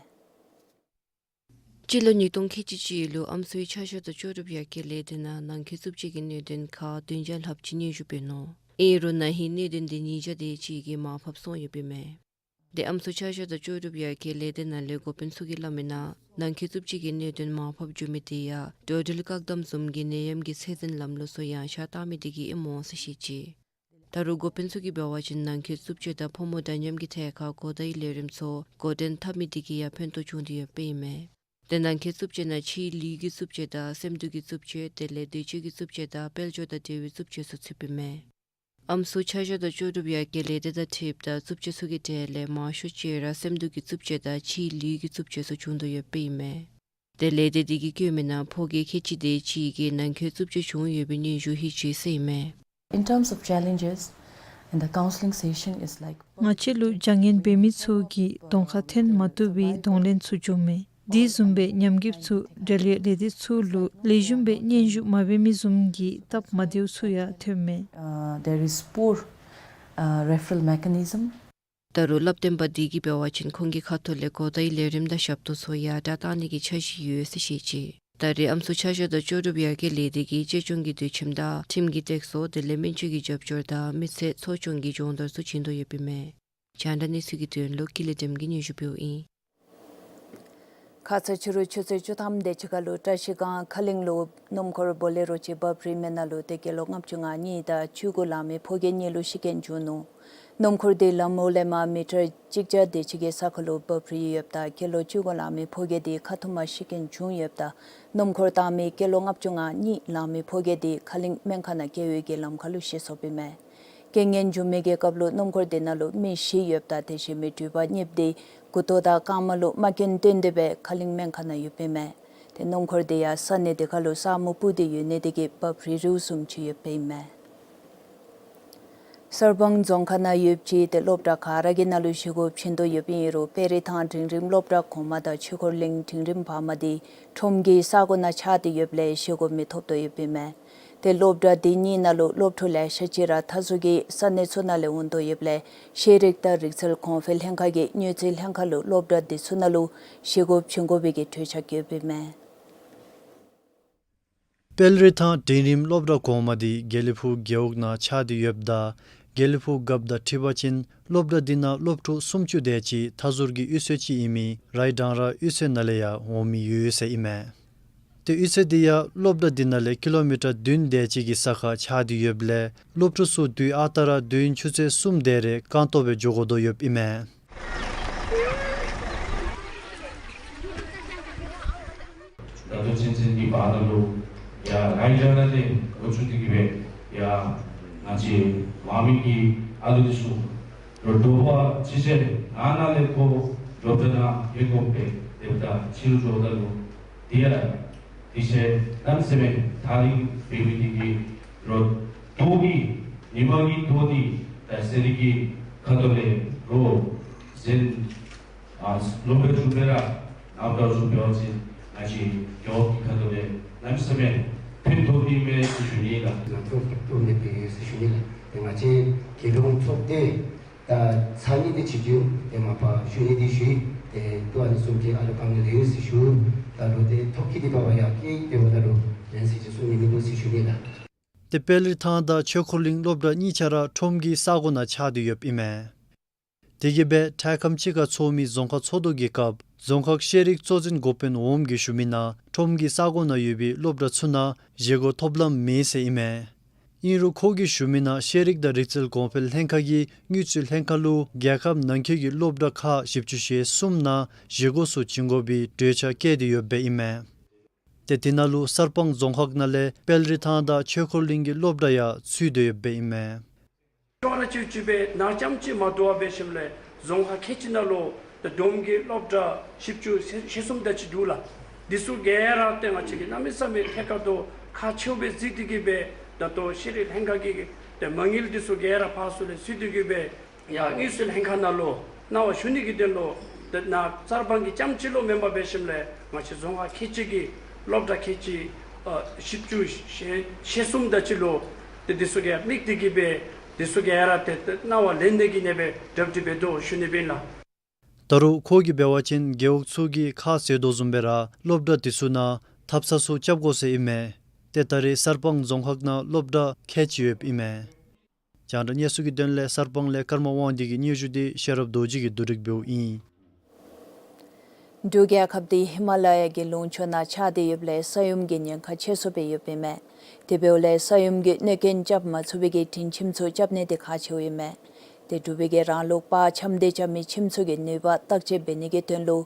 སྤྱི་ལོ་ཉིས་སྟོང་ཁལ་གཅིག་གཅིག་ལུ་ཨམ་སྲུའི་ཆ་བཞག་དང་ལྕོགས་གྲུབ་ཡར་རྒྱས་ལས་སྡེ་ནང་ནང་འཁོད་རྩུབ་སྤྱོད་ཀྱི་གནད་དོན་ཁག་བདུན་བརྒྱ་ལྷགཔ་ཅིག་སྙན་ཞུ་འབད་ནུག། ཨིན་རུང་ན་ཧིང་གནད་དོན་དེ་ཉིས་བརྒྱ་དེ་ཅིག་གིས་མར་ཕབ་སོང་ཡོདཔ་ཨིན་མས། ཏེ་ཨམ་སྲུ་ཆ་བཞག་དང་ལྕོགས་གྲུབ་ཡར་རྒྱས་ལས་སྡེ་ནང་ལས་འགོ་དཔོན་ཚུ་གིས་སླབ་མི་ནང་ནང་འཁོད་རྩུབ་སྤྱོད་ཀྱི་གནད་དོན་མར་ཕབ་འགྱོ་མི་དེ་ཡང་འགྲོ་འགྲུལ་བཀག་དམ་བཟུམ་གྱི་ནད་ཡམས་ཀྱི་ཚད་འཛིན་ལམ་ལུགས་ཚུ་ཡང་ཤ་བཏང་མི་དེ་གིས་ཨིནམ་འོང་ཟེར་བཤད་ཅི། ད་རུང་འགོ་དཔོན་ཚུ་གིས་འབད་བ་ཅིན་ནང་འཁོད་རྩུབ་སྤྱོད་དང་ཕོ་མོ་འདྲ་མཉམ་གྱི་ཐད་ཁར་གོ་བརྡའི་ལས་རིམ་ཚུ་འགོ་འདྲེན་འཐབ་མི་དེ་གིས་ཡང་ཕན་ཐོགས་བྱུང་སྟེ་ཡོདཔ་ཨིན་མས། ཏེ་ནང་འཁོད་རྩུབ་སྤྱོད་ནང་ཕྱིའི་ལུས་ཀྱི་རྩུབ་སྤྱོད་དང་སེམས་སྡུག་གི་རྩུབ་སྤྱོད་དེ་ལས་འདོད་སྤྱོད་ཀྱི་རྩུབ་སྤྱོད་དང་དཔལ་འབྱོར་དང་འབྲེལ་བའི་རྩུབ་སྤྱོད་ཚུ་ཚུདཔ་ཨིན་མས། ཨམ་སྲུ་ཆ་བཞག་དང་ལྕོགས་གྲུབ་ཡར་རྒྱས་ལས་སྡེ་དང་འཁྲིལཝ་ད་རྩུབ་སྤྱོད་ཚུ་གི་གྲས་ལས་མང་ཤོས་ཅིག་ར་སེམས་སྡུག་གི་རྩུབ་སྤྱོད་དང་ཕྱིའི་ལུས་ཀྱི་རྩུབ་སྤྱོད་ཚུ་བྱུང་དོ་ཡོདཔ་ཨིན་མས། ཏེ་ལས་སྡེ་དེ་གིས་བཀོད་མི་ནང་ཕོ་སྐྱེས་ཁལ་གཅིག་དེ་ཅིག་གིས་ནང་འཁོད་རྩུབ་སྤྱོད་བྱུང་ཡོད་པའི་སྙན་ཞུ་ལྷོད་ཅི་ཟེར་ཨིན་མས། In terms of challenges, in the counseling session is like ང་བཅས་ལུ་བྱ་ངན་འབད་མི་ཚུ་གིས་གདོང་ཁར་འཐོན་མ་བཏུབ་པའི་གདོང་ལེན་ཚུ་འབྱུངམ་མས། དེ་བཟུམ་སྦེ་ཉམས་རྒུདཔ་ཚུ་འབྲེལ་ཡོད་ལས་སྡེ་ཚུ་ལུ་ལེགས་ཤོམ་སྦེ་སྙན་ཞུ་མ་འབད་མི་བཟུམ་གྱི་སྟབས་མ་བདེཝ་ཚུ་ཡང་ཐོནམ་མས། Uh, there is poor, uh, referral mechanism. ད་རུང་སླབ་སྟོན་པ་དེ་གིས་འབད་བ་ཅིན་ཁོང་གི་ཁ་ཐུག་ལས་གོ་བརྡའི་ལས་རིམ་དང་ཞབས་ཏོག་ཚུ་ཡང་སྒྲ་བཏང་ནི་གི་འཆར་གཞི་ཡོད་ཟེར་བཤད་ཅི། ད་རེས་ཨམ་སྲུ་ཆ་བཞག་དང་ལྕོགས་གྲུབ་ཡར་རྒྱས་ལས་སྡེ་གིས་གཅེས་སྐྱོང་གི་སྡོད་ཁྱིམ་དང་ཁྲིམས་ཀྱི་སྟེགས་གསོ་དེ་ལས་སྨན་བཅོས་ཀྱི་རྒྱབ་སྐྱོར་དང་མི་ཚེ་འཚོ་སྐྱོང་གི་སྦྱོང་བརྡར་ཚུ་བྱིན་དོ་ཡོདཔ་ཨིན་མས། རྒྱང་བསྒྲགས་གནས་ཚུལ་གྱི་དོན་ལུ་ཀུན་ལེགས་སྒྲོལམ་གྱིས་སྙན་ཞུ་འབདཝ་ཨིན། ཁ་ཙ་ཕྱི་རུ་ཆུ་ཚོད་བཅུ་ཐམ་དེ་ཅིག་ཁར་ལུ་བཀྲ་ཤིས་སྒང་ཁ་གླིང་ལུ་སྣུམ་འཁོར་བོ་ལེ་རོ་ཅིག་འབབ་རིལ་མི་ནང་ལུ་ཏེ་སྐྱེས་ལོ་ལྔ་བཅུ་ང་གཉིས་དང་བཅུ་དགུ་ལང་མི་ཕོ་སྐྱེས་གཉིས་ལུ་ཤི་རྐྱེན་བྱུང་ནུག། སྣུམ་འཁོར་དེ་ལམ་འོག་ལས་མར་མི་ཊར་གཅིག་བརྒྱ་དེ་ཅིག་གི་ས་ཁར་ལུ་འབབ་རིལ་ཡོདཔ་ད་སྐྱེས་ལོ་བཅུ་དགུ་ལང་མི་ཕོ་སྐྱེས་དེ་ཁ་ཐུག་མར་ཤི་རྐྱེན་བྱུང་ཡོདཔ་ད་སྣུམ་འཁོར་བཏང་མི་སྐྱེས་ལོ་ལྔ་བཅུ་ང་གཉིས་ལང་མི་ཕོ་སྐྱེས་དེ་ཁ་གླིང་སྨན་ཁང་ནང་བསྐྱལ་བའི་གི་ལམ་ཁ་ལུ་ཤི་སོཔ་ཨིན་མས། རྐྱེན་ངན་བྱུང་མི་གི་སྐབས་ལུ་སྣུམ་འཁོར་དེ་ནང་ལུ་མི་བཞི་ཡོདཔ་ད་དེ་བཞིན་མི་འགྲུལ་པ་གཉིས་དེ་མགུ་ཏོ་དང་རྐངམ་ལུ་རྨ་སྐྱོན་བཏོན་ཏེ་སྦེ་ཁ་གླིང་སྨན་ཁང་ནང་ཡོདཔ་ཨིན་མས། ཏེ་སྣུམ་འཁོར་དེ་ཡང་ས་གནས་དེ་ཁར་ལུ་ས་སྨུག་སྤུབས་ཏེ་ཡོད་ནི་དེ་གིས་འབབ་རིལ་རིལཝ་བཟུམ་ཅིག་ཡོདཔ་ཨིན་མས། གསར་སྤང་རྫོང་ཁག་ནང་ཡོདཔ་ཅིག་ཏེ་སློབ་གྲྭ་ག་ར་གི་ནང་ལུ་བཞེས་སྒོ་བྱིན་དོ་ཡོདཔ་ཨིན་རུང་དཔལ་རི་ཐང་འབྲིང་རིམ་སློབ་གྲྭ་གོང་མ་དང་ཆོས་འཁོར་གླིང་འབྲིང་རིམ་བར་མ་དེ་ཁྲོམ་གྱི་ས་གོ་ནང་ཆགས་ཏེ་ཡོདཔ་ལས་བཞེས་སྒོ་མི་ཐོབ་དོ་ཡོདཔ་ཨིན་མས། ཏེ་སློབ་གྲྭ་དེ་གཉིས་ནང་ལུ་སློབ་ཕྲུག་ལེ་ཤ་ཅིག་ར་མཐའ་ཟུར་གྱི་ས་གནས་ཚུ་ནང་ལས་འོང་དོ་ཡོདཔ་ལས་ཤེས་རིག་དང་རིག་རྩལ་གོང་འཕེལ་ལྷན་ཁག་གིས་དངུལ་རྩིས་ལྷན་ཁག་ལུ་སློབ་གྲྭ་དེ་ཚུ་ནང་ལུ་བཞེས་སྒོ་བྱིན་དགོ་པའི་གི་གྲོས་འཆར་བཀོདཔ་ཨིན་མས། དཔལ་རི་ཐང་འབྲིང་རིམ་སློབ་གྲྭ་གོང་མ་དེ་དགེ་ལེགས་ཕུག་རྒེད་འོག་ནང་ཆགས་ཏེ་ཡོདཔ་ད་དགེ་ལེགས་ཕུག་རྒཔོ་དང་འཁྲིལ་བ་ཅིན་སློབ་གྲྭ་དེ་ནང་སློབ་ཕྲུག་སུམ་ཅུ་དེ་ཅིག་མཐའ་ཟུར་གྱི་གཡུས་ཚན་ཅིག་ཨིན་མི་རའི་འབྲང་ར་གཡུས་ཚན་ནང་ལས་ཡང་འོང་མི་ཡོད་ཟེར་ཨིན་མས། ཏེ་གཡུས་ཚན་དེ་ཡང་སློབ་གྲྭ་དེ་ནང་ལས་ཀི་ལོ་མི་ཊར་བདུན་དེ་ཅིག་གི་ས་ཁར་ཆགས་ཏེ་ཡོདཔ་ལས་སློབ་ཕྲུག་ཚུ་དུས་ཨ་རྟག་ར་དུས་ཡུན་ཆུ་ཚོད་གསུམ་དེ་རེ་རྐང་སྟོང་སྦེ་འགྱོ་དགོ་དོ་ཡོདཔ་ཨིན་མས། ད་ལྟོ་ཚུན་ཚོད་ཀྱི་བར་ན་ལུ་ཡར་རའི་འབྲང་ར་ལས་འགོ་བཙུགས་ཏེ་གི་སྦེ་ཡར་ང་བཅས་མར་མི་གི་ཨ་ལུ་འདི་ཚུ་ལོ་དྲོ་པ་ཅིག་ཅར་ནང་ན་ལས་ཁོ་སློབ་གྲྭ་ནང་ཡོད་དགོ་པས། དེ་འབདཝ་ད་ཕྱི་རུ་འགྱོཝ་ད་ལུ་དེ་ཡང་དེ་ཚེ་གནམ་མེད་ས་མེད་ཐག་རིང་འབད་མི་དེ་གིས་ལོ་ཐོག་གི་ཉི་མ་གི་ཐོག་དེ་ད་ཟེར་གྱི་ཁ་ཐུག་ལས་ལོ་གཟན་ཨ་ལོ་པའི་ཚུ་སྦེ་ར་ནང་པ་ཚུ་འབད་བ་ཅིན་ང་བཅས་རྒེད་འོག་གི་ཁ་ཐུག་ལས་གནམ་མེད་ས་མེད་ཕན་ཐོགས་ཏེ་མས་ཟེར་ཞུ་ནི་ལགས། ང་ཚོ་ཐུགས་ཐུགས་ནས་འབད་ཡོད་ཟེར་ཞུ་ནི་ལགས། ཏེ་ང་བཅས་དགེ་སློང་ཚོགས་སྡེ་ད་ཚར་གཉིས་དེ་ཅིག་བྱུང་། ཏེ་མ་པ་ཞུ་ནི་དེ་ཞུ་ཡི། ཏེ་ཏེ་ཨ་ནི་བཟུམ་གྱི་ཨ་ལུ་ག་ནི་ལེགས་ཟེར་ཞུ། ད་ལོ་དེ་ཐོག་ཁི་དེ་བ་བ་ཡ་ཀི་ཏེ་བ་ད་ལོ་ལན་ཟེར་ཅིག་གསུང་ནི་མི་འདུག་ཟེར་ཞུ་ནི་ལགས། ཏེ་དཔལ་རི་ཐང་དང་ཆོས་འཁོར་གླིང་སློབ་གྲྭ་གཉིས་ཆ་ར་ཁྲོམ་གྱི་ས་གོ་ནང་ཆགས་ཏེ་ཡོདཔ་ཨིན་མས། དེ་གིས་སྦེ་ཐའི་ཁམས་སྤྱི་ཁྱབ་ཚོགས་མི་རྫོང་ཁག་ཚོགས་འདུ་གི་སྐབས་རྫོང་ཁག་ཤེས་རིག་གཙོ་འཛིན་འགོ་དཔོན་འོགམ་གིས་ཞུ་མི་ནང་ཁྲོམ་གྱི་ས་གོ་ནང་ཡོད་པའི་སློབ་གྲྭ་ཚུ་ནང་བཞེས་སྒོ་ཐོབ་ལམ་མེད་ཟེར་ཨིན་མས། ཨིན་རུང་ཁོ་གིས་ཞུ་མི་ནང་ཤེས་རིག་དང་རིག་རྩལ་གོང་འཕེལ་ལྷན་ཁག་གིས་དངུལ་རྩིས་ལྷན་ཁག་ལུ་རྒྱལ་ཁབ་ནང་འཁོད་ཀྱི་སློབ་གྲྭ་ཁག་བཞི་བཅུ་ཞེ་གསུམ་ནང་བཞེས་སྒོ་ཚུ་བྱིན་དགོ་པའི་གྲོས་འཆར་བཀོད་དེ་ཡོདཔ་ཨིན་མས། ཏེ་དེ་ནང་ལུ་གསར་སྤང་རྫོང་ཁག་ནང་ལས་དཔལ་རི་ཐང་དང་ཆོས་འཁོར་གླིང་གི་སློབ་གྲྭ་ཡང་ཚུད་དེ་ཡོདཔ་ཨིན་མས། ཅོག་ར་ཅིག་ཅིག་སྦེ་ནང་རྐྱངམ་ཅིག་མ་བསྡུ་བར་འབད་ཞིནམ་ལས་རྫོང་ཁག་ཁལ་གཅིག་ནང་ལུ་ད་བསྡོམས་ཀྱིས་སློབ་གྲྭ་བཞི་བཅུ་ཞེ་གསུམ་དེ་ཅིག་འདུག་ལགས། འདི་ཚུ་ག་ར་ཏེ་ང་བཅས་ཀྱིས་གནམ་མེད་ས་མེད་ཐད་ཀར་དུ་ཁག་ཆེཝ་སྦེ་བརྩི་སྟེ་གིས་སྦེ་ད་ལྟོ་ཤེས་རིག་ལྷན་ཁག་གི་ཏེ་མ་དངུལ་འདི་ཚུ་ག་ར་ཕར་ཚུར་ལས་ཚུད་དེ་གིས་སྦེ་ཡར་དངུལ་རྩིས་ལྷན་ཁག་ནང་ལུ་གནང་བ་ཞུ་ནི་གི་དོན་ལུ་ཏེ་ནཱ་གསར་སྤང་གི་རྐྱངམ་ཅིག་ལུ་མེན་པར་འབད་ཞིནམ་ལས་ང་བཅས་རྫོང་ཁག་ཁལ་གཅིག་གི་སློབ་གྲྭ་ཁལ་གཅིག་ཨ་བཞི་བཅུ་ཞེ་ཞེ་གསུམ་དེ་ཅིག་ལུ་ཏེ་འདི་ཚུ་ག་དམིགས་ཏེ་གིས་སྦེ་འདི་ཚུ་ག་ར་ཏེ་ཏེ་གནང་བ་ལེན་ནི་གི་གནས་སྦེ་གྲ་སྒྲིག་འབད་དོ་ཞུ་ནི་ཨིན་ལགས། ད་རུང་ཁོ་གིས་འབད་བ་ཅིན་རྒེད་འོག་ཚུ་གིས་ཁ་བཟེད་དོ་བཟུམ་སྦེ་ར་སློབ་གྲྭ་འདི་ཚུ་ནང་ཐབ་ཚང་ཚུ་རྐྱབ་དགོ་ཟེར་ཨིན་མས། ཏེ་ད་རེས་གསར་སྤང་རྫོང་ཁག་ནང་སློབ་གྲྭ་ཁལ་གཅིག་ཡོདཔ་ཨིན་མས། རྒྱང་བསྒྲགས་གནས་ཚུལ་གྱི་དོན་ལས་གསར་སྤང་ལས་ཀརྨ་དབང་འདུས་ཀྱི་སྙན་ཞུ་འདི་ཤེས་རབ་རྡོ་རྗེ་གིས་བསྡུ་སྒྲིག་འབདཝ་ཨིན། འབྲུག་རྒྱལ་ཁབ་འདི་ཧི་མ་ལ་ཡ་གི་ལུང་ཕྱོགས་ནང་ཆགས་ཏེ་ཡོདཔ་ལས་ས་ཡོམ་གྱི་ཉེན་ཁ་ཆེ་སུ་སྦེ་ཡོདཔ་ཨིན་མས། དེ་འབདཝ་ལས་ས་ཡོམ་གྱི་གནོད་སྐྱོན་རྐྱབ་མ་ཚུགས་པའི་གི་དྲིན་ཁྱིམ་ཚུ་རྐྱབ་ནི་འདི་ཁག་ཆེཝ་ཨིན་མས། ཏེ་འབྲུག་པའི་གི་རང་ལུགས་པར་འཆམ་སྟེ་རྐྱབ་མི་ཁྱིམ་ཚུ་གི་ནུས་པ་བརྟག་དཔྱད་འབད་ནི་གི་དོན་ལུ་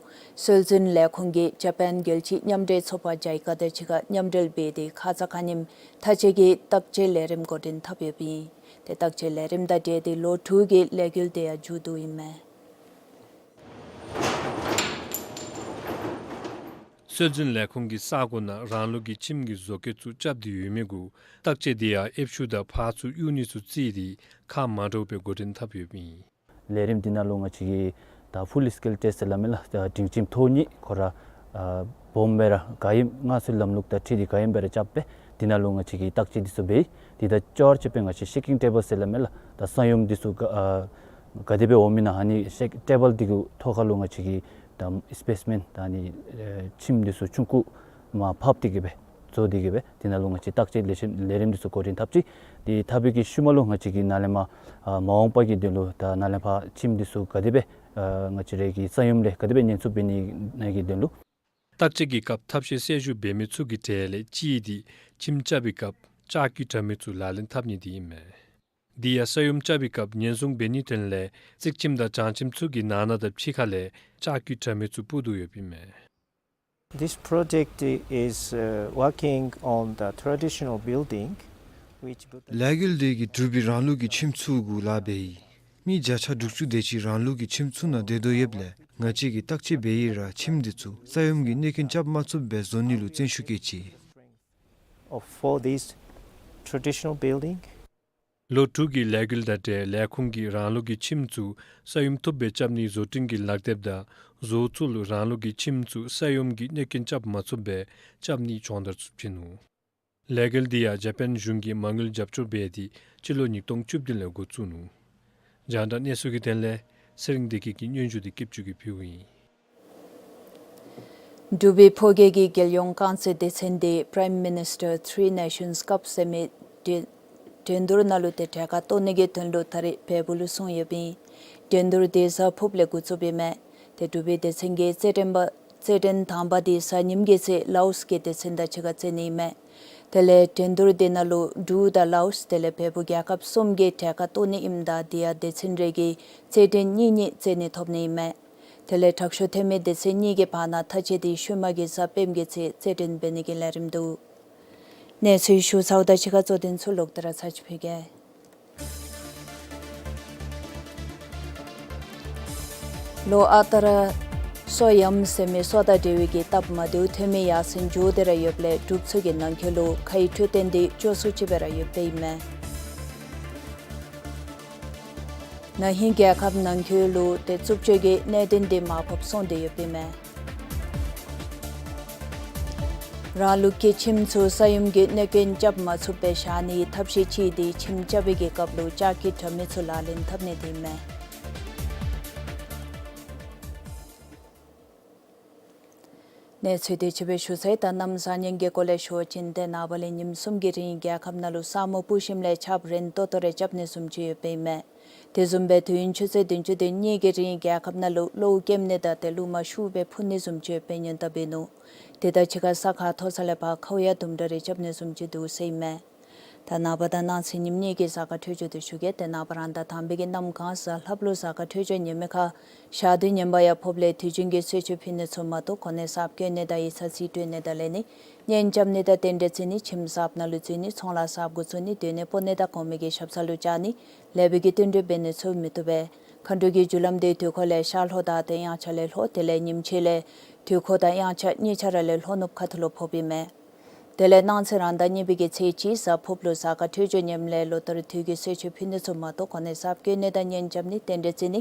སྲོལ་འཛིན་ལས་ཁུངས་ཀྱིས་ཇ་པཱན་རྒྱལ་སྤྱིའི་མཉམ་འབྲེལ་ཚོགས་པ་ཇའི་ཀ་དང་གཅིག་ཁར་མཉམ་འབྲེལ་འབད་དེ་ཁ་ཙ་ཁ་ཉིནམ་མཐའ་དཔྱད་ཀྱི་བརྟག་དཔྱད་ལས་རིམ་འགོ་འདྲེན་འཐབ་ཡོདཔ་ཨིན། ཏེ་བརྟག་དཔྱད་ལས་རིམ་དང་འབྲེལ་ཏེ་ལོ་དྲུག་གི་ལས་འགུལ་དེ་ཡང་མཇུག་བསྡུཝ་ཨིན་མས། སྲོལ་འཛིན་ལས་ཁུངས་ཀྱིས་ས་གོ་ནང་རང་ལུགས་ཀྱི་ཁྱིམ་གྱི་བཟོ་བཀོད་ཚུ་རྐྱབ་སྟེ་ཡོད་མི་གུ་བརྟག་དཔྱད་དེ་ཡང་ཨེབ་ཤུགས་དང་ཕར་ཚུར་གཡུག་ནི་ཚུ་བརྩིས་ཏེ་ཁག་མ་འདྲཝ་སྦེ་འགོ་འདྲེན་འཐབ་ཡོདཔ་ཨིན། ལས་རིམ་འདི་ནང་ལུ་ང་བཅས་ཀྱིས་ད་ཕུལ་སི་ཀེལ་ཊེསཊ་ཟེར་སླབ་མས་ལགས། ད་སྒྲིང་ཁྱིམ་ཐོག་གཉིས་ཁོ་ར་ཨ་སྦོམ་སྦེ་ར་ག་ཨིནམ་སྔར་སྲོལ་ལམ་ལུགས་དང་འཁྲིལ་ཏེ་ག་ཨིནམ་སྦེ་ར་རྐྱབ་སྦེ་འདི་ནང་ལུ་ང་བཅས་ཀྱིས་བརྟག་དཔྱད་འདི་ཚུ་འབད་ཡི། འདི་དང་ཅོག་ར་ཅིག་སྦེ་ང་བཅས་ཤེ་ཀིང་ཊེ་བཱལ་ཟེར་སླབ་མས་ལགས། ད་ས་ཡོམ་འདི་ཚུ་ག་ཨ་ག་དེ་སྦེ་འོང་མི་ན་ཨ་ནི་ཤེ་ཀིང་ཊེ་བཱལ་འདི་གི་ཐོག་ཁ་ལུ་ང་བཅས་ཀྱིས་ད་སི་པེ་སི་མེན་ད་ཨ་ནི་ཨེ་ཁྱིམ་འདི་ཚུ་ཆུང་ཀུ་མར་ཕབ་སྟེ་གིས་སྦེ་བཟོ་སྟེ་གིས་སྦེ་འདི་ནང་ལུ་ང་བཅས་བརྟག་དཔྱད་ལས་རིམ་ལས་རིམ་འདི་ཚུ་འགོ་འདྲེན་འཐབ་ཅི། དེ་འཐབ་པའི་གི་ཤུལ་མ་ལུ་ང་བཅས་ཀྱིས་ནཱ་ལས་མར་ཨ་མ་འོངས་པ་གི་དོན་ལུ་ད་ནཱ་ལས་ཕར་ཁྱིམ་འདི་ཚུ་ག་དེ་སྦེ་ཨ་ང་བཅས་ར་གི་ས་ཡོམ་ལས་ག་དེ་སྦེ་ཉེན་ཚབས་འབད་ནི་ནང་གི་དོན་ལུ། བརྟག་དཔྱད་ཀྱི་སྐབས་ཐབས་ཤེས་གསལ་ཞུ་འབད་མི་ཚུ་གི་གྲས་ལས་གཅིག་འདི་ཁྱིམ་རྐྱབ་པའི་སྐབས་ལྕགས་ཀྱི་དྲ་མིག་ཚུ་ལག་ལེན་འཐབ་ནི་འདི་ཨིན་མས། དེ་ཡང་ས་ཡོམ་རྐྱབ་པའི་སྐབས་ཉེན་སྲུང་འབད་ནིའི་དོན་ལས་རྩིག་ཁྱིམ་དང་བྱང་ཁྱིམ་ཚུ་གི་ནང་ན་དང་ཕྱི་ཁ་ལས་ལྕགས་ཀྱི་དྲ་མིག་ཚུ་སྤུབ་དོ་ཡོདཔ་ཨིན་མས། This project is, uh, working on the traditional building, which Buddha ལས་འགུལ་འདི་གིས་འབྲུག་པའི་རང་ལུགས་ཀྱི་ཁྱིམ་ཚུ་གུ་ལཱ་འབད་ཡི། མི་བརྒྱ་ཆ་དྲུག་ཅུ་དེ་ཅིག་རང་ལུགས་ཀྱི་ཁྱིམ་ཚུ་ནང་སྡོད་དོ་ཡོདཔ་ལས་ང་བཅས་ཀྱིས་བརྟག་དཔྱད་འབད་ཡི་ར་ཁྱིམ་འདི་ཚུ་ས་ཡོམ་གྱི་གནོད་སྐྱོན་རྐྱབ་མ་ཚུགསཔ་སྦེ་བཟོ་ནི་ལུ་བརྩོན་ཤུགས་བསྐྱེད་ཅི། Of, for this traditional building, ལོ་དྲུག་གི་ལས་འགུལ་དང་འབྲེལ་ལས་ཁུངས་ཀྱིས་རང་ལུགས་ཀྱི་ཁྱིམ་ཚུ་ས་ཡོམ་ཐུབ་སྦེ་རྐྱབ་ནིའི་བཟོ་སྐྲུན་གྱི་ལག་དེབ་དང་བཟོ་ཚུལ་རང་ལུགས་ཀྱི་ཁྱིམ་ཚུ་ས་ཡོམ་གྱི་གནོད་སྐྱོན་རྐྱབ་མ་ཚུགསཔ་སྦེ་རྐྱབ་ནིའི་སྦྱོང་བརྡར་ཚུ་བྱིན་ནུག། ལས་འགུལ་འདི་ཡང་ཇ་པཱན་གཞུང་གིས་མ་དངུལ་རྒྱབ་སྐྱོར་འབད་དེ་སྤྱི་ལོ་ཉིས་སྟོང་བཅུ་བདུན་ལས་འགོ་བཙུགས་ནུག། རྒྱང་བསྒྲགས་གནས་ཚུལ་གྱི་དོན་ལས་ཚེ་རིང་བདེ་སྐྱིད་ཀྱི་སྙན་ཞུ་འདི་སྐྱིད་ཆུ་གིས་ཕུལཝ་ཨིན། འབྲུག་པའི་ཕོ་རྒྱས་ཀྱི་རྒྱལ་ཡོངས་རྐང་རྩེད་སྡེ་ཚན་འདི་Prime Minister Three Nations Cup ཟེར་མི་འགྲན་འགྲན་བསྡུར་ནང་ལུ་ཏེ་གྲལ་ཁར་གཏོགས་ནི་གི་དོན་ལུ་ད་རེས་བལ་པོ་ལུ་སོང་ཡོདཔ་ཨིན། འགྲན་བསྡུར་འདི་གཟའ་ཕུརཔ་ལས་འགོ་བཙུགསཔ་ཨིན་མས། ཏེ་འབྲུག་པའི་སྡེ་ཚན་གྱི་རྩེད་འགྲན་པ་རྩེད་འགྲན་དང་པ་འདི་གཟའ་ཉིམ་གྱི་ཚེ་ལའོསི་གི་སྡེ་ཚན་དང་གཅིག་ཁར་རྩེད་ནི་ཨིན་མས། དེ་ལས་འགྲན་བསྡུར་འདི་ནང་ལུ་འབྲུག་དང་ལའོསི་དེ་ལས་བལ་པོ་རྒྱལ་ཁབ་གསུམ་གྱིས་གྲལ་ཁར་གཏོགས་ནི་ཨིནམ་ད་འདི་ཡང་སྡེ་ཚན་རེ་གིས་རྩེད་འགྲན་གཉིས་གཉིས་རྩེད་ནི་ཐོབ་ནི་ཨིན་མས། དེ་ལས་དྲག་ཤོས་ཐོན་མི་སྡེ་ཚན་གཉིས་ཀྱི་བར་ན་མཐའ་དཔྱད་འདི་ཤུལ་མ་གི་གཟའ་སྤེནམ་གྱི་ཚེ་རྩེད་འགྲན་འབད་ནི་གི་ལས་རིམ་འདུག། གནས་ཚུལ་ཞུ་ཚརཝ་དང་གཅིག་ཁར་གཙོ་དོན་ཚུ་ལོག་སྟེ་ར་ཚར་ཅིག་ཕུལ་གེ། ལོ་ཨ་རྟག་ར་སོ་ཡམ་ཟེར་མི་སོ་དང་འབྲེལ་བའི་གི་སྟབས་མ་བདེཝ་ཐོན་མི་ཡར་སེང་འགྱོ་སྟེ་ར་ཡོདཔ་ལས་འབྲུག་ཚུ་གི་ནང་འཁོད་ལུ་ཁའི་འཕྲོད་བསྟེན་འདི་སྐྱོ་སུ་ཅིག་སྦེ་ར་ཡོདཔ་ཨིན་མས། ན་ཧིང་རྒྱལ་ཁབ་ནང་འཁོད་ལུ་ཏེ་རྩུབ་སྤྱོད་ཀྱི་གནད་དོན་འདི་མར་ཕབ་སོང་སྟེ་ཡོདཔ་ཨིན་མས། རང་ལུགས་ཀྱི་ཁྱིམ་ཚུ་ས་ཡོམ་གྱི་གནོད་སྐྱོན་རྐྱབ་མ་ཚུགསཔ་སྦེ་བཞག་ནིའི་ཐབས་ཤེས་གཅིག་འདི་ཁྱིམ་རྐྱབ་པའི་གི་སྐབས་ལུ་ལྕགས་ཀྱི་དྲ་མིག་ཚུ་ལག་ལེན་འཐབ་ནི་འདི་ཨིན་མས། གནས་ཚུལ་འདི་ཅིག་སྦེ་ཞུ་ཚར་ཡི། ད་གནམ་བཟང་ངན་གྱི་སྐོར་ལས་ཞུ་བ་ཅིན་ཏེ་ནངས་པ་ལས་ཉིནམ་གསུམ་གྱི་རིང་རྒྱལ་ཁབ་ནང་ལུ་ས་སྨུག་སྤུབས་ཞིནམ་ལས་ཆརཔ་རན་ཏོག་ཏོ་རེ་རྐྱབ་ནི་བཟུམ་ཅིག་ཡོདཔ་ཨིན་མས། དེ་བཟུམ་སྦེ་དུས་ཡུན་ཆུ་ཚོད་བདུན་ཅུ་དོན་གཉིས་ཀྱི་རིང་རྒྱལ་ཁབ་ནང་ལུ་གློཝ་སྐྱེམ་ནི་དང་ཏེ་རླུང་མ་ཤུགས་སྦེ་འཕུ་ནི་བཟུམ་ཅིག་ཡོདཔ་སྦེ་སྔོན་བརྡ་འབད་ནུག། དེ་དང་གཅིག་ཁར་ས་ཁར་མཐོ་ས་ལས་ཕར་ཁཝ་ཡང་དུམ་གྲ་རེ་རྐྱབ་ནི་བཟུམ་ཅིག་འདུག་ཟེར་ཨིན་མས། ད་ནངས་པ་དང་གནངས་ཚེ་ཉིནམ་གཉིས་ཀྱི་གཟའ་སྐར་འཕྲོད་སྦྱོར་དེ་ཞུ་གེ། ཏེ་ནངས་པ་རང་ཟླ་དང་པའི་གི་གནམ་གང་གཟའ་ལྷགཔ་ལུ་གཟའ་སྐར་འཕྲོད་སྦྱོར་ཉེས་མེད་ཁར་ཞག་དུས་ངན་པ་ཡང་ཕོགཔ་ལས་དུས་རྒྱུན་གྱི་གསོལ་མཆོད་ཕུལ་ནི་ཚུ་མ་གཏོགས་གོ་གནས་གསརཔ་བསྐོ་ནི་དང་ཡིག་ཚང་རྩིས་སྤྲོད་ནི་དང་ལེན་ནི། གཉེན་རྐྱབ་ནི་དང་རྟེན་འབྲེལ་བརྩི་ནི། ཁྱིམ་གསརཔ་ནང་ལུ་འཛུལ་ནི། ཚོང་ལཱ་གསརཔ་འགོ་བཙུགས་ནི། སྡོད་གནས་སྤོ་ནི་དང་གོང་མའི་གི་ཞབས་ས་ལུ་བཅར་ནི། ལེགས་པའི་གི་བསྟུན་གྲོས་འབད་ནི་ཚུ་མི་བཏུབ་པས། མཁའ་འགྲོ་གི་རྒྱུ་ལམ་དེ་དུས་འཁོར་ལས་ཤར་ལྷོ་དང་ཏེ་དབྱངས་འཆར་ལས་ལྷོ། དེ་ལས་ཉིམ་ཕྱེད་ལས་དུས་འཁོར་དང་དབྱངས་འཆར་གཉིས་ཆ་ར་ལས་ལྷོ་ནུབ་ཁ་ཐུག་ལུ་ཕོགཔ་ཨིན་མས། དེ་ལས་གནངས་ཚེ་རང་ཟླ་གཉིས་པའི་གི་ཚེས་གཅིག་གཟའ་ཕུརཔ་ལུ་གཟའ་སྐར་འཕྲོད་སྦྱོར་ཉེསམ་ལས་ལོ་ལྟར་དུས་ཀྱི་གསོལ་མཆོད་ཕུལ་ནི་ཚུ་མ་གཏོགས་གོ་གནས་གསརཔ་བསྐོ་ནི་དང་གཉེན་རྐྱབ་ནི། རྟེན་འབྲེལ་བརྩི་ནི།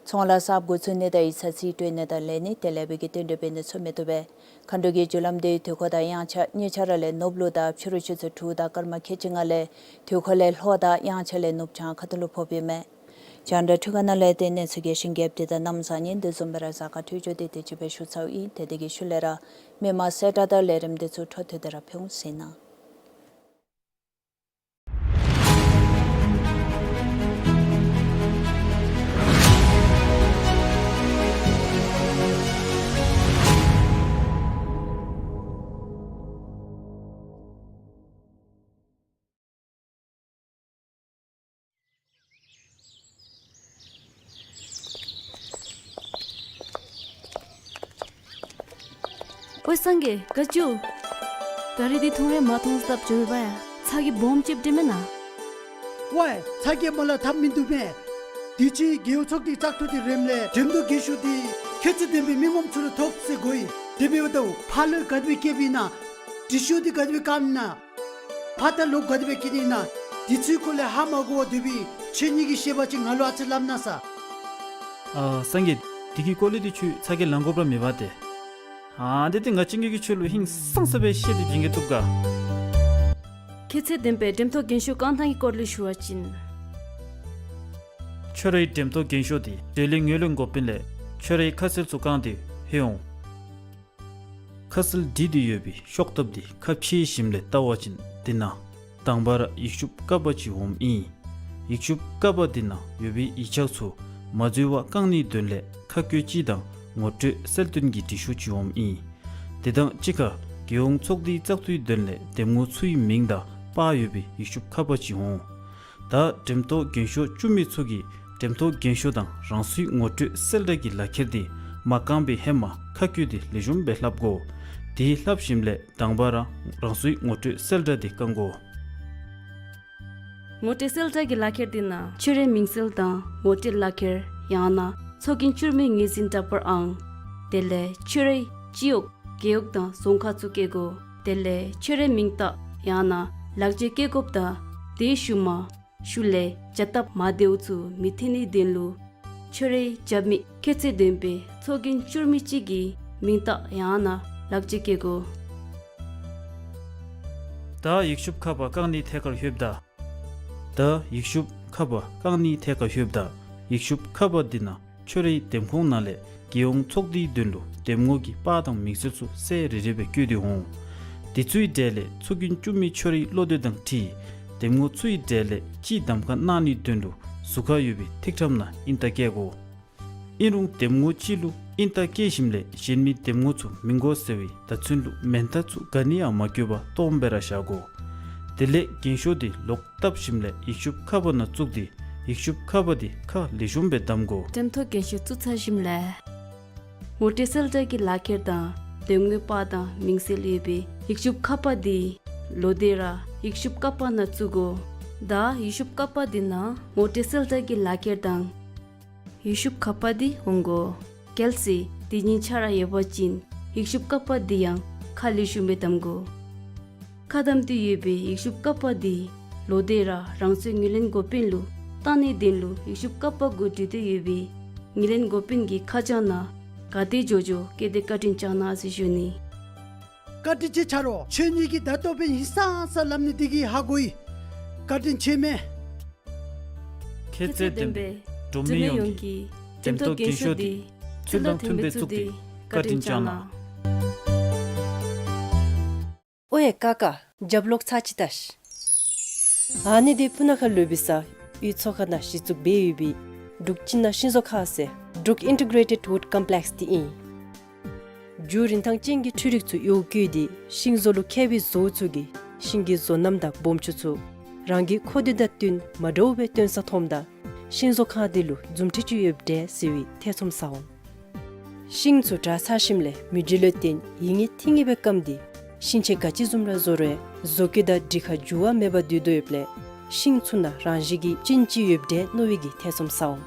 ཚོང་ལཱ་གསརཔ་འགོ་བཙུགས་ནི་དང་ཡིག་ཚང་རྩིས་སྤྲོད་ནི་དང་ལེན་ནི། ཏེ་ལེགས་པའི་གི་བསྟུན་གྲོས་འབད་ནི་ཚུ་མི་བཏུབ་པས། མཁའ་འགྲོ་གི་རྒྱུ་ལམ་དེ་དུས་འཁོར་དང་དབྱངས་འཆར་གཉིས་ཆ་ར་ལས་ནུབ་ལུ་དང་ཕྱི་རུ་ཆུ་ཚོད་དྲུག་དང་སྐར་མ་ཁལ་གཅིག་ལྔ་ལས་དུས་འཁོར་ལས་ལྷོ་དང་དབྱངས་འཆར་ལས་ནུབ་བྱང་ཁ་ཐུག་ལུ་ཕོགཔ་ཨིན་མས། རྒྱང་བསྒྲགས་འཕྲུལ་ཁང་ནང་ལས་ཏེ་གནས་ཚུལ་གྱི་ཞིབ་རྒྱས་དེ་དང་གནམ་བཟང་ངན་དེ་བཟུམ་སྦེ་ར་གཟའ་སྐར་འཕྲོད་སྦྱོར་དེ་དེ་ཅིག་སྦེ་ཞུ་ཚརཝ་ཨིན། ཏེ་དེ་གི་ཤུལ་ལས་ར་མི་མང་གསལ་བསྒྲགས་དང་ལས་རིམ་དེ་ཚུ་འཕྲོ་མཐུད་དེ་ར་ཕུལ་འོང་ཟེར་ཨིན། ཨོའི་སངས་རྒྱས་ག་ཅི། ད་རིས་འདི་ཐུང་རེ་མ་ཐོང་སྟབས་བྱོས་པ་ཡ། ཚ་གྱང་སྦོམ་ཅིག་འདྲེས་མེན་ན། ཝའི་ཚ་གྱང་མ་ལ་ཐབས་མིན་འདུག་མས། དུས་ཅི་རྒེད་འོག་ཚོགས་སྡེ་བཙག་འཐུ་དེ་རནམ་ལས་འགྲེམས་སྟོན་རྒས་ཤོས་དེ་ཁྱད་ཚད་ལྡན་པའི་མི་ངོམ་ཚུ་ར་ཐོབ་ཟེར་གོ་ཡི། དེ་འབདཝ་ད་ཕར་ལུ་ག་དེ་སྦེ་བསྐྱལཝ་ཨིན་ན། དྲི་ཤོག་དེ་ག་དེ་སྦེ་བཀབ་ཨིན་ན། ཕར་ད་ལོག་ག་དེ་སྦེ་བསྐྱལ་ནི་ཨིན་ན། དེ་ཚུའི་སྐོར་ལས་ཧ་མ་གོ་བར་སྡོད་པའི་ཁྱེད་གཉིས་ཀྱིས་ཤེས་པ་ཅིན་ང་ལུ་ཨ་ཙི་སླབ་གནང་ས། ཨ་སངས་རྒྱས། དེ་གི་སྐོར་ལས་དེ་ཁྱོད་ཚ་གྱང་ལང་དགོཔ་ར་མེད་པ་ཏེ། ཨ་དེ་དེ་ང་བཅས་ཀྱིས་ཁྱོད་ལུ་ཧིང་སངས་ས་སྦེ་བཤད་དེ་བྱིན་གེ་བཏུབ་ག། ཁྱད་ཚད་ལྡན་པའི་འགྲེམས་སྟོན་རྒས་ཤོས་བཀང་ཐངས་ཀྱི་སྐོར་ལས་ཞུ་བ་ཅིན། ཁྱོད་རའི་འགྲེམས་སྟོན་རྒས་ཤོས་དེ་དེ་ལས་ངོས་ལེན་དགོཔ་ཨིན་ལས་ཁྱོད་རའི་ཁ་གསལ་ཚུ་བཀང་སྟེ་ལྷོད་འོང་། ཁ་གསལ་བྲིས་ཏེ་ཡོད་པའི་ཤོག་ཐབ་དེ་ཁ་ཕྱེ་ཞིནམ་ལས་བལྟ་བ་ཅིན་དེ་ནང་དང་པ་ར་ཡིག་ཤུབས་ཀ་པ་ཅིག་འོངམ་ཨིན། ཡིག་ཤུབས་ཀ་པ་དེ་ནང་ཡོད་པའི་ཡིག་ཆ་ཚུ་མ་འཛོལ་བར་བཀང་ནིའི་དོན་ལས་ཁ་བཀོད་སྤྱི་དང་ངོ་སྤྲོད་གསལ་སྟོན་གྱི་འབྲི་ཤོག་ཅིག་འོངམ་ཨིན། དེ་དང་གཅིག་ཁར་རྒྱལ་ཡོངས་ཚོགས་སྡེའི་བཙག་འཐུའི་དོན་ལས་འདེམས་ངོ་ཚུའི་མིང་དང་པར་ཡོད་པའི་ཡིག་ཤུབས་ཀ་པ་ཅིག་འོང་། ད་འགྲེམས་སྟོན་རྒས་ཤོས་བཅུ་མའི་ཚུ་གིས་འགྲེམས་སྟོན་རྒས་ཤོས་དང་རང་སོའི་ངོ་སྤྲོད་གསལ་བསྒྲགས་ཀྱི་ལག་ཁྱེར་དེ་མ་བཀང་པའི་ཧེ་མ་ཁ་བཀོད་དེ་ལེགས་ཤོམ་སྦེ་ལྷབ་དགོ། དེ་ལྷབ་ཞིནམ་ལས་དང་པ་ར་རང་སོའི་ངོ་སྤྲོད་གསལ་བསྒྲགས་དེ་བཀང་དགོ། ངོ་སྤྲོད་གསལ་བསྒྲགས་ཀྱི་ལག་ཁྱེར་དེ་ནང་ཁྱོད་རའི་མིང་གསལ་དང་ངོ་སྤྲོད་ལག་ཁྱེར་ཡང་ན་ཚོགས་རྒྱན་བསྐྱུར་མའི་ངོས་འཛིན་འདྲ་པར་ཨང་། དེ་ལས་ཁྱོད་རའི་སྤྱི་འོག་རྒེད་འོག་དང་རྫོང་ཁག་ཚུ་བཀོད་དགོ། དེ་ལས་ཁྱོད་རའི་མིང་རྟགས་ཡང་ན་ལག་འཁྱེར་བཀོད་དགོཔ་དང་དེའི་ཤུལ་མ་ཤུལ་ལས་བྱ་སྟབས་མ་བདེཝ་ཚུ་མི་ཐོན་ནིའི་དོན་ལུ་ཁྱོད་རའི་རྒྱབ་མི་ཁྱད་ཚད་ལྡན་པའི་ཚོགས་རྒྱན་བསྐྱུར་མི་ཅིག་གི་མིང་རྟགས་ཡང་ན་ལག་འཁྱེར་བཀོད་དགོ། ད་ཡིག་ཤུབས་ཁ་པ་བཀང་ནིའི་ཐད་ཁར་ལྷོདཔ་ད། ད་ཡིག་ཤུབས་ཁ་པ་བཀང་ནིའི་ཐད་ཁར་ལྷོདཔ་ད་ཡིག་ཤུབས་ཁ་པ་དེ་ནང་ཁྱོད་རའི་འདེམས་ཁོངས་ནང་ལས་རྒྱལ་ཡོངས་ཚོགས་སྡེའི་དོན་ལུ་འདེམས་ངོ་གི་པར་དང་མིང་གསལ་ཚུ་གསལ་རི་རི་སྦེ་བཀོད་དེ་འོང་། དེ་ཚུའི་གྲས་ལས་ཚོགས་རྒྱན་བསྐྱུར་མི་ཁྱོད་རའི་བློ་འདོད་དང་འཁྲིལ་འདེམས་ངོ་ཚུའི་གྲས་ལས་གཅིག་གདམ་ཁ་གནང་ནིའི་དོན་ལུ་ཟུར་ཁར་ཡོད་པའི་ཐིག་ཁྲམ་ནང་ཨིན་རྟགས་བཀལ་དགོ། ཨིན་རུང་འདེམས་ངོ་གཅིག་ལུ་ཨིན་རྟགས་བཀལ་ཞིནམ་ལས་གཞན་མི་འདེམས་ངོ་ཚུ་མི་དགོ་ཟེར་བའི་བརྡ་མཚོན་ལུ་མེན་རྟགས་ཚུ་ག་ནི་ཡང་མ་བཀོད་པར་སྟོངམ་སྦེ་ར་བཞག་དགོ། དེ་ལས་རྒས་ཤོས་དེ་ལོག་བཏབ་ཞིནམ་ལས་ཡིག་ཤུབས་ཁ་པ་ནང་བཙུགས་ཏེ་ཡིག་ཤུབས་ཁ་པ་དེ་ཁ་ལེགས་ཤོམ་སྦེ་བསྡམ་དགོ། འགྲེམས་སྟོན་རྒས་ཤོས་བཙུགས་ཚར་ཞིནམ་ལས་ངོ་སྤྲོད་གསལ་བསྒྲགས་ཀྱི་ལག་ཁྱེར་དང་འདེམས་ངོའི་པར་དང་མིང་གསལ་ཡོད་པའི་ཡིག་ཤུབས་ཁ་པ་དེ་ལོག་སྟེ་ར་ཡིག་ཤུབས་ཀ་པ་ནང་བཙུགས་དགོ། ད་ཡིག་ཤུབས་ཀ་པ་དེ་ནང་ངོ་སྤྲོད་གསལ་བསྒྲགས་ཀྱི་ལག་ཁྱེར་དང་ཡིག་ཤུབས་ཁ་པ་དེ་འོང་དགོ། གལ་སྲིད་དེ་གཉིས་ཆ་ར་ཡོད་པ་ཅིན་ཡིག་ཤུབས་ཀ་པ་དེ་ཡང་ཁ་ལེགས་ཤོམ་སྦེ་བསྡམ་དགོ། ཁ་བསྡམས་ཏེ་ཡོད་པའི་ཡིག་ཤུབས་ཀ་པ་དེ་ལོག་སྟེ་ར་རང་སོའི་ངོས་ལེན་འགོ་དཔོན་ལུ་བཏང་ནིའི་དོན་ལུ་ཡིག་ཤུབས་ཀ་པ་གུ་བྲིས་ཏེ་ཡོད་པའི་ངོས་ལེན་འགོ་དཔོན་གྱི་ཁ་བྱང་ནང་ག་དེ་མགྱོགས་མགྱོགས་བཀོད་དེ་བཀའ་དྲིན་བསྐྱང་གནང་ཟེར་ཞུ་ནི། བཀའ་དྲིན་ཆེ་ཆ་རོགས། ཁྱེད་གཉིས་ཀྱིས་ད་ལྟོ་འབདན་ཧིང་སངས་ས་སླབ་ནི་དེ་གིས་ཧ་གོ་ཡི། བཀའ་དྲིན་ཆེ་མས། ཁྱད་ཚད་ལྡན་པའི་འབྲུག་མི་ཡོངས་ཀྱི་འགྲེམས་སྟོན་རྒས་ཤོས་འདི་ཚུལ་དང་མཐུན་པའི་བཙུགས་ཏེ་བཀའ་དྲིན་བསྐྱང་གནང་། ཨོ་ཡ་ཀ་ཀ་རྒྱབ་ལོག་ཚར་ཅིག་ལྟ་ཤིག། ཨ་ནི་འདི་སྤུ་ན་ཁ་ལུ་སྦེ་ས་གཡུས་ཚོ་ཁག་ནང་གཞི་བཙུགས་འབད་ཡོད་པའི་འབྲུག་སྤྱི་ནང་ཤིང་བཟོ་ཁང་ཟེར་འབྲུག་ཨིན་ཊི་གྲེ་ཊེཌ་ཝུཌ་ཀོམ་པི་ལེགས་འདི་ཨིན། རྒྱུ་རིན་ཐང་ཅན་གྱི་འཕྲུལ་རིག་ཚུ་གཡོག་བཀོལ་ཏེ་ཤིང་བཟོ་ལུ་མཁས་པའི་བཟོ་བོ་ཚུ་གིས་ཤིང་གི་བཟོ་རྣམ་དང་སྦོམ་ཆུང་ཚུ་ རང་གི་ཁོ་དེ་དང་བསྟུན་མ་འདྲཝ་སྦེ་སྟོན་ས་མཐོངམ་ད་ཤིང་བཟོ་ཁང་དེ་ལུ་མཛུབ་ཁྲིད་ཅིག་ཡོདཔ་འདྲས་ཟེར་བའི་ཐེ་ཚོམ་ཟ་འོང་། ཤིང་ཚུ་དྲག་ཚར་ཞིནམ་ལས་མུ་ཌི་ལུ་བརྟེན་ཡིད་ངེས་ཐིང་ངེས་སྦེ་སྐམ་སྟེ་ཤིང་ཆས་ག་ཅི་བཟུམ་ར་བཟོ་རུང་བཟོ་བཀོད་དང་འགྲིག་ཁར་འགྱུར་བ་མེད་པར་སྡོད་དོ་ཡོདཔ་ལས་ཤིང་ཚུ་ནང་རང་བཞིན་གྱིས་གཅིན་ཅིག་ཡོདཔ་འདྲས་མནོ་བའི་གི་ཐེ་ཚོམ་ཟ་འོང་།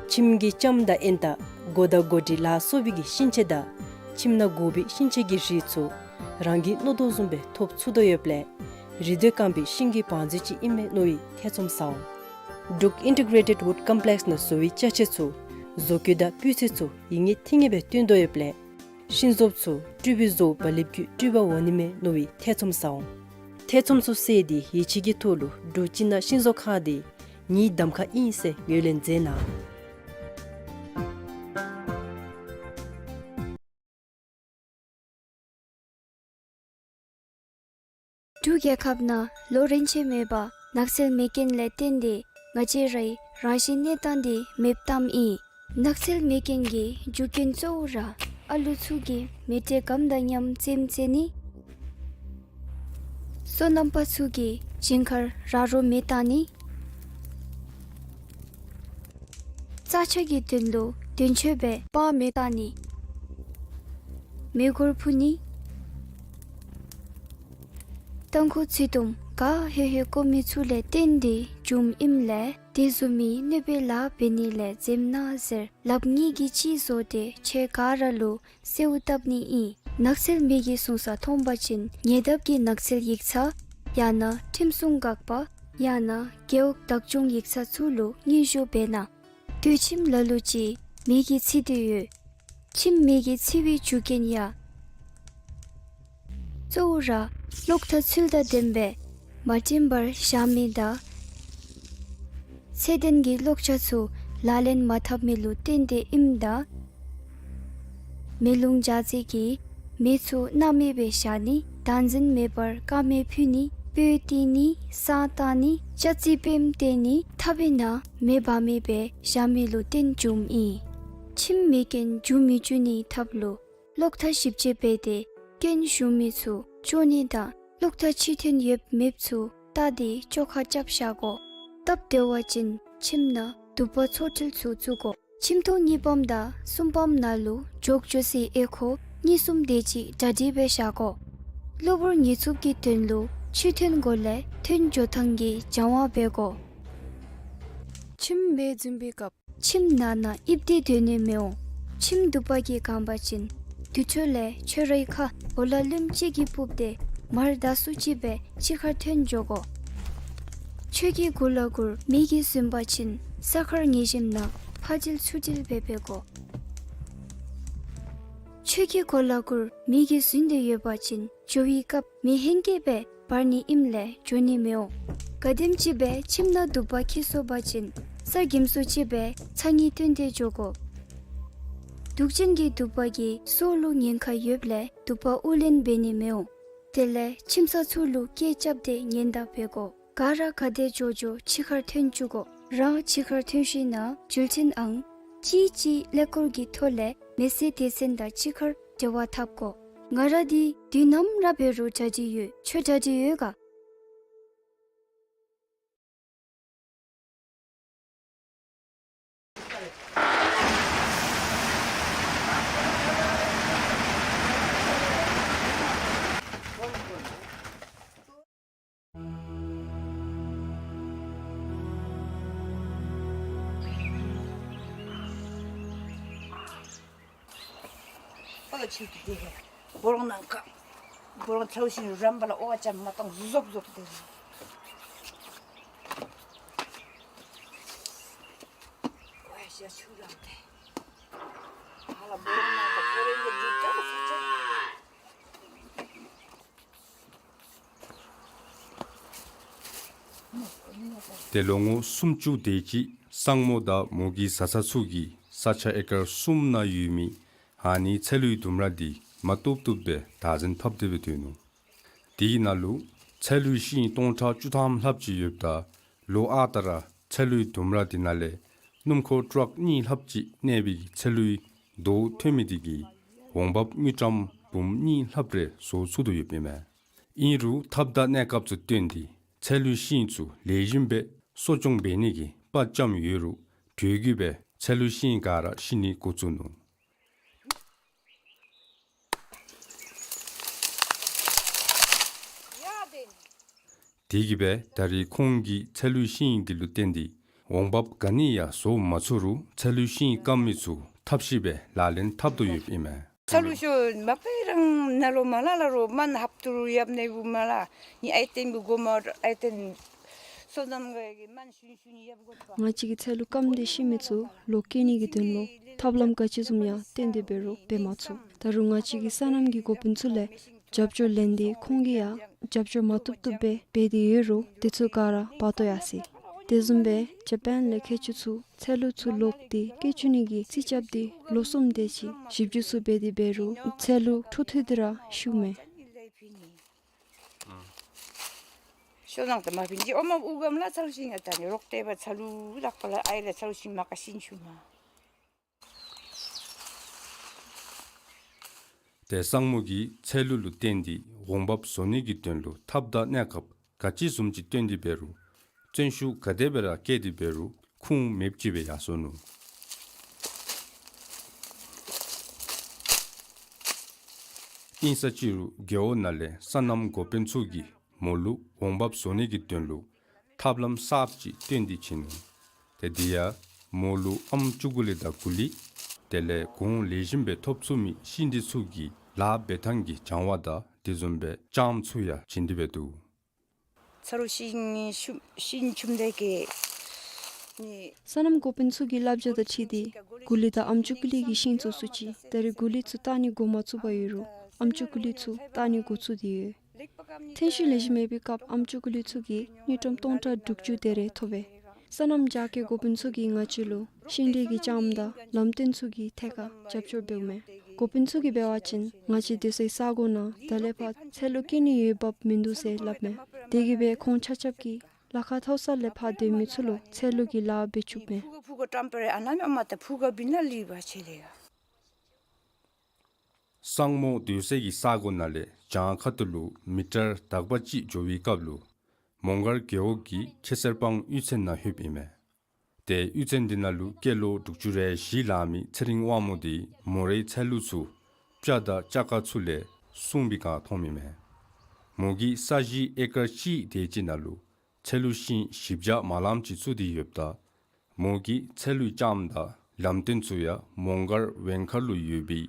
ཁྱིམ་གྱི་ལྕམ་དང་ཨེན་ཏ་སྒོ་དང་སྒོ་སྒྲིག་ལ་སོགས་པའི་གི་ཤིང་ཆས་དང་ཁྱིམ་ནང་དགོ་པའི་ཤིང་ཆས་ཀྱི་རིགས་ཚུ་རང་གི་མནོ་དོ་བཟུམ་སྦེ་ཐོབ་ཚུགས་དོ་ཡོདཔ་ལས་རི་དེ་སྐམ་པའི་ཤིང་གི་བང་མཛོད་ཅིག་ཨིན་མས་མནོ་བའི་ཐེ་ཚོམ་ཟ་འོང་། འབྲུག་ཨིན་ཊི་གྲེ་ཊེཌ་ཝུཌ་ཀམ་པི་ལེགསི་ནང་བཟོ་བའི་ཅ་ཆས་ཚུ་བཟོ་བཀོད་དང་སྤུས་ཚད་ཚུ་ཡིད་ངེས་ཐིང་ངེས་སྦེ་སྟོན་དོ་ཡོདཔ་ལས་ཤིང་བཟོཝ་ཚུ་སྤྲུལ་པའི་བཟོ་བ་ལེབ་ཀྱི་སྤྲུལ་པ་འོང་ནི་མས་མནོ་བའི་ཐེ་ཚོམ་ཟ་འོང་། ཐེ་ཚོམ་ཚུ་བསལ་ཏེ་ཡིད་ཆེས་ཀྱི་ཐོག་ལུ་འབྲུག་སྤྱི་ནང་ཤིང་བཟོ་ཁང་དེ་ངེའི་གདམ་ཁ་ཨིན་ཟེར་ངོས་ལེན་མཛད་གནང་། འབྲུག་རྒྱལ་ཁབ་ནང་ལོ་རིམ་ཆད་མེད་པར་ནགས་ཚལ་མེ་རྐྱེན་ལས་བརྟེན་ཏེ་ང་བཅས་རའི་རང་བཞིན་གནས་སྟངས་དེ་མེདཔ་བཏངམ་ཨིན། ནགས་ཚལ་མེ་རྐྱེན་གྱི་རྒྱུ་རྐྱེན་གཙོ་བོ་ར་ཨ་ལུ་ཚུ་གིས་མེ་དྲོད་སྒམ་དང་མཉམ་རྩེདམོ་རྩེ་ནི། སོ་ནམ་པ་ཚུ་གིས་ཞིང་ཁར་ར་རོ་མེ་བཏང་ནི། རྩྭ་ཆགས་ཀྱི་དོན་ལུ་དོན་གཅོད་སྦེ་སྤང་མེ་བཏང་ནི། མེ་འཁོར་འཕུ་ནི། རྟ་མགོ་ཚུ་དུམ་ག་ཧེ་ཧེ་རྐོ་མི་ཚུ་ལས་བརྟེན་ཏེ་འབྱུངམ་ཨིནམ་ལས་དེ་བཟུམ་མའི་གནོད་པའི་ལཱ་འབད་ནི་ལས་འཛེམ་གནང་ཟེར་ལགཔ་གཉིས་ཀྱིས་གཅིག་བཟོ་སྟེ་ཁྱེད་ག་ར་ལུ་གསོལཝ་བཏབ་ནི་ཨིན། ནགས་ཚལ་མེ་གིས་བཟུང་ས་མཐོང་པ་ཅིན་ཉེ་འདབས་ཀྱི་ནགས་ཚལ་ཡིག་ཚང་ཡང་ན་ཁྲིམས་སྲུང་འགག་པ་ཡང་ན་རྒེད་འོག་བདག་སྐྱོང་ཡིག་ཚང་ཚུ་ལུ་སྙན་ཞུ་འབད་གནང་། སྟོད་ཁྱིམ་ལ་ལུ་ཅིག་མེ་གིས་འཚིག་སྟེ་ཡོད། ཁྱིམ་མེ་གིས་འཚིག་པའི་རྒྱུ་རྐྱེན་ཡང་གཙོ་བོ་ར་གློག་ཐག་ཚུལ་དང་ལྡནམ་སྦེ་མ་བསྲིངམ་པར་བཞག་མི་དང་ཚད་ལྡན་གྱི་གློག་ཆ་ཚུ་ལག་ལེན་མ་འཐབ་མི་ལུ་བརྟེན་ཏེ་ཨིནམ་ད་མེ་རླུང་འཇགས་རྫས་ཀྱིས་མེ་ཚུ་སྣང་མེད་སྦེ་བཞག་ནི། བདག་འཛིན་མེད་པར་དཀར་མེ་ཕུ་ནི། སྤོས་བཏིང་ནི། བསང་བཏང་ནི། ལྕགས་རྩི་པདྨ་བཏེག་ནི། ཐགཔ་ནང་མེ་འབར་མེད་སྦེ་བཞག་མི་ལུ་བརྟེན་འབྱུངམ་ཨིན། ཁྱིམ་མེ་རྐྱེན་འབྱུང་མི་འབྱུང་ནིའི་ཐབས་ལུ་གློག་ཐག་ཞིབ་དཔྱད་འབད་དེ་རྐྱེན་བྱུང་མི་ཚུ་འགྱོ་ནི་དང་གློག་ཐག་ཕྱིར་ཐོན་ཡོདཔ་མེདཔ་ཚུ་བལྟ་སྟེ་བཅོ་ཁ་རྐྱབ་བཞག་དགོ། སྟབས་བདེ་བ་ཅིན་ཁྱིམ་ནང་དུ་པ་ཚོ་ཁྲལ་ཚུ་བཙུགས་དགོ། ཁྱིམ་ཐོག་གཉིས་པམ་དང་གསུམ་པམ་ནང་ལུ་འགྱོ་འགྱོ་སའི་ཨེ་ཁོ་གཉིས་གསུམ་དེ་ཅིག་གྲ་སྒྲིག་འབད་བཞག་དགོ། གློ་བུར་ཉེན་ཚབས་ཀྱི་དོན་ལུ་ཕྱིར་ཐོན་སྒོ་ལས་ཐོན་འགྱོ་ཐངས་ཀྱི་སྦྱང་བ་འབད་དགོ། ཁྱིམ་མེ་འཛིང་པའི་སྐབས། ཁྱིམ་ནང་ན་ཨིབ་སྟེ་སྡོད་ནི་མི་འོང་། ཁྱིམ་དུ་པ་གིས་གང་པ་ཅིན་དུར་ཁྲོད་ལས་ཁྱོད་རའི་ཁ་འོ་ལ་ལུམ་ཅིག་གིས་སྤུབས་ཏེ་མར་ད་སུ་ཅིག་སྦེ་ཕྱི་ཁར་ཐོན་འགྱོ་དགོ། ཁྱོད་ཀྱི་གུ་ལ་གུར་མེ་གིས་ཟིན་པ་ཅིན་ས་ཁར་ངེས་ཤེས་ནང་ཕར་དྲིལ་ཚུར་དྲིལ་འབད་འབད་དགོ། ཁྱོད་ཀྱི་གོ་ལ་གུར་མེ་གིས་ཟིན་ཏེ་ཡོད་པ་ཅིན་འགྱོ་བའི་སྐབས་མེ་ཧེང་སྐལ་སྦེ་འབར་ནི་ཨིནམ་ལས་འགྱོ་ནི་མི་འོང་། ག་དེམ་ཅིག་སྦེ་ཁྱིམ་ནང་དུ་པ་འཁྱིད་སོང་པ་ཅིན་ས་གེམ་སུ་ཅིག་སྦེ་ཚ་དངུལ་བཏོན་ཏེ་འགྱོ་དགོ། དུག་ཅན་གྱི་དུ་པ་གིས་སྲོག་ལུ་ཉེན་ཁ་ཡོདཔ་ལས་དུ་པ་དབུགས་ལེན་འབད་ནི་མི་འོང་། དེ་ལས་ཁྱིམ་ས་ཚུ་ལུ་སྐད་རྐྱབ་སྟེ་ཉེན་བརྡ་འབད་དགོ། ག་ར་ག་དེ་འགྱོ་འགྱོ་ཕྱི་ཁར་ཐོན་བཅུག་དགོ། རང་ཕྱི་ཁར་ཐོན་ཞིནམ་ལས་འགྲུལ་འཕྲིན་ཨང་གཅིག་གཅིག་ཀླད་ཀོར་གྱི་ཐོག་ལས་མེ་སེར་སྡེ་ཚན་དང་གཅིག་ཁར་འབྲེལ་བ་འཐབ་དགོ། ང་ར་འདི་དུས་ནམ་ར་འབད་རུང་གྲ་སྒྲིག་ཡོད། ཁྱོད་གྲ་སྒྲིག་ཡོད་ག། ཨོ་ཆུ་གི་དེ་ག་སྦོ་ལོང་ནང་ཁ་སྦོ་ལོང་ཚལ་ཞིང་རམ་པ་ལ་ཨོ་ཅམ་མ་གཏོང་ཟོབ་ཟོབ་དེ་ཨོ་ཡ་ཆུ་རམ་དེ་ཧ་ལ་སྦོ་ལོང་ནང་ཁ་ཁོ་རེ་ནི་ཇུ་ཅམ་སུ་ཅམ། ཏེ་ལོ་ངོ་སུམ་ཅུ་དེ་ཅིག་སྲང་མོ་དང་མོ་གི་བཟའ་ཚང་ཚུ་གིས་ས་ཆ་ཨེ་ཀར་གསུམ་ནང་ཡོད་མི་ཨ་ནི་ཚལ་ལུའི་ལྡུམ་ར་འདི་མ་བཏུབ་བཏུབ་སྦེ་བདག་འཛིན་འཐབ་སྟེ་སྦེ་སྡོད་ནུག། དེའི་ནང་ལུ་ཚལ་ལུའི་ཤིང་སྟོང་ཕྲག་བཅུ་ཐམ་ལྷགཔ་ཅིག་ཡོདཔ་ད་ལོ་ཨ་རྟག་ར་ཚལ་ལུའི་ལྡུམ་ར་འདི་ནང་ལས་སྣུམ་འཁོར་ཊཱག་གཉིས་ལྷགཔ་ཅིག་གནས་པའི་ཚལ་ལུའི་རྡོ་ཐོན་མི་དེ་གིས་འོང་འབབ་དངུལ་ཀྲམ་འབུམ་གཉིས་ལྷགཔ་རེ་བཟོ་ཚུགས་དོ་ཡོདཔ་ཨིན་མས། ཨིན་རུང་ཐབས་དང་གནས་སྐབས་ཚུ་བསྟུན་ཏེ་ ཚལ་ལུ་ཤིང་ཚུ་ལེགས་ཤོམ་སྦེ་གསོ་སྐྱོང་འབད་ནི་གི་དཔའ་བཅམ་ཡོད་རུང་དྲོད་ཀྱིས་སྦེ་ཚལ་ལུ་ཤིང་ག་ར་ཤི་ནི་འགོ་བཙུགས་ནུག། དེ་གིས་སྦེ་ད་རེས་ཁོང་གིས་ཚལ་ལུ་ཤིང་འདི་ལུ་བརྟེན་ཏེ་འོང་འབབ་ག་ནི་ཡང་བཟོ་མ་ཚུགས་རུང་ཚལ་ལུ་ཤིང་སྐམ་མི་ཚུ་ཐབས་ཤེས་སྦེ་ལག་ལེན་འཐབ་དོ་ཡོདཔ་ཨིན་མས། ཚལ་ལུ་ཤོ་མ་པ་རང་ནཱ་ལུ་མ་ལ་ལ་རུང་མན་ཧབ་ཏུ་རུང་ཡབ་ནེ་བུ་མ་ལ་ནི་ཨའི་ཏེན་བུ་གོ་མ་ཨའི་ཏེན་སོ་ནམ་ག་གི་མན་ཤུན་ཤུན་ཡབ་གོ་ཏོ། ང་བཅས་ཀྱི་ཚལ་ལུ་སྐམ་སྟེ་ཤི་མི་ཚུ་ལོག་སྐྱེ་ནི་གི་དོན་ལུ་ཐབས་ལམ་ག་ཅི་བཟུམ་ཡང་བཏོན་ཏེ་འབད་རུང་འབད་མ་ཚུགས། ད་རུང་ང་བཅས་ཀྱི་སོ་ནམ་གྱི་འགོ་དཔོན་ཚུ་ལས་རྒྱབ་སྐྱོར་ལེན་ཏེ་ཁོང་གིས་ཡང་རྒྱབ་སྐྱོར་མ་བཏུབ་བཏུབ་སྦེ་འབད་དེ་ཡོད་རུང་དེ་ཚུ་ག་ར་འབག་དོ་ཡར་སོ་ཡི། དེ་བཟུམ་སྦེ་ཇ་པཱན་ལས་མཁས་མཆོག་ཚུ་ཚལ་ལུ་ཚུ་ལོག་སྟེ་སྐྱེ་བཅུག་ནི་གི་རྩིས་རྐྱབ་སྟེ་ལོ་གསུམ་དེ་ཅིག་ཞིབ་འཇུག་ཚུ་འབད་དེ་འབད་རུང་ཚལ་ལུ་འཕྲོ་མཐུད་དེ་ར་ཤུགས་མས། ཤོ་ནང་ད་མ་ཕིན་ཅི་ཨོ་མ་ཨུ་གམ་ལ་ཚལ་ཤིང་ཨ་ད་ནི་རོག་ཏེ་བ་ཚལ་ལུ་ལག་པ་ལ་ཨའི་ལ་ཚལ་ཤིང་མ་ཀ་ཤིང་ཤུ་མ། ཏེ་སངས་མོ་གིས་ཚལ་ལུ་ལུ་བརྟེན་ཏེ་འོང་འབབ་བཟོ་ནི་གི་དོན་ལུ་ཐབས་དང་གནས་སྐབས་ག་ཅི་བཟུམ་ཅིག་བཏོན་ཏེ་འབད་རུང་བརྩོན་ཤུགས་ག་དེ་སྦེ་ར་བསྐྱེད་དེ་འབད་རུང་ཁུངས་མེདཔ་ཅིག་སྦེ་ཡར་སོ་ནུག། ཨིན་ས་ཅི་རུང་རྒེད་འོག་ནང་ལས་སོ་ནམ་འགོ་དཔོན་ཚུ་གིས་མོ་ལུ་འོང་འབབ་བཟོ་ནི་གི་དོན་ལུ་ཐབས་ལམ་གསརཔ་ཅིག་བཏོན་ཏེ་བྱིན་ནུག། ཏེ་དེ་ཡང་མོ་ལུ་ཨམ་ཅུ་ཀུ་ལི་དང་གུ་ལི་དེ་ལས་གོང་ལེགས་ཤོམ་སྦེ་ཐོབ་ཚུགས་མི་ཤིང་འབྲས་ཚུ་གི་ལཱ་འབད་ཐངས་ཀྱི་སྦྱང་བ་དང་དེ་བཟུམ་སྦེ་ལྕངམ་ཚུ་ཡང་བྱིན་ཏེ་འབད་དོ། ཚ་རུ་ཤིང་ཤུམ་ཤིང་ཆུམ་དེ་གི་ནི་སོ་ནམ་འགོ་དཔོན་ཚུ་གི་བསླབ་བྱ་དང་འཁྲིལ་ཏེ་གུ་ལི་དང་ཨམ་ཅུ་ཀུ་ལི་གི་ཤིང་ཚུ་བཙུགས་ཅི། ད་རེས་གུ་ལི་ཚུ་བཏགས་ནི་འགོ་མ་བཙུགས་པར་ཡོད་རུང་ཨམ་ཅུ་ཀུ་ལི་ཚུ་བཏགས་ནི་འགོ་བཙུགས་ཏེ་ཡོད། ཐོན་ཤུགས་ལེགས་ཤོམ་མེད་པའི་སྐབས་ཨམ་ཅུ་ཀུ་ལི་ཚུ་གིས་དངུལ་ཀྲམ་སྟོང་ཕྲག་དྲུག་ཅུ་དེ་རེ་ཐོབ་པས། སོ་ནམ་རྒྱ་སྐྱེད་འགོ་དཔོན་ཚུ་གིས་ང་བཅས་ལུ་ཤིང་འབྲས་ཀྱི་ལྕངམ་དང་ལམ་སྟོན་ཚུ་གི་ཐད་ཁར་རྒྱབ་སྐྱོར་འབདཝ་མས། འགོ་དཔོན་ཚུ་གིས་འབད་བ་ཅིན་ང་བཅས་སྡོད་སའི་ས་གོ་ནང་ད་ལས་ཕར་ཚལ་ལུ་སྐྱེ་ནི་ཡོད་འབབ་མིན་འདུག་ཟེར་སླབ་མས། དེ་གིས་སྦེ་ཁོང་ཆ་ཁྱབ་ཀྱིས་ལ་ཁ་མཐོ་ས་ལས་ཕར་སྡོད་མི་ཚུ་ལུ་ཚལ་ལུ་གི་ལཱ་འབད་བཅུག་མས། ཕུ་གུ་ཕུ་གུ་ཀྲམ་པ་རེ་ཨ་ན་མེ་ཨ་མ་ཏེ་ཕུ་གུ་བི་ན་ལི་བ་ཆེ་ལེ་ག། སངས་མོ་སྡོད་སའི་གི་ས་གོ་ནང་ལས་གྱང་ཁ་ཐུག་ལུ་མི་ཊར་དག་པ་ཅིག་འགྱོ་བའི་སྐབས་ལུ་མོང་སྒར་རྒེད་འོག་གི་ཁེ་སར་སྤང་གཡུས་ཚན་ནང་ལྷོདཔ་ཨིན་མས། ཏེ་གཡུས་ཚན་འདི་ནང་ལུ་སྐྱེས་ལོ་དྲུག་ཅུ་རེ་བཞི་ལང་མི་ཚེ་རིང་དབང་མོ་འདི་མོ་རའི་ཚལ་ལུ་ཚུ་སྤྱ་དང་སྤྱ་ཀ་ཚུ་ལས་སྲུང་བའི་སྒང་མཐོངམ་ཨིན་མས། མོ་གིས་ས་གཞི་ཨེ་ཀར་གཅིག་དེ་ཅིག་ནང་ལུ་ཚལ་ལུ་ཤིང་བཞི་བརྒྱ་མ་ལངམ་ཅིག་བཙུགས་ཏེ་ཡོདཔ་ད་མོ་གིས་ཚལ་ལུའི་ལྕངམ་དང་ལམ་སྟོན་ཚུ་ཡང་མོང་སྒར་ཝེང་མཁར་ལུ་ཡོད་པའི་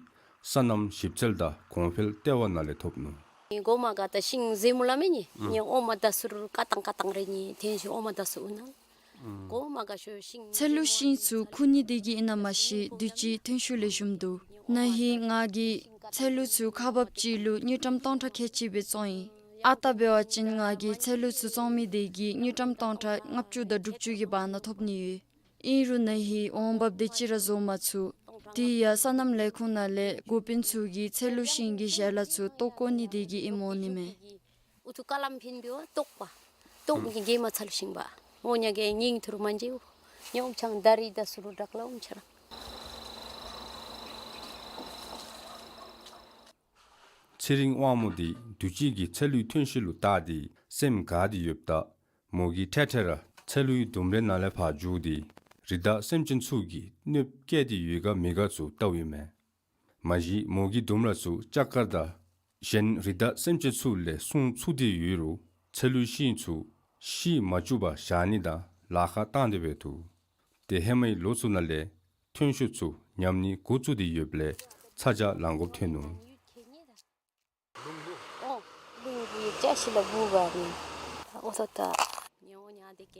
སོ་ནམ་ཞིབ་འཚོལ་དང་གོང་འཕེལ་ལྟེ་བ་ནང་ལས་ཐོབ་ནུག། གོ་མ་ག་ད་ཤིང་ཟེ་མུ་ལ་མེ་ནི་ཨུམ་ནི་ཨོ་མ་ད་སུ་རུ་ཀ་ཏང་ཀ་ཏང་རེ་ནི་ཐོན་ཤུགས་ཨོ་མ་ད་སུ་ཨུ་ན། གོ་མ་ག་ཤོ་ཤིང་ཚལ་ལུ་ཤིང་ཚུ་ཁུ་ནི་དེ་གིས་ཨིན་ན་མ་ཤེས་དུས་ཅི་ཐོན་ཤུགས་ལེགས་ཤོམ་འདུག། ན་ཧིང་ང་གིས་ཚལ་ལུ་ཚུ་ཁག་འབགཔ་ཅིག་ལུ་དངུལ་ཀྲམ་སྟོང་ཕྲག་ཁལ་གཅིག་སྦེ་བཙོང་ཡི། ཨ་རྟག་འབད་བ་ཅིན་ང་གིས་ཚལ་ལུ་ཚུ་བཙོང་མི་དེ་གིས་དངུལ་ཀྲམ་སྟོང་ཕྲག་ལྔ་བཅུ་དང་དྲུག་ཅུ་གི་བར་ན་ཐོབ་ནི་ཡོད། ཨིན་རུང་ན་ཧིང་འོང་འབབ་དེ་ཅིག་ར་བཟོ་མ་ཚུགས། དེ་ཡང་སོ་ནམ་ལས་ཁུངས་ནང་ལས་འགོ་དཔོན་ཚུ་གིས་ཚལ་ལུ་ཤིང་གི་ཞལ་ལག་ཚུ་བཏོག་བཀོ་ནི་དེ་གིས་ཨིནམ་འོང་ནི་མས། ཨུ་ཐུ་ཀ་ལམ་ཕིན་བི་བ་ཏོག་པ། ཏོག་གི་གེ་མ་ཚལ་ཤིང་བ། འོ་ཉ་གེ་ཉིང་ཐུར་མན་ཇེའུ། ཉོམ་ཆང་ད་རི་ད་སུ་རུ་དྲག་ལ་འོམ་ཆ་ར། ཚེ་རིང་དབང་མོ་དེ་དུས་ཅི་གི་ཚལ་ལུའི་ཐོན་ཤུགས་ལུ་བལྟ་སྟེ་སེམས་དགའ་སྟེ་ཡོདཔ་ད་མོ་གིས་འཕྲལ་འཕྲལ་ར་ཚལ་ལུའི་ལྡུམ་རའི་ནང་ལས་ཕར་འགྱོ་སྟེ་རི་དྭགས་སེམས་ཅན་ཚུ་གིས་གནོདཔ་བཀལ་ཏེ་ཡོད་ག་མེད་ག་ཚུ་བལྟཝ་ཨིན་མས། མ་གཞི་མོ་གིས་ལྡུམ་ར་ཚུ་ལྕགས་མཁར་དང་གཞན་རི་དྭགས་སེམས་ཅན་ཚུ་ལས་སྲུང་ཚུགས་ཏེ་ཡོད་རུང་ཚལ་ལུའི་ཤིང་ཚུ་ཤི་མ་བཅུག་པར་བཞག་ནི་དང་ལཱ་ཁག་བཏང་སྟེ་འབད་འདུག། ཏེ་ཧེ་མའི་ལོ་ཚུ་ནང་ལས་ཐོན་ཤུགས་ཚུ་ཉམས་ནི་འགོ་བཙུགས་ཏེ་ཡོདཔ་ལས་ཚ་གྱང་ལང་དགོཔ་ཐོན་ནུག།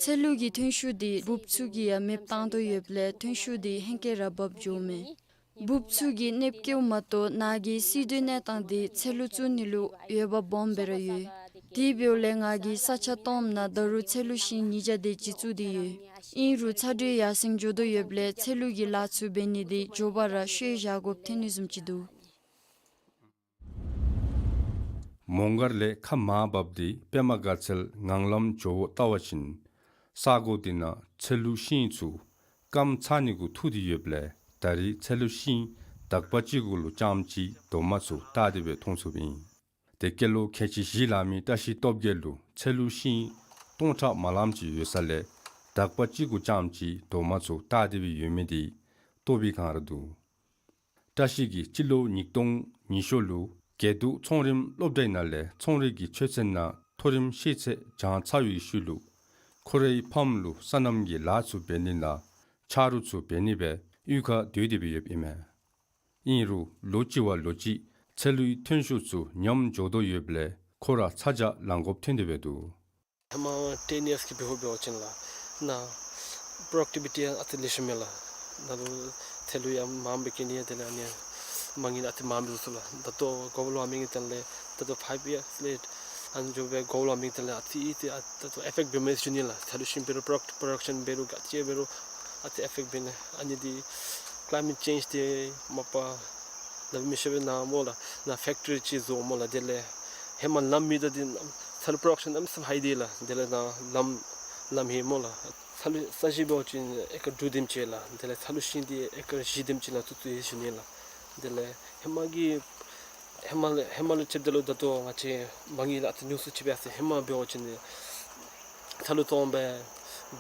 ཚལ་ལུ་གི་ཐོན་ཤུགས་དེ་འབུཔ་ཚུ་གིས་ཡང་མེདཔ་བཏང་དོ་ཡོདཔ་ལས་ཐོན་ཤུགས་དེ་ཧེང་སྐལ་ར་འབབ་འགྱོཝ་མས། འབུཔ་ཚུ་གིས་གནོདཔ་བཀལཝ་མ་གཏོགས་ནཱ་གི་སྲིད་དོན་གནས་སྟངས་དེ་ཚལ་ལུ་བཙུགས་ནི་ལུ་འོས་འབབ་སྦོམ་སྦེ་ར་ཡོད། དེ་འབདཝ་ལས་ང་གིས་ས་ཆ་སྟོངམ་ནང་ད་རུང་ཚལ་ལུ་ཤིང་ཉིས་བརྒྱ་དེ་ཅིག་བཙུགས་ཏེ་ཡོད། ཨིན་རུང་ཚ་དྲོད་ཡར་སེང་འགྱོ་དོ་ཡོདཔ་ལས་ཚལ་ལུ་གི་ལཱ་ཚུ་འབད་ནི་དེ་མགྱོགས་པ་ར་ཤོས་བཞག་དགོཔ་ཐོན་ནི་བཟུམ་ཅིག་འདུག། མོང་སྒར་ལས་ཁ་མར་བབས་ཏེ་པདྨ་དགའ་ཚལ་ངང་ལམ་ཇོ་བོ་བལྟ་བ་ཅིན་ས་གོ་དེ་ནང་ཚལ་ལུ་ཤིང་ཚུ་སྐམ་ཚར་ནི་གུ་ཐུག་སྟེ་ཡོདཔ་ལས་ད་རེས་ཚལ་ལུ་ཤིང་དག་པ་ཅིག་གུ་ལུ་རྐྱངམ་ཅིག་རྡོག་མ་ཚུ་བཏགས་ཏེ་སྦེ་མཐོང་ཚུགསཔ་ཨིན། ཏེ་སྐྱེས་ལོ་ཁལ་གཅིག་བཞི་ལང་མི་བཀྲ་ཤིས་སྟོབས་རྒྱས་ལུ་ཚལ་ལུ་ཤིང་ སྟོང་ཕྲག་མ་ལངམ་ཅིག་ཡོད་ས་ལས་དག་པ་གཅིག་གུ་རྐྱངམ་ཅིག་རྡོག་མ་ཚུ་བཏགས་ཏེ་སྦེ་ཡོད་མི་དེ་རྟོགས་པའི་སྒང་ར་འདུག། བཀྲ་ཤིས་ཀྱིས་སྤྱི་ལོ་ཉིས་སྟོང་ཉི་ཤུ་ལུ་དགེ་འདུན་ཚོང་རིམ་སློབ་གྲྭའི་ནང་ལས་ཚོང་རིག་གི་ཆོས་ཚན་ནང་མཐོ་རིམ་ཤེས་ཚད་སྦྱང་ཚར་བའི་ཤུལ་ལུ་ཁོ་རའི་ཕམ་ལུ་སོ་ནམ་གྱི་ལཱ་ཚུ་འབད་ནི་དང་ཆ་རོགས་ཚུ་འབད་ནི་སྦེ་གཡུས་ཁར་སྡོད་དེ་སྦེ་ཡོདཔ་ཨིན་མས། ཨིན་རུང་ལོ་གཅིག་བ་ལོ་གཅིག་ཚལ་ལུའི་ཐོན་ཤུགས་ཚུ་ཉམས་འགྱོ་དོ་ཡོདཔ་ལས་ཁོ་ར་ཚ་གྱང་ལང་དགོཔ་ཐོན་ཏེ་སྦེ་འདུག། ཧེ་མ་ཊེན་ཡརསི་གི་བེ་ཧོ་འབད་བ་ཅིན་ལགས་ནཱ་པྲོ་ཌག་ཊི་བི་ཊི་ཨ་ཙི་ལེགས་ཤོམ་མས་ལགས། ནཱ་ལུ་ཚལ་ལུ་ཡང་མངམ་སྦེ་སྐྱེ་ནི་ཡང་དེ་ལས་ཨ་ནི་མ་དངུལ་ཨ་ཙི་མངམ་སྦེ་བཟོ་ཚུགས་ལགས། ད་ལྟོ་གོ་བལ་ཝར་མིང་གི་དོན་ལས་ད་ལྟོ་ཕའིབ་ཡརསི་ལས་ཨ་ནི་འགྱོ་སྦེ་གོ་བལ་ཝར་མིང་གི་དོན་ལས་ཨ་ཙི་ཨ་ཙི་ད་ལྟོ་ཨི་ཕེཀཊ་འབད་མས་ཟེར་ཞུ་ནི་ལགས། ཚལ་ལུ་ཤིང་འབད་རུང་པྲོ་ཌགཊ་པྲོ་ཌག་ཤཱན་འབད་རུང་ག་ཅི་འབད་རུང་ཨ་ཙི་ཨི་ཕེཀཊ་འབད་ནི། ཨ་ནི་འདི་ཀླའི་མེཊ་ཅེནཇ་འདི་མ་པ་ལགས་མི་ཤེས་པས། ནཱ་སྨོ་ལགས་ནཱ་ཕེཀ་ཊི་རི་ཅིག་བཟོ་སྨོ་ལགས། དེ་ལས་ཧེ་མ་ལམ་མེད་ད་འདི་ཚལ་པྲོ་ཌག་ཤཱན་གནམ་མེད་ས་མེད་ཧའི་འདུག་ལགས། དེ་ལས་ནཱ་ལམ་ལམ་ཧེ་སྨོ་ལགས། ཚལ་ལུ་ས་གཞི་འབད་བ་ཅིན་ཨེ་ཀར་དྲུག་དེམ་ཅིག་ལགས། དེ་ལས་ཚལ་ལུ་ཤིང་འདི་ཨེ་ཀར་བཞི་དེམ་ཅིག་ནང་བཙུགས་བཙུགས་ཡི་ཟེར་ཞུ་ནི་ལགས། དེ་ལས་ཧེ་མ་གི་ཧེ་མ་ལས་ཧེ་མ་ལས་ཕྱདཔ་ད་ལུ་ད་ལྟོ་ང་བཅས་མ་དངུལ་ཨ་ཙི་ཉུང་སུ་ཅིག་སྦེ་ཡར་སོང་། ཧེ་མ་འབད་བ་ཅིན་ཚལ་ལུ་བཙོང་སྦེ་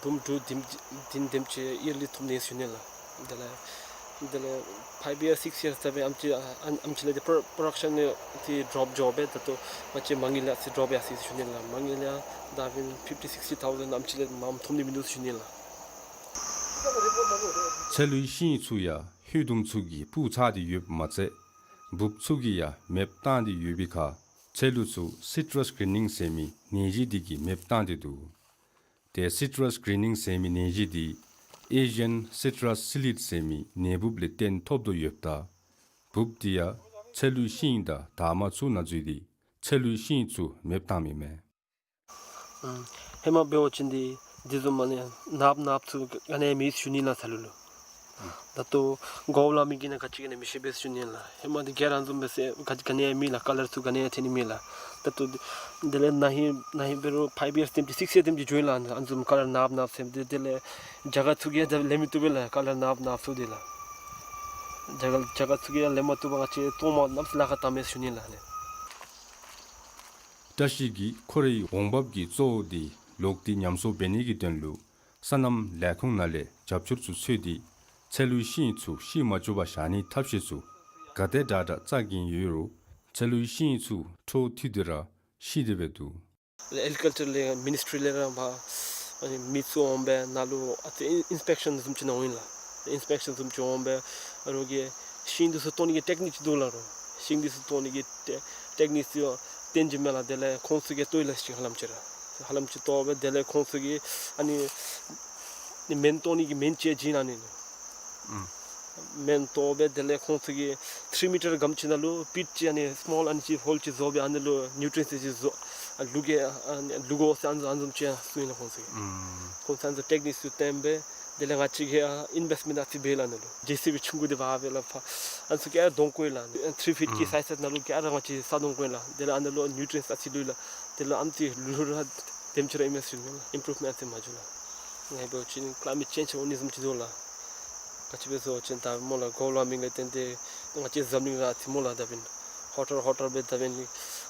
འབུམ་དྲུག་བདུན་བདུན་དེམ་ཅིག་ཡར་ལས་ཐོབ་ནི་ཟེར་ཞུ་ནི་ལགས། དེ་ལས་དེ་ལས་ཕའིབ་ཡརསི་སིཀསི་ཡརསི་ད་སྦེ་ཨེམ་ཅིག་ཨ་ཨེམ་ཨེམ་ཅིག་ལས་འདི་པྲོ་པྲོ་ཌག་ཤཱན་འདི་ཌོརོཔ་འགྱོ་སྦེ་ད་ལྟོ་ང་བཅས་མ་དངུལ་ཨ་ཙི་ཌོརོཔ་ཡར་སོང་ཟེར་ཞུ་ནི་ལགས། མ་དངུལ་ཡང་ད་ཕིཕ་ཊི་སིཀསི་ཊི་ཐའུ་ཟེན་ཨེམ་ཅིག་ལས་མངམ་ཐོབ་ནི་མིན་འདུག་ཟེར་ཞུ་ནི་ལགས། ཚལ་ལུའི་ཤིང་ཚུ་ཡང་ཧོད་དུམ་ཚུ་གིས་སྤུར་ཚར་ཏེ་ཡོདཔ་མ་ཚད་འབུཔ་ཚུ་གིས་ཡང་མེདཔ་བཏང་སྟེ་ཡོད་པའི་ཁར་ཚལ་ལུ་ཚུ་སི་ཊྲས་གི་རིན་ནིང་ཟེར་མི་ནད་གཞི་འདི་གིས་མེདཔ་བཏང་སྟེ་འདུག། ཏེ་སི་ཊྲས་གི་རིན་ནིང་ཟེར་མི་ནད་གཞི་འདི་ཨེ་ཤི་ཡཱན་སི་ཊྲས་སི་ལིཌ་ཟེར་མི་ནད་འབུཔ་ལས་བརྟེན་ཐོབ་དོ་ཡོདཔ་ད་འབུཔ་འདི་ཡང་ཚལ་ལུའི་ཤིང་དང་དར་མ་ཚུ་ནང་འཛུལ་ཏེ་ཚལ་ལུའི་ཤིང་ཚུ་མེདཔ་བཏངམ་ཨིན་མས། ཨམ་ཧེ་མ་འབད་བ་ཅིན་འདི་འདི་བཟུམ་མ་ནི་ནགཔ་ནགཔ་ཚུ་ག་ནི་ཡང་མེད་ཟེར་ཞུ་ནི་ལགས་ཚལ་ལུ་ལུ། ད་ལྟོ་གོ་བལ་ཝར་མིང་གི་ནང་ག་ཅི་ག་ནི་མི་ཤེས་པས་ཟེར་ཞུ་ནི་ལགས། ཧེ་མ་འདི་ག་ར་བཟུམ་སྦེ་ཟེར་ག་ག་ནི་ཡང་མེད་ལགས། ཀ་ལར་ཚུ་ག་ནི་ཡང་ཐོན་ནི་མེད་ལགས། ད་ལྟོ་དེ་ལས་ན་ཧིང་ན་ཧིང་འབད་རུང་ཕའིབ་ཡརསི་དེམ་ཅིག་སིཀསི་ཡརསི་དེམ་ཅིག་འགྱོ་ཡི་ལགས། ཨ་ནི་བཟུམ་ཀ་ལར་ནགཔ་ནགཔ་ཟེར་དེ་དེ་ལས་རྒྱ་གར་ཚུ་གིས་ཡང་ད་ལེན་མི་བཏུབ་པས་ལགས། ཀ་ལར་ནགཔ་ནགཔ་ཚུ་དེ་ལགས། རྒྱ་གར་རྒྱ་གར་ཚུ་གིས་ཡང་ལེན་མ་བཏུབ་པར་ང་བཅས་བཙོང་མ་གནམ་མེད་ས་མེད་ལཱ་ཁག་བཏངམ་མས་ཟེར་ཞུ་ནི་ལགས་ཨ་ནི། བཀྲ་ཤིས་ཀྱིས་ཁོ་རའི་འོང་འབབ་ཀྱི་གཙོ་བོ་དེ་ལོག་སྟེ་ཉམས་གསོ་འབད་ནི་གི་དོན་ལུ་སོ་ནམ་ལས་ཁུངས་ནང་ལས་རྒྱབ་སྐྱོར་ཚུ་འཚོལ་ཏེ་ཚལ་ལུའི་ཤིང་ཚུ་ཤི་མ་བཅུག་པར་བཞག་ནིའི་ཐབས་ཤེས་ཚུ་ག་དེ་དྲག་དྲག་བཙལ་གྱིན་ཡོད་རུང་ཚལ་ལུའི་ཤིང་ཚུ་འཕྲོ་མཐུད་དེ་ར་ཤི་སྟེ་སྦེ་འདུག། ཨེག་རི་ཀལ་ཅར་ལས་མི་ནིསི་ཊི་རི་ལས་ར་ཕར་ཨ་ནི་མི་ཚུ་འོང་སྦེ་ནཱ་ལུ་ཨ་ཙི་ཨིན་ཨིནསི་པེག་ཤཱན་བཟུམ་ཅིག་གནང་འོང་ཡི་ལགས། ཨིནསི་པེག་ཤཱན་བཟུམ་ཅིག་འོང་སྦེ་རོགས་ཀྱིས་ཤིང་འདི་ཚུ་བཏོག་ནི་གི་ཊེཀ་ནིཀ་ཅིག་འདུག་ལགས། རོགས་ཤིང་འདི་ཚུ་བཏོག་ནི་གི་ཊེ་ཊེཀ་ནིཀ་ཚུ་སྟོན་གེ་མས་ལགས། དེ་ལས་ཁོང་ཚུ་གིས་བཏོག་ཡི་ལགས། ཤིང་ཧ་ལམ་ཅིག་ར་ཧ་ལམ་ཅིག་བཏོག་སྦེ་དེ་ལས་ཁོང་ཚུ་གིས་ཨ་ནི་ནི་སྨན་བཏོག་ནི་གི་སྨན་ཅིག་བྱིན་ཨ་ནི་ནི། ཨུམ། སྨན་བཏོག་སྦེ་དེ་ལས་ཁོང་ཚུ་གིས་ཐི་རི་མི་ཊར་གམ་ཅིག་ནང་ལུ་པིཊ་ཅིག་ཨ་ནི་སི་མོལ་ཨ་ནི་ཅིག་ཧོལ་ཅིག་བཟོ་སྦེ་ཨ་ནི་ལུ་ནིའུ་ཊི་རི་ཡེནཊ་ཅིག་བཟོ་ཨ་བླུག་གེ་ཨ་ནི་བླུག་དགོ་ཟེར་ཨ་ནི་བཟུམ་ཨ་ནི་བཟུམ་ཅིག་གསུངས་ཡི་ལགས་ཁོང་ཚུ་གིས། ཨུམ། ཁོང་ཚུ་ཨ་ནི་བཟུམ་ཊེཀ་ནིཀ་ཚུ་བསྟན་སྦེ་དེ་ལས་ང་བཅས་ཀྱིས་ཨ་ཨིན་བེསི་མེནཊ་ཨ་ཙི་འབད་ཡི་ལགས། ཨ་ནི་ལུ་ཇེ་སི་བི་ཆུང་ཀུ་འདི་འབག་སྦེ་ལགས་ཕར་ཨ་ནི་ཚུ་ག་ར་དོང་བརྐོ་ཡི་ལགས། ཐི་རི་ཕིཊ་ཀྱི་ཨུམ་སའིཛ་ནང་ལུ་ག་ར་ང་བཅས་ས་དོང་བརྐོ་ཡི་ལགས། དེ་ལས་ཨ་ནི་ལུ་ནིའུ་ཊི་རི་ཡེནཊ་ཨ་ཙི་བླུགས་ཡི་ལགས། དེ་ལུ་ཨ་ནི་ཚུ་བླུག་ར་དེམ་ཅིག་ར་ཨིན་མས་ཟེར་ཞུ་ནི་ལགས། ཨིམ་པུ་རུབ་མེནཊ་ཨ་ཙི་མ་བྱུང་ལགས། ང་འབད་བ་ཅིན་ཀླའི་མེཊ་ཅེནཇ་འོང་ནི་བཟུམ་ཅིག་འདུག་ལགས། ག་ཅི་སྦེ་ཟེར་བ་ཅིན་ད་སྨོ་ལགས་གོ་བལ་ཝར་མིང་ལས་བརྟེན་ཏེ་ང་བཅས་འཛམ་གླིང་ར་ཨ་ཙི་སྨོ་ལགས་ད་འབདན་ཧོཊ་ཧོཊ་སྦེ་ད་འབདན་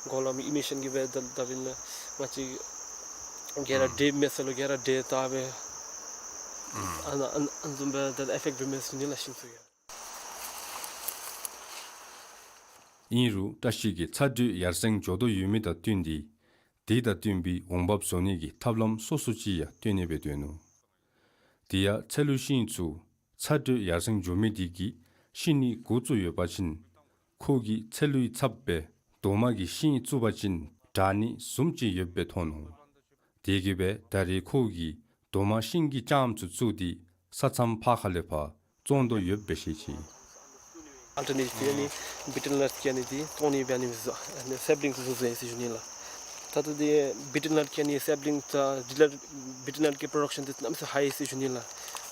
གོ་བལ་ཝར་མིང་ཨི་མི་ཤཱན་གྱིས་སྦེ་ད་ད་འབདན་ང་བཅས་ག་ར་ཨུམ་འདྲེས་མེད་ས་ལུ་ག་ར་འདྲེས་ད་སྦེ་ཨུམ་ཨ་ནཱ་ཨ་ནཱ་ཨ་ནི་བཟུམ་སྦེ་ད་ཨི་ཕེཀཊ་འབད་མས་ཟེར་ཞུ་ནི་ལགས་ཤིང་ཚུ་གིས། ཨིན་རུང་བཀྲ་ཤིས་ཀྱིས་ཚ་དྲོད་ཡར་སེང་འགྱོ་དོ་ཡོད་མི་དང་བསྟུན་ཏེ་དེ་དང་བསྟུན་པའི་འོང་འབབ་བཟོ་ནི་གི་ཐབས་ལམ་སོ་སོ་ཅིག་ཡང་བཏོན་ནི་སྦེ་འདུག་ནུག། དེ་ཡང་ཚལ་ལུ་ཤིང་ཚུ་ཚ་དྲོད་ཡར་སེང་འགྱོ་མི་དེ་གིས་ཤི་ནི་འགོ་བཙུགས་ཡོད་པ་ཅིན་ཁོ་གིས་ཚལ་ལུའི་ཚབ་སྦེ་རྡོག་མ་གི་ཤིང་བཙུགས་པ་ཅིན་དྲག་ནི་བཟུམ་ཅིག་ཡོདཔ་སྦེ་མཐོང་ནུག། དེ་གིས་སྦེ་ད་རེས་ཁོ་གིས་རྡོག་མ་ཤིང་གི་རྐྱངམ་ཚུ་བཙུགས་ཏེ་ས་མཚམས་ཕར་ཁ་ལས་ཕར་བཙོང་དོ་ཡོདཔ་སྦེ་བཤད་ཅི། ཨལ་ཊར་ནེ་ཊིབ་ཨ་ནི་བི་ཊར་ནཊ་གི་ཨ་ནི་འདི་བཙོང་ནི་སྦེ་ཨ་ནི་བཟོ་ཨ་ནི་སེཔ་ལིང་བཟོ་བཟོ་ཡི་ཟེར་ཞུ་ནི་ལགས། ད་ལྟོ་འདི་བི་ཊར་ནཊ་གི་ཨ་ནི་སེཔ་ལིང་དང་བི་ཊར་ནཊ་གི་པྲོ་ཌག་ཤཱན་འདི་གནམ་མེད་ས་མེད་ཧའི་ཟེར་ཞུ་ནི་ལགས།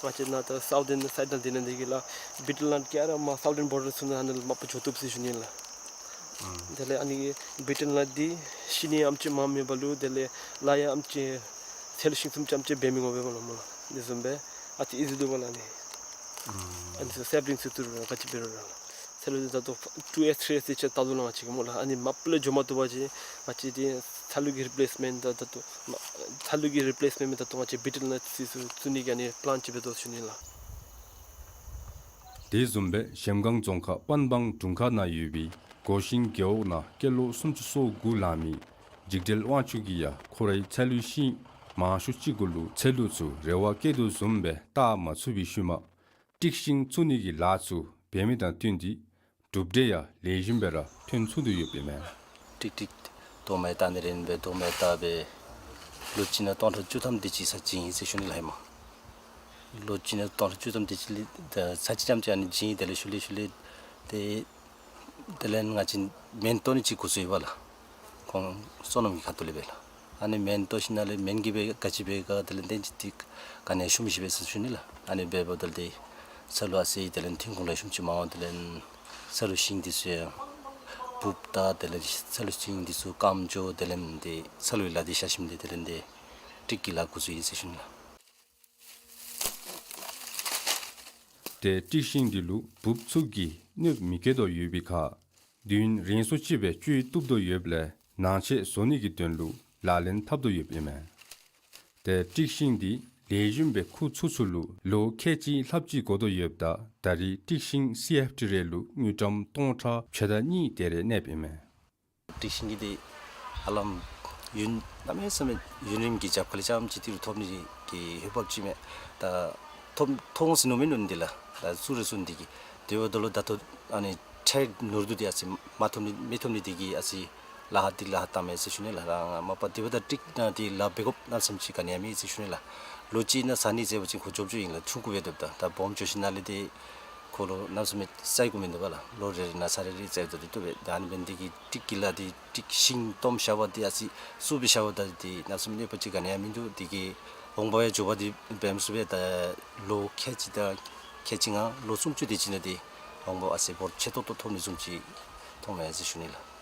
ང་བཅས་ནཱ་ད་སའུ་ཐརན་སའིཌ་ནང་འདི་ནང་འདི་གི་ལགས་བི་ཊར་ནཊ་ག་ར་མར་སའུ་ཐརན་བོར་ཌར་ཚུ་ནང་ཨ་ནི་མ་པ་འགྱོ་བཏུབ་ཟེར་ཞུ་ནི་ལགས། དེ་ལས་ཨ་ནི་བི་ཊར་ནཊ་འདི་ཤི་ནི་ཨེམ་ཅིག་མངམ་མེད་པ་ལུ་དེ་ལས་ལཱ་ཡང་ཨེམ་ཅིག་ཚལ་ལུ་ཤིང་བཙུགསཔ་ཅིག་ཨེམ་ཅིག་འབད་མི་འོང་པས་སྨོ་ལགས་སྨོ་ལགས། དེ་བཟུམ་སྦེ་ཨ་ཙི་ཨི་ཛི་འདུག་པ་ལགས་ཨ་ནི། ཨ་ནི་ཚུ་སེཔ་ལིང་ཚུ་བཙུགས་རུང་ག་ཅི་འབད་རུང་ར་ལགས། ཚལ་ལུ་ད་ལྟོ་ཊུ་ཨེཀསི་ཐྲི་ཨེཀསི་ཅིག་བལྟ་དོ་ལགས་ང་བཅས་ཀྱིས་སྨོ་ལགས། ཨ་ནི་མ་པ་ལས་འགྱོ་མ་བཏུབ་པ་ཅིན་ང་བཅས་འདི་ ཚ་ལུ་གི་རི་པི་ལེསི་མེནཊ་དང་ད་ལྟོ་ཚ་ལུ་གི་རི་པི་ལེསི་མེནཊ་མེན་ད་ལྟོ་ང་བཅས་བི་ཊལ་ནཊ་ཚུ་བཙུགས་ནི་གི་ཨ་ནི་པི་ལཱན་ཅིག་འབད་དོ་ཟེར་ཞུ་ནི་ལགས། དེ་བཟུམ་སྦེ་གཞལམ་སྒང་རྫོང་ཁག་པན་སྦང་དྲུང་ཁག་ནང་ཡོད་པའི་གོ་ཤིང་རྒེད་འོག་ནང་སྐྱེས་ལོ་སུམ་ཅུ་སོ་དགུ་ལང་མི་འཇིགས་བྲལ་དབང་ཕྱུག་གིས་ཡང་ཁོ་རའི་ཚལ་ལུའི་ཤིང་མང་ཤོས་ཅིག་གུ་ལུ་ཚལ་ལུ་ཚུ་རེ་བ་བསྐྱེད་དོ་བཟུམ་སྦེ་བཏགས་མ་ཚུགས་པའི་ཤུལ་མ་ཊིག་ཤིང་བཙུགས་ནི་གི་ལཱ་ཚུ་འབད་མི་དང་བསྟུན་ཏེ་གྲུབ་འབྲས་ཡང་ལེགས་ཤོམ་སྦེ་ར་ཐོན་ཚུགས་དོ་ཡོདཔ་ཨིན་མས། ཊིག་ཊིག་ཐོག་མའི་བཏགས་ནི་རེ་ཨིན་པས། ཐོག་མའི་བཏགས་སྦེ་ལོ་གཅིག་ནང་སྟོང་ཕྲག་བཅུ་ཐམ་དེ་ཅིག་ས་བྱིན་ཡི་ཟེར་ཞུ་ནི་ལགས་ཧེ་མ། ལོ་གཅིག་ནང་སྟོང་ཕྲག་བཅུ་ཐམ་དེ་ཅིག་ལས་ད་ས་ཅིག་ཙམ་ཅིག་ཨ་ནི་བྱིན་ཡི། དེ་ལས་ཤུལ་ལས་ཤུལ་ལས་ཏེ་དེ་ལས་ང་བཅས་སྨན་བཏོག་ནི་ཅིག་འགོ་བཙུགས་ཡི་པ་ལགས། ཁོང་བསོད་ནམས་ཀྱི་ཁ་ཐུག་ལས་སྦེ་ལགས། ཨ་ནི་སྨན་བཏོག་ཞིནམ་ལས་སྨན་གྱིས་སྦེ་ག་ཅི་འབད་ག་དེ་ལས་ཏེ་ཅིག་ཏེ་ག་ནི་ཡང་ཤོང་མི་ཤེས་པས་ཟེར་ཞུ་ནི་ལགས། ཨ་ནི་འབདཝ་ད་ལུ་ཏེ་ཚལ་ལུ་ཨ་ཙི་དེ་ལས་ཐོན་ཁུངས་ལེགས་ཤོམ་ཅིག་མ་འོང་། དེ་ལས་ཚལ་ལུ་ཤིང་འདི་ཚུ་ཡང་འབུཔ་དང་དེ་ལས་ཚལ་ལུ་ཤིང་འདི་ཚུ་སྐམ་འགྱོ། དེ་ལས་ཏེ་ཚལ་ལུའི་ལཱ་འདི་བཞག་ཞིནམ་ལས་དེ་ལས་ཏེ་ཊིག་གི་ལཱ་འགོ་བཙུགས་ཡི་ཟེར་ཞུ་ནི་ལགས། ཏེ་ཊིག་ཤིང་འདི་ལུ་འབུཔ་ཚུ་གིས་གནོདཔ་མི་བཀལ་དོ་ཡོད་པའི་ཁར་དུས་ཡུན་རིང་སུ་ཅིག་སྦེ་སྤྱོད་བཏུབ་དོ་ཡོདཔ་ལས་ནང་ཆས་བཟོ་ནི་གི་དོན་ལུ་ལག་ལེན་འཐབ་དོ་ཡོདཔ་ཨིན་མས། ཏེ་ཊིག་ཤིང་འདི་ལེགས་ཤོམ་སྦེ་ཁུ་ཚུགས་ཚུགས་ལུ་ལོ་ཁལ་གཅིག་ལྷགཔ་ཅིག་འགོར་དོ་ཡོདཔ་ད་ད་རེས་ཊིག་ཤིང་སི་ཨེཕ་ཊི་རེ་ལུ་དངུལ་ཀྲམ་སྟོང་ཕྲག་ཕྱེད་དང་གཉིས་དེ་རེ་གནསཔ་ཨིན་མས། ཊིག་ཤིང་གི་འདི་ཧ་ལམ་ཡུན་གནམ་མེད་ས་མེད་ཡུན་རིངམོ་གི་རྒྱབ་ཁ་ལས་རྐྱངམ་ཅིག་ཏི་རུ་ཐོབ་ནི་གི་འོས་འབབ་ཅིག་མས། ད་ཐོབ་ཐོབ་འོང་ཟེར་མནོ་མི་མནོ་ནི་འདི་ལགས། ད་བཙུགས་རེ་བཙུགས་ནི་འདི་གིས་དེ་འབདཝ་ད་ལུ་ད་ལྟོ་ཨ་ནི་ཁྲལ་ནོར་འདུག་འདི་ཨ་ཙི་མ་ཐོབ་ནི་མི་ཐོབ་ནི་འདི་གིས་ཨ་ཙི་ལཱ་འདི་ལཱ་བཏངམ་མས་ཟེར་ཞུ་ནི་ལགས། རང་མ་པ་དེ་འབདཝ་ད་ཊིག་ནང་འདི་ལཱ་འབད་དགོཔ་གནམ་མེད་ས་མེད་ཅིག་ག་ནི་ཡང་མེད་ཟེར་ཞུ་ནི་ལགས། ལོ་གཅིག་ནང་ཟ་ནི་ཟེར་བ་ཅིན་ཁོ་འཇོབ་འཇོབ་ཨིན་ལགས། ཆུང་ཀུ་སྦེ་སྡོདཔ་ད་ད་སྦོམ་འགྱོ་ཞིནམ་ལས་འདི་ཁོ་ལུ་གནམ་མེད་ས་མེད་སའི་གོ་མིན་འདུག་པ་ལགས། ལོ་རེ་རེ་ནང་ཚར་རེ་རེ་ཟ་ཡི་ད་འདི་བཏུབ་པས། ད་ཨ་ནི་འབད་ནི་འདི་གིས་ཊིག་གི་ལཱ་འདི་ཊིག་ཤིང་སྟོངམ་བཞག་པ་འདི་ཨ་ཙི་བཙུགས་སྦེ་བཞག་པ་ད་འདི་གནམ་མེད་ས་མེད་གནོད་པ་ཅིག་ག་ནི་ཡང་མིན་འདུག། འདི་གིས་འོང་འབབ་ཡང་འགྱོ་བ་འདི་འབད་མི་ཚུགས་པས། ད་ལོ་ཁལ་གཅིག་དང་ཁལ་གཅིག་ལྔ་ལོ་སུམ་ཅུ་དེ་ཅིག་ནང་འདི་འོང་འབབ་ཨ་ཙི་འབོར་ཆེ་ཏོག་ཏོ་ཐོབ་ནི་བཟུམ་ཅིག་མཐོངམ་མས་ཟེར་ཞུ་ནི་ལགས།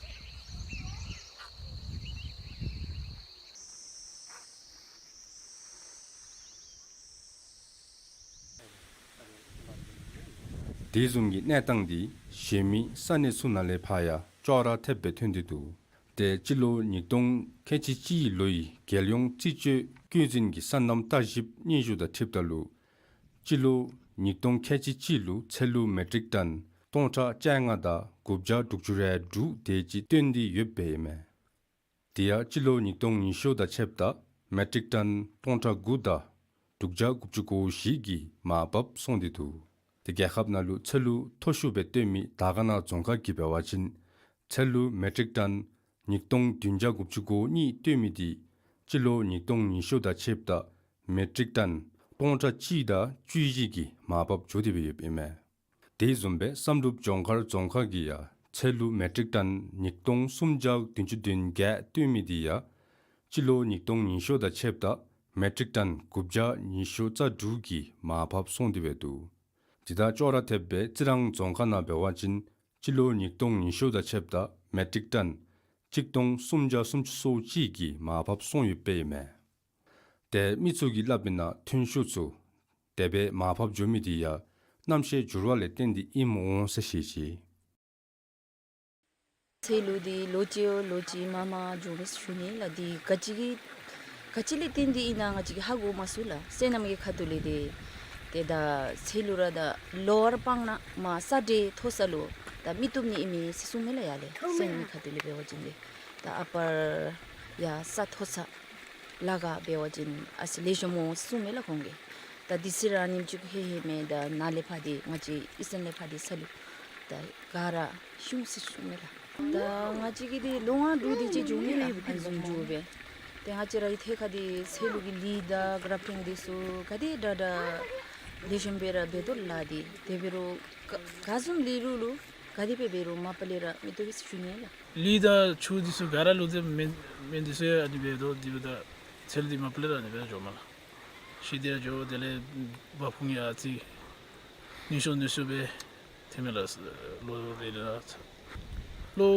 དེ་བཟུམ་གྱི་གནས་སྟངས་འདི་གཞན་མི་ས་གནས་ཚུ་ནང་ལས་ཕར་ཡང་ཅོག་ར་འཐདཔ་སྦེ་ཐོན་ཏེ་འདུག། ཏེ་སྤྱི་ལོ་ཉིས་སྟོང་ཁལ་གཅིག་གཅིག་ལོའི་རྒྱལ་ཡོངས་རྩིས་སྤྱོད་བཀོད་འཛིན་གྱི་སོ་ནམ་ལྟ་ཞིབ་སྙན་ཞུ་དང་འཁྲིལཝ་ད་ལུ་སྤྱི་ལོ་ཉིས་སྟོང་ཁལ་གཅིག་གཅིག་ལུ་ཚལ་ལུ་མེ་ཊིག་ཊཱན་སྟོང་ཕྲག་བཅོ་ལྔ་དང་དགུ་བརྒྱ་དྲུག་ཅུ་རེ་དྲུག་དེ་ཅིག་བཏོན་ཏེ་ཡོདཔ་ཨིན་མས། དེ་ཡང་སྤྱི་ལོ་ཉིས་སྟོང་ཉི་ཤུ་དང་ཕྱདཔ་ད་མེ་ཊིག་ཊཱན་སྟོང་ཕྲག་དགུ་དང་དྲུག་བརྒྱ་དགུ་བཅུ་གོ་བཞི་གི་མར་བབས་སོང་སྟེ་འདུག། ཏེ་རྒྱལ་ཁབ་ནང་ལུ་ཚལ་ལུ་མཐོ་ཤོས་སྦེ་བཏོན་མི་དར་དཀར་ན་རྫོང་ཁག་གིས་འབད་བ་ཅིན་ཚལ་ལུ་མེ་ཊིག་ཊཱན་ཉིས་སྟོང་བདུན་བརྒྱ་དགུ་བཅུ་གོ་གཉིས་བཏོན་མི་འདི་སྤྱི་ལོ་ཉིས་སྟོང་ཉི་ཤུ་དང་ཕྱདཔ་ད་མེ་ཊིག་ཊཱན་སྟོང་ཕྲག་གཅིག་དང་བཅུ་བཞི་གི་མར་བབས་འགྱོ་སྟེ་སྦེ་ཡོདཔ་ཨིན་མས། དེ་བཟུམ་སྦེ་བསམ་གྲུབ་ལྗོངས་མཁར་རྫོང་ཁག་གིས་ཡང་ཚལ་ལུ་མེ་ཊིག་ཊཱན་ཉིས་སྟོང་སུམ་བརྒྱ་བདུན་ཅུ་དོན་བརྒྱད་བཏོན་མི་འདི་ཡང་སྤྱི་ལོ་ཉིས་སྟོང་ཉི་ཤུ་དང་ཕྱདཔ་ད་མེ་ཊིག་ཊཱན་དགུ་བརྒྱ་ཉི་ཤུ་རྩ་དྲུག་གི་མར་བབས་སོང་སྟེ་སྦེ་འདུག། དེ་དང་ཅོག་ར་འཐདཔ་སྦེ་རྩི་རང་རྫོང་ཁག་ནང་འབད་བ་ཅིན་སྤྱི་ལོ་ཉིས་སྟོང་ཉི་ཤུ་དང་ཕྱདཔ་ད་མེ་ཊིག་ཊཱན་གཅིག་སྟོང་སུམ་བརྒྱ་སུམ་ཅུ་སོ་གཅིག་གི་མར་བབས་སོང་ཡོདཔ་ཨིན་མས། ཏེ་མི་ཚུ་གིས་སླབ་མིའི་ནང་ཐོན་ཤུགས་ཚུ་དེ་སྦེ་མར་བབས་འགྱོ་མི་འདི་ཡང་གནམ་གཤིས་འགྱུར་བ་ལས་བརྟེན་ཏེ་ཨིནམ་འོང་ཟེར་བཤད་ཅི། ཚལ་ལུ་འདི་ལོ་གཅིག་ལོ་གཅིག་མར་མར་འགྱོ་མས་ཟེར་ཞུ་ནི་ལགས། འདི་ག་ཅི་གི་ག་ཅི་ལས་བརྟེན་ཏེ་ཨིན་ན་ང་བཅས་ཀྱིས་ཧ་གོ་མ་ཚུགས་ལགས། སོ་ནམ་གྱི་ཁ་ཐུག་ལས་འདི་ཏེ་ད་ཚལ་ལུ་ར་ད་ལོ་ཝར་སྤང་ནང་མར་ས་འདྲེ་མཐོ་ས་ལུ་ད་མི་བཏུབ་ནི་ཨིན་མས་ཟེར་གསུངམ་མས་ལགས། ཡར་ལས་སོ་ནམ་གྱི་ཁ་ཐུག་ལས་འབད་བ་ཅིན་འདི་ད་ཨ་པར་ཡར་ས་མཐོ་ས་ལ་ཁར་འབད་བ་ཅིན་ཨ་ཙི་ལེགས་ཤོམ་འོང་གསུངམ་མས་ལགས་ཁོང་གིས། ད་དུས་ཚོད་ར་ཨ་ནེམ་ཅིག་ཧེ་ཧེ་མས། ད་ནཱ་ལས་ཕར་འདི་ང་བཅས་ཨི་སི་ཊན་ལས་ཕར་འདི་ས་ལུ་ད་ག་ར་ཤོང་ཟེར་ཞུ་ནི་ལགས། ད་ང་བཅས་ཀྱིས་འདི་ལོ་ལྔ་དྲུག་དེ་ཅིག་འགྱོ་མས་ལགས། ཨ་ནི་བཟུམ་འགྱོ་སྦེ། ཏེ་ང་བཅས་ར་གི་ཐད་ཁར་འདི་ཚལ་ལུ་གི་ལི་དང་གྲབ་ཊིང་འདི་ཚུ་ག་དེ་དྲག་དྲག་ལེགས་ཤོམ་སྦེ་ར་འབད་དོ་ལགས། འདི་དེ་འབད་རུང་ག་ག་བཟུམ་ལི་རུང་ལུ་ག་དེ་སྦེ་འབད་རུང་མ་པ་ལས་ར་མི་བཏུབ་པས་ཟེར་ཞུ་ནི་ལགས། ལི་དང་ཆུ་འདི་ཚུ་ག་ར་ལུ་ཏེ་སྨན་སྨན་འདི་ཚུ་ཡང་ཨ་ནི་འབད་དོ། དེ་འབདཝ་ད་ཚལ་འདི་མ་པ་ལས་ར་ཨ་ནི་སྦེ་འགྱོཝ་མས་ལགས། ཤི་སྟེ་ར་འགྱོ། དེ་ལས་བ་ཕུང་ཡང་ཨ་ཙི་ནུས་ཤོས་ནུས་ཤོས་སྦེ་ཐོནམ་མས་ལགས། ལོ་རེ་རེ་ལགས། ལོ་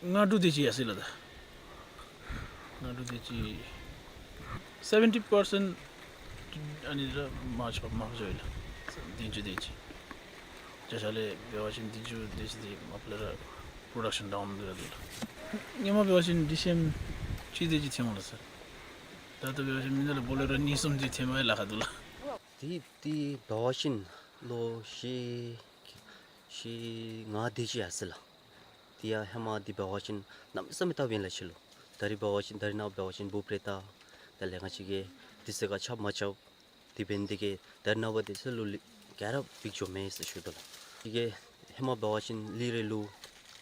ལྔ་དྲུག་དེ་ཅིག་ཡར་སོ་ཡི་ལགས། ད་ལྔ་དྲུག་དེ་ཅིག་སེ་བེན་ཊི་པར་སེནཊ་ཨ་ནི་ར་མར་ཆག་མར་ཆག་ཡི་ལགས། བདུན་ཅུ་དེ་ཅིག་བརྒྱ་ཆ་ལས་འབད་བ་ཅིན་བདུན་ཅུ་དེ་ཅིག་འདི་མ་པ་ལས་ར་པྲོ་ཌག་ཤཱན་ཌའུན་འདི་ར་འདུག་ལགས། སྔོན་མ་འབད་བ་ཅིན་དྲི་ཞིམ་གཅིག་དེ་ཅིག་ཐོནམ་ལགས་སར། ད་ལྟོ་འབད་བ་ཅིན་མི་ནང་ལུ་བོ་ལེ་རོ་གཉིས་གསུམ་ཅིག་ཐོནམ་ལཱ་ཁག་འདུག་ལགས། དེ་དེ་འབད་བ་ཅིན་ལོ་བཞི་བཞི་ལྔ་དེ་ཅིག་ཡར་སོ་ཡི་ལགས། དེ་ཡང་ཧེ་མ་དེ་འབད་བ་ཅིན་གནམ་མེད་ས་མེད་བཏབ་ཨིན་ལགས་ཕྱི་ལུ། ད་རིས་འབད་བ་ཅིན་ད་རིས་ནངས་པ་འབད་བ་ཅིན་འབུཔ་རེ་བཏབ། དེ་ལས་ང་བཅས་ཀྱིས་དུས་ཚོད་ཁར་ཆརཔ་མ་རྐྱབ། དེ་འབད་ནི་དེ་གིས་ད་རིས་ནངས་པ་འདི་ཚུ་ལུ་ལི་ག་ར་འབིགས་འགྱོཝ་མས་ཟེར་ཞུ་དོ་ལགས། དེ་གིས་ཧེ་མ་འབད་བ་ཅིན་ལི་རེ་བླུག།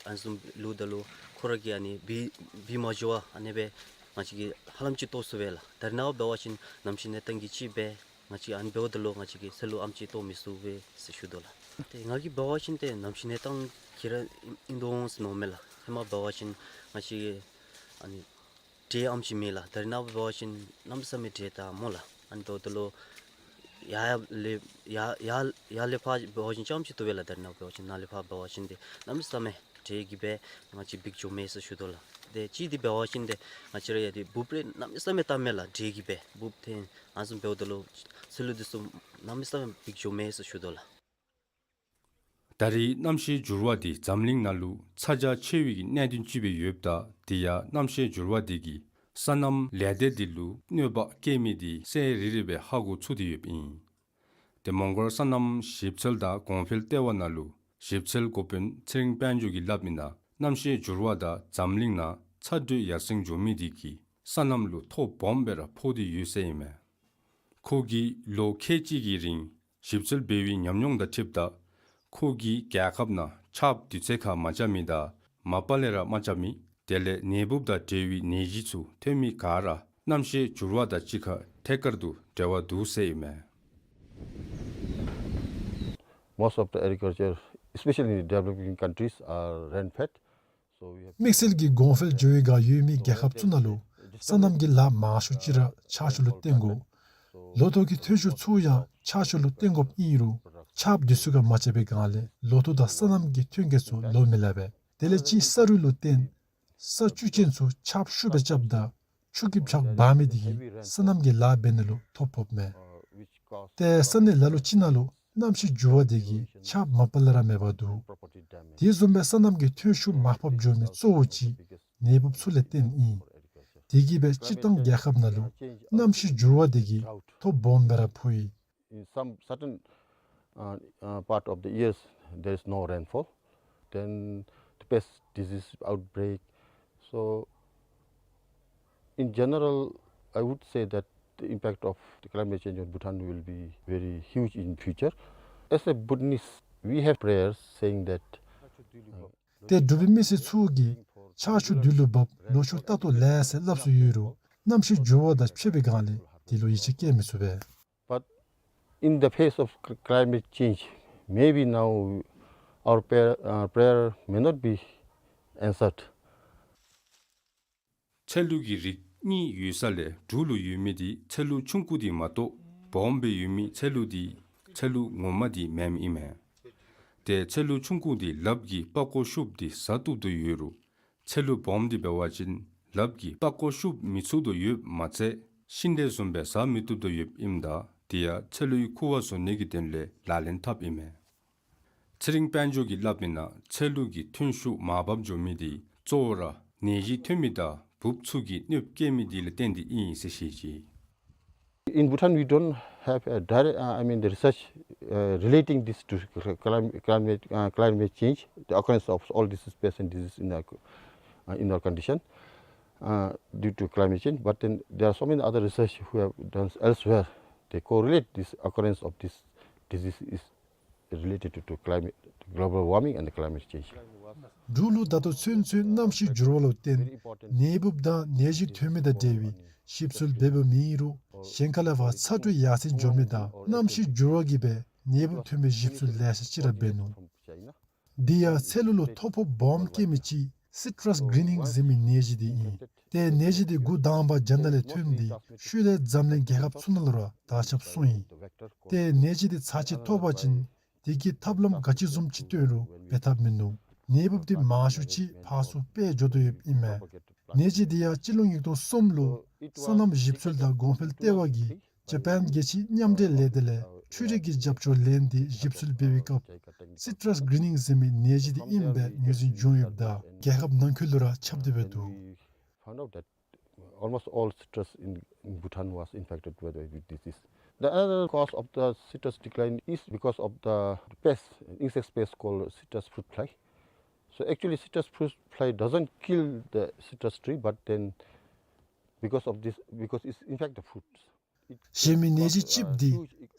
ཨ་ནི་བཟུམ་བླུག་ད་ལུ་ཁོ་ར་གིས་ཨ་ནི་འབིགས་འབིགས་མ་འགྱོ་བར་ཨ་ནི་སྦེ་ང་བཅས་ཀྱིས་ཧ་ལམ་ཅིག་བཏོག་ཚུགས་པས་ལགས། ད་རིས་ནངས་པ་འབད་བ་ཅིན་གནམ་གཤིས་གནས་སྟངས་ཀྱིས་ཅིག་སྦེ་ང་བཅས་ཨ་ནི་འབདཝ་ད་ལུ་ང་བཅས་ཀྱིས་ཚལ་ལུ་ཨེམ་ཅིག་བཏོག་མི་ཚུགས་པས་ཟེར་ཞུ་དོ་ལགས། ཏེ་ང་གིས་འབད་བ་ཅིན་ཏེ་གནམ་གཤིས་གནས་སྟངས་ཀྱིས་ར་ཨིན་ཨིན་དོ་འོང་ཟེར་མནོཝ་མས་ལགས། ཧེ་མ་འབད་བ་ཅིན་ང་བཅས་ཨ་ནི་འབྲས་ཨེམ་ཅིག་མེད་ལགས། ད་རིས་ནངས་པ་འབད་བ་ཅིན་གནམ་མེད་ས་མེད་འབྲས་བཏབ་སྨོ་ལགས། ཨ་ནི་འབདཝ་ད་ལུ་ཡར་ལས་ཡར་ཡར་ཡར་ལས་ཕར་འབད་བ་ཅིན་ཙམ་ཅིག་བཏོག་པས་ལགས། ད་རིས་ནངས་པ་འབད་བ་ཅིན་ཏེ་གནམ་མེད་ས་མེད་འབྲས་ཀྱིས་སྦེ་ང་བཅས་འབིགས་འགྱོཝ་མས་ཟེར་ཞུ་དོ་ལགས། ཏེ་གཅིག་འདི་འབད་བ་ཅིན་ཏེ་ང་བཅས་ར་ཡར་འདི་འབུཔ་རེ་གནམ་མེད་ས་མེད་བཏབ་མས་ལགས། འབྲས་ཀྱིས་སྦེ་འབུཔ་ཐོན། ཨ་ནི་བཟུམ་འབདཝ་ད་ལུ་ཚལ་ལུ་འདི་ཚུ་གནམ་མེད་ས་མེད་འབིགས་འགྱོཝ་མས་ཟེར་ཞུ་དོ་ལགས། ད་རེས་གནམ་གཤིས་འགྱུར་བ་འདི་འཛམ་གླིང་ནང་ལུ་ཚ་གྱང་ཆེ་བའི་གནད་དོན་ཅིག་སྦེ་ཡོདཔ་ད་དེ་ཡང་གནམ་གཤིས་འགྱུར་བ་འདི་གིས་སོ་ནམ་ལས་སྡེ་འདི་ལུ་གནོདཔ་བཀལ་མི་འདི་གསལ་རི་རི་སྦེ་ཧ་གོ་ཚུགས་ཏེ་ཡོདཔ་ཨིན། ཏེ་མོང་སྒར་སོ་ནམ་ཞིབ་འཚོལ་དང་གོང་འཕེལ་ལྟེ་བ་ནང་ལུ་ཞིབ་འཚོལ་འགོ་དཔོན་ཚེ་རིང་དཔལ་འབྱོར་གྱིས་སླབ་མི་ནང་གནམ་གཤིས་འགྱུར་བ་དང་འཛམ་གླིང་ནང་ཚ་དྲོད་ཡར་སེང་འགྱོ་མི་འདི་གིས་སོ་ནམ་ལུ་ཐོ་སྦོམ་སྦེ་ར་ཕོག་སྟེ་ཡོད་ཟེར་ཨིན་མས། ཁོ་གིས་ལོ་ཁལ་གཅིག་གི་རིང་ཞིབ་འཚོལ་འབད་བའི་ཉམས་མྱོང་དང་འཁྲིལཝ་ད་ཁོ་གིས་རྒྱལ་ཁབ་ནང་ཆརཔ་དུས་ཚོད་ཁར་མ་རྐྱབ་མི་དང་མ་པ་ལས་ར་མ་རྐྱབ་མི་དེ་ལས་ནད་འབུཔ་དང་འབྲེལ་བའི་ནད་གཞི་ཚུ་ཐོན་མི་ག་ར་གནམ་གཤིས་འགྱུར་བ་དང་གཅིག་ཁར་ཐད་ཀར་དུ་འབྲེལ་བ་འདུག་ཟེར་ཨིན་མས། Most of the agriculture, especially in the developing countries, are rain-fed. So we have དམིགས་བསལ་གྱིས་གོང་འཕེལ་འགྱོ་བའི་སྒང་ཡོད་མི་རྒྱལ་ཁབ་ཚུ་ནང་ལུ་སོ་ནམ་གྱི་ལཱ་མང་ཤོས་ཅིག་ར་ཆར་ཆུ་ལུ་བརྟེན་དགོ། ལོ་ཐོག་གི་ཐོན་ཤུགས་ཚུ་ཡང་ཆར་ཆུ་ལུ་བརྟེན་དགོཔ་ཨིན་རུང་ཆརཔ་དུས་ཚོད་ཁར་མ་རྐྱབ་པའི་སྒང་ལས་ལོ་ཐོག་དང་སོ་ནམ་གྱི་ཐོན་སྐྱེད་ཚུ་ལོ་མི་ལེགས་པས། དེ་ལས་གཅིག་ས་རུད་ལུ་བརྟེན། ས་བཅུད་ཅན་ཚུ་ཆརཔ་ཤུགས་སྦེ་རྐྱབ་ད་ཆུ་གི་ཆརཔ་འབག་མི་དེ་གིས་སོ་ནམ་གྱི་ལཱ་འབད་ནི་ལུ་ཐོ་ཕོགཔ་མས། ཏེ་ས་གནས་ལ་ལུ་ཅིག་ནང་ལུ་གནམ་གཤིས་འགྱུར་བ་དེ་གིས་ཆརཔ་མ་པ་ལས་ར་མེད་པར་འདུག། དེ་བཟུམ་སྦེ་སོ་ནམ་གྱི་ཐོན་ཤུགས་མར་ཕབ་འགྱོ་མི་གཙོ་བོ་ཅིག་ནད་འབུཔ་ཚུ་ལས་བརྟེན་ཨིན། དེ་གིས་སྦེ་སྤྱིར་བཏང་རྒྱལ་ཁབ་ནང་ལུ་གནམ་གཤིས་འགྱུར་བ་དེ་གིས་ཐོ་སྦོམ་སྦེ་ར་ཕོག་ཡི། In some certain, uh, uh, part of the years, there is no rainfall. Then the pest disease outbreak. So, in general, I would say that the impact of the climate change on Bhutan will be very huge in future. As a Bhutanese, we have prayers saying that, uh, ཏེ་འབྲུག་པའི་མི་སེར་ཚུ་གིས་ཆར་ཆུ་དུས་ལུ་འབབ་ལོ་ཕྱུགས་རྟག་ཏུ་ལེགས་ཟེར་སླབ་སྲོལ་ཡོད་རུང་གནམ་གཤིས་འགྱུར་བ་དང་ཕྱད་པའི་སྒང་ལས་དེ་ལུ་ཡིད་ཆེས་བསྐྱེད་མི་ཚུགས་པས། But in the face of cl- climate change, maybe now our prayer, uh, prayer may not be answered. ཚལ་ལུ་གི་རིགས་གཉིས་ཡོད་ས་ལས་འབྲུག་ལུ་ཡོད་མི་དེ་ཚལ་ལུ་ཆུང་ཀུ་དེ་མ་གཏོགས་སྦོམ་སྦེ་ཡོད་མི་ཚལ་ལུ་དེ་ཚལ་ལུ་ངོ་མ་དེ་མེནམ་ཨིན་མས། ཏེ་ཚལ་ལུ་ཆུང་ཀུ་དེ་ལགཔ་གིས་པགས་ཀོ་ཤུབ་སྟེ་ཟ་བཏུབ་དོ་ཡོད་རུང་ཚལ་ལུ་སྦོམ་དེ་འབད་བ་ཅིན་ལགཔ་གིས་པགས་ཀོ་ཤུབ་མི་ཚུགས་དོ་ཡོདཔ་མ་ཚད་ཤིང་འབྲས་བཟུམ་སྦེ་ཟ་མི་བཏུབ་དོ་ཡོདཔ་ཨིནམ་ད་དེ་ཡང་ཚལ་ལུའི་ཁུ་བ་བཟོ་ནི་གི་དོན་ལས་ལག་ལེན་འཐབ་ཨིན་མས། ཚེ་རིང་དཔལ་འབྱོར་གྱིས་སླབ་མི་ནང་ཚལ་ལུ་གི་ཐོན་ཤུགས་མར་བབས་འགྱོ་མི་དེ་གཙོ་བོ་ར་ནད་གཞི་ཐོན་མི་དང་འབུཔ་ཚུ་གིས་གནོདཔ་བཀལ་མི་དེ་ལས་བརྟེན་ཏེ་ཨིན་ཟེར་བཤད་ཅི། In Bhutan, we don't have a direct, uh, I mean, the research, uh, relating this to cl- clim- climate, uh, climate change, the occurrence of all these pests and diseases in our, uh, in our condition, uh, due to climate change. But then there are so many other research who have done elsewhere. They correlate this occurrence of this disease is related to, to climate, global warming and climate change. འབྲུག་ལུ་ད་ལྟོ་ཚུན་ཚོད་གནམ་གཤིས་འགྱུར་བ་ལུ་བརྟེན་ནད་འབུཔ་དང་ནད་གཞི་ཐོན་མི་དང་འབྲེལ་བའི་ཞིབ་འཚོལ་འབདཝ་མེད་རུང་གཞན་ཁ་ལས་ཕར་ཚ་དྲོད་ཡར་སེང་འགྱོ་མི་དང་གནམ་གཤིས་འགྱུར་བ་གིས་སྦེ་ནད་འབུཔ་ཐོན་པའི་ཞིབ་འཚོལ་ལེ་ཤ་ཅིག་ར་འབད་ནུག། དེ་ཡང་ཚལ་ལུ་ལུ་ཐོ་ཕོག་སྦོམ་བཀལ་མི་ཅིག་སི་ཊཱས་གི་རིན་ནིང་ཟེར་མི་ནད་གཞི་དེ་ཨིན། ཏེ་ནད་གཞི་དེ་འགོ་དང་པ་རྒྱ་ནག་ལས་ཐོནམ་དེ་ཤུལ་ལས་འཛམ་གླིང་རྒྱལ་ཁབ་ཚུ་ནང་ལུ་ར་དར་ཁྱབ་སོང་ཡི། ཏེ་ནད་གཞི་དེ་ཚར་ཅིག་ཐོབ་པ་ཅིན་དེ་གི་ཐབས་ལམ་ག་ཅི་བཟུམ་ཅིག་བཏོན་རུང་འབད་ཐབས་མིན་ནུག། ནད་འབུཔ་དེ་མང་ཤོས་ཅིག་ཕར་ཚུར་སྤེལ་འགྱོ་དོ་ཡོདཔ་ཨིན་མས། ནད་གཞི་དེ་ཡང་སྤྱི་ལོ་ཉིས་སྟོང་གསུམ་ལུ་སོ་ནམ་ཞིབ་འཚོལ་དང་གོང་འཕེལ་ལྟེ་བ་གིས་ཇ་པཱན་རྒྱལ་སྤྱིའི་མཉམ་འབྲེལ་ལས་སྡེ་ལས་ འཕྲུལ་རིག་གི་རྒྱབ་སྐྱོར་ལེན་ཏེ་ཞིབ་འཚོལ་འབད་བའི་སྐབས་སི་ཊྲཱས་གི་རིན་ནིང་ཟེར་མི་ནད་གཞི་འདི་ཨིན་པའི་ངོས་འཛིན་བྱུང་ཡོདཔ་ད་རྒྱལ་ཁབ་ནང་འཁོད་ལུ་ར་ཁྱབ་སྟེ་འབད་འདུག། Found out that almost all citrus in, in Bhutan was infected with the disease. The another cause of the citrus decline is because of the pest, insect pest called citrus fruit fly. So actually, citrus fruit fly doesn't kill the citrus tree, but then because of this, because it's infect the fruits. གཞན་མི་ནད་གཞི་གཅིགཔོ་འདི་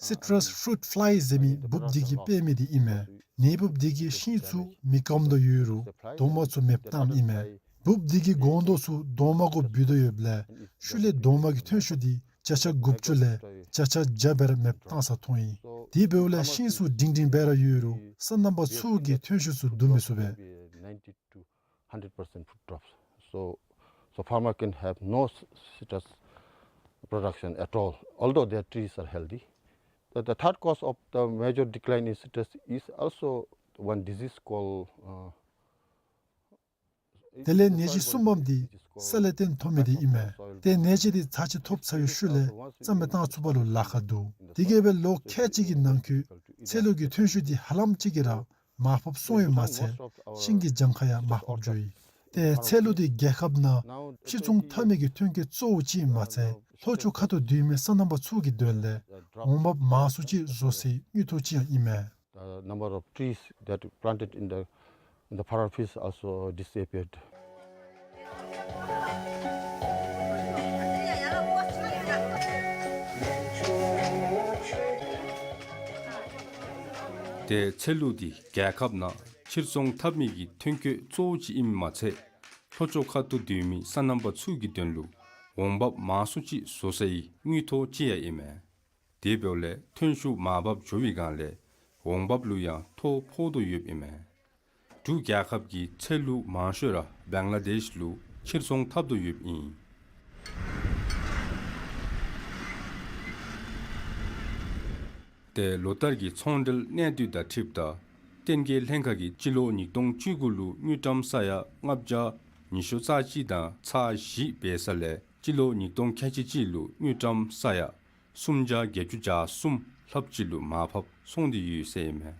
སི་ཊྲཱས་ཕུ་རུཊ་ཕླའི་ཟེར་མི་འབུཔ་འདི་གིས་འབད་མི་འདི་ཨིན་མས། ནད་འབུཔ་འདི་གིས་ཤིང་ཚུ་མི་སྐམ་དོ་ཡོད་རུང་གདོང་མ་ཚུ་མེདཔ་བཏངམ་ཨིན་མས། འབུཔ་འདི་གིས་སྒོང་རྡོག་ཚུ་གདོང་མ་གུ་འབུད་དོ་ཡོདཔ་ལས་ཤུལ་ལས་གདོང་མ་གི་ཐོན་ཤུགས་འདི་བརྒྱ་ཆ་དགུ་བཅུ་ལས་བརྒྱ་ཆ་བརྒྱ་སྦེ་ར་མེདཔ་བཏང་ས་མཐོང་ཡི། དེ་འབདཝ་ལས་ཤིང་ཚུ་སྒྲིང་སྒྲིང་སྦེ་ར་ཡོད་རུང་སོ་ནམ་པ་ཚུ་གིས་ཐོན་ཤུགས་ཚུ་བསྡུ་མི་ཚུགས་པས། Ninety to hundred percent fruit drops. So, so farmer can have no c-, citrus production at all, although their trees are healthy. The, the third cause of the major decline in citrus is also one disease called, uh, དེ་ལས་ནད་གཞི་གསུམ་པམ་འདི་ས་ལས་བརྟེན་ཐོབ་མི་འདི་ཨིན་མས། ཏེ་ནད་གཞི་འདི་ཚར་གཅིག་ཐོབ་ཚར་བའི་ཤུལ་ལས་རྩ་མེད་བཏང་ཚུགས་པ་ལུ་ལཱ་ཁག་འདུག། དེ་གིས་སྦེ་ལོ་ཁལ་གཅིག་གི་ནང་འཁོད་ཚལ་ལུ་གི་ཐོན་ཤུགས་འདི་ཧ་ལམ་ཅིག་གིས་ར་མར་ཕབ་སོང་ཡོདཔ་མ་ཚད་ཤིང་གི་གྱངས་ཁ་ཡང་མར་ཕབ་འགྱོ་ཡི། ཏེ་ཚལ་ལུ་འདི་རྒྱལ་ཁབ་ནང་ཕྱིར་ཚོང་འཐབ་མི་གི་ཐོན་སྐྱེད་གཙོ་བོ་ཅིག་ཨིནམ་མ་ཚད་ལྷོ་ཕྱོགས་ཁ་ཐུག་སྡོད་མི་སོ་ནམ་པ་ཚུ་གི་དོན་ལས་འོང་འབབ་མང་སུ་ཅིག་བཟོ་སའི་དངུལ་ཐོག་ཅིག་ཡང་ཨིན་མས། The number of trees that planted in the, in the farmer fields also disappeared. ཏེ་ཚལ་ལུ་འདི་རྒྱལ་ཁབ་ནང་ཕྱིར་ཚོང་འཐབ་མི་གི་ཐོན་སྐྱེད་གཙོ་བོ་ཅིག་ཨིནམ་མ་ཚད་ལྷོ་ཕྱོགས་ཁ་ཐུག་སྡོད་མི་སོ་ནམ་པ་ཚུ་གི་དོན་ལུ་འོང་འབབ་མང་སུ་ཅིག་བཟོ་སའི་དངུལ་ཐོག་ཅིག་ཡང་ཨིན་མས། དེ་འབདཝ་ལས་ཐོན་ཤུགས་མར་ཕབ་འགྱོ་བའི་སྒང་ལས་འོང་འབབ་ལུ་ཡང་ཐོ་ཕོག་དོ་ཡོདཔ་ཨིན་མས། འབྲུག་རྒྱལ་ཁབ་ཀྱི་ཚལ་ལུ་མང་ཤོས་ར་བང་ལ་དེཤ་ལུ་ཕྱིར་ཚོང་འཐབ་དོ་ཡོདཔ་ཨིན། ཏེ་ལོ་ལྟར་གྱི་ཚོང་འབྲེལ་གནད་སྡུད་དང་འཁྲིལཝ་ད་བསྟན་རྒྱས་ལྷན་ཁག་གིས་སྤྱི་ལོ་ཉིས་སྟོང་བཅུ་དགུ་ལུ་དངུལ་ཀྲམ་ས་ཡ་ལྔ་བརྒྱ་ཉི་ཤུ་རྩ་གཅིག་དང་ཚག་བཞི་འབད་ས་ལས་སྤྱི་ལོ་ཉིས་སྟོང་ཁལ་གཅིག་གཅིག་ལུ་དངུལ་ཀྲམ་ས་ཡ་སུམ་བརྒྱ་བརྒྱད་ཅུ་གྱ་གསུམ་ལྷགཔ་ཅིག་ལུ་མར་ཕབ་སོང་སྟེ་ཡོད་ཟེར་ཨིན་མས།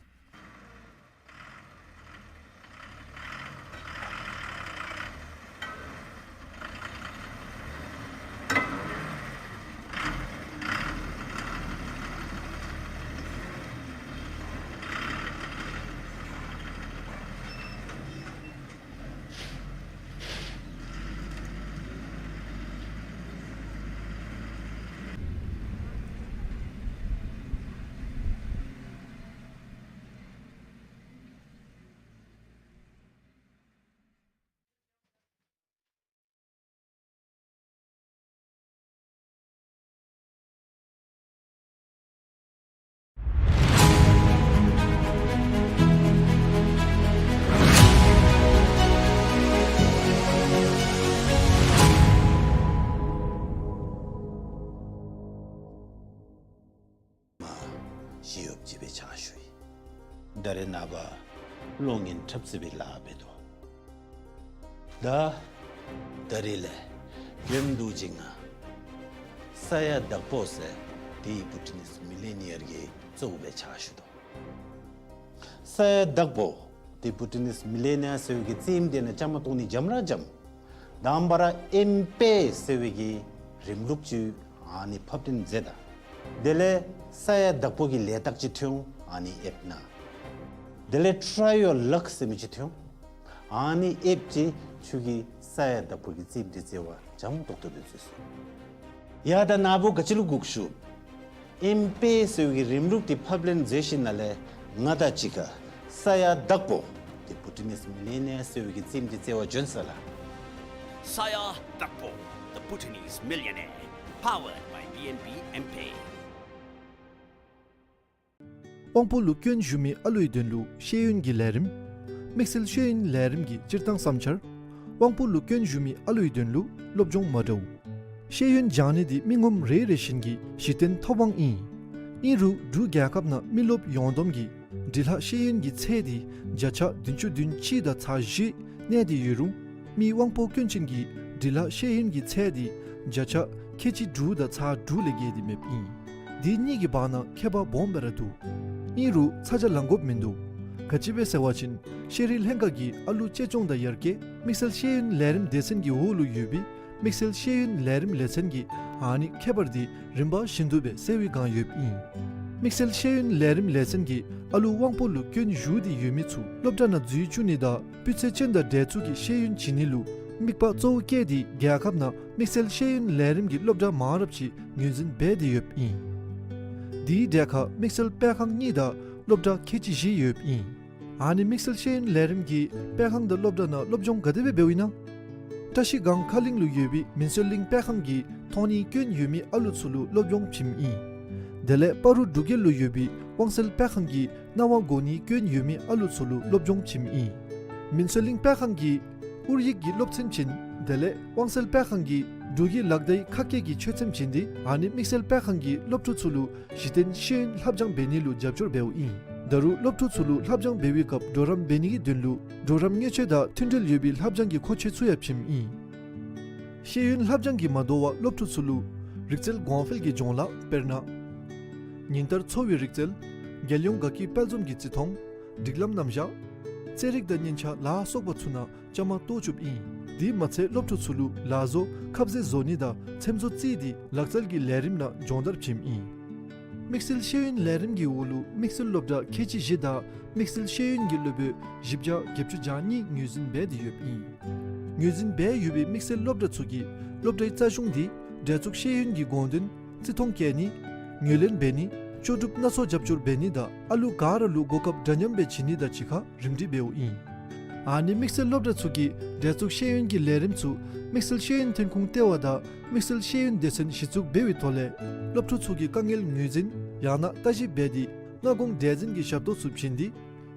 མ་ཞི་གཡོགཔ་ཅིག་སྦེ་ཕྱག་ཞུ་ཡི། ད་རེས་ནངས་པ་གློག་བརྙན་འཁྲབ་རྩེད་པའི་ལཱ་འབད་དོ། ད་ད་རེས་ལས་རྒྱུན་དུ་ཅིག་ང་ས་ཡ་བདག་པོ་ཟེར་དེ་བུ་ཊི་ནིས་མི་ལི་ནི་ཡར་གྱི་གཙོ་བོ་སྦེ་ཕྱག་ཞུ་དོ། ས་ཡ་བདག་པོ་དེ་བུ་ཊི་ནིས་མི་ལི་ནི་ཡར་ཟེར་བའི་གི་རྩེདམོ་འདི་ནང་བཅའ་མར་གཏོགས་ནི་འཇམ་ར་འཇམ། དང་པ་ར་ཨེམ་པེ་ཟེར་བའི་གི་རིམ་ལུགས་ཅིག་ཨ་ནི་ཕབ་སྟོན་མཛད་ད། དེ་ལས་ས་ཡ་བདག་པོ་གི་ལས་རྟགས་ཅིག་ཐོན་འོང་ཨ་ནི་ཨེབ་ན། དེ་ལས་ཊ་རའི་ཡོར་ལག་ཟེར་མི་ཅིག་ཐོན་འོང་། ཨ་ནི་ཨེབ་ཅིག་ཁྱོད་ཀྱིས་ས་ཡ་བདག་པོ་གི་རྩེདམོ་འདི་རྩེ་བར་འཇམ་ཏོག་ཏོ་སྦེ་རྩེ་ཚུགས། ཡ་ད་ན་བུ་ག་ཅི་ལུ་སྒུག་ཞུ། ཨེམ་པེ་ཟེར་བའི་གི་རིམ་ལུགས་འདི་ཕབ་ལེན་མཛད་ཞིནམ་ལས་ང་དང་གཅིག་ཁར་ས་ཡ་བདག་པོ་དེ་བུ་ཊི་ནིས་མི་ལི་ནི་ཡར་ཟེར་བའི་གི་རྩེདམོ་འདི་རྩེ་བར་བྱོན་ཟེར་ལགས། ས་ཡ་བདག་པོ། The Bhutanese Millionaire. Powered by B N B M Pay. དབང་པོ་ལུ་སྐྱོན་ཞུགས་མི་ཨ་ལུའི་དོན་ལུ་ཤེས་ཡོན་གྱི་ལས་རིམ། དམིགས་བསལ་ཤེས་ཡོན་ལས་རིམ་གྱི་སྤྱིར་བཏང་བསམ་འཆར། དབང་པོ་ལུ་སྐྱོན་ཞུགས་མི་ཨ་ལུའི་དོན་ལུ་སློབ་སྦྱོང་མ་འདྲཝ། ཤེས་ཡོན་སྦྱང་ནི་འདི་མི་ངོམ་རེ་རེ་བཞིན་གྱི་གཞི་རྟེན་ཐོབ་དབང་ཨིན། ཨིན་རུང་འབྲུག་རྒྱལ་ཁབ་ནང་མི་རློབས་ཡོངས་བསྡོམས་ཀྱི་འབྲི་ལྷག་ཤེས་ཡོན་གྱི་ཚད་འདི་བརྒྱ་ཆ་བདུན་ཅུ་དོན་གཅིག་དང་ཚག་བཞི་གནས་ཏེ་ཡོད་རུང་མི་དབང་པོ་སྐྱོན་ཅན་གྱི་འབྲི་ལྷག་ཤེས་ཡོན་གྱི་ཚད་འདི་བརྒྱ་ཆ་ཁལ་གཅིག་དྲུག་དང་ཚག་དྲུག་ལས་བརྒལ་ཏེ་མེདཔ་ཨིན། དེ་གཉིས་ཀྱི་བར་ན་ཁྱད་པར་སྦོམ་སྦེ་ར་འདུག། ཨིན་རུང་ཚ་གྱང་ལང་དགོཔ་མིན་འདུག། ག་ཅི་སྦེ་ཟེར་བ་ཅིན་ཤེས་རིག་ལྷན་ཁག་གིས་ཨ་ལུ་གཅེས་སྐྱོང་དང་ཡར་རྒྱས་དམིགས་བསལ་ཤེས་ཡོན་ལས་རིམ་སྡེ་ཚན་གྱི་འོག་ལུ་ཡོད་པའི་དམིགས་བསལ་ཤེས་ཡོན་ལས་རིམ་ལས་ཚན་གྱིས་ཨ་ནི་ཁྱད་པར་དེ་རིམ་པ་བཞིན་དུ་སྦེ་སེལ་བའི་བསྒང་ཡོདཔ་ཨིན། དམིགས་བསལ་ཤེས་ཡོན་ལས་རིམ་ལས་ཚན་གྱིས་ཨ་ལུ་དབང་པོ་ལུ་སྐྱོན་ཞུགས་ཏེ་ཡོད་མི་ཚུ་སློབ་གྲྭ་ནང་འཛུལ་བཅུག་ནི་དང་སྤུས་ཚད་ཅན་དང་འདྲ་ཚུགས་ཀྱི་ཤེས་ཡོན་བྱིན་ནི་ལུ་དམིགས་པ་གཙོ་བོ་བསྐྱེད་དེ་རྒྱལ་ཁབ་ནང་དམིགས་བསལ་ཤེས་ཡོན་ལས་རིམ་གྱི་སློབ་གྲྭ་མང་རབས་ཅིག་ངོས་འཛིན་འབད་དེ་ཡོདཔ་ཨིན། དེའི་གྲས་ཁར་དམིགས་བསལ་སྤེལ་ཁང་གཉིས་དང་སློབ་གྲྭ་ཁལ་གཅིག་བཞི་ཡོདཔ་ཨིན། ཨ་ནི་དམིགས་བསལ་ཤེས་ཡོན་ལས་རིམ་གྱི་སྤེལ་ཁང་དང་སློབ་གྲྭ་ནང་སློབ་སྦྱོང་ག་དེ་སྦེ་འབདཝ་ཨིན་ན། བཀྲ་ཤིས་སྒང་ཁ་གླིང་ལུ་ཡོད་པའི་མིན་སྲོལ་གླིང་སྤེལ་ཁང་གིས་མཐོང་སྣེའི་སྐྱོན་ཡོད་མི་ཨ་ལུ་ཚུ་ལུ་སློབ་སྦྱོང་བྱིནམ་ཨིན། དེ་ལས་སྤ་རོ་འབྲུག་རྒྱལ་ལུ་ཡོད་པའི་དབང་གསལ་སྤེལ་ཁང་གིས་སྣང་བ་གོ་སྣེའི་སྐྱོན་ཡོད་མི་ཨ་ལུ་ཚུ་ལུ་སློབ་སྦྱོང་བྱིནམ་ཨིན། མིན་སྲོལ་གླིང་སྤེལ་ཁང་གིས་ཨུར་ཡིག་གི་སློབ་ཚན་བྱིན། དེ་ལས་དབང་གསལ་སྤེལ་ཁང་གིས་འབྲུག་གི་ལག་བརྡའི་ཁ་སྐད་ཀྱི་ཆོས་ཚན་བྱིན་ཏེ་ཨ་ནི་དམིགས་བསལ་སྤེལ་ཁང་གི་སློབ་ཕྲུག་ཚུ་ལུ་གཞི་རྟེན་ཤེས་ཡོན་ལྷབ་སྦྱང་འབད་ནི་ལུ་རྒྱབ་སྐྱོར་འབདཝ་ཨིན། ད་རུང་སློབ་ཕྲུག་ཚུ་ལུ་ལྷབ་སྦྱང་འབད་བའི་སྐབས་གྲོགས་རམ་འབད་ནི་གི་དོན་ལུ་གྲོགས་རམ་མཉེན་ཆས་དང་མཐུན་འབྲེལ་ཡོད་པའི་ལྷབ་སྦྱང་གི་མཁོ་ཆས་ཚུ་ཡང་བྱིནམ་ཨིན། ཤེས་ཡོན་ལྷབ་སྦྱང་གིས་མ་དོ་བར་སློབ་ཕྲུག་ཚུ་ལུ་རིག་རྩལ་གོང་འཕེལ་གྱི་སྦྱོང་བརྡར་དཔེར་ན་ཉིན་ལྟར་འཚོ་བའི་རིག་རྩལ། རྒྱལ་ཡོངས་དགའ་སྐྱིད་དཔལ་འཛོམས་ཀྱི་བརྩི་མཐོང་། སྒྲིག་ལམ་རྣམ་གཞག། རྩེད་རིགས་དང་སྙན་ཆ་ལ་སོགས་པ་ཚུ་ནང་བཅའ་མར་གཏོགས་བཅུགཔ་ཨིན། དེ་མ་ཚད་སློབ་ཕྲུག་ཚུ་ལུ་ལག་བཟོ་ཁ་ཟས་བཟོ་ནི་དང་ཚེམ་བཟོ་རྩེད་དེ་ལག་རྩལ་གྱི་ལས་རིམ་ནང་སྦྱོང་བརྡར་བྱིནམ་ཨིན། དམིགས་བསལ་ཤེས་ཡོན་ལས་རིམ་གྱི་འོག་ལུ་དམིགས་བསལ་སློབ་གྲྭ་ཁལ་གཅིག་བཞི་དང་དམིགས་བསལ་ཤེས་ཡོན་གྱི་སློབ་དཔོན་བཞི་བརྒྱ་བརྒྱད་ཅུ་གྱ་གཉིས་ངོས་འཛིན་འབད་དེ་ཡོདཔ་ཨིན། ངོས་འཛིན་འབད་ཡོད་པའི་དམིགས་བསལ་སློབ་གྲྭ་ཚུ་གིས་སློབ་གྲྭའི་རྩ་གཞུང་དེ་འབྲེལ་གཏུག་ཤེས་ཡོན་གྱི་དགོངས་དོན་བརྩི་མཐོང་བསྐྱེད་ནི། ངོས་ལེན་འབད་ནི། ལྕོགས་གྲུབ་སྣ་ཚོགས་རྒྱབ་སྐྱོར་འབད་ནི་དང་ཨ་ལུ་ག་ར་ལུ་གོ་སྐབས་འདྲ་མཉམ་སྦེ་བྱིན་ནི་དང་གཅིག་ཁར་རིམ་སྒྲིག་འབདཝ་ཨིན། ཨ་ནི་དམིགས་བསལ་སློབ་གྲྭ་ཚུ་གིས་འབྲེལ་གཏུག་ཤེས་ཡོན་གྱི་ལས་རིམ་ཚུ་དམིགས་བསལ་ཤེས་ཡོན་ཐོན་ཁུངས་ལྟེ་བ་དང་དམིགས་བསལ་ཤེས་ཡོན་སྡེ་ཚན་གཞི་བཙུགས་འབད་བའི་ཐོག་ལས་སློབ་ཕྲུག་ཚུ་གི་དཀའ་ངལ་ངོས་འཛིན་ཡང་ན་བརྟག་ཞིབ་འབད་དེ་སྔ་དགོངས་འགྲེལ་འཛིན་གྱི་ཞབས་ཏོག་ཚུ་བྱིན་ཏེ་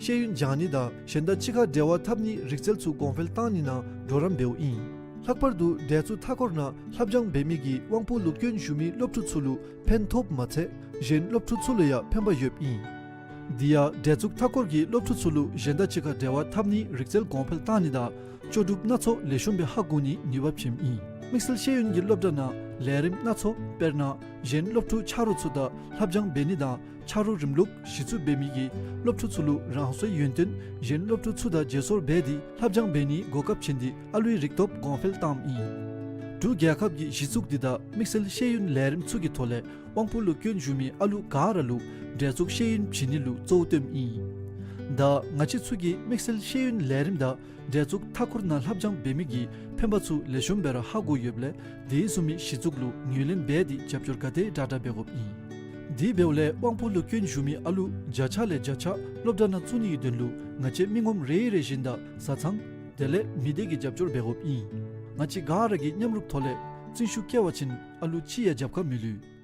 ཤེས་ཡོན་སྦྱང་ནི་དང་གཞན་དང་གཅིག་ཁར་འབྲེལ་བ་འཐབ་ནིའི་རིག་རྩལ་ཚུ་གོང་འཕེལ་བཏང་ནི་ནང་གྲོགས་རམ་འབདཝ་ཨིན། ལྷག་པར་དུ་འབྲེལ་གཏུག་མཐའ་འཁོར་ནང་ལྷབ་སྦྱང་འབད་མི་གིས་དབང་པོ་ལུ་སྐྱོན་ཞུགས་མི་སློབ་ཕྲུག་ཚུ་ལུ་ཕན་ཐོགསཔ་མ་ཚད་གཞན་སློབ་ཕྲུག་ཚུ་ལུ་ཡང་ཕན་པ་ཡོདཔ་ཨིན། དེ་ཡང་འབྲེལ་གཏུག་མཐའ་འཁོར་གྱིས་སློབ་ཕྲུག་ཚུ་ལུ་གཞན་དང་གཅིག་ཁར་འབྲེལ་བ་འཐབ་ནིའི་རིག་རྩལ་གོང་འཕེལ་བཏང་ནི་དང་ལྕོགས་གྲུབ་སྣ་ཚོགས་ལེགས་ཤོམ་སྦེ་ཧ་གོ་ནིའི་ནུས་པ་བྱིནམ་ཨིན། དམིགས་བསལ་ཤེས་ཡོན་གྱི་སློབ་གྲྭ་ནང་ལས་རིམ་སྣ་ཚོགས་དཔེར་ན་གཞན་སློབ་ཕྲུག་ཆ་རོགས་ཚུ་དང་ལྷབ་སྦྱང་འབད་ནི་དང་ཆ་རོགས་རིམ་ལུགས་གཞི་བཙུགས་འབད་མི་གིས་སློབ་ཕྲུག་ཚུ་ལུ་རང་སོའི་ཡོན་ཏན་གཞན་སློབ་ཕྲུག་ཚུ་དང་བརྗེ་སོར་འབད་དེ་ལྷབ་སྦྱང་འབད་ནིའི་གོ་སྐབས་བྱིན་ཏེ་ཨ་ལུའི་རིག་སྟོབས་གོང་འཕེལ་བཏངམ་ཨིན། འབྲུག་རྒྱལ་ཁབ་ཀྱི་གཞི་བཙུགས་འདི་དང་དམིགས་བསལ་ཤེས་ཡོན་ལས་རིམ་ཚུ་གི་ཐོག་ལས་དབང་པོ་ལུ་སྐྱོན་ཞུགས་མི་ཨ་ལུ་ག་ར་ལུ་འབྲེལ་གཏུག་ཤེས་ཡོན་བྱིན་ནི་ལུ་གཙོ་བོ་བཏོནམ་ཨིན། ད་ང་བཅས་ཚུ་གིས་དམིགས་བསལ་ཤེས་ཡོན་ལས་རིམ་དང་འབྲེལ་གཏུག་མཐའ་འཁོར་ནང་ལྷབ་སྦྱང་འབད་མི་གི་ཕན་པ་ཚུ་ལེགས་ཤོམ་སྦེ་ར་ཧ་གོ་ཡོདཔ་ལས་དེ་བཟུམ་མའི་གཞི་བཙུགས་ལུ་ངོས་ལེན་འབད་དེ་རྒྱབ་སྐྱོར་ག་དེ་དྲག་དྲག་འབད་དགོཔ་ཨིན། དེ་འབདཝ་ལས་དབང་པོ་ལུ་སྐྱོན་ཞུགས་མི་ཨ་ལུ་བརྒྱ་ཆ་ལས་བརྒྱ་ཆ་སློབ་གྲྭ་ནང་བཙུགས་ནི་གི་དོན་ལུ་ང་བཅས་མི་ངོམ་རེ་རེ་བཞིན་དང་བཟའ་ཚང་དེ་ལས་མི་སྡེ་གིས་རྒྱབ་སྐྱོར་འབད་དགོཔ་ཨིན། ང་བཅས་ག་ར་གིས་མཉམ་རུབ་ཐོག་ལས་བརྩོན་ཤུགས་བསྐྱེད་པ་ཅིན་ཨ་ལུ་གཅིག་ཡང་རྒྱབ་ཁར་མི་ལུས།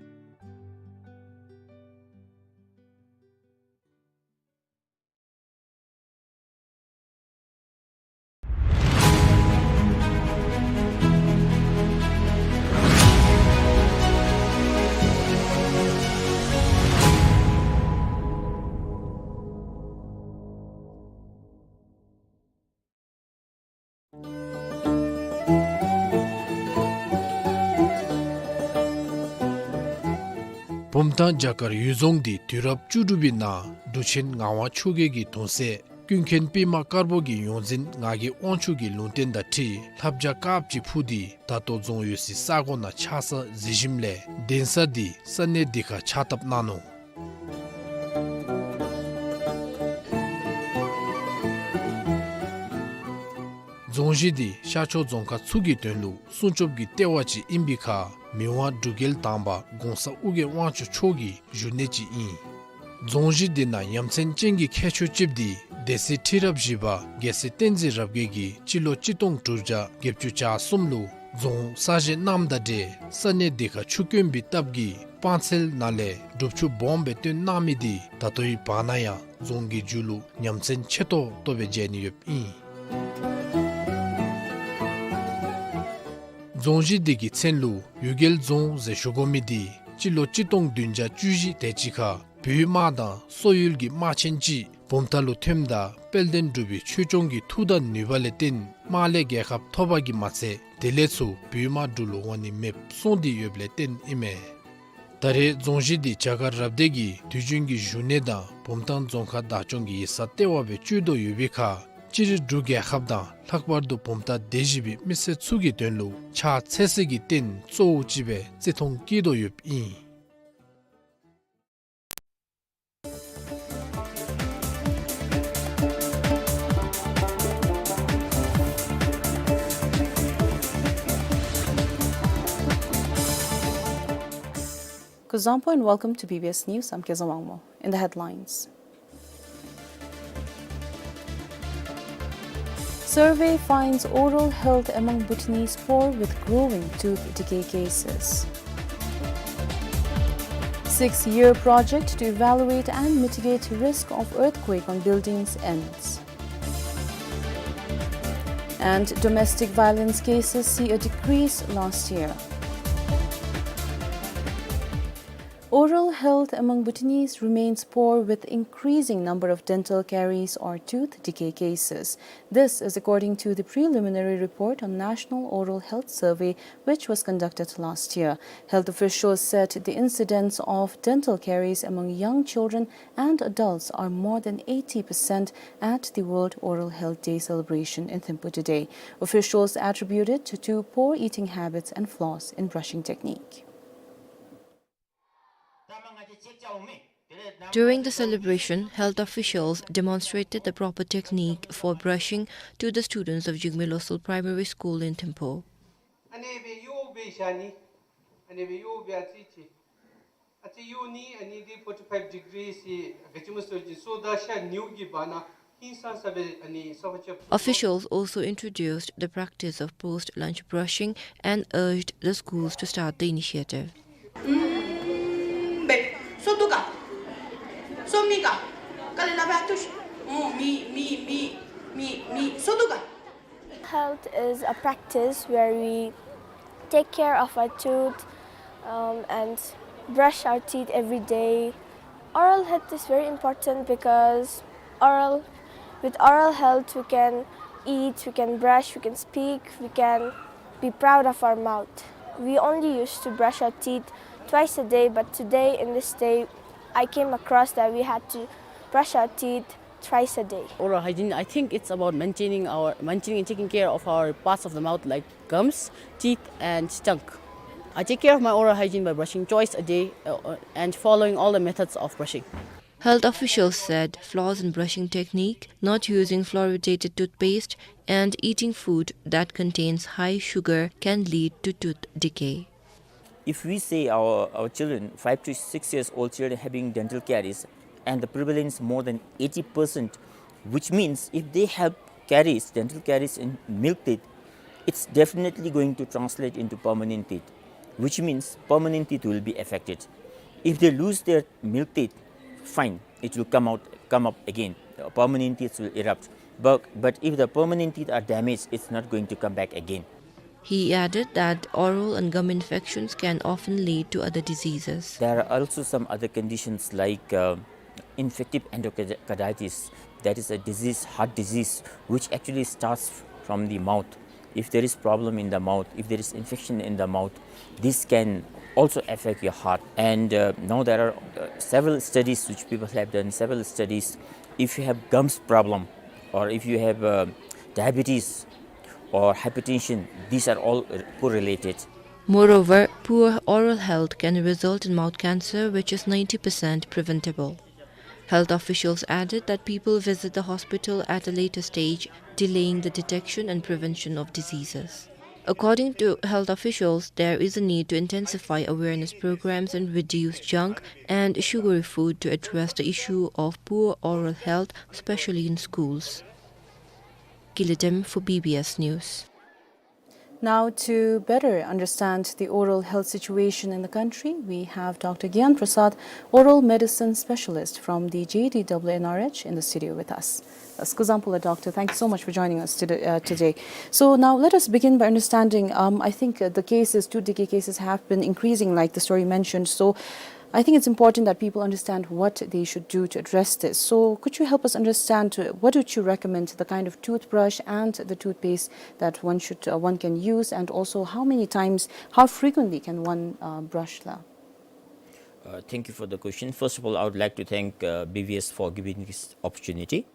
བུམ་ཐང་བྱ་དཀར་གཡུལ་རྫོང་འདི་དུས་རབས་བཅུ་དྲུག་པའི་ནང་འབྲུག་ཆེན་ངག་དབང་ཆོས་རྒྱལ་གྱི་གདུང་སྲས་ཀུན་མཁྱེན་པདྨ་དཀར་པོ་གི་ཡོངས་འཛིན་ངག་གི་དབང་ཕྱུག་གི་ལུང་བསྟན་དང་འཁྲིལ་ལྷ་བྱ་དཀརཔོ་ཅིག་འཕུར་ཏེ་ད་ལྟོ་རྫོང་ཡོད་སའི་ས་གོ་ནང་ཆགས་ས་གཟིགས་ཞིནམ་ལས་གདན་ས་འདི་ས་གནས་འདི་ཁར་ཕྱག་བཏབ་གནང་ནུག། རྫོང་གཞི་འདི་ཤར་ཕྱོགས་རྫོང་ཁག་ཚུ་གི་དོན་ལུ་སྲུང་སྐྱོབ་ཀྱི་ལྟེ་བ་ཅིག་ཨིན་པའི་ཁར་མི་དབང་འབྲུག་རྒྱལ་དང་པ་གོང་ས་ཨོ་རྒྱན་དབང་ཕྱུག་མཆོག་གི་བཞུགས་གནས་ཅིག་ཨིན། རྫོང་གཞི་འདི་ནང་ཡ་མཚན་ཅན་གྱི་ཁྱད་ཆོས་ཅིག་འདི་སྡེ་སྲིད་ཁྲི་རབས་བཞི་པ་རྒྱལ་སྲས་བསྟན་འཛིན་རབ་རྒྱས་ཀྱིས་སྤྱི་ལོ་གཅིག་སྟོང་དྲུག་བརྒྱ་བརྒྱད་ཅུ་གྱ་གསུམ་ལུ་རྫོང་གསར་བཞེངས་གནངམ་དང་འབྲེལ་ས་གནས་འདི་ཁར་ཆུ་དཀོན་པའི་སྟབས་ཀྱིས་སྤང་ཚལ་ནང་ལས་སྒྲུབ་ཆུ་སྦོམ་སྦེ་བཏོན་གནང་མི་འདི་ད་ལྟོའི་བར་ན་ཡང་རྫོང་གི་མཇུག་ལུ་ཡ་མཚན་ཆེ་ཏོག་ཏོ་སྦེ་མཇལ་ནི་ཡོདཔ་ཨིན། རྫོང་གཞི་འདི་གི་མཚན་ལུ་གཡུལ་རྒྱལ་རྫོང་ཟེར་ཞུ་དགོ་མི་འདི་སྤྱི་ལོ་གཅིག་སྟོང་བདུན་བརྒྱ་བཅུ་བཞི་དེ་ཅིག་ཁར་བོད་དམག་དང་སོག་ཡུལ་གྱི་དམག་ཆེན་ཅིག་བུམ་ཐང་ལུ་ཐོནམ་ད་དཔལ་ལྡན་འབྲུག་པའི་ཆོས་སྐྱོང་གི་མཐུ་དང་ནུས་པ་ལས་བརྟེན་དམག་ལས་རྒྱལ་ཁ་ཐོབ་པ་གིས་མ་ཚད་དེ་ལས་ཚུར་བོད་དམག་འབྲུག་ལུ་འོང་ནི་མེདཔ་སོང་སྟེ་ཡོདཔ་ལས་བརྟེན་ཨིན་མས། ད་རེས་རྫོང་གཞི་འདི་བྱ་དགའ་རབ་སྡེ་གི་དུས་རྒྱུན་གྱི་བཞུགས་གནས་དང་བུམ་ཐང་རྫོང་ཁག་བདག་སྐྱོང་གི་ཡིག་ཚང་ལྟེ་བ་སྦེ་སྤྱོད་དོ་ཡོད་པའི་ཁར་སྤྱིར་འབྲུག་རྒྱལ་ཁབ་དང་ལྷག་པར་དུ་བུམ་ཐང་སྡེ་བཞི་པའི་མི་སེར་ཚུ་གི་དོན་ལུ་ཕྱག་འཚལ་སའི་རྟེན་གཙོ་བོ་ཅིག་སྦེ་བརྩི་མཐོང་བསྐྱེད་དོ་ཡོདཔ་ཨིན། Kuzuzangpo and welcome to B B S News. I'm Kezang Wangmo. In the headlines. Survey finds oral health among Bhutanese poor with growing tooth decay cases. Six-year project to evaluate and mitigate risk of earthquake on buildings ends. And domestic violence cases see a decrease last year. Oral health among Bhutanese remains poor, with increasing number of dental caries or tooth decay cases. This is according to the preliminary report on National Oral Health Survey, which was conducted last year. Health officials said the incidence of dental caries among young children and adults are more than eighty percent at the World Oral Health Day celebration in Thimphu today. Officials attribute it to poor eating habits and flaws in brushing technique. During the celebration, health officials demonstrated the proper technique for brushing to the students of Jigme Losal Primary School in Thimphu. ཨ་ནི་སྦེ་ཡོད་པའི་ཤ་ནི། ཨ་ནི་སྦེ་ཡོད་པའི་ཨ་ཙི་ཅིག་ཨ་ཙི་ཡོད་ནི། ཨ་ནི་འདི་forty five degree ཅིག་ག་ཅི་སྨོ་ཟེར་བ་ཅིན་སོ་ད་ཤ་ནིའུ་གི་བར་ན་ཧིང་སངས་ས་སྦེ་ཨ་ནི་ས་ཕ་ཆ། Officials also introduced the practice of post-lunch brushing and urged the schools to start the initiative. ཨུམ་སྦེ་སོ་འདུག་ག། སོ་མི་ག། ག་ལས་ལ་བ་ཐུ་ཤ། ཨོ་མི་མི་མི་མི་མི་སོ་འདུག་ག། Health is a practice where we take care of our tooth, um, and brush our teeth every day. Oral health is very important because oral, with oral health, we can eat, we can brush, we can speak, we can be proud of our mouth. We only used to brush our teeth twice a day, but today, in this day, I came across that we had to brush our teeth thrice a day. Oral hygiene, I think it's about maintaining our, maintaining and taking care of our parts of the mouth like gums, teeth, and tongue. I take care of my oral hygiene by brushing twice a day, uh, uh, and following all the methods of brushing. Health officials said flaws in brushing technique, not using fluoridated toothpaste, and eating food that contains high sugar can lead to tooth decay. If we say our, our children, five to six years old children having dental caries, and the prevalence more than eighty percent, which means if they have caries, dental caries in milk teeth, it's definitely going to translate into permanent teeth, which means permanent teeth will be affected. If they lose their milk teeth, fine, it will come out, come up again. Uh, permanent teeth will erupt. But, but if the permanent teeth are damaged, it's not going to come back again. He added that oral and gum infections can often lead to other diseases. There are also some other conditions like, uh, infective endocarditis. That is a disease, heart disease, which actually starts from the mouth. If there is problem in the mouth, if there is infection in the mouth, this can also affect your heart. And, uh, now there are, uh, several studies which people have done, several studies. If you have gums problem, or if you have, uh, diabetes or hypertension, these are all, uh, correlated. Moreover, poor oral health can result in mouth cancer, which is ninety percent preventable. Health officials added that people visit the hospital at a later stage, delaying the detection and prevention of diseases. According to health officials, there is a need to intensify awareness programs and reduce junk and sugary food to address the issue of poor oral health, especially in schools. Gilidem for B B S News. Now, to better understand the oral health situation in the country, we have Doctor Gyan Prasad, oral medicine specialist from the J D W N R H, in the studio with us. Thus, Kuzuzangpo la Doctor, thank you so much for joining us today, uh, today. So now let us begin by understanding, um, I think, uh, the cases, tooth decay cases have been increasing, like the story mentioned. So I think it's important that people understand what they should do to address this. So could you help us understand, uh, what would you recommend, the kind of toothbrush and the toothpaste that one should, uh, one can use, and also how many times, how frequently can one, uh, brush la? Uh, thank you for the question. First of all, I would like to thank uh, B V S for giving this opportunity.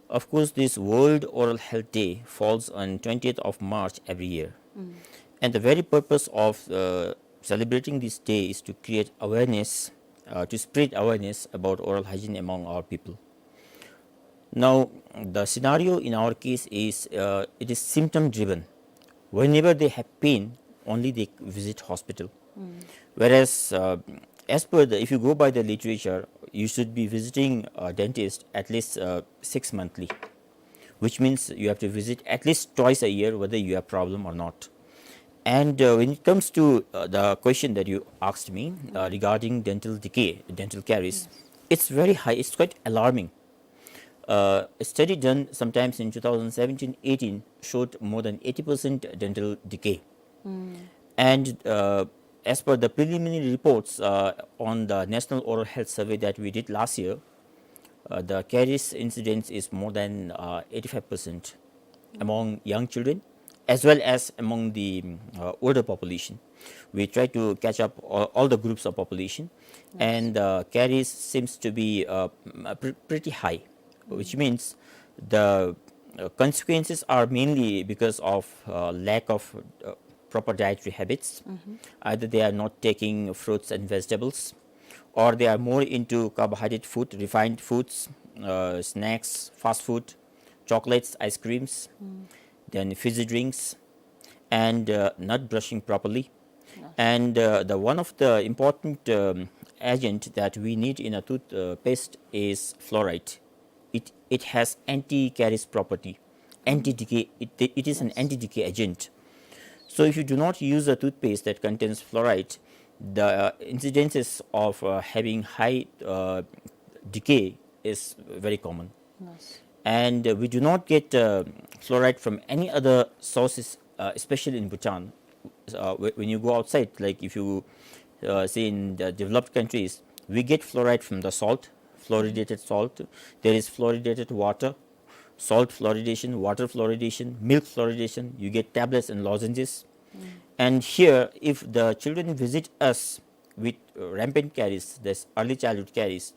Of course, this World Oral Health Day falls on twentieth of March every year. And the very purpose of uh, celebrating this day is to create awareness, uh, to spread awareness about oral hygiene among our people. Now, the scenario in our case is uh, it is symptom driven. Whenever they have pain, only they visit hospital. Whereas, uh, as per the, if you go by the literature, you should be visiting a dentist at least uh, six monthly, which means you have to visit at least twice a year, whether you have problem or not. And uh, when it comes to uh, the question that you asked me uh, regarding dental decay, dental caries, it's very high. It's quite alarming. Uh, a study done sometimes in two thousand seventeen eighteen showed more than eighty percent dental decay. And uh, as per the preliminary reports uh, on the National Oral Health Survey that we did last year, uh, the caries incidence is more than uh, eighty-five percent among young children as well as among the mm, uh, older population. We try to catch up all, all the groups of population, and uh, caries seems to be uh, m- uh, pre- pretty high, which means the uh, consequences are mainly because of uh, lack of uh, proper dietary habits. Either they are not taking fruits and vegetables, or they are more into carbohydrate food, refined foods, uh, snacks, fast food, chocolates, ice creams, then fizzy drinks, and uh, not brushing properly. And uh, the one of the important um, agent that we need in a tooth uh, paste is fluoride. It it has anti-caries property, anti-decay. It, it is an anti-decay agent. So if you do not use a toothpaste that contains fluoride, the uh, incidences of uh, having high uh, decay is very common. And uh, we do not get uh, fluoride from any other sources, uh, especially in Bhutan. Uh, wh- when you go outside, like if you uh, see in the developed countries, we get fluoride from the salt, fluoridated salt. There is fluoridated water, salt fluoridation, water fluoridation, milk fluoridation. You get tablets and lozenges. And here, if the children visit us with uh, rampant caries, that's early childhood caries,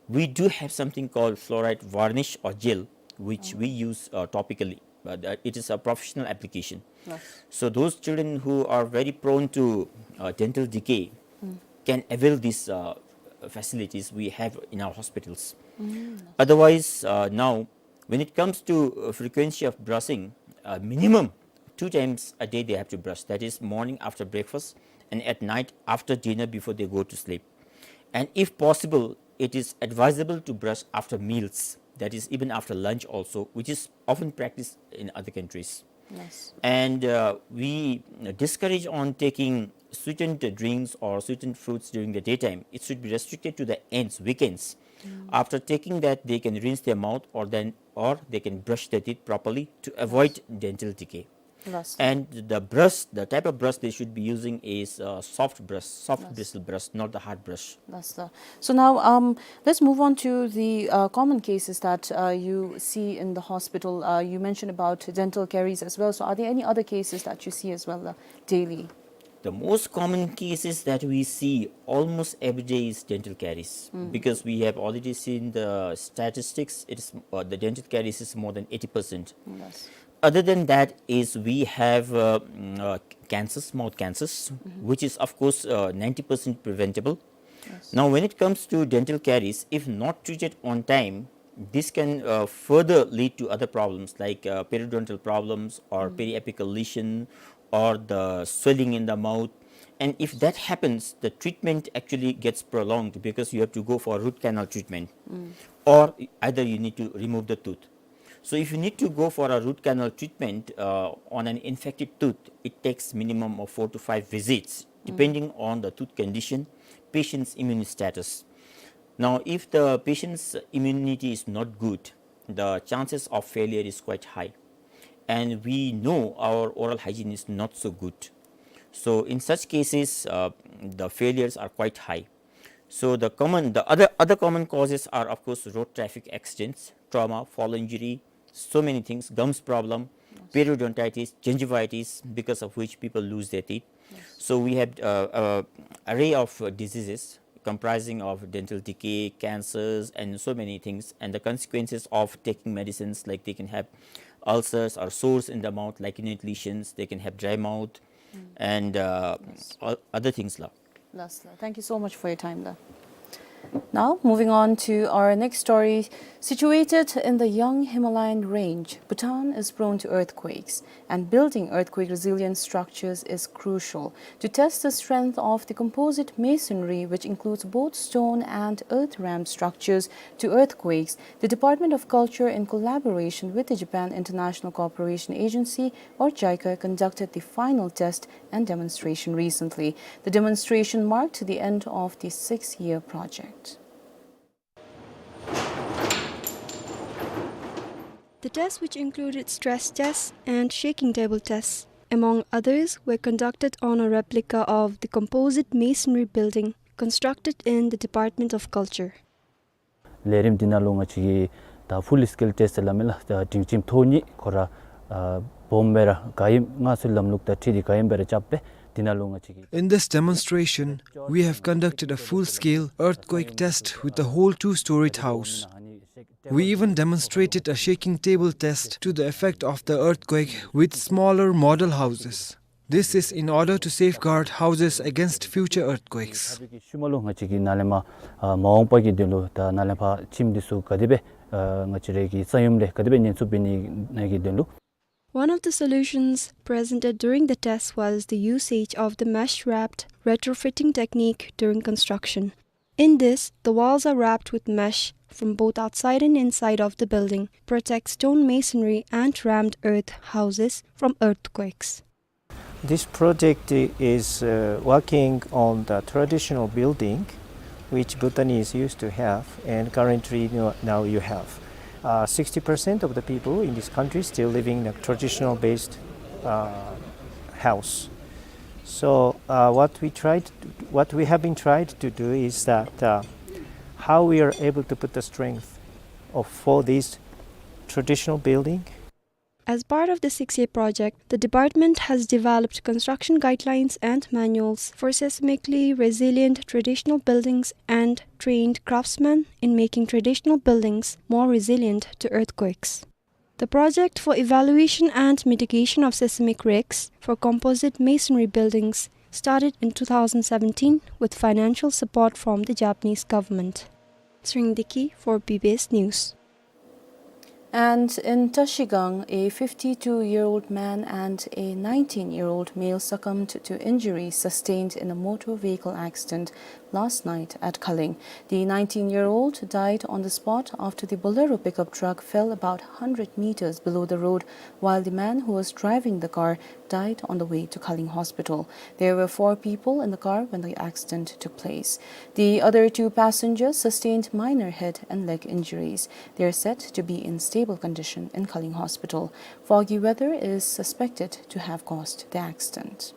we do have something called fluoride varnish or gel, which we use uh, topically. But uh, it is a professional application. So those children who are very prone to uh, dental decay can avail these uh, facilities we have in our hospitals. Otherwise, uh, now when it comes to uh, frequency of brushing, uh, minimum two times a day they have to brush. That is morning after breakfast and at night after dinner before they go to sleep. And if possible, it is advisable to brush after meals. That is even after lunch also, which is often practiced in other countries. And uh, we discourage on taking sweetened drinks or sweetened fruits during the daytime. It should be restricted to the ends, weekends. After taking that, they can rinse their mouth or then or they can brush their teeth properly to avoid dental decay. And the brush, the type of brush they should be using is uh, soft brush, soft bristle brush, not the hard brush. That's the. So now, um, let's move on to the uh, common cases that uh, you see in the hospital. Uh, you mentioned about dental caries as well. So are there any other cases that you see as well uh, daily? The most common cases that we see almost every day is dental caries, because we have already seen the statistics. It is uh, the dental caries is more than eighty percent. Other than that is we have uh, mm, uh, cancers, mouth cancers, which is of course uh, ninety percent preventable. Now, when it comes to dental caries, if not treated on time, this can uh, further lead to other problems like uh, periodontal problems or periapical lesion or the swelling in the mouth. And if that happens, the treatment actually gets prolonged because you have to go for root canal treatment, or either you need to remove the tooth. So if you need to go for a root canal treatment uh, on an infected tooth, it takes minimum of four to five visits, depending on the tooth condition, patient's immune status. Now, if the patient's immunity is not good, the chances of failure is quite high. And we know our oral hygiene is not so good. So in such cases, uh, the failures are quite high. So the common, the other, other common causes are, of course, road traffic accidents, trauma, fall injury, so many things, gums problem, periodontitis, gingivitis, because of which people lose their teeth. So we have uh, a array of uh, diseases comprising of dental decay, cancers, and so many things. And the consequences of taking medicines, like, they can have ulcers or sores in the mouth, like, ligament lesions, they can have dry mouth, and, uh, o-, other things la. Last la. Thank you so much for your time la. Now, moving on to our next story. Situated in the Young Himalayan Range, Bhutan is prone to earthquakes, and building earthquake resilient structures is crucial. To test the strength of the composite masonry, which includes both stone and earth-rammed structures to earthquakes, the Department of Culture, in collaboration with the Japan International Cooperation Agency, or JICA, conducted the final test and demonstration recently. The demonstration marked the end of the six-year project. The tests, which included stress tests and shaking table tests, among others, were conducted on a replica of the composite masonry building constructed in the Department of Culture. ལས་རིམ་འདི་ནང་ལུ་ང་བཅས་ཀྱིས་ད་ཕུལ་སི་ཀེལ་ཊེསཊ་ལ་མེ་ལ་ད་སྒྲིང་ཁྱིམ་ཐོག་གཉིས་ཁོ་ར་ཨ་སྦོམ་སྦེ་ར་ག་ཨིནམ་སྔར་སྲོལ་ལམ་ལུགས་དང་འཁྲིལ་ཏེ་ག་ཨིནམ་སྦེ་ར་རྐྱབ་སྦེ་འདི་ནང་ལུ་ང་བཅས་ཀྱིས། In this demonstration, we have conducted a full-scale earthquake test with the whole two-storied house. We even demonstrated a shaking table test to the effect of the earthquake with smaller model houses. This is in order to safeguard houses against future earthquakes. ཤུལ་མ་ལུ་ང་བཅས་ཀྱིས་ནཱ་ལས་མར་ཨ་མ་འོངས་པ་གི་དོན་ལུ་ད་ནཱ་ལས་ཕར་ཁྱིམ་འདི་ཚུ་ག་དེ་སྦེ་ཨ་ང་བཅས་ར་གི་ས་ཡོམ་ལས་ག་དེ་སྦེ་ཉེན་ཚབས་འབད་ནི་གི་དོན་ལུ། One of the solutions presented during the test was the usage of the mesh-wrapped retrofitting technique during construction. In this, the walls are wrapped with mesh from both outside and inside of the building, protect stone masonry and rammed earth houses from earthquakes. This project is, uh, working on the traditional building which Bhutanese used to have, and currently no-, now you have. Uh, sixty percent of the people in this country still living in a traditional based, uh, house. So, uh, what we tried, what we have been tried to do is that, uh, how we are able to put the strength of, for these traditional building. As part of the six-year project, the department has developed construction guidelines and manuals for seismically resilient traditional buildings and trained craftsmen in making traditional buildings more resilient to earthquakes. The project for evaluation and mitigation of seismic risks for composite masonry buildings started in two thousand seventeen with financial support from the Japanese government. Tshering Deki for B B S News. And in Trashigang, a fifty-two-year-old man and a nineteen-year-old male succumbed to injuries sustained in a motor vehicle accident last night at Khaling. The nineteen-year-old died on the spot after the Bolero pickup truck fell about hundred meters below the road, while the man who was driving the car died on the way to Khaling Hospital. There were four people in the car when the accident took place. The other two passengers sustained minor head and leg injuries. They are said to be in stable condition in Khaling Hospital. Foggy weather is suspected to have caused the accident.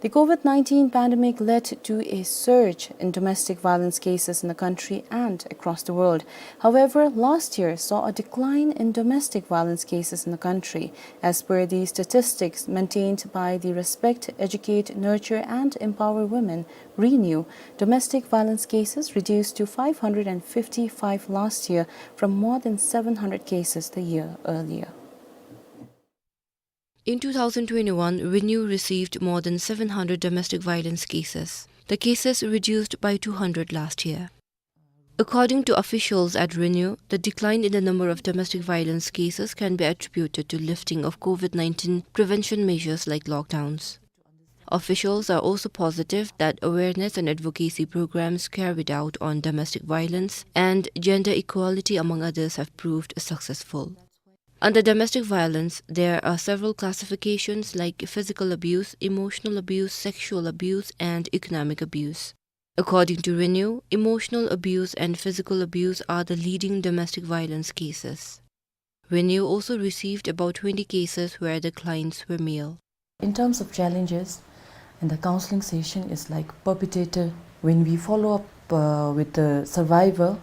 The COVID nineteen pandemic led to a surge in domestic violence cases in the country and across the world. However, last year saw a decline in domestic violence cases in the country. As per the statistics maintained by the Respect, Educate, Nurture and Empower Women, RENEW, domestic violence cases reduced to five hundred and fifty-five last year from more than seven hundred cases the year earlier. In two thousand twenty-one, RENEW received more than seven hundred domestic violence cases. The cases reduced by two hundred last year. According to officials at RENEW, the decline in the number of domestic violence cases can be attributed to lifting of COVID nineteen prevention measures like lockdowns. Officials are also positive that awareness and advocacy programs carried out on domestic violence and gender equality, among others, have proved successful. Under domestic violence, there are several classifications like physical abuse, emotional abuse, sexual abuse, and economic abuse. According to RENEW, emotional abuse and physical abuse are the leading domestic violence cases. RENEW also received about twenty cases where the clients were male. In terms of challenges, in the counseling session is like perpetrator, when we follow up, uh, with the survivor,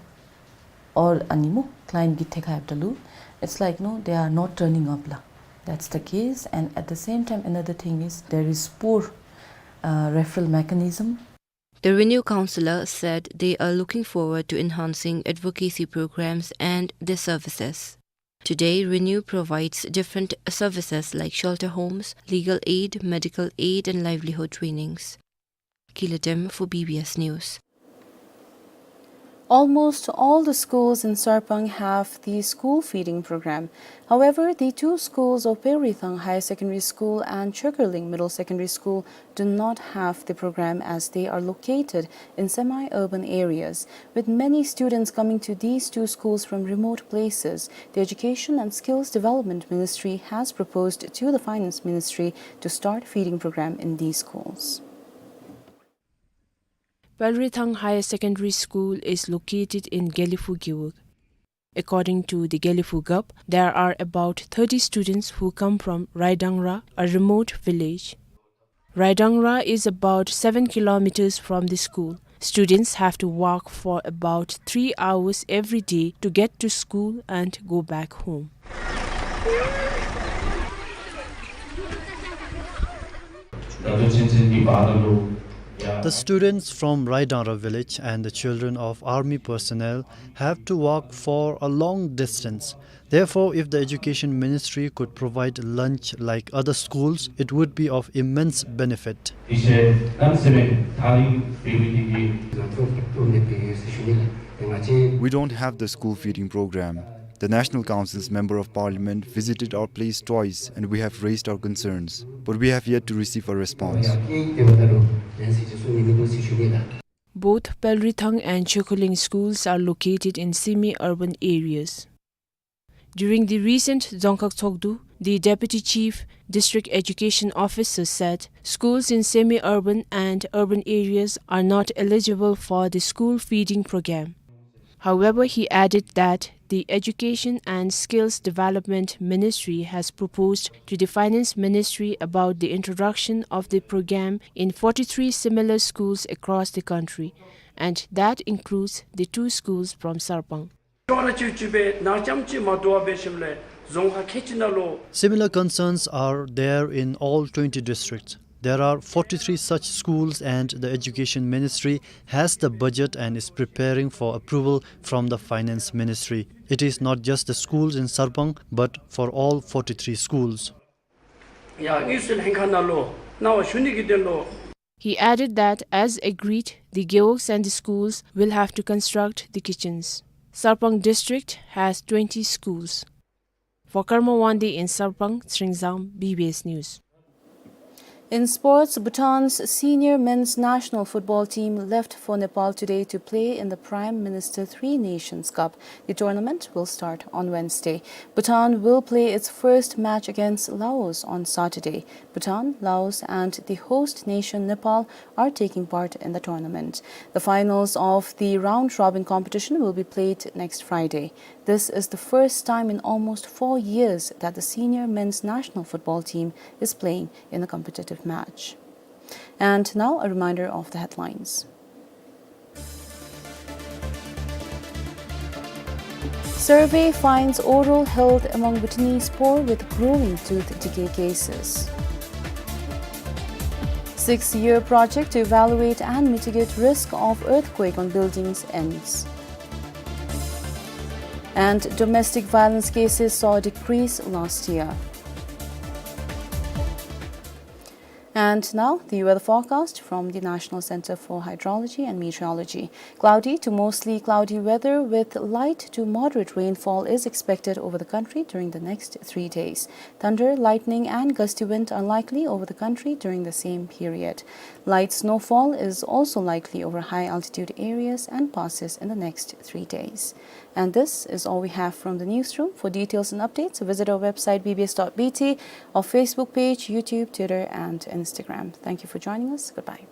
or animu client githe khaiptalu, it's like, no, they are not turning up la. That's the case. And at the same time, another thing is there is poor, uh, referral mechanism. The RENEW councillor said they are looking forward to enhancing advocacy programs and their services. Today, RENEW provides different services like shelter homes, legal aid, medical aid, and livelihood trainings. Kilatem for B B S News. Almost all the schools in Sarpang have the school feeding program. However, the two schools of Pelrithang Higher Secondary School and Choekholing Middle Secondary School do not have the program as they are located in semi-urban areas. With many students coming to these two schools from remote places, the Education and Skills Development Ministry has proposed to the Finance Ministry to start feeding program in these schools. Pelrithang Higher Secondary School is located in Gelephu Gewog. According to the Gelephu Gup, there are about thirty students who come from Raidangra, a remote village. Raidangra is about seven kilometers from the school. Students have to walk for about three hours every day to get to school and go back home. The students from Raidangra village and the children of army personnel have to walk for a long distance. Therefore, if the Education Ministry could provide lunch like other schools, it would be of immense benefit. We don't have the school feeding program. The National Council's Member of Parliament visited our place twice and we have raised our concerns, but we have yet to receive a response. Both Pelrithang and Choekholing schools are located in semi-urban areas. During the recent Dzongkhag Tshogdu, the Deputy Chief District Education Officer said schools in semi-urban and urban areas are not eligible for the school feeding program. However, he added that the Education and Skills Development Ministry has proposed to the Finance Ministry about the introduction of the program in forty-three similar schools across the country, and that includes the two schools from Sarpang. Similar concerns are there in all twenty districts. There are forty-three such schools, and the Education Ministry has the budget and is preparing for approval from the Finance Ministry. It is not just the schools in Sarpang, but for all forty-three schools. He added that, as agreed, the gewogs and the schools will have to construct the kitchens. Sarpang district has twenty schools. For Karma Wangdi in Sarpang, Tsringzang, B B S News. In sports, Bhutan's senior men's national football team left for Nepal today to play in the Prime Minister Three Nations Cup. The tournament will start on Wednesday. Bhutan will play its first match against Laos on Saturday. Bhutan, Laos, and the host nation Nepal are taking part in the tournament. The finals of the round-robin competition will be played next Friday. This is the first time in almost four years that the senior men's national football team is playing in a competitive match. And now, a reminder of the headlines. Survey finds oral health among Bhutanese poor with growing tooth decay cases. Six-year project to evaluate and mitigate risk of earthquake on buildings ends. And domestic violence cases saw a decrease last year. And now, the weather forecast from the National Center for Hydrology and Meteorology. Cloudy to mostly cloudy weather with light to moderate rainfall is expected over the country during the next three days. Thunder, lightning, and gusty wind are likely over the country during the same period. Light snowfall is also likely over high-altitude areas and passes in the next three days. And this is all we have from the newsroom. For details and updates, visit our website B B S dot B T, our Facebook page, YouTube, Twitter, and Instagram. Thank you for joining us. Goodbye.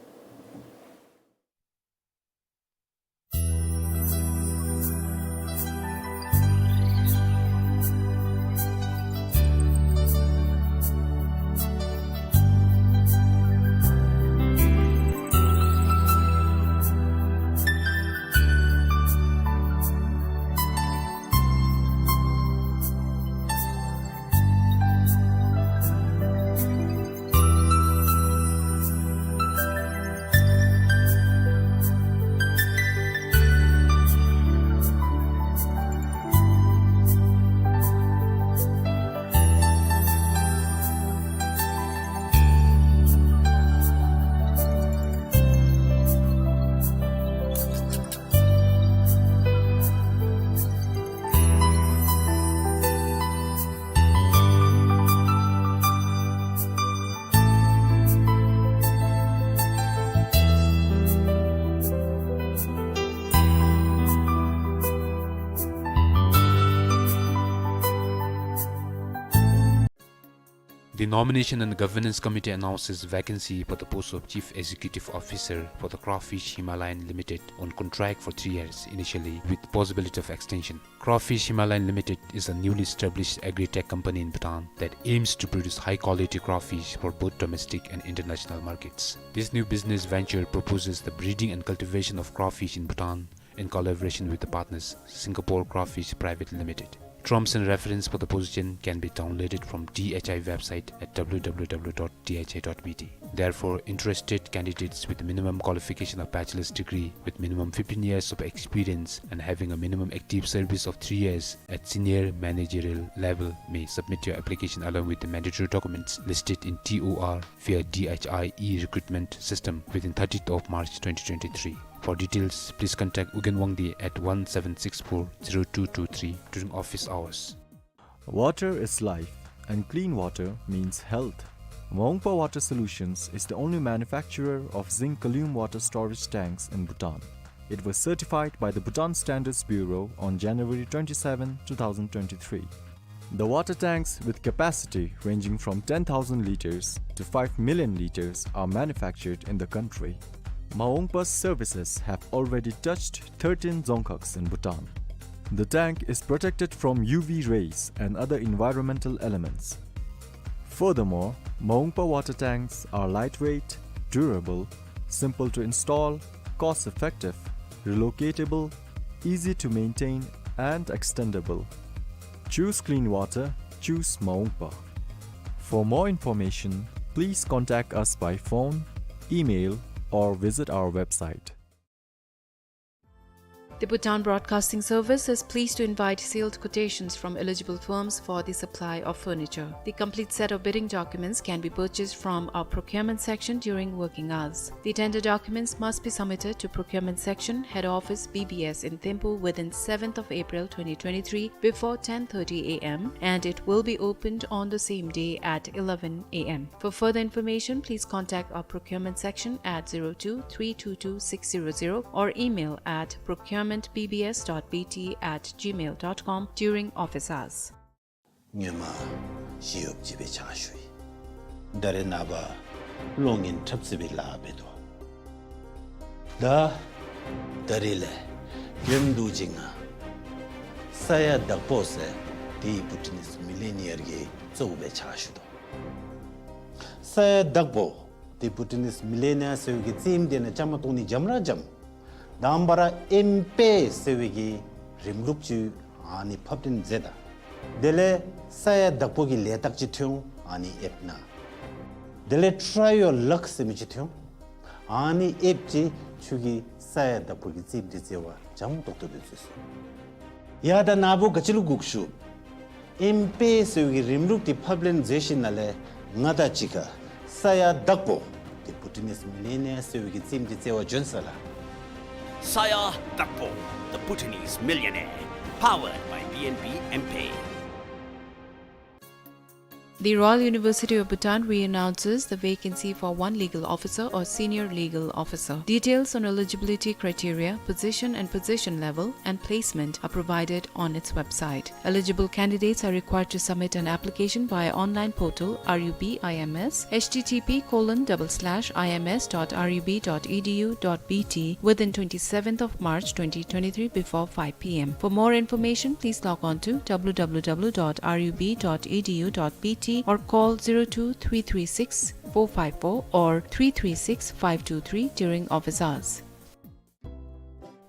The Nomination and Governance Committee announces vacancy for the post of Chief Executive Officer for the Crawfish Himalayan Limited on contract for three years initially, with possibility of extension. Crawfish Himalayan Limited is a newly established agri-tech company in Bhutan that aims to produce high-quality crawfish for both domestic and international markets. This new business venture proposes the breeding and cultivation of crawfish in Bhutan in collaboration with the partners, Singapore Crawfish Private Limited. Terms and reference for the position can be downloaded from D H I website at W W W dot D H I dot B T. Therefore, interested candidates with minimum qualification of bachelor's degree with minimum fifteen years of experience and having a minimum active service of three years at senior managerial level may submit your application along with the mandatory documents listed in T O R via D H I e-recruitment system within thirtieth of March twenty twenty-three. For details, please contact Ugyen Wangdi at one seven six four zero two two three during office hours. Water is life, and clean water means health. Maungpa Water Solutions is the only manufacturer of zinc column water storage tanks in Bhutan. It was certified by the Bhutan Standards Bureau on January twenty-seven, two thousand twenty-three. The water tanks, with capacity ranging from ten thousand liters to five million liters, are manufactured in the country. Maungpa's services have already touched thirteen dzongkhags in Bhutan. The tank is protected from U V rays and other environmental elements. Furthermore, Maungpa water tanks are lightweight, durable, simple to install, cost-effective, relocatable, easy to maintain, and extendable. Choose clean water, choose Maungpa. For more information, please contact us by phone, email, or visit our website. The Bhutan Broadcasting Service is pleased to invite sealed quotations from eligible firms for the supply of furniture. The complete set of bidding documents can be purchased from our procurement section during working hours. The tender documents must be submitted to procurement section, head office, B B S in Thimphu within seventh of April twenty twenty-three before ten thirty A M, and it will be opened on the same day at eleven A M. For further information, please contact our procurement section at zero two three two two six zero zero or email at procurement B B S dot B T at gmail dot com during office hours. སྔོན་མ་ཞི་གཡོགཔ་ཅིག་སྦེ་ཕྱག་ཞུ་ཡི། ད་རེས་ནངས་པ་གློག་བརྙན་འཁྲབ་རྩེད་པའི་ལཱ་འབད་དོ། ད་ད་རེས་ལས་རྒྱུན་དུ་ཅིག་ང་ས་ཡ་བདག་པོ་ཟེར་དེ་བྷུ་ཊི་ནིས་མི་ལི་ནི་ཡར་གྱི་གཙོ་བོ་སྦེ་ཕྱག་ཞུ་དོ། ས་ཡ་བདག་པོ་དེ་བྷུ་ཊི་ནིས་མི་ལི་ནི་ཡར་ཟེར་བའི་གི་རྩེདམོ་དེ་ནང་བཅའ་མར་གཏོགས་ནི་འཇམ་ར་འཇམ། དང་པ་ར་ཨེམ་པེ་ཟེར་བའི་གི་རིམ་ལུགས་ཅིག་ཨ་ནི་ཕབ་ལེན་མཛད་ད། དེ་ལས་ས་ཡ་བདག་པོ་གི་ལས་རྟགས་ཅིག་ཐོན་འོང་། ཨ་ནི་ཨེབ་ནང་། དེ་ལས་ཊ་རའི་ཡོར་ལག་ཟེར་མི་ཅིག་ཐོན་འོང་། ཨ་ནི་ཨེབ་ཅིག་ཁྱོད་ཀྱིས་ས་ཡ་བདག་པོ་གི་རྩེདམོ་དེ་རྩེ་བར་འཇམ་ཏོག་ཏོ་སྦེ་བཟོ་ཚུགས། ཡ་ད་ནཱ་བུ་ག་ཅི་ལུ་སྒུག་ཞུ། ཨེམ་པེ་ཟེར་བའི་གི་རིམ་ལུགས་དེ་ཕབ་ལེན་མཛད་ཞིནམ་ལས་ང་དང་གཅིག་ཁར་ས་ཡ་བདག་པོ་དེ་བྷུ་ཊི་ནིས་མི་ལི་ནི་ཡར་ཟེར་བའི་གི་རྩེདམོ་དེ་རྩེ་བར་བྱོན་ཟེར་ལགས། ས་ཡ་བདག་པོ། The Bhutanese Millionaire, powered by B N B M-Pay. The Royal University of Bhutan re-announces the vacancy for one legal officer or senior legal officer. Details on eligibility criteria, position and position level, and placement are provided on its website. Eligible candidates are required to submit an application via online portal R U B I M S, H T T P colon double slash I M S dot R U B dot E D U dot B T, within twenty-seventh of March twenty twenty-three before five P M. For more information, please log on to W W W dot R U B dot E D U dot B T or call zero two three three six four five four or three three six five two three during office hours.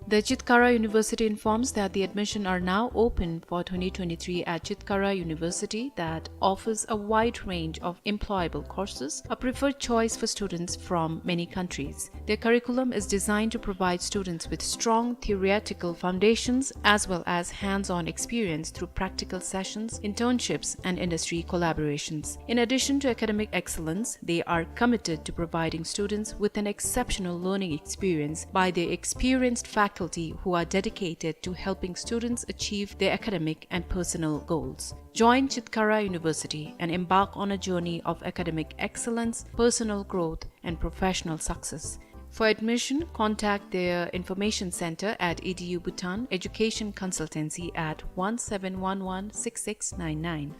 The Chitkara University informs that the admission are now open for twenty twenty-three at Chitkara University, that offers a wide range of employable courses, a preferred choice for students from many countries. Their curriculum is designed to provide students with strong theoretical foundations as well as hands-on experience through practical sessions, internships, and industry collaborations. In addition to academic excellence, they are committed to providing students with an exceptional learning experience by their experienced faculty who are dedicated to helping students achieve their academic and personal goals. Join Chitkara University and embark on a journey of academic excellence, personal growth, and professional success. For admission, contact their information center at E D U Bhutan, education consultancy at one seven one one six six nine nine.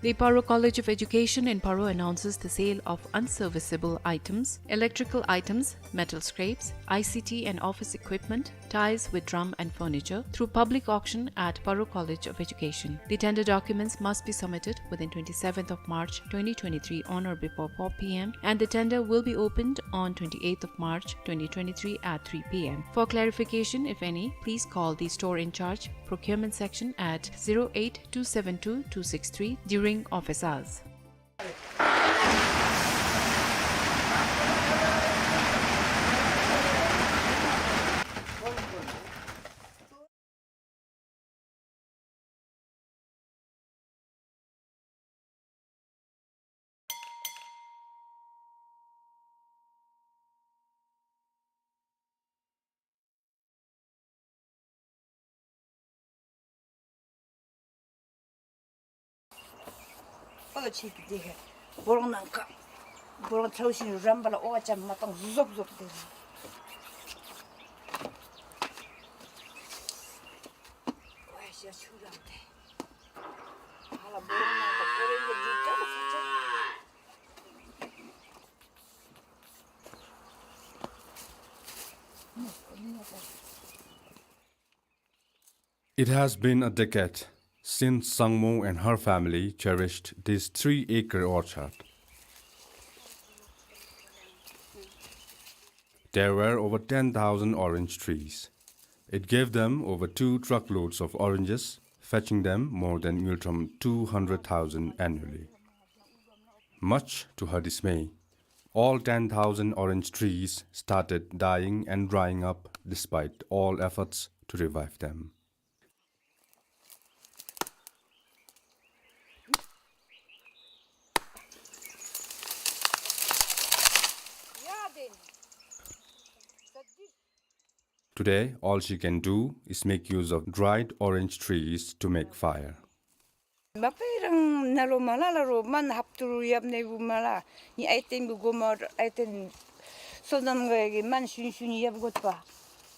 The Paro College of Education in Paro announces the sale of unserviceable items, electrical items, metal scraps, I C T and office equipment, ties with drum and furniture, through public auction at Paro College of Education. The tender documents must be submitted within twenty-seventh of March twenty twenty-three on or before four p m, and the tender will be opened on twenty-eighth of March twenty twenty-three at three p m. For clarification, if any, please call the store in charge, procurement section at zero eight two seven two two six three during office hours. ཨོ་ཆི་དེ་ཧེ། སྦོ་ལོང་ནང་ཁ། སྦོ་ལོང་ཚའུ་ཤིང་རམ་པ་ལ་ཨོ་ཅམ་མ་བཏང་ཟོབ་ཟོབ་དེ། ཨོ་ཡ་ཤ་ཆུ་རམ་དེ། ཧ་ལ་སྦོ་ལོང་ནང་ཁ་ཀོ་རེ་ལེ་ཇི་ཏ་ས་ཆ། It has been a decade since Sangmo and her family cherished this three-acre orchard. There were over ten thousand orange trees. It gave them over two truckloads of oranges, fetching them more than Ngultrum two hundred thousand annually. Much to her dismay, all ten thousand orange trees started dying and drying up despite all efforts to revive them. Today, all she can do is make use of dried orange trees to make fire. Mapei rang nalo mala la ro man hap turu yap ne bu mala. Ni aiten bu goma aiten sodam ga ge man shun shun yap got pa.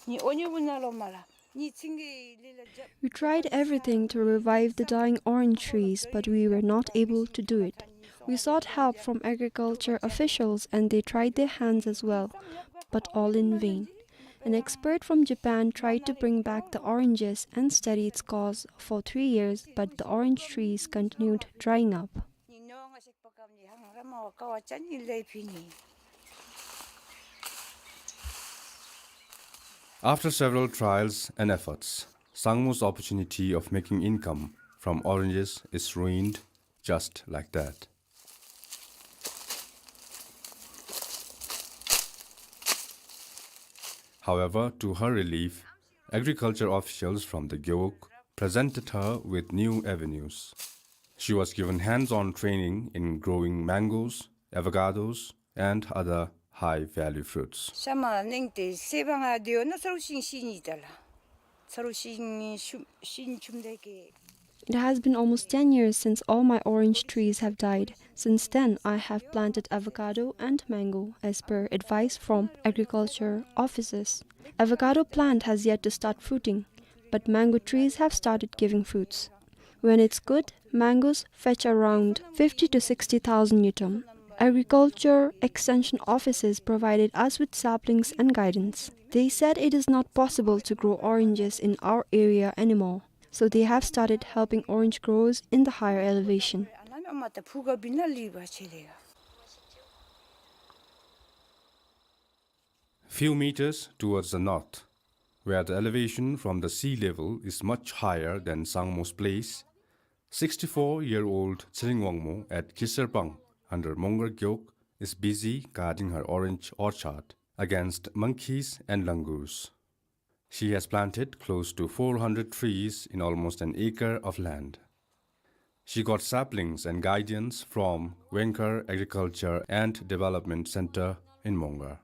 Ni onyu bu nalo mala. Ni chingi lila jap. We tried everything to revive the dying orange trees, but we were not able to do it. We sought help from agriculture officials and they tried their hands as well, but all in vain. An expert from Japan tried to bring back the oranges and study its cause for three years, but the orange trees continued drying up. After several trials and efforts, Sangmo's opportunity of making income from oranges is ruined just like that. However, to her relief, agriculture officials from the Gewog presented her with new avenues. She was given hands-on training in growing mangoes, avocados, and other high-value fruits. ཤ་མ་ནིང་ཏེ་སེ་བ་ང་དེ་ཡོད་ན་ཚ་རུ་ཤིང་ཤིང་ཉིད་ད་ལ། ཚ་རུ་ཤིང་ཤུམ་ཤིང་ཆུམ་དེ་ཀེ། It has been almost ten years since all my orange trees have died. Since then, I have planted avocado and mango as per advice from agriculture officers. Avocado plant has yet to start fruiting, but mango trees have started giving fruits. When it's good, mangoes fetch around fifty to sixty thousand ngultrum. Agriculture extension officers provided us with saplings and guidance. They said it is not possible to grow oranges in our area anymore, so they have started helping orange growers in the higher elevation. Few meters towards the north, where the elevation from the sea level is much higher than Sangmo's place, sixty-four-year-old Tshering Wangmo at Kiserpang under Mongar Gewog is busy guarding her orange orchard against monkeys and langurs. She has planted close to four hundred trees in almost an acre of land. She got saplings and guidance from Wengkar Agriculture and Development Center in Mongar.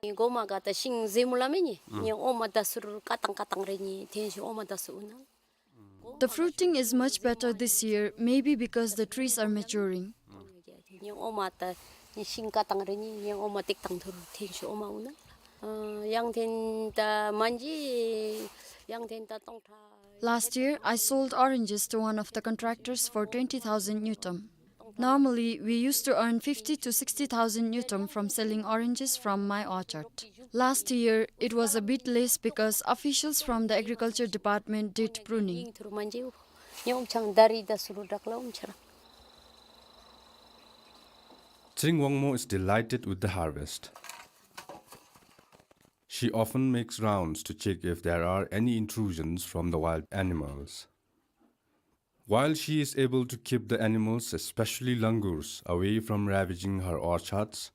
ཉི་གོ་མ་ག་ད་ཤིང་ཟེ་མུ་ལ་མེ་ཉི་ཉི་ཨོ་མ་ད་སུར་ཀ་ཏང་ཀ་ཏང་རེ་ཉི་ཐེན་ཤི་ཨོ་མ་ད་སུ་ཨུ་ན། The fruiting is much better this year, maybe because the trees are maturing. ཉི་ཨོ་མ་ད་ཉི་ཤིང་ཀ་ཏང་རེ་ཉི་ཉི་ཨོ་མ་ཏེག་ཏང་ཐུར་ཐེན་ཤི་ཨོ་མ་ཨུ་ན། ཡང་ཐེན་ད་མན་ཇི་ཡང་ཐེན་ད་ཏོང་ཁྲ། Last year, I sold oranges to one of the contractors for twenty thousand ngultrum. Normally, we used to earn fifty to sixty thousand ngultrum from selling oranges from my orchard. Last year, it was a bit less because officials from the agriculture department did pruning. Tshering Wangmo is delighted with the harvest. She often makes rounds to check if there are any intrusions from the wild animals. While she is able to keep the animals, especially langurs, away from ravaging her orchards,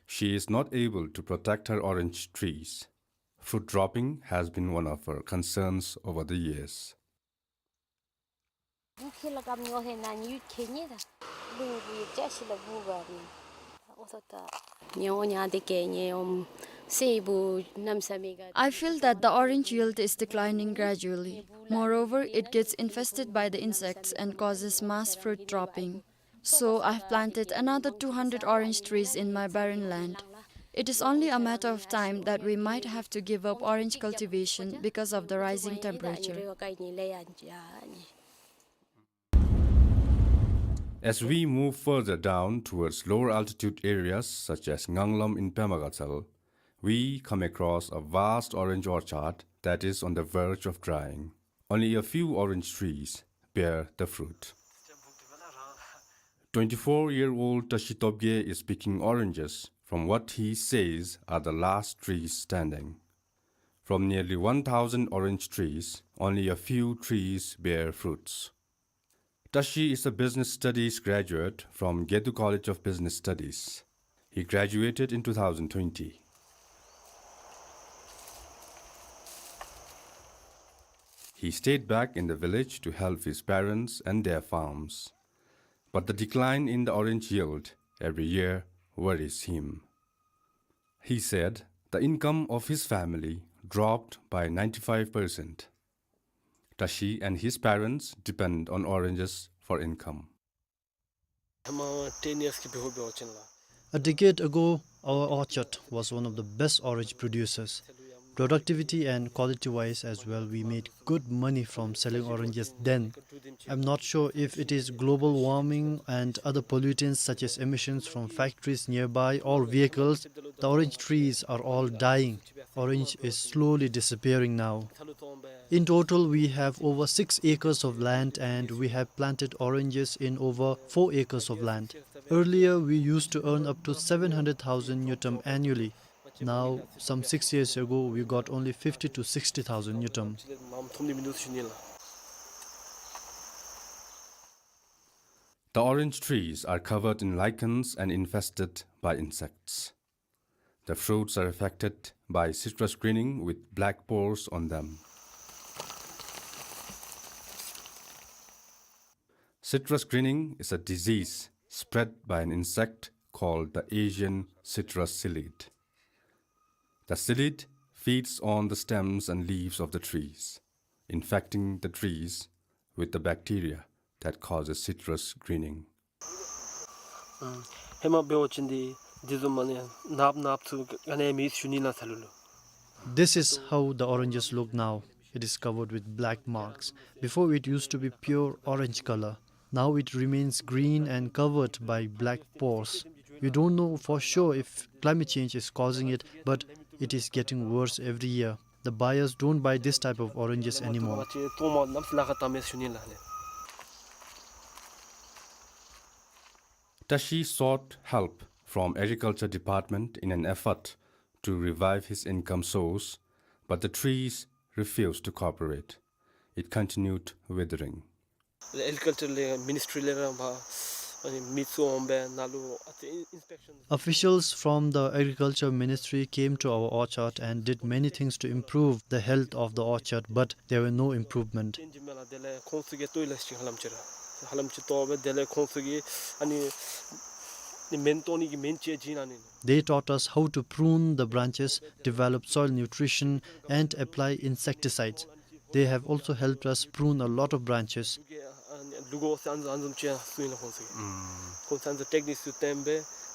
she is not able to protect her orange trees. Fruit dropping has been one of her concerns over the years. I feel that the orange yield is declining gradually. Moreover, it gets infested by the insects and causes mass fruit dropping. So, I have planted another two hundred orange trees in my barren land. It is only a matter of time that we might have to give up orange cultivation because of the rising temperature. As we move further down towards lower altitude areas such as Nganglam in Pema Gatshel, we come across a vast orange orchard that is on the verge of drying. Only a few orange trees bear the fruit. Twenty-four-year-old Tashi Tobgay is picking oranges from what he says are the last trees standing. From nearly one thousand orange trees, only a few trees bear fruits. Tashi is a business studies graduate from Gedu College of Business Studies. He graduated in two thousand twenty. He stayed back in the village to help his parents and their farms. But the decline in the orange yield every year worries him. He said the income of his family dropped by ninety-five percent. Tashi and his parents depend on oranges for income. A decade ago, our orchard was one of the best orange producers. Productivity and quality-wise as well, we made good money from selling oranges then. I'm not sure if it is global warming and other pollutants such as emissions from factories nearby or vehicles. The orange trees are all dying. Orange is slowly disappearing now. In total, we have over six acres of land and we have planted oranges in over four acres of land. Earlier, we used to earn up to seven hundred thousand ngultrum annually. Now, some six years ago, we got only fifty to sixty thousand ngultrum. The orange trees are covered in lichens and infested by insects. The fruits are affected by citrus greening with black spores on them. Citrus greening is a disease spread by an insect called the Asian citrus psyllid. The psyllid feeds on the stems and leaves of the trees, infecting the trees with the bacteria that causes citrus greening. ཨམ་ཧེ་མ་འབད་བ་ཅིན་འདི་འདི་བཟུམ་མ་ནི་ནགཔ་ནགཔ་ཚུ་ག་ནི་མེད་ཞུ་ནི་ལགས་ཚ་ལུ་ལུ། This is how the oranges look now. It is covered with black marks. Before it used to be pure orange color. Now it remains green and covered by black spores. We don't know for sure if climate change is causing it, but it is getting worse every year. The buyers don't buy this type of oranges anymore. Tashi sought help from Agriculture Department in an effort to revive his income source, but the trees refused to cooperate. It continued withering. Agriculture ལས་Ministry ལས་ར་བ་ཨ་ནི་མི་ཚུ་འོང་སྦེ་ནཱ་ལུ་ཨ་ཙི་ཨིན་སི་པེག་ཤཱན། Officials from the Agriculture Ministry came to our orchard and did many things to improve the health of the orchard, but there were no improvement. ཏེན་ཇི་མེ་ལ་དེ་ལས་ཁོང་ཚུ་གིས་ལྟོ་ཡི་ལ་ཅིག་ཧ་ལམ་ཅིག་ར་ཧ་ལམ་ཅིག་ལྟོ་སྦེ་དེ་ལས་ཁོང་ཚུ་གིས་ཨ་ནི་ནི་སྨན་བཏོན་ནི་གི་སྨན་ཅིག་བྱིན་ཨ་ནི། They taught us how to prune the branches, develop soil nutrition, and apply insecticides. They have also helped us prune a lot of branches.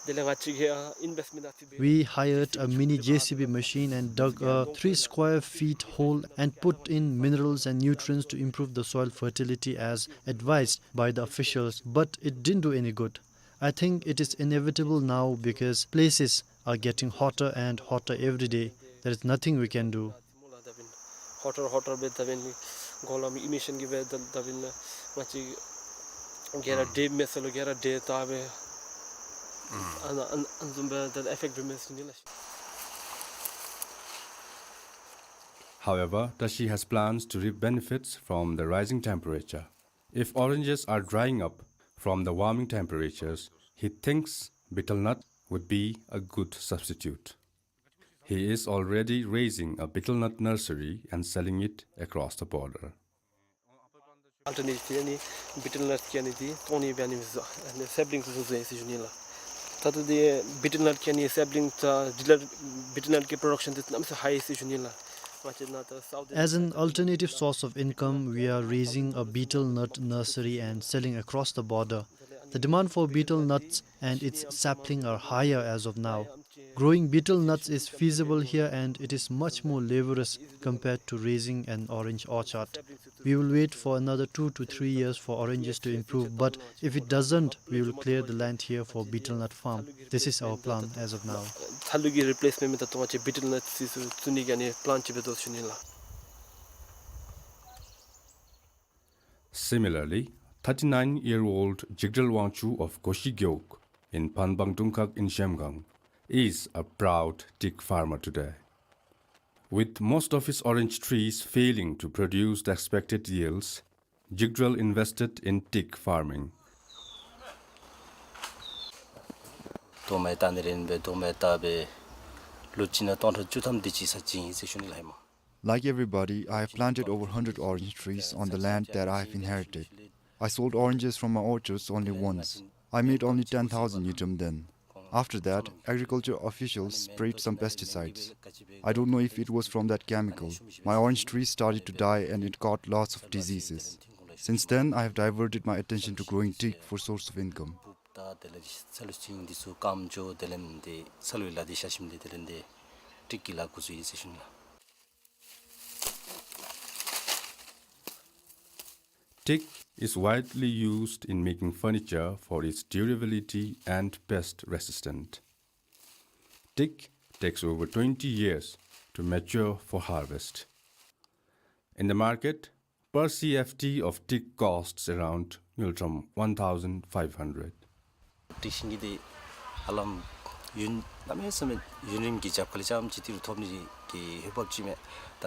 དེ་ལས་ང་བཅས་ཀྱིས་ཨ་ཨིན་བེསཊ་མེནཊ་ཨ་ཙི་སྦེ། We hired a mini J C B machine and dug a three square feet hole and put in minerals and nutrients to improve the soil fertility as advised by the officials, but it didn't do any good. I think it is inevitable now because places are getting hotter and hotter every day. There is nothing we can do. སྨོ་ལགས། ད་འབདན་ཧོཊར་ཧོཊར་སྦེ་ད་འབདན་གོ་ལམ་ཨི་མི་ཤཱན་གྱིས་སྦེ་ད་ད་འབདན་ང་བཅས་ག་ར་ཨུམ་འདྲེ་མེད་ས་ལུ་ག་ར་འདྲེ་བཏགས་སྦེ་ཨུམ་ཨ་ཨ་ཨ་བཟུམ་སྦེ་ད་ཨི་ཕེཀཊ་འབད་མི་ཚུ་ནི་ལགས། However, Tashi has plans to reap benefits from the rising temperature. If oranges are drying up from the warming temperatures, he thinks betel nut would be a good substitute. He is already raising a betel nut nursery and selling it across the border. ཨལ་ཊར་ནེ་ཊིབ་ཨ་ནི་བི་ཊལ་ནཊ་ཀྱི་ཨ་ནི་འདི་བཙོང་ནི་སྦེ་ཨ་ནི་བཟོ་ཨ་ནི་སེབ་ལིངས་བཟོ་བཟོཝ་ཨིན་ཟེར་ཞུ་ནི་ལགས། ད་ལྟོ་འདི་བི་ཊལ་ནཊ་ཀྱི་ཨ་ནི་སེབ་ལིངས་དང་བི་ཊལ་ནཊ་ཀྱི་པྲོ་ཌག་ཤཱན་འདི་གནམ་མེད་ས་མེད་ཧའི་ཨིན་ཟེར་ཞུ་ནི་ལགས། ང་བཅས་ནཱ་ད་སའུཐ་As an alternative source of income, we are raising a betel nut nursery and selling across the border. The demand for betel nuts and its sapling are higher as of now. Growing betel nuts is feasible here and it is much more laborious compared to raising an orange orchard. We will wait for another two to three years for oranges to improve, but if it doesn't, we will clear the land here for betel nut farm. This is our plan as of now. ཐ་ལུ་གི་རི་པི་ལེསི་མེནཊ་མེན་ད་ལྟོ་ང་བཅས་བི་ཊལ་ནཊ་ཅིག་བཙུགས་ནི་གི་ཨ་ནི་པི་ལཱན་ཅིག་འབད་དོ་ཟེར་ཞུ་ནི་ལགས། Similarly, thirty-nine-year-old Jigdral Wangchuk of Goshi Gewog in Phanbang Dungkhag in Zhemgang is a proud teak farmer today. With most of his orange trees failing to produce the expected yields, Jigdral invested in teak farming. དོག་མེ་བཏགས་ནི་རེ་ཨིན་པས། དོག་མེ་བཏགས་སྦེ་ལོ་གཅིག་ནང་སྟོང་ཕྲག་བཅུ་ཐམ་དེ་ཅིག་ས་བྱིན་ཡི་ཟེར་ཞུ་ནི་ལགས་ཧེ་མ། Like everybody, I have planted over hundred orange trees on the land that I have inherited. I sold oranges from my orchards only once. I made only ten thousand ngultrum then. After that, agriculture officials sprayed some pesticides. I don't know if it was from that chemical. My orange trees started to die and it got lots of diseases. Since then, I have diverted my attention to growing teak for source of income. ད་དེ་ལས་ས་ལུ་ཤིང་འདི་ཚུ་སྐམ་འགྱོ། དེ་ལས་འདི་ས་ལུ་ལཱ་འདི་བཞག་ཞིནམ་ལས་དེ་ལས་འདི་ཊིཀ་གི་ལཱ་འགོ་བཙུགས་ཡི་ཟེར་ཞུ་ནི་ལགས། Teak is widely used in making furniture for its durability and pest resistant. Teak takes over twenty years to mature for harvest. In the market, per C F T of teak costs around ngultrum one thousand five hundred. ཊིཀ་ཤིང་གི་འདི་ཧ་ལམ་ཡུན་གནམ་མེད་ས་མེད་ཡུན་རིངམོ་གི་རྒྱབ་ཁ་ལས་རྐྱངམ་ཅིག་འདི་ལུ་ཐོབ་ནི་གི་ཧེ་བབ་ཅིག་མས། ད་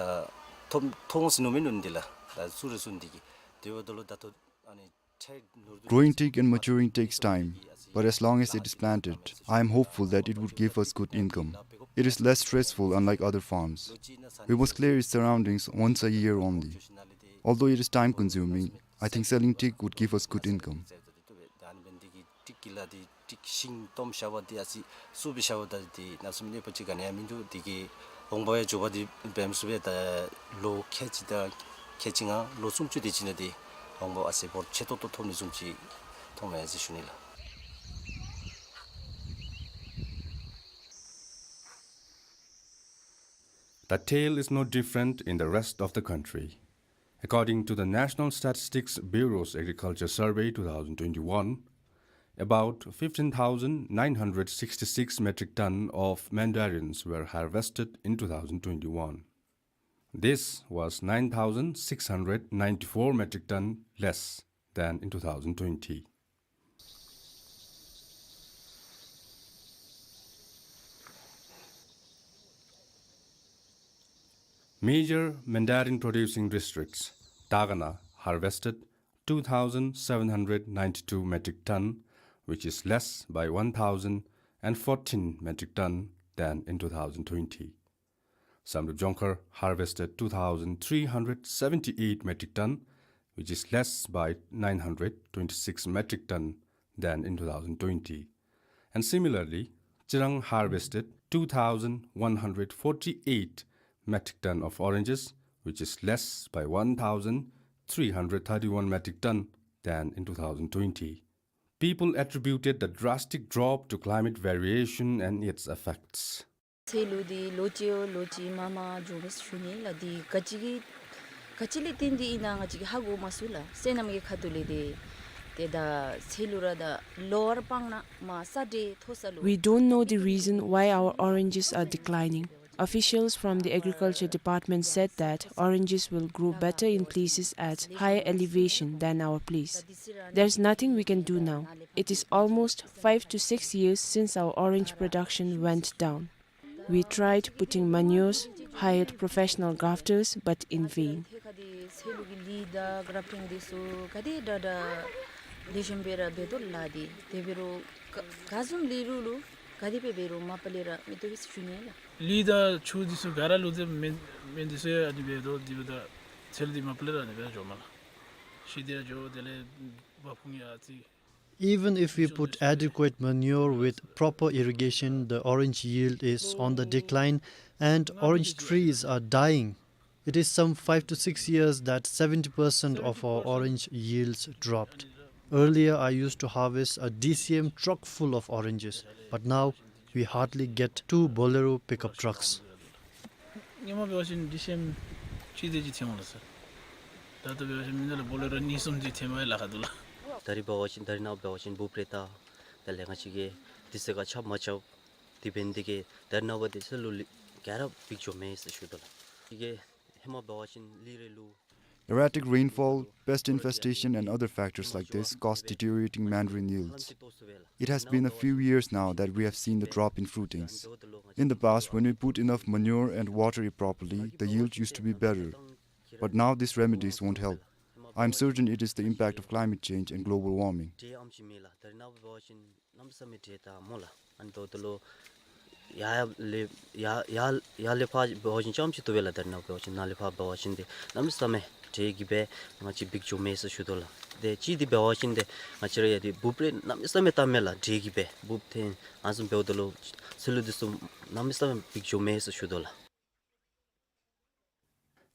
ཐོབ་ཐོབ་འོང་ཟེར་མནོཝ་མེན་ནུག་འདི་ལགས། ད་ཚུར་ར་ཚུར་འདི་གིས་དེ་འབདཝ་ད་ལུ་ད་ལྟོ་ཨ་ནི་ཁྲལ་ནོར་འདུག། Growing teak and maturing takes time, but as long as it is planted, I am hopeful that it would give us good income. It is less stressful, unlike other farms. We must clear its surroundings once a year only. Although it is time consuming, I think selling teak would give us good income. ད་ཨ་ནི་འབདན་འདི་གིས་ཊིཀ་གི་ལཱ་འདི་ཊིཀ་ཤིང་བཏོནམ་བཞག་པ་འདི་ཨ་ཙི་བཙུགསཔ་བཞག་པ་ད་འདི་གནམ་མེད་ས་མེད་གནོད་པ་ཅིག་ག་ནི་ཡང་མིན་འདུག། འདི་གིས་འོང་འབབ་ཡང་མགྱོགས་པ་འདི་འབད་མི་ཚུགས་པས། ད་ལོ་ཁལ་གཅིག་དང་ཁལ་གཅིག་ལྔ་ལོ་སུམ་ཅུ་དེ་ཅིག་ནང་འདི་འོང་འབབ་ཨ་ཙི་འབོར་ཆེ་ཏོག་ཏོ་ཐོབ་ནི་བཟུམ་ཅིག་མཐོངམ་མས་ཟེར་ཞུ་ནི་ལགས། The tale is no different in the rest of the country. According to the National Statistics Bureau's Agriculture Survey two thousand twenty-one, about fifteen thousand nine hundred sixty-six metric ton of mandarins were harvested in two thousand twenty-one. This was nine thousand six hundred ninety-four metric ton less than in two thousand twenty. Major mandarin producing districts, Dagana harvested two thousand seven hundred ninety-two metric ton, which is less by one thousand and fourteen metric ton than in two thousand twenty. Samdrup Jongkhar harvested two thousand three hundred seventy-eight metric ton, which is less by nine hundred twenty-six metric ton than in two thousand twenty. And similarly, Chirang harvested two thousand one hundred forty-eight metric ton of oranges, which is less by one thousand three hundred thirty-one metric ton than in two thousand twenty. People attributed the drastic drop to climate variation and its effects. ཚལ་ལུ་འདི་ལོ་གཅིག་ལོ་གཅིག་མ་མ་འགྱོ་མས་ཟེར་ཞུ་ནི་ལགས། འདི་ག་ཅི་གི་ག་ཅི་ལས་བརྟེན་ཏེ་ཨིན་ན་ང་བཅས་ཀྱིས་ཧ་གོ་མ་ཚུགས་ལགས། སོ་ནམ་གྱི་ཁ་ཐུག་ལས་འདི་ཏེ་ད་ཚལ་ལུ་ར་ད་ལོ་བར་སྤང་ན་མ་ས་འདྲེ་མཐོ་ས་ལུ། We don't know the reason why our oranges are declining. Officials from the agriculture department said that oranges will grow better in places at higher elevation than our place. There's nothing we can do now. It is almost five to six years since our orange production went down. We tried putting manures, hired professional grafters, but in vain. ཚལ་ལུ་གི་ལི་དང་གྲབ་ཊིང་འདི་ཚུ་ག་དེ་དྲག་དྲག་ལེགས་ཤོམ་སྦེ་ར་འབད་དོ་ལགས། འདི་དེ་འབད་རུང་ག་ག་བཟུམ་ལས་རུང་ལུ་ག་དེ་སྦེ་འབད་རུང་མ་པ་ལས་ར་མི་བཏུབ་པས་ཟེར་ཞུ་ནི་ལགས། ལི་དང་ཆུ་འདི་ཚུ་ག་ར་ལུ་འདི་མེན་མེན་འདི་ཚུ་ཡང་ཨ་ནི་སྦེ་འདུག། འདི་འབདཝ་ད་ཚལ་འདི་མ་པ་ལས་ར་ཨ་ནི་སྦེ་འགྱོཝ་མས་ལགས། ཤི་སྟེ་ར་འགྱོ། དེ་ལས་འབག་འཕུར་ནི་ཨ་ཙི། Even if we put adequate manure with proper irrigation, the orange yield is on the decline and orange trees are dying. It is some five to six years that seventy percent of our orange yields dropped. Earlier, I used to harvest a D C M truck full of oranges, but now we hardly get two Bolero pickup trucks. སྔོན་མ་འབད་བ་ཅིན་ཌི་སི་ཨེམ་གཅིག་དེ་ཅིག་ཐོན་འོང་ལགས་སར། ད་ལྟོ་འབད་བ་ཅིན་མི་ནང་ལུ་བོ་ལེ་རོ་གཉིས་གསུམ་ཅིག་ཐོནམ་ལཱ་ཁག་འདུག་ལགས། ད་རིས་འབད་བ་ཅིན་ད་རིས་ནངས་པ་འབད་བ་ཅིན་འབུཔ་རེ་བཏགས། དེ་ལས་ང་བཅས་ཀྱིས་དུས་ཚོད་ཁར་རྐྱབ་མ་རྐྱབ་དེ་འབད་ནི་དེ་གིས་ད་རིས་ནངས་པ་དེ་ཚུ་ལུ་ལི་ག་ར་འབིགས་འགྱོ་མས་ཟེར་ཞུ་དོ་ལགས། དེ་གིས་ཧེ་མ་འབད་བ་ཅིན་ལི་རེ་ལུ། Erratic rainfall, pest infestation, and other factors like this cause deteriorating mandarin yields. It has been a few years now that we have seen the drop in fruitings. In the past, when we put enough manure and water it properly, the yield used to be better. But now these remedies won't help. I am certain it is the impact of climate change and global warming. གནམ་མེད་ས་མེད་འདྲེ་བཏང་སྨོ་ལགས། ཨ་ནི་ད་ལྟོ་ལུ་ཡར་ལས་ཡར་ཡར་ཡར་ལས་ཕར་འབད་བ་ཅིན་རྐྱངམ་ཅིག་བཏུབ་པས་ལགས། ད་རིས་ནངས་པ་འབད་བ་ཅིན་ནཱ་ལས་ཕར་འབད་བ་ཅིན་འདི་གནམ་མེད་ས་མེད་འདྲེ་གིས་སྦེ་ང་བཅས་འབིགས་འགྱོ་མས་ཟེར་ཞུ་དོ་ལགས། དེ་གཅིག་འདི་འབད་བ་ཅིན་འདི་ང་བཅས་ར་ཡང་འདི་འབུཔ་རེ་གནམ་མེད་ས་མེད་བཏགས་མས་ལགས། འདྲེ་གིས་སྦེ་འབུཔ་འཐོན་ཨ་ནི་བཟུམ་འབདཝ་ད་ལུ་ཚལ་ལུ་འདི་ཚུ་གནམ་མེད་ས་མེད་འབིགས་འགྱོ་མས་ཟེར་ཞུ་དོ་ལགས།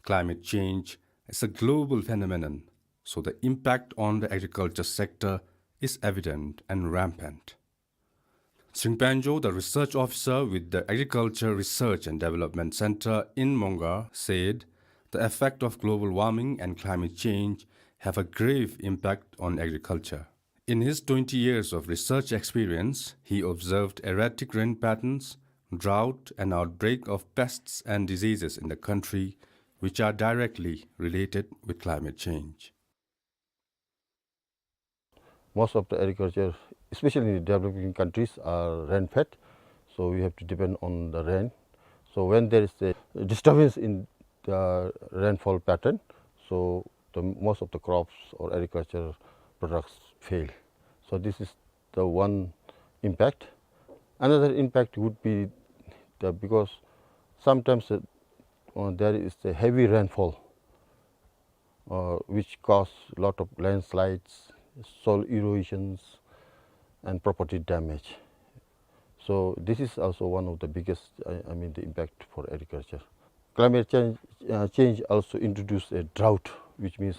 Climate change is a global phenomenon, so the impact on the agriculture sector is evident and rampant. Tshering Panjo, the research officer with the Agriculture Research and Development Center in Mongar, said the effect of global warming and climate change have a grave impact on agriculture. In his twenty years of research experience, he observed erratic rain patterns, drought, and outbreak of pests and diseases in the country, which are directly related with climate change. Most of the agriculture, especially in the developing countries, are rain-fed, so we have to depend on the rain. So when there is a disturbance in the rainfall pattern, so the most of the crops or agriculture products fail. So this is the one impact. Another impact would be the, because sometimes, uh, uh, there is a heavy rainfall, uh, which cause lot of landslides, soil erosions, and property damage. So this is also one of the biggest, I, I mean, the impact for agriculture. Climate change, uh, change also introduce a drought, which means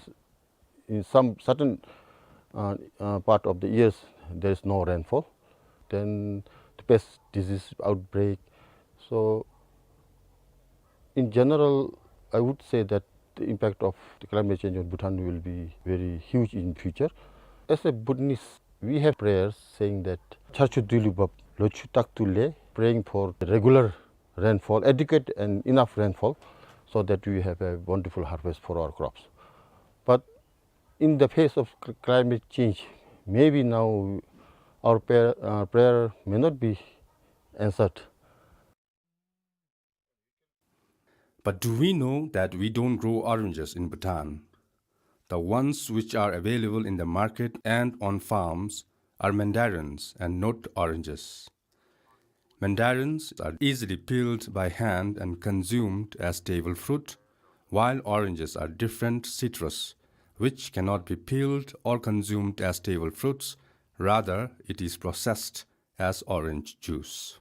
in some certain, uh, uh, part of the years there is no rainfall. Then the pest disease outbreak. So in general, I would say that the impact of the climate change on Bhutan will be very huge in future. As a Bhutanese, we have prayers saying that Charchu Duilu Bab Lochu Taktu Le, praying for the regular rainfall, adequate and enough rainfall, so that we have a wonderful harvest for our crops. But in the face of cl-, climate change, maybe now our prayer, uh, prayer may not be answered. But do we know that we don't grow oranges in Bhutan? The ones which are available in the market and on farms are mandarins and not oranges. Mandarins are easily peeled by hand and consumed as table fruit, while oranges are different citrus, which cannot be peeled or consumed as table fruits, rather it is processed as orange juice.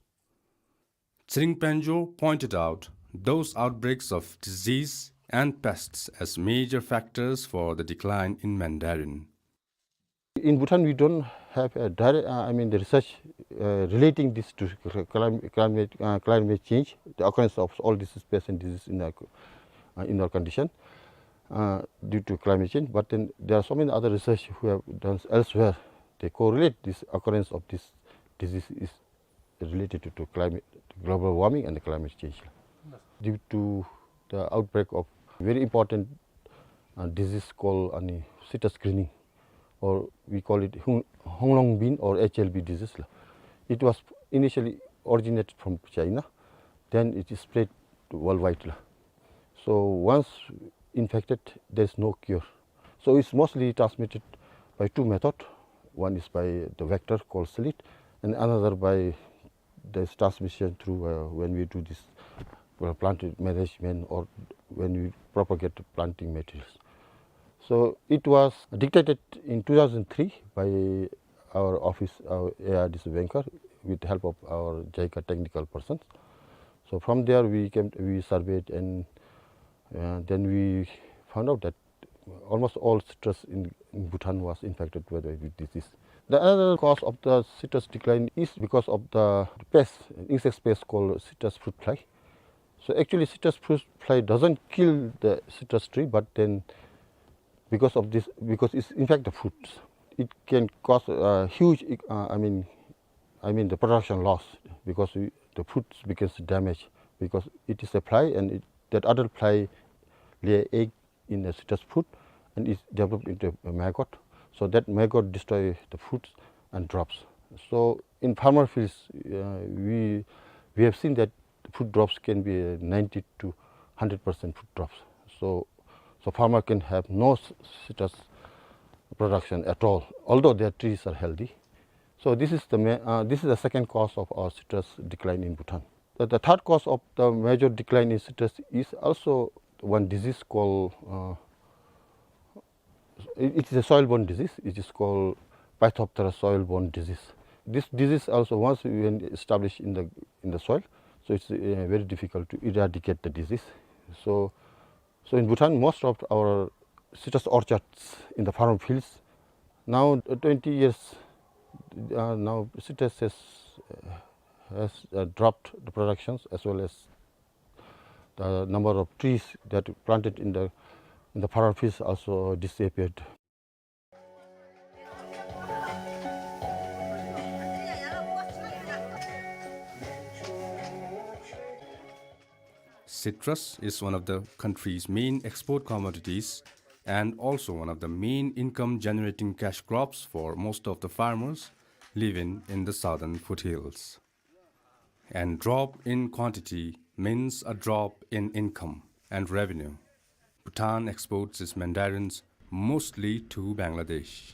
Tshering Panjo pointed out those outbreaks of disease and pests as major factors for the decline in mandarin. In Bhutan, we don't have a direct, uh, I mean, the research, uh, relating this to cl-, clim-, climate, uh, climate change, the occurrence of all these pests and diseases in our, uh, in our condition, uh, due to climate change. But then there are so many other research who have done elsewhere. They correlate this occurrence of this disease is related to, to climate, global warming and climate change. Due to the outbreak of very important, uh, disease called, uh, citrus greening, or we call it Hong-, Honglong bean or H L B disease la. It was initially originated from China, then it is spread worldwide la. So once infected, there is no cure. So it's mostly transmitted by two methods. One is by the vector called slit, and another by this transmission through, uh, when we do this, uh, plant management or when we propagate the planting materials. So it was detected in two thousand three by our office, our A R D C banker, with the help of our JICA technical persons. So from there we came, we surveyed and, uh, then we found out that almost all citrus in, in Bhutan was infected with, with disease. The another cause of the citrus decline is because of the pest, insect pest called citrus fruit fly. So actually, citrus fruit fly doesn't kill the citrus tree, but then because of this, because it's infect the fruits, it can cause a huge, uh, I mean, I mean the production loss, because we, the fruits becomes damaged because it is a fly and it, that adult fly lay egg in the citrus fruit and is developed into a maggot. So that maggot destroy the fruits and drops. So in farmer fields, uh, we, we have seen that fruit drops can be ninety to hundred percent fruit drops. So, so farmer can have no c-, citrus production at all, although their trees are healthy. So this is the ma-, uh, this is the second cause of our citrus decline in Bhutan. The, the third cause of the major decline in citrus is also one disease called, uh, it, it is a soil-borne disease. It is called Phytophthora soil-borne disease. This disease also, once when established in the, in the soil, so it's, uh, very difficult to eradicate the disease. So, so in Bhutan, most of our citrus orchards in the farm fields, now, uh, twenty years, uh, now citrus has, uh, has, uh, dropped the productions as well as the number of trees that planted in the, in the farm fields also disappeared. Citrus is one of the country's main export commodities and also one of the main income-generating cash crops for most of the farmers living in the southern foothills. And drop in quantity means a drop in income and revenue. Bhutan exports its mandarins mostly to Bangladesh.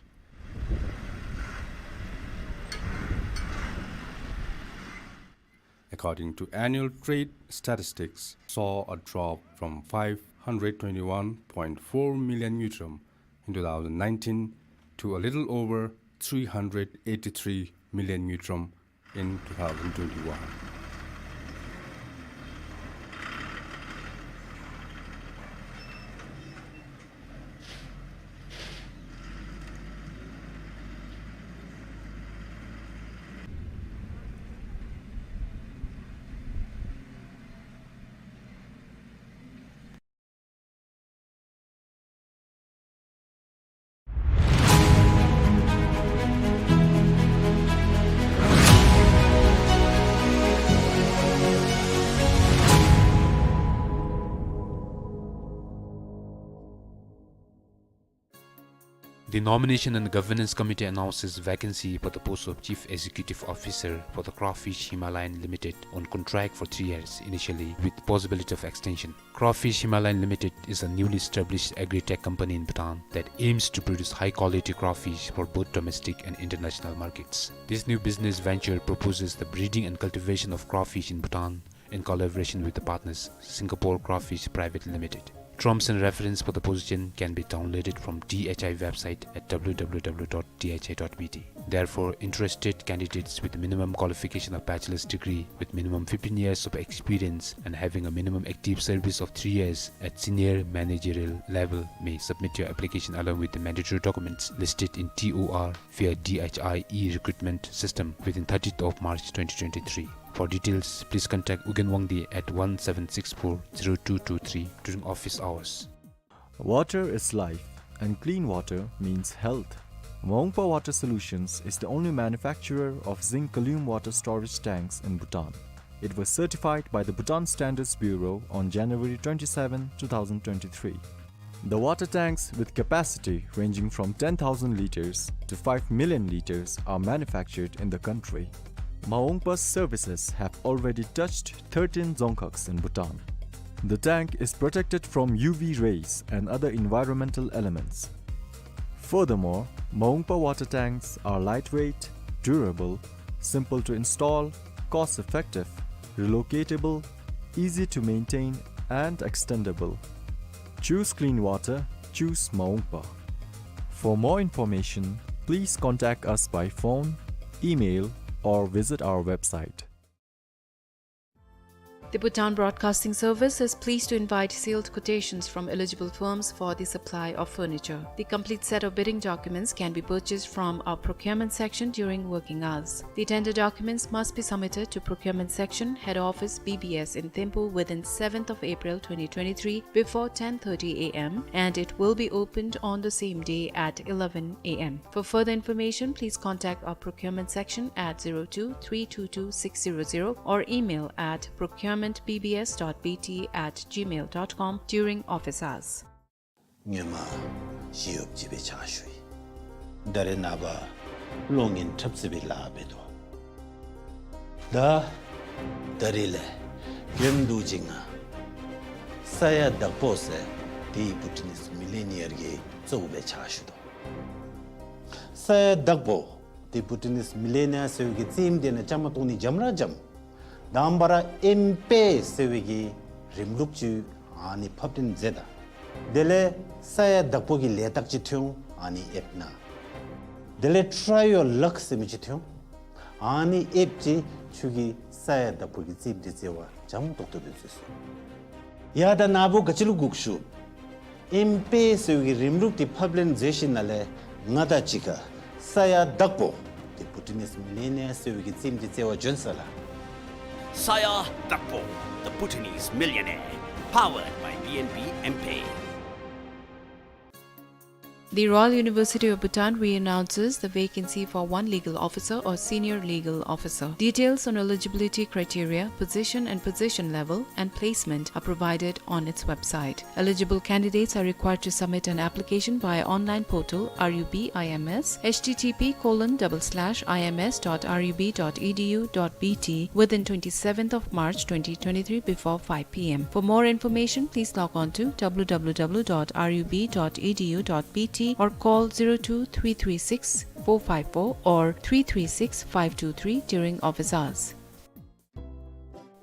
According to annual trade statistics, saw a drop from five hundred twenty-one point four million ngultrum in two thousand nineteen to a little over three hundred eighty-three million ngultrum in two thousand twenty-one. The Nomination and Governance Committee announces vacancy for the post of Chief Executive Officer for the Crawfish Himalayan Limited on contract for three years initially, with possibility of extension. Crawfish Himalayan Limited is a newly established agri-tech company in Bhutan that aims to produce high-quality crawfish for both domestic and international markets. This new business venture proposes the breeding and cultivation of crawfish in Bhutan in collaboration with the partners, Singapore Crawfish Private Limited. Terms and reference for the position can be downloaded from D H I website at W W W dot D H I dot B T. Therefore, interested candidates with minimum qualification of bachelor's degree with minimum fifteen years of experience and having a minimum active service of three years at senior managerial level may submit your application along with the mandatory documents listed in T O R via D H I e-recruitment system within thirtieth of March twenty twenty-three. For details, please contact Ugyen Wangdi at one seven six four zero two two three during office hours. Water is life, and clean water means health. Maungpa Water Solutions is the only manufacturer of zinc column water storage tanks in Bhutan. It was certified by the Bhutan Standards Bureau on January twenty-seven, two thousand twenty-three. The water tanks, with capacity ranging from ten thousand liters to five million liters, are manufactured in the country. Maungpa's services have already touched thirteen dzongkhags in Bhutan. The tank is protected from U V rays and other environmental elements. Furthermore, Maungpa water tanks are lightweight, durable, simple to install, cost-effective, relocatable, easy to maintain, and extendable. Choose clean water, choose Maungpa. For more information, please contact us by phone, email, or visit our website. The Bhutan Broadcasting Service is pleased to invite sealed quotations from eligible firms for the supply of furniture. The complete set of bidding documents can be purchased from our procurement section during working hours. The tender documents must be submitted to procurement section, head office, B B S in Thimphu within seventh of April twenty twenty-three before ten thirty A M, and it will be opened on the same day at eleven A M. For further information, please contact our procurement section at zero two three two two six zero zero or email at procurement B B S dot B T at gmail dot com during office hours. སྔོན་མ་ཞི་གཡོགཔ་ཅིག་སྦེ་ཕྱག་ཞུ་ཡི། ད་རེས་ནངས་པ་གློག་བརྙན་འཁྲབ་རྩེད་པའི་ལཱ་འབད་དོ། ད་ད་རེས་ལས་རྒྱུན་དུ་ཅིག་ང་ས་ཡ་བདག་པོ་ཟེར་དེ་བྷུ་ཊི་ནིས་མི་ལི་ཡ་ནེར་གྱི་གཙོ་བོ་སྦེ་ཕྱག་ཞུ་དོ། ས་ཡ་བདག་པོ་དེ་བྷུ་ཊི་ནིས་མི་ལི་ཡ་ནེར་ཟེར་བའི་གི་རྩེདམོ་དེ་ནང་བཅའ་མར་གཏོགས་ནི་འཇམ་ར་འཇམ། དང་པ་ར་ཨེམ་པེ་ཟེར་བའི་གི་རིམ་ལུགས་ཅིག་ཨ་ནི་ཕབ་སྟོན་མཛད་ད། དེ་ལས་ས་ཡ་བདག་པོ་གི་ལས་རྟགས་ཅིག་ཐོན་འོང་། ཨ་ནི་ཨེབ་ན། དེ་ལས་try your luck ཟེར་མི་ཅིག་ཐོན་འོང་། ཨ་ནི་ཨེབ་ཅིག་ཁྱོད་ཀྱིས་ས་ཡ་བདག་པོ་གི་རྩེདམོ་དེ་རྩེ་བར་འཇམ་ཏོག་ཏོ་སྦེ་མཛད་ཚུགས། ཡ་ད་ནཱ་བུ་ག་ཅི་ལུ་སྒུག་ཞུ། ཨེམ་པེ་ཟེར་བའི་གི་རིམ་ལུགས་དེ་ཕབ་ལེན་མཛད་ཞིནམ་ལས་ང་དང་གཅིག་ཁར་ས་ཡ་བདག་པོ་དེ་བྷུ་ཊི་ནིས་མི་ལི་ཡ་ནེར་ཟེར་བའི་གི་རྩེདམོ་དེ་རྩེ་བར་བྱོན་ས་ལགས། ས་ཡ་བདག་པོ་The Bhutanese Millionaire, powered by B N B M P. The Royal University of Bhutan re-announces the vacancy for one legal officer or senior legal officer. Details on eligibility criteria, position and position level, and placement are provided on its website. Eligible candidates are required to submit an application via online portal R U B I M S, H T T P colon double slash I M S dot R U B dot E D U dot B T, within twenty-seventh of March twenty twenty-three before five P M. For more information, please log on to W W W dot R U B dot E D U dot B T or call zero two three three six four five four or three three six five two three during office hours.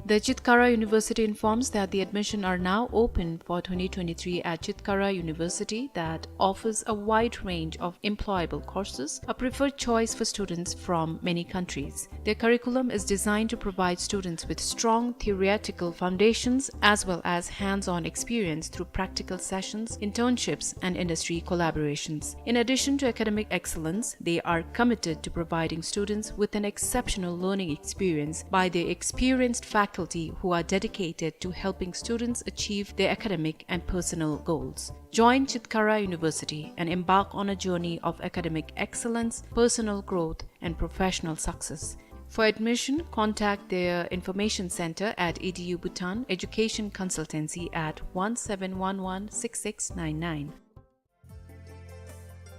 The Chitkara University informs that the admission are now open for twenty twenty-three at Chitkara University, that offers a wide range of employable courses, a preferred choice for students from many countries. Their curriculum is designed to provide students with strong theoretical foundations as well as hands-on experience through practical sessions, internships, and industry collaborations. In addition to academic excellence, they are committed to providing students with an exceptional learning experience by their experienced faculty who are dedicated to helping students achieve their academic and personal goals. Join Chitkara University and embark on a journey of academic excellence, personal growth, and professional success. For admission, contact their information center at E D U Bhutan, education consultancy at one seven one one six six nine nine.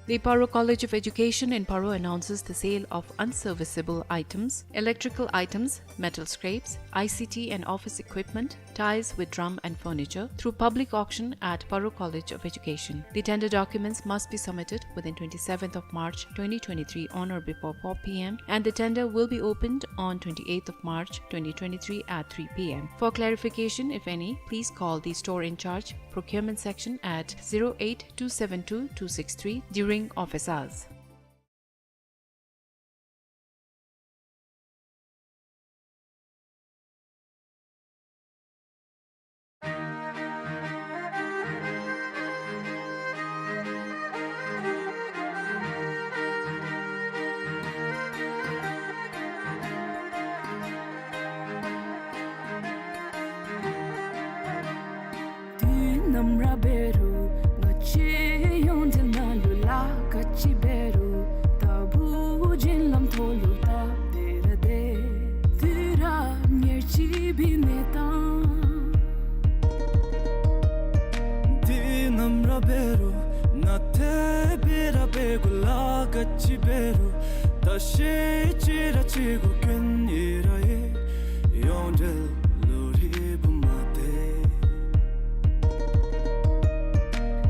The Paro College of Education in Paro announces the sale of unserviceable items, electrical items, metal scraps, I C T and office equipment, tiles with drum and furniture through public auction at Paro College of Education. The tender documents must be submitted within twenty-seventh of March twenty twenty-three on or before four p m, and the tender will be opened on twenty-eighth of March twenty twenty-three at three p m. For clarification, if any, please call the store in charge, procurement section at zero eight two seven two two six three during office hours. དུས་ནམ་ར་འབད་རུང་ང་བཅས་ཡོན་ཏན་ནང་ལུ་ལཱ་ག་ཅི་འབད་རུང་ལྟ་བུ་བྱིན་རླབས་མཐོ་ལུ་སྟབས་བདེ་ར་བདེ། དུས་རབས་ཉེར་གཅིག་པའི་གནས་སྟངས། དུས་ནམ་ར་འབད་རུང་ནཱ་ཏེ་འབད་ར་འབད་དགོ། ལཱ་ག་ཅི་འབད་རུང་ལྟ་བཤལ་ཅིག་ར་བྱེད་དགོ། རྐྱེན་ཨིན་ར་ཨེ་ཡོན་ཏན་ལུ་རིལ་བུ་མ་བཏབ།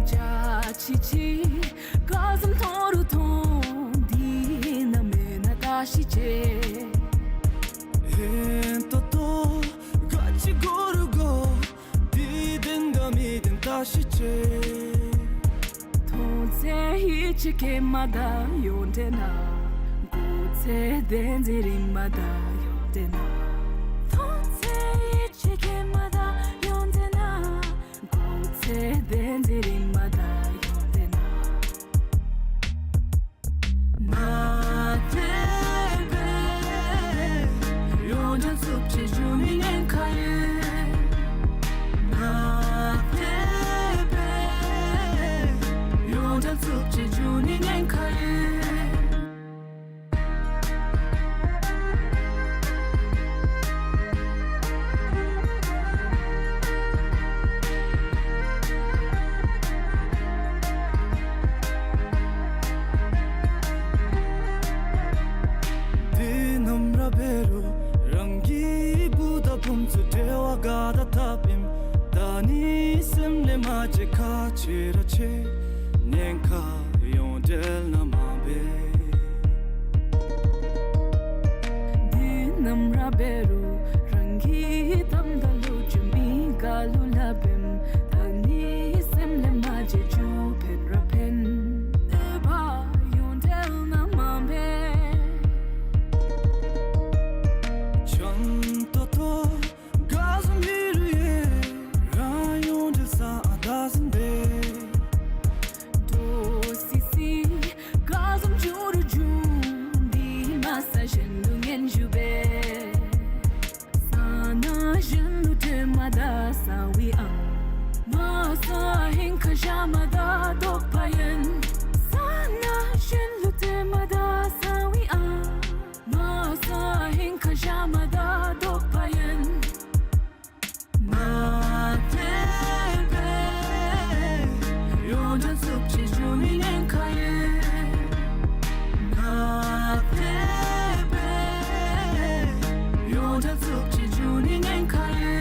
བརྒྱ་ཆ་གཅིག་ག་ཙམ་མཐོ་རུང་མཐོ། འདི་ནང་མེན་ན་ལྟ་བཤལ་ཅིག། ཧིང་ཏོག་ཏོ་ག་ཅི་དགོ་རུང་དགོ། འདི་བདེན་ག་མི་བདེན་ལྟ་བཤལ་ཅིག། མཐོང་ཚེ་ཡིད་ཆེས་བསྐྱེད་མ་ད་ཡོན་ཏན་ནང་། མགུ་ཚེ་བདེན་འཛིན་རིང་མ་ད་ཡོན་ཏན་ནང་། མཐོང་ཚེ་ཡིད་ཆེས་བསྐྱེད་མ་ད་ཡོན་ཏན་ནང་། མགུ་ཚེ་བདེན་འཛིན་རིང་མ་ད་ཡོན་ཏན་ནང་། ནཱ་ཏེ་འབད་ཡོན་ཏན་བཙུགས་ཅིག་འགྱོ་ནི་ཉེན་ཁ་ཡོད། ནཱ་ཏེ་འབད་ཡོན་ཏན་བཙུགས་ཅིག་འགྱོ་ནི་ཉེན་ཁ་ཡོད། དུས་ནམ་ར་འབད་རུང་རང་གི་བུ་དང་བུམོ་ཚུ་འབྲེལ་བ་ག་དེ་འཐབ་ཨིནམ་ད་ནི་སེམས་ལས་མ་བརྗེད། ཁག་ཆེ་ར་ཆེ་ཉེན་ཁ་ཡོན་ཏན་ནང་མ་འབད། དུས་ནམ་ར་འབད་རུང་རང་གི་གཏམ་དང་ལོ་རྒྱུས་མི་ག་ལུ་སླབ་ཨིནམ་ད་ནི་སེམས་ལས་མ་བརྗེད། རྒྱུ་ཕན་ར་ཕན་འདོད་པ་ཡོན་ཏན་ནང་མ་འབད། ཅང་ཏོག་ཏོ་ག་ཙམ་ཨིན་རུང་ཡང་རང་ཡོན་ཏན་ས་ཨ་བདག་འཛིན་འབད། འདྲོག་སི་སི་ག་ཙམ་འགྱོ་རུང་འགྱོ། འདི་མ་ཚད་གཞན་ལུ་ངན་ཞུགས་འབད། ས་ནང་གཞན་ལུ་སྤྲོད་མ་ད་ས་བའི་ཨམ། མ་ས་ཧིང་ཁར་བཞག་མ་ད་དོགས་པ་ཡོད། ས་ནང་གཞན་ལུ་སྤྲོད་མ་ད་ས་བའི་ཨམ། མ་ས་ཧིང་ཁར་བཞག་མ་ད་དོགས་པ་ཡོད། ནཱ་ཏེ་འབད་ཡོན་ཏན་བཙུགས་ཅིག་འགྱོ་ནི་ཉེན་ཁ་ཡོད། ནཱ་ཏེ་འབད་ཡོན་ཏན་བཙུགས་ཅིག་འགྱོ་ནི་ཉེན་ཁ་ཡོད།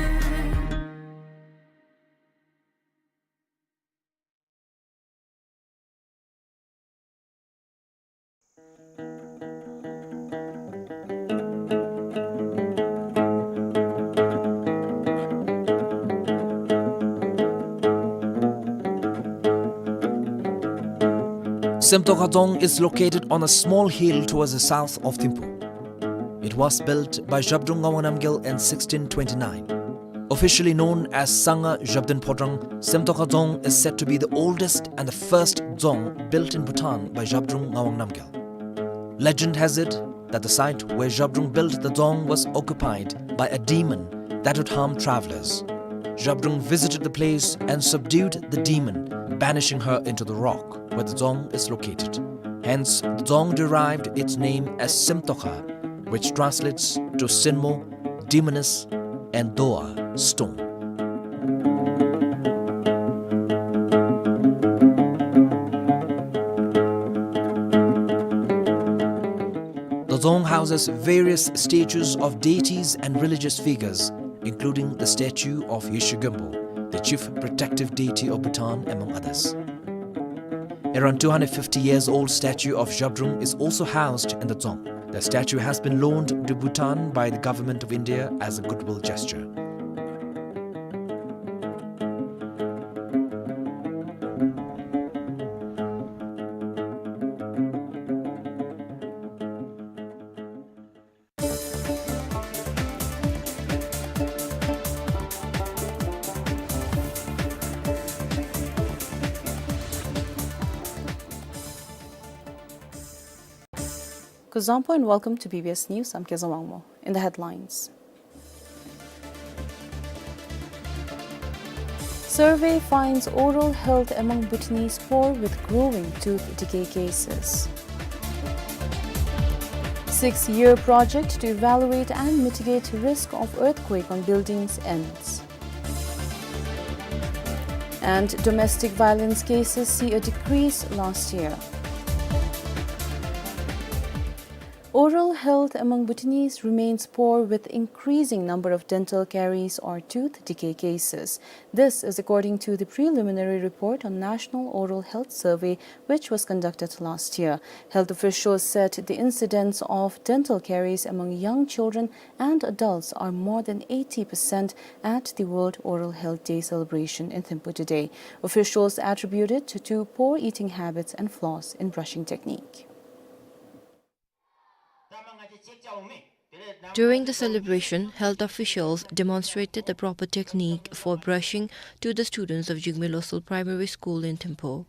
Semtokha Dzong is located on a small hill towards the south of Thimphu. It was built by Zhabdrung Ngawang Namgyal in sixteen twenty-nine. Officially known as Sangha Zhabdrung Phodrang, Semtokha Dzong is said to be the oldest and the first dzong built in Bhutan by Zhabdrung Ngawang Namgyal. Legend has it that the site where Zhabdrung built the dzong was occupied by a demon that would harm travelers. Zhabdrung visited the place and subdued the demon, banishing her into the rock where the dzong is located. Hence, the dzong derived its name as Semtokha, which translates to Senmo, demoness, and Doa, stone. houses various statues of deities and religious figures, including the statue of Yeshe Gumpo, the chief protective deity of Bhutan, among others. Around two hundred fifty years old statue of Zhabdrung is also housed in the dzong. The statue has been loaned to Bhutan by the government of India as a goodwill gesture. Kuzuzangpo and welcome to B B S News. I'm Keza Wangmo. In the headlines. Survey finds oral health among Bhutanese poor with growing tooth decay cases. Six-year project to evaluate and mitigate risk of earthquake on buildings ends. And domestic violence cases see a decrease last year. Oral health among Bhutanese remains poor, with increasing number of dental caries or tooth decay cases. This is according to the preliminary report on National Oral Health Survey, which was conducted last year. Health officials said the incidence of dental caries among young children and adults are more than eighty percent at the World Oral Health Day celebration in Thimphu today. Officials attribute it to poor eating habits and flaws in brushing technique. During the celebration, health officials demonstrated the proper technique for brushing to the students of Jigme Losal Primary School in Thimphu.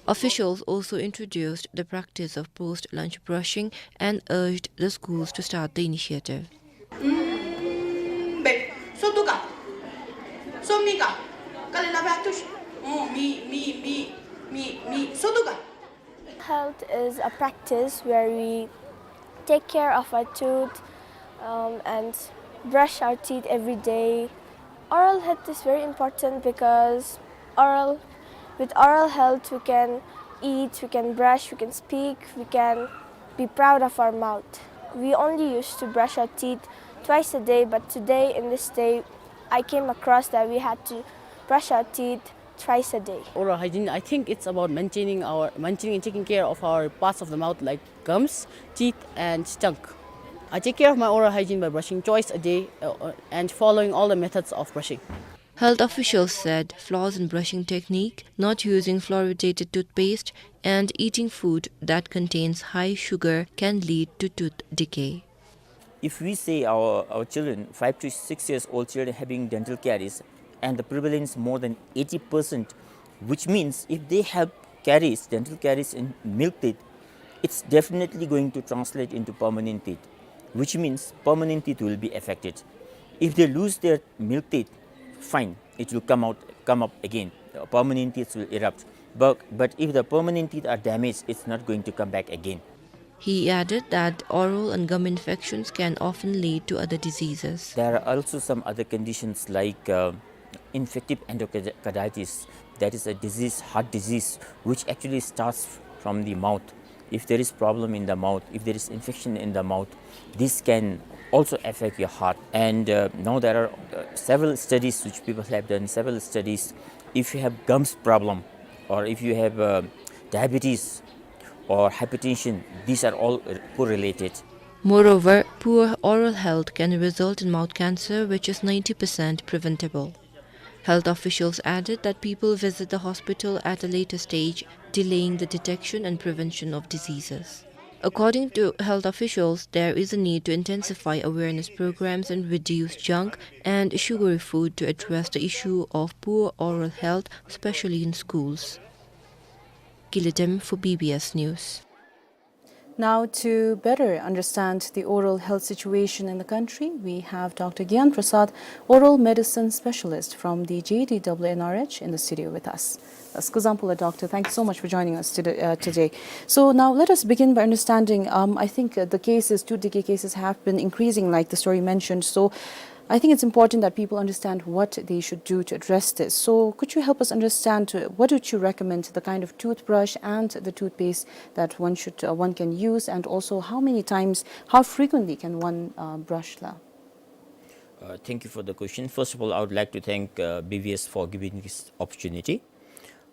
Officials also introduced the practice of post-lunch brushing and urged the schools to start the initiative. Health is a practice where we take care of our tooth, um, and brush our teeth every day. Oral health is very important because oral, with oral health, we can eat, we can brush, we can speak, we can be proud of our mouth. We only used to brush our teeth twice a day, but today, in this day, I came across that we had to brush our teeth thrice a day. Oral hygiene, I think it's about maintaining our, maintaining and taking care of our parts of the mouth like gums, teeth, and tongue. I take care of my oral hygiene by brushing twice a day, uh, uh, and following all the methods of brushing. Health officials said flaws in brushing technique, not using fluoridated toothpaste, and eating food that contains high sugar can lead to tooth decay. If we say our, our children, five to six years old children having dental caries, and the prevalence more than eighty percent, which means if they have caries, dental caries in milk teeth, it's definitely going to translate into permanent teeth, which means permanent teeth will be affected. If they lose their milk teeth, fine, it will come out, come up again. Uh, permanent teeth will erupt. But, but if the permanent teeth are damaged, it's not going to come back again. He added that oral and gum infections can often lead to other diseases. There are also some other conditions like, uh, infective endocarditis. That is a disease, heart disease, which actually starts from the mouth. If there is problem in the mouth, if there is infection in the mouth, this can also affect your heart. And, uh, now there are, uh, several studies which people have done, several studies. If you have gums problem, or if you have, uh, diabetes or hypertension, these are all, uh, correlated. Moreover, poor oral health can result in mouth cancer, which is ninety percent preventable. Health officials added that people visit the hospital at a later stage, delaying the detection and prevention of diseases. According to health officials, there is a need to intensify awareness programs and reduce junk and sugary food to address the issue of poor oral health, especially in schools. Gile Dem for B B S News. Now, to better understand the oral health situation in the country, we have Doctor Gyan Prasad, oral medicine specialist from the J D W N R H, in the studio with us. Kuzuzangpo la, Doctor. Thank you so much for joining us today, uh, today. So now let us begin by understanding, um, I think, uh, the cases, tooth decay cases have been increasing, like the story mentioned. So I think it's important that people understand what they should do to address this. So, could you help us understand, uh, what would you recommend, the kind of toothbrush and the toothpaste that one should, uh, one can use, and also how many times, how frequently can one, uh, brush la? Uh, thank you for the question. First of all, I would like to thank, uh, B V S for giving this opportunity.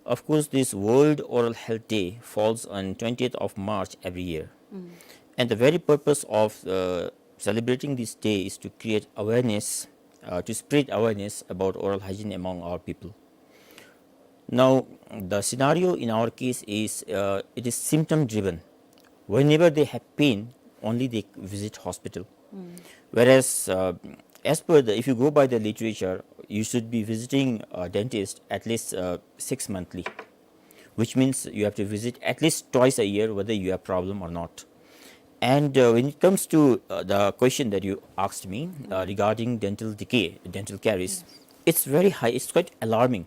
Of course, this World Oral Health Day falls on twentieth of March every year. Mm. And the very purpose of, uh, celebrating this day is to create awareness, uh, to spread awareness about oral hygiene among our people. Now, the scenario in our case is, uh, it is symptom driven. Whenever they have pain, only they visit hospital. Mm. Whereas, uh, as per the, if you go by the literature, you should be visiting a dentist at least, uh, six monthly, which means you have to visit at least twice a year, whether you have problem or not. And, uh, when it comes to, uh, the question that you asked me, uh, regarding dental decay, dental caries, yes, it's very high, it's quite alarming.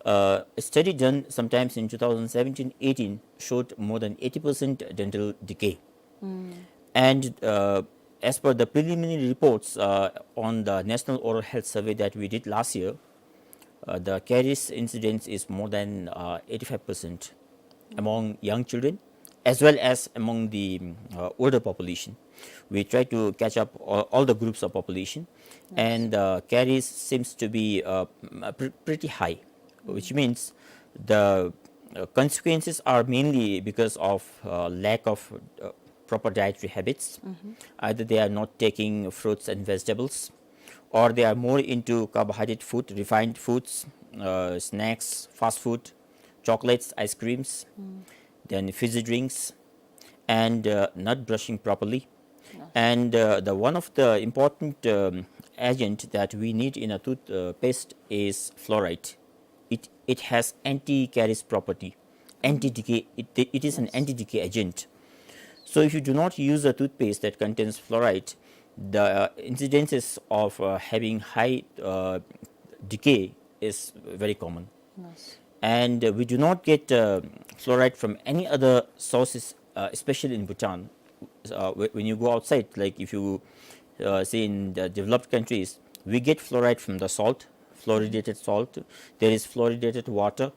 Uh, a study done sometimes in two thousand seventeen eighteen showed more than eighty percent dental decay. Mm. And, uh, as per the preliminary reports, uh, on the National Oral Health Survey that we did last year, uh, the caries incidence is more than, uh, eighty-five percent among young children as well as among the, uh, older population. We try to catch up all, all the groups of population, yes, and the caries seems to be, uh, m-, pre-, pretty high, which means the, uh, consequences are mainly because of, uh, lack of, uh, proper dietary habits. Mm-hmm. Either they are not taking fruits and vegetables, or they are more into carbohydrate food, refined foods, uh, snacks, fast food, chocolates, ice creams, mm, then fizzy drinks, and, uh, not brushing properly. Yes. And, uh, the one of the important, um, agent that we need in a tooth, uh, paste is fluoride. It, it has anti-caries property, anti-decay. It, it is an, yes, anti-decay agent. So if you do not use a toothpaste that contains fluoride, the, uh, incidences of, uh, having high, uh, decay is very common. Yes. And, uh, we do not get, uh, fluoride from any other sources, uh, especially in Bhutan. Uh, wh-, when you go outside, like, if you, uh, say, in the developed countries, we get fluoride from the salt, fluoridated salt. There is fluoridated water,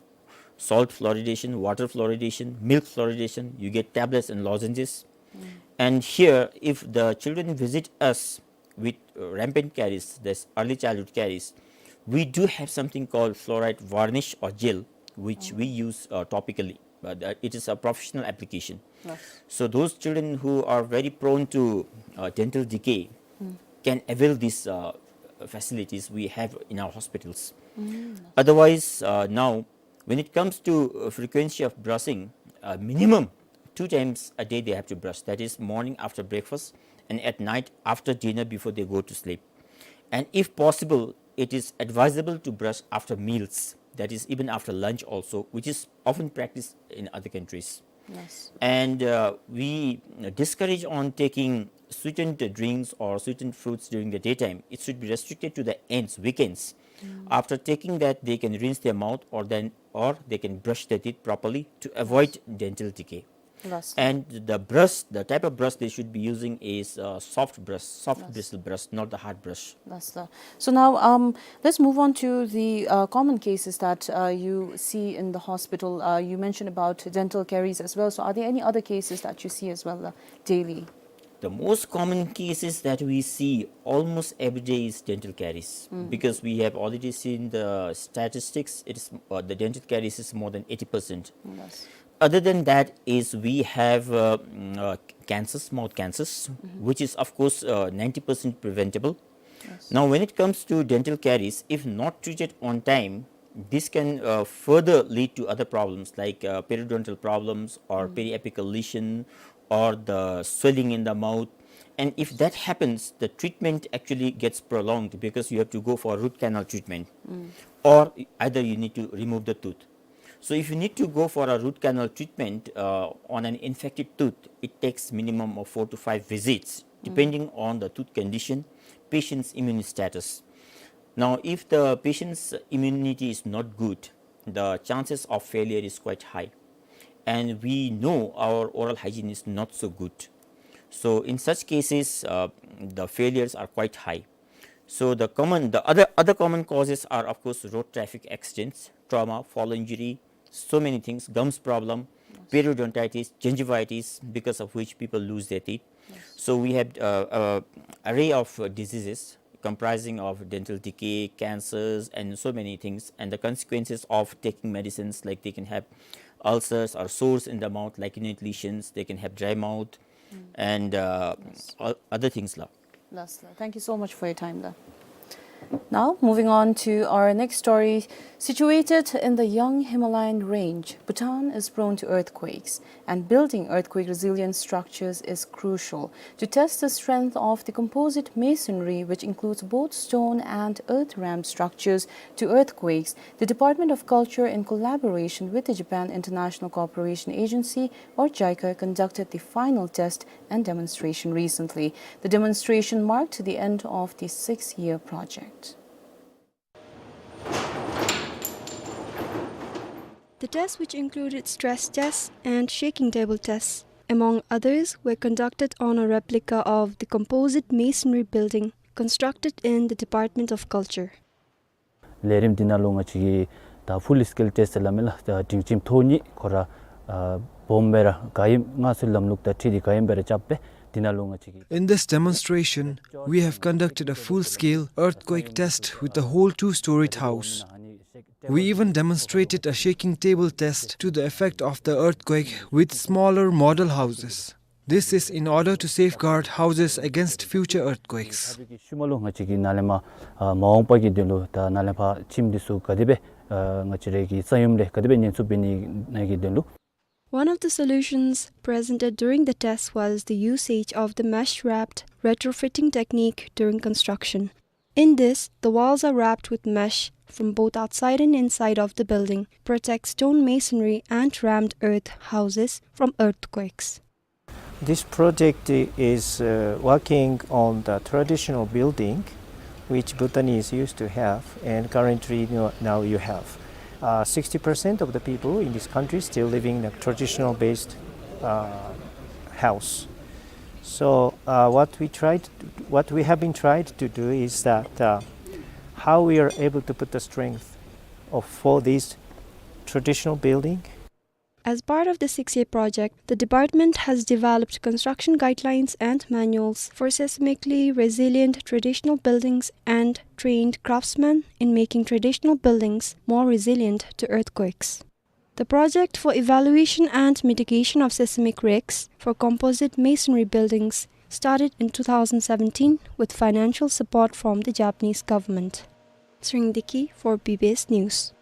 salt fluoridation, water fluoridation, milk fluoridation. You get tablets and lozenges. Mm. And here, if the children visit us with, uh, rampant caries, that's early childhood caries, we do have something called fluoride varnish or gel, which we, oh, use, uh, topically. But, uh, it is a professional application. Yes. So those children who are very prone to, uh, dental decay, mm, can avail these, uh, facilities we have in our hospitals. Mm. Otherwise, uh, now, when it comes to, uh, frequency of brushing, uh, minimum two times a day they have to brush. That is morning after breakfast and at night after dinner before they go to sleep. And if possible, it is advisable to brush after meals, that is even after lunch also, which is often practiced in other countries. Yes. And, uh, we discourage on taking sweetened drinks or sweetened fruits during the daytime. It should be restricted to the ends, weekends. Mm. After taking that, they can rinse their mouth or then, or they can brush their teeth properly to avoid, yes, dental decay. Yes. And the brush, the type of brush they should be using is, uh, soft brush, soft, yes, bristle brush, not the hard brush. Yes, sir. So now, um, let's move on to the, uh, common cases that, uh, you see in the hospital. Uh, you mentioned about dental caries as well. So are there any other cases that you see as well, uh, daily? The most common cases that we see almost every day is dental caries. Mm. Because we have already seen the statistics, it is, uh, the dental caries is more than eighty percent. Yes. Other than that is we have, uh, mm, uh, cancers, mouth cancers, mm-hmm, which is of course, uh, ninety percent preventable. Yes. Now, when it comes to dental caries, if not treated on time, this can, uh, further lead to other problems like, uh, periodontal problems or, mm, periapical lesion or the swelling in the mouth. And if that happens, the treatment actually gets prolonged because you have to go for root canal treatment, mm, or either you need to remove the tooth. So if you need to go for a root canal treatment, uh, on an infected tooth, it takes minimum of four to five visits, mm, depending on the tooth condition, patient's immune status. Now, if the patient's immunity is not good, the chances of failure is quite high. And we know our oral hygiene is not so good. So in such cases, uh, the failures are quite high. So the common, the other, other common causes are, of course, road traffic accidents, trauma, fall injury, so many things, gums problem, periodontitis, gingivitis, because of which people lose their teeth. So we have, uh, a array of, uh, diseases comprising of dental decay, cancers, and so many things. And the consequences of taking medicines, like, they can have ulcers or sores in the mouth, like, you know, lesions, they can have dry mouth, and, uh, o-, other things la. Last la. Thank you so much for your time la. Now, moving on to our next story. Situated in the young Himalayan range, Bhutan is prone to earthquakes, and building earthquake resilient structures is crucial. To test the strength of the composite masonry, which includes both stone and earth-rammed structures to earthquakes, the Department of Culture, in collaboration with the Japan International Cooperation Agency, or JICA, conducted the final test and demonstration recently. The demonstration marked the end of the six-year project. The tests, which included stress tests and shaking table tests, among others, were conducted on a replica of the composite masonry building constructed in the Department of Culture. ལས་རིམ་འདི་ནང་ལུ་ང་བཅས་ཀྱིས་ད་ཕུལ་སི་ཀེལ་ཊེསཊ་སླབ་མི་ལགས། ད་སྒྲིང་ཁྱིམ་ཐོག་གཉིས་ཁོ་ར་ཨ་སྦོམ་སྦེ་ར་ག་ཨིནམ་སྔར་སྲོལ་ལམ་ལུགས་དང་འཁྲིལ་ཏེ་ག་ཨིནམ་སྦེ་ར་རྐྱབ་སྦེ་འདི་ནང་ལུ་ང་བཅས་ཀྱིས། In this demonstration, we have conducted a full-scale earthquake test with the whole two-storied house. We even demonstrated a shaking table test to the effect of the earthquake with smaller model houses. This is in order to safeguard houses against future earthquakes. ཤུལ་མ་ལུ་ང་བཅས་ཀྱིས་ནཱ་ལས་མར་ཨ་མ་འོངས་པ་གི་དོན་ལུ་ད་ནཱ་ལས་ཕར་ཁྱིམ་འདི་ཚུ་ག་དེ་སྦེ་ཨ་ང་བཅས་ར་གི་ས་ཡོམ་ལས་ག་དེ་སྦེ་ཉེན་ཚབས་འབད་ནི་ཨ་གི་དོན་ལུ། One of the solutions presented during the test was the usage of the mesh-wrapped retrofitting technique during construction. In this, the walls are wrapped with mesh from both outside and inside of the building, protect stone masonry and rammed earth houses from earthquakes. This project is, uh, working on the traditional building which Bhutanese used to have, and currently, you know, now you have. Uh, sixty percent of the people in this country still living in a traditional based, uh, house. So, uh, what we tried, what we have been tried to do is that, uh, how we are able to put the strength of, for these traditional building. As part of the six-year project, the department has developed construction guidelines and manuals for seismically resilient traditional buildings and trained craftsmen in making traditional buildings more resilient to earthquakes. The project for evaluation and mitigation of seismic risks for composite masonry buildings started in two thousand seventeen with financial support from the Japanese government. Sringdiki for B B S News.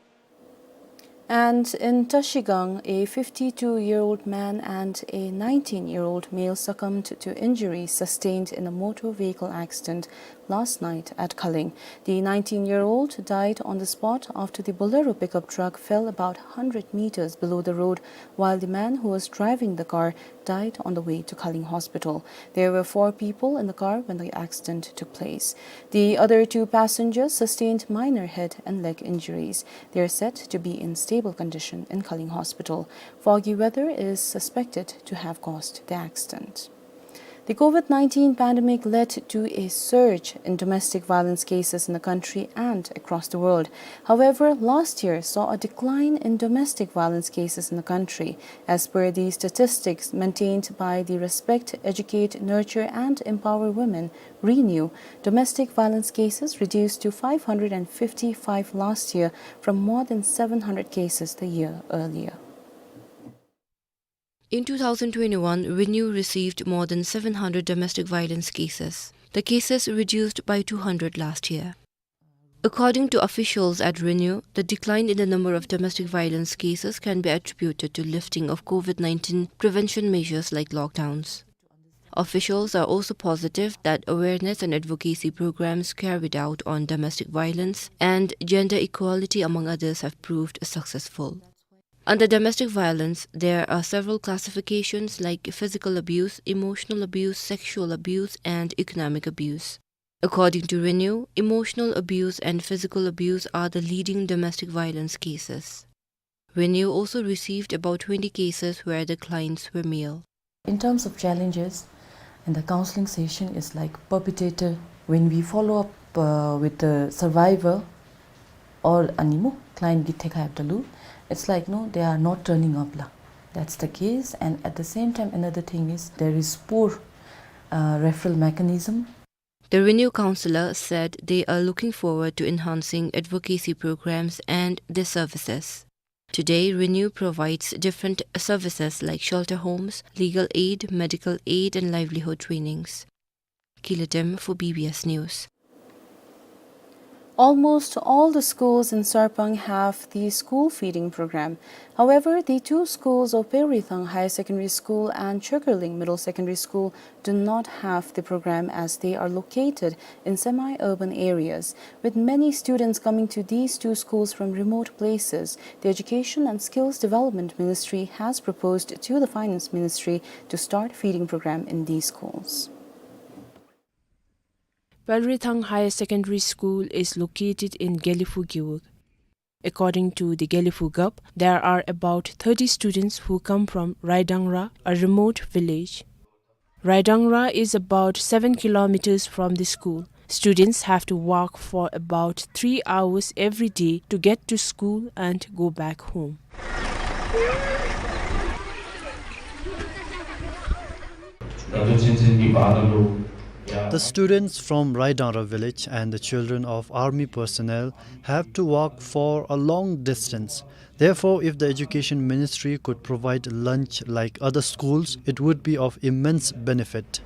And in Trashigang, a fifty-two-year-old man and a nineteen-year-old male succumbed to injuries sustained in a motor vehicle accident last night at Khaling. The nineteen-year-old died on the spot after the Bolero pickup truck fell about hundred meters below the road, while the man who was driving the car died on the way to Khaling Hospital. There were four people in the car when the accident took place. The other two passengers sustained minor head and leg injuries. They are said to be in stable condition in Khaling Hospital. Foggy weather is suspected to have caused the accident. The COVID nineteen pandemic led to a surge in domestic violence cases in the country and across the world. However, last year saw a decline in domestic violence cases in the country. As per the statistics maintained by the Respect, Educate, Nurture and Empower Women, RENEW, domestic violence cases reduced to five hundred and fifty-five last year from more than seven hundred cases the year earlier. In two thousand twenty-one, RENEW received more than seven hundred domestic violence cases. The cases reduced by two hundred last year. According to officials at RENEW, the decline in the number of domestic violence cases can be attributed to lifting of COVID nineteen prevention measures like lockdowns. Officials are also positive that awareness and advocacy programs carried out on domestic violence and gender equality, among others, have proved successful. Under domestic violence, there are several classifications like physical abuse, emotional abuse, sexual abuse, and economic abuse. According to RENEW, emotional abuse and physical abuse are the leading domestic violence cases. RENEW also received about twenty cases where the clients were male. In terms of challenges, in the counseling session is like perpetrator When we follow up, uh, with the survivor or ཨ་ནི་སྨོ་client གི་ཐད་ཁར་ཡོདཔ་ད་ལུ། It's like, no, they are not turning up ལགས། That's the case, and at the same time, another thing is there is poor, uh, referral mechanism. The RENEW councillor said they are looking forward to enhancing advocacy programs and their services. Today, RENEW provides different services like shelter homes, legal aid, medical aid, and livelihood trainings. Kila Dem for B B S News. Almost all the schools in Sarpang have the school feeding program. However, the two schools of Pelrithang Higher Secondary School and Chökerling Middle Secondary School do not have the program as they are located in semi-urban areas, with many students coming to these two schools from remote places. The Education and Skills Development Ministry has proposed to the Finance Ministry to start feeding program in these schools. Pelrithang Higher Secondary School is located in Gelephu Gewog. According to the Gelephu Gup, there are about thirty students who come from Raidangra, a remote village. Raidangra is about seven kilometers from the school. Students have to walk for about three hours every day to get to school and go back home. The students from Raidangra village and the children of army personnel have to walk for a long distance. Therefore, if the Education Ministry could provide lunch like other schools, it would be of immense benefit.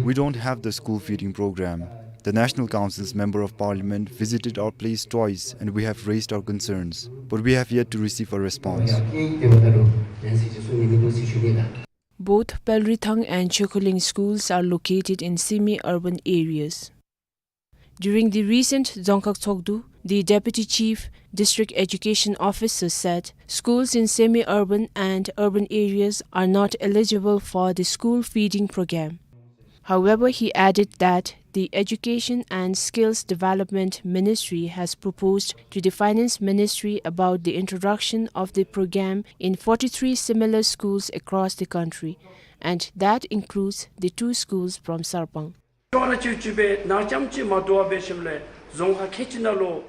We don't have the school feeding program. The National Council's Member of Parliament visited our place twice and we have raised our concerns, but we have yet to receive a response. Both Pelrithang and Chökerling schools are located in semi-urban areas. During the recent Dzongkhag Tshogdu, the Deputy Chief District Education Officer said schools in semi-urban and urban areas are not eligible for the school feeding program. However, he added that the Education and Skills Development Ministry has proposed to the Finance Ministry about the introduction of the program in forty-three similar schools across the country, and that includes the two schools from Sarpang.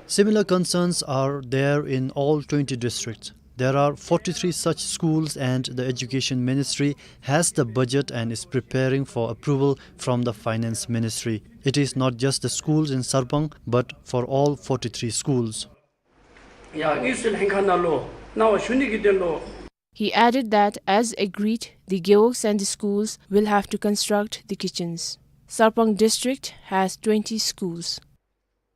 Similar concerns are there in all twenty districts. There are forty-three such schools, and the Education Ministry has the budget and is preparing for approval from the Finance Ministry. It is not just the schools in Sarpang, but for all forty-three schools. He added that, as agreed, the gewogs and the schools will have to construct the kitchens. Sarpang district has twenty schools.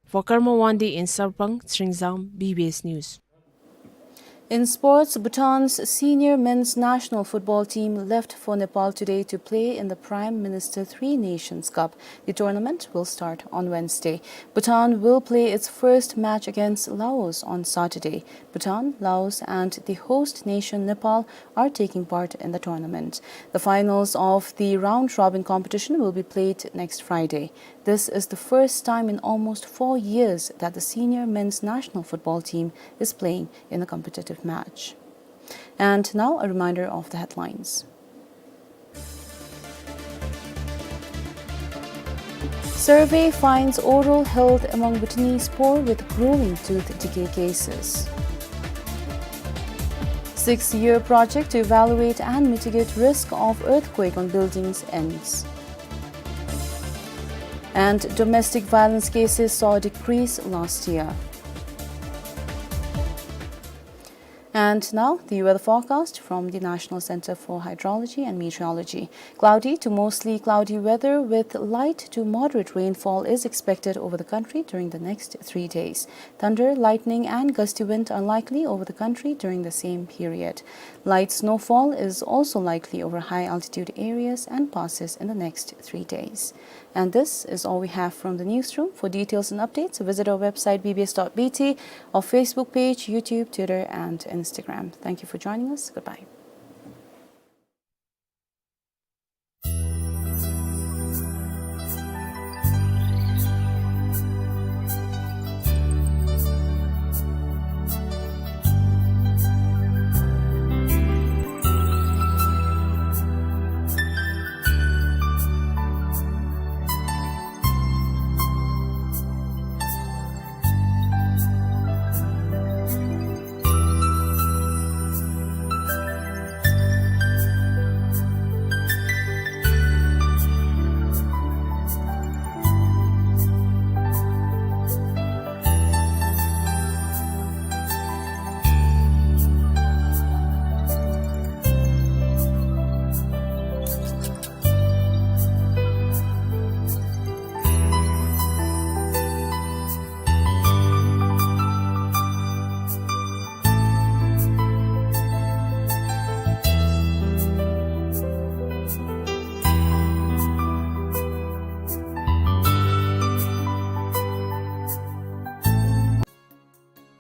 For Karma Wangdi in Sarpang, Tsringzang, B B S News. In sports, Bhutan's senior men's national football team left for Nepal today to play in the Prime Minister Three Nations Cup. The tournament will start on Wednesday. Bhutan will play its first match against Laos on Saturday. Bhutan, Laos, and the host nation Nepal are taking part in the tournament. The finals of the round-robin competition will be played next Friday. This is the first time in almost four years that the senior men's national football team is playing in a competitive match. And now, a reminder of the headlines. Survey finds oral health among Bhutanese poor with growing tooth decay cases. Six-year project to evaluate and mitigate risk of earthquake on buildings ends. And domestic violence cases saw a decrease last year. And now, the weather forecast from the National Center for Hydrology and Meteorology. Cloudy to mostly cloudy weather with light to moderate rainfall is expected over the country during the next three days. Thunder, lightning, and gusty wind are likely over the country during the same period. Light snowfall is also likely over high-altitude areas and passes in the next three days. And this is all we have from the newsroom. For details and updates, visit our website B B S dot B T, our Facebook page, YouTube, Twitter, and Instagram. Thank you for joining us. Goodbye.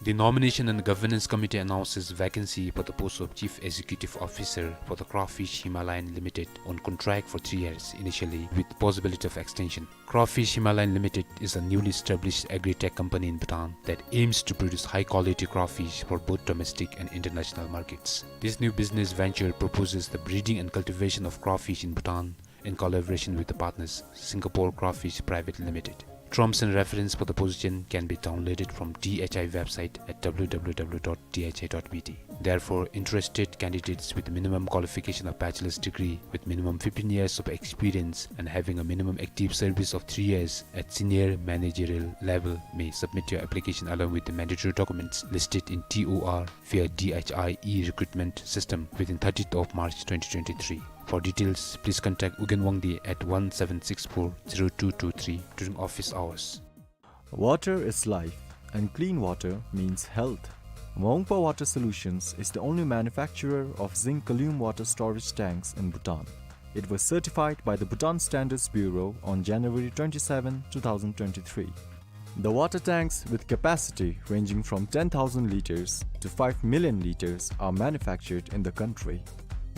The Nomination and Governance Committee announces vacancy for the post of Chief Executive Officer for the Crawfish Himalayan Limited on contract for three years initially with possibility of extension. Crawfish Himalayan Limited is a newly established agri-tech company in Bhutan that aims to produce high-quality crawfish for both domestic and international markets. This new business venture proposes the breeding and cultivation of crawfish in Bhutan in collaboration with the partners, Singapore Crawfish Private Limited. Terms and reference for the position can be downloaded from D H I website at W W W dot D H I dot B T. Therefore, interested candidates with minimum qualification of bachelor's degree with minimum fifteen years of experience and having a minimum active service of three years at senior managerial level may submit your application along with the mandatory documents listed in T O R via D H I e-recruitment system within thirtieth of March twenty twenty-three. For details, please contact Ugyen Wangdi at one seven six four zero two two three during office hours. Water is life, and clean water means health. Maungpa Water Solutions is the only manufacturer of zinc column water storage tanks in Bhutan. It was certified by the Bhutan Standards Bureau on January twenty-seven, two thousand twenty-three. The water tanks, with capacity ranging from ten thousand liters to five million liters, are manufactured in the country.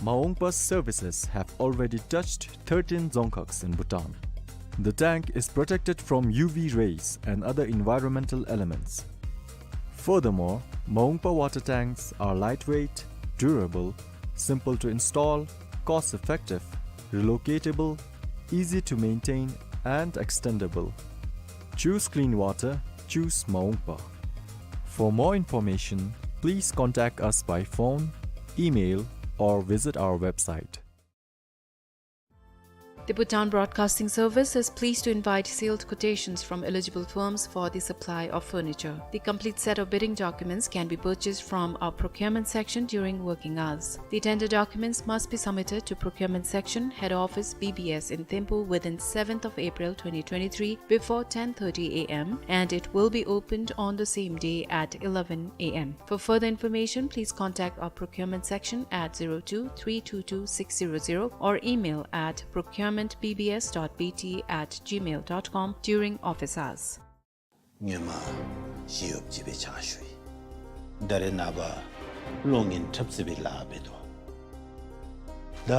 Maungpa's services have already touched thirteen dzongkhags in Bhutan. The tank is protected from U V rays and other environmental elements. Furthermore, Maungpa water tanks are lightweight, durable, simple to install, cost-effective, relocatable, easy to maintain, and extendable. Choose clean water, choose Maungpa. For more information, please contact us by phone, email, or visit our website. The Bhutan Broadcasting Service is pleased to invite sealed quotations from eligible firms for the supply of furniture. The complete set of bidding documents can be purchased from our procurement section during working hours. The tender documents must be submitted to procurement section, head office, B B S in Thimphu within seventh of April twenty twenty-three before ten thirty A M, and it will be opened on the same day at eleven A M. For further information, please contact our procurement section at zero two three two two six zero zero or email at procurement B B S dot B T at gmail dot com during office hours. སྔོན་མ་ཞི་གཡོགཔ་ཅིག་སྦེ་ཕྱག་ཞུ་ཡི། ད་རེས་ནངས་པ་གློག་བརྙན་འཁྲབ་རྩེད་པའི་ལཱ་འབད་དོ། ད་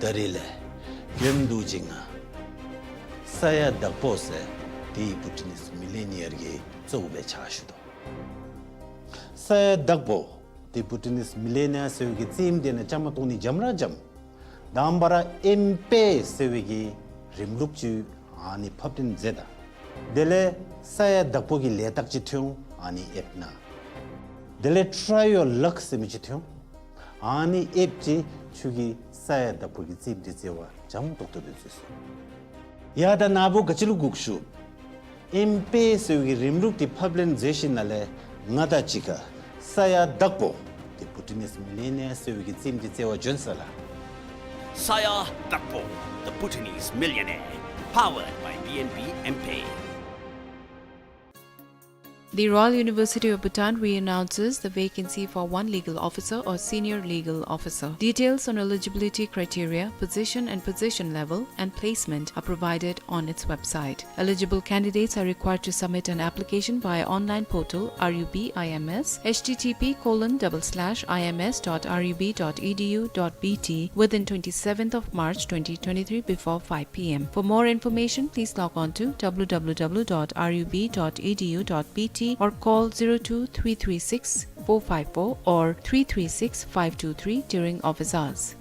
ད་རེས་ལས་རྒྱུན་དུ་ཅིག་ང་ས་ཡ་བདག་པོ་ཟེར་དེ་བྷུ་ཊི་ནིས་མི་ལི་ནི་ཡར་གྱི་གཙོ་བོ་སྦེ་ཕྱག་ཞུ་དོ། ས་ཡ་བདག་པོ་དེ་བྷུ་ཊི་ནིས་མི་ལི་ནི་ཡར་ཟེར་བའི་གི་རྩེདམོ་དེ་ནང་བཅའ་མར་གཏོགས་ནི་འཇམ་ར་འཇམ། དང་པ་ར་ཨེམ་པེ་ཟེར་བའི་གི་རིམ་ལུགས་ཅིག་ཨ་ནི་ཕབ་ལེན་མཛད་ད། དེ་ལས་ས་ཡ་བདག་པོ་གི་ལས་རྟགས་ཅིག་ཐོན་འོང་ཨ་ནི་ཨེབ་ནང་། དེ་ལས་ཊ་རའི་ཡོར་ལག་ཟེར་མི་ཅིག་ཐོན་འོང་། ཨ་ནི་ཨེབ་ཅིག་ཁྱོད་ཀྱིས་ས་ཡ་བདག་པོ་གི་རྩེདམོ་དེ་རྩེ་བར་འཇམ་ཏོག་ཏོ་སྦེ་བཟོ་ཚུགས། ཡ་ད་ནཱ་བུ་ག་ཅི་ལུ་སྒུག་ཞུ། ཨེམ་པེ་ཟེར་བའི་གི་རིམ་ལུགས་དེ་ཕབ་ལེན་མཛད་ཞིནམ་ལས་ང་དང་གཅིག་ཁར་ས་ཡ་བདག་པོ་དེ་བྷུ་ཊི་ནིས་མི་ལི་ནི་ཡར་ཟེར་བའི་གི་རྩེདམོ་དེ་རྩེ་བར་བྱོན་ཟེར་ལགས། ས་ཡ་བདག་པོ། The Bhutanese Millionaire, powered by B N B M-Pay. The Royal University of Bhutan re-announces the vacancy for one legal officer or senior legal officer. Details on eligibility criteria, position and position level, and placement are provided on its website. Eligible candidates are required to submit an application via online portal R U B I M S, H T T P colon double slash I M S dot R U B dot E D U dot B T, within twenty-seventh of March twenty twenty-three before five P M. For more information, please log on to W W W dot R U B dot E D U dot B T or call zero two three three six four five four or three three six five two three during office hours.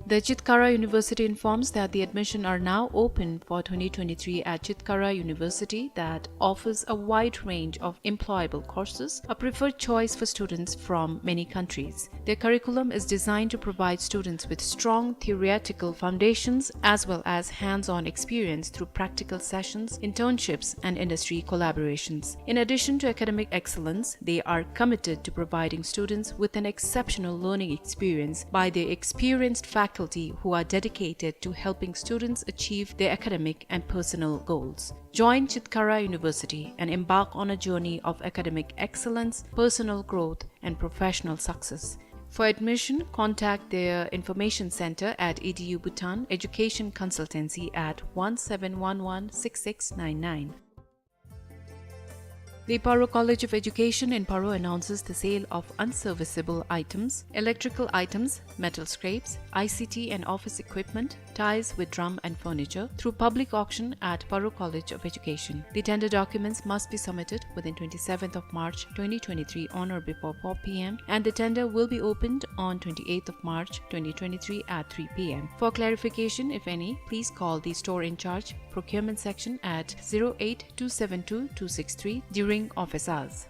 The Chitkara University informs that the admission are now open for twenty twenty-three at Chitkara University that offers a wide range of employable courses, a preferred choice for students from many countries. Their curriculum is designed to provide students with strong theoretical foundations as well as hands-on experience through practical sessions, internships, and industry collaborations. In addition to academic excellence, they are committed to providing students with an exceptional learning experience by their experienced faculty who are dedicated to helping students achieve their academic and personal goals. Join Chitkara University and embark on a journey of academic excellence, personal growth, and professional success. For admission, contact their information center at E D U Bhutan, education consultancy at one seven one one six six nine nine. The Paro College of Education in Paro announces the sale of unserviceable items, electrical items, metal scraps, I C T and office equipment, tiles with drum and furniture through public auction at Paro College of Education. The tender documents must be submitted within twenty-seventh of March twenty twenty-three on or before four p m, and the tender will be opened on twenty-eighth of March twenty twenty-three at three p m. For clarification, if any, please call the store in charge, procurement section at zero eight two seven two two six three during office hours.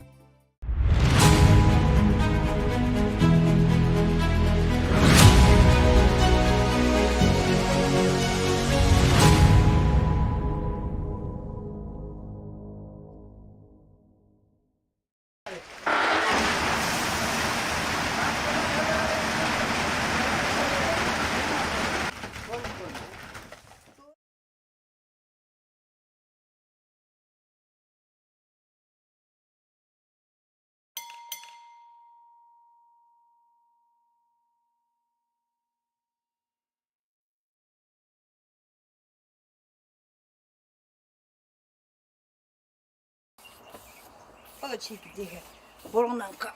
ཨོ་ཆི་དེ་གི་སྦོ་ལོང་ནང་ཁ་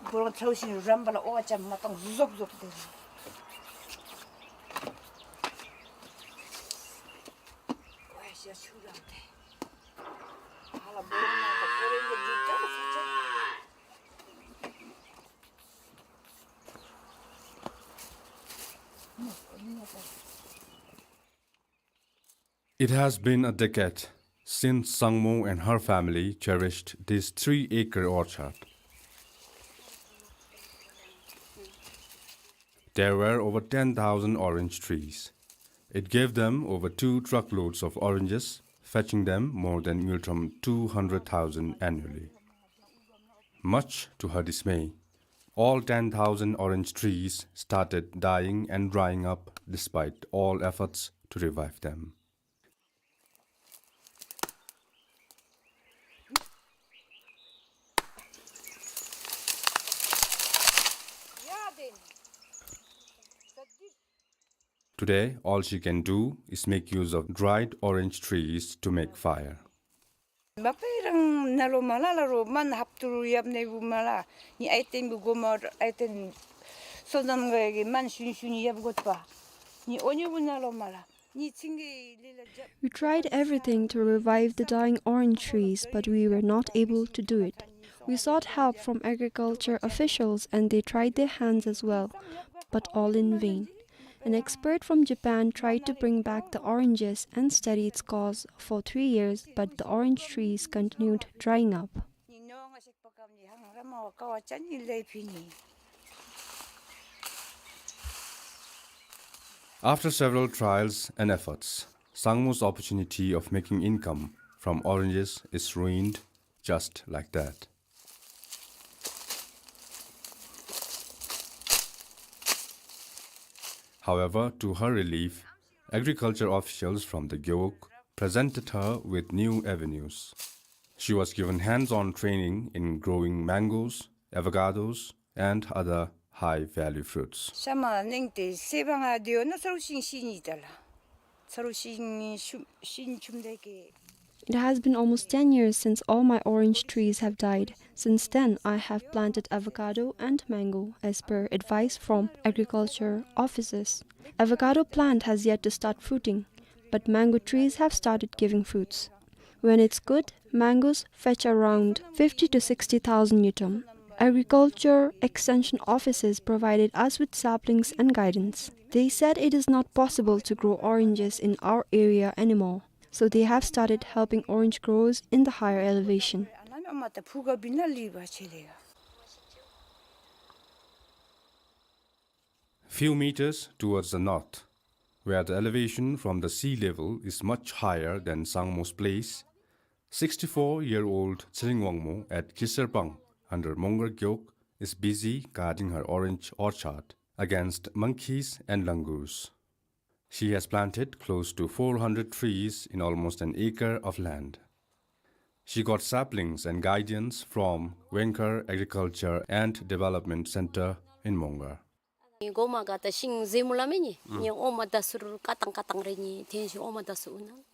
སྦོ་ལོང་ཚ་བོ་ཞིག་རམ་པ་ལ་ཨོ་ཅམ་མ་བཏང་ཟོག་ཟོག་དེ། ཨོ་ཡ་ཤ་ཆུ་རམ་དེ། ཨ་ལ་སྦོ་ལོང་ནང་ཁ་སྦོ་ལོང་གི་ཇུ་ཅ་ས་ཅ། It has been a decade since Sangmo and her family cherished this three-acre orchard. There were over ten thousand orange trees. It gave them over two truckloads of oranges, fetching them more than ngultrum two hundred thousand annually. Much to her dismay, all ten thousand orange trees started dying and drying up despite all efforts to revive them. Today, all she can do is make use of dried orange trees to make fire. ལག་པ་རང་ན་ལོ་མ་ལ་ལ་རོ་མན་ཧབ་ཏུ་རུ་ཡབ་ནེ་བུ་མ་ལ། ནི་ཨའི་ཏེན་བུ་གོ་མ་ཨའི་ཏེན་སོ་ནམ་ག་གི་མན་ཤུན་ཤུན་ཡབ་གོད་པ། ནི་ཨོ་ཉུ་བུ་ན་ལོ་མ་ལ། ནི་ཚིང་གི་ལི་ལ་ཇབ། We tried everything to revive the dying orange trees, but we were not able to do it. We sought help from agriculture officials and they tried their hands as well, but all in vain. An expert from Japan tried to bring back the oranges and study its cause for three years, but the orange trees continued drying up. After several trials and efforts, Sangmo's opportunity of making income from oranges is ruined just like that. However, to her relief, agriculture officials from the Gewog presented her with new avenues. She was given hands-on training in growing mangoes, avocados, and other high-value fruits. ཤ་མ་ནིང་ཏེ་སེ་བ་ང་དེ་ཡོད་ན་ཚ་རུ་ཤིང་ཤིང་ཡི་ད་ལ། ཚ་རུ་ཤིང་ཤུམ་ཤིང་ཆུམ་དེ་གི། It has been almost ten years since all my orange trees have died. Since then, I have planted avocado and mango, as per advice from agriculture officers. Avocado plant has yet to start fruiting, but mango trees have started giving fruits. When it's good, mangoes fetch around fifty to sixty thousand ngultrum. Agriculture extension officers provided us with saplings and guidance. They said it is not possible to grow oranges in our area anymore, so they have started helping orange growers in the higher elevation. Few meters towards the north, where the elevation from the sea level is much higher than Sangmo's place, sixty-four-year-old Tshering Wangmo at Kiserpang under Mongar Gewog is busy guarding her orange orchard against monkeys and langurs. She has planted close to four hundred trees in almost an acre of land. She got saplings and guidance from Wengkar Agriculture and Development Center in Mongar. ནི་གོ་མ་ག་ཏ་ཤིང་ཟེ་མུ་ལ་མེ་ནི་ནི་ཨོ་མ་ད་སུ་རུ་ཀ་ཏང་ཀ་ཏང་རེ་ནི་ཐེན་ཤི་ཨོ་མ་ད་སུ་ཨུ་ན།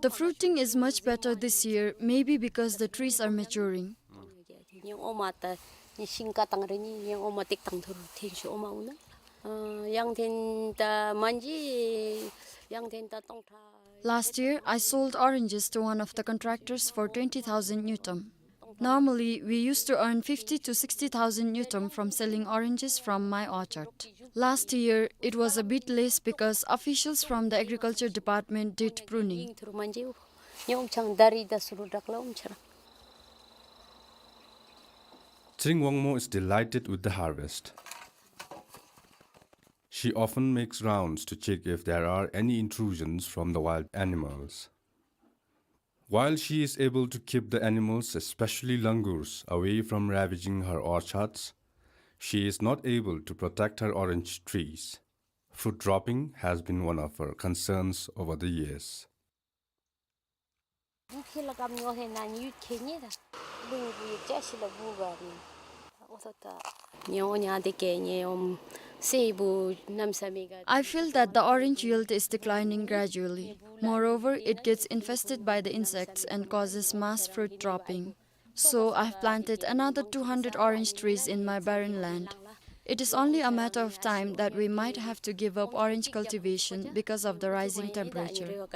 The fruiting is much better this year, maybe because the trees are maturing. Last year, I sold oranges to one of the contractors for twenty thousand ngultrum. Normally, we used to earn fifty to sixty thousand ngultrum from selling oranges from my orchard. Last year, it was a bit less because officials from the agriculture department did pruning. Tshering Wangmo is delighted with the harvest. She often makes rounds to check if there are any intrusions from the wild animals. While she is able to keep the animals, especially langurs, away from ravaging her orchards, she is not able to protect her orange trees. Fruit dropping has been one of her concerns over the years. I feel that the orange yield is declining gradually. Moreover, it gets infested by the insects and causes mass fruit dropping. So I've planted another two hundred orange trees in my barren land. It is only a matter of time that we might have to give up orange cultivation because of the rising temperature.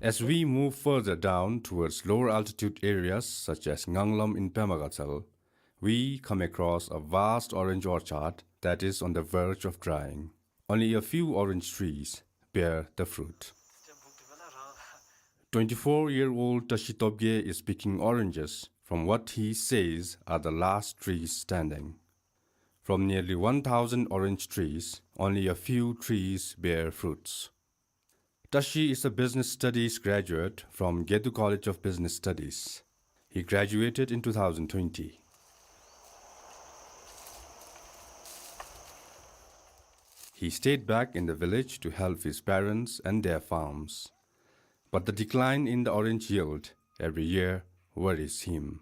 As we move further down towards lower altitude areas such as Nganglam in Pema Gatshel, we come across a vast orange orchard that is on the verge of drying. Only a few orange trees bear the fruit. Twenty-four-year-old Tashi Tobgay is picking oranges from what he says are the last trees standing. From nearly one thousand orange trees, only a few trees bear fruits. Tashi is a business studies graduate from Gedu College of Business Studies. He graduated in two thousand twenty. He stayed back in the village to help his parents and their farms. But the decline in the orange yield every year worries him.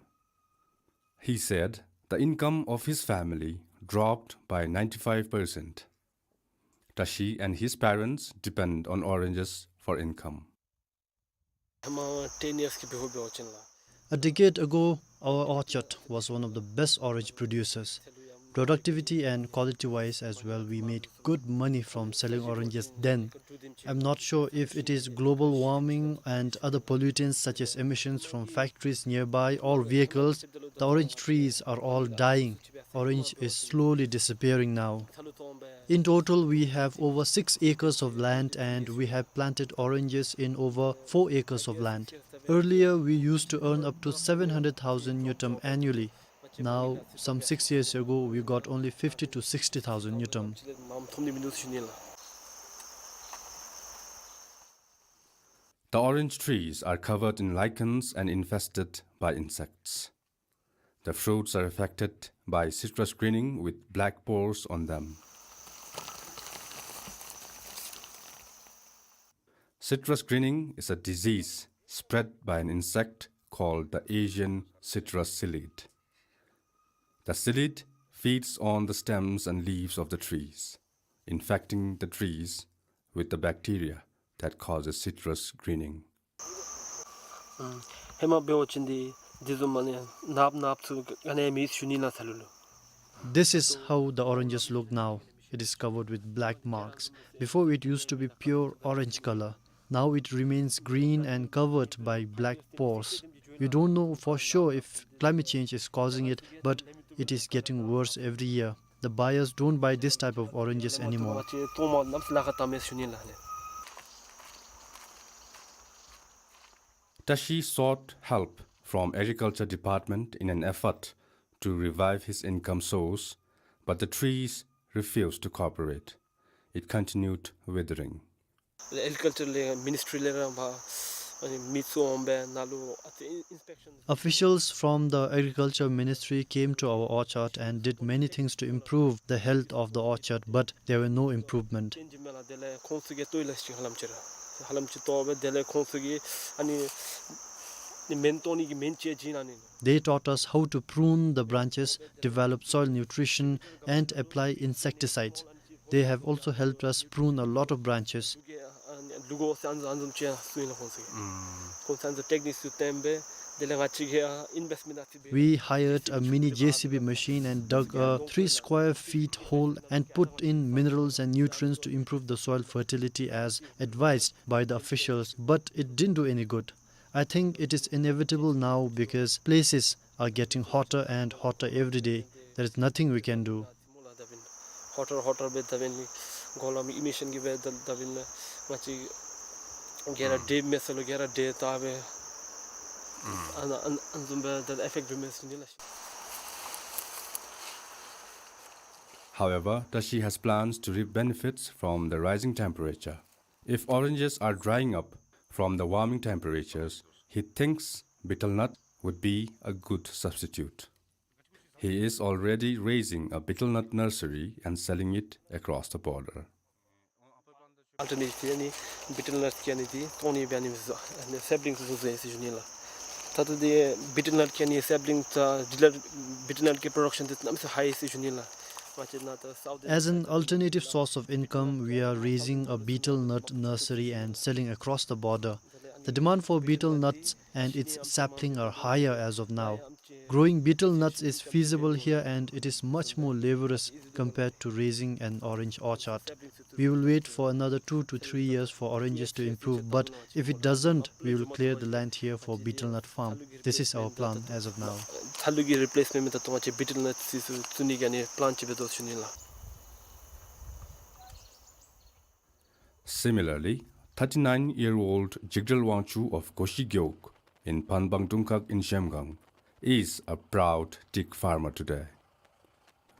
He said the income of his family dropped by ninety-five percent. Tashi and his parents depend on oranges for income. A decade ago, our orchard was one of the best orange producers. Productivity and quality-wise as well, we made good money from selling oranges then. I'm not sure if it is global warming and other pollutants such as emissions from factories nearby or vehicles. The orange trees are all dying. Orange is slowly disappearing now. In total, we have over six acres of land and we have planted oranges in over four acres of land. Earlier, we used to earn up to seven hundred thousand ngultrum annually. Now, some six years ago, we got only fifty to sixty thousand ngultrum. The orange trees are covered in lichens and infested by insects. The fruits are affected by citrus greening with black spores on them. Citrus greening is a disease spread by an insect called the Asian citrus psyllid. The psyllid feeds on the stems and leaves of the trees, infecting the trees with the bacteria that causes citrus greening. This is how the oranges look now. It is covered with black marks. Before, it used to be pure orange color. Now it remains green and covered by black spores. We don't know for sure if climate change is causing it, but it is getting worse every year. The buyers don't buy this type of oranges anymore. Tashi sought help from Agriculture Department in an effort to revive his income source, but the trees refused to cooperate. It continued withering. Agriculture ministry ལས་ར་ཕར་ཨ་ནི་མི་ཚུ་འོང་སྦེ་ནཱ་ལུ་ཨ་ཙི་inspection. Officials from the agriculture ministry came to our orchard and did many things to improve the health of the orchard, but there were no improvement. ཏན་ཅིག་མེན་ལགས། དེ་ལས་ཁོང་ཚུ་གིས་ལྟོ་ཡི་ལགས་ཤིག་ཧ་ལམ་ཅིག་ར་ཧ་ལམ་ཅིག་ལྟོ་སྦེ་དེ་ལས་ཁོང་ཚུ་གིས་ཨ་ནི་ནི་སྨན་བཏོག་ནི་གི་སྨན་ཅིག་བྱིན་ཨ་ནི། They taught us how to prune the branches, develop soil nutrition, and apply insecticides. They have also helped us prune a lot of branches. We hired a mini J C B machine and dug a three square feet hole and put in minerals and nutrients to improve the soil fertility as advised by the officials, but it didn't do any good. I think it is inevitable now because places are getting hotter and hotter every day. There is nothing we can do. Hotter, hotter སྦེ་ད་འབད་ནི་གོ་ལམ་ཨི་མི་ཤཱན་གྱིས་སྦེ་ད་ད་འབད་ནི་ང་བཅས་ག་ར་ཨུམ་དྲོད་མེད་ས་ལུ་ག་ར་དྲོད་ད་སྦེ་ཨུམ་ཨ་ནཱ་ཨ་ནཱ་ཨ་ནཱ་བཟུམ་སྦེ་ད་ཨི་ཕེཀཊ་འབད་མི་ཟེར་ཞུ་ནི་ལགས། However, Tashi has plans to reap benefits from the rising temperature. If oranges are drying up from the warming temperatures, he thinks betel nut would be a good substitute. He is already raising a betel nut nursery and selling it across the border. Alternative འདི་ནི་བི་ཊལ་ནཊ་ཀྱི་ཨ་ནི་འདི་བཙོང་ནི་སྦེ་ཨ་ནི་བཟོ་ཨ་ནི་སེབ་ལིང་བཟོ་ཟེར་ཞུ་ནི་ལགས། ད་ལྟོ་འདི་བི་ཊལ་ནཊ་ཀྱི་ཨ་ནི་སེབ་ལིང་ད་བི་ཊལ་བི་ཊལ་ནཊ་ཀྱི་པྲོ་ཌག་ཤཱན་འདི་གནམ་མེད་ས་མེད་ཧའི་ཟེར་ཞུ་ནི་ལགས། ང་བཅས་ནཱ་ད་སའུཐ་As an alternative source of income, we are raising a betel nut nursery and selling across the border. The demand for betel nuts and its sapling are higher as of now. Growing betel nuts is feasible here and it is much more laborious compared to raising an orange orchard. We will wait for another two to three years for oranges to improve, but if it doesn't, we will clear the land here for betel nut farm. This is our plan as of now. ཚ་ལུ་གི་རི་པི་ལེསི་མེནཊ་མེན་པར་ད་ལྟོ་ང་བཅས་བི་ཊལ་ནཊ་ཚུ་བཙུགས་ནི་གི་ཨ་ནི་པི་ལཱན་ཅིག་སྦེ་བཟོ་ཞུ་ནི་ལགས། Similarly, thirty-nine-year-old Jigdral Wangchuk of Goshi Gewog in Phanbang Dungkhag in Zhemgang is a proud teak farmer today.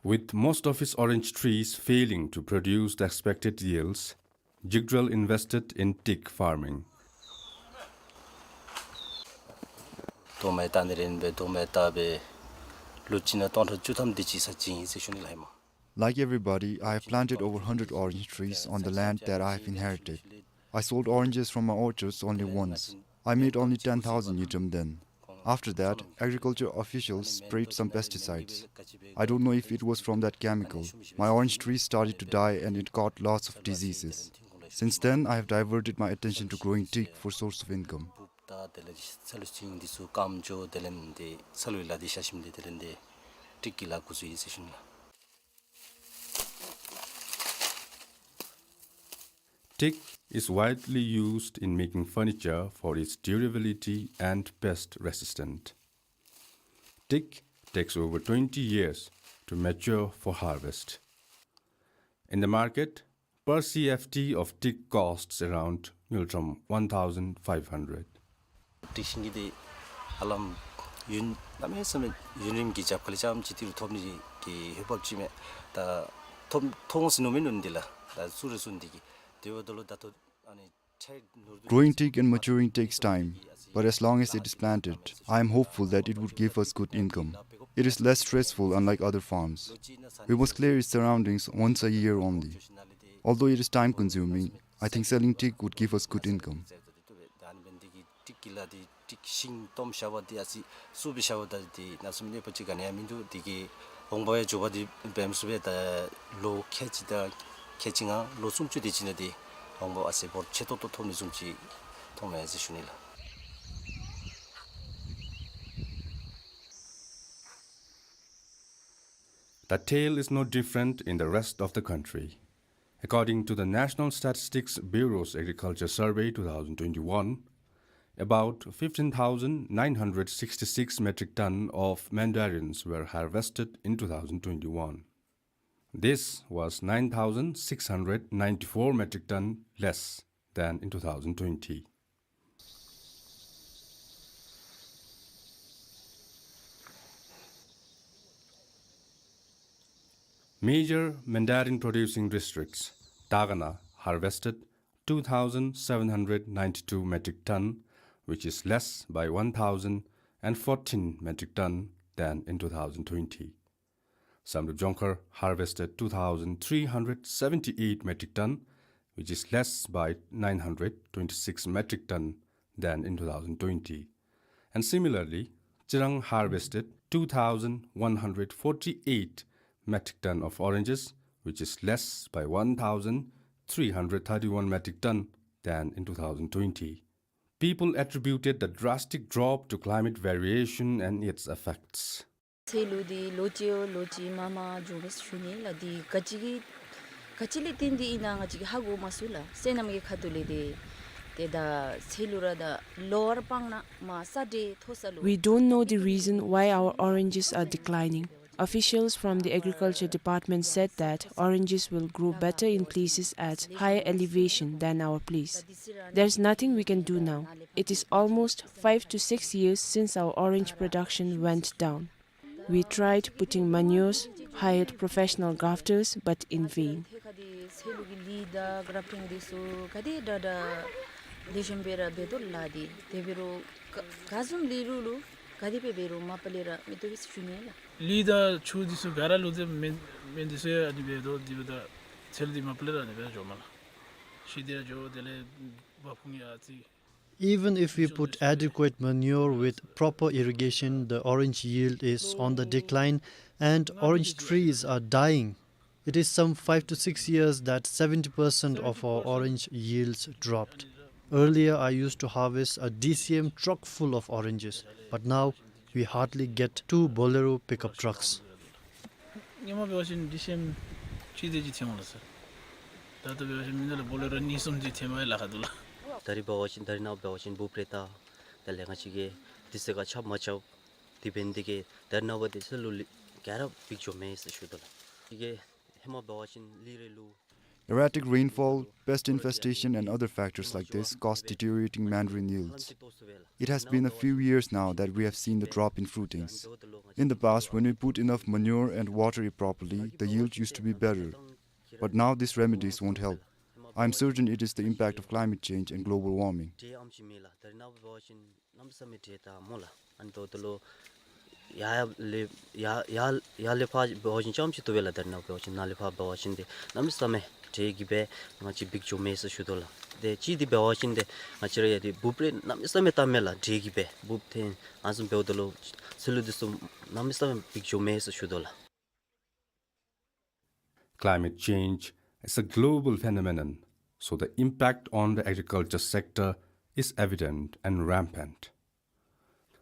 With most of his orange trees failing to produce the expected yields, Jigdral invested in teak farming. དོ་མེན་ད་ནི་རེན་སྦེ་དོ་མེན་ད་སྦེ་ལོ་གཅིག་ནང་སྟོང་ཕྲག་བཅུ་ཐམ་དེ་ཅིག་ས་བྱིན་ཡི་ཟེར་ཞུ་ནི་ལགས་ཧེ་མ། Like everybody, I have planted over hundred orange trees on the land that I have inherited. I sold oranges from my orchards only once. I made only ten thousand ngultrum then. After that, agriculture officials sprayed some pesticides. I don't know if it was from that chemical. My orange trees started to die and it got lots of diseases. Since then, I have diverted my attention to growing teak for source of income. ད་དེ་ལས་ས་ལུ་ཅིག་འདི་ཚུ་སྐམ་འགྱོ། དེ་ལས་འདི་ས་ལུ་ལ་འདི་ཤ་ཤིམ་འདི་དེ་ལས་འདི་ཊིག་གི་ལཱ་འགོ་བཙུགས་ཡི་ཟེར་ཞུ་ནི་ལགས། Teak is widely used in making furniture for its durability and pest resistant. Teak takes over twenty years to mature for harvest. In the market, per C F T of teak costs around ngultrum one thousand five hundred. ཊིག་ཤིང་གི་འདི་ཧ་ལམ་ཡུན་གནམ་མེད་ས་མེད་ཡུན་རིངམོ་གི་རྒྱབ་ཁ་ལས་རྐྱངམ་ཅིག་འདི་རུ་ཐོབ་ནི་གི་འོས་འབབ་ཅིག་མས། ད་ཐོབ་ཐོབ་འོང་ཟེར་མནོ་མི་མནོ་ནི་འདི་ལགས། ད་ཚུར་ར་སོང་འདི་གིས་དེ་འབདཝ་ད་ལུ་ད་ལྟོ་ཨ་ནི་ཁྲལ་ནོར་འདུག། Growing teak and maturing takes time, but as long as it is planted, I am hopeful that it would give us good income. It is less stressful, unlike other farms. We must clear its surroundings once a year only. Although it is time consuming, I think selling teak would give us good income. ད་ཨ་ནི་འབད་ནི་འདི་གིས་ཊིག་གི་ལཱ་འདི་ཊིག་ཤིང་སྟོངམ་བཞག་པ་འདི་ཨ་ཙི་སུ་སྦེ་བཞག་པ་ད་འདི་གནམ་མེད་ས་མེད་གནོད་པ་ཅིག་ག་ནི་ཡང་མིན་འདུག། འདི་གིས་འོང་འབབ་ཡང་མགྱོགས་པ་འདི་འབད་མི་ཚུགས་པས། ད་ལོ་ཁལ་གཅིག་དང་ཁལ་གཅིག་ལྔ་ལོ་སུམ་ཅུ་དེ་ཅིག་ནང་འདི་འོང་འབབ་ཨ་ཙི་འབོར་ཆེ་ཏོག་ཏོ་ཐོབ་ནི་བཟུམ་ཅིག་མཐོང་མས་ཟེར་ཞུ་ནི་ལགས། The tale is no different in the rest of the country. According to the National Statistics Bureau's Agriculture Survey two thousand twenty-one, about fifteen thousand nine hundred sixty-six metric ton of mandarins were harvested in two thousand twenty-one. This was nine thousand six hundred ninety-four metric ton less than in two thousand twenty. Major mandarin producing districts, Dagana harvested two thousand seven hundred ninety-two metric ton, which is less by one thousand and fourteen metric ton than in two thousand twenty. Samdrup Jongkhar harvested two thousand three hundred seventy-eight metric ton, which is less by nine hundred twenty-six metric ton than in two thousand twenty. And similarly, Chirang harvested two thousand one hundred forty-eight metric ton of oranges, which is less by one thousand three hundred thirty-one metric ton than in two thousand twenty. People attributed the drastic drop to climate variation and its effects. ཚལ་ལུ་འདི་ལོ་གཅིག་ལོ་གཅིག་མ་མ་འབྱུང་མས་ཟེར་ཞུ་ནི་ལགས། འདི་ག་ཅི་གི་ག་ཅི་ལས་བརྟེན་ཏེ་ཨིན་ན་ང་བཅས་ཀྱིས་ཧ་གོ་མ་ཚུགས་ལགས། སོ་ནམ་གྱི་ཁ་ཐུག་ལས་འདི་ཏེ་ད་ཚལ་ལུ་ར་ད་ལོ་བར་སྤང་ན་མ་ས་འདྲེ་མཐོ་ས་ལུ། We don't know the reason why our oranges are declining. Officials from the agriculture department said that oranges will grow better in places at higher elevation than our place. There's nothing we can do now. It is almost five to six years since our orange production went down. We tried putting manures, hired professional grafters, but in vain. ཁ་དེ་ཚལ་ལུ་གི་ལི་དང་གྲབ་ཊིང་འདི་ཚུ་ག་དེ་དྲག་དྲག་ལེགས་ཤོམ་སྦེ་ར་འབད་དོ་ལགས། འདི་དེ་འབད་རུང་ག་ག་བཟུམ་ལས་རུང་ལུ་ག་དེ་སྦེ་འབད་རུང་མ་པ་ལས་ར་མི་བཏུབ་པས་ཟེར་ཞུ་ནི་ལགས། ལི་དང་ཆུ་འདི་ཚུ་ག་ར་ལུ་ཏེ་མེན་མེན་འདི་ཚུ་ཡང་ཨ་ནི་འབད་དོ། དེ་འབདཝ་ད་ཚལ་འདི་མ་པ་ལས་ར་ཨ་ནི་སྦེ་འགྱོཝ་མས་ལགས། ཤི་སྟེ་ར་འགྱོ། དེ་ལས་བ་ཕུང་ཡང་ཨ་ཙི། Even if we put adequate manure with proper irrigation, the orange yield is on the decline and orange trees are dying. It is some five to six years that seventy percent of our orange yields dropped. Earlier, I used to harvest a D C M truck full of oranges, but now we hardly get two Bolero pickup trucks. སྔོན་མ་འབད་བ་ཅིན་ཌི་སི་ཨེམ་གཅིག་དེ་ཅིག་ཐོན་འོང་ལགས་སོ། ད་ལྟོ་འབད་བ་ཅིན་མི་ནང་ལུ་བོ་ལེ་རོ་གཉིས་གསུམ་ཅིག་ཐོནམ་ལཱ་ཁག་འདུག་ལགས། ད་རིས་འབད་བ་ཅིན་ད་རིས་ནངས་པ་འབད་བ་ཅིན་འབུཔ་རེ་བཏགས། དེ་ལས་ང་བཅས་ཀྱིས་དུས་ཚོད་ཁར་རྐྱབ་མ་རྐྱབ་དེ་འབད་ནི་དེ་གིས་ད་རིས་ནངས་པ་དེ་ཚལ་ལུ་ལི་ག་ར་འབིགས་འགྱོཝ་མས་ཟེར་ཞུ་དོ་ལགས། དེ་གིས་ཧེ་མ་འབད་བ་ཅིན་ལི་རེ་ལུ། Erratic rainfall, pest infestation, and other factors like this cause deteriorating mandarin yields. It has been a few years now that we have seen the drop in fruitings. In the past, when we put enough manure and water it properly, the yield used to be better. But now these remedies won't help. I am certain it is the impact of climate change and global warming. གནམ་མེད་ས་མེད་འདྲེ་བཏགས་སྨོ་ལགས། ཨ་ནི་འབདཝ་ད་ལུ་ཡར་ལས་ཡར་ཡར་ཡར་ལས་ཕར་འབད་བ་ཅིན་རྐྱངམ་ཅིག་བཏུབ་པས་ལགས། ད་རིས་ནངས་པ་འབད་བ་ཅིན་ནཱ་ལས་ཕར་འབད་བ་ཅིན་ཏེ་གནམ་མེད་ས་མེད་འདྲེ་གིས་སྦེ་ང་བཅས་འབིགས་འགྱོཝ་མས་ཟེར་ཞུ་དོ་ལགས། ཏེ་གཅིག་འདི་འབད་བ་ཅིན་ཏེ་ང་བཅས་ར་ཡང་ཏེ་འབུཔ་རེ་གནམ་མེད་ས་མེད་བཏགས་མས་ལགས། འདྲེ་གིས་སྦེ་འབུཔ་ཐོན་ཨ་ནི་བཟུམ་འབདཝ་ད་ལུ་ཚལ་ལུ་འདི་ཚུ་གནམ་མེད་ས་མེད་འབིགས་འགྱོཝ་མས་ཟེར་ཞུ་དོ་ལགས། Climate change is a global phenomenon, so the impact on the agriculture sector is evident and rampant.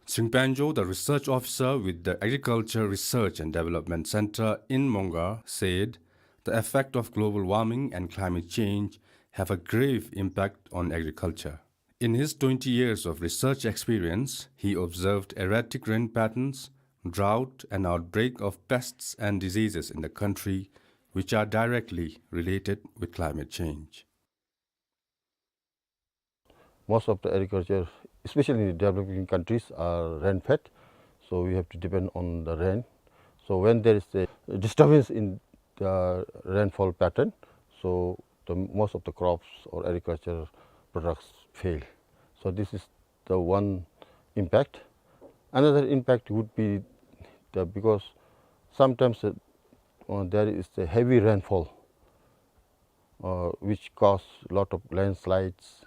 Tshering Panjo, the research officer with the Agriculture Research and Development Center in Mongar, said the effect of global warming and climate change have a grave impact on agriculture. In his twenty years of research experience, he observed erratic rain patterns, drought, and outbreak of pests and diseases in the country, which are directly related with climate change. Most of the agriculture, especially in the developing countries, are rain-fed, so we have to depend on the rain. So when there is a disturbance in the rainfall pattern, so the most of the crops or agriculture products fail. So this is the one impact. Another impact would be the, because sometimes, uh, uh, there is a heavy rainfall, uh, which cause lot of landslides,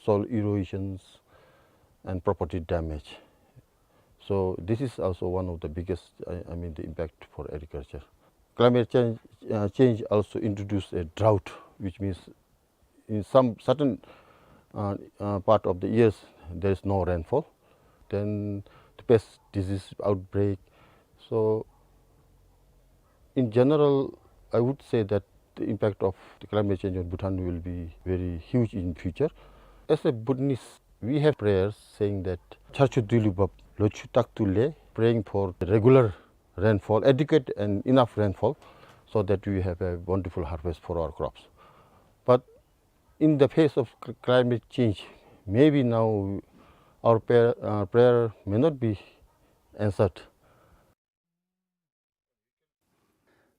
soil erosions, and property damage. So this is also one of the biggest, I, I mean, the impact for agriculture. Climate change, uh, change also introduce a drought, which means in some certain, uh, uh, part of the years there is no rainfall. Then the pest disease outbreak. So in general, I would say that the impact of the climate change on Bhutan will be very huge in future. As a Bhutanese, we have prayers saying that Char Chu Dui Lu Bap Lo Chu Tak Tu Le, praying for the regular rainfall, adequate and enough rainfall, so that we have a wonderful harvest for our crops. But in the face of cl-, climate change, maybe now our prayer, uh, prayer may not be answered.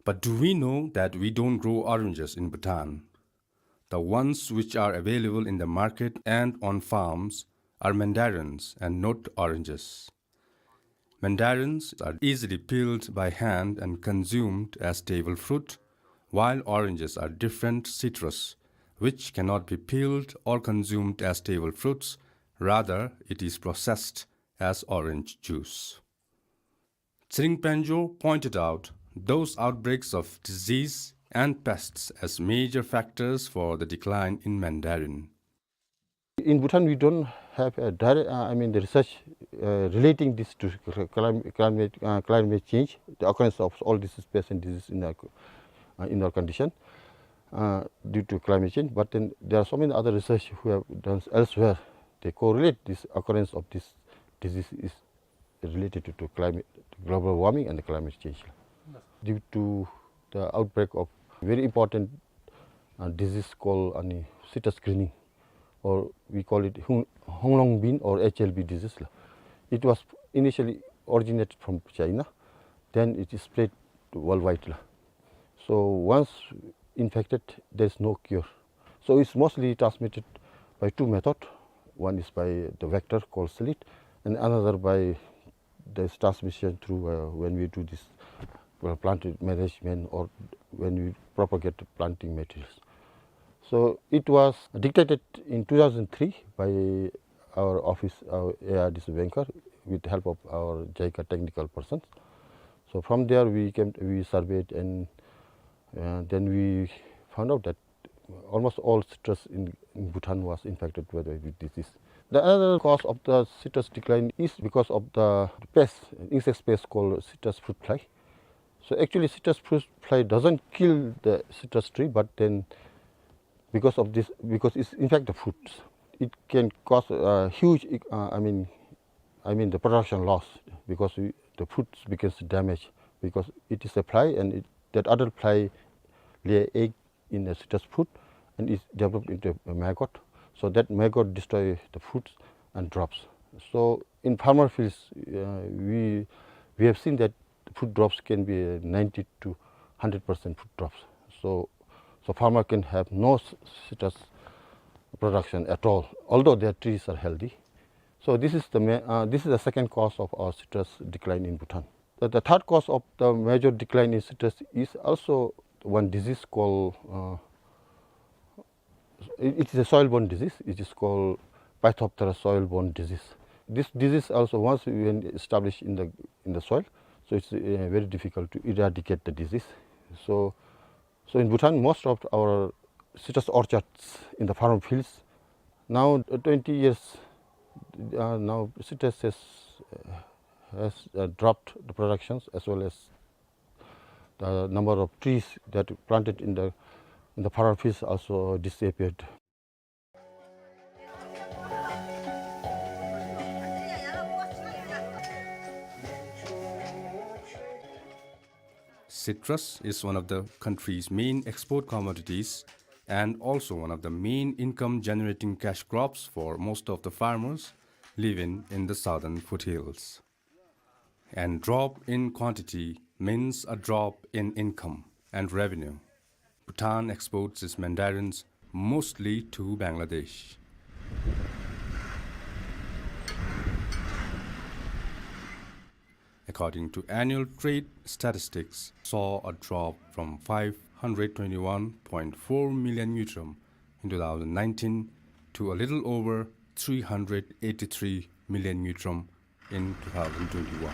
But do we know that we don't grow oranges in Bhutan? The ones which are available in the market and on farms are mandarins and not oranges. Mandarins are easily peeled by hand and consumed as table fruit, while oranges are different citrus, which cannot be peeled or consumed as table fruits, rather it is processed as orange juice. Tshering Panjo pointed out those outbreaks of disease, and pests as major factors for the decline in mandarin. In Bhutan, we don't have a direct, uh, I mean, the research, uh, relating this to cl-, clim-, climate, uh, climate change, the occurrence of all these pests and diseases in our, uh, in our condition, uh, due to climate change. But then there are so many other research who have done elsewhere. They correlate this occurrence of this disease is related to, to climate, global warming and the climate change. Due to the outbreak of very important, uh, disease called, uh, citrus greening, or we call it Hung-, Hunglong bean or H L B disease la. It was initially originated from China, then it is spread worldwide la. So once infected, there is no cure. So it's mostly transmitted by two methods. One is by the vector called slith, and another by this transmission through, uh, when we do this, uh, plant management or when we propagate planting materials. So it was detected in two thousand three by our office, our A R D C banker, with help of our JICA technical persons. So from there we came, we surveyed, and, uh, then we found out that almost all citrus in, in Bhutan was infected with, with disease. The another cause of the citrus decline is because of the pest, insect pest called citrus fruit fly. So actually, citrus fruit fly doesn't kill the citrus tree, but then because of this, because it's infect the fruits, it can cause a huge, uh, I mean, I mean the production loss, because we, the fruits becomes damaged because it is a fly, and it, that adult fly lay egg in the citrus fruit and is developed into a maggot. So that maggot destroy the fruits and drops. So in farmer fields, uh, we, we have seen that fruit drops can be ninety to hundred percent fruit drops. So, so farmer can have no c-, citrus production at all, although their trees are healthy. So this is the ma-, uh, this is the second cause of our citrus decline in Bhutan. The, the third cause of the major decline in citrus is also one disease called, uh, it, it is a soil-borne disease. It is called Phytophthora soil-borne disease. This disease also, once when established in the, in the soil, so it's, uh, very difficult to eradicate the disease. So, so in Bhutan, most of our citrus orchards in the farm fields, now, uh, twenty years, uh, now citrus has, uh, has, uh, dropped the productions, as well as the number of trees that planted in the, in the farm fields also disappeared. Citrus is one of the country's main export commodities and also one of the main income-generating cash crops for most of the farmers living in the southern foothills. And drop in quantity means a drop in income and revenue. Bhutan exports its mandarins mostly to Bangladesh. According to annual trade statistics, saw a drop from five hundred twenty-one point four million ngultrum in two thousand nineteen to a little over three hundred eighty-three million ngultrum in two thousand twenty-one.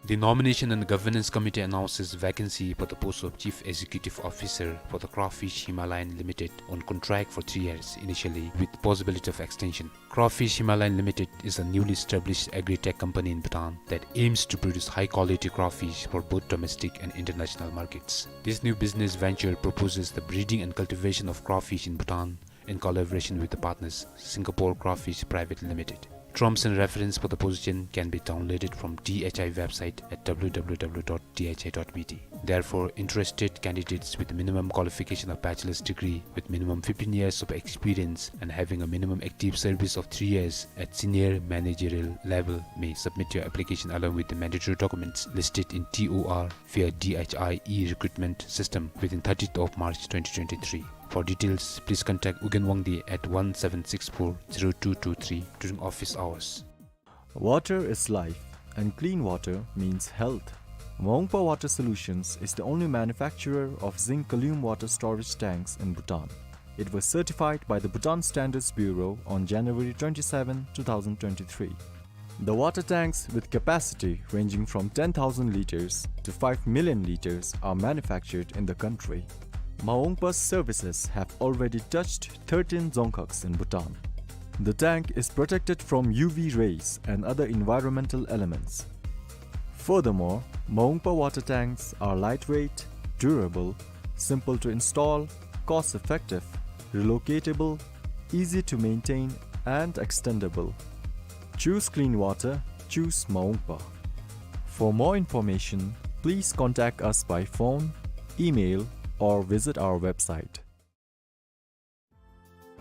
The Nomination and Governance Committee announces vacancy for the post of Chief Executive Officer for the Crawfish Himalayan Limited on contract for three years initially, with possibility of extension. Crawfish Himalayan Limited is a newly established agri-tech company in Bhutan that aims to produce high-quality crawfish for both domestic and international markets. This new business venture proposes the breeding and cultivation of crawfish in Bhutan in collaboration with the partners, Singapore Crawfish Private Limited. Terms and reference for the position can be downloaded from D H I website at W W W dot D H I dot B T. Therefore, interested candidates with minimum qualification of bachelor's degree with minimum fifteen years of experience and having a minimum active service of three years at senior managerial level may submit your application along with the mandatory documents listed in T O R via D H I e-recruitment system within thirtieth of March twenty twenty-three. For details, please contact Ugyen Wangdi at one seven six four zero two two three during office hours. Water is life, and clean water means health. Maungpa Water Solutions is the only manufacturer of zinc column water storage tanks in Bhutan. It was certified by the Bhutan Standards Bureau on January twenty-seventh, two thousand twenty-three. The water tanks, with capacity ranging from ten thousand liters to five million liters, are manufactured in the country. Maungpa's services have already touched thirteen dzongkhags in Bhutan. The tank is protected from U V rays and other environmental elements. Furthermore, Maungpa water tanks are lightweight, durable, simple to install, cost-effective, relocatable, easy to maintain, and extendable. Choose clean water, choose Maungpa. For more information, please contact us by phone, email, or visit our website.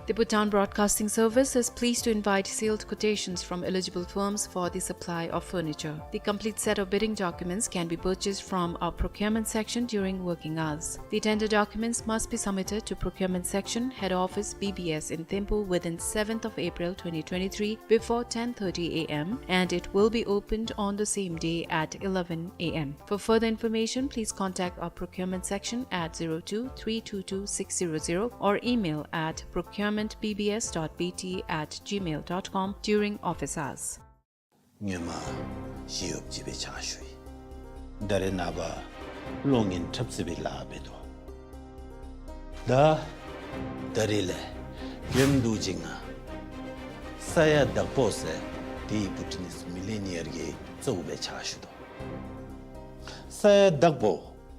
The Bhutan Broadcasting Service is pleased to invite sealed quotations from eligible firms for the supply of furniture. The complete set of bidding documents can be purchased from our procurement section during working hours. The tender documents must be submitted to procurement section, head office, B B S in Thimphu within seventh of April twenty twenty-three before ten thirty A M, and it will be opened on the same day at eleven A M. For further information, please contact our procurement section at zero two three two two six zero zero or email at procurement B B S dot B T at gmail dot com during office hours. སྔོན་མ་ཞི་གཡོགཔ་ཅིག་སྦེ་ཕྱག་ཞུ་ཡི། ད་རེས་ནངས་པ་གློག་བརྙན་འཁྲབ་རྩེད་པའི་ལཱ་འབད་དོ། ད་ད་རེས་ལས་མགྱོནམ་འདུག་ཅིག་ང་ས་ཡ་བདག་པོ་ཟེར་དེ་བྷུ་ཊ་ནིས་མི་ལི་ནི་ཡར་གྱི་གཙོ་བོ་སྦེ་ཕྱག་ཞུ་དོ། ས་ཡ་བདག་པོ་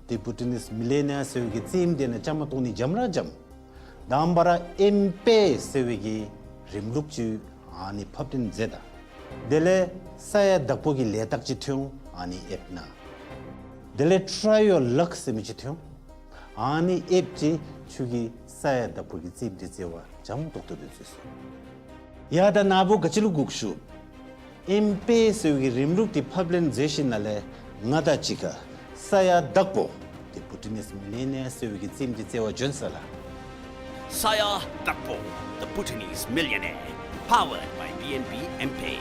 དེ་བྷུ་ཊ་ནིས་མི་ལི་ནི་ཡར་ཟེར་བའི་གི་རྩེདམོ་དེ་ནང་བཅའ་མར་གཏོགས་ནི་འཇམ་ར་འཇམ། དང་པ་ར་ཨེམ་པེ་ཟེར་བའི་གི་རིམ་ལུགས་ཅིག་ཨ་ནི་ཕབ་སྟོན་མཛད་ད། དེ་ལས་ས་ཡ་བདག་པོ་གི་ལས་རྟགས་ཅིག་ཐོན་འོང་ཨ་ནི་ཨེབ་ནང་། དེ་ལས་ཊ་རའི་ཡོར་ལག་ཟེར་མི་ཅིག་ཐོན་འོང་ཨ་ནི་ཨེབ་ཅིག་ཁྱོད་ཀྱིས་ས་ཡ་བདག་པོ་གི་རྩེདམོ་དེ་རྩེ་བར་འཇམ་ཏོག་ཏོ་སྦེ་རྩེ་ཚུགས། ཡ་ད་ནཱ་བུ་ག་ཅི་ལུ་སྒུག་ཞུ། ཨེམ་པེ་ཟེར་བའི་གི་རིམ་ལུགས་དེ་ཕབ་ལེན་མཛད་ཞིནམ་ལས་ང་དང་གཅིག་ཁར་ས་ཡ་བདག་པོ་དེ་བྷུ་ཊ་ནིས་མི་ལི་ནི་ཡར་ཟེར་བའི་གི་རྩེདམོ་དེ་རྩེ་བར་བྱོན་ས་ལགས། ས་ཡ་བདག་པོ། The Bhutanese Millionaire, powered by B N B M-Pay.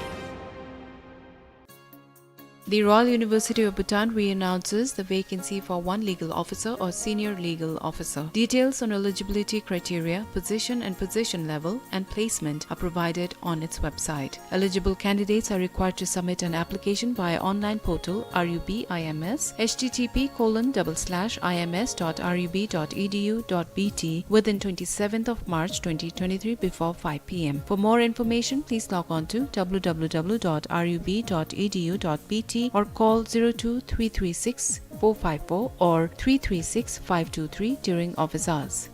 The Royal University of Bhutan re-announces the vacancy for one legal officer or senior legal officer. Details on eligibility criteria, position and position level, and placement are provided on its website. Eligible candidates are required to submit an application via online portal R U B I M S, H T T P colon double slash I M S dot R U B dot E D U dot B T, within twenty-seventh of March twenty twenty-three before five P M. For more information, please log on to W W W dot R U B dot E D U dot B T or call zero two three three six four five four or three three six five two three during office hours.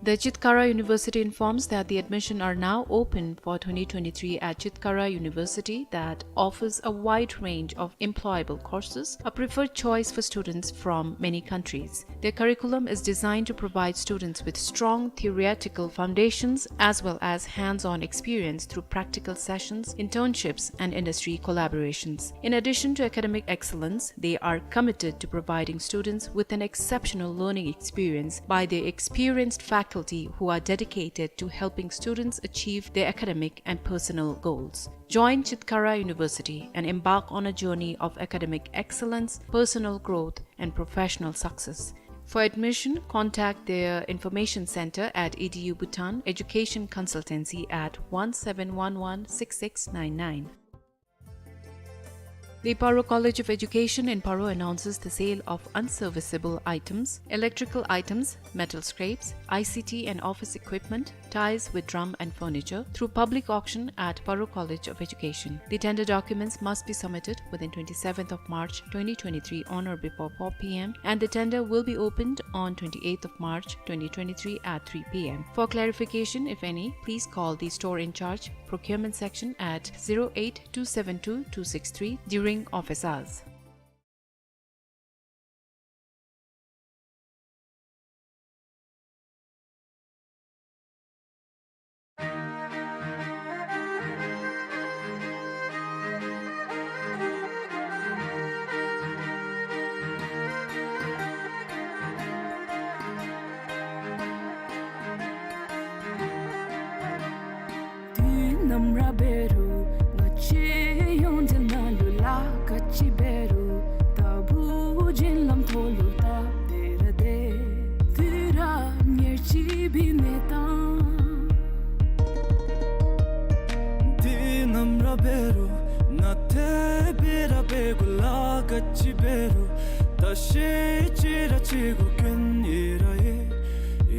The Chitkara University informs that the admission are now open for twenty twenty-three at Chitkara University, that offers a wide range of employable courses, a preferred choice for students from many countries. Their curriculum is designed to provide students with strong theoretical foundations as well as hands-on experience through practical sessions, internships, and industry collaborations. In addition to academic excellence, they are committed to providing students with an exceptional learning experience by their experienced faculty who are dedicated to helping students achieve their academic and personal goals. Join Chitkara University and embark on a journey of academic excellence, personal growth, and professional success. For admission, contact their information center at E D U Bhutan, education consultancy at one seven one one six six nine nine. The Paro College of Education in Paro announces the sale of unserviceable items, electrical items, metal scraps, I C T and office equipment, ties with drum and furniture through public auction at Paro College of Education. The tender documents must be submitted within twenty-seventh of March twenty twenty-three on or before four P M, and the tender will be opened on twenty-eighth of March twenty twenty-three at three P M. For clarification, if any, please call the store in charge, procurement section at zero eight two seven two two six three during office hours. འབད་རུང་ད་ཤེས་ཅི་ར་ཅི་གུ་ཀུན་ཨིན་ར་ཡེ།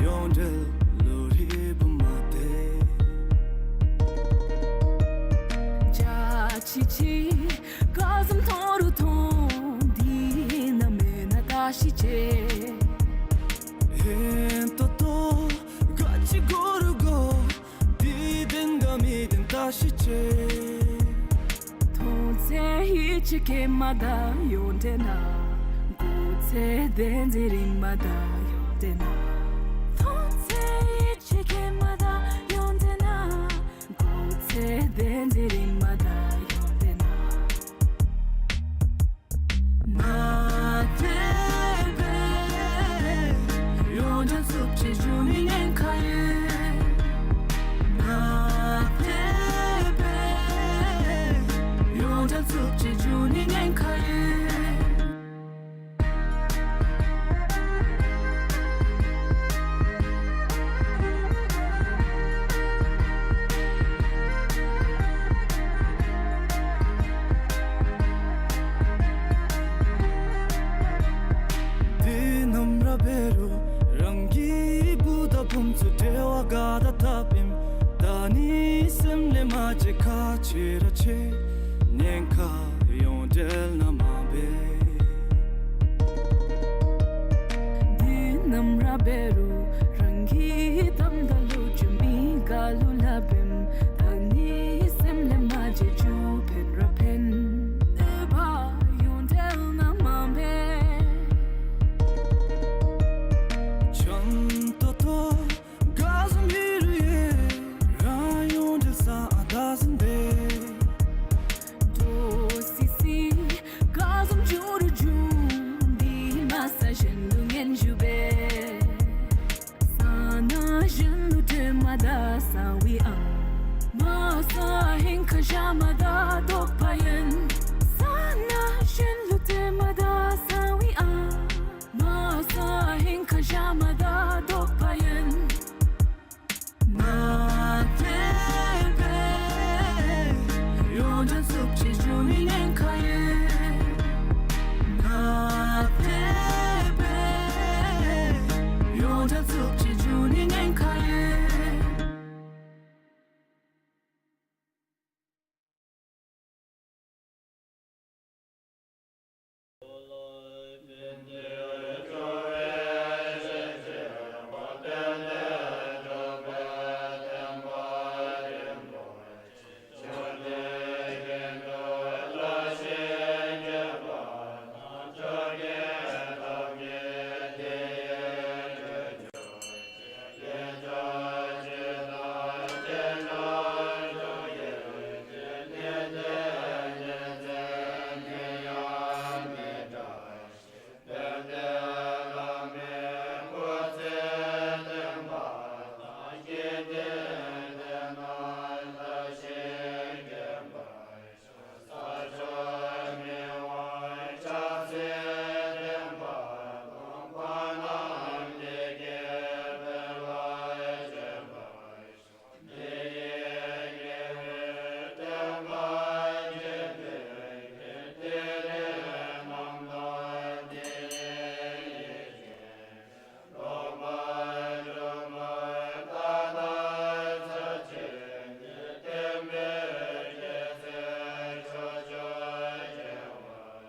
ཡོངས་འབྲེལ་ལུ་རི་བུ་མ་དེ། ཅ་ཅི་ཅི་ག་ཙམ་མཐོང་རུང་མཐོང་། འདི་ན་མེན་ན་ད་ཤི་ཅེ། ཧེན་ཏོ་ཏོ་ག་ཅི་གོ་རུང་གོ། འདི་བདེན་ག་མི་བདེན་ད་ཤི་ཅེ། མཐོང་ཚེ་ཡིད་ཆེས་སྐྱེ་མ་ད་ཡོངས་འབྲེལ་ན། གོ་ཚེ་བདེན་འཛིན་རིང་མ་ད་ཡོངས་འབྲེལ་ན། མཐོང་ཚེ་ཡིད་ཆེས་སྐྱེ་མ་ད་ཡོངས་འབྲེལ་ན། གོ་ཚེ་བདེན་འཛིན་རིང་མ་ད་ཡོངས་འབྲེལ་ན། ན་དེ་བས་ཡོངས་འབྲེལ་ཚུགས་ཅི་ཞུ་ནི་ཉེན་ཁ་ཡོད། ན་དེ་བས་ཡོངས་འབྲེལ་ཚུགས་ཅི་ཞུ་ནི་ཉེན་ཁ་ཡོད། འདི་ནམ་ར་འབད་རུང་རང་གི་བུ་དང་བུམོ་ཚུ་འབྲེལ་བ་ག་དང་འཐབ་ཨིནམ། ད་ནི་སེམས་ལས་མ་བརྗེད། ཁ་ཆེ་ར་ཆེ་ཉེན་ཁ་ཡོངས་འབྲེལ་ན་མ་འབད། འདི་ནམ་ར་འབད་རུང་རང་གི་གཏམ་དང་ལོ་རྒྱུས་མི་ག་ལུ་སླབ་ཨིནམ། ད་ནི་སེམས་ལས་མ་བརྗེད། རྒྱུ་ཕན་ར་ཕན། ཨེ་བ་ཡོངས་འབྲེལ་ན་མ་འབད། ཅང་ཏོ་ཏོ་ག་ཙམ་ཨིན་རུང་ཡེ། རང་ཡོངས་འབྲེལ་ས་ཨ་ད་ཟིན་འབད། འདྲོག་སི་སི་ག་ཙམ་འགྱོ་རུང་འགྱོ། འདི་མ་ས་གཞན་ལུ་ངན་ཞུ་འབད། ས་ན་གཞན་ལུ་སྤྲོད་མ་ད་ས་བི་ཨང་། མ་ས་ཧིང་ཁ་བཞག་མ་ད་